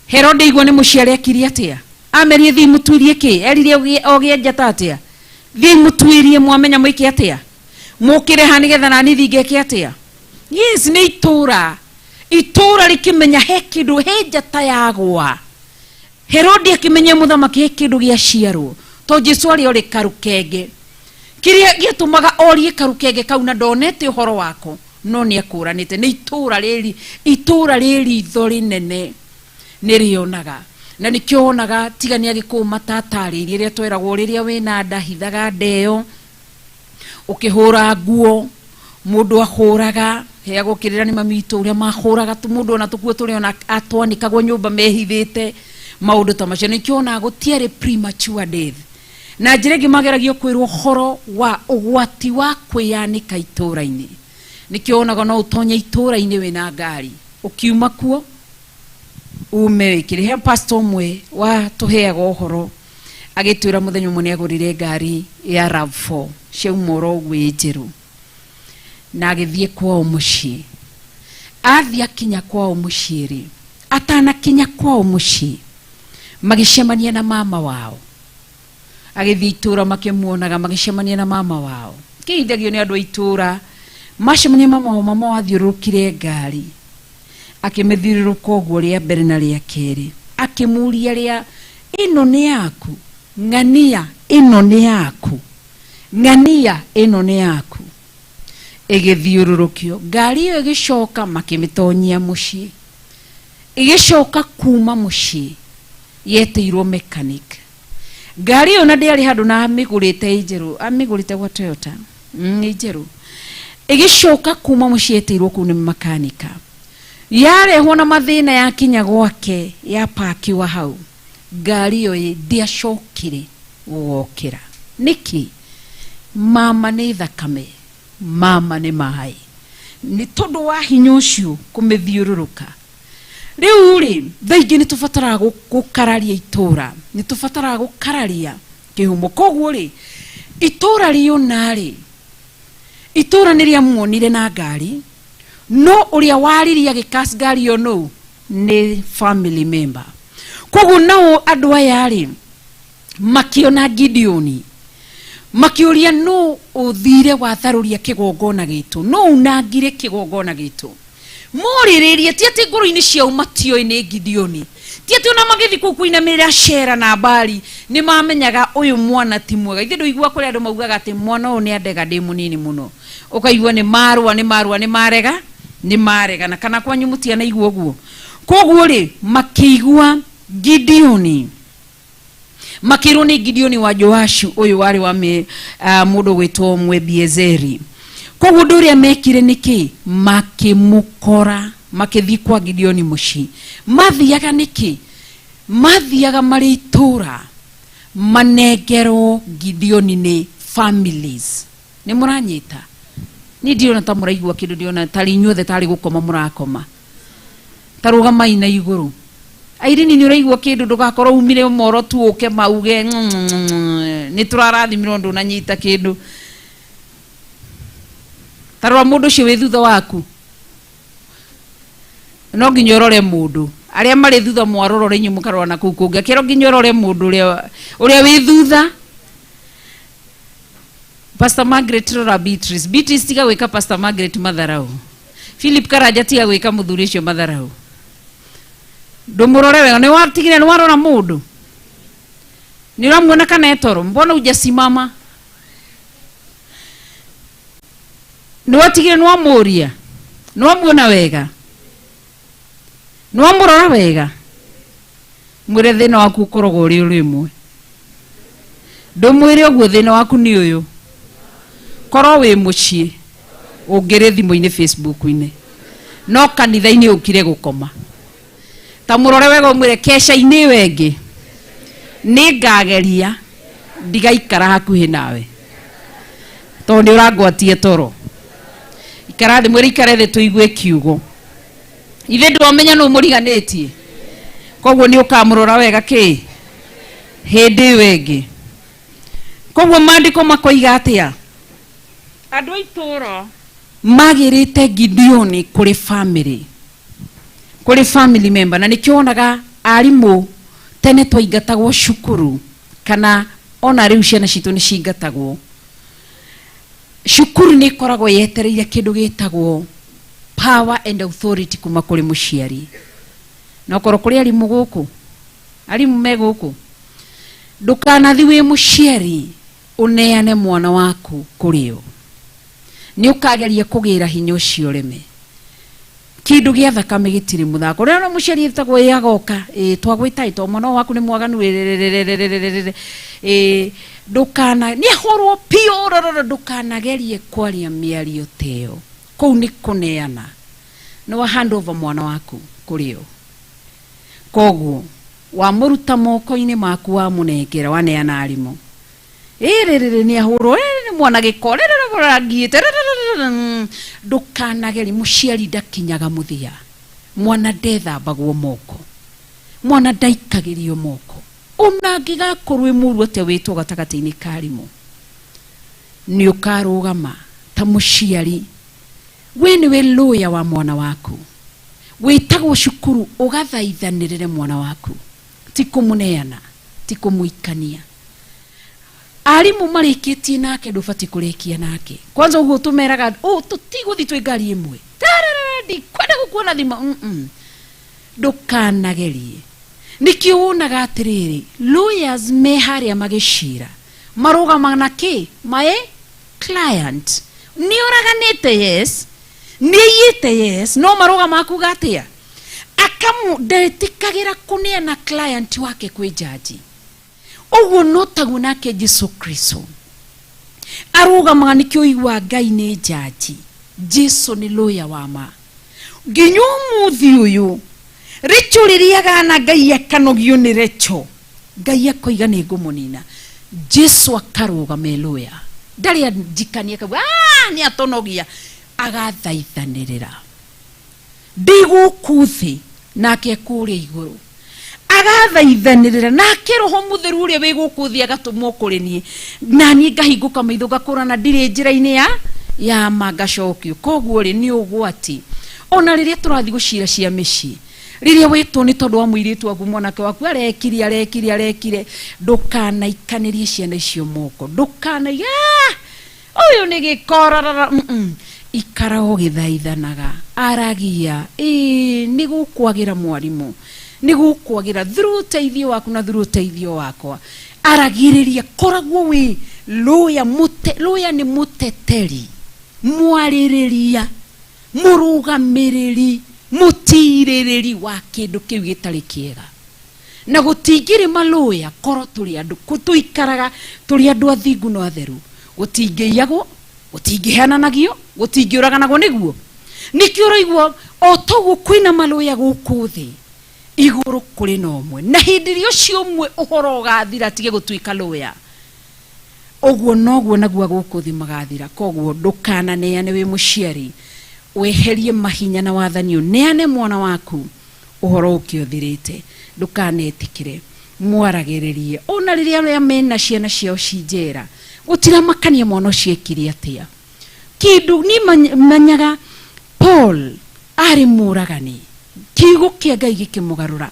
Herode igua nĩ mũciare akirie atĩa? Amerie thiĩ mũtuirie kĩ? Erire o gĩa njata atĩa? Thiĩ mũtuirie mwamenya mwĩke atĩa? Mũkĩre ha nĩgetha nani thiĩ ngeke atĩa? Yes, nĩ itũũra. Itũũra rĩkĩmenya he kĩndũ, he njata yagwa. Herode akĩmenya mũthamaki he kĩndũ gĩaciarwo. To Jesu arĩ orĩ karũkenge. Kĩrĩa gĩatũmaga orie karũkenge kau na ndonete ũhoro wako, no nĩ akũranĩte. Nĩ itũũra rĩri, itũũra rĩ ritho rĩnene nĩ rĩonaga. Na nĩkĩo wonaga tiga nĩ Agĩkũyũ matatarĩirie rĩrĩa tweragwo rĩrĩa wĩna nda hithaga nda ĩyo, ũkĩhũra nguo, mũndũ ahũraga, heagwo kĩrĩra nĩ mami witũ ũrĩa mahũraga mũndũ ona tũkuo tũrĩa ona atwanĩkagwo nyũmba mehithĩte, maũndũ ta macio. Nĩkĩo wonaga gũtiarĩ premature death. Na njĩra ĩngĩ mageragio kwĩrwo ũhoro wa ũgwati wa kwĩyanĩka itũũra-inĩ. Nĩkĩo wonaga no ũtonye itũũra-inĩ wĩna ngari, ũkiuma kuo ume wĩkĩre. He pastor ũmwe watũheaga ũhoro agĩtwĩra mũthenya ũmwe nĩagũrire ngari ya RAV4 ciauma oro ũguo ĩ njerũ, na agĩthiĩ kwao mũciĩ. Athiĩ akinya kwao mũciĩ rĩ, atanakinya kwao mũciĩ magĩcemania na mama wao. Agĩthiĩ itũũra makĩmuonaga, magĩcemania na mama wao. Kĩhithagio nĩ andũ a itũũra, Macemania mama wao, mama wao athiũrũrũkire ngari akĩmĩthiũrũrũka ũguo rĩa mbere na rĩa kerĩ, akĩmũria rĩa ĩno nĩ yaku, ng'ania ĩno nĩ yaku, ng'ania ĩno nĩ yaku. Ĩgĩthiũrũrũkio ngari ĩyo, ĩgĩcoka makĩmĩtonyia mũciĩ, ĩgĩcoka kuma mũciĩ yetĩirwo mechanic. Ngari ĩyo na ndĩarĩ handũ na amĩgũrĩte ĩ njerũ, amĩgũrĩte gwa Toyota ĩ njerũ. Ĩgĩcoka kuma mũciĩ yetĩirwo kũu nĩ makanika, yarehwo na mathĩna, yakinya gwake yapakiwa hau, ngari ĩyo ndĩacokire gũgokĩra. Nĩkĩ? Mama nĩ thakame, mama nĩ maĩ, nĩ tondũ wa hinya ũcio kũmĩthiũrũrũka. Rĩu rĩ, thaa ingĩ nĩ tũbataraga gũkararia itũra, nĩ tũbataraga gũkararia kĩhumo. Koguo rĩ, itũra rĩona rĩ, itũra nĩ rĩamuonire na ngari, no ũrĩa waririe agĩcash ngari ĩyo nũ? Nĩ family member. Koguo nao andũ aya rĩ, makiona Gideoni, makiuria nũ ũthire watharũria kĩgongona gitũ, nũ unangire kĩgongona gitũ. Morĩrĩrie ti atĩ ngoro-inĩ ciao matioĩ nĩ Gideoni, ti atĩ ona magĩthiĩ kũu kũinamĩrĩra Shera na Bali nĩ mamenyaga ũyũ mwana ti mwega. Ithuĩ ndũigua kũrĩ andũ maugaga atĩ mwana ũyũ nĩ andega ndĩ mũnini mũno, ũkaigua nĩ marũa nĩ marũa nĩ marega nĩ maregana, kana kwanyu mũtianaigua ũguo? Koguo rĩ, makĩigua Gideoni, makĩrwo nĩ Gideoni wa Joashu ũyũ warĩ wa mũndũ gwĩtwo Mwebiezeri. Koguo ũndũ ũrĩa mekire nĩ kĩ? Makĩmũkora, makĩthiĩ kwa Gideoni mũciĩ. Mathiaga nĩkĩ? Mathiaga marĩ itũra manengerwo Gideoni nĩ families. Nĩ mũranyita? Niĩ ndirona ta mũraigua kĩndũ, ndĩrona tarĩ inyuothe tarĩ gũkoma mũrakoma. Ta rũgamai na igũrũ. Airini, nĩ ũraigua kĩndũ? Ndũgakorwo umire moro tu ũke mauge nĩ tũrarathimirwo, ndũnanyita kĩndũ. Ta rora mũndũ ũcio wĩ thutha waku. No nginya ũrore mũndũ, arĩa marĩ thutha mwarorore, inyuĩ mũkarora na kũu kũngĩ. Akĩrwo nginya ũrore mũndũ ũrĩa wĩ thutha. Pastor Margaret, rora Beatrice. Beatrice, tiga gwĩka Pastor Margaret matharau. Philip Karanja, tiga gwĩka mũthuri ũcio matharau. Ndũmũrore wega. Nĩ watigire, nĩ warora mũndũ, nĩ ũramuona kana etoro? Mbona hujasimama? Nĩ watigire, nĩ wamũria, nĩ wamuona wega, nĩ wamũrora wega. Mwĩre thĩna waku ũkoragwo ũrĩ ũrĩ ũmwe. Ndũmwĩre ũguo, thĩna waku nĩ ũyũ: korwo wĩ mũciĩ ũngĩrĩ thimũ-inĩ, Facebook-inĩ, no kanitha-inĩ ũkire gũkoma. Ta mũrore wega, ũmwĩre keca-inĩ ĩyo ĩngĩ nĩ ngageria ndigaikara hakuhĩ nawe tondũ nĩ ũrangwatie toro. Ikara thĩ, mwĩre ikare thĩ tũigue kiugo. Ithe ndwamenya nũ mũriganĩtie, koguo nĩ ũkamũrora wega kĩ hĩndĩ ĩyo ĩngĩ. Koguo maandĩko makoiga atĩa? Andũ a itũũra magĩrĩte Gideoni kũrĩ family, kũrĩ family member. Na nĩkĩo wonaga arimũ tene twaingatagwo cukuru, kana ona rĩu ciana citũ nĩ cingatagwo cukuru. Nĩ ĩkoragwo yetereire kĩndũ gĩtagwo power and authority kuma kũrĩ mũciari. Na okorwo kũrĩ arimũ gũkũ, arimũ me gũkũ, ndũkanathi wĩ mũciari ũneane mwana waku kũrĩ o. Nĩ ũkageria kũgĩra hinya ũcio ũreme. Kĩndũ gĩa thakame gĩtirĩ mũthako. Rĩrĩa ona mũciari ĩtagwo ĩ agoka ĩ twagwĩta ĩ to mwana waku nĩ mwaganu ĩ ĩ ndũkana nĩ ahũrwo piũ rororo. Ndũkanagerie kwaria mĩario ta ĩyo. Kũu nĩ kũneana, nĩ wa hand over mwana waku kũrĩ o. Koguo wamũruta moko-inĩ maku, wamũnengera, waneana arimũ ĩrĩrĩrĩ nĩ ahũrwo nĩ mwana gĩko rĩrĩrĩ ndũkanageri. Mũciari ndakinyaga mũthia. Mwana ndethambagwo moko, mwana ndaikagĩrio moko. Ona angĩgakorwo ĩ mũru atĩa, wĩtwo gatagatĩ-inĩ ka arimũ, nĩ ũkarũgama ta mũciari. We nĩwe lawyer wa mwana waku. Wĩtagwo cukuru ũgathaithanĩrĩre mwana waku, ti kũmũneana, ti kũmũikania. Arimũ marĩkĩtie nake ndũbatiĩ kũrĩkia nake. Kwanza ũguo tũmeraga ũ tũtigũthiĩ twĩ ngari ĩmwe. Tararara, ndikwenda gũkuona thima. Ndũkanagerie. Nĩkĩo wonaga atĩrĩrĩ, lawyers me harĩa magĩcira marũgamaga na kĩ my client nĩ ũraganĩte, yes, nĩ aiyĩte, yes, no marũgamaga kuga atĩa akamu ndetĩkagĩra kũneana client wake kwĩ jaji. Ũguo no taguo nake Jesu Kristo arũgamaga. Nĩkĩo igua Ngai nĩ jaji, Jesu nĩ lawyer wa ma. Nginya ũmũthĩ ũyũ rĩcho rĩrĩa gana Ngai akanogio nĩ recho, Ngai akoiga nĩ ngũmũnina, Jesu akarũgama e lawyer, ndarĩ anjikania akauga, "Ah, nĩ atonogia," agathaithanĩrĩra ndĩ gũkũ thĩ nake kũrĩa igũrũ agathaithanĩrĩra nake Roho Mũtheru ũrĩa wĩ gũkũ thĩ agatũmwo kũrĩ niĩ, na niĩ ngahingũka maitho ngakũrana ndirĩ njĩra-inĩ ya ma ngacokio. Koguo rĩ, nĩ ũgwati ona rĩrĩa tũrathiĩ gũcira cia mĩciĩ, rĩrĩa wetwo nĩ tondũ wa mũirĩtu waku, mwanake waku arekire arekire arekire, ndũkanaikanĩrie ciana icio moko, ndũkanaiga ũyũ nĩ gĩkorarara. Ikara ũgĩthaithanaga, aragia ĩĩ nĩ gũkwagĩra mwarimũ, nĩ gũkwagĩra through ũteithio waku na through ũteithio wakwa. Aragĩrĩria, koragwo wĩ lawyer. Mũte lawyer nĩ mũteteri, mwarĩrĩria, mũrũgamĩrĩri, mũtirĩrĩri wa kĩndũ kĩu gĩtarĩ kĩega. Na gũtingĩrĩ malũya korwo tũrĩ andũ tũikaraga tũrĩ andũ athingu no atheru, gũtingĩiyagwo, gũtingĩheananagio, gũtingĩũraganagwo. Nĩguo nĩkĩo ũraigua o toguo kwĩna malũya gũkũ thĩ, igũrũ kũrĩ na ũmwe, na hĩndĩ ĩrĩa ũcio ũmwe ũhoro ũgathira atige gũtuĩka lũya, ũguo noguo naguo gũkũ thĩ magathira. Koguo ndũkananeane wĩ mũciari weherie mahinya na wathani ũneane mwana waku ũhoro ũkĩ ũthirĩte. Ndũkanetĩkĩre, mwaragĩrĩrie. Ona rĩrĩa arĩa mena ciana ciao ci njera, gũtiramakania mwana ũcio ekire atĩa kĩndũ. Niĩ manyaga Paul arĩ mũragani, kiugo kĩa Ngai gĩkĩmũgarũra.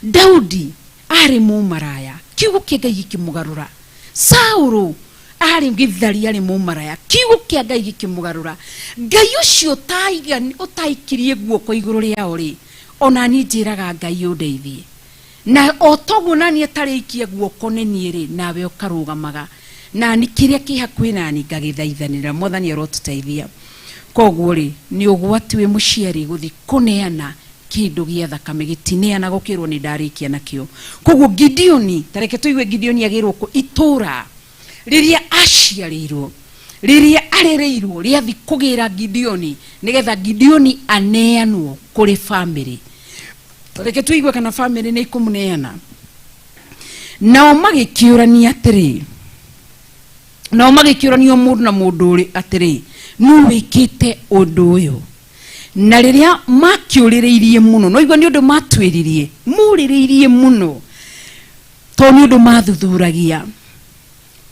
Daudi arĩ mũmaraya, kiugo kĩa Ngai gĩkĩmũgarũra. Saũlũ arĩ gĩthari, arĩ mũmaraya, kiugo kĩa Ngai gĩkĩmũgarũra. Ngai ũcio ũtaikirie guoko igũrũ rĩao rĩ, ona niĩ njĩraga Ngai ũndeithie, na o toguo nani atarĩikia guoko nĩ niĩ rĩ, nawe ũkarũgamaga nani kĩrĩa kĩ hakuhĩ nani ngagĩthaithanĩra. Mwathani arotũteithia. Koguo rĩ, nĩ ũgwati wĩ mũciari gũthiĩ kũneana kĩndũ gĩa thakame, gĩtineana gũkĩrwo nĩ ndarĩkia nakĩo. Koguo Gideoni, tareke tũigue Gideoni agĩrwo kũ itũra rĩrĩa aciarĩirwo, rĩrĩa arereirwo, rĩathi kũgĩra Gideoni nĩgetha Gideoni aneanwo kũrĩ famĩlĩ. Reke tũigue kana famĩlĩ nĩ ikũmũneana. Nao magĩkĩũrania atĩrĩ, nao magĩkĩũrania o mũndũ na mũndũ ũrĩ atĩrĩ, nũ wĩkĩte ũndũ ũyũ? Na rĩrĩa makĩũrĩrĩirie mũno, no igua nĩ ũndũ matuĩririe mũrĩrĩirie mũno, tondũ nĩ ũndũ mathuthuragia,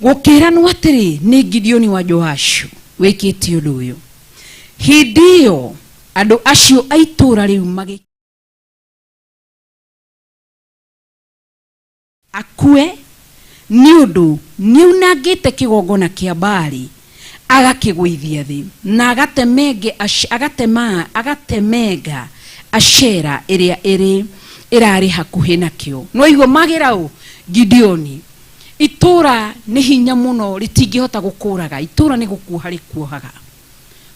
gũkĩranwo atĩrĩ, nĩ Gideoni wa Joashu wĩkĩte ũndũ ũyũ. Hĩndĩ ĩyo andũ acio a itũũra rĩu magĩ akue nĩ ũndũ nĩaunangĩte kĩgongona kĩa Baali agakĩgũithia thĩ na agatemenge agatemenga Ashera ĩrĩa ĩrĩ ĩrarĩ hakuhĩ nakĩo. No igua magĩra ũ Gideoni, itũra nĩ hinya mũno rĩtingĩhota gũkũraga, itũra nĩ gũkuoha rĩkuohaga.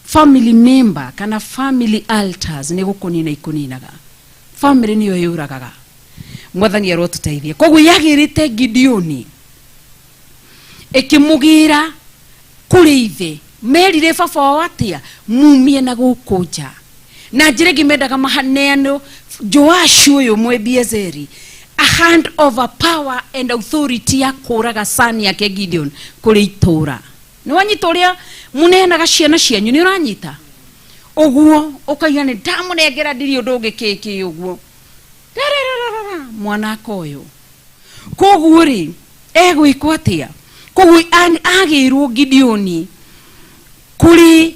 Family member kana family altars nĩ gũkũnina ikũninaga, family nĩyo yũragaga. Mwathani arotũteithia. Koguo yagĩrĩte Gideoni ĩkĩmũgĩra kũrĩ ithe, merire baba wao atĩa mumie na gũkũ nja. Na njĩra ĩngĩ mendaga mahaneanwo Joashu ũyũ Mwebiezeri a hand over power and authority ya kũraga son yake Gideon kũrĩ itũra. Nĩ wanyita ũrĩa mũneanaga ciana cianyu? Nĩ ũranyita ũguo ũkaiga nĩ ndamũnengera, ndirĩ ũndũ ũngĩ kĩ ũguo rarararara mwanaka ũyũ. Koguo rĩ, egwĩkwo atĩa? Koguo agĩrwo Gideoni kũrĩ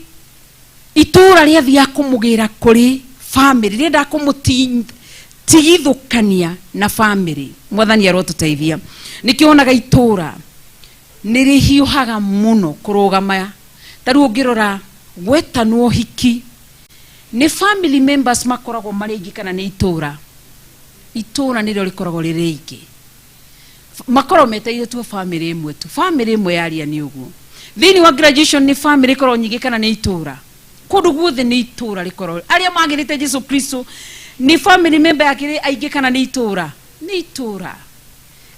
itũra rĩathiaga kũmũgĩra kũrĩ family, rĩendaga kũmũtigithũkania na family. Mwathani arotũteithia. Nĩkĩo wonaga itũra Nĩ rĩhiũhaga mũno kũrũgama. Ta rĩu ũngĩrora gwetanwo hiki, nĩ family members makoragwo marĩ aingĩ kana nĩ itũra? Itũra nĩrĩo rĩkoragwo rĩrĩ aingĩ. Makoragwo metereire tu family ĩmwe tu. Family ĩmwe yaria nĩ ũguo. Thĩinĩ wa graduation nĩ family ĩkoragwo nyingĩ kana nĩ itũra? Kũndũ guothe nĩ itũra rĩkoragwo. Arĩa magĩrĩte Jesu Kristo nĩ family member yakĩrĩ aingĩ kana nĩ itũra? Nĩ itũra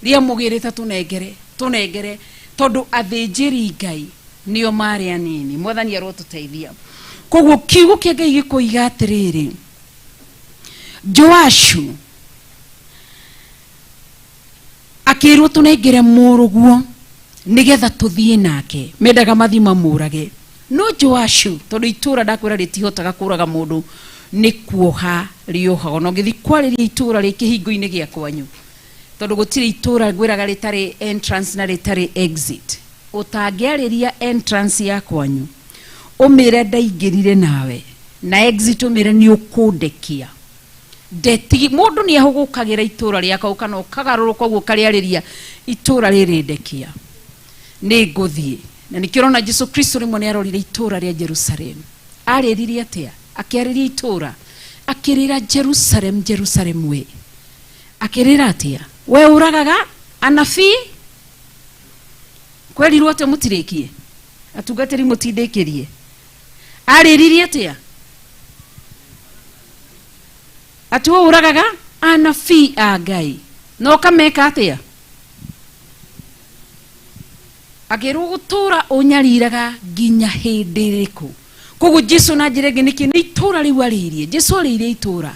rĩamũgĩrĩte tũnengere tũnengere, tondũ athĩnjĩri Ngai nĩo marĩ anini. Mwathani arotũteithia. Koguo kiugo kĩa Ngai gĩkoiga atĩrĩrĩ, Joashu akĩrwo tũnengere mũrũguo nĩgetha tũthiĩ nake. Mendaga mathiĩ mamũrage, no Joashu, tondũ itũra ndakwĩra rĩtihotaga kũraga mũndũ, nĩ kuoha rĩohagwo. Na ũngĩthiĩ kwarĩria itũra rĩ kĩhingo-inĩ gĩa kwanyu, tondũ gũtirĩ itũra ngwĩraga rĩtarĩ entrance na rĩtarĩ exit, ũtangĩarĩria entrance ya kwanyu ũmĩre ndaingĩrire nawe, na exit ũmĩre nĩ ũkũndekia ndetigi. Mũndũ nĩ ahũgũkagĩra itũra rĩakwa kana ũkagarũrũka ũguo ũkarĩarĩria itũra rĩrĩ, ndekia nĩ ngũthiĩ. Na nĩkĩo ũrona Jesu Kristo rĩmwe nĩ arorire itũra rĩa Jerusalem. Arĩririe atĩa? Akĩarĩria itũra akĩrĩra, "Jerusalem, Jerusalem, we." Akĩrĩra atĩa? "We ũragaga anabii." Kwerirwo atĩa? Mũtirĩkie atungatĩri, mũtindĩkĩrie. Arĩririe atĩa? Atĩ we ũragaga anabii a Ngai na ũkameka atĩa? Akĩrwo gũtũra ũnyariraga nginya hĩndĩ ĩrĩkũ? Koguo Jesu na njĩra ĩngĩ nĩkĩ nĩ itũra rĩu arĩirie? Jesu arĩirie itũra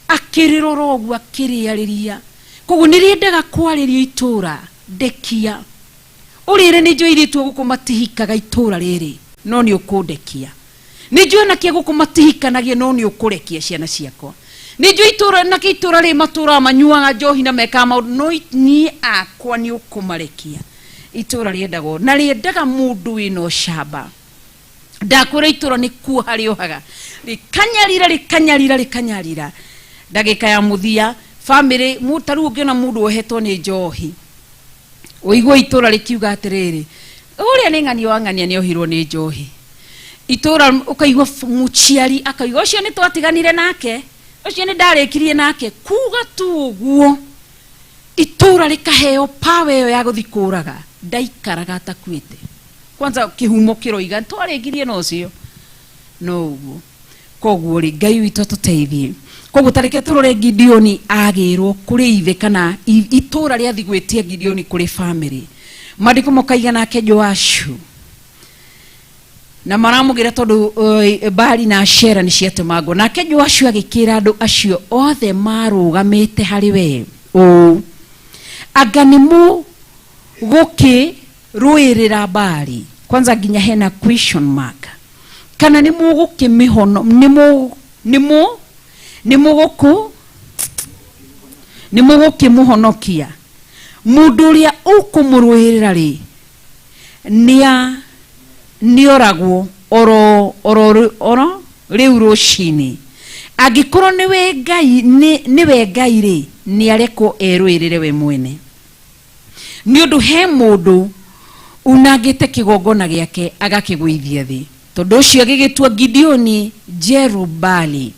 akĩrĩrora ũguo akĩrĩarĩria. Koguo nĩ rĩendaga kwarĩrio itũra, ndekia ũrĩre nĩ njũĩ airĩtu a gũkũ matihikaga itũra rĩrĩ, no nĩ ũkũndekia. Nĩ njũĩ anake a gũkũ matihikanagia, no nĩ ũkũrekia ciana ciakwa. Nĩ njũĩ itũra nake itũra rĩrĩ matũraga manyuaga njohi na mekaga maũndũ, no niĩ akwa nĩ ũkũmarekia. Itũra rĩendagwo na rĩendaga mũndũ wĩna ũcamba. Ndakwĩra itũra nĩ kuoha rĩohaga, rĩkanyarira, rĩkanyarira, rĩkanyarira. Ndagĩka ya mũthia family ta rĩu ũngĩona mũndũ wohetwo nĩ njohi, ũigue itũra rĩkiuga atĩrĩrĩ, ũrĩa nĩ ng'ania wa ng'ania nĩ ohirwo nĩ njohi. Itũra ũkaigua mũciari akauga, "Ũcio nĩ twatiganire nake, ũcio nĩ ndarĩkirie nake." Kuga tu ũguo itũra rĩkaheo power ĩyo ya gũthi kũraga. Ndaikaraga atakuĩte. Kwanza kĩhumo kĩroiga twarĩkirie na ũcio no ũguo. Koguo rĩ, Ngai witũ atũteithie. Koguo tareke tũrore Gideoni agĩrwo kũrĩ ithe kana itũra rĩathi gwĩtia Gideoni kũrĩ family. Maandĩko makaiga nake Joashu na maramũgĩra tondũ Baali na Ashera nĩ ciatemangwo. Nake Joashu agĩkĩra andũ acio othe marũgamĩte harĩ we ũũ, "Anga nĩ mũgũkĩrũĩrĩra Baali?" Kwanza nginya hena question mark. Kana nĩ mũgũkĩmĩhono nĩ mũ nĩ mũ nĩ mũgũkũ nĩ mũgũkĩmũhonokia? Mũndũ ũrĩa ũkũmũrũĩrĩra rĩ, nĩa nĩoragwo oro oro oro rĩu rũcinĩ. Angĩkorwo nĩwe Ngai, nĩwe Ngai rĩ, nĩarekwo erũĩrĩre we mwene, nĩ ũndũ he mũndũ unangĩte kĩgongona gĩake agakĩgũithia thĩ. Tondũ ũcio agĩgĩtua Gideoni Jerubali.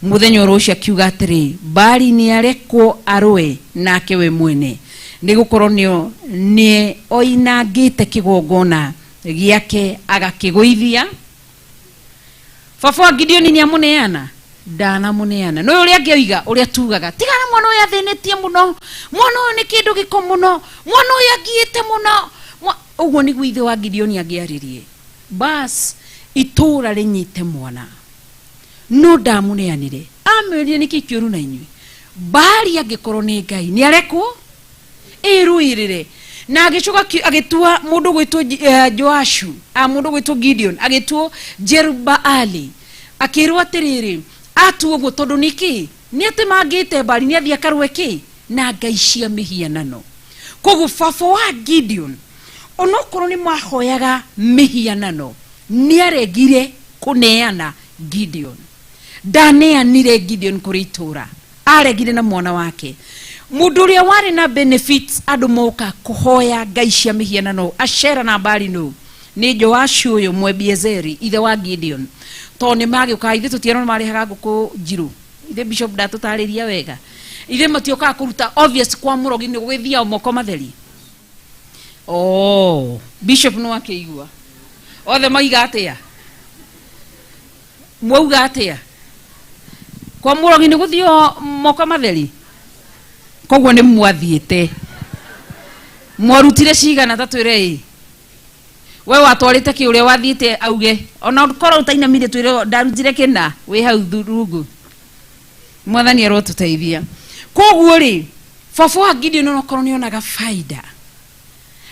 Mũthenya oro ũcio akiuga atĩrĩ, "Baali nĩarekwo arũe nake we mwene, nĩ gũkorwo nĩ oinangĩte kĩgongona gĩake agakĩgũithia." Baba wa Gideoni nĩ amũneana? Ndanamũneana. No ũrĩa angĩoiga, ũrĩa tugaga, "Tigana, mwana ũyũ athĩnĩtie mũno, mwana ũyũ nĩ kĩndũ gĩko mũno, mwana ũyũ angiĩte mũno." Ũguo nĩguo ithe wa Gideoni angĩaririe, bas itũra rĩnyite mwana, no ndamũneanire. Amwĩrire, "Nĩkĩ kĩũru na inyuĩ? Baali angĩkorwo nĩ Ngai, nĩ arekwo ĩrũĩrĩre." Na agĩcoka agĩtua mũndũ gwĩtwo Joashu, mũndũ gwĩtwo Gideon agĩtuo Jerubaali. Akĩrwo atĩrĩrĩ, atuo ũguo tondũ nĩkĩ? Nĩ atemangĩte Baali, nĩ athiĩ akarũe kĩ na ngai cia mĩhianano. Koguo baba wa Gideon, onokorwo nĩ mahoyaga mĩhianano, nĩ aregire kũneana Gideon. Ndaneanire Gideon kũrĩ itũra, aregire na mwana wake. Mũndũ ũrĩa warĩ na benefits andũ moka kũhoya ngai cia mĩhianano Ashera na Baali nũ? Nĩ Joashu ũyũ Mwebiezeri ithe wa Gideon. Tondũ nĩ magĩũkaga ithuĩ tũtiarona marĩhaga ngũkũ njirũ. Ithe bishop ndatũtarĩria wega. Ithe matiokaga kũruta obvious kwa mũrogi nĩ gũgĩthiao moko matheri. Oh, bishop no akĩigua. Othe maiga atĩa? Mwauga atĩa? Kwa mũrogi nĩ gũthio moko matheri? Koguo nĩ mwathiĩte. Mwarutire cigana ta twĩre ĩ? We watwarĩte kĩ ũrĩa wathiĩte auge ona korwo ũtainamire twĩre ndarutire kĩna wĩ hau rungu. Mwathani arotũteithia. Koguo rĩ, baba wa Gideon onokorwo nĩ onaga faida,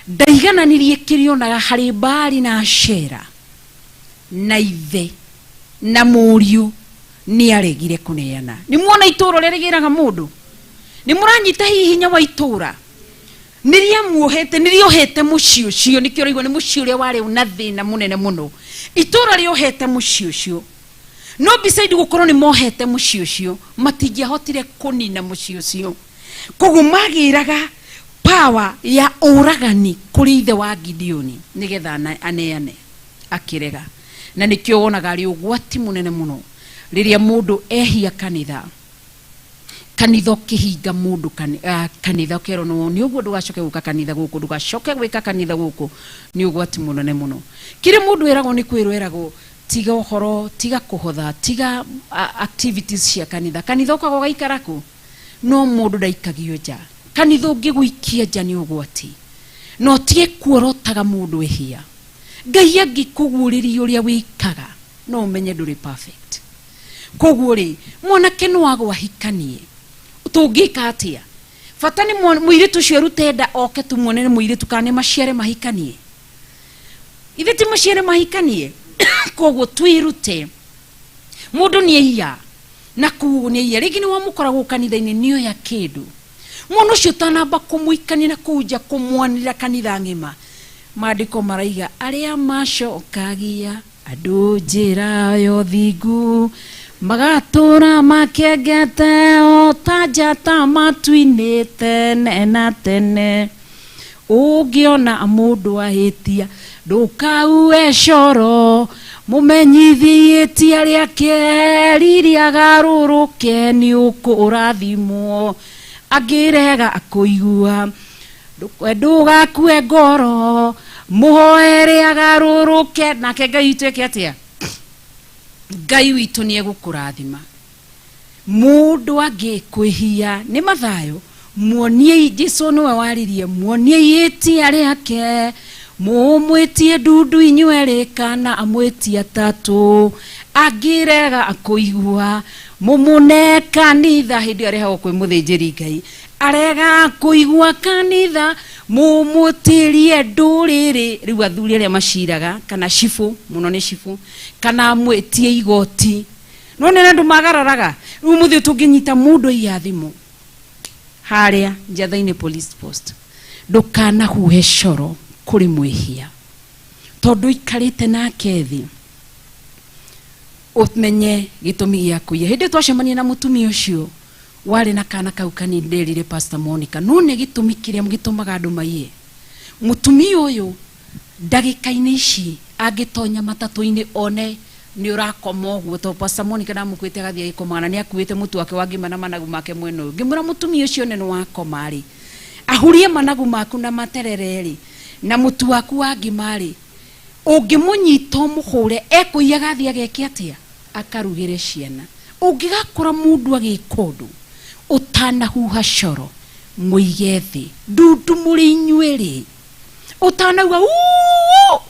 ndaigananirie kĩrĩa onaga harĩ Baali na Ashera na ithe na mũriũ nĩ aregire kũneana. Nĩ muona itũũra ũrĩa rĩgĩraga mũndũ? Nĩ mũranyita hihi hinya wa itũũra? Nĩ rĩamuohete, nĩ rĩohete mũciĩ ũcio, nĩkĩo ũraigua nĩ mũciĩ ũrĩa warĩ na thĩna mũnene mũno. Itũũra rĩohete mũciĩ ũcio. No beside gũkorwo nĩ mohete mũciĩ ũcio, matingĩahotire kũnina mũciĩ ũcio. Koguo magĩraga power ya ũragani kũrĩ ithe wa Gideoni nĩgetha aneane, akĩrega. Na nĩkĩo wonaga arĩ ũgwati mũnene mũno rĩrĩa mũndũ ehia kanitha. Kanitha ũkĩhinga mũndũ kanitha ũkerwo nĩ ũguo ndũgacoke gũka kanitha gũkũ, ndũgacoke gwĩka kanitha gũkũ, nĩ ũgwati mũnene mũno. Kĩrĩa mũndũ eragwo nĩ kwĩrwo eragwo tiga ũhoro, tiga kũhotha, tiga activities cia kanitha. Kanitha ũkaga ũgaikara kũ? No mũndũ ndaikagio nja. Kanitha ũngĩgũikia nja nĩ ũgwati. Na ũtige kuorotaga mũndũ ehia. Ngai angĩkũguũrĩria ũrĩa wĩkaga, no ũmenye ndũrĩ perfect. Koguo rĩ, mwanake no agwo ahikanie. Tũngĩka atĩa? Bata nĩ mũirĩtu ũcio arute nda oke tumuone nĩ mũirĩtu kana nĩ maciare mahikanie. Ithe ti maciare mahikanie. Koguo twĩrute. Mũndũ nĩ aiya. Na kuo nĩ aiya. Rĩngĩ nĩ wamũkora gũkũ kanitha-inĩ nĩ oya kĩndũ. Mwana ũcio ũtanamba kũmũikania na kũu nja kũmwanĩrĩra kanitha ng'ima. Maandĩko maraiga arĩa macokagia andũ njĩra ya ũthingu magatũra makengete o ta njata matu-inĩ tene na tene. Ũngĩona mũndũ ahĩtia ndũkaue coro, mũmenyithie ihĩtia rĩake rĩrĩa agarũrũke nĩ ũkũrathimwo. Angĩrega kũigua ndũgakue ngoro, mũhoere agarũrũke. Nake Ngai witũ eke atĩa? Ngai witũ nĩ egũkũrathima. Mũndũ angĩkwĩhia nĩ Mathayo, muoniei, Jesu nĩwe waririe, muoniei ihĩtia rĩake, mũmwĩtie ndundu inyuerĩ kana amwĩtie atatũ, angĩrega kũigua mũmũne kanitha. Hĩndĩ ĩyo arehagwo kwĩ mũthĩnjĩri Ngai, arega kũigua kanitha mũmũtĩrie ndũrĩrĩ. Rĩu athuri arĩa maciraga kana cibũ, mũno nĩ cibũ, kana amwĩtie igoti. No nĩ andũ magararaga. Rĩu mũthĩ tũngĩnyita mũndũ aiya thimũ harĩa Njatha-inĩ police post, ndũkanahuhe coro kũrĩ mwĩhia, tondũ ikarĩte nake thĩ ũmenye gĩtũmi gĩa kũiya. Hĩndĩ twacemania na mũtumia ũcio warĩ na kana kau kanini, nderire Pastor Monica, no nĩ gĩtũmi kĩrĩa gĩtũmaga andũ maiye. Mũtumia ũyũ ndagĩka-inĩ ici angĩtonya matatũ-inĩ one nĩ ũrakoma ũguo, tondũ Pastor Monica ndamũkuĩte agathiĩ agĩkomaga, na nĩ akuĩte mũtu wake wa ngima na managu make mwena ũyũ. Ngĩmwĩra mũtumia ũcio one nĩ wakoma rĩ, ahurie managu maku na materere rĩ, na mũtu waku wa ngima rĩ, ũngĩmũnyita ũmũhũre, ekũiyaga athiĩ ageke atĩa? Akarugĩre ciana. Ũngĩgakora mũndũ agĩka ũndũ, ũtanahuha coro, mũige thĩ. Ndundu mũrĩ inyuerĩ. Ũtanauga uuu,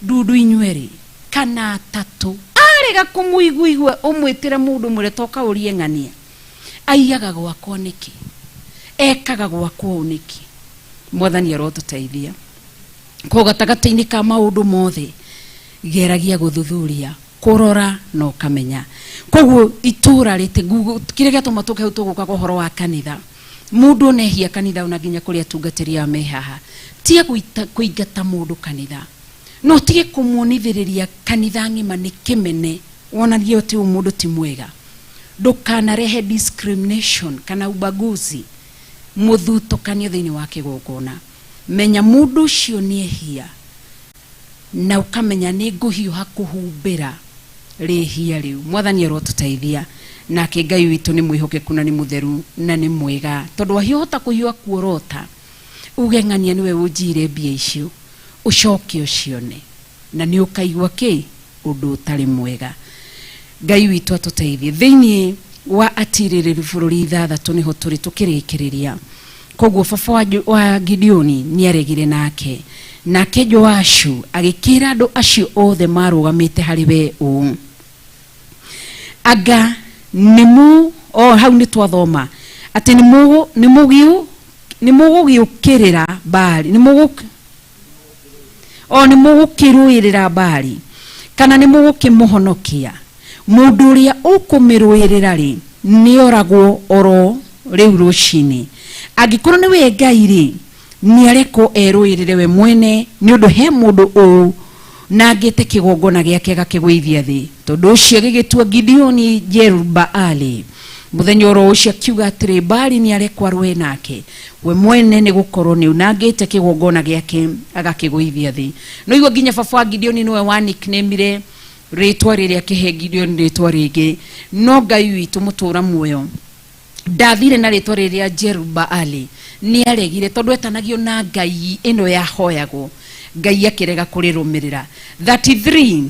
ndundu inyuerĩ kana atatũ. Arega kũmũiguigua, ũmwĩtĩre mũndũ ũmwĩre toka ũrie ng'ania. Aiyaga gwakwa nĩkĩ? Ekaga gwakwa ũũ nĩkĩ? Mwathani arotũteithia. Koguo gatagatĩ-inĩ ka maũndũ mothe, geragia gũthuthuria, kũrora na ũkamenya. Koguo itũũra rĩtĩ, kĩrĩa gĩatũma tũke hau tũgũkaga ũhoro wa kanitha. Mũndũ ona ehia kanitha ona nginya kũrĩ atungatĩri aya me haha, tiga kũingata mũndũ kanitha. No ũtige kũmuonithĩrĩria kanitha ng'ima nĩ kĩmene, wonanie atĩ ũyũ mũndũ ti mwega. Ndũkanarehe discrimination kana ubaguzi. Mũthutũkanio thĩinĩ wa kĩgongona. Menya mũndũ ũcio nĩ ehia na ũkamenya nĩ ngũhiũha kũhumbĩra rĩhia rĩu. Mwathani arotũteithia, nake Ngai witũ nĩ mwĩhokeku na nĩ mũtheru na nĩ mwega, tondũ ahiũhota kũhiũha kuorota uge ng'ania nĩwe ũnjiire mbia icio, ũcoke ũcione na nĩ ũkaigua kĩ ũndũ ũtarĩ mwega. Ngai witũ atũteithie. Thĩinĩ wa atirĩrĩru bũrũri 6 nĩho tũrĩ tũkĩrĩkĩrĩria. Koguo baba wa Gideoni nĩaregire nake, nake Joashu agĩkĩra andũ acio othe marũgamĩte harĩ we ũũ, anga nĩmũ o hau nĩ twathoma atĩ nĩmũgũgĩũkĩrĩra Baali, nĩmũgũkĩrũĩrĩra Baali kana nĩmũgũkĩmũhonokia? Mũndũ ũrĩa ũkũmĩrũĩrĩra rĩ, nĩoragwo oro rĩu rũcinĩ. Angĩkorwo nĩwe Ngai rĩ, nĩarekwo erũĩrĩre we mwene, nĩ ũndũ he mũndũ ũũ nangĩte kĩgongona gĩake agakĩgũithia thĩ. Tondũ ũcio agĩgĩtua Gideoni Jerubaali. Mũthenya oro ũcio akiuga atĩrĩ, Baali nĩarekwo arũe nake we mwene, nĩ gũkorwo nĩ unangĩte kĩgongona gĩake agakĩgũithia thĩ. No igua nginya baba wa Gideoni nĩwe wa nickname-ire rĩtwa rĩrĩa akĩhe Gideoni rĩtwa rĩngĩ. No Ngai witũ mũtũra muoyo ndathire na rĩtwa rĩrĩa Jerubaali, nĩaregire tondũ etanagio na Ngai ĩno yahoyagwo, Ngai akĩrega kũrĩrũmĩrĩra. 33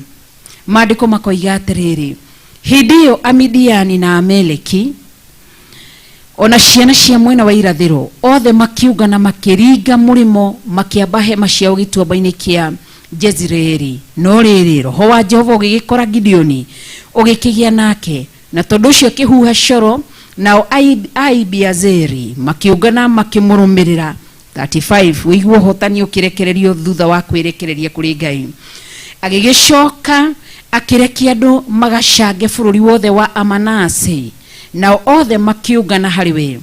maandĩko makoiga atĩrĩrĩ, hĩndĩ ĩyo Amidiani na Ameleki ona ciana cia mwena wa irathĩro othe makiũngana makĩringa mũrĩmo makĩamba hema ciao gĩtuamba-inĩ kĩa Jezireeli. No rĩrĩ, roho wa Jehova ũgĩgĩkora Gideoni ũgĩkĩgĩa nake, na tondũ ũcio akĩhuha coro, nao Aibiazeri makĩũngana makĩmũrũmĩrĩra. 35 wĩigua ũhotani ũkĩrekererio thutha wa kwĩrekereria kũrĩ Ngai. Agĩgĩcoka akĩrekia andũ magacange bũrũri wothe wa Amanase, nao othe makĩũngana harĩ we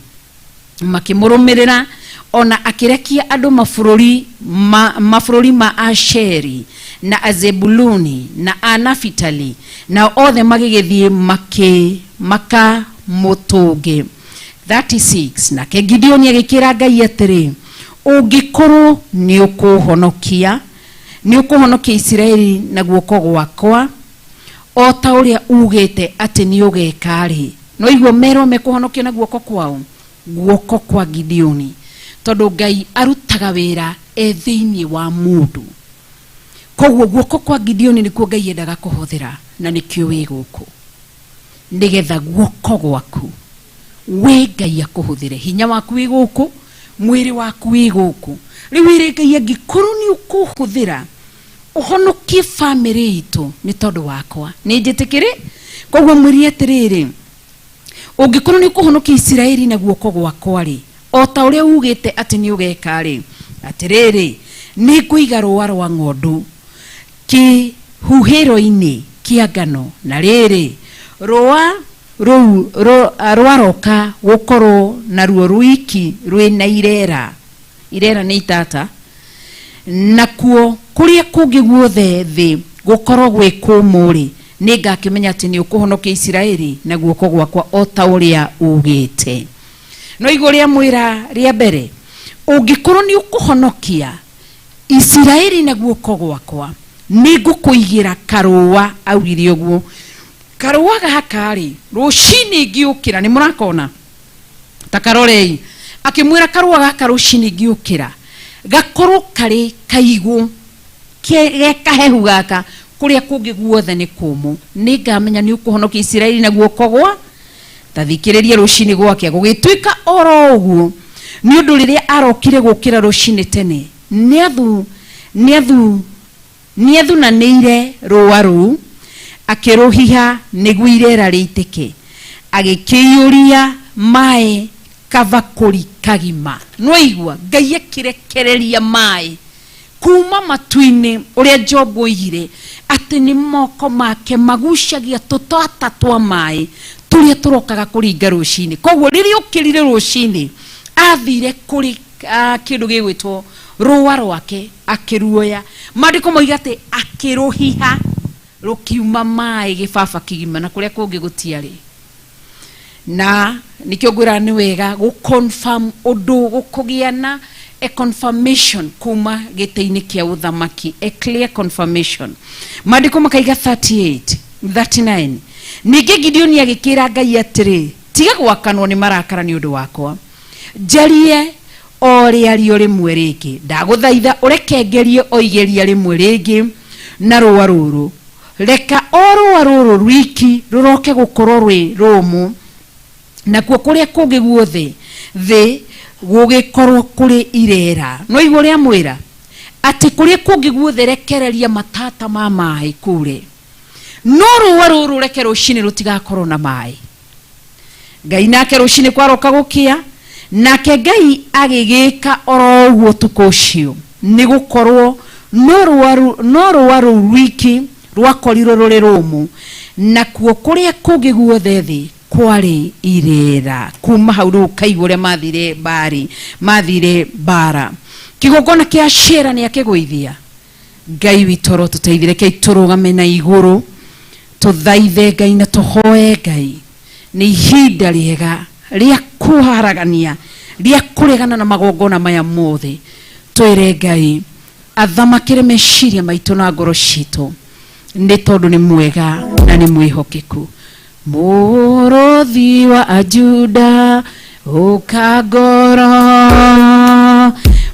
makĩmũrũmĩrĩra. Ona akĩrekia andũ mabũrũri ma Asheri na Azebuluni na Anafitali, nao othe magĩgĩthiĩ makamũtũnge. 36 nake Gideoni agĩkĩra Ngai atĩrĩ, ũngĩkorwo nĩ ũkũhonokia, nĩ ũkũhonokia Isiraeli na guoko gwakwa o ta ũrĩa ugĩte atĩ nĩ ũgeka rĩ. No iguo merwo mekũhonokio na guoko kwao, guoko kwa Gideoni, tondũ Ngai arutaga wĩra e thĩinĩ wa mũndũ. Koguo guoko kwa Gideoni nĩkuo Ngai endaga kũhũthĩra, na nĩkĩo wĩ gũkũ, nĩgetha guoko gwaku we Ngai akũhũthĩre. Hinya waku wĩ gũkũ, mwĩrĩ waku wĩ gũkũ. Rĩu wĩre Ngai, angĩkorwo nĩ ũkũhũthĩra ũhonokie bamĩrĩ itũ nĩ tondũ wakwa, nĩ njĩtĩkĩre. Koguo mwĩrire atĩrĩrĩ, ũngĩkorwo nĩ ũkũhonokia Isiraeli na guoko gwakwa rĩ, o ta ũrĩa ugĩte atĩ nĩ ũgeka rĩ, atĩrĩrĩ, nĩ ngũiga rũa rwa ng'ondu kĩhuhĩro-inĩ kĩa ngano, na rĩrĩ, rũa rũu rwaroka gũkorwo naruo rwiki rwĩna irera. Irera nĩ itata. Nakuo kũrĩa kũngĩ guothe thĩ gũkorwo gwĩ kũmũ rĩ, nĩ ngakĩmenya atĩ nĩ ũkũhonokia Isiraeli na guoko gwakwa o ta ũrĩa ugĩte. No igũ rĩa mwĩra rĩa mbere, ũngĩkorwo nĩ ũkũhonokia Isiraeli na guoko gwakwa, nĩ ngũkũigĩra karũa. Augire ũguo, karũa gaka rĩ, rũcinĩ ngĩũkĩra, nĩ mũrakona ta karorei, akĩmwĩra karũa gaka rũcinĩ ngĩũkĩra gakorwo karĩ kaigũ ge kahehu gaka, kũrĩa kũngĩ guothe nĩ kũmũ, nĩ ngamenya nĩ ũkũhonokia Isiraeli na guoko gwa. Ta thikĩrĩria, rũcinĩ gwake gũgĩtuĩka oro ũguo, nĩ ũndũ rĩrĩa arokire gũkĩra rũcinĩ tene, nĩathunanĩire rũa rũu, akĩrũhiha nĩguo irera rĩitĩke, agĩkĩiyũria maĩ kabakũri kagima. Nĩwaigua Ngai akĩrekereria maĩ kuma matu-inĩ, ũrĩa Job oigire atĩ nĩ moko make magucagia tũtata twa maĩ tũrĩa tũrokaga kũringa rũcinĩ. Koguo rĩrĩa ũkĩrire rũcinĩ, athire kũrĩ kĩndũ gĩgwĩtwo rũa rwake, akĩruoya. Maandĩko moiga atĩ akĩrũhiha rũkiuma maĩ gĩbaba kĩgima, na kũrĩa kũngĩ gũtiarĩ. Na nikio ngwĩra nĩ wega gũ confirm ũndũ, gũkũgĩa na a confirmation kuma gĩtĩ-inĩ kĩa ũthamaki, a clear confirmation. Maandĩko makaiga 38 39, ningĩ Gideoni agĩkĩra Ngai atĩrĩ, tiga gwakanwo nĩ marakara nĩ ũndũ wakwa, njarie o rĩario rĩmwe rĩngĩ, ndagũthaitha ũreke ngerie o igeria rĩmwe rĩngĩ na rũa rũrũ, reka o rũa rũrũ rwiki rũroke gũkorwo rwĩ rũmũ, nakuo kũrĩa kũngĩ guothe thĩ gũgĩkorwo kũrĩ irera. No igua ũrĩa mwĩra atĩ kũrĩa kũngĩ guothe rekereria matata ma maĩ kũre, no rũa rũrũ reke rũcinĩ rũtigakorwo na maĩ. Ngai nake rũcinĩ kwaroka gũkĩa, nake Ngai agĩgĩka oro ũguo ũtukũ ũcio, nĩ gũkorwo no rũa rũu rwiki rwakorirwo rũrĩ rũmũ, nakuo kũrĩa kũngĩ guothe thĩ kwarĩ irera. Kuma hau rĩu ũkaigua ũrĩa mathire mbari, mathire mbara. Kĩgongona kĩa Ashera nĩ akĩgũithia. Ngai witũ arotũteithie, rekei tũrũgame na igũrũ, tũthaithe Ngai na tũhoe Ngai. Nĩ ihinda rĩega rĩa kũharagania, rĩa kũregana na magongona maya mothe. Twĩre Ngai athamakĩre meciria maitũ na ngoro citũ, nĩ tondũ nĩ mwega na nĩ mwĩhokeku. Mũrũthi wa Juda ũka ngoro,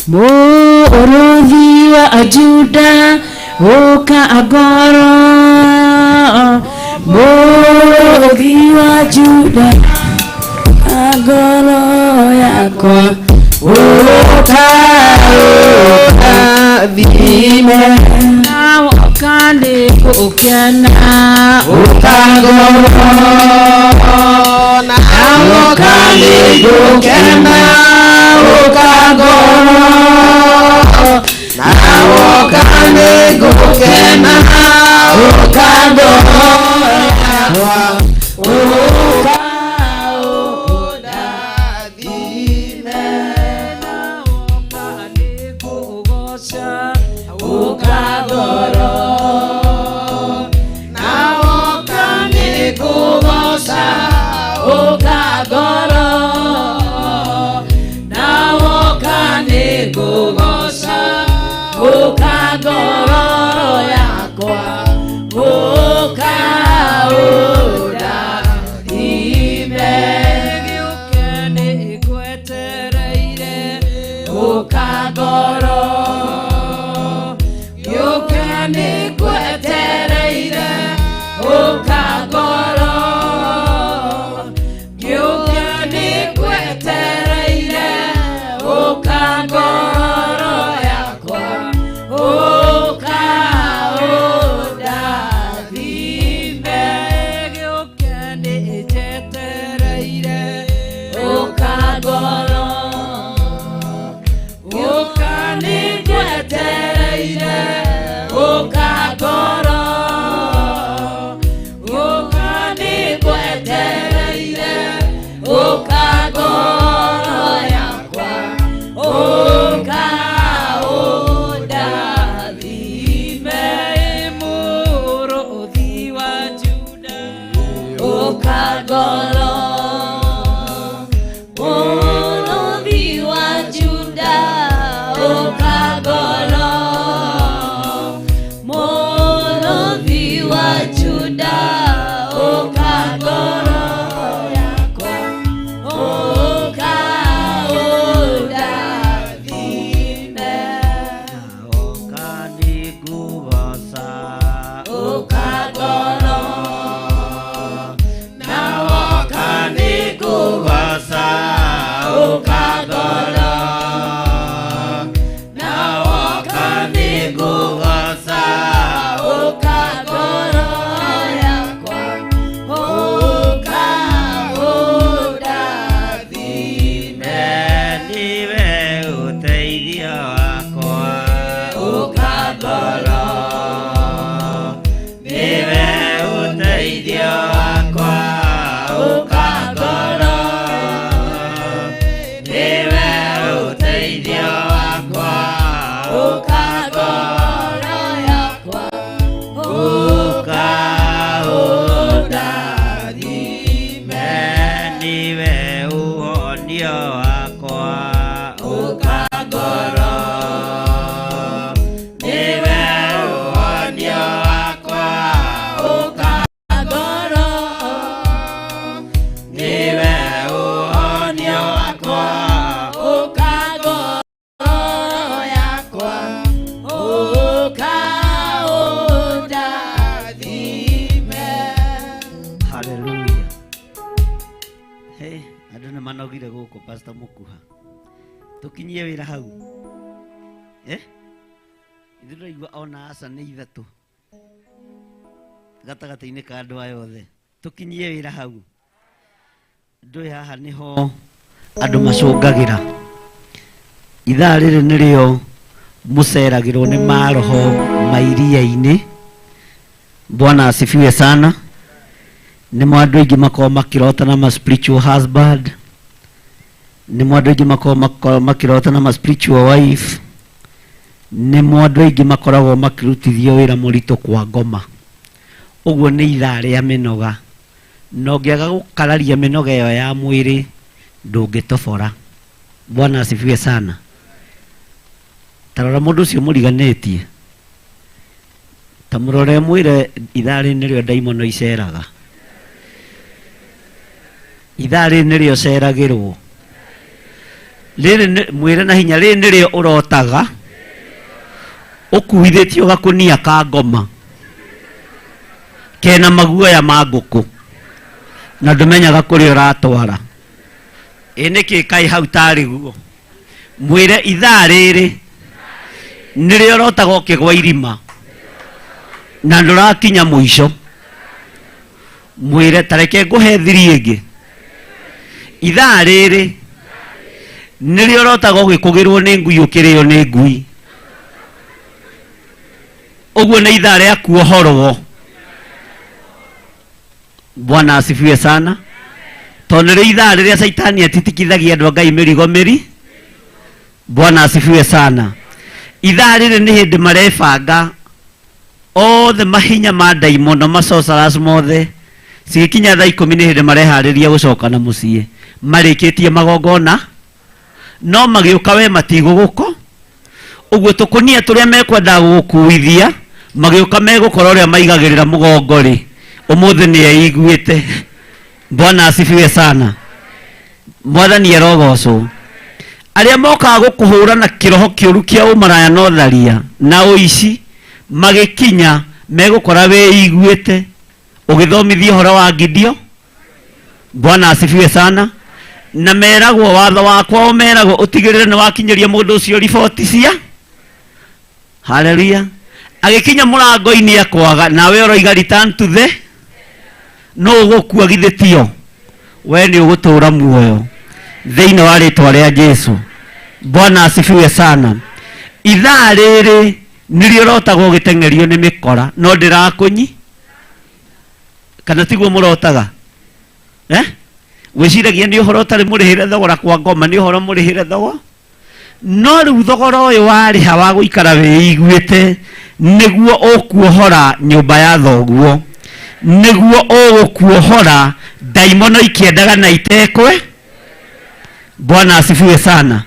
mũrũthi wa Juda ũka ngoro, mũrũthi wa Juda ngoro yakwa ũka ũrathime, woka nĩ gũkena, ũka ngoro, na woka nĩ gũkena, ũka ngoro, na woka nĩ gũkena, ũka ngoro yakwa ũka ũrathime, na woka nĩ kũgoca, ũka ngoro, na woka nĩ kũgoca, ũka ngoro, na woka nĩ kũgoca, ũka ngoro yakwa ũka ũrathime, gĩũke nĩ ngwetereire, ũka ngoro, gĩũke nĩ ngwetereire, ũka ngoro, gĩũke Ũhonokio wakwa ũka ngoro nĩwe ũhonio wakwa ũka ngoro nĩwe ũhonio wakwa ũka ngoro yakwa ũka ũndathime. Hallelujah. Hey, andũ nĩ manogire gũkũ Pastor Mũkuha. Tũkinyie wĩra hau. Eh? Ithuĩ tũraigua ona aca nĩ ithatũ gatagatĩ-inĩ ka andũ aya othe. Tũkinyie wĩra hau. Ndũĩ haha nĩho andũ macũngagĩra. Ithaa rĩrĩ nĩrĩo mũceragĩrwo nĩ maroho ma iria-inĩ. Bwana asifiwe sana. Nĩmo andũ aingĩ makoragwo makĩrota na ma spiritual husband. Nĩmo andũ aingĩ makoragwo makĩrota na ma spiritual wife. Nĩmo andũ aingĩ makoragwo makĩrutithio wĩra mũritũ kwa ngoma. Ũguo nĩ ithaa rĩa mĩnoga. Na ũngĩaga gũkararia mĩnoga ĩyo ya mwĩrĩ ndũngĩtobora. Bwana asifiwe sana. Ta rora mũndũ ũcio mũriganĩtie. Ta mũrore mwĩre ithaa rĩrĩ nĩrĩo ndaimono iceraga. Ithaa rĩrĩ nĩrĩo ũceragĩrwo. Rĩrĩ mwĩre na hinya rĩrĩ nĩrĩo ũrotaga ũkuithĩtio gakũnia ka ngoma kena maguoya ma ngũkũ na ndũmenyaga kũrĩa ũratwara. Ĩ nĩkĩ kaĩ hau tarĩ guo? Mwĩre ithaa rĩrĩ nĩrĩo ũrotaga ũkĩgwa irima na ndũrakinya mũico. Mwĩre ta reke ngũhe thiri ĩngĩ. Ithaa rĩrĩ nĩrĩo ũrotaga ũgĩkũgĩrwo nĩ ngui ũkĩrĩo nĩ ngui. Ũguo nĩ ithaa rĩa kuohorwo. Bwana asifiwe sana. Tondũ nĩrĩo ithaa rĩrĩa caitani atitikithagia andũ a Ngai mĩrigo mĩri. Bwana asifiwe sana. Ithaa rĩrĩ nĩ hĩndĩ marebanga othe mahinya ma ndaimono ma sorcerers mothe cigĩkinya thaa ikũmi nĩ hĩndĩ mareharĩria gũcoka na mũciĩ marĩkĩtie magongona no magĩũka we matigũgũko ũguo tũkũnia tũrĩa mekwendaga gũgũkuithia magĩũka megũkora ũrĩa maigagĩrĩra mũgongo rĩ ũmũthĩ nĩ eiguĩte. Bwana asifiwe sana. Mwathani arogocwo. Arĩa mokaga gũkũhũra na kĩroho kĩũru kĩa ũmaraya na ũtharia na ũici magĩkinya megũkora wĩiguĩte ũgĩthomithia ũhoro wa Gideon. Bwana asifiwe sana. Na meragwo watho wakwa ũmeragwo ũtigĩrĩre nĩ wakinyĩria mũndũ ũcio riboti cia. Haleluya. Agĩkinya mũrango-inĩ akwaga nawe ũroiga return to the no ũgũkua githĩ tio we nĩ ũgũtũra muoyo thĩinĩ wa rĩtwa rĩa Jesu. Bwana asifiwe sana. Ithaa rĩrĩ nĩrĩo ũrotagwo ũgĩteng'erio nĩ mĩkora no ndĩrakũnyi kana tiguo mũrotaga eh? Wĩciragia nĩ ũhoro ũtarĩ mũrĩhĩre thogora kwa ngoma nĩ ũhoro mũrĩhĩre thogora no rĩu thogora ũyũ warĩha wa gũikara wĩiguĩte nĩguo ũkuohora nyũmba ya thoguo nĩguo ũgũkuohora ndaimono ikĩendaga na itekwe. Bwana asifiwe sana.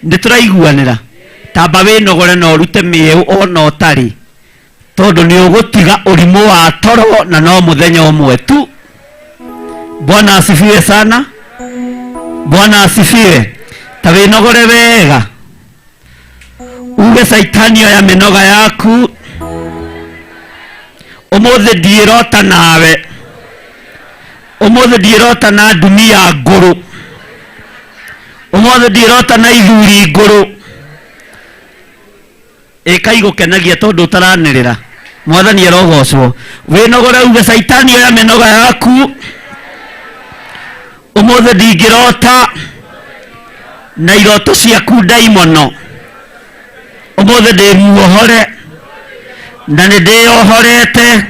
Nĩ tũraiguanĩra tamba wĩnogore na ũrute mĩeũ ona ũtarĩ tondũ nĩ ũgũtiga ũrimũ wa toro na no mũthenya ũmwe tu. Bwana asifiwe sana. Bwana asifiwe. Ta wĩnogore wega uge caitani oya mĩnoga yaku ũmũthĩ ndiĩrota nawe ũmũthĩ ndiĩrota na ndumia ngũrũ ũmũthĩ ndiĩrota na ithuri ngũrũ ĩka igũkenagia tondũ ũtaranĩrĩra. Mwathani arogocwo. Wĩnogore uge caitani oya mĩnoga yaku ũmũthĩ ndingĩrota na iroto ciaku ndaimono ũmũthĩ ndĩ muohore na nĩ ndĩyohorete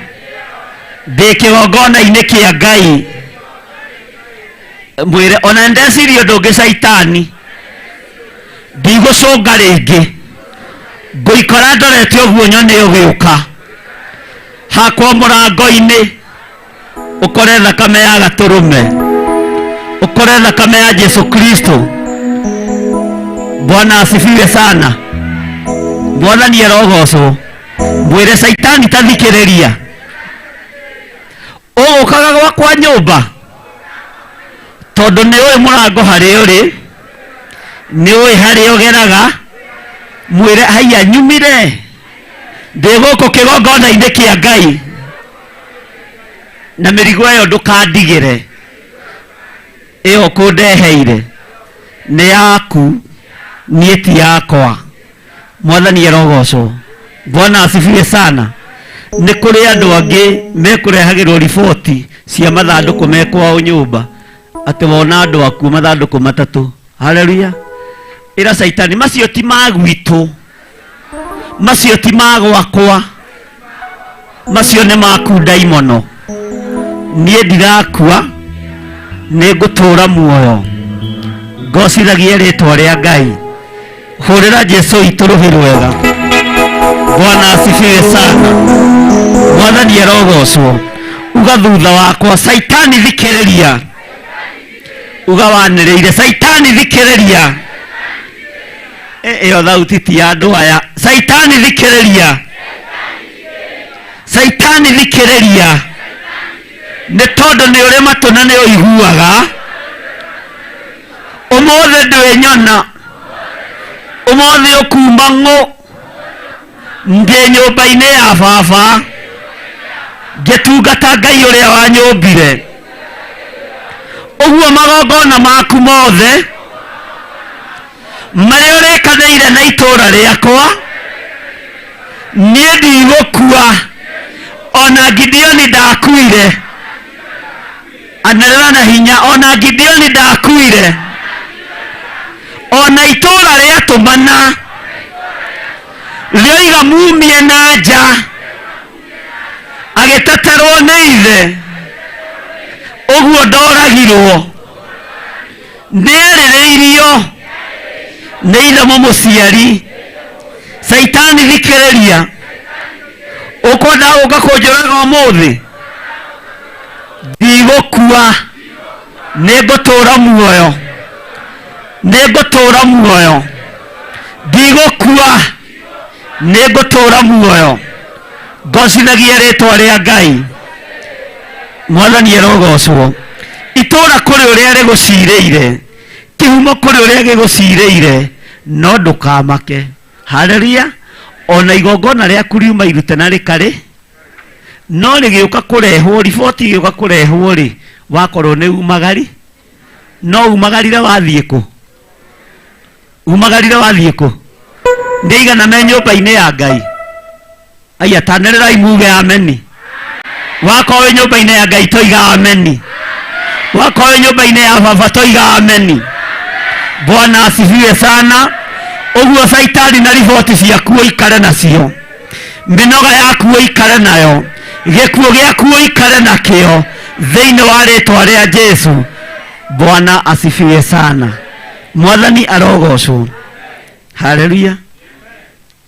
ndĩ kĩgongona-inĩ kĩa Ngai. Mwĩre ona ndeciria ũndũ ũngĩ caitani ndigũcũnga rĩngĩ ngũikora ndorete ũguo nyone ũgĩũka hakwa mũrango-inĩ ũkore thakame ya gatũrũme Ũkore thakame ya Jesu Kristo. Bwana asifiwe sana. Mwathani arogocwo. Mwĩre Caitani ta thikĩrĩria. Ũgũkaga gwakwa nyũmba tondũ nĩ ũĩ mũrango harĩa ũrĩ, nĩ ũĩ harĩa ũgeraga. Mwĩre haiya nyumire ndĩ gũkũ kĩgongona-inĩ kĩa Ngai, na mĩrigo ĩyo ndũkandigĩre, ĩyo kũndeheire nĩ yaku, niĩ ti yakwa. Mwathani arogocwo. Bwana asifiwe sana. Nĩ kũrĩ andũ angĩ mekũrehagĩrwo riboti cia mathandũkũ me kwao nyũmba, atĩ wona andũ akuo mathandũkũ matatũ. Haleluya. Ĩra Caitani macio ti ma gwitũ, macio ti ma gwakwa, macio nĩ maku ndaimono. Niĩ ndirakua, nĩ ngũtũũra muoyo, ngocithagie rĩtwa rĩa Ngai. Hũrĩra Jesu witũ rũhĩ rwega. Bwana asifiwe sana. Mwathani arogocwo. Uga thutha wakwa, Caitani thikĩrĩria. Uga wanĩrĩire, Caitani thikĩrĩria. Ĩyo thauti ti ya andũ aya. Caitani thikĩrĩria. Caitani thikĩrĩria. Nĩ tondũ nĩ ũrĩ matũ na nĩ ũiguaga. Ũmũthĩ ndwĩnyona, ũmũthĩ ũkuma ng'ũ. Ndĩ nyũmba-inĩ ya baba, ngĩtungata Ngai ũrĩa wanyũmbire. Ũguo magongona maku mothe marĩa ũrĩkanĩire na itũũra rĩakwa, niĩ ndigũkua. Ona Gideoni ndakuire. Anĩrĩra na hinya, ona Gideoni ndakuire. Ona itũũra rĩatũmana rĩoiga mumie na nja, agĩteterwo nĩ ithe, ũguo ndoragirwo. Nĩarĩrĩirio nĩ ithe mũmũciari. Caitani thikĩrĩria, ũkwenda gũka kũnjũraga ũmũthĩ? Ndigũkua, nĩ ngũtũũra muoyo, nĩ ngũtũũra muoyo. Ndigũkua, nĩ ngũtũũra muoyo, ngocithagie rĩtwa rĩa Ngai. Mwathani arogocwo. Itũũra kũrĩ ũrĩa rĩgũcirĩire, kĩhumo kũrĩ ũrĩa gĩgũcirĩire, no ndũkamake. Haleluya. Ona igongona rĩaku riuma irute na rĩkarĩ, no rĩgĩũka kũrehwo, riboti ĩgĩũka kũrehwo rĩ, wakorwo nĩ umagari, no umagarire wathiĩ kũ? Umagarire wathiĩ kũ? Nĩ aigana me nyũmba-inĩ ya Ngai? Aya, tanĩrĩrai muge ameni. Wakorwo wĩ nyũmba-inĩ ya Ngai toiga ameni. Wakorwo wĩ nyũmba-inĩ ya baba toiga ameni. Bwana asifiwe sana. Ũguo Caitani na riboti ciaku ũikare nacio, mĩnoga yaku ũikare nayo, gĩkuũ gĩaku ũikare nakĩo, thĩinĩ wa rĩtwa rĩa Jesu. Bwana asifiwe sana. Mwathani arogocwo. Haleluya.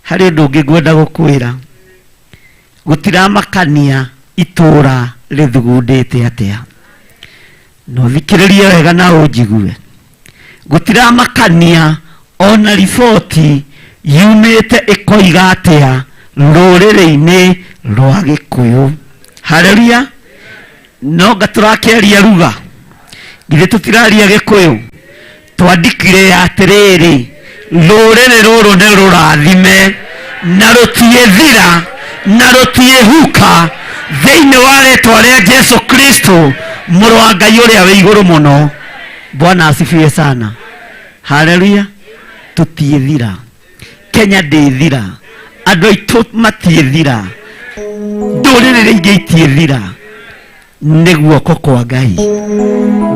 Harĩ ũndũ ũngĩ ngwenda gũkwĩra, gũtiramakania itũũra rĩthugundĩte atĩa, no thikĩrĩrie wega na ũnjigue. Gũtiramakania ona riboti yumĩte ĩkoiga atĩa rũrĩrĩ-inĩ rwa Gĩkũyũ. Haleluya. No nga tũrakĩaria ruga, githĩ tũtiraria Gĩkũyũ? Twandĩkire atĩrĩrĩ, rũrĩrĩ rũrũ nĩ rũrathime na rũtiĩthira na rũtiĩhuka thĩinĩ wa rĩtwa rĩa Jesu Kristo, mũrũ wa Ngai ũrĩa wĩ igũrũ mũno. Bwana asifiwe sana. Haleluya. Tũtiĩthira. Kenya ndĩthira, andũ aitũ matiĩthira, ndũrĩrĩ ingĩ itiĩthira, nĩ guoko kwa Ngai.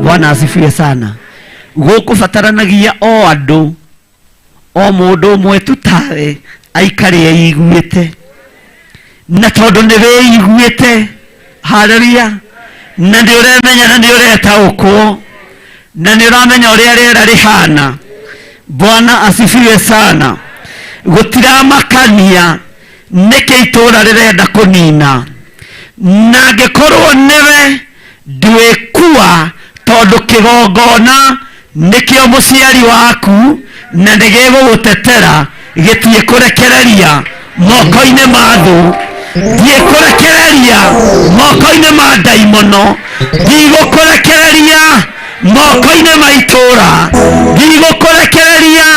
Bwana asifiwe sana. Gũkũ bataranagia o andũ, o mũndũ ũmwe tu tawe aikare eiguĩte, na tondũ nĩ wĩiguĩte. Haleluya. Na nĩ ũremenya na nĩ ũretaũkwo na nĩ ũramenya ũrĩa rĩera rĩhana. Bwana asifiwe sana. Gũtiramakania nĩkĩ itũũra rĩrenda kũnina, na angĩkorwo nĩwe ndwĩkua, Tondũ kĩgongona nĩkĩo mũciari waku na nĩgĩgũgũtetera gĩtiĩkũrekereria moko-inĩ ma thũ, ndiĩkũrekereria moko-inĩ ma ndaimono, ndigũkũrekereria moko-inĩ ma itũũra, ndigũkũrekereria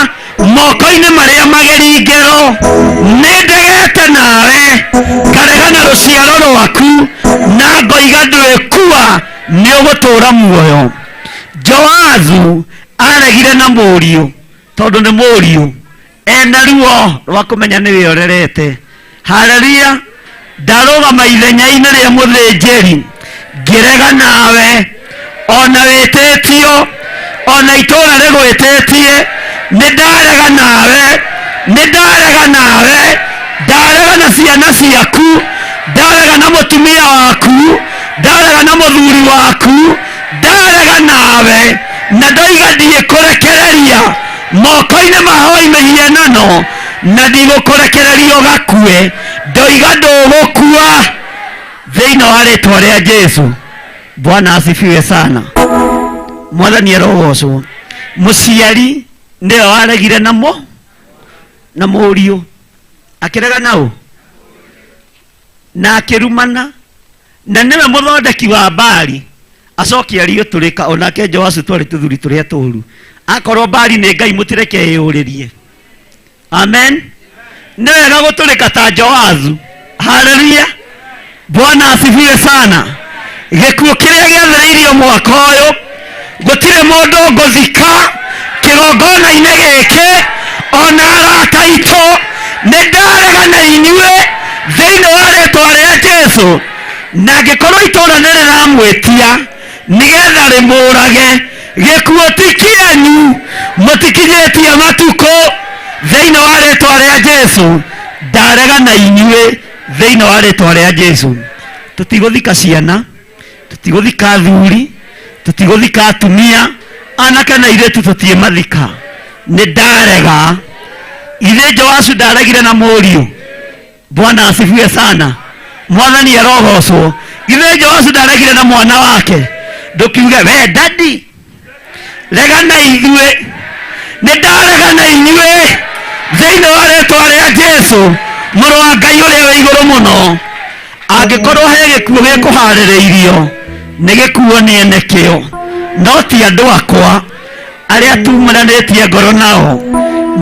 moko-inĩ marĩa mageri ngero. Nĩndegete nawe ngaregana rũciaro rwaku na ngoiga ndwĩkua nĩũgũtũũra muoyo. Joazu aregire na mũriũ tondũ nĩ mũriũ ena ruo rwa kũmenya nĩwe ũrerete. Haleluya. Ndarũgama ithenya-inĩ rĩa mũthĩnjĩri ngĩrega nawe ona wĩtĩtio ona itũũra rĩgwĩtĩtie, nĩndarega nawe, nĩndarega nawe, ndarega na ciana ciaku, ndarega na mũtumia waku, ndarega na mũthuri waku, ndarega nawe na ndoiga ndiĩkũrekereria moko-inĩ ma hoi mĩhianano na ndigũkũrekereria ũgakue, ndoiga ndũgũkua thĩinĩ wa rĩtwa rĩa Jesu. Bwana asifiwe sana. Mwathani arogocwo. Mũciari nĩwe waregire namo na mũriũ akĩrega nao na akĩrumana na nĩwe mũthondeki wa Baali acoke ariũtũrĩka onake Joasu twarĩ tũthuri tũrĩa tũru. Akorwo Baali nĩ Ngai mũtireke ĩyũrĩrie. Amen. Nĩ wega gũtũrĩka ta Joasu. Haleluya. Bwana asifiwe sana. Gĩkuũ kĩrĩa gĩathĩrĩirio mwaka ũyũ gũtirĩ mũndũ ngũthika kĩgongona-inĩ gĩkĩ ona arata aitũ, nĩ ndarega na inyuĩ thĩinĩ wa rĩtwa rĩa Jesu. Na angĩkorwo itũũra nĩ rĩramwĩtia nĩgetha rĩmũrage, gĩkuũ ti kĩanyu, mũtikinyĩtie matukũ thĩinĩ wa rĩtwa rĩa Jesu. Ndarega na inyuĩ thĩinĩ wa rĩtwa rĩa Jesu. Tũtigũthika ciana, tũtigũthika athuri, tũtigũthika atumia, anake na airĩtu tũtiĩmathika. Nĩ ndarega. Ithe Joasu ndaregire na mũriũ. Bwana asifiwe sana. Mwathani arogocwo. Ithe Joasu ndaregire na mwana wake. Ndũkiuge we daddy, rega na ithuĩ, nĩ ndarega na inyuĩ thĩinĩ wa rĩtwa rĩa Jesu mũrũ wa Ngai ũrĩa wĩ igũrũ mũno. Angĩkorwo he gĩkuũ gĩkũharĩrĩirio nĩ gĩkuo nĩ ene kĩo, no ti andũ akwa arĩa tumaranĩtie ngoro nao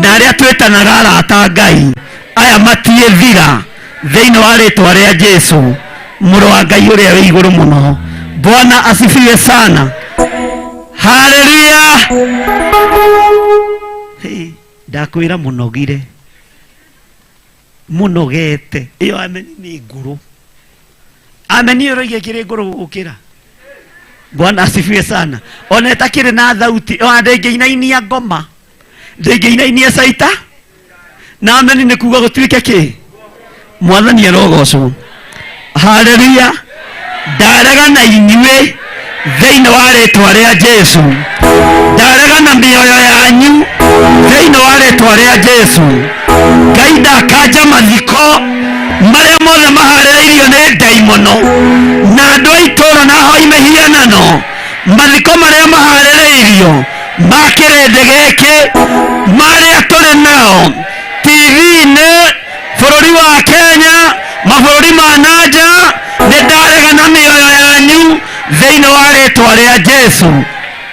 na arĩa twĩtanaga arata Ngai, aya matiĩthira thĩinĩ wa rĩtwa rĩa Jesu mũrũ wa Ngai ũrĩa wĩ igũrũ mũno. Bwana asifiwe sana. Haleluya. Ndakwĩra mũnogire, mũnogete. Ĩyo ameni nĩ ngũrũ. Ameni ĩroiga ĩkĩrĩ ngũrũ gũkĩra. Bwana asifiwe sana. Ona ĩtakĩrĩ na thauti, ona ndĩngĩinainia ngoma, ndĩngĩinainia caita. Na ameni nĩ kuga gũtuĩke kĩ? Mwathani arogocwo. Haleluya. Ndarega na inyuĩ thĩinĩ wa rĩtwa rĩa Jesu. Ndarega na mĩoyo yanyu thĩinĩ wa rĩtwa rĩa Jesu. Ngai ndakanja mathiko marĩa mothe maharĩrĩirio nĩ ndaimono na andũ a itũũra na ahoi mĩhianano, mathiko marĩa maharĩrĩirio ma kĩrĩndĩ gĩkĩ marĩa tũrĩ nao TV-inĩ bũrũri wa Kenya, mabũrũri ma nanja, nĩ ndarega na mĩoyo yanyu thĩinĩ wa rĩtwa rĩa Jesu.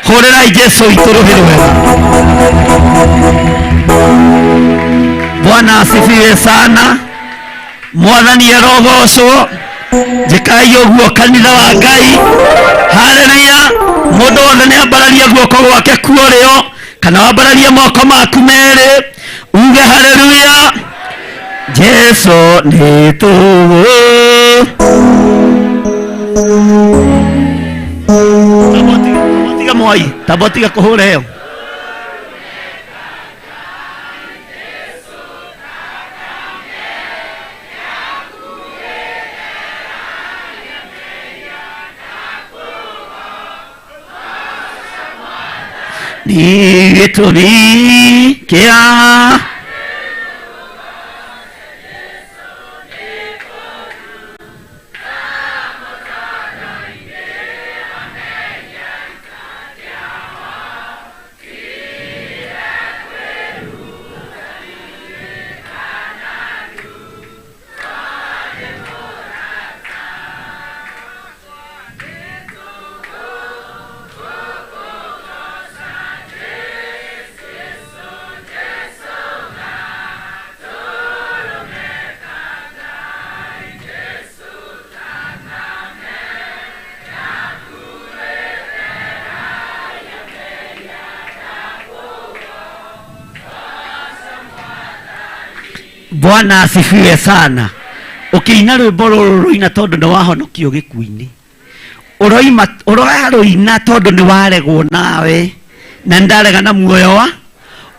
Hũrĩrai Jesu witũ rũhĩ rwega. Bwana asifiwe sana. Mwathani arogocwo. Njĩkai ũguo kanitha wa Ngai. Haleluya. Mũndũ wothe nĩ ambararie guoko gwake kuorĩo kana wambararie moko maku merĩ uge haleluya. Jesu nĩ tũũ. Tiga mwai, tamba tiga kũhũra ĩyo. Nĩ gĩtũmi kĩa Bwana asifiwe sana. Ukiina rwimbo rũrũ rũina tondũ nĩ wahonokio gĩkuũ-inĩ. Ũroima ũrarũina tondũ nĩ waregwo nawe na ndarega na muoyo wa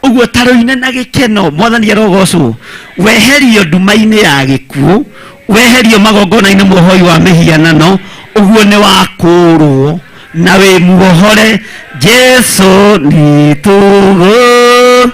ũguo tarũine na gĩkeno. Mwathani arogocwo. Weherio nduma-inĩ ya gĩkuũ, weherio magongona-inĩ muohoi wa mĩhianano, ũguo nĩ wakũrwo na wĩ muohore. Jesu nĩ tũgũ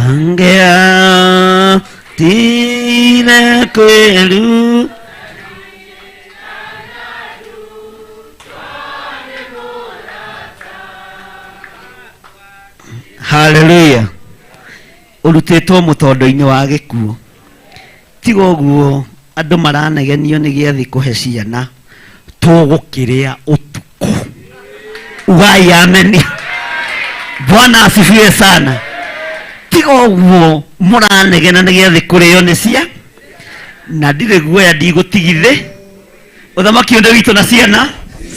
Ngea tine kwelu Hallelujah. Urutĩtwo mũtondo-inĩ wa gĩkuũ. Tiga ũguo andũ maranegenio nĩ gĩathĩ kũhe ciana tũgũkĩrĩa ũtukũ. Ugai ameni. Bwana asifiwe sana. Tiga ũguo mũranegena nĩ gĩathĩ kũrĩo nĩ cia na ndirĩ guoya ndigũtigithĩ. Ũthamaki ũyũ nĩ witũ na ciana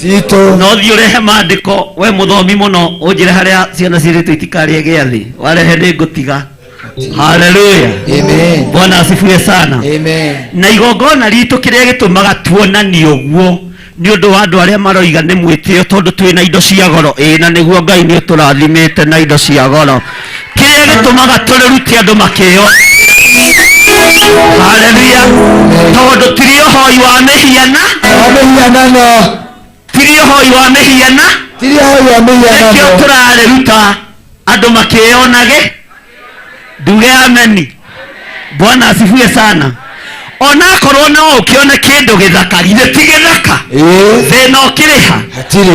citũ. No thiĩ ũrehe maandĩko we mũthomi mũno ũnjĩre harĩa ciana ciĩrĩtwo itikarĩe gĩathĩ warehe nĩngũtiga. Hallelujah. Amen. Bwana asifiwe sana. Amen. Na igongona ritũ kĩrĩa gĩtũmaga tuonanie ũguo nĩ ũndũ wa andũ arĩa maroiga nĩ mwĩtĩo tondũ twĩna indo cia goro. Ĩĩ na nĩguo Ngai nĩ ũtũrathimĩte na indo cia goro. Kĩrĩa gĩtũmaga tũrĩrute andũ makĩo. Hallelujah. Tondũ tiri ũhoi wa mĩhiana. Mĩhianano. Tiri ũhoi wa mĩhiana. Tiri ũhoi wa mĩhianano. Nĩkĩo tũrarĩruta andũ makĩonage. Nduge ameni. Bwana asifiwe sana. Onakorwo no ũkĩone kĩndũ gĩthaka githĩ ti gĩthaka thĩna ũkĩrĩha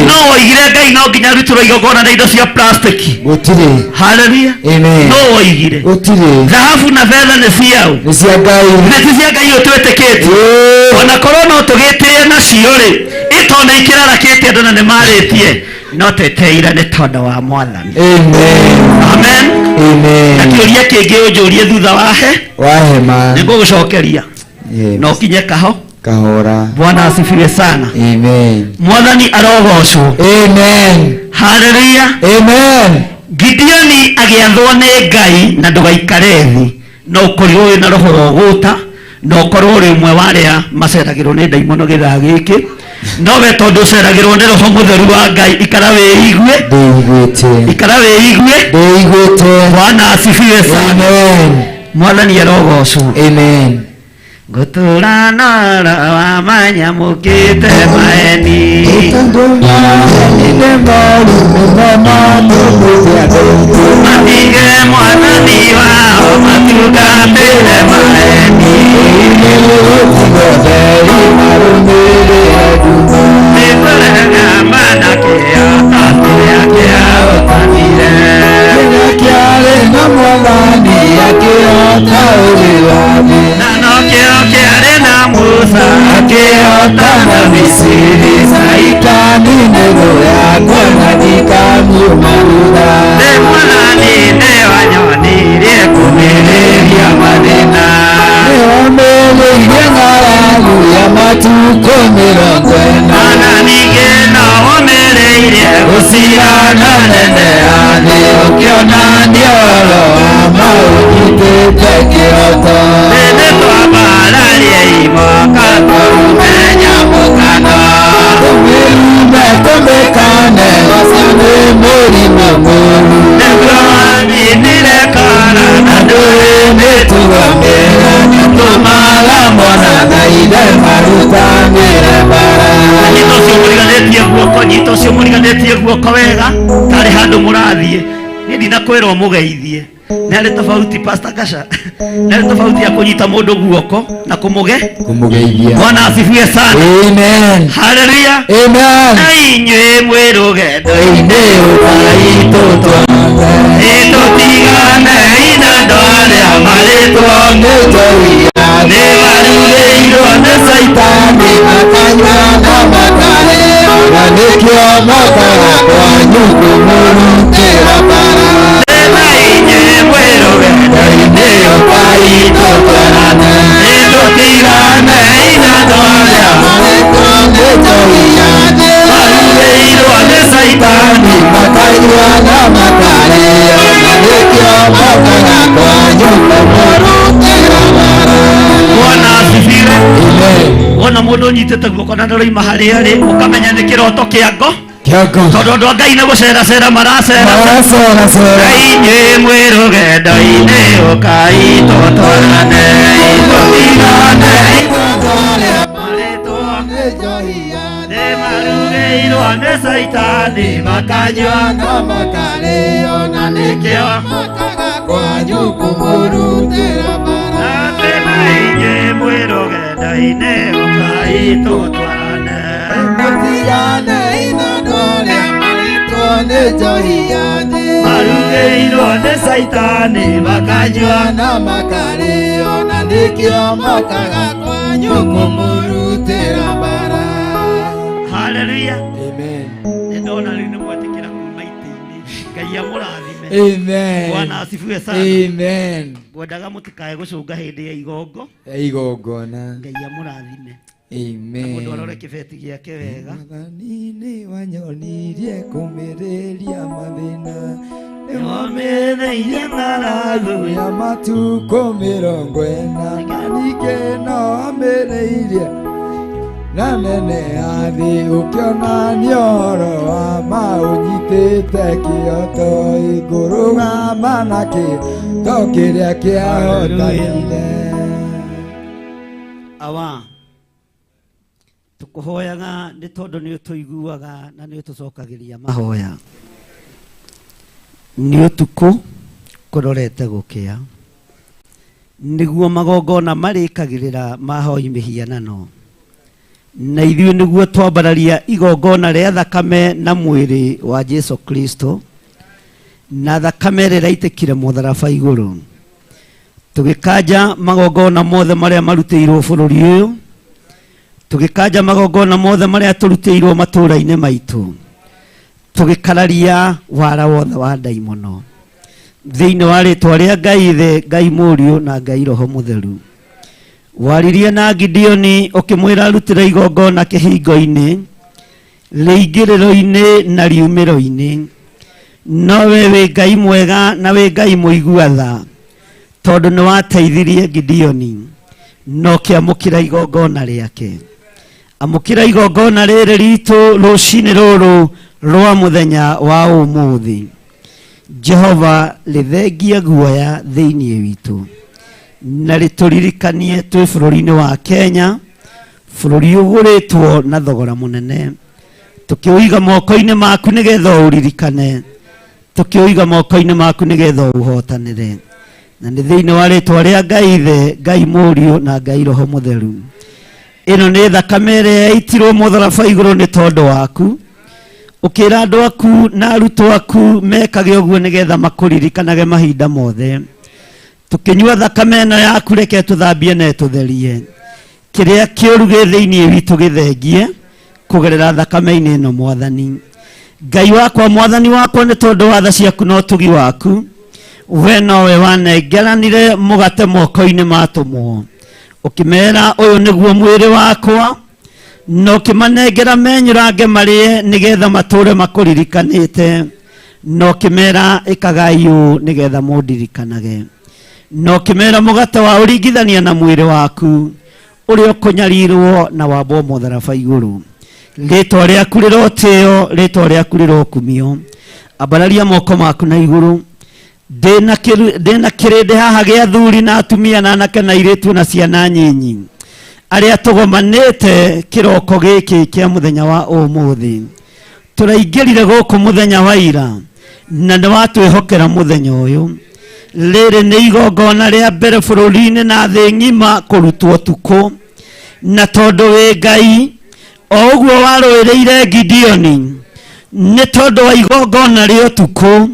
no woigire Ngai no nginya rutĩrwo igongona na indo cia plastiki. Gũtirĩ. Hallelujah. Amen. No woigire gũtirĩ. Thahabu na betha nĩ ciaũ? Nĩ cia Ngai. Nĩ ti cia Ngai ũtwĩtĩkĩtie. Onakorwo no tũgĩtĩe nacio rĩ, ĩtondũ ikĩrarakĩte andũ na nĩ marĩtie no twetereire nĩ tondũ wa Mwathani. Amen. Amen. Amen. Na kĩũria kĩngĩ ũnjũrie thutha wa he wa hema nĩngũgũcokeria no kinye kaho kahora. Bwana asifiwe sana. Amen. Mwathani arogocwo. Amen. Hallelujah. Amen. Gideoni agĩathwo nĩ Ngai na ndũgaikare thĩ no ũkorirwo wĩna roho wa ũgũta na ũkorwo ũrĩ ũmwe wa arĩa maceragĩrwo nĩ ndaimono gĩthaa gĩkĩ no we tondũ ũceragĩrwo nĩ roho mũtheru wa Ngai ikara wĩigue. Ndĩiguĩte. Ikara wĩigue. Ndĩiguĩte. Bwana asifiwe sana. Amen. Mwathani arogocwo. Amen. Ngũtũra na roho wa manyamũkĩte maeni. Matige Mwathani wao matungatĩre maeni. Nĩtũrega mana Ũkĩhotana Misiri Caitani nĩ thũ yakwa na ndikamiuma thutha. Nĩ Mwathani nĩwanyonirie kũmĩrĩria mathĩna. Nĩwomĩrĩirie ng'aragu ya matukũ 40. Ona ningĩ no ũmĩrĩirie Gũcirana nene ya thĩ ũkĩonania ũhoro wa ma ũnyitĩte kĩroto. Nĩ twambararie imoka tũrume nyamũkano. Tũmĩrume tũmĩkane ũcio nĩ mũrimũ mũũru. Nĩguo waninire kara na Ndũrĩ mĩtugo mĩega nĩtũmaga mwana na ithe marutanĩre mbara. Nyita ũcio mũriganĩtie guoko, nyita ũcio mũriganĩtie guoko wega tarĩ handũ mũrathiĩ. Niĩ ndinakwĩrwo mũgeithie. Nĩ harĩ tofauti Pastor Gasha. Nĩ harĩ tofauti ya kũnyita mũndũ guoko na kũmũge. Kũmũgeithia. Bwana asifiwe sana. Amen. Haleluya. Amen. Na inyuĩ mwĩ rũgendo-inĩ Ũkai tũtwathe. Tũtigane na andũ arĩa marĩtwo Nĩ njohi ya nĩ marurĩirwo nĩ Caitani makanyua na makarĩo na nĩkĩo mokaga kwanyu kũmũrutĩra bara. Na inyuĩ mwĩ rũgendo-inĩ Ũkai tũtwarane. Tũtigane na andũ arĩa Marĩtwo nĩ njohi ya thĩ. marurĩirwo nĩ Caitani Makanyua na makarĩo na nĩkĩo mokaga kwanyu kũmũrutĩra bara. Bwana asifiwe. Amen. Wona mũndũ ũnyitĩte guoko na ndũroima harĩa arĩ ũkamenya nĩ kĩroto kĩa ngo Kĩongo. tondũ andũ a Ngai nĩ gũceracera maracera. Maraceracera. Na inyuĩ mwĩ rũgendo-inĩ ũkai tũtwarane tũtigane nĩ marugĩirwo nĩ Caitani makanyua na makarĩo na nĩkĩo mokaga kwanyu kũmũrutĩra bara. Na inyuĩ mwĩ rũgendo-inĩ ũkai tũtwarane Tũtigane na andũ arĩa marĩtwo nĩ njohi ya thĩ. marugĩirwo nĩ Caitani makanyua na makarĩo na nĩkĩo mokaga kwanyu kũmũrutĩra bara. Haleluya. Amen. Nĩ ndona rĩu nĩ mwetĩkĩra kuma itĩ-inĩ. Ngai amũrathime. Amen. Bwana asifiwe sana. Amen. Ngwendaga mũtikae gũcũnga hĩndĩ ya igongo. Ya igongona. Ngai amũrathime. Amen. Mũndũ arore kĩbeti gĩake wega. Mwathani nĩwanyonirie kũmĩrĩria mathĩna. Nĩwomĩrĩirie ng'aragu ya matukũ 40 na ningĩ no amĩrĩirie na nene ya thĩ ũkĩonania ũhoro wa ma ũnyitĩte kĩoto ĩngũrũgama na kĩoto kĩrĩa kĩahotanire. Awa tũkũhoyaga nĩ tondũ nĩ ũtũiguaga na nĩ ũtũcokagĩria mahoya. Nĩ ũtukũ kũrorete gũkĩa nĩguo magongona marĩkagĩrĩra mahoi mĩhianano na ithuĩ nĩguo twambararia igongona rĩa thakame na mwĩrĩ wa Jesu Kristo na thakame ĩrĩa ĩraitĩkire mũtharaba igũrũ tũgĩkanja magongona mothe marĩa marutĩirwo bũrũri ũyũ tũgĩkanja magongona mothe marĩa tũrutĩirwo matũũra-inĩ maitũ tũgĩkararia wara wothe wa ndaimono thĩinĩ wa rĩtwa rĩa Ngai Ithe Ngai Mũriũ na Ngai Roho Mũtheru. Waririe na Gideoni ũkĩmwĩra arutĩre igongona kĩhingo-inĩ rĩingĩrĩro-inĩ na riumĩro-inĩ no we wĩ Ngai mwega na wĩ Ngai mũigua tha tondũ nĩ wateithirie Gideoni no ũkĩamũkĩra igongona rĩake. Amũkĩra igongona rĩrĩ ritũ rũcinĩ rũrũ rwa mũthenya wa ũmũthĩ. Jehova rĩthengie guoya thĩinĩ witũ na rĩtũririkanie twĩ bũrũri-inĩ wa Kenya bũrũri ũgũrĩtwo na thogora mũnene tũkĩũiga moko-inĩ maku nĩgetha ũririkane tũkĩũiga moko-inĩ maku nĩgetha ũhotanĩre na nĩ thĩinĩ wa rĩtwa rĩa Ngai Ithe Ngai Mũriũ na Ngai Roho Mũtheru. Ĩno nĩ thakame ĩrĩa yaitirwo mũtharaba igũrũ nĩ tondũ waku ũkĩra andũ aku na arutwo aku mekage ũguo nĩgetha makũririkanage mahinda mothe. Tũkĩnyua thakame ĩno yaku reke tũthambie na ĩtũtherie. Kĩrĩa kĩũru gĩ thĩinĩ witũ gĩthengie kũgerera thakame-inĩ ĩno mwathani. Ngai wakwa, mwathani wakwa, nĩ tondũ wa tha ciaku na ũtugi waku, we nowe wanengeranire mũgate moko-inĩ ma atũmwo, ũkĩmera ũyũ nĩguo mwĩrĩ wakwa, na ũkĩmanengera menyũrange marĩe nĩgetha matũũre makũririkanĩte, na ũkĩmera ĩkagai ũũ nĩgetha mũndirikanage, na ũkĩmera mũgate wa ũringithania na mwĩrĩ waku ũrĩa ũkũnyarirwo na wambwo mũtharaba igũrũ. Rĩtwa rĩaku rĩrotĩo, rĩtwa rĩaku rĩrokumio. Ambararia moko maku na igũrũ. Ndĩna kĩrĩndĩ haha gĩa athuri na atumia na anake na airĩtu na ciana nyinyi arĩa tũgomanĩte kĩroko gĩkĩ kĩa mũthenya wa ũmũthĩ. Tũraingĩrire gũkũ mũthenya wa ira na nĩ watwĩhokera mũthenya ũyũ. Rĩrĩ nĩ igongona rĩa mbere bũrũri-inĩ na thĩ ng'ima kũrutwo ũtukũ, na tondũ wĩ Ngai o ũguo warũĩrĩire Gideoni nĩ tondũ wa igongona rĩa ũtukũ,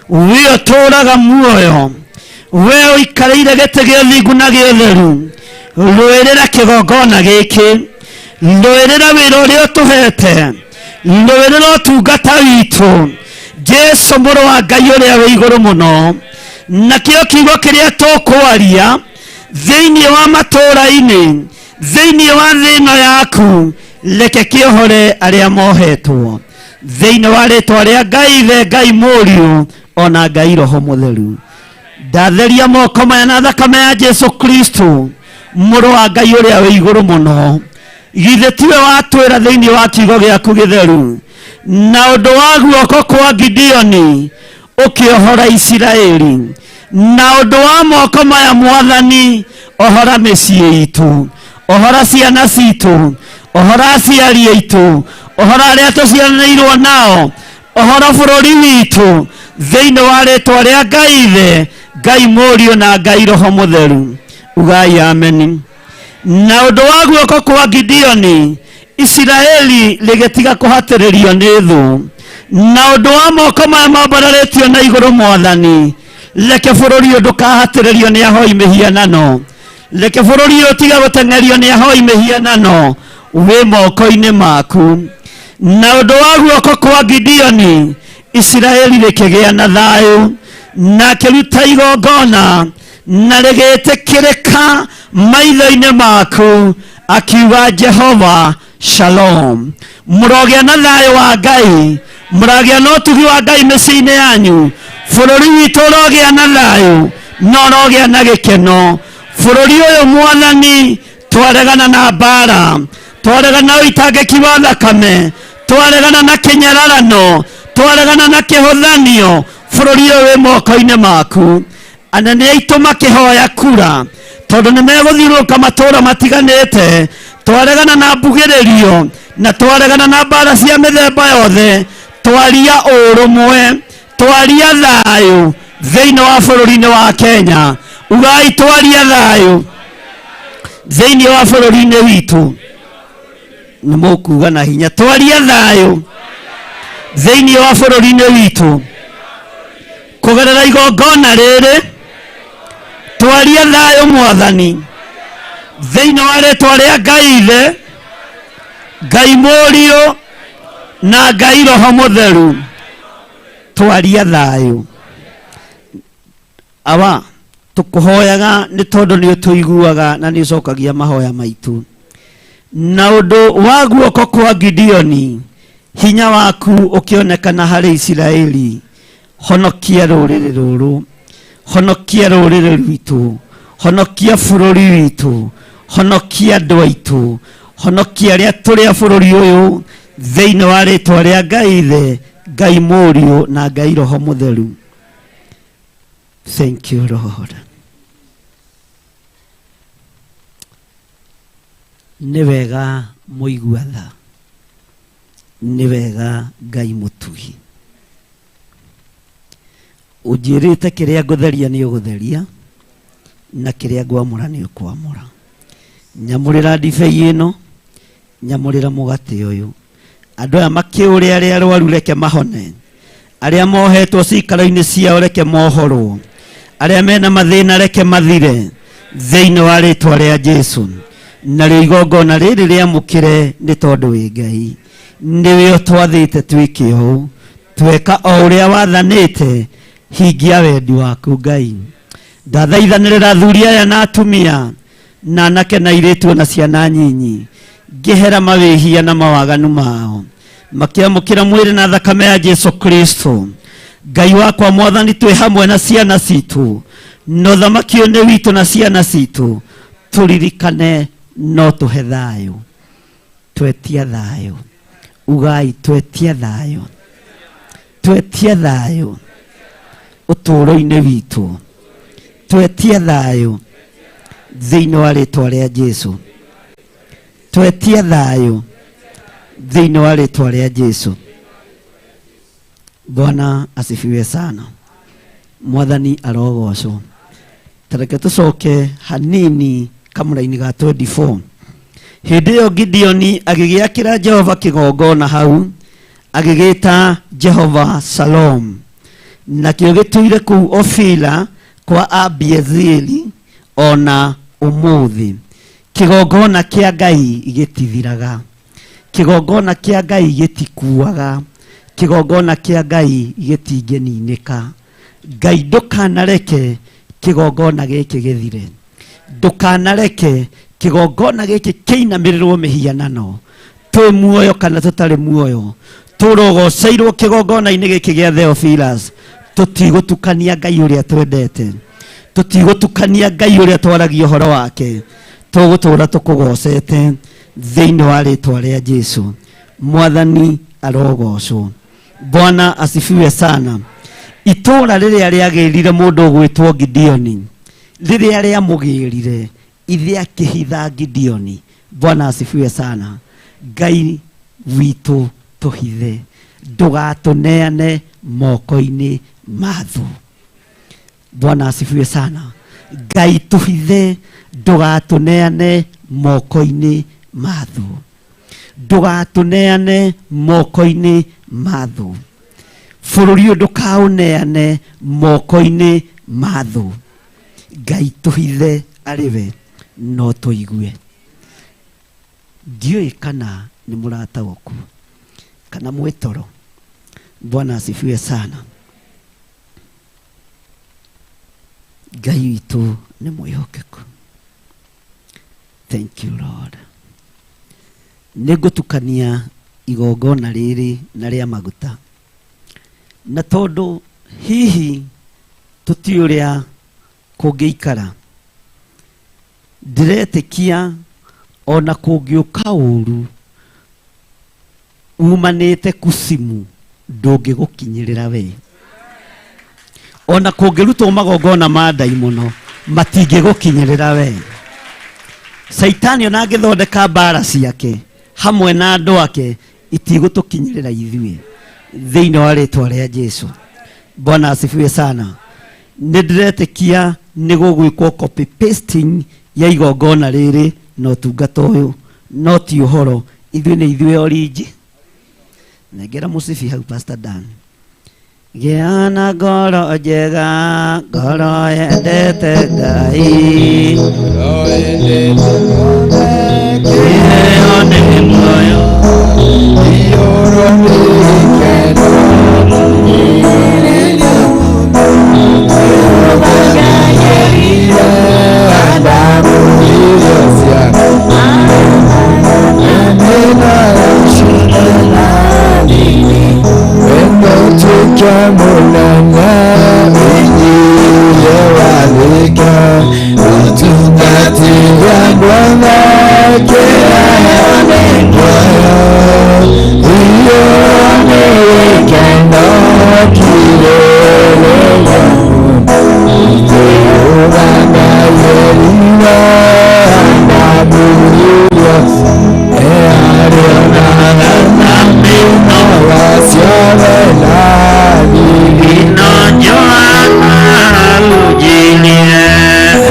we ũtũũraga muoyo, we ũikarĩire gĩtĩ gĩa ũthingu na gĩa ũtheru, rũĩrĩra kĩgongona gĩkĩ, rũĩrĩra wĩra ũrĩa ũtũhete, rũĩrĩra ũtungata witũ, Jesu mũrũ wa Ngai ũrĩa wĩ igũrũ mũno. Nakĩo kiugo kĩrĩa tũkwaria thĩinĩ wa matũũra-inĩ, thĩinĩ wa thĩ ĩno yaku, reke kĩohore arĩa mohetwo thĩinĩ wa rĩtwa rĩa Ngai Ithe, Ngai Mũriũ, ona Ngai Roho Mũtheru. Ndatheria moko maya na thakame ya Jesu Kristo mũrũ wa Ngai ũrĩa wĩ igũrũ mũno. Githĩ tiwe watwĩra thĩinĩ wa kiugo gĩaku gĩtheru, na ũndũ wa guoko kwa Gideoni ũkĩohora Isiraeli, na ũndũ wa moko maya mwathani, ohora mĩciĩ itũ, ohora ciana citũ, ohora aciari aitũ, ohora arĩa tũciaranĩirwo nao, ohora bũrũri witũ thĩinĩ wa rĩtwa rĩa Ngai Ithe, Ngai Mũriũ na Ngai Roho Mũtheru. Ugai ameni. Na ũndũ wa guoko kwa Gideoni Isiraeli rĩgĩtiga kũhatĩrĩrio nĩ thũ, na ũndũ wa moko maya mambararĩtio na igũrũ mwathani, reke bũrũri ũyũ ndũkahatĩrĩrio nĩ ahoi mĩhianano, reke bũrũri ũyũ ũtige gũteng'erio nĩ ahoi mĩhianano, wĩ moko-inĩ maku. Na ũndũ wa guoko kwa Gideoni Isiraeli rĩkĩgĩa na thayũ, na akĩruta igongona na rĩgĩtĩkĩrĩka maitho-inĩ maku, akiuga Jehova Shalom. Mũrogĩa na thayũ wa Ngai, mũragĩa na ũtugi wa Ngai mĩciĩ-inĩ yanyu. Bũrũri witũ ũrogĩa na thayũ na ũrogĩa na gĩkeno. Bũrũri ũyũ mwathani, twaregana na mbara, twaregana na ũitangĩki wa thakame, twaregana na kĩnyararano, twaregana na kĩhũthanio. Bũrũri ũyũ wĩ moko-inĩ maku. Anene aitũ makĩhoya kura tondũ nĩ megũthiũrũrũka matũũra matiganĩte, twaregana na mbugĩrĩrio na twaregana na mbara cia mĩthemba yothe, twaria ũrũmwe, twaria thayũ thĩinĩ wa bũrũri-inĩ wa Kenya. Ugai twaria thayũ thĩinĩ wa bũrũri-inĩ witũ. Nĩ mũkuga na hinya, twaria thayũ thĩinĩ wa bũrũri-inĩ witũ kũgerera igongona rĩrĩ. Twaria thayũ mwathani thĩinĩ wa rĩtwa rĩa Ngai Ithe, Ngai Mũriũ na Ngai Roho Mũtheru. Twaria thayũ. Awa, tũkũhoyaga nĩ tondũ nĩ ũtũiguaga na nĩ ũcokagia mahoya maitũ. Na ũndũ wa guoko kwa Gideoni, hinya waku ũkĩonekana harĩ Isiraeli. Honokia rũrĩrĩ rũrũ, honokia rũrĩrĩ rwitũ, honokia bũrũri witũ, honokia andũ aitũ, honokia arĩa tũrĩ a bũrũri ũyũ thĩinĩ wa rĩtwa rĩa Ngai Ithe, Ngai Mũriũ na Ngai Roho Mũtheru. Thank you Lord. Nĩ wega mũigua tha, nĩ wega Ngai mũtugi. Ũnjĩrĩte kĩrĩa ngũtheria nĩ ũgũtheria, na kĩrĩa ngwamũra nĩ ũkwamũra. Nyamũrĩra ndibei ĩno, nyamũrĩra mũgate ũyũ. Andũ aya makĩũrĩa arĩa arwaru reke mahone, arĩa mohetwo cikaro-inĩ ciao reke mohorwo, arĩa mena mathĩna reke mathire thĩinĩ wa rĩtwa rĩa Jesu. Narĩo igongona rĩrĩ rĩamũkĩre nĩ tondũ wĩ Ngai. Nĩwe ũtwathĩte twĩke ũũ, tweka o ũrĩa wathanĩte, hingia wendi waku Ngai. Ndathaithanĩrĩra athuri aya na atumia na anake na airĩtu na ciana nyinyi, ngĩhera mawĩhia na mawaganu mao, makĩamũkĩra mwĩrĩ na thakame ya Jesu Kristo. Ngai wakwa Mwathani, twĩ hamwe na ciana citũ, na ũthamaki ũyũ nĩ witũ na ciana citũ, tũririkane no tũhe thayũ. Twetia thayũ, ugai twetia thayũ, twetia thayũ ũtũũro-inĩ witũ, twetia thayũ thĩinĩ wa rĩtwa rĩa Jesu, twetia thayũ thĩinĩ wa rĩtwa rĩa Jesu. Bwana asifiwe sana. Mwathani arogocwo. Tareke tũcoke hanini kamũra-inĩ ga 24. Hĩndĩ ĩyo Gideoni agĩgĩakĩra Jehova kĩgongona hau, agĩgĩta Jehova Shalom, nakĩo gĩtũire kũu Ofira kwa Abiezeri ona ũmũthĩ. Kĩgongona kĩa Ngai gĩtithiraga, kĩgongona kĩa Ngai gĩtikuaga, kĩgongona kĩa Ngai gĩtingĩninĩka. Ngai ndũkanareke kĩgongona gĩkĩ gĩthire, ndũkanareke kĩgongona gĩkĩ kĩinamĩrĩrwo mĩhianano. Twĩ muoyo kana tũtarĩ muoyo, tũrogoceirwo kĩgongona-inĩ gĩkĩ gĩa Theophilus. Tũtigũtukania Ngai ũrĩa twendete, tũtigũtukania Ngai ũrĩa twaragia ũhoro wake, tũgũtũra tũkũgocete thĩinĩ wa rĩtwa rĩa Jesu. Mwathani arogocwo. Bwana asifiwe sana. Itũra rĩrĩa rĩagĩrire mũndũ ũgwĩtwo Gideoni, rĩrĩa rĩamũgĩrire, ithe akĩhitha Gideoni. Bwana asifiwe sana. Ngai witũ tũhithe, ndũgatũneane moko-inĩ ma thũ. Bwana asifiwe sana. Ngai tũhithe, ndũgatũneane moko-inĩ ma thũ, ndũgatũneane moko-inĩ ma thũ. Bũrũri ũyũ ndũkaũneane moko-inĩ ma thũ. Ngai tũhithe arĩ we no tũigue. Ndiũĩ kana nĩ mũrataũku kana mwĩtoro. Bwana asifiwe sana. Ngai witũ nĩ mwĩhokeku. Thank you Lord. Nĩngũtukania igongona rĩrĩ na rĩa maguta, na tondũ hihi tũtiũĩ ũrĩa kũngĩikara, ndĩretĩkia ona kũngĩũka ũru umanĩte kucimu ndũngĩgũkinyĩrĩra we. Ona kũngĩrutwo magongona ma ndaimono matingĩgũkinyĩrĩra we. Caitani ona angĩthondeka mbara ciake hamwe na andũ ake, itigũtũkinyĩrĩra ithuĩ thĩinĩ wa rĩtwa rĩa Jesu. Bwana asifiwe sana. Nĩ ndĩretĩkia nĩ gũgwĩkwo copy pasting ya igongona rĩrĩ na ũtungata ũyũ, no ti ũhoro ithuĩ nĩ ithuĩ orinji. Nengera mũcibi hau Pastor Dan. Gĩa na ngoro njega, ngoro yendete Ngai, kĩheo nĩ muoyo, iyũrwo nĩ gĩkeno. Inonjoa ujilie.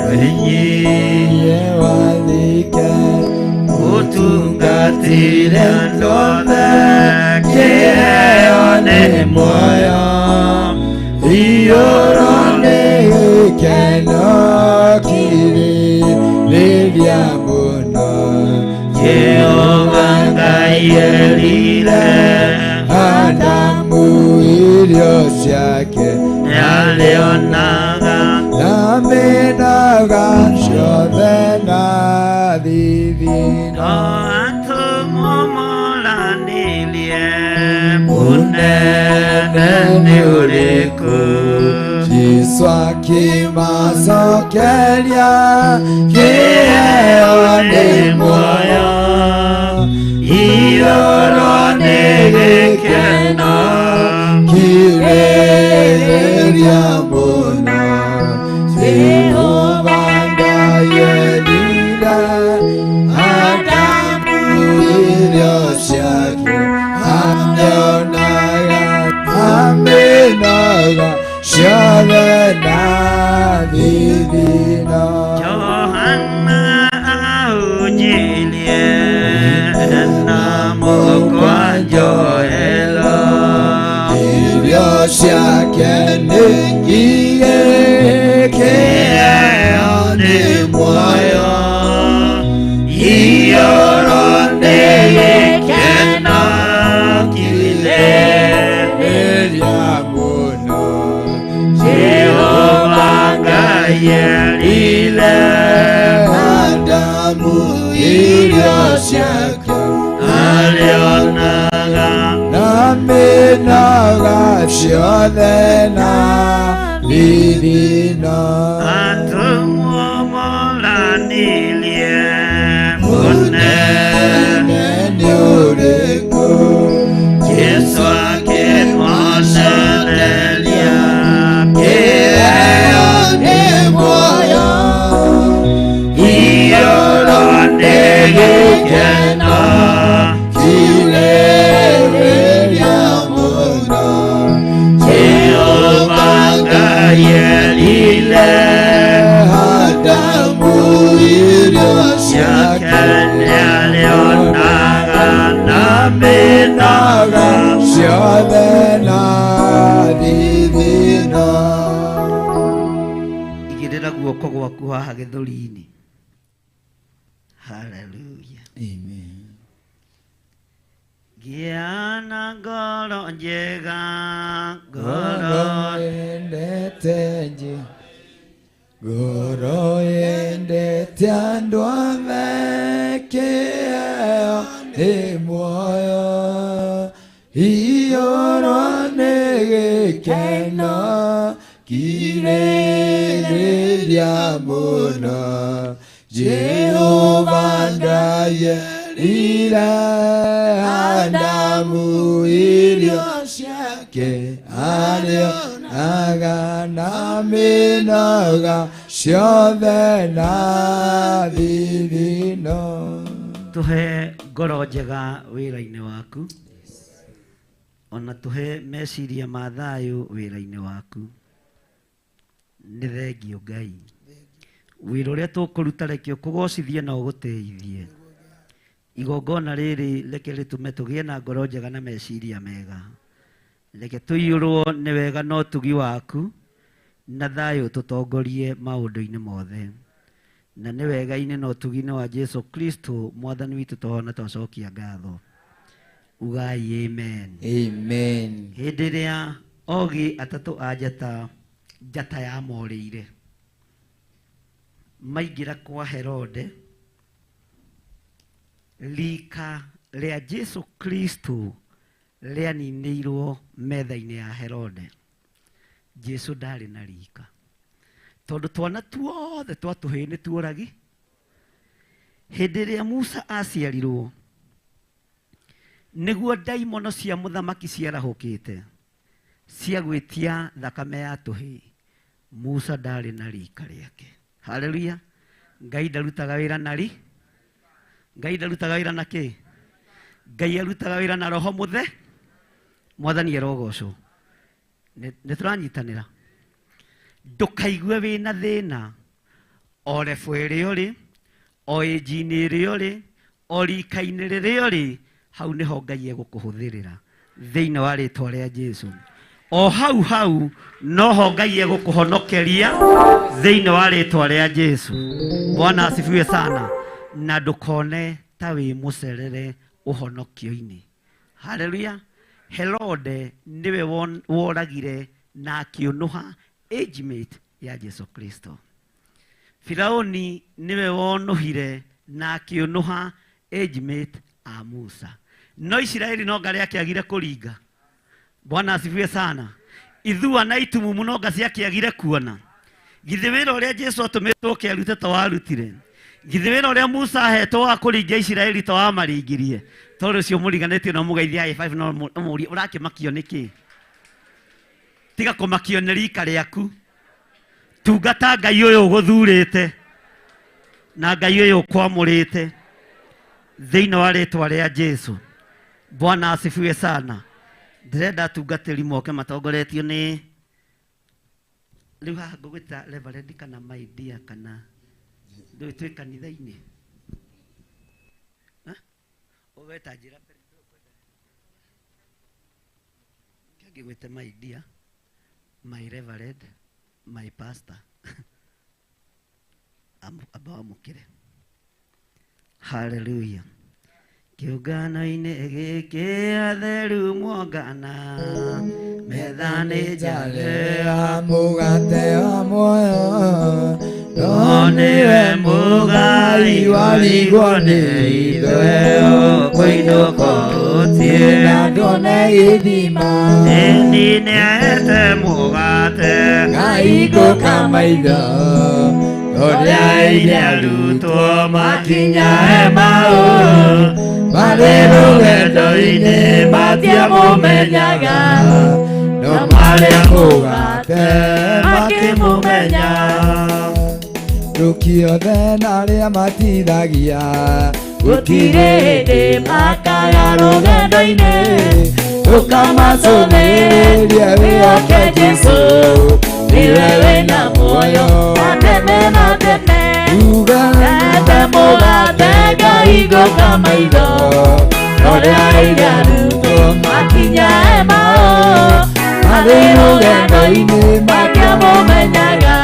Wĩnyihie wathĩke ũtungatĩre andũ othe kĩheo nĩ muoyo iyũrwo nĩ gĩkeno kirĩrĩria mũno Jehova Ngai erire Adamu irio ciake nĩarĩonaga na mĩnoga ciothe na thithino atũmwo moranĩrie mũnene nĩ ũrĩkũ Jesũ akĩmacokeria kĩheo nĩ muoyo iyũrwo nĩ gĩkeno kirĩrĩria mũno Jehova Ngai erire Adamu irio ciake arĩonaga na mĩnoga ciothe na thithino Johana ahunjirie na mũkwa Joelo irio ciake nĩ ngigĩ kĩheo nĩ muoyo iyũrwo nĩ gĩkeno kirĩrĩria mũno Jehova Ngai erire Adamu irio ciake arĩonaga na mĩnoga ciothe na thithino atũmwo moranĩrie mũnene nĩ ũrĩkũ Jesũ akĩmonereria kĩheo nĩ muoyo iyũrwo nĩ gĩkeno kirĩrĩria mũno Jehova Ngai erire Adamu irio ciake ciake nĩarĩonaga na mĩnoga ciothe na thithino Igĩrĩra guoko gwaku haha gĩthũri-inĩ. Haleluya. Amen. Gĩa na ngoro njega, ngoro yendete nje ngoro yendete andũ othe kĩheo nĩ muoyo iyũrwo nĩ gĩkeno kirĩrĩria mũno Jehova Ngai erire Adamu irio ciake arĩonaga na mĩnoga ciothe na thithino Tũhe ngoro njega wĩra-inĩ waku ona tũhe meciria ma thayũ wĩra-inĩ waku. Nĩ thengio Ngai wĩra ũrĩa tũkũruta reke ũkũgocithie na ũgũtĩithie. Igongona rĩrĩ reke rĩtũme tũgĩe na ngoro njega na meciria mega. Reke tũiyũrwo nĩ wega na ũtugi waku na thayũ tũtongorie maũndũ-inĩ mothe. Na nĩ wega-inĩ na ũtugi-inĩ wa Jesu Kristo mwathani witũ tũhona twacokia ngatho. Ugai amen. Amen. Hĩndĩ ĩrĩa ogĩ atatũ a njata njata yamorĩire maingĩra kwa Herode rika rĩa Jesu Kristo rĩaninĩirwo metha-inĩ ya Herode. Jesu ndarĩ na rika tondũ twana tuothe twa tũhĩĩ nĩ tuoragi. Hĩndĩ ĩrĩa Musa aciarirwo nĩguo ndaimono cia mũthamaki ciarahũkĩte cia gwĩtia thakame ya tũhĩĩ. Musa ndarĩ na rika rĩake. Haleluya. Ngai ndarutaga wĩra na ri Ngai ndarutaga wĩra na kĩ Ngai arutaga wĩra na roho mũthe. Mwathani arogocwo. Nĩ tũranyitanĩra. Ndũkaigue wĩna thĩna O level ĩrĩa ũrĩ, o age-inĩ ĩrĩa ũrĩ, o rika-inĩ rĩrĩa ũrĩ, hau nĩho Ngai egũkũhũthĩrĩra thĩinĩ wa rĩtwa rĩa Jesu. O hau hau noho Ngai egũkũhonokeria thĩinĩ wa rĩtwa rĩa Jesu. Bwana asifiwe sana. Na ndũkone ta wĩ mũcerere ũhonokio-inĩ. Haleluya. Herode niwe woragire na akĩũnũha age mate ya Jesu Kristo. Firauni niwe wonũhire na akĩũnũha age mate a Musa. No Isiraeli no ngarĩ akĩagire kũringa. Bwana asifiwe sana. Ithua na itumumu no nga ciakĩagire kuona. Githĩ wĩra ũrĩa Jesu atũmĩtwo ũkĩarute to warutire. Githĩ wĩra ũrĩa Musa ahetwo wa kũringia Isiraeli to wamaringirie. Tondũ ũcio mũriganĩtio no mũgeithia high five no mũrie ũrakĩmakio nĩkĩ? Tiga kũmakio nĩ rika rĩaku. Tungata Ngai ũyũ ũgũthurĩte na Ngai ũyũ ũkwamũrĩte thĩinĩ wa rĩtwa rĩa Jesu. Bwana asifiwe sana. Ndĩrenda atungatĩri moke matongoretio nĩ rĩu haha ngũgwĩta reverend kana my dear kana ndũĩ twĩ kanitha-inĩ. Ũgweta njĩra mbere ngĩgwĩte my dear, my reverend, my pastor. Amba wamũkĩre. Hallelujah. Kĩũngano-inĩ gĩkĩ atheru mwongana metha nĩ njare ya mũgate wa muoyo no nĩwe mũgai warigwo nĩ ithuĩ kũinũka ũtie na ndone gĩthima ĩni nĩahete mũgate ngaigũka maitho ũrĩa ire arutwo makinya Emau marĩ rũgendo-inĩ matiamũmenyaga no marĩa mũgate makĩmũmenya. Rũkiothe na arĩa matithagia gũtirĩ hĩndĩ makaga rũgendo-inĩ ũkamacũthĩrĩria wĩhoke Jesũ nĩwe wĩna muoyo wa tene na tene. Ete mũgate ngahingũka maitho ũrĩa ire arutwo makinya Emau marĩ rũgendo-inĩ matiamũmenyaga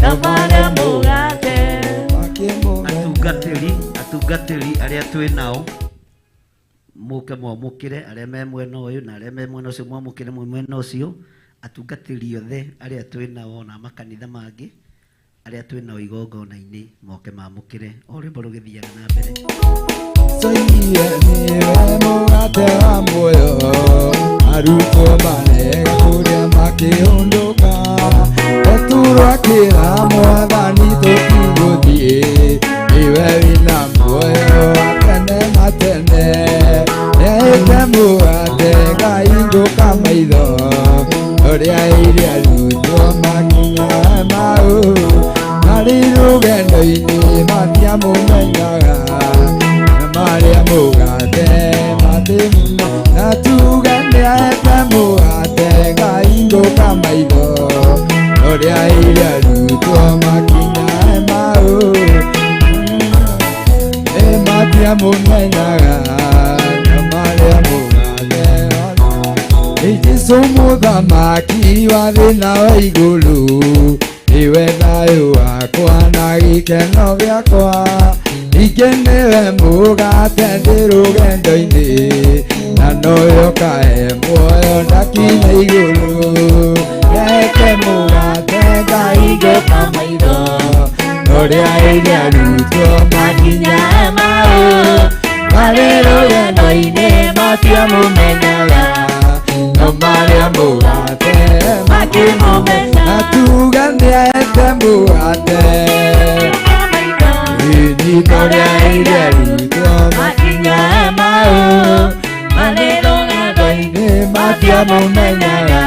no marĩa mũgate. Atungatĩri arĩa twĩ nao mũke mwamũkĩre, arĩa me mwena ũyũ na arĩa me mwena ũcio mwamũkĩre mwĩ mwena ũcio. Atungatĩri othe arĩa twĩ nao na makanitha mangĩ arĩa twĩ nao igongona-inĩ moke mamũkĩre o rwĩmbo rũgĩthiaga na mbere. Soirie nĩwe mũgate wa muoyo arutwo marega kũrĩa makĩhũndũka Petero akĩra Mwathani tũtigũthiĩ nĩwe wĩna muoyo wa tene na tene nĩahete mũgate ngahingũka maitho ũrĩa ire arutwo makinya Emau marĩ rũgendo-inĩ matiamũmenyaga marĩa mũgate matiamũmenyaga na tuge nĩahete mũgate ngahingũka maitho ũrĩa ire arutwo makinya Emau matiamũmenyaga marĩa mũgate. Jesũ mũthamaki wa thĩ na wa igũrũ nĩwe thayũ wakwa na gĩkeno gĩakwa ningĩ nĩwe mũgate ndĩ rũgendo-inĩ na nowe ũkahe muoyo ndakinya igũrũ nĩahete mũgate ngahingũka maitho ũrĩa ire arutwo makinya Emau marĩ rũgendo-inĩ matiamũmenyaga no marĩa mũgate makĩmũmenya na tuge nĩahete mũgate ũrĩa ire arutwo makinya Emau marĩ rũgendo-inĩ matiamũmenyaga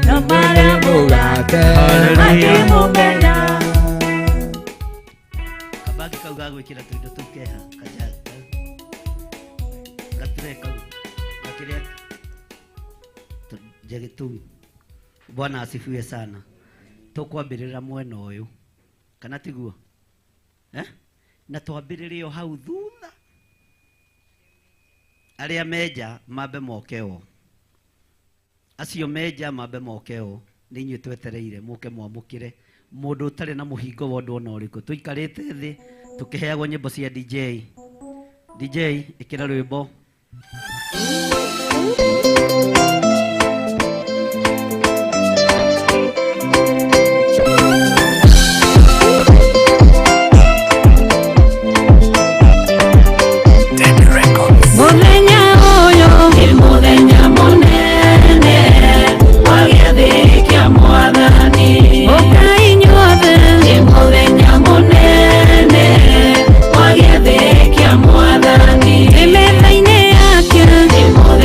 no marĩa mũgate makĩmũmenya. Kabagi kau ga gwĩkĩra tũindo tũu keha gatire kau gakĩrĩa njagi tũu. Bwana asifiwe sana. Tũkwambĩrĩra mwena ũyũ Kana tiguo? Eh? Na twambĩrĩrie o hau thutha. Arĩa menja mambe moke o. Acio menja mambe moke o. Nĩ inyuĩ twetereire mũke mwamũkĩre mũndũ ũtarĩ na mũhingo wa ũndũ ona ũrĩkũ. Tũikarĩte thĩ tũkĩheagwo nyĩmbo cia DJ. DJ ĩkĩra rwĩmbo. Mũthenya ũyũ nĩ mũthenya mũnene wa gĩathĩ kĩa Mwathani. Ũkai inyuothe nĩ mũthenya mũnene wa gĩathĩ kĩa Mwathani. Nĩ metha-inĩ yake nĩ mũthenya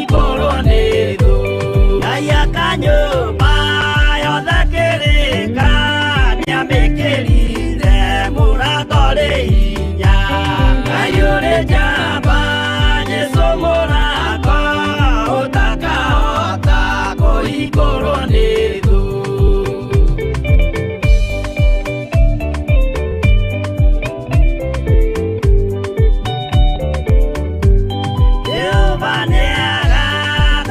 kũhingũrwo nĩ thũ. Ngai akanyũmba yothe kĩrĩka nĩamĩkĩrire mũrango rĩ hinya. Ngai ũrĩ njamba Jesũ mũrango ũtakahota kũhingũrwo nĩ thũ. Jehova nĩagaka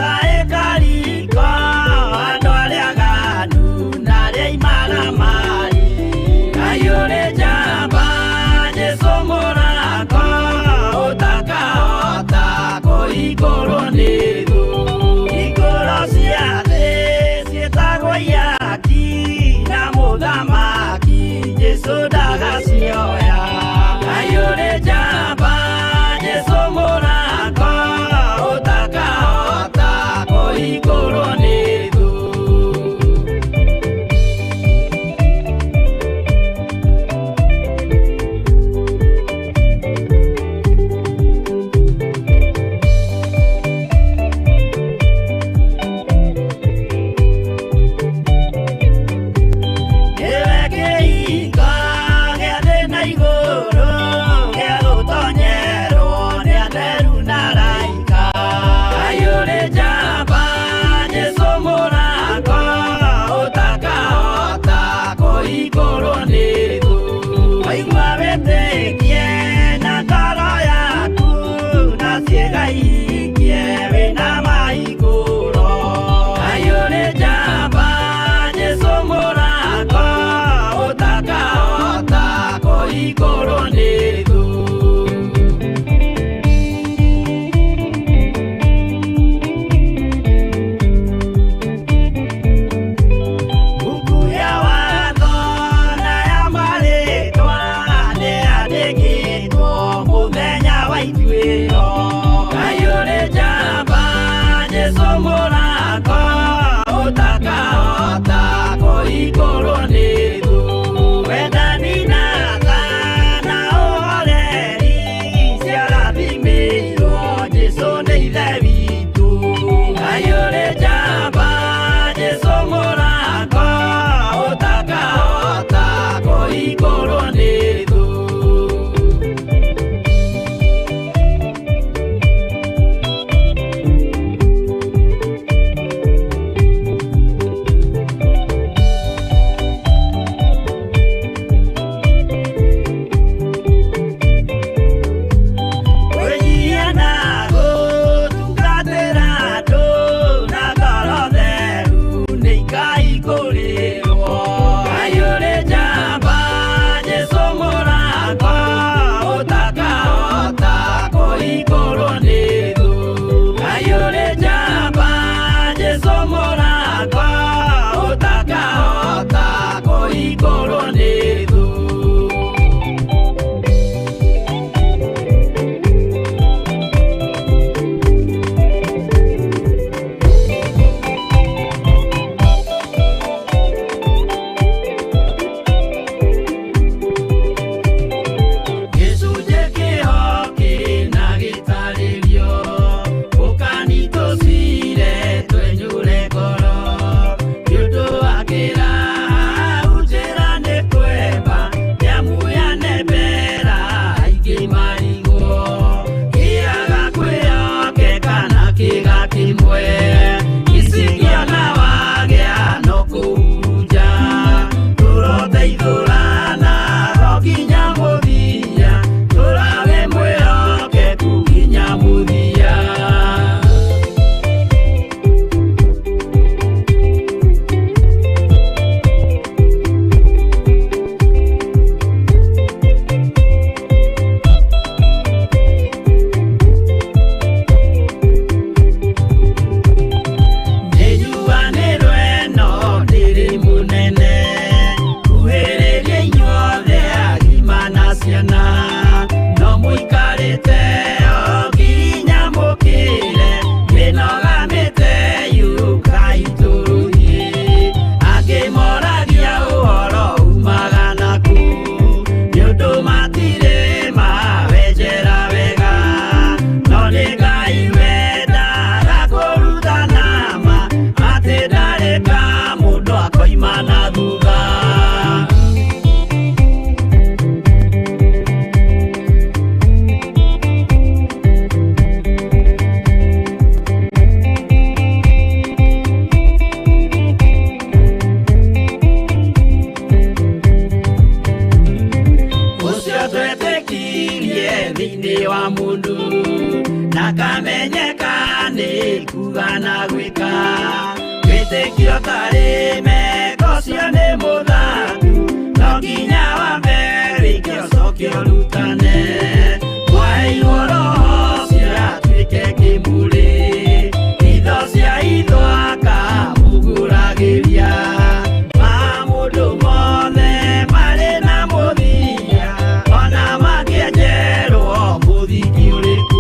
Thĩinĩ wa mũndũ na kamenyeka nĩ kuga na gwĩka wĩtĩkio tarĩ meko cio nĩ mũthangu no nginya wambe wĩke ũcoke ũrutane kwaheirwo roho ũcio atuĩke kĩmũrĩ itho cia itho akamũgũragĩria ma mũndũ mothe marĩ na mũthia ona makĩenjerwo mũthingi ũrĩkũ.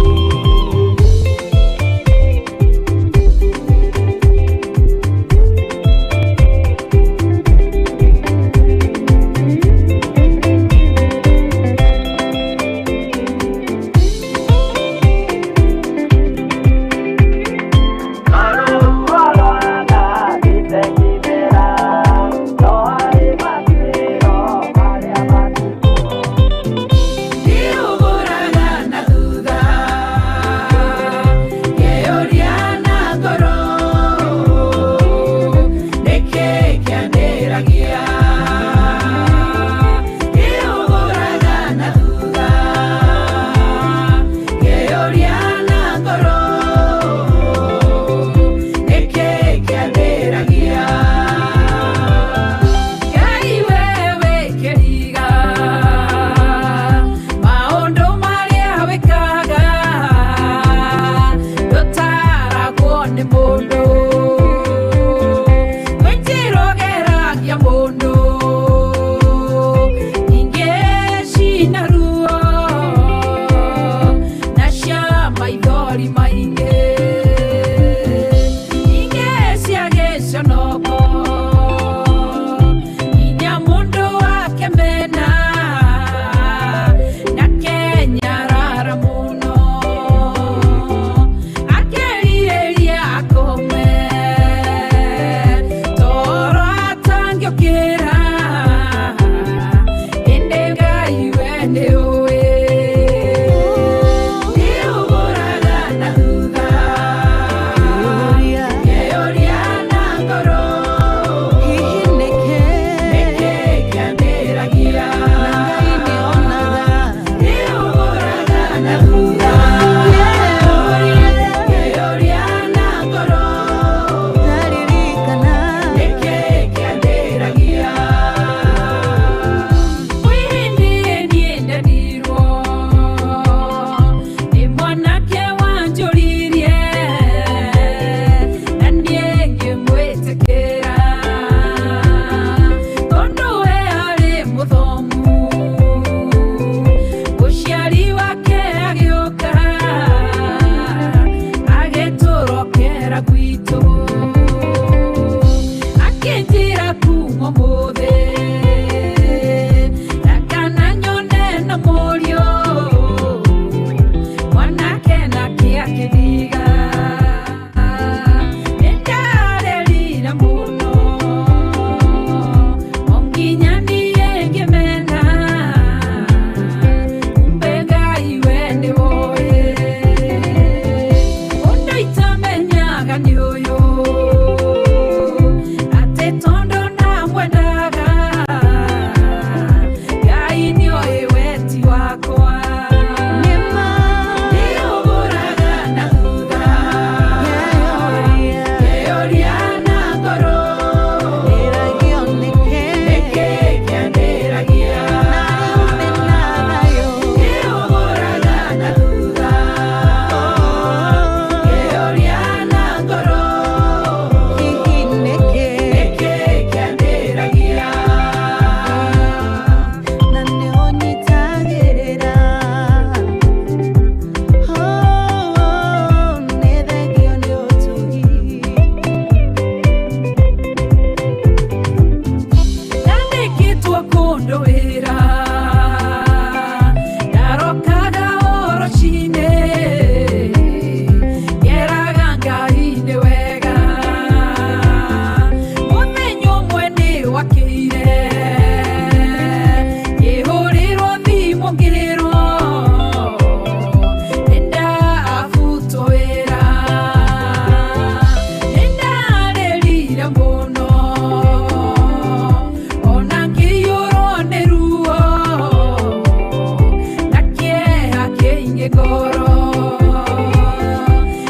ngĩkorwo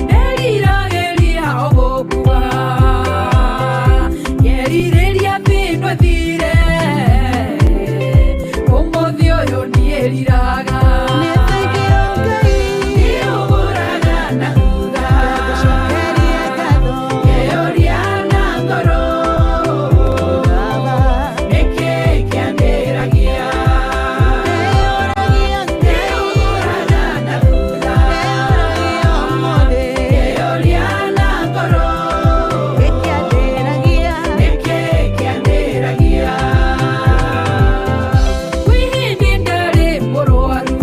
nderiragĩria o gũkua ngerirĩria thĩno ĩthire ũmũthĩ ũyũ niĩriraga nĩũgũraga na thutha ngeyũria na ngoro nĩkĩ kĩanĩragia nĩũgũraga na thutha ngeyũria na ngoro nĩkĩ kĩanĩragia kwĩ hĩndĩ ndarĩ mũrwaru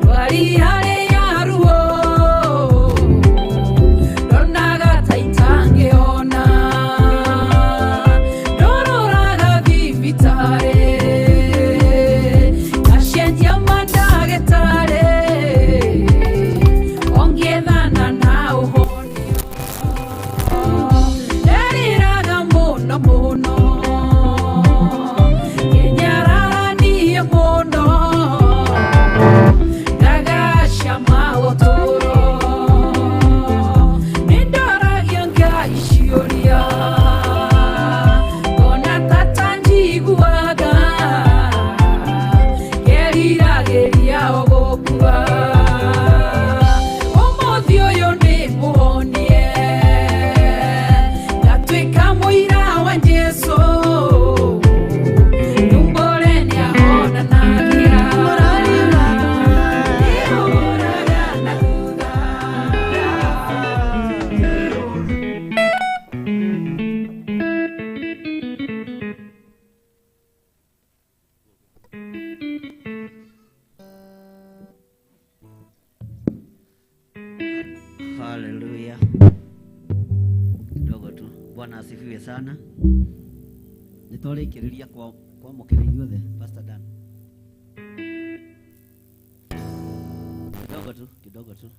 ndwari harĩ ya ruo ndonaga ta itangĩona ndororaga thibitarĩ ngacenjia mandagĩtarĩ ongĩethana na ũhonio nderiraga mũno mũno kĩnyararanie mũno ngagacama ũtũũro nĩndoragia Ngai ciũria ngona ta tanjiguaga ngeriragĩria o gũkua ũmũthĩ ũyũ nĩ mũhonie ngatuĩka mũira wa Jesũ numbũre nĩahonanagia nĩũgũraga na thutha. Haleluya. Kidogo tu. Bwana asifiwe sana. Nĩtwarĩkĩrĩria kwa kwamũkĩra inyuothe Pastor Dan. Kidogo tu, kidogo tu.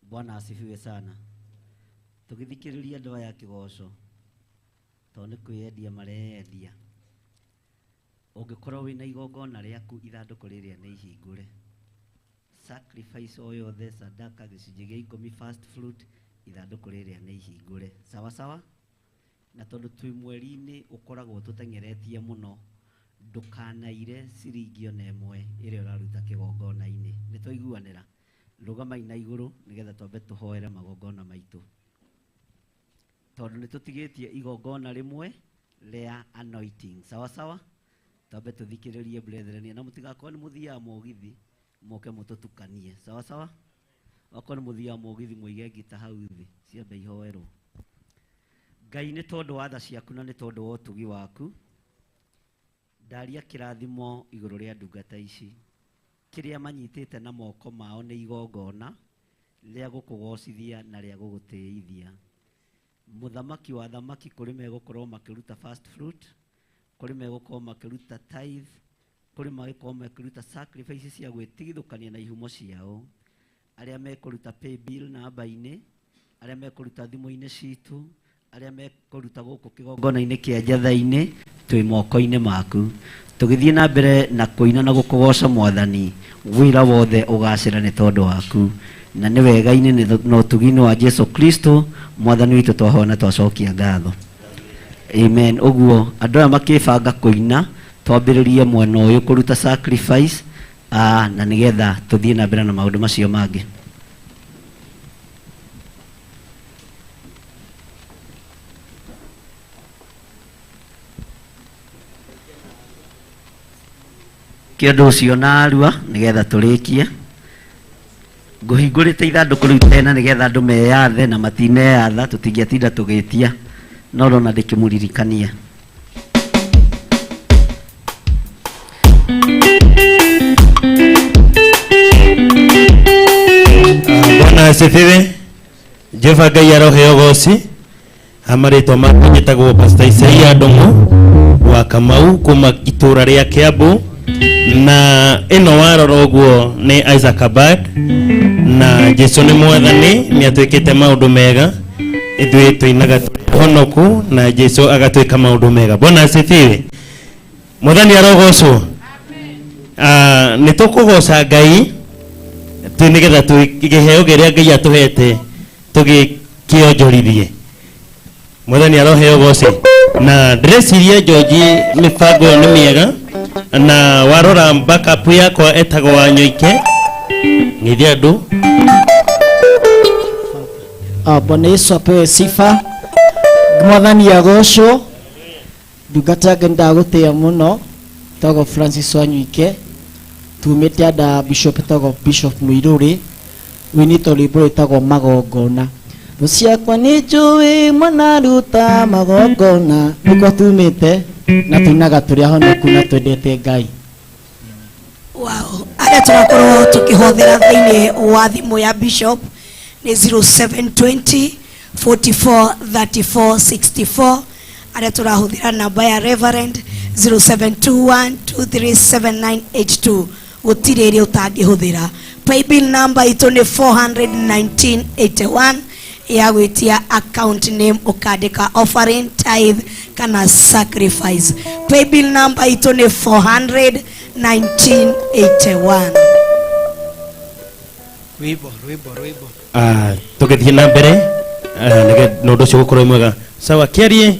Bwana asifiwe sana. Tũgĩthikĩrĩria andũ aya kĩgoco tondũ nĩ kwĩyendia mareyendia. Ũngĩkorwo wĩna igongona rĩaku ithandũkũ rĩrĩa nĩ ihingũre. Sacrifice o yothe, sadaka, gĩcunjĩ gĩa ikũmi, first fruit, ithandũkũ rĩrĩa nĩ ihingũre. Sawa sawa? Na tondũ twĩ mweri-inĩ ũkoragwo tũteng'eretie mũno, ndũkanaire ciringi ona ĩmwe ĩrĩa ũraruta kĩgongona-inĩ. Nĩ twaiguanĩra? Rũgamai na igũrũ nĩgetha twambe tũhoere magongona maitũ. Tondũ nĩ tũtigĩtie igongona rĩmwe rĩa anointing. Sawa sawa? Twambe tũthikĩrĩrie brethren na mũtigakorwo nĩ mũthiaga mũgithi moke mũtũtukanie. Sawa sawa? Okorwo nĩ mũthiaga mũgithi mũige ngita hau thĩ ciambe ihoerwo. Ngai nĩ tondũ wa tha ciaku na nĩ tondũ wa ũtugi waku ndaria kĩrathimo igũrũ rĩa ndungata ici kĩrĩa manyitĩte na moko mao nĩ igongona rĩa gũkũgocithia na rĩa gũgũtĩithia. Mũthamaki wa thamaki kũrĩ megũkorwo makĩruta first fruit, kũrĩ megũkorwo makĩruta tithe, kũrĩ magĩkorwo makĩruta sacrifice cia gwĩtigithũkania na ihumo ciao, arĩa mekũruta pay bill namba-inĩ, arĩa mekũruta thimũ-inĩ citũ, arĩa mekũruta gũkũ kĩgongona-inĩ kĩa njatha-inĩ, twĩ moko-inĩ maku. Tũgĩthiĩ na mbere na kũina na gũkũgoca Mwathani, wĩra wothe ũgacĩra nĩ tondũ waku. Na nĩ wega-inĩ na ũtugi-inĩ wa Jesu Kristo Mwathani witũ twahoya na twacokia ngatho. Amen. Ũguo andũ aya makĩbanga kũina twambĩrĩrie mwena ũyũ kũruta sacrifice na nĩgetha tũthiĩ na mbere na maũndũ macio mangĩ. Kĩ ũndũ ũcio na arua nĩgetha tũrĩkie. Ngũhingũrĩte ithandũkũ rĩu tena nĩgetha andũ meyathe na matineyatha, tũtingĩatinda tũgĩtia no ndona ndĩkĩmũririkania. Bwana asifiwe. Jehova Ngai aroheo goci. Amarĩtwa makwa njĩtagwo Pastor Isaia Ndung'u wa Kamau kuma itũra rĩa Kiambu, na ĩno warora ũguo nĩ Isaac Abad, na Jesu nĩ mwathani, nĩ atwĩkĩte maũndũ mega, ithuĩ tũinaga tũrĩ honoku na Jesu agatwĩka maũndũ mega. Bwana asifiwe. Mwathani arogocwo. Nĩ tũkũgoca Ngai tu nĩgetha kĩheo kĩrĩa Ngai atũhete tũgĩkĩonjorithie. Mwathani aroheo goci. Na ndĩreciria George mĩbango ĩyo nĩ mĩega, na warora backup yakwa etagwo Wanyoike. Ngeithia andũ. Bwana Yesu apewe sifa. Mwathani agocwo. Ndungata yake ndagũtĩĩa mũno, tagwo Francis Wanyoike, tumĩte anda bishop tagwo Bishop Muiruri, winĩtwo rwĩmbo rwĩtagwo Magongona. Thũ ciakwa nĩ njũĩ mwanaruta magongona, nĩkuo tumĩte na tuinaga tũrĩ ahonoku na twendete Ngai. Wow, arĩa tũrakorwo tũkĩhothera thĩinĩ wa thimũ ya Bishop nĩ 0720 44 34 64, arĩa tũrahũthĩra namba ya Reverend 0721 237982. Gũtirĩ ĩrĩa ũtangĩhũthĩra. Paybill number itũ nĩ 41981, ya gwĩtia account name ũkandĩka offering, tithe kana sacrifice. Paybill number itũ nĩ 41981. Rwĩmbo, rwĩmbo, rwĩmbo. Tũgĩthiĩ na mbere, na ũndũ ũcio gũkorwo wĩ mwega. Sawa, kĩarie.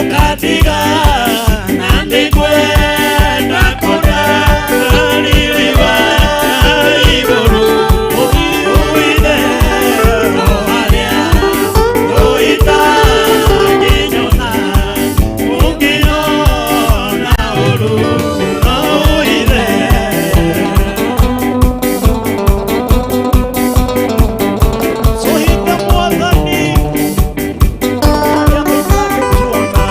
Ũkandiga na nĩngwenda kuona riri wa igũrũ ũithe o harĩa ũitangĩnyona ũngĩona ũru no ũithe. Ũhite Mwathani harĩa ũtangĩtuona.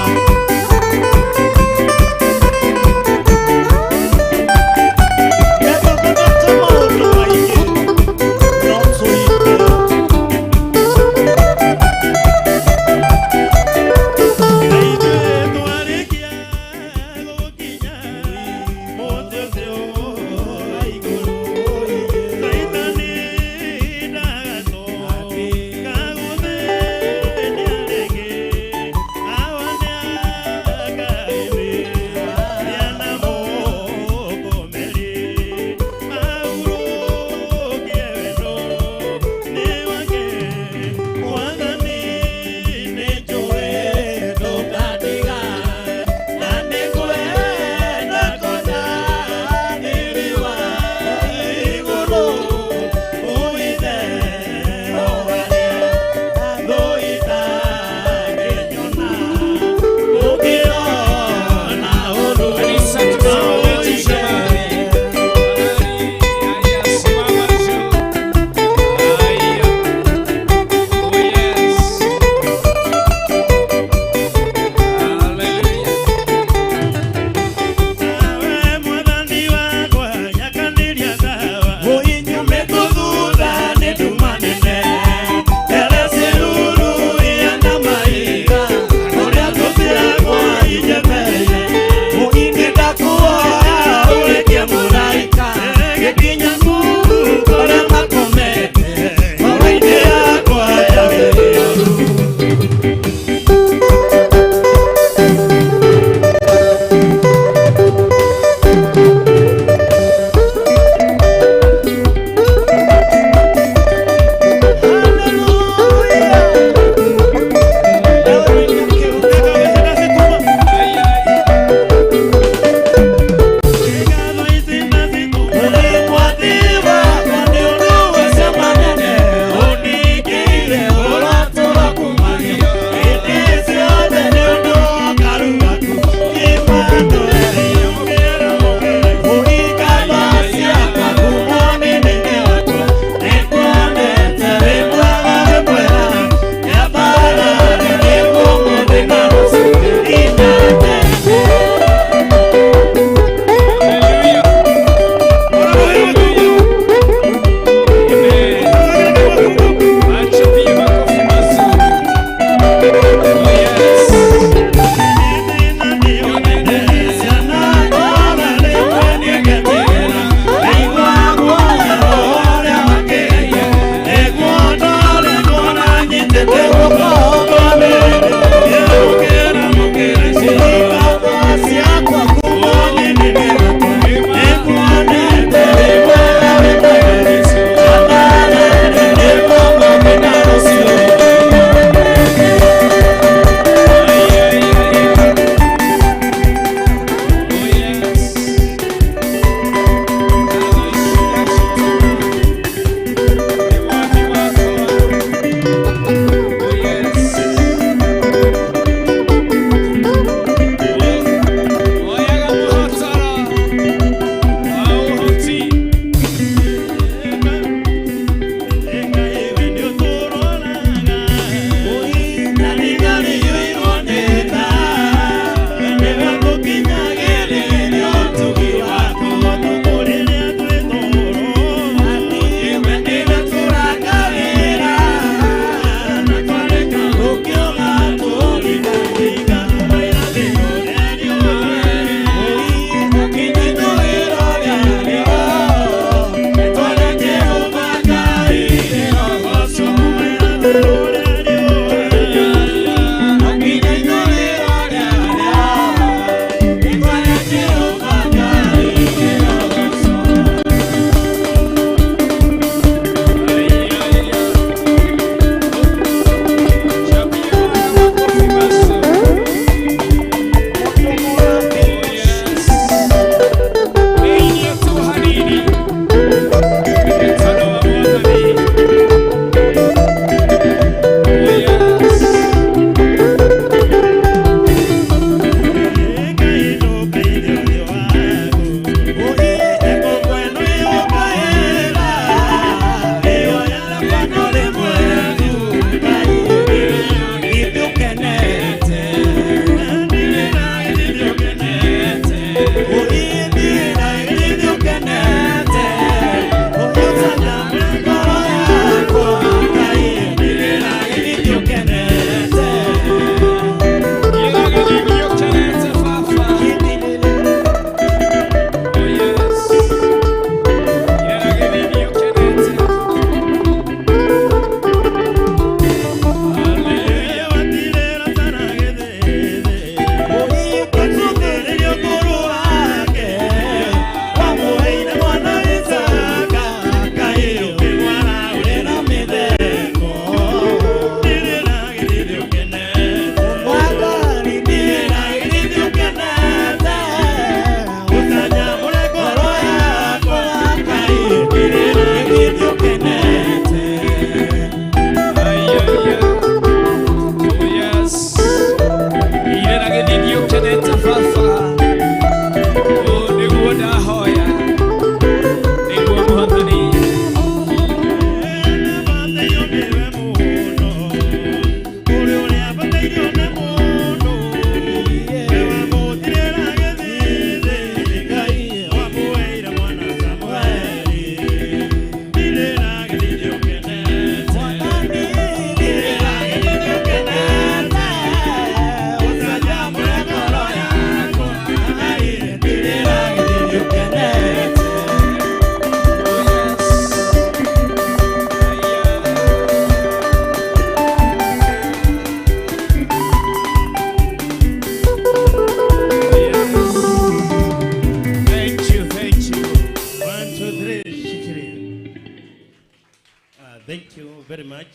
very much.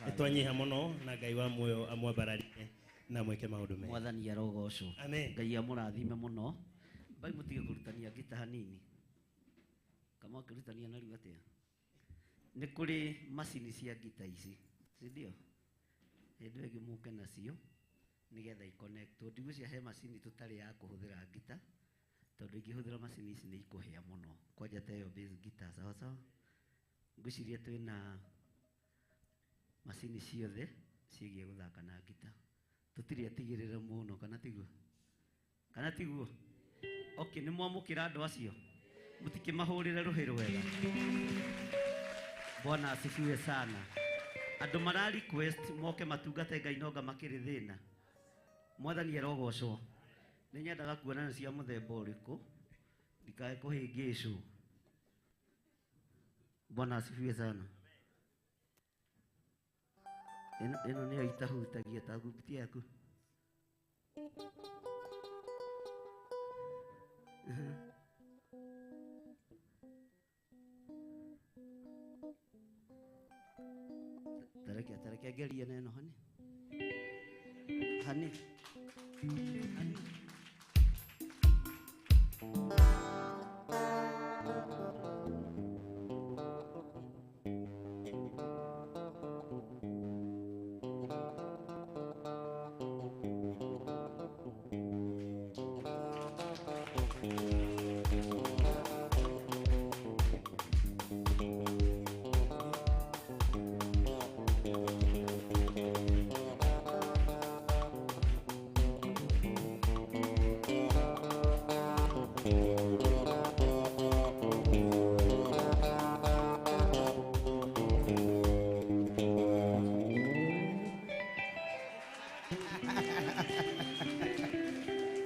Nĩ twanyiha mũno na Ngai wa muoyo amwambararie na mwĩke maũndũ mega. Mwathani arogocwo. Amen. Ngai amũrathime mũno. Mbai mũtige kũrutania ngita hanini. Kama ũkĩrutania narua atĩa? Nĩ kũrĩ macini cia ngita ici, si ndio? Hĩndĩ ĩyo ĩngĩ mũke nacio nĩgetha i-connect. Ndigwĩciria he macini tũtarĩ ya kũhũthĩra ngita, tondũ ingĩhũthĩra macini ici nĩ ikũhĩa mũno. Kwanja ta ĩyo bass guitar, sawa sawa? Ngwĩciria twĩna macini ciothe ciĩgiĩ gũthaka na ngita. Tũtirĩ atigĩrĩre mũno, kana tiguo? Kana tiguo? Okay, nĩ mwamũkĩra andũ acio? Mũtikĩmahũrĩre rũhĩ rwega. Bwana asifiwe sana. Andũ mara request moke matungate Ngai nonga makĩrĩ thĩna. Mwathani arogocwo. Nĩ nyendaga kuona nĩ cia mũthemba ũrĩkũ, ndikae kũhĩngĩcwo. Bwana asifiwe sana. Ĩno nĩyo itahutagia ta nguti yaku. Tareke ngerie na ĩno hani. Hani. Hani.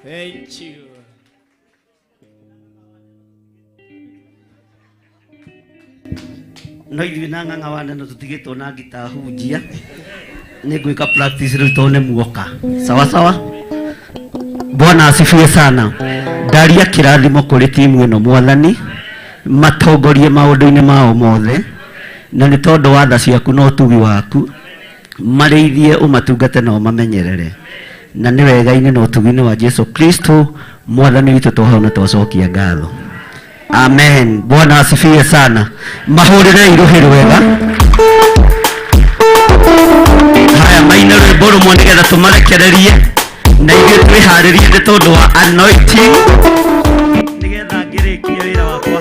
Thank you. No ithuĩ na ng'ang'a wa neno tũtigĩtwo na ngita hunjia. Nĩ ngwĩka practice rĩu tondũ nĩ muoka. Sawa sawa? Bwana asifiwe sana. Ndaria kĩrathimo kũrĩ timu ĩno Mwathani, matongorie maũndũ-inĩ mao mothe, na nĩ tondũ wa tha ciaku na ũtugi waku, marĩithie ũmatungate na ũmamenyerere. Na nĩ wega-inĩ na ũtugi-inĩ wa Jesu Kristo Mwathani witũ twahoya na twacokia ngatho. Amen. Bwana asifiwe sana. Mahũrĩrei rũhĩ rwega. Haya, maine rwĩmbo rũmwe nĩgetha tũmarekererie na ithuĩ twĩharĩrie nĩ tondũ wa anointing nĩgetha ngĩrĩkie wĩra wakwa.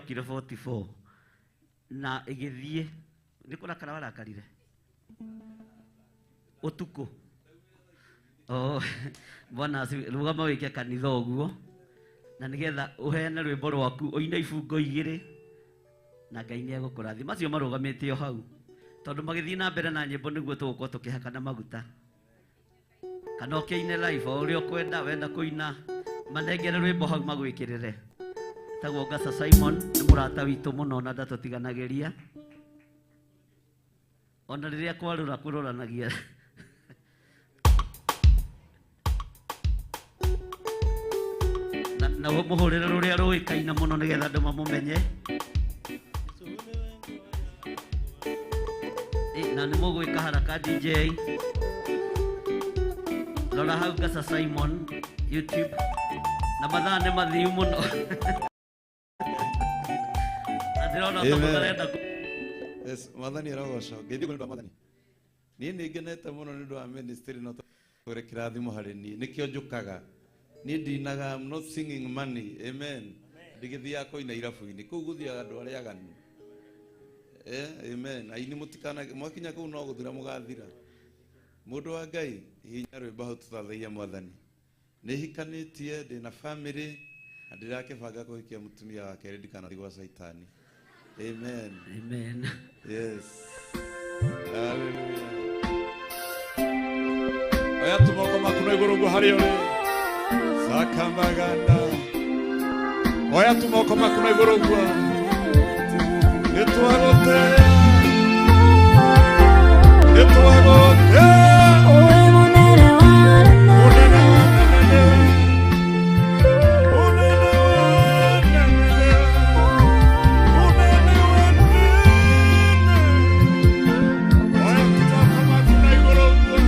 44 na igithie ni kurakara warakarire utuku. Oh, Bwana rugama wike kanitha uguo na nigetha uheane rwimbo rwaku uine ibungo igiri na Ngai ni egũkũrathima. Macio marugamĩte o hau tondu magĩthiĩ na mbere na nyĩmbo nĩguo tũgũkorwo tũkĩhakana maguta kana ũkĩine live o ũrĩa ũkwenda wenda kũina manengere rwĩmbo hau magwĩkĩrĩre. Tagwo Ngasa Simon nĩ mũrata witũ mũno na ndatũtiganagĩria ona rĩrĩa kwarũra kũroranagia. Na mũhũrĩre rũrĩa rũĩkaine mũno nĩgetha andũ mamũmenye. Na nĩ mũgwĩka haraka DJ. Rora hau Ngasa Simon YouTube. Na mathaa nĩ mathiu mũno. Na ndĩrona ta mũtarenda. Yes, mwathani arogocwo. Ngeithio nĩ ũndũ wa mwathani. Niĩ nĩ ngenete mũno nĩ ũndũ wa ministry no tũrĩ kĩrathimo harĩ niĩ. Nĩkĩo njũkaga. Niĩ ndinaga, I'm not singing money. Amen. Ndigĩthiaga kũina irabu-inĩ. Kũu gũthiaga andũ arĩa aganu. Amen. Aini mũtikana mwakinya kũu no gũthira mũgathira. Mũndũ wa Ngai, hihinya rwĩmbo hau tũthathaia mwathani. Nĩ hikanĩtie, ndĩna family, na ndĩrakĩbanga kũhikia mũtumia wa kerĩ ndikanathiĩ gwa Caitani. Amen. Amen. Yes. Hallelujah. Oya tumoko maku na igũrũ ũguo harĩa ũrĩ. Sakamaganda. Oya tumoko maku na igũrũ ũguo. Nĩtwagũtĩa. Nĩtwagũtĩa. Mũnene wa anene. Mũnene wa anene. Mũnene wa anene. Oya tumoko maku na igũrũ ũguo.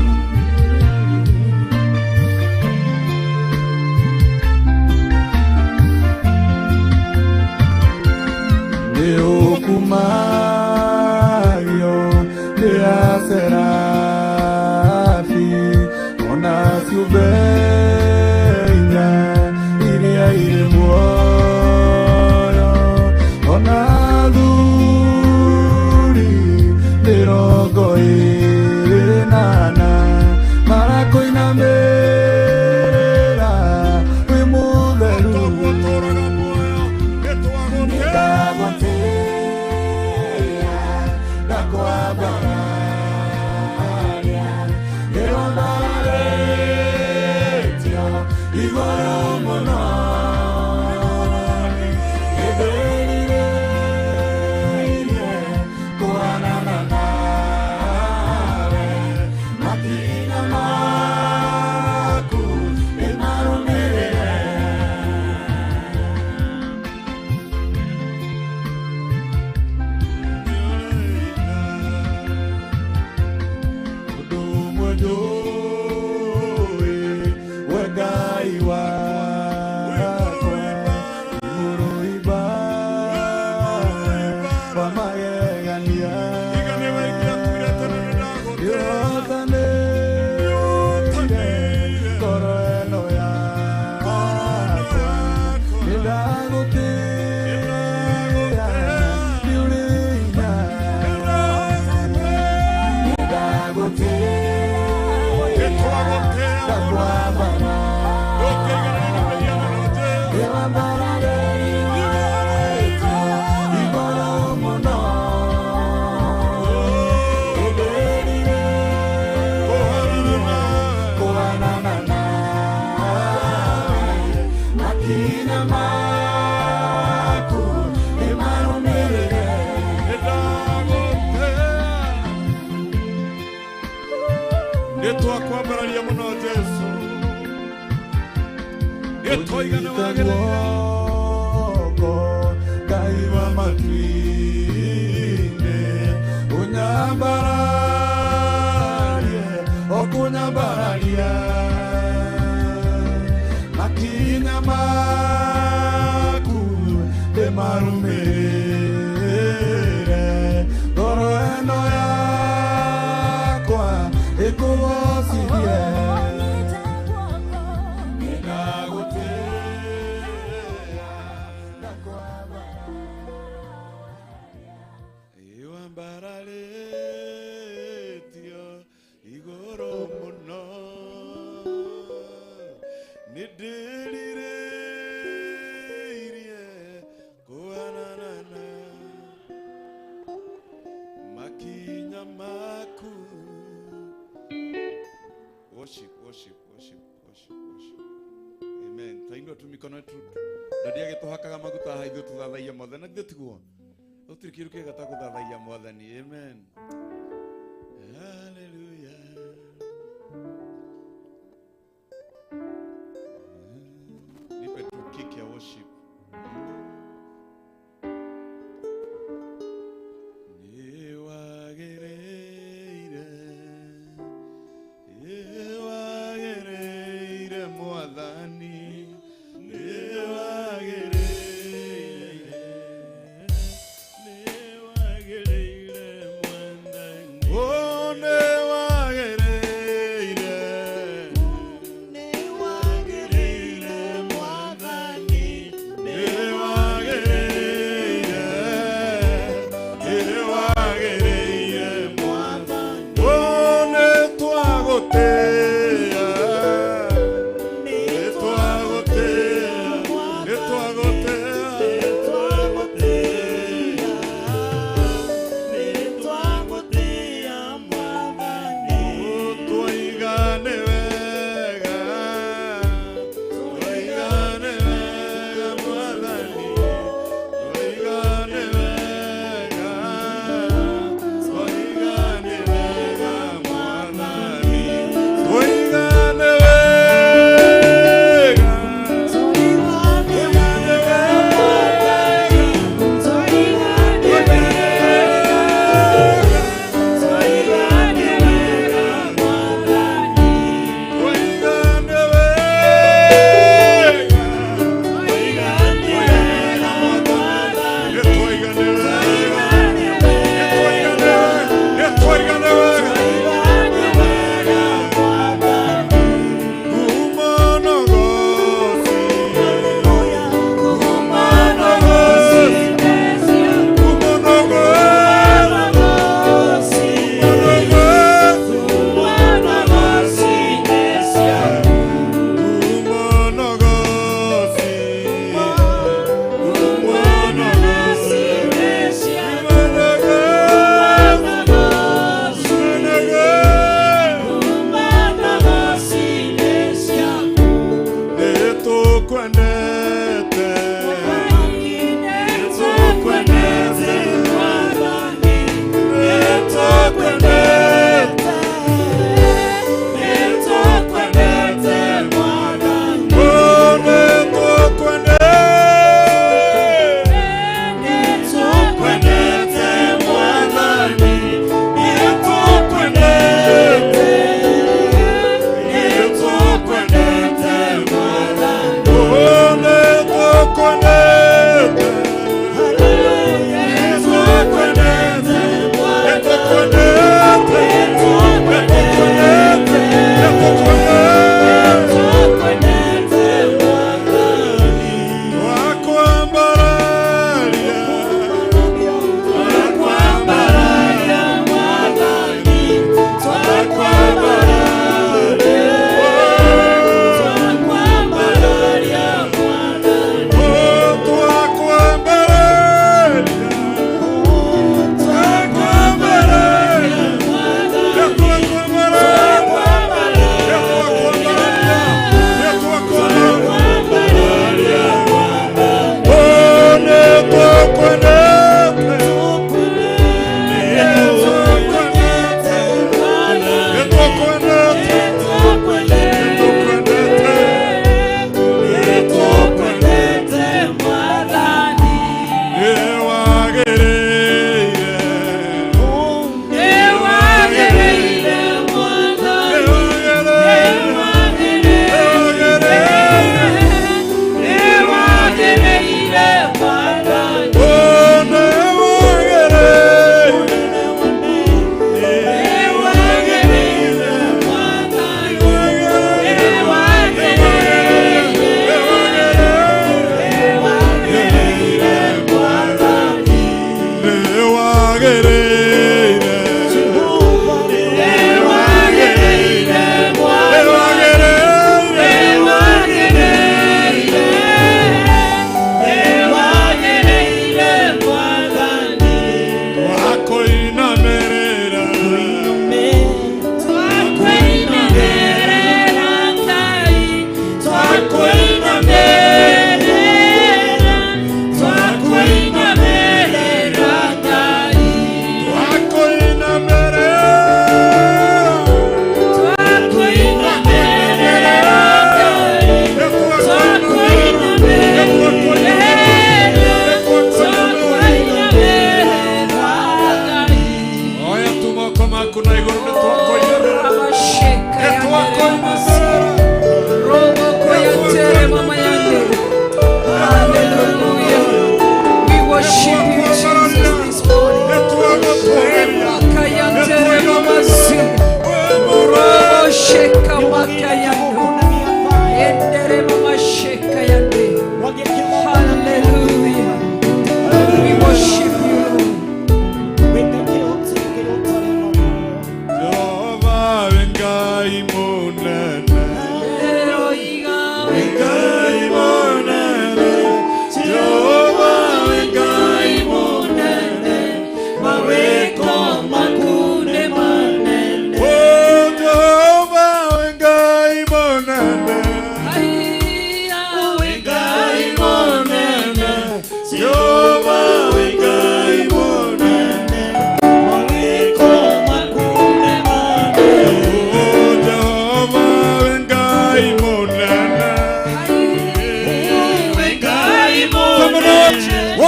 Nĩũkumario nĩ Aserafi ona ciũmbe inya iria irĩ muoyo ona athuri mĩrongo ĩnana marakũinamĩrĩra wĩ mũtheru. Nĩtwakwambararia mũno Jesũ. Nĩtwaigana wagĩrĩire. Ngai wa matu-inĩ ũnyambararie ũkũnyambararia makinya maku ndĩmarũmĩrĩre ngoro ĩno yakwa ĩkũgocithie. Iwambararĩtio igũrũ mũno nĩndĩrirĩirie kũhanana na makinya maku. Worship, worship, worship, worship, worship. Amen. Twainua tu mikono yetu. Dadi agĩtũhakaga maguta haha ithuĩ tũthathaia mwathani. Na githĩ tiguo? Gũtirĩ kĩndũ kĩega ta gũthathaia mwathani. Amen. Hallelujah. Nipe tu kick ya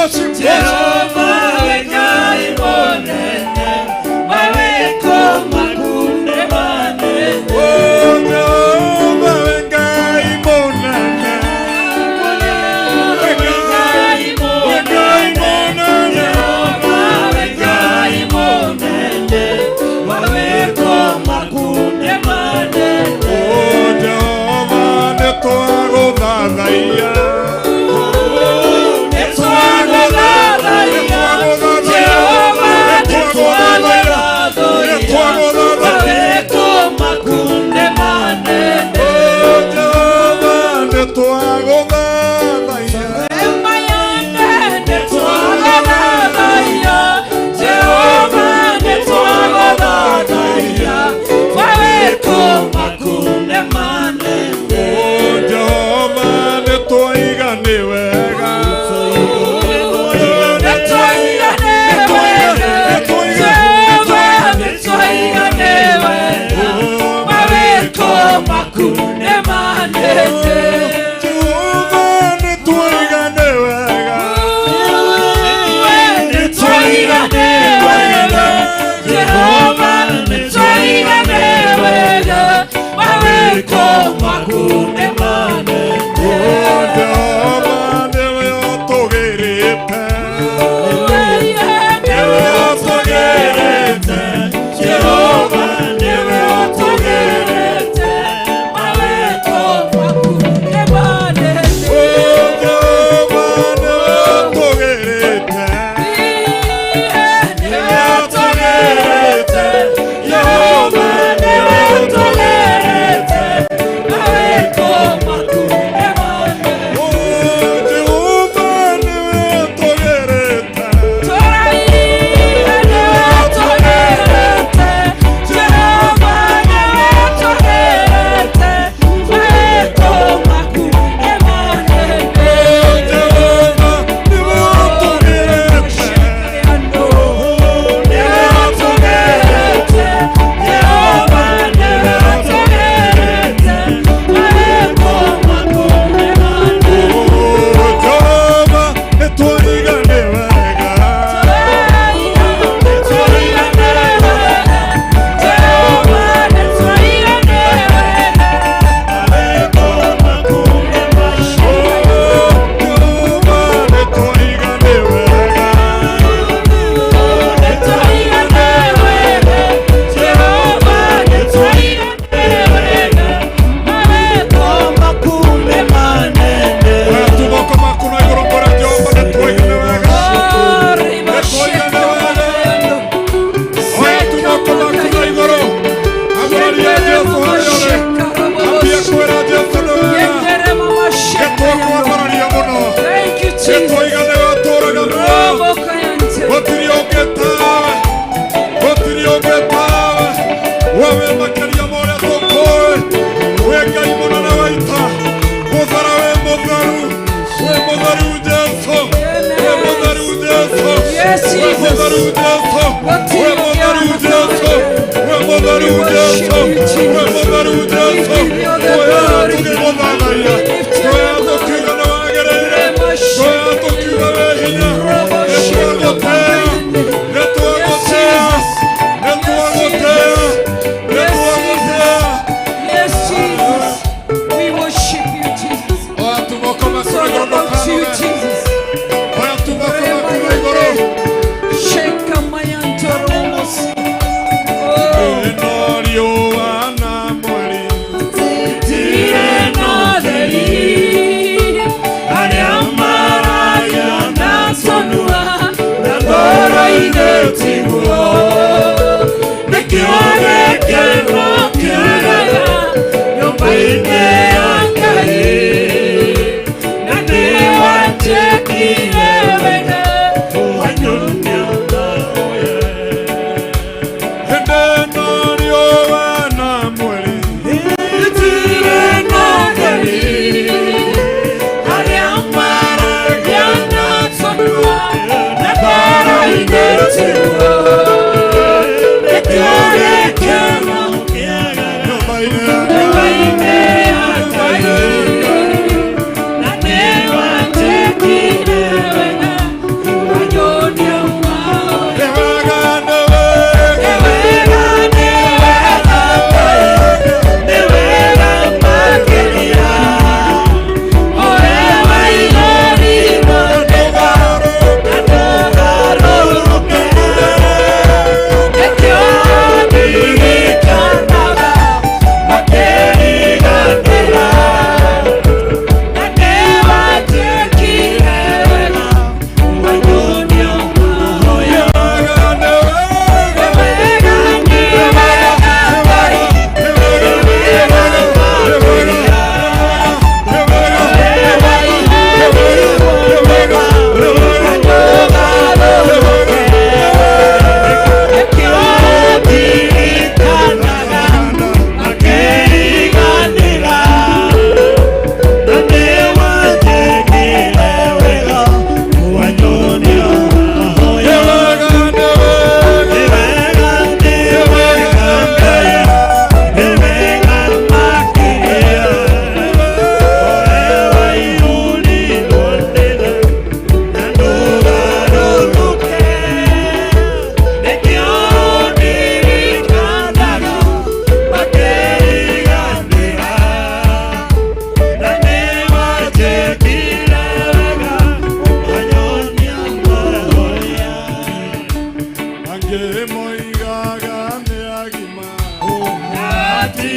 Worship, Jehova we Ngai mũnene, mawĩko maku nĩ manene. Oh, Jehova we Ngai mũnene. We Ngai mũnene. Jehova we Ngai mũnene, mawĩko maku nĩ manene. Oh, Jehova nĩtwagũthathaiya. Nĩtwagũthathaiya, Jehova nĩtwagũthathaiya, mawĩko maku nĩ manene. Oh, Jehova nĩtwagũthathaiya. Nĩtwagũthathaiya, Jehova nĩtwagũthathaiya, mawĩko maku nĩ manene. Oh, Jehova nĩtwaiga nĩ wega. Nĩtwaiga nĩ wega, Jehova nĩtwaiga nĩ wega, mawĩko maku nĩ manene. Jehova nĩtwaiga nĩ wega. Nĩtwaiga nĩ wega, Jehova nĩtwaiga nĩ wega, mawĩko maku nĩ manene. Oh, Jehova nĩwe ũtũgĩrĩte. Nĩwe ũtũgĩrĩte, Jehova nĩwe ũtũgĩrĩte, mawĩko maku nĩ manene. Oh, Jehova nĩwe ũtũgĩrĩte. Nĩwe ũtũgĩrĩte, Jehova nĩwe ũtũgĩrĩte, mawĩko maku nĩ manene. Oh, Jehova nĩwe ũtũgĩrĩte. Oh, Jehova nĩwe ũtũgĩrĩte. Oh, Jehova nĩtwaiga nĩ wega. Jehova nĩtwaiga nĩ wega. Oya tu moko maku na igũrũ mbere Jehova nĩtwaiga nĩ wega. Nĩtwaiga nĩ wega. Oya tu moko maku na igũrũ. Ambĩrĩria Jesũ harĩa ũrĩ. Ambia kwĩra Jesũ nĩ wega. Nĩtwakwambararia mũno. Nĩtwaiga nĩwe ũtũũraga muoyo. Gũtirĩ ũngĩ tawe. Gũtirĩ ũngĩ tawe. We wĩ makĩria ma ũrĩa tũkũĩ. Wĩ Ngai mũnene wa ita. Mũthara wĩ mũtheru. Wĩ mũtheru Jesũ. Wĩ mũtheru Jesũ. Yes, Wĩ Jesus. mũtheru Jesũ. Wĩ mũtheru Jesũ. Wĩ mũtheru Jesũ. Wĩ mũtheru Jesũ. Twoya tũkĩgũthathaiya. Twoya tũkiuga nĩ wagĩrĩire. Twoya tũkiuga wĩ hinya. Nĩtwagũtĩĩa. Nĩtwagũtĩĩa. Nĩtwagũtĩĩa. Nĩtwagũtĩĩa. Yes, Jesus. We worship you, Jesus. Oya tu moko maku It's na all igũrũ about you, ndũkanoge. Jesus. Oya tu moko maku na igũrũ. Shake my Angĩ moigaga nĩ agima ti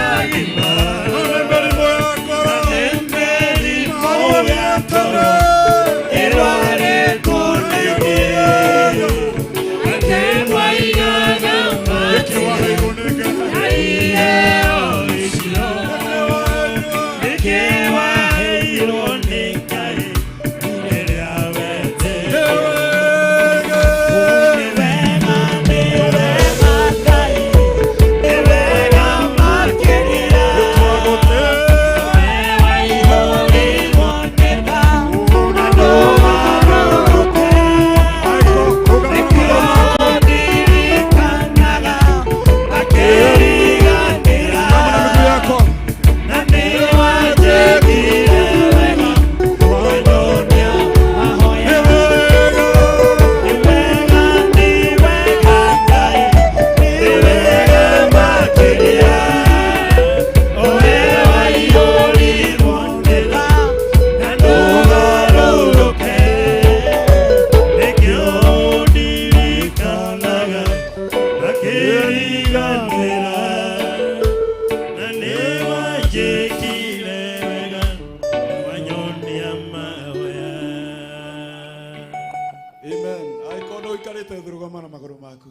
agima nĩ mĩrimũ ya ngoro nĩ mĩrimũ ya ngoro ĩrwarĩtwo nĩ Angĩ moigaga Amen. Angĩkorwo nĩ ũikarĩte thĩ rũgama na magũrũ maku.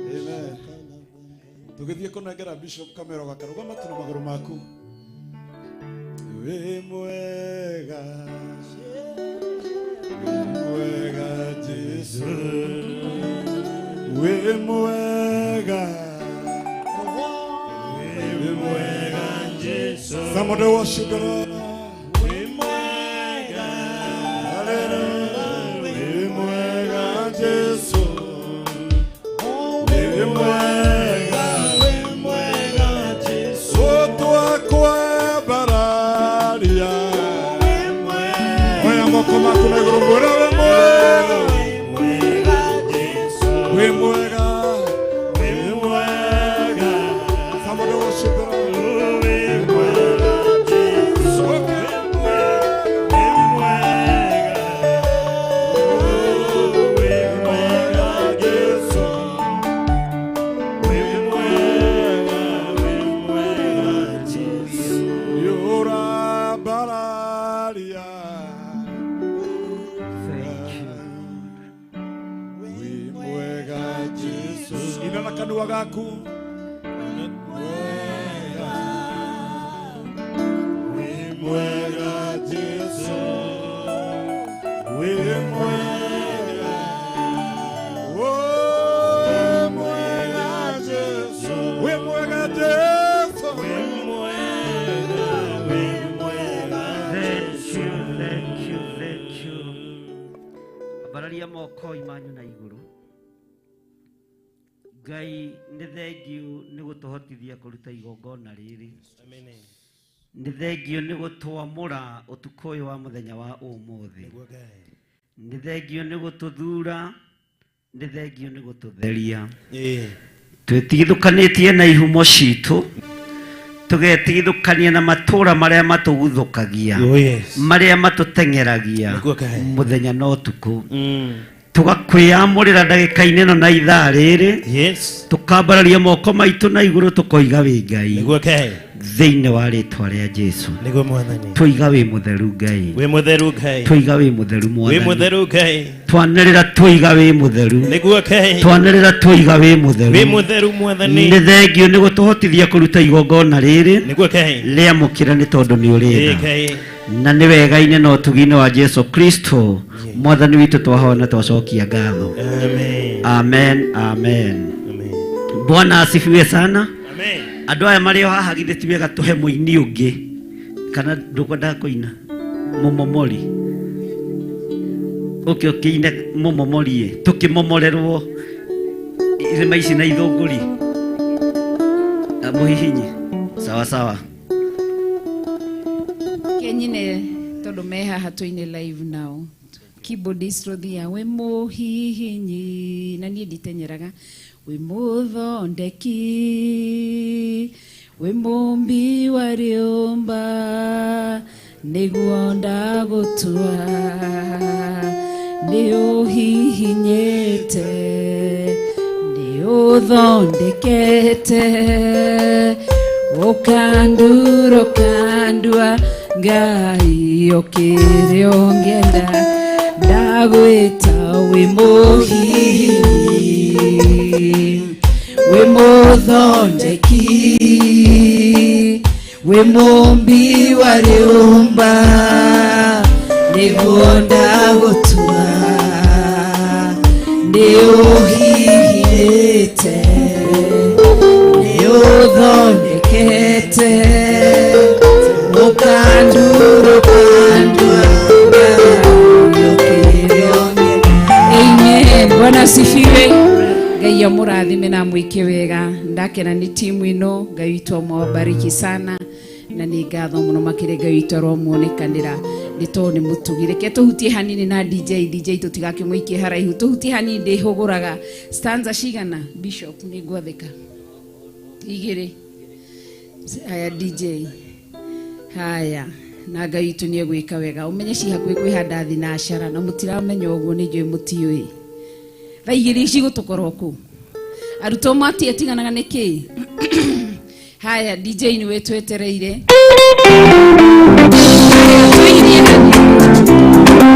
Amen. Tũgĩthiĩ kũnengera Bishop Kamero gakarũgama tu na magũrũ maku. Wĩ mwega, wĩ mwega Jesu, wĩ mwega, wĩ mwega Jesu. Somebody worship the Lord. Wĩ mwega, hallelujah. Wĩ mwega Jesu, wĩ mwega, wĩ mwega Jesu. Twakwambararia, oya moko maku na igũrũ mwĩre wĩ mwega, wĩ mwega, wĩ mwega. Somebody worship the Lord. Wĩ mwega Jesu, wĩ mwega, wĩ mwega Jesu, wĩ mwega, wĩ mwega Jesu. Nĩũrambararia. Wĩ mwega Jesu. Ina na kanua gaku. Mwega, wĩ mwega Jesu, wĩ mwega, wĩ mwega Jesu, wĩ mwega Jesu, wĩ mwega, wĩ mwega. Thank you, thank you, thank you. Ambararia moko imanyu na igũrũ. Ngai nĩ thengiũ nĩ gũtũhotithia kũruta igongona rĩrĩ. Nĩ thengiũ nĩ gũtwamũra ũtukũ ũyũ wa mũthenya wa ũmũthĩ. Nĩ thengiũ nĩ gũtũthura, nĩ thengiũ nĩ gũtũtheria. Twĩtigithũkanĩtie na ihumo citũ, tũgetigithũkania na matũra marĩa matũguthũkagia, Oh, yes. marĩa matũteng'eragia Nĩguo Ngai. mũthenya na ũtukũ, tũgakwĩyamũrĩra ndagĩka-inĩ ĩno na ithaa rĩrĩ, Yes. tũkambararia moko maitũ na igũrũ tũkoiga wĩ Ngai. Nĩguo Ngai. Thĩinĩ wa rĩtwa rĩa Jesu. Nĩguo Mwathani. Tũiga wĩ mũtheru Ngai. Wĩ mũtheru Ngai. Tũiga wĩ mũtheru Wĩ Mwathani. mũtheru Ngai. Twanĩrĩra tũiga wĩ mũtheru. Nĩguo Ngai. Twanĩrĩra tũiga wĩ mũtheru. Wĩ mũtheru Mwathani. Nĩ thengio nĩ gũtũhotithia kũruta igongona rĩrĩ. Nĩguo Ngai. Rĩamũkĩra nĩ tondũ nĩ ũrĩ Ĩĩ tha. Ngai. Na nĩ wega-inĩ na ũtugi-inĩ wa Jesu Kristo Mwathani witũ twahoya na twacokia ngatho. Amen. Amen, amen. Bwana asifiwe sana. Amen. Andũ aya marĩ o haha githĩ ti wega tũhe mũini ũngĩ kana ndũkwendaga kũina mũmomori ũke ũkĩine mũmomori ĩ tũkĩmomorerwo irĩma ici na ithũngũri. Ah, mũhihinyi sawa sawa. Kenyine tondu me haha tũine live now, keyboardist Rothia wĩ mũhihinyi na niĩ nditenyeraga, wĩ mũthondeki, wĩ mũmbi wa rĩũmba, nĩguo ndagũtua. Nĩ ũhihinyĩte, nĩ ũthondekete, ũkandura ũkandua, Ngai ũkĩrĩ ũngĩenda, ndagwĩta wĩ mũhihinyi, wĩ mũthondeki, wĩ mũmbi wa rĩũmba, nĩguo ndagũtua, nĩ ũhihinyĩte, nĩ ũthondekete, ũkandura ũkandua, Ngai ũkĩrĩ ũngĩenda. Amen. Bwana asifiwe. Ngai amũrathime na amwĩke wega. Ndakena nĩ timu ĩno, Ngai witũ amwabariki sana na nĩ ngatho mũno makĩria Ngai witũ aromuonekanĩra nĩ tondũ nĩ mũtugi. Reke tũhutie hanini na DJ, DJ tũtigakĩmũikie haraihu, tũhutie hanini ndĩhũgũraga stanza cigana Bishop nĩ ngwathĩka igĩrĩ. Haya DJ, haya na Ngai witũ nĩ egwĩka wega. Ũmenye ci hakuhĩ kwĩhanda thinacara na mũtiramenya ũguo, nĩ njũĩ mũtiũĩ. Thaa igĩrĩ cigũtũkorwo kũ arutwo matiatiganaga nĩkĩ? Haya DJ nĩwe twetereire. Tũirie hanini.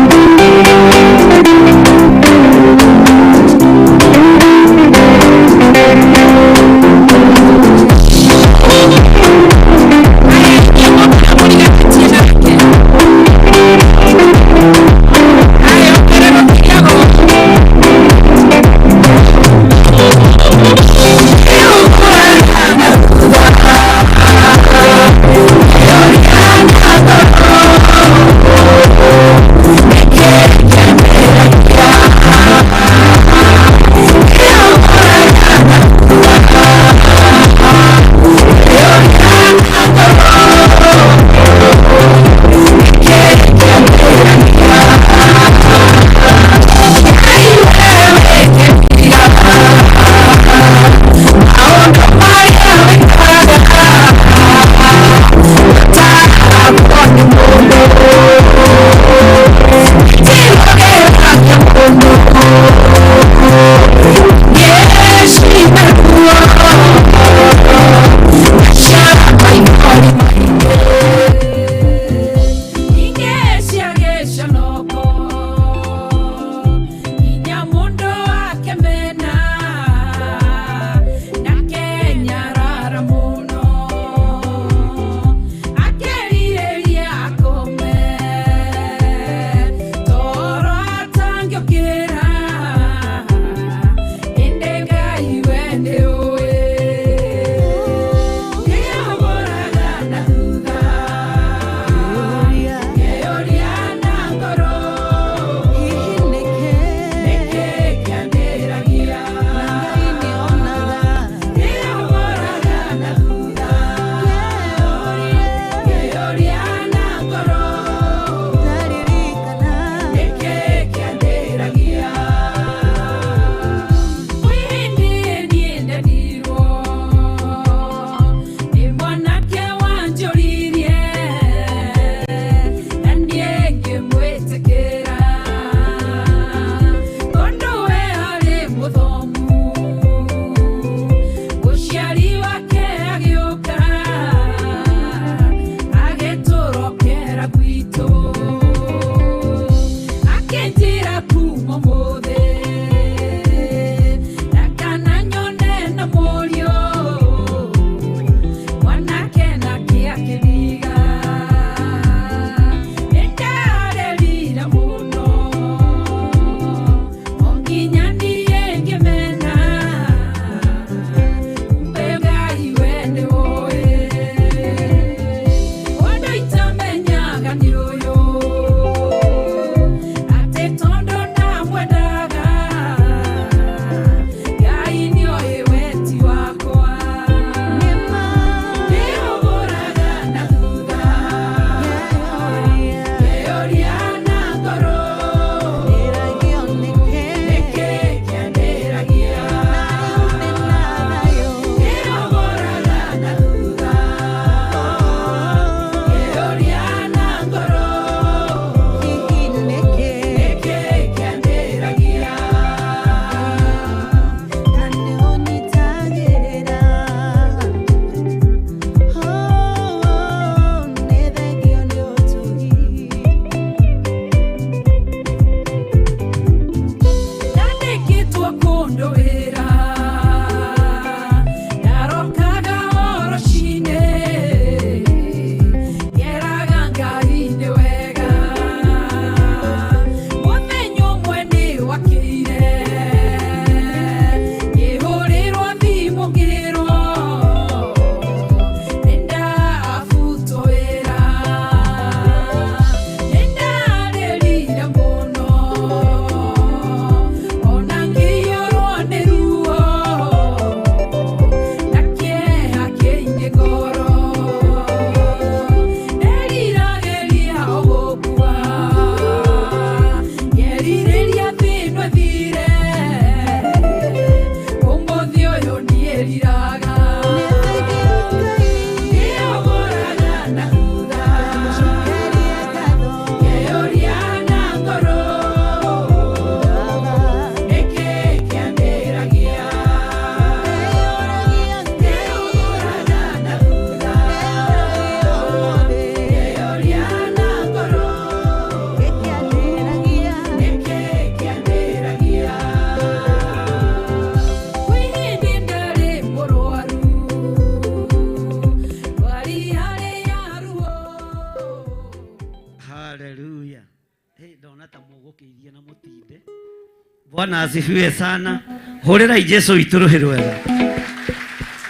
Bwana asifiwe sana. Hũrĩrai Jesu witũ rũhĩ rwega.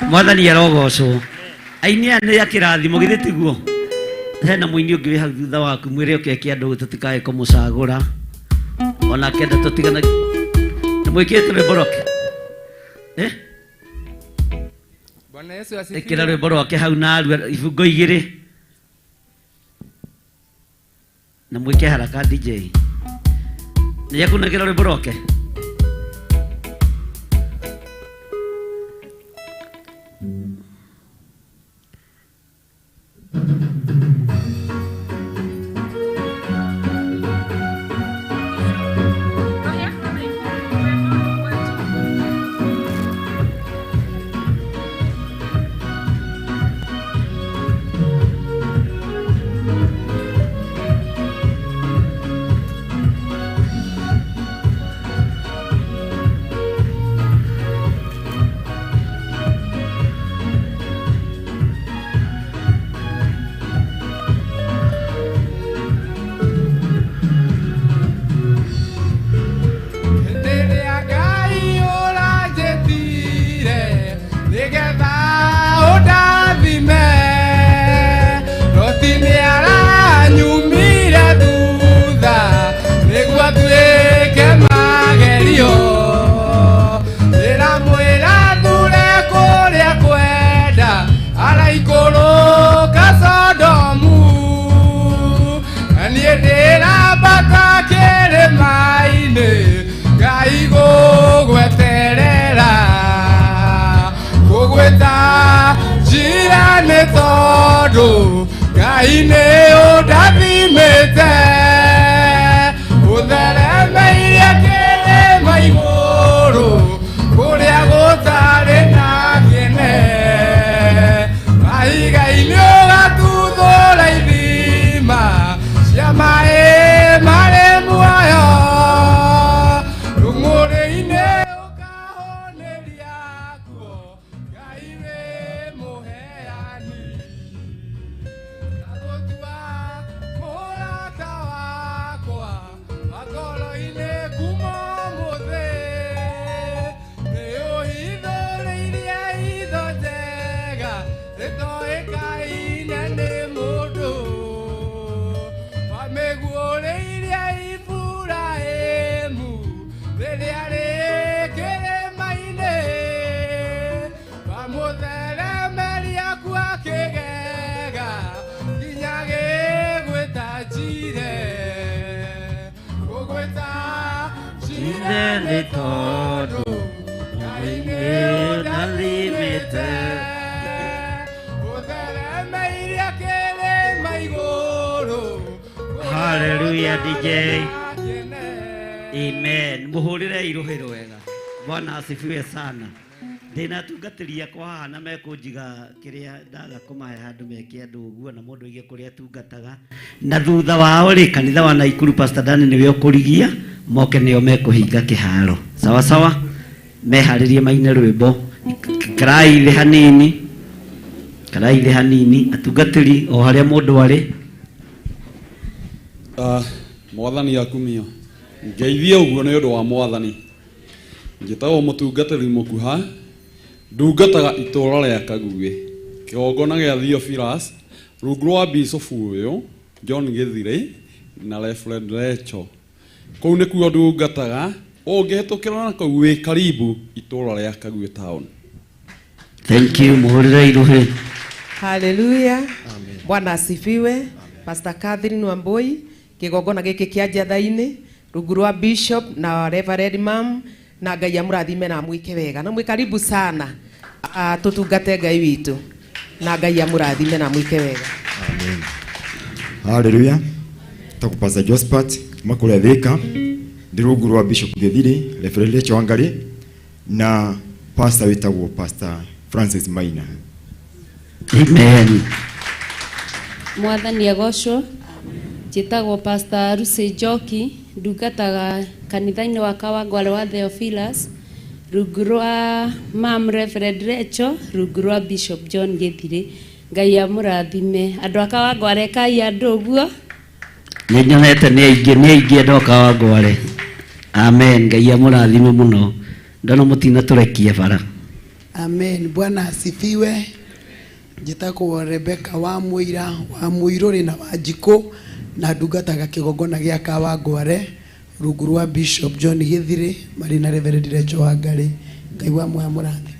Mwathani arogocwo. Aini aya nĩ a kĩrathimo githĩ tiguo? Hena mũini ũngĩ wĩ hau thutha waku mwĩre oke eke andũ tũtikae kũmũcagũra. Onake ndatũtigana. Nĩ mwĩkĩrĩte rwĩmbo rwake? Eh? Bwana Yesu asifiwe. Ĩkĩra rwĩmbo rwake hau narua ibungo igĩrĩ. Na mwĩke haraka DJ. Nĩ ekunengera rwĩmbo rwake? Hĩndĩ ĩrĩa Ngai ũranjĩtire nĩgetha ũndathime, Loti nĩaranyumire thutha nĩguo nduĩke magerio. Ndĩramwĩra thure kũrĩa kwenda, araikũrũka Sodomu. Na niĩ ndĩrambata kĩrĩma-inĩ, Ngai gũgweterera. Gũgwĩta njira nĩ tondũ Ngai nĩ ũndathimĩte. Ũtheremeirie kĩrĩma igũrũ kũrĩa gũtarĩ na kĩene. Mahiga-inĩ ũgatuthũra ithima cia maĩ marĩ muoyo. Rũng'ũrĩ-inĩ ũkahonĩria kuo, Ngai wĩ mũheani. Ngagũtua mũrata wakwa, wa ngoro-inĩ kuma ũmũthĩ. Nĩũhithũrĩirie hitho njega, ĩtoĩkaine nĩ mũndũ. Wamĩguũrĩirie Iburahĩmu rĩrĩa rĩ kĩrĩma-inĩ. Wamũtheremeria kuo akĩgega, nginya gĩgwĩta Njire. Gũgwĩta Njire nĩ tondũ Ngai nĩ ũndathimĩte. Ũtheremeirie kĩrĩma igũrũ. Hallelujah DJ. Amen. Muhũrĩre rũhĩ rwega. Bwana asifiwe sana. Ndĩna atungatĩri akwa haha na mekũnjiga kĩrĩa ndaga kũmahe handũ meke andũ ũguo na mũndũ aige kũrĩa atungataga. Na thutha wao rĩ, kanitha wa Naikuru Pastor Dan nĩwe ũkũrigia moke nĩo mekũhinga kĩharo. Sawa sawa? Meharĩrie maine rwĩmbo. Karai thĩ hanini. Karai thĩ hanini. Atungatĩri o harĩa mũndũ arĩ. Mwathani akumio. Ngeithie ũguo nĩ ũndũ wa mwathani. Njĩtagwo mũtungatĩri mũkuha, ndungataga itũũra rĩa Kaguĩ, kĩgongona gĩa Theophilus, rungu rwa bishofu ũyũ John Gĩthirĩ na Reverend Recho. Kũu nĩkuo ndungataga, ũngĩhĩtũkĩra na kũu wĩ karibu itũũra rĩa Kaguĩ town. Thank you. Muhũrĩre rũhĩ. Haleluya. Bwana asifiwe. Pastor Catherine Wambui, kigongona giki kia njatha-inĩ, rungu rwa bishop na Reverend Mam, na Ngai amũrathime na amwĩke wega. Na mwĩ karibu sana. Tũtungate Ngai witũ. Na Ngai amũrathime na amwĩke wega. Amen. Haleluya. Tagwo Pastor Josephat kuma kũrĩa Thika, ndĩ rungu rwa Bishop Gĩthiri, Reverend Rachel Wangari na pastor wĩtagwo Pastor Francis Maina. Amen. Mwathani agocwo. Njĩtagwo Pastor Lucy Njoki, ndungataga kanitha-inĩ wa Kawangware wa Theophilus, rungu rwa Mam Reverend Rachel, rungu rwa Bishop John Gĩthirĩ. Ngai amũrathime. Andũ a Kawangware kai andũ ũguo. Nĩ nyonete nĩ aingĩ, nĩ aingĩ andũ a Kawangware. Amen. Ngai amũrathime mũno. Ndona mũtina tũrekie bara. Amen. Bwana asifiwe. Njĩtagwo Rebecca wa Mũira wa Mũirũrĩ na wa Njikũ na ndungataga kĩgongona gĩa Kawangware rungu rwa Bishop John Gĩthirĩ marĩ na Reverend Rachel Wangari. Ngai wa muoya mũrathime.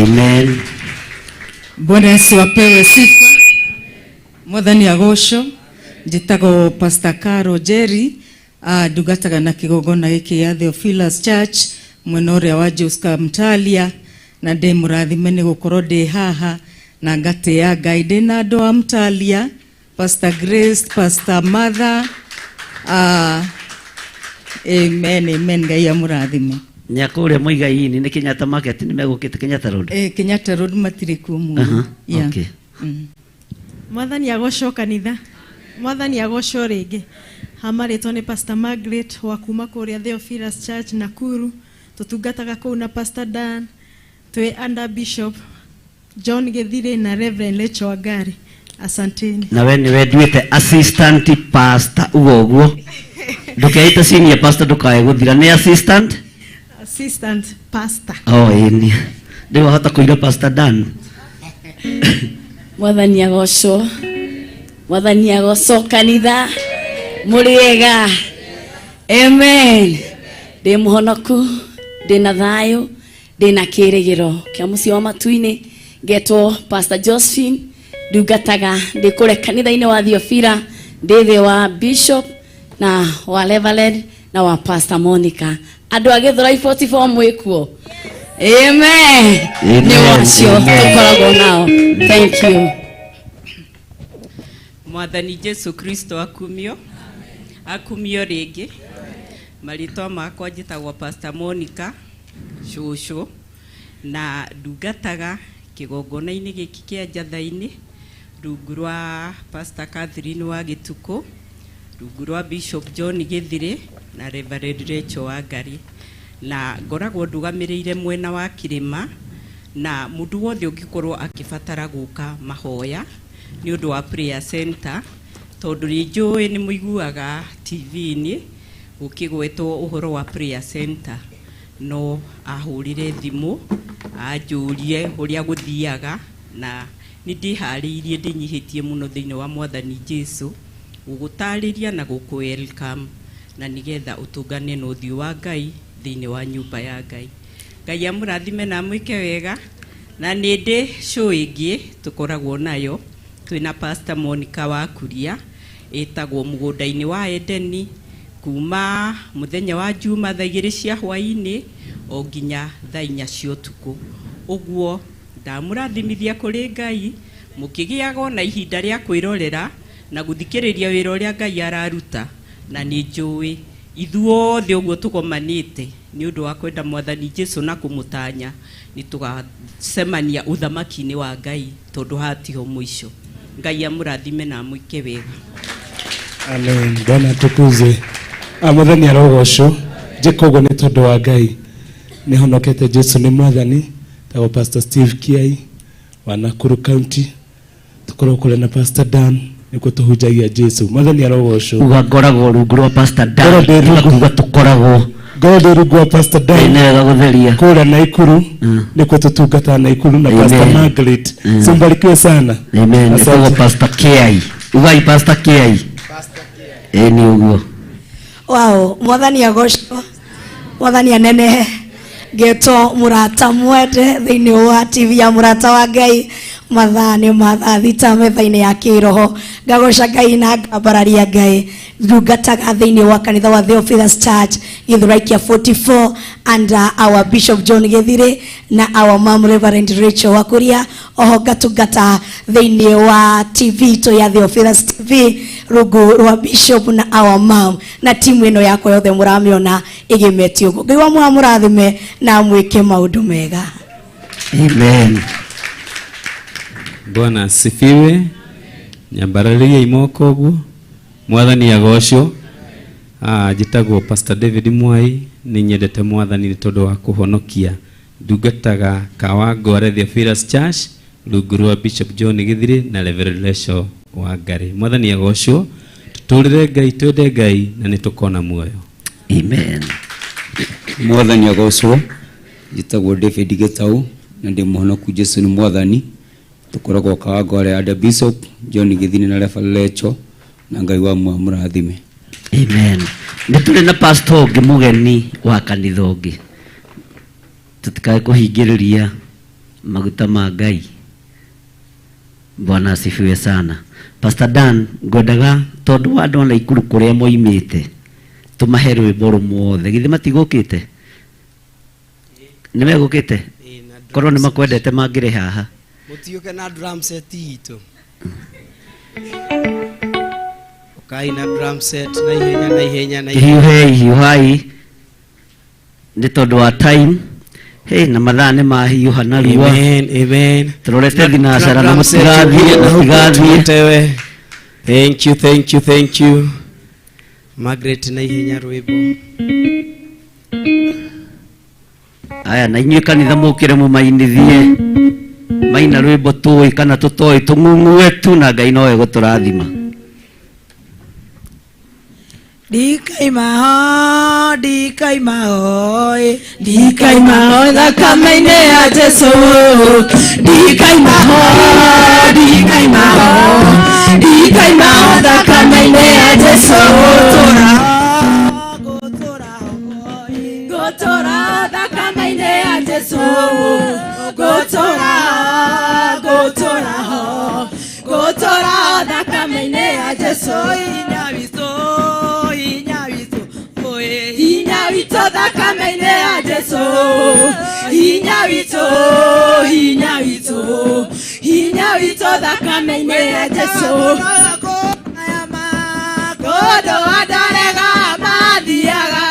Amen. Bwana Yesu apewe sifa. Mwathani agocwo. Njĩtagwo Pastor Caro Jerry, ndungataga na kĩgongona gĩkĩ gĩa Theophilus Church mwena ũrĩa wa Joska Mtalia, na ndĩ mũrathime nĩ gũkorwo ndĩ haha na ngatĩa Ngai ndĩ na andũ a Mtalia, Pastor Grace, Pastor Mother. Amen, amen. Ngai amũrathime. Nyakũrĩa Mũigai-inĩ nĩ Kenyatta Market nĩ megũkĩte Kenyatta Road. Kenyatta Road matirĩ kuo mũno. Yeah. Okay. Mwathani agocwo kanitha. Mwathani agocwo rĩngĩ. Hamarĩtwo nĩ Pastor Margaret wa kuma kũrĩa Theophilus Church Nakuru. Tũtungataga kũu na Pastor Dan, twĩ under Bishop John Gĩthirĩ na Reverend Rachel Wangari. Asanteni. Na we nĩwe nduĩte assistant pastor uga ũguo. Ndũkeite senior pastor ndũkae gũthira, nĩ assistant? Assistant pastor. Oh, ĩni. Ndĩ wahota kũira Pastor Dan. Mwathani agocwo. Mwathani agocwo kanitha. Mũrĩega. Amen. Ndĩ mũhonoku, ndĩ na thayũ, ndĩ na kĩĩrĩgĩrĩro kĩa mũciĩ wa matu-inĩ. Ngetwo Pastor Josephine, ndungataga ndĩ kũrĩa kanitha-inĩ wa Theophila, ndĩ thĩ wa Bishop na wa Reverend na wa Pastor Monica. Andũ a Gĩthũrai 44 mwĩkuo. Amen. Nĩ wacio tũkoragwo nao. Thank you. Mwathani Jesu Kristo akumio. Akumio rĩngĩ. Marĩtwa makwa njĩtagwo Pastor Monica Cũcũ na ndungataga kĩgongona-inĩ gĩkĩ kĩa Njatha-inĩ rungu rwa Pastor Catherine wa Gĩtukũ, rungu rwa Bishop John Gĩthirĩ na Reverend Rachel Wangari, na ngoragwo ndugamĩrĩire mwena wa kĩrĩma, na mũndũ wothe ũngĩkorwo akĩbatara gũka mahoya nĩ ũndũ wa prayer center, tondũ nĩ njũĩ nĩ mũiguaga TV-inĩ gũkĩgwetwo ũhoro wa prayer center, no ahũrire thimũ anjũrie ũrĩa gũthiaga, na nĩ ndĩharĩirie ndĩnyihĩtie mũno thĩinĩ wa Mwathani Jesu gũgũtarĩria na gũkũ welcome, na nĩgetha ũtũngane na ũthiũ wa Ngai thĩinĩ wa nyũmba ya Ngai. Ngai amũrathime na amwĩke wega. Na nĩ ndĩ show ĩngĩ tũkoragwo nayo twĩna Pastor Monica wa Kuria, ĩtagwo Mũgũnda-inĩ wa Edeni, kuma mũthenya wa Juma thaa 2 cia hwaĩ-inĩ o nginya thaa 4 cia ũtukũ. Ũguo ndamũrathimithia kũrĩ Ngai, mũkĩgĩaga na ihinda rĩa kwĩrorera na gũthikĩrĩria wĩra ũrĩa Ngai araruta, na nĩ njũĩ ithuothe ũguo tũgomanĩte nĩ ũndũ wa kwenda Mwathani Jesu na kũmũtanya, nĩ tũgacemania ũthamaki-inĩ wa Ngai tondũ hatiho mũico. Ngai amũrathime na amwĩke wega. Amen. Bwana atukuzwe. Mwathani arogocwo. Njĩka ũguo nĩ tondũ wa Ngai. Nĩ honokete Jesu nĩ Mwathani. Tagwo Pastor Steve Kiai wa Nakuru County. Tũkoragwo kũrĩa na Pastor Dan nĩkuo tũhunjagia Jesu. Mwathani arogocwo. Uga ngoragwo rungu rwa Pastor Dan. Uga tũkoragwo Ngoragwo ndĩ rungu rwa Pastor Dan. Nĩ wega gũtheria. Kũrĩa Naikuru nĩkuo tũtungataga Naikuru na Pastor Margaret. Simbarikiwe sana. Amen. Asante. Nĩtagwo Pastor Kiai. Ugai Pastor Kiai. Nĩ ũguo. Wow, Mwathani agocwo. Mwathani anenehe. Ngetwo mũrata mwende thĩinĩ wa TV ya mũrata wa Ngai mathaa nĩ ma thaa 6 metha-inĩ ya kĩroho. Ngagoca Ngai na ngambararia Ngai. Ndungataga thĩinĩ wa kanitha wa Theophilus Church Gĩthũrai kĩa 44 and our Bishop John Gĩthirĩ na our mom Reverend Rachel Wakuria. Oho ngatungata thĩinĩ wa TV to ya Theophilus TV rungu rwa Bishop na our mom na timu ĩno yakwa yothe mũramĩona ĩgemetio ũguo. Ngai wa mũrathime na mwĩke maũndũ mega. Amen. Bwana asifiwe. Nyambararirie imoko ũguo. Mwathani agocwo. Njĩtagwo Pastor David Mwai, nĩ nyendete Mwathani nĩ tondũ wa kũhonokia. Ndungataga Kawangware Theophilus Church rungu rwa Bishop John Gĩthirĩ na Reverend Rachel Wangari. Mwathani agocwo. Tũtũrĩre Ngai, twende Ngai na nĩ tũkona muoyo. Amen. Mwathani agocwo. Njĩtagwo David Gĩtaũ na ndĩ mũhonoku. Jesu nĩ Mwathani. Tũkoragwo Kawangware under Bishop John Gĩthini na Reverend Lecho, na Ngai wa mũrathime. Amen. Nĩ tũrĩ na pastor ũngĩ mũgeni wa kanitha ũngĩ, tũtikae kũhingĩrĩria maguta ma Ngai. Bwana asifiwe sana. Pastor Dan, ngwendaga tondũ wa andũ a Naikuru kũrĩa moimĩte tũmahe rwĩmbo rũmwe. Githĩ matigũkĩte? Nĩ megũkĩte? Korwo nĩ makwendete mangĩrĩ haha. Mũtiũke na drum set itũ. Ũkai na drum set na ihenya, na ihenya, na ihenya. Hiuhei, hiuhai, nĩ tondũ wa time. Hey, na mathaa nĩ mahiũha narua. Amen, amen. Tũrorete thinacara na Drum set mũtigathiĩ, na huku mũtigathiĩ. tũtewe. Thank you, thank you, thank you. Margaret, na ihenya rwĩmbo. Aya, na inyuĩ kanitha mũkĩre mũmainithie maina rwĩmbo tũĩ kana tũtoĩ, tũng'ung'ue tu na Ngai nowe gũtũrathima. Ndikaimaho, ndikaimaho, ndikaimaho thakame-inĩ ya Jesu. Ndikaimaho, ndikaimaho, ndikaimaho thakame-inĩ ya Jesu. Ngũtũra thakame-inĩ ya Jesu. Ngũtũra, ngũtũra ho, ngũtũra thakame-inĩ ya Jesu. Hinya witũ, hinya witũ, hinya witũ thakame-inĩ ya Jesu. Hinya witũ, hinya witũ, hinya witũ thakame-inĩ ya Jesu. Kũndũ andarega mathiaga,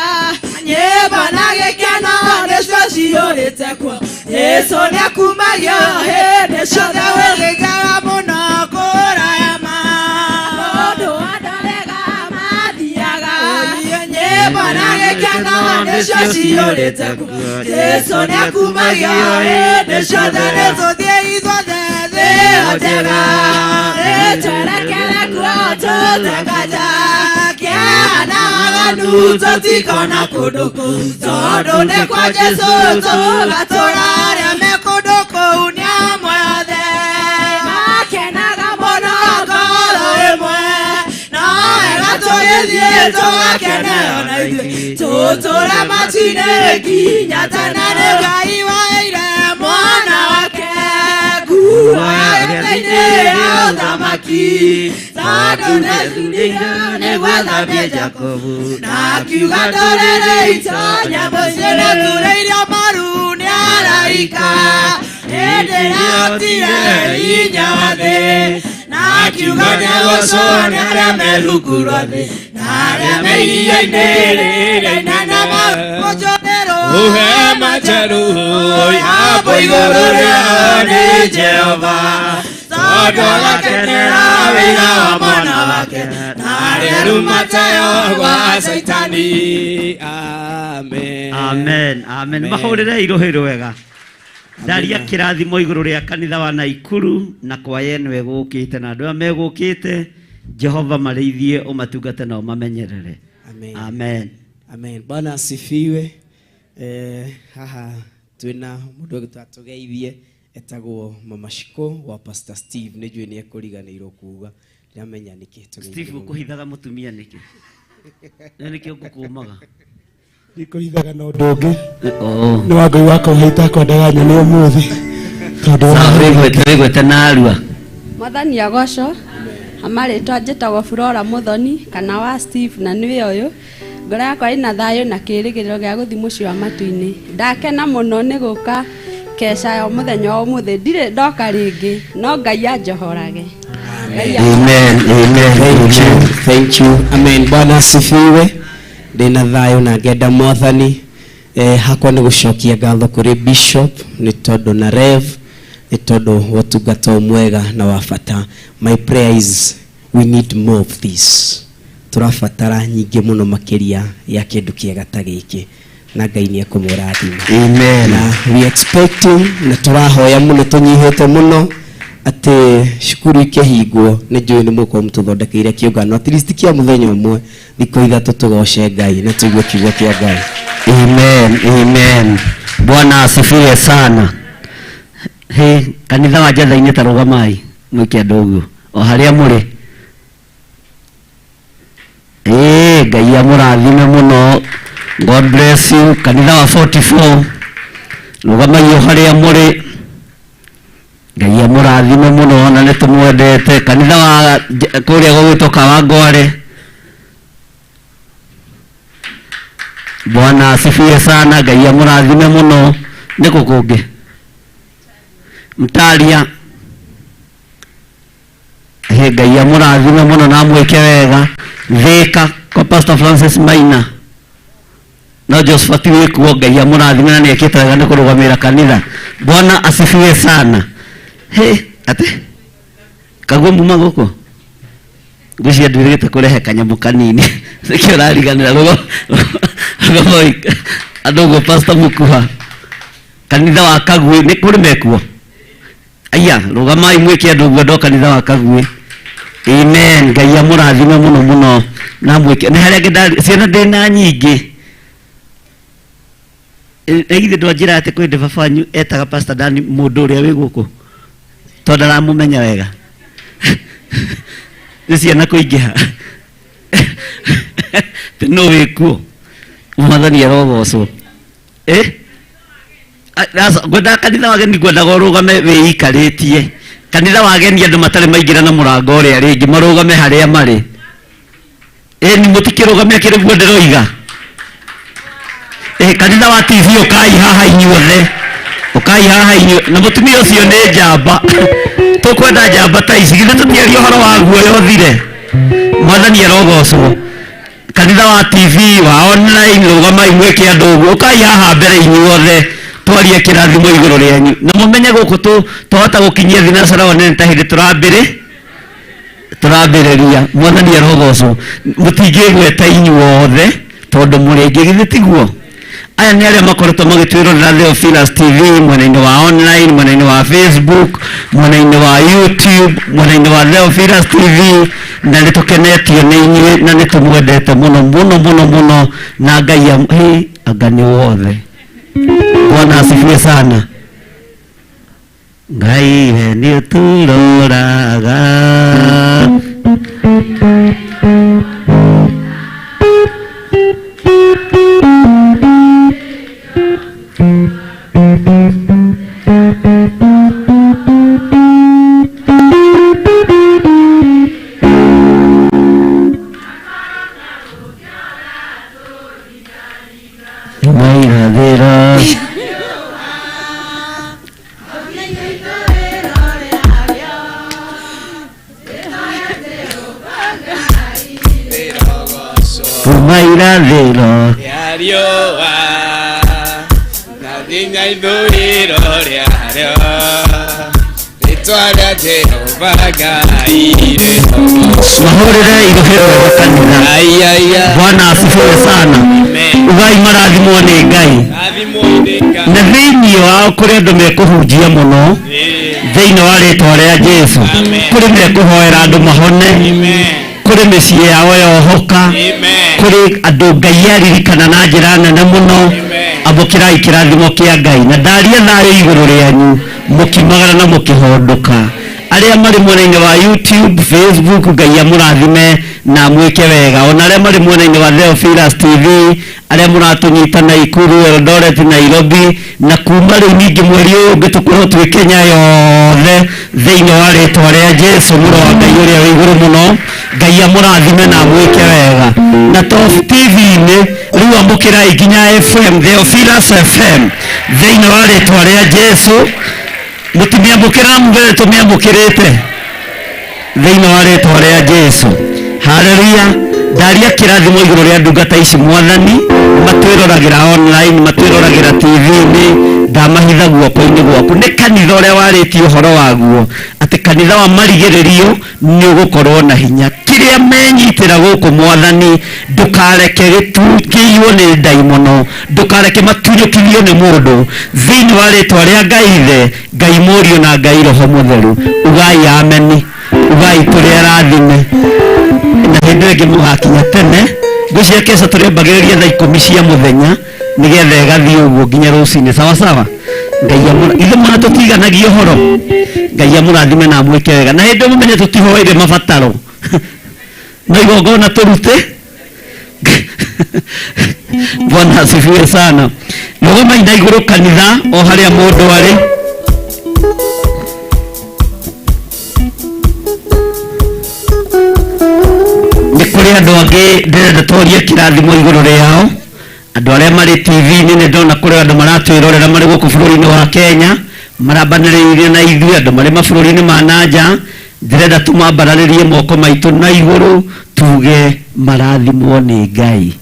nyĩmbo na gĩkeno nĩcio ciyũrĩte kuo. Jesu nĩakumagio hĩndĩ ciothe, wĩgĩkaga mũno kũraya ma. Kũndũ andarega mathiaga, nyĩmbo na gĩkeno nĩcio ciyũrĩte kuo. Jesu nĩakumagio hĩndĩ ciothe. Nĩtũthiĩ ithuothe thĩ ĩyo njega, nĩtwerekere kuo tũtekaja kĩeha na waganu tũtikona kũndũ kũu, tondũ nĩ kwa Jesu tũgatũra. Arĩa me kũndũ kũu nĩ amwe othe makenaga mũno ngoro ĩmwe, no wega tũgĩthiĩ tũgakeneo na ithuĩ tũtũre matu-inĩ nginya tene. Nĩ Ngai waheire mwana wake nguo ya gĩtĩ-inĩ ya ũthamaki, tondũ nĩethurĩire nĩgwathambie Jakobu, na akiuga ndũrĩrĩ itonya mũciĩ. Nĩturĩirio maru nĩ araika hĩndĩ ĩrĩa otire hinya wa thĩ, na akiuga nĩegũcũo nĩ arĩa me rungu rwa thĩ na arĩa me iria-inĩ rĩrĩa inene makũnjũrĩrwo Hema njerũ yambwo igũrũ rĩao nĩ Jehova, tondũ agakenera wĩra wa mwana wake na arĩa arumateo gwa Caitani. Amen. Amen, amen. Mahũrĩre irũhĩ rwega. Ndaria kĩrathimo igũrũ rĩa kanitha wa Naikuru na kwaya ĩno ĩgũkĩte na andũ aya megũkĩte. Jehova marĩithie, ũmatungate na ũmamenyerere. Amen. Amen. Amen. Bwana asifiwe. Haha twina mundu ũgĩtũgeithie etagwo Mama Shiko wa Pastor Steve. Nĩ njũĩ nĩ ekũriganĩirwo kuga, ndiramenya nĩkĩ tũgeithie Steve, mũno. ũkũhithaga mũtumia nĩkĩ? Na nĩkĩ ũngũkũmaga? Ndikũhithaga na ũndũ ũngĩ. Oh. Nĩ wa Ngai wakwa itakwendaga nyone ũmũthĩ tondũ wa Sawa, wĩgwĩte narua. Mwathani agocwo. Amarĩtwa njĩtagwo Flora Muthoni kana wa Steve, na nĩwe ũyũ. Ngoro yakwa ĩna thayũ na kĩĩrĩgĩrĩro gĩa gũthiĩ mũciĩ wa matu-inĩ. Ndakena mũno nĩ gũka keca ya mũthenya wa ũmũthĩ, ndirĩ ndoka rĩngĩ, no Ngai anjohorage. Ngai Amen, amen. Thank you, thank you. Amen. Bwana asifiwe. Ndĩna thayũ na ngenda Mwathani. Hakwa nĩ gũcokia ngatho kũrĩ Bishop nĩ tondũ na Rev nĩ tondũ wa ũtungata mwega na wa bata. My prayer is we need more of this. Tũrabatara nyingĩ mũno makĩria ya kĩndũ kĩega ta gĩkĩ, na Ngai nĩ ekũmũrathima. Amen. Na we expecting na tũrahoya mũno tũnyihĩte mũno. Atĩ cukuru ikĩhingwo nĩ njũĩ nĩ mũkorwo mũtũthondekeire kĩũngano at least kĩa mũthenya ũmwe thikũ ithatũ tũgoce Ngai na tũigue kiugo kĩa Ngai. Amen, amen. Bwana asifiwe sana. He, kanitha wa Njatha-inĩ ta rũgamai mwĩke andũ ũguo o harĩa mũrĩ. Ĩĩ, Ngai amũrathime mũno. God bless you. Kanitha wa 44 rũgamai o harĩa mũrĩ. Ngai amũrathime mũno na nĩ tũmwendete. Kanitha wa kũrĩa gũgwĩtwo Kawangware. Bwana asifiwe sana. Ngai amũrathime mũno. Nĩ kũ kũngĩ? Mtalia. He, Ngai amũrathime mũno na amwĩke wega. Thĩka kwa Pastor Francis Maina. No Josephat wĩkuo Ngai amũrathime na nĩekĩte wega nĩ kũrũgamĩrĩra kanitha. Bwana asifiwe sana. He, atĩ kaguo muma gũkũ ngwĩciria nduĩrĩte kũrehe kanyamũ kanini nĩkĩo ũrariganĩra rũgo rũgamo andũ ũguo Pastor Mukuha kanitha wa Kagui nĩ kũrĩ mekuo aya rũgamai mwĩke andũ ũguo ndo kanitha wa Kagui. Amen. Ngai amũrathime mũno mũno na mwĩke nĩ harĩa angĩ ciana ndĩna nyingĩ. Na githĩ ndwanjĩra atĩ kwĩ baba wanyu etaga Pastor Dan mũndũ ũrĩa wĩ gũkũ tondũ ndaramũmenya wega nĩ ciana kũingĩha tĩ nũ wĩkuo mwathani arogocwo. Ngwendaga kanitha wa ageni ngwendaga ũrũgame wĩikarĩtie kanitha wa ageni andũ matarĩ maingĩra na mũrango ũrĩa rĩngĩ marũgame harĩa marĩ. Ĩni mũtikĩrũgame akĩrĩ guo ndĩroiga. Kanitha wa TV ũkai haha inyuothe ũkai haha inyuĩ na mũtumia ũcio nĩ njamba tũkwenda njamba ta ici githĩ tũtiaria ũhoro wa guoya ũthire. Mwathani arogocwo. Kanitha wa TV wa online rũgamai mwĩke andũ ũguo ũkai haha mbere inyuothe twarie kĩrathimo igũrũ rĩanyu na mũmenye gũkũ twahota gũkinyia thinacara nene ta hĩndĩ tũrambĩrĩria. Mwathani arogocwo. Mũtingĩgweta inyuothe tondũ mũrĩ aingĩ githĩ tiguo? Aya nĩ arĩa makoretwo magĩtwĩrorera Theophilus TV mwena-inĩ wa online, mwena-inĩ wa Facebook, mwena-inĩ wa YouTube, mwena-inĩ wa Theophilus TV na nĩ tũkenetio nĩ inyuĩ na nĩ tũmwendete mũno mũno mũno mũno na Ngai anga nĩ wothe. Bwana asifiwe sana. Ngai we nĩ ũtũroraga. Mairathĩro. Kuma irathĩro rĩa riũa na nginya ithũĩro rĩarĩo rĩtwa rĩa Jehova Ngai mahũrĩre irũhĩ rwega kanitha. Bwana asifiwe sana. Ugai marathimwo nĩ Ngai na thĩinĩ wao kũrĩ andũ mekũhunjia mũno thĩinĩ wa rĩtwa rĩa Jesu kũrĩ mekũhoera andũ mahone kũrĩ mĩciĩ yao yohoka kũrĩ andũ Ngai aririkana na njĩra nene mũno. Amũkĩrai kĩrathimo kĩa Ngai na ndaria thayũ igũrũ rĩanyu mũkimagara na mũkĩhondũka. Arĩa marĩ mwena-inĩ wa YouTube, Facebook, Ngai amũrathime na amwĩke wega. Ona arĩa marĩ mwena-inĩ wa Theophilus TV, arĩa mũratũnyita Nakuru, Eldoret, Nairobi na kuma rĩu ningĩ mweri ũyũ ũngĩ tũkorwo twĩ Kenya yothe thĩinĩ wa rĩtwa rĩa Jesu mũrũ wa Ngai ũrĩa wĩ igũrũ mũno. Ngai amũrathime na amwĩke wega. Na to TV-inĩ rĩu amũkĩrai nginya FM, Theophilus FM thĩinĩ wa rĩtwa rĩa Jesu. Mũtimiamũkĩra mbere tũmĩamũkĩrĩte thĩinĩ wa rĩtwa rĩa Jesu. Haleluya. Ndaria kĩrathimo igũrũ rĩa ndungata ici mwathani matwĩroragĩra online, matwĩroragĩra TV-inĩ. Ndamahitha guoko-inĩ gwaku. Nĩ kanitha ũrĩa warĩtie ũhoro waguo atĩ kanitha wa marigĩrĩrio nĩ ũgũkorwo na hinya. Kĩrĩa menyitĩra gũkũ mwathani, ndũkareke kĩiywo nĩ ndaimono, ndũkareke matunyũkithio nĩ mũndũ. Thĩinĩ wa rĩtwa rĩa Ngai Ithe, Ngai Mũriũ na Ngai Roho Mũtheru, ugai ameni, ugai tũrĩ arathime. Na hĩndĩ ĩyo ĩngĩ mũgakinya tene. Ngwĩciria keca tũrĩambagĩrĩria thaa 10 cia mũthenya nĩgetha ĩgathiĩ ũguo nginya rũcinĩ. Sawa sawa. Ngai amũra ithe mwana tũtiganagia ũhoro. Ngai amũrathime na amwĩke wega. Na hĩndĩ ĩyo mũmenye tũtihoeire mabataro, no igongona tũrute. Bwana asifiwe sana. Rũgamai na igũrũ kanitha o harĩa mũndũ arĩ. Nĩ kũrĩ andũ angĩ ndĩrenda twarie kĩrathimo igũrũ rĩao. Andũ arĩa marĩ TV-inĩ nĩ ndona kũrĩ andũ maratwĩrorera marĩ gũkũ bũrũri-inĩ wa Kenya, marambanĩrĩire na ithuĩ, andũ marĩ mabũrũri-inĩ ma na nja. Ndĩrenda tũmambararĩrie moko maitũ na igũrũ tuge marathimwo nĩ Ngai.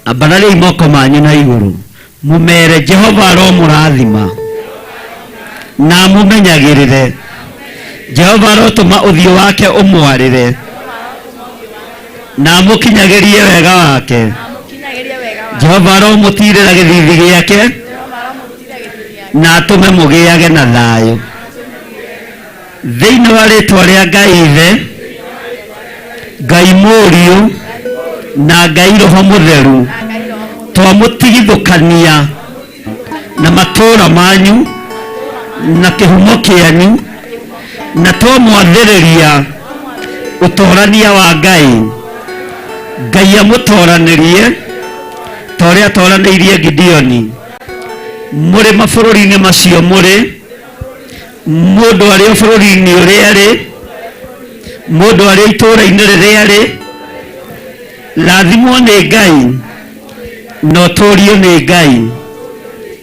Ambarariai moko manyu na igũrũ mũmere Jehova aromũrathima na amũmenyagĩrĩre. Jehova arotũma ũthiũ wake ũmwarĩre na amũkinyagĩrie wega wake. Jehova aromũtirĩra gĩthithi gĩake na atũme mũgĩage na thayũ. Thĩinĩ wa rĩtwa rĩa Ngai Ithe, Ngai Mũriũ na Ngai Roho Mũtheru, twamũtigithũkania na matũũra manyu na kĩhumo kĩanyu, na twamwathĩrĩria ũtorania wa Ngai. Ngai amũtoranĩrie ta ũrĩa atoranĩirie Gideoni. Mũrĩ mabũrũri-inĩ macio mũrĩ, mũndũ arĩ o bũrũri-inĩ ũrĩa arĩ, mũndũ arĩ itũũra-inĩ rĩrĩa arĩ, rathimwo nĩ Ngai na ũtũũrio nĩ Ngai,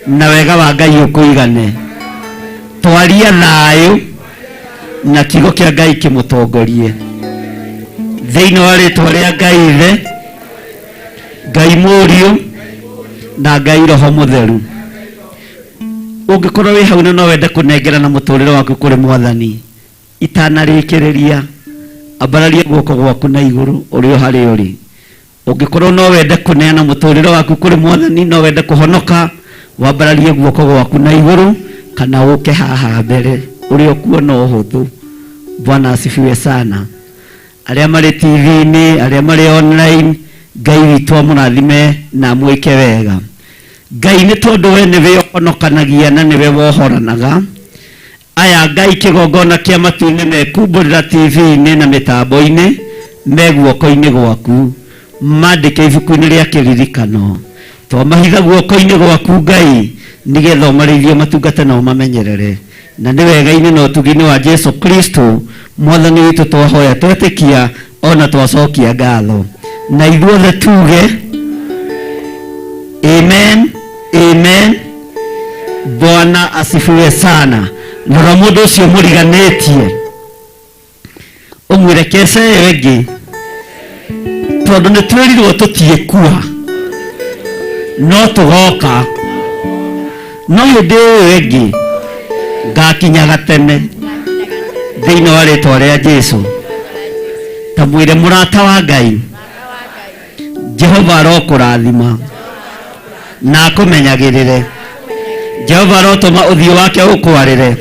na wega wa Ngai ũkũigane. Twaria thayũ na kiugo kĩa Ngai kĩmũtongorie. Thĩinĩ wa rĩtwa rĩa Ngai Ithe, Ngai Mũriũ na Ngai Roho Mũtheru. Ũngĩkorwo wĩ hau na no wende kũnengerana mũtũrĩre waku kũrĩ Mwathani, itanarĩkĩrĩria ambararia guoko gwaku na igũrũ ũrĩ o harĩa ũrĩ. Ũngĩkorwo no wende kũneana mũtũrĩre waku kũrĩ Mwathani, no wende kũhonoka, wambararie guoko gwaku na igũrũ kana ũke haha mbere ũrĩa ũkuona ũhũthũ. Bwana asifiwe sana. Arĩa marĩ TV-inĩ, arĩa marĩ online, Ngai witũ amũrathime na amwĩke wega. Ngai nĩ tondũ we nĩwe ũhonokanagia na nĩwe wohoranaga. Aya Ngai kĩgongona kĩa matu-inĩ mekumbũrĩra TV-inĩ na mĩtambo-inĩ me guoko-inĩ gwaku, mandĩke ibuku-inĩ rĩa kĩririkano. Twamahitha guoko-inĩ gwaku Ngai, nĩgetha ũmarĩithie matungate na ũmamenyerere. Na nĩ wega-inĩ na ũtugi-inĩ wa Jesu Kristo Mwathani witũ twahoya twetĩkia ona twacokia ngatho. Na ithuothe tuge amen, amen. Bwana asifiwe sana. Rora mũndũ ũcio mũriganĩtie ũmwĩre keca ĩyo ĩngĩ, tondũ nĩ twĩrirwo tũtiĩkua no tũgoka, no hĩndĩ ĩyo ĩngĩ ngakinyaga tene thĩinĩ wa rĩtwa rĩa Jesu. Ta mwĩre mũrata wa Ngai, Jehova arokũrathima na akũmenyagĩrĩre. Jehova arotũma ũthiũ wake ũkwarĩre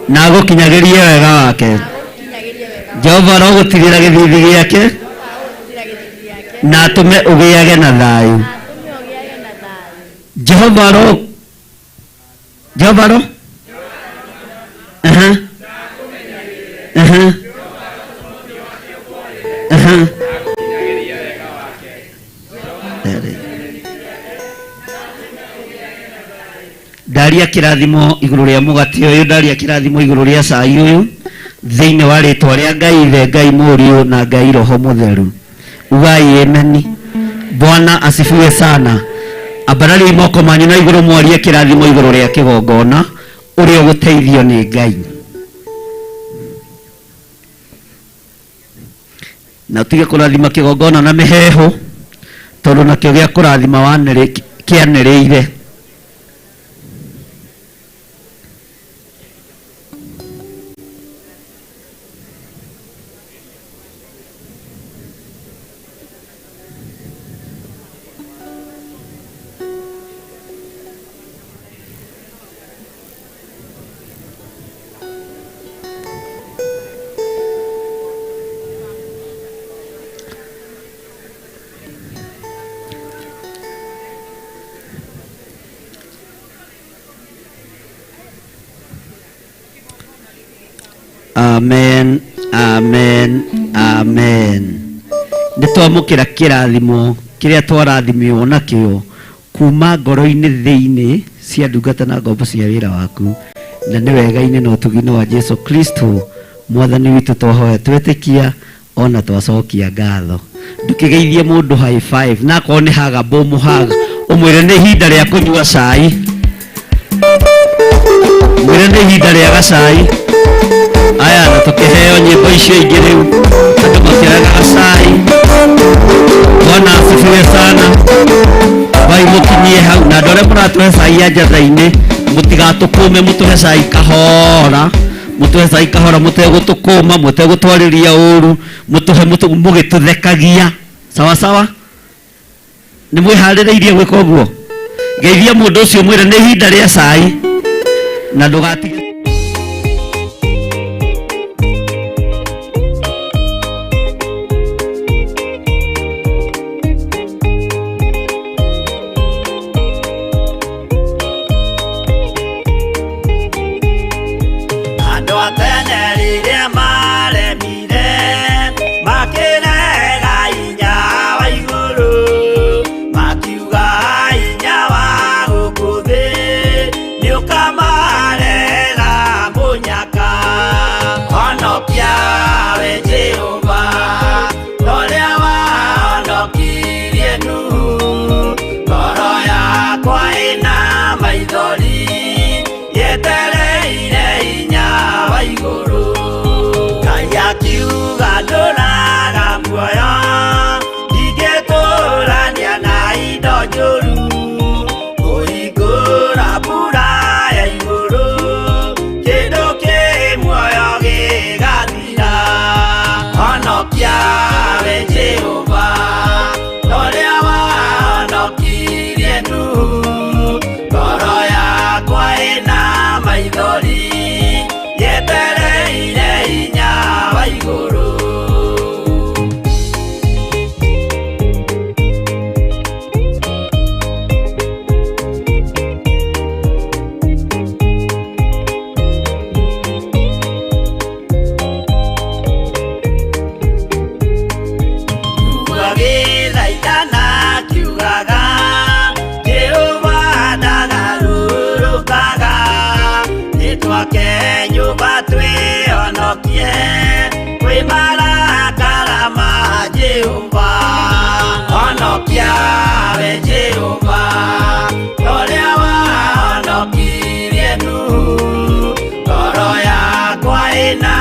na agũkinyagĩrie wega wake. Jehova arogũtirĩra gĩthithi gĩake na atũme ũgĩage na thayũ. Jehova aro Jehova aro Aha. Aha. Aha. Ndaria kĩrathimo igũrũ rĩa mũgate ũyũ, ndaria kĩrathimo igũrũ rĩa cai ũyũ, thĩinĩ wa rĩtwa rĩa Ngai Ithe, Ngai Mũriũ na Ngai Roho Mũtheru. Ugai ameni. Bwana asifiwe sana. Ambarariai moko manyu na igũrũ mwarie kĩrathimo igũrũ rĩa kĩgongona ũrĩa ũgũteithio nĩ Ngai. Na ũtige kũrathima kĩgongona na mĩheehũ, tondũ nakĩo gĩa kũrathima kĩanĩrĩire. Amen, amen, amen. Nĩ twamũkĩra kĩrathimo kĩrĩa twarathimirwo nakĩo kuma ngoro-inĩ thĩinĩ cia ndungata na ngombo cia wĩra waku, na nĩ wega-inĩ na ũtugi-inĩ wa Jesu Kristo mwathani witũ twahoya twetĩkia ona twacokia ngatho. Ndũkĩgeithie mũndũ high five, na akorwo nĩ haga mbũmũhaga ũmwĩre nĩ ihinda rĩa kũnyua cai, mwĩre nĩ ihinda rĩa gacai. Aya, na tũkĩheo nyĩmbo icio ingĩ rĩu andũ makĩoyaga gacai. Bwana asifiwe sana. Bai mũkinyie hau, na andũ arĩa mũratũhe cai ya njatha-inĩ mũtigatũkũme, mũtũhe cai kahora, mũtũhe cai kahora, mũtegũtũkũma, mũtegũtwarĩria ũru, mũtũhe mũgĩtũthekagia. Sawa sawa, nĩ mwĩharĩrĩirie gwĩka ũguo? Geithia mũndũ ũcio mwĩre nĩ ihinda rĩa cai na ndũgatige. Andũ a tene rĩrĩa maremire makĩrega hinya wa igũrũ, makiuga hinya wa gũkũ thĩ nĩũkamarega mũnyaka. Honokia we Jehova torĩa wahonokirie Nuhu, ngoro yakwa ĩna maithori yetereire hinya wa igũrũ. Ngai akiuga ndũraga muoyo, ndingĩtũrania na indo njũru, kũhingũra mbura ya igũrũ, kĩndũ kĩ muoyo gĩgathira. Honokia we Jehova torĩa wahonokirie Nuhu, ngoro yakwa ĩna maithori yetereire hinya wa igũrũ. Agĩthaithana akiugaga Jehova ndagarũrũkaga, nĩtwake nyũmba twĩhonokie kwĩ marakara ma Jehova. Honokia we Jehova torĩa wahonokirie Nuhu, ngoro yakwa ĩna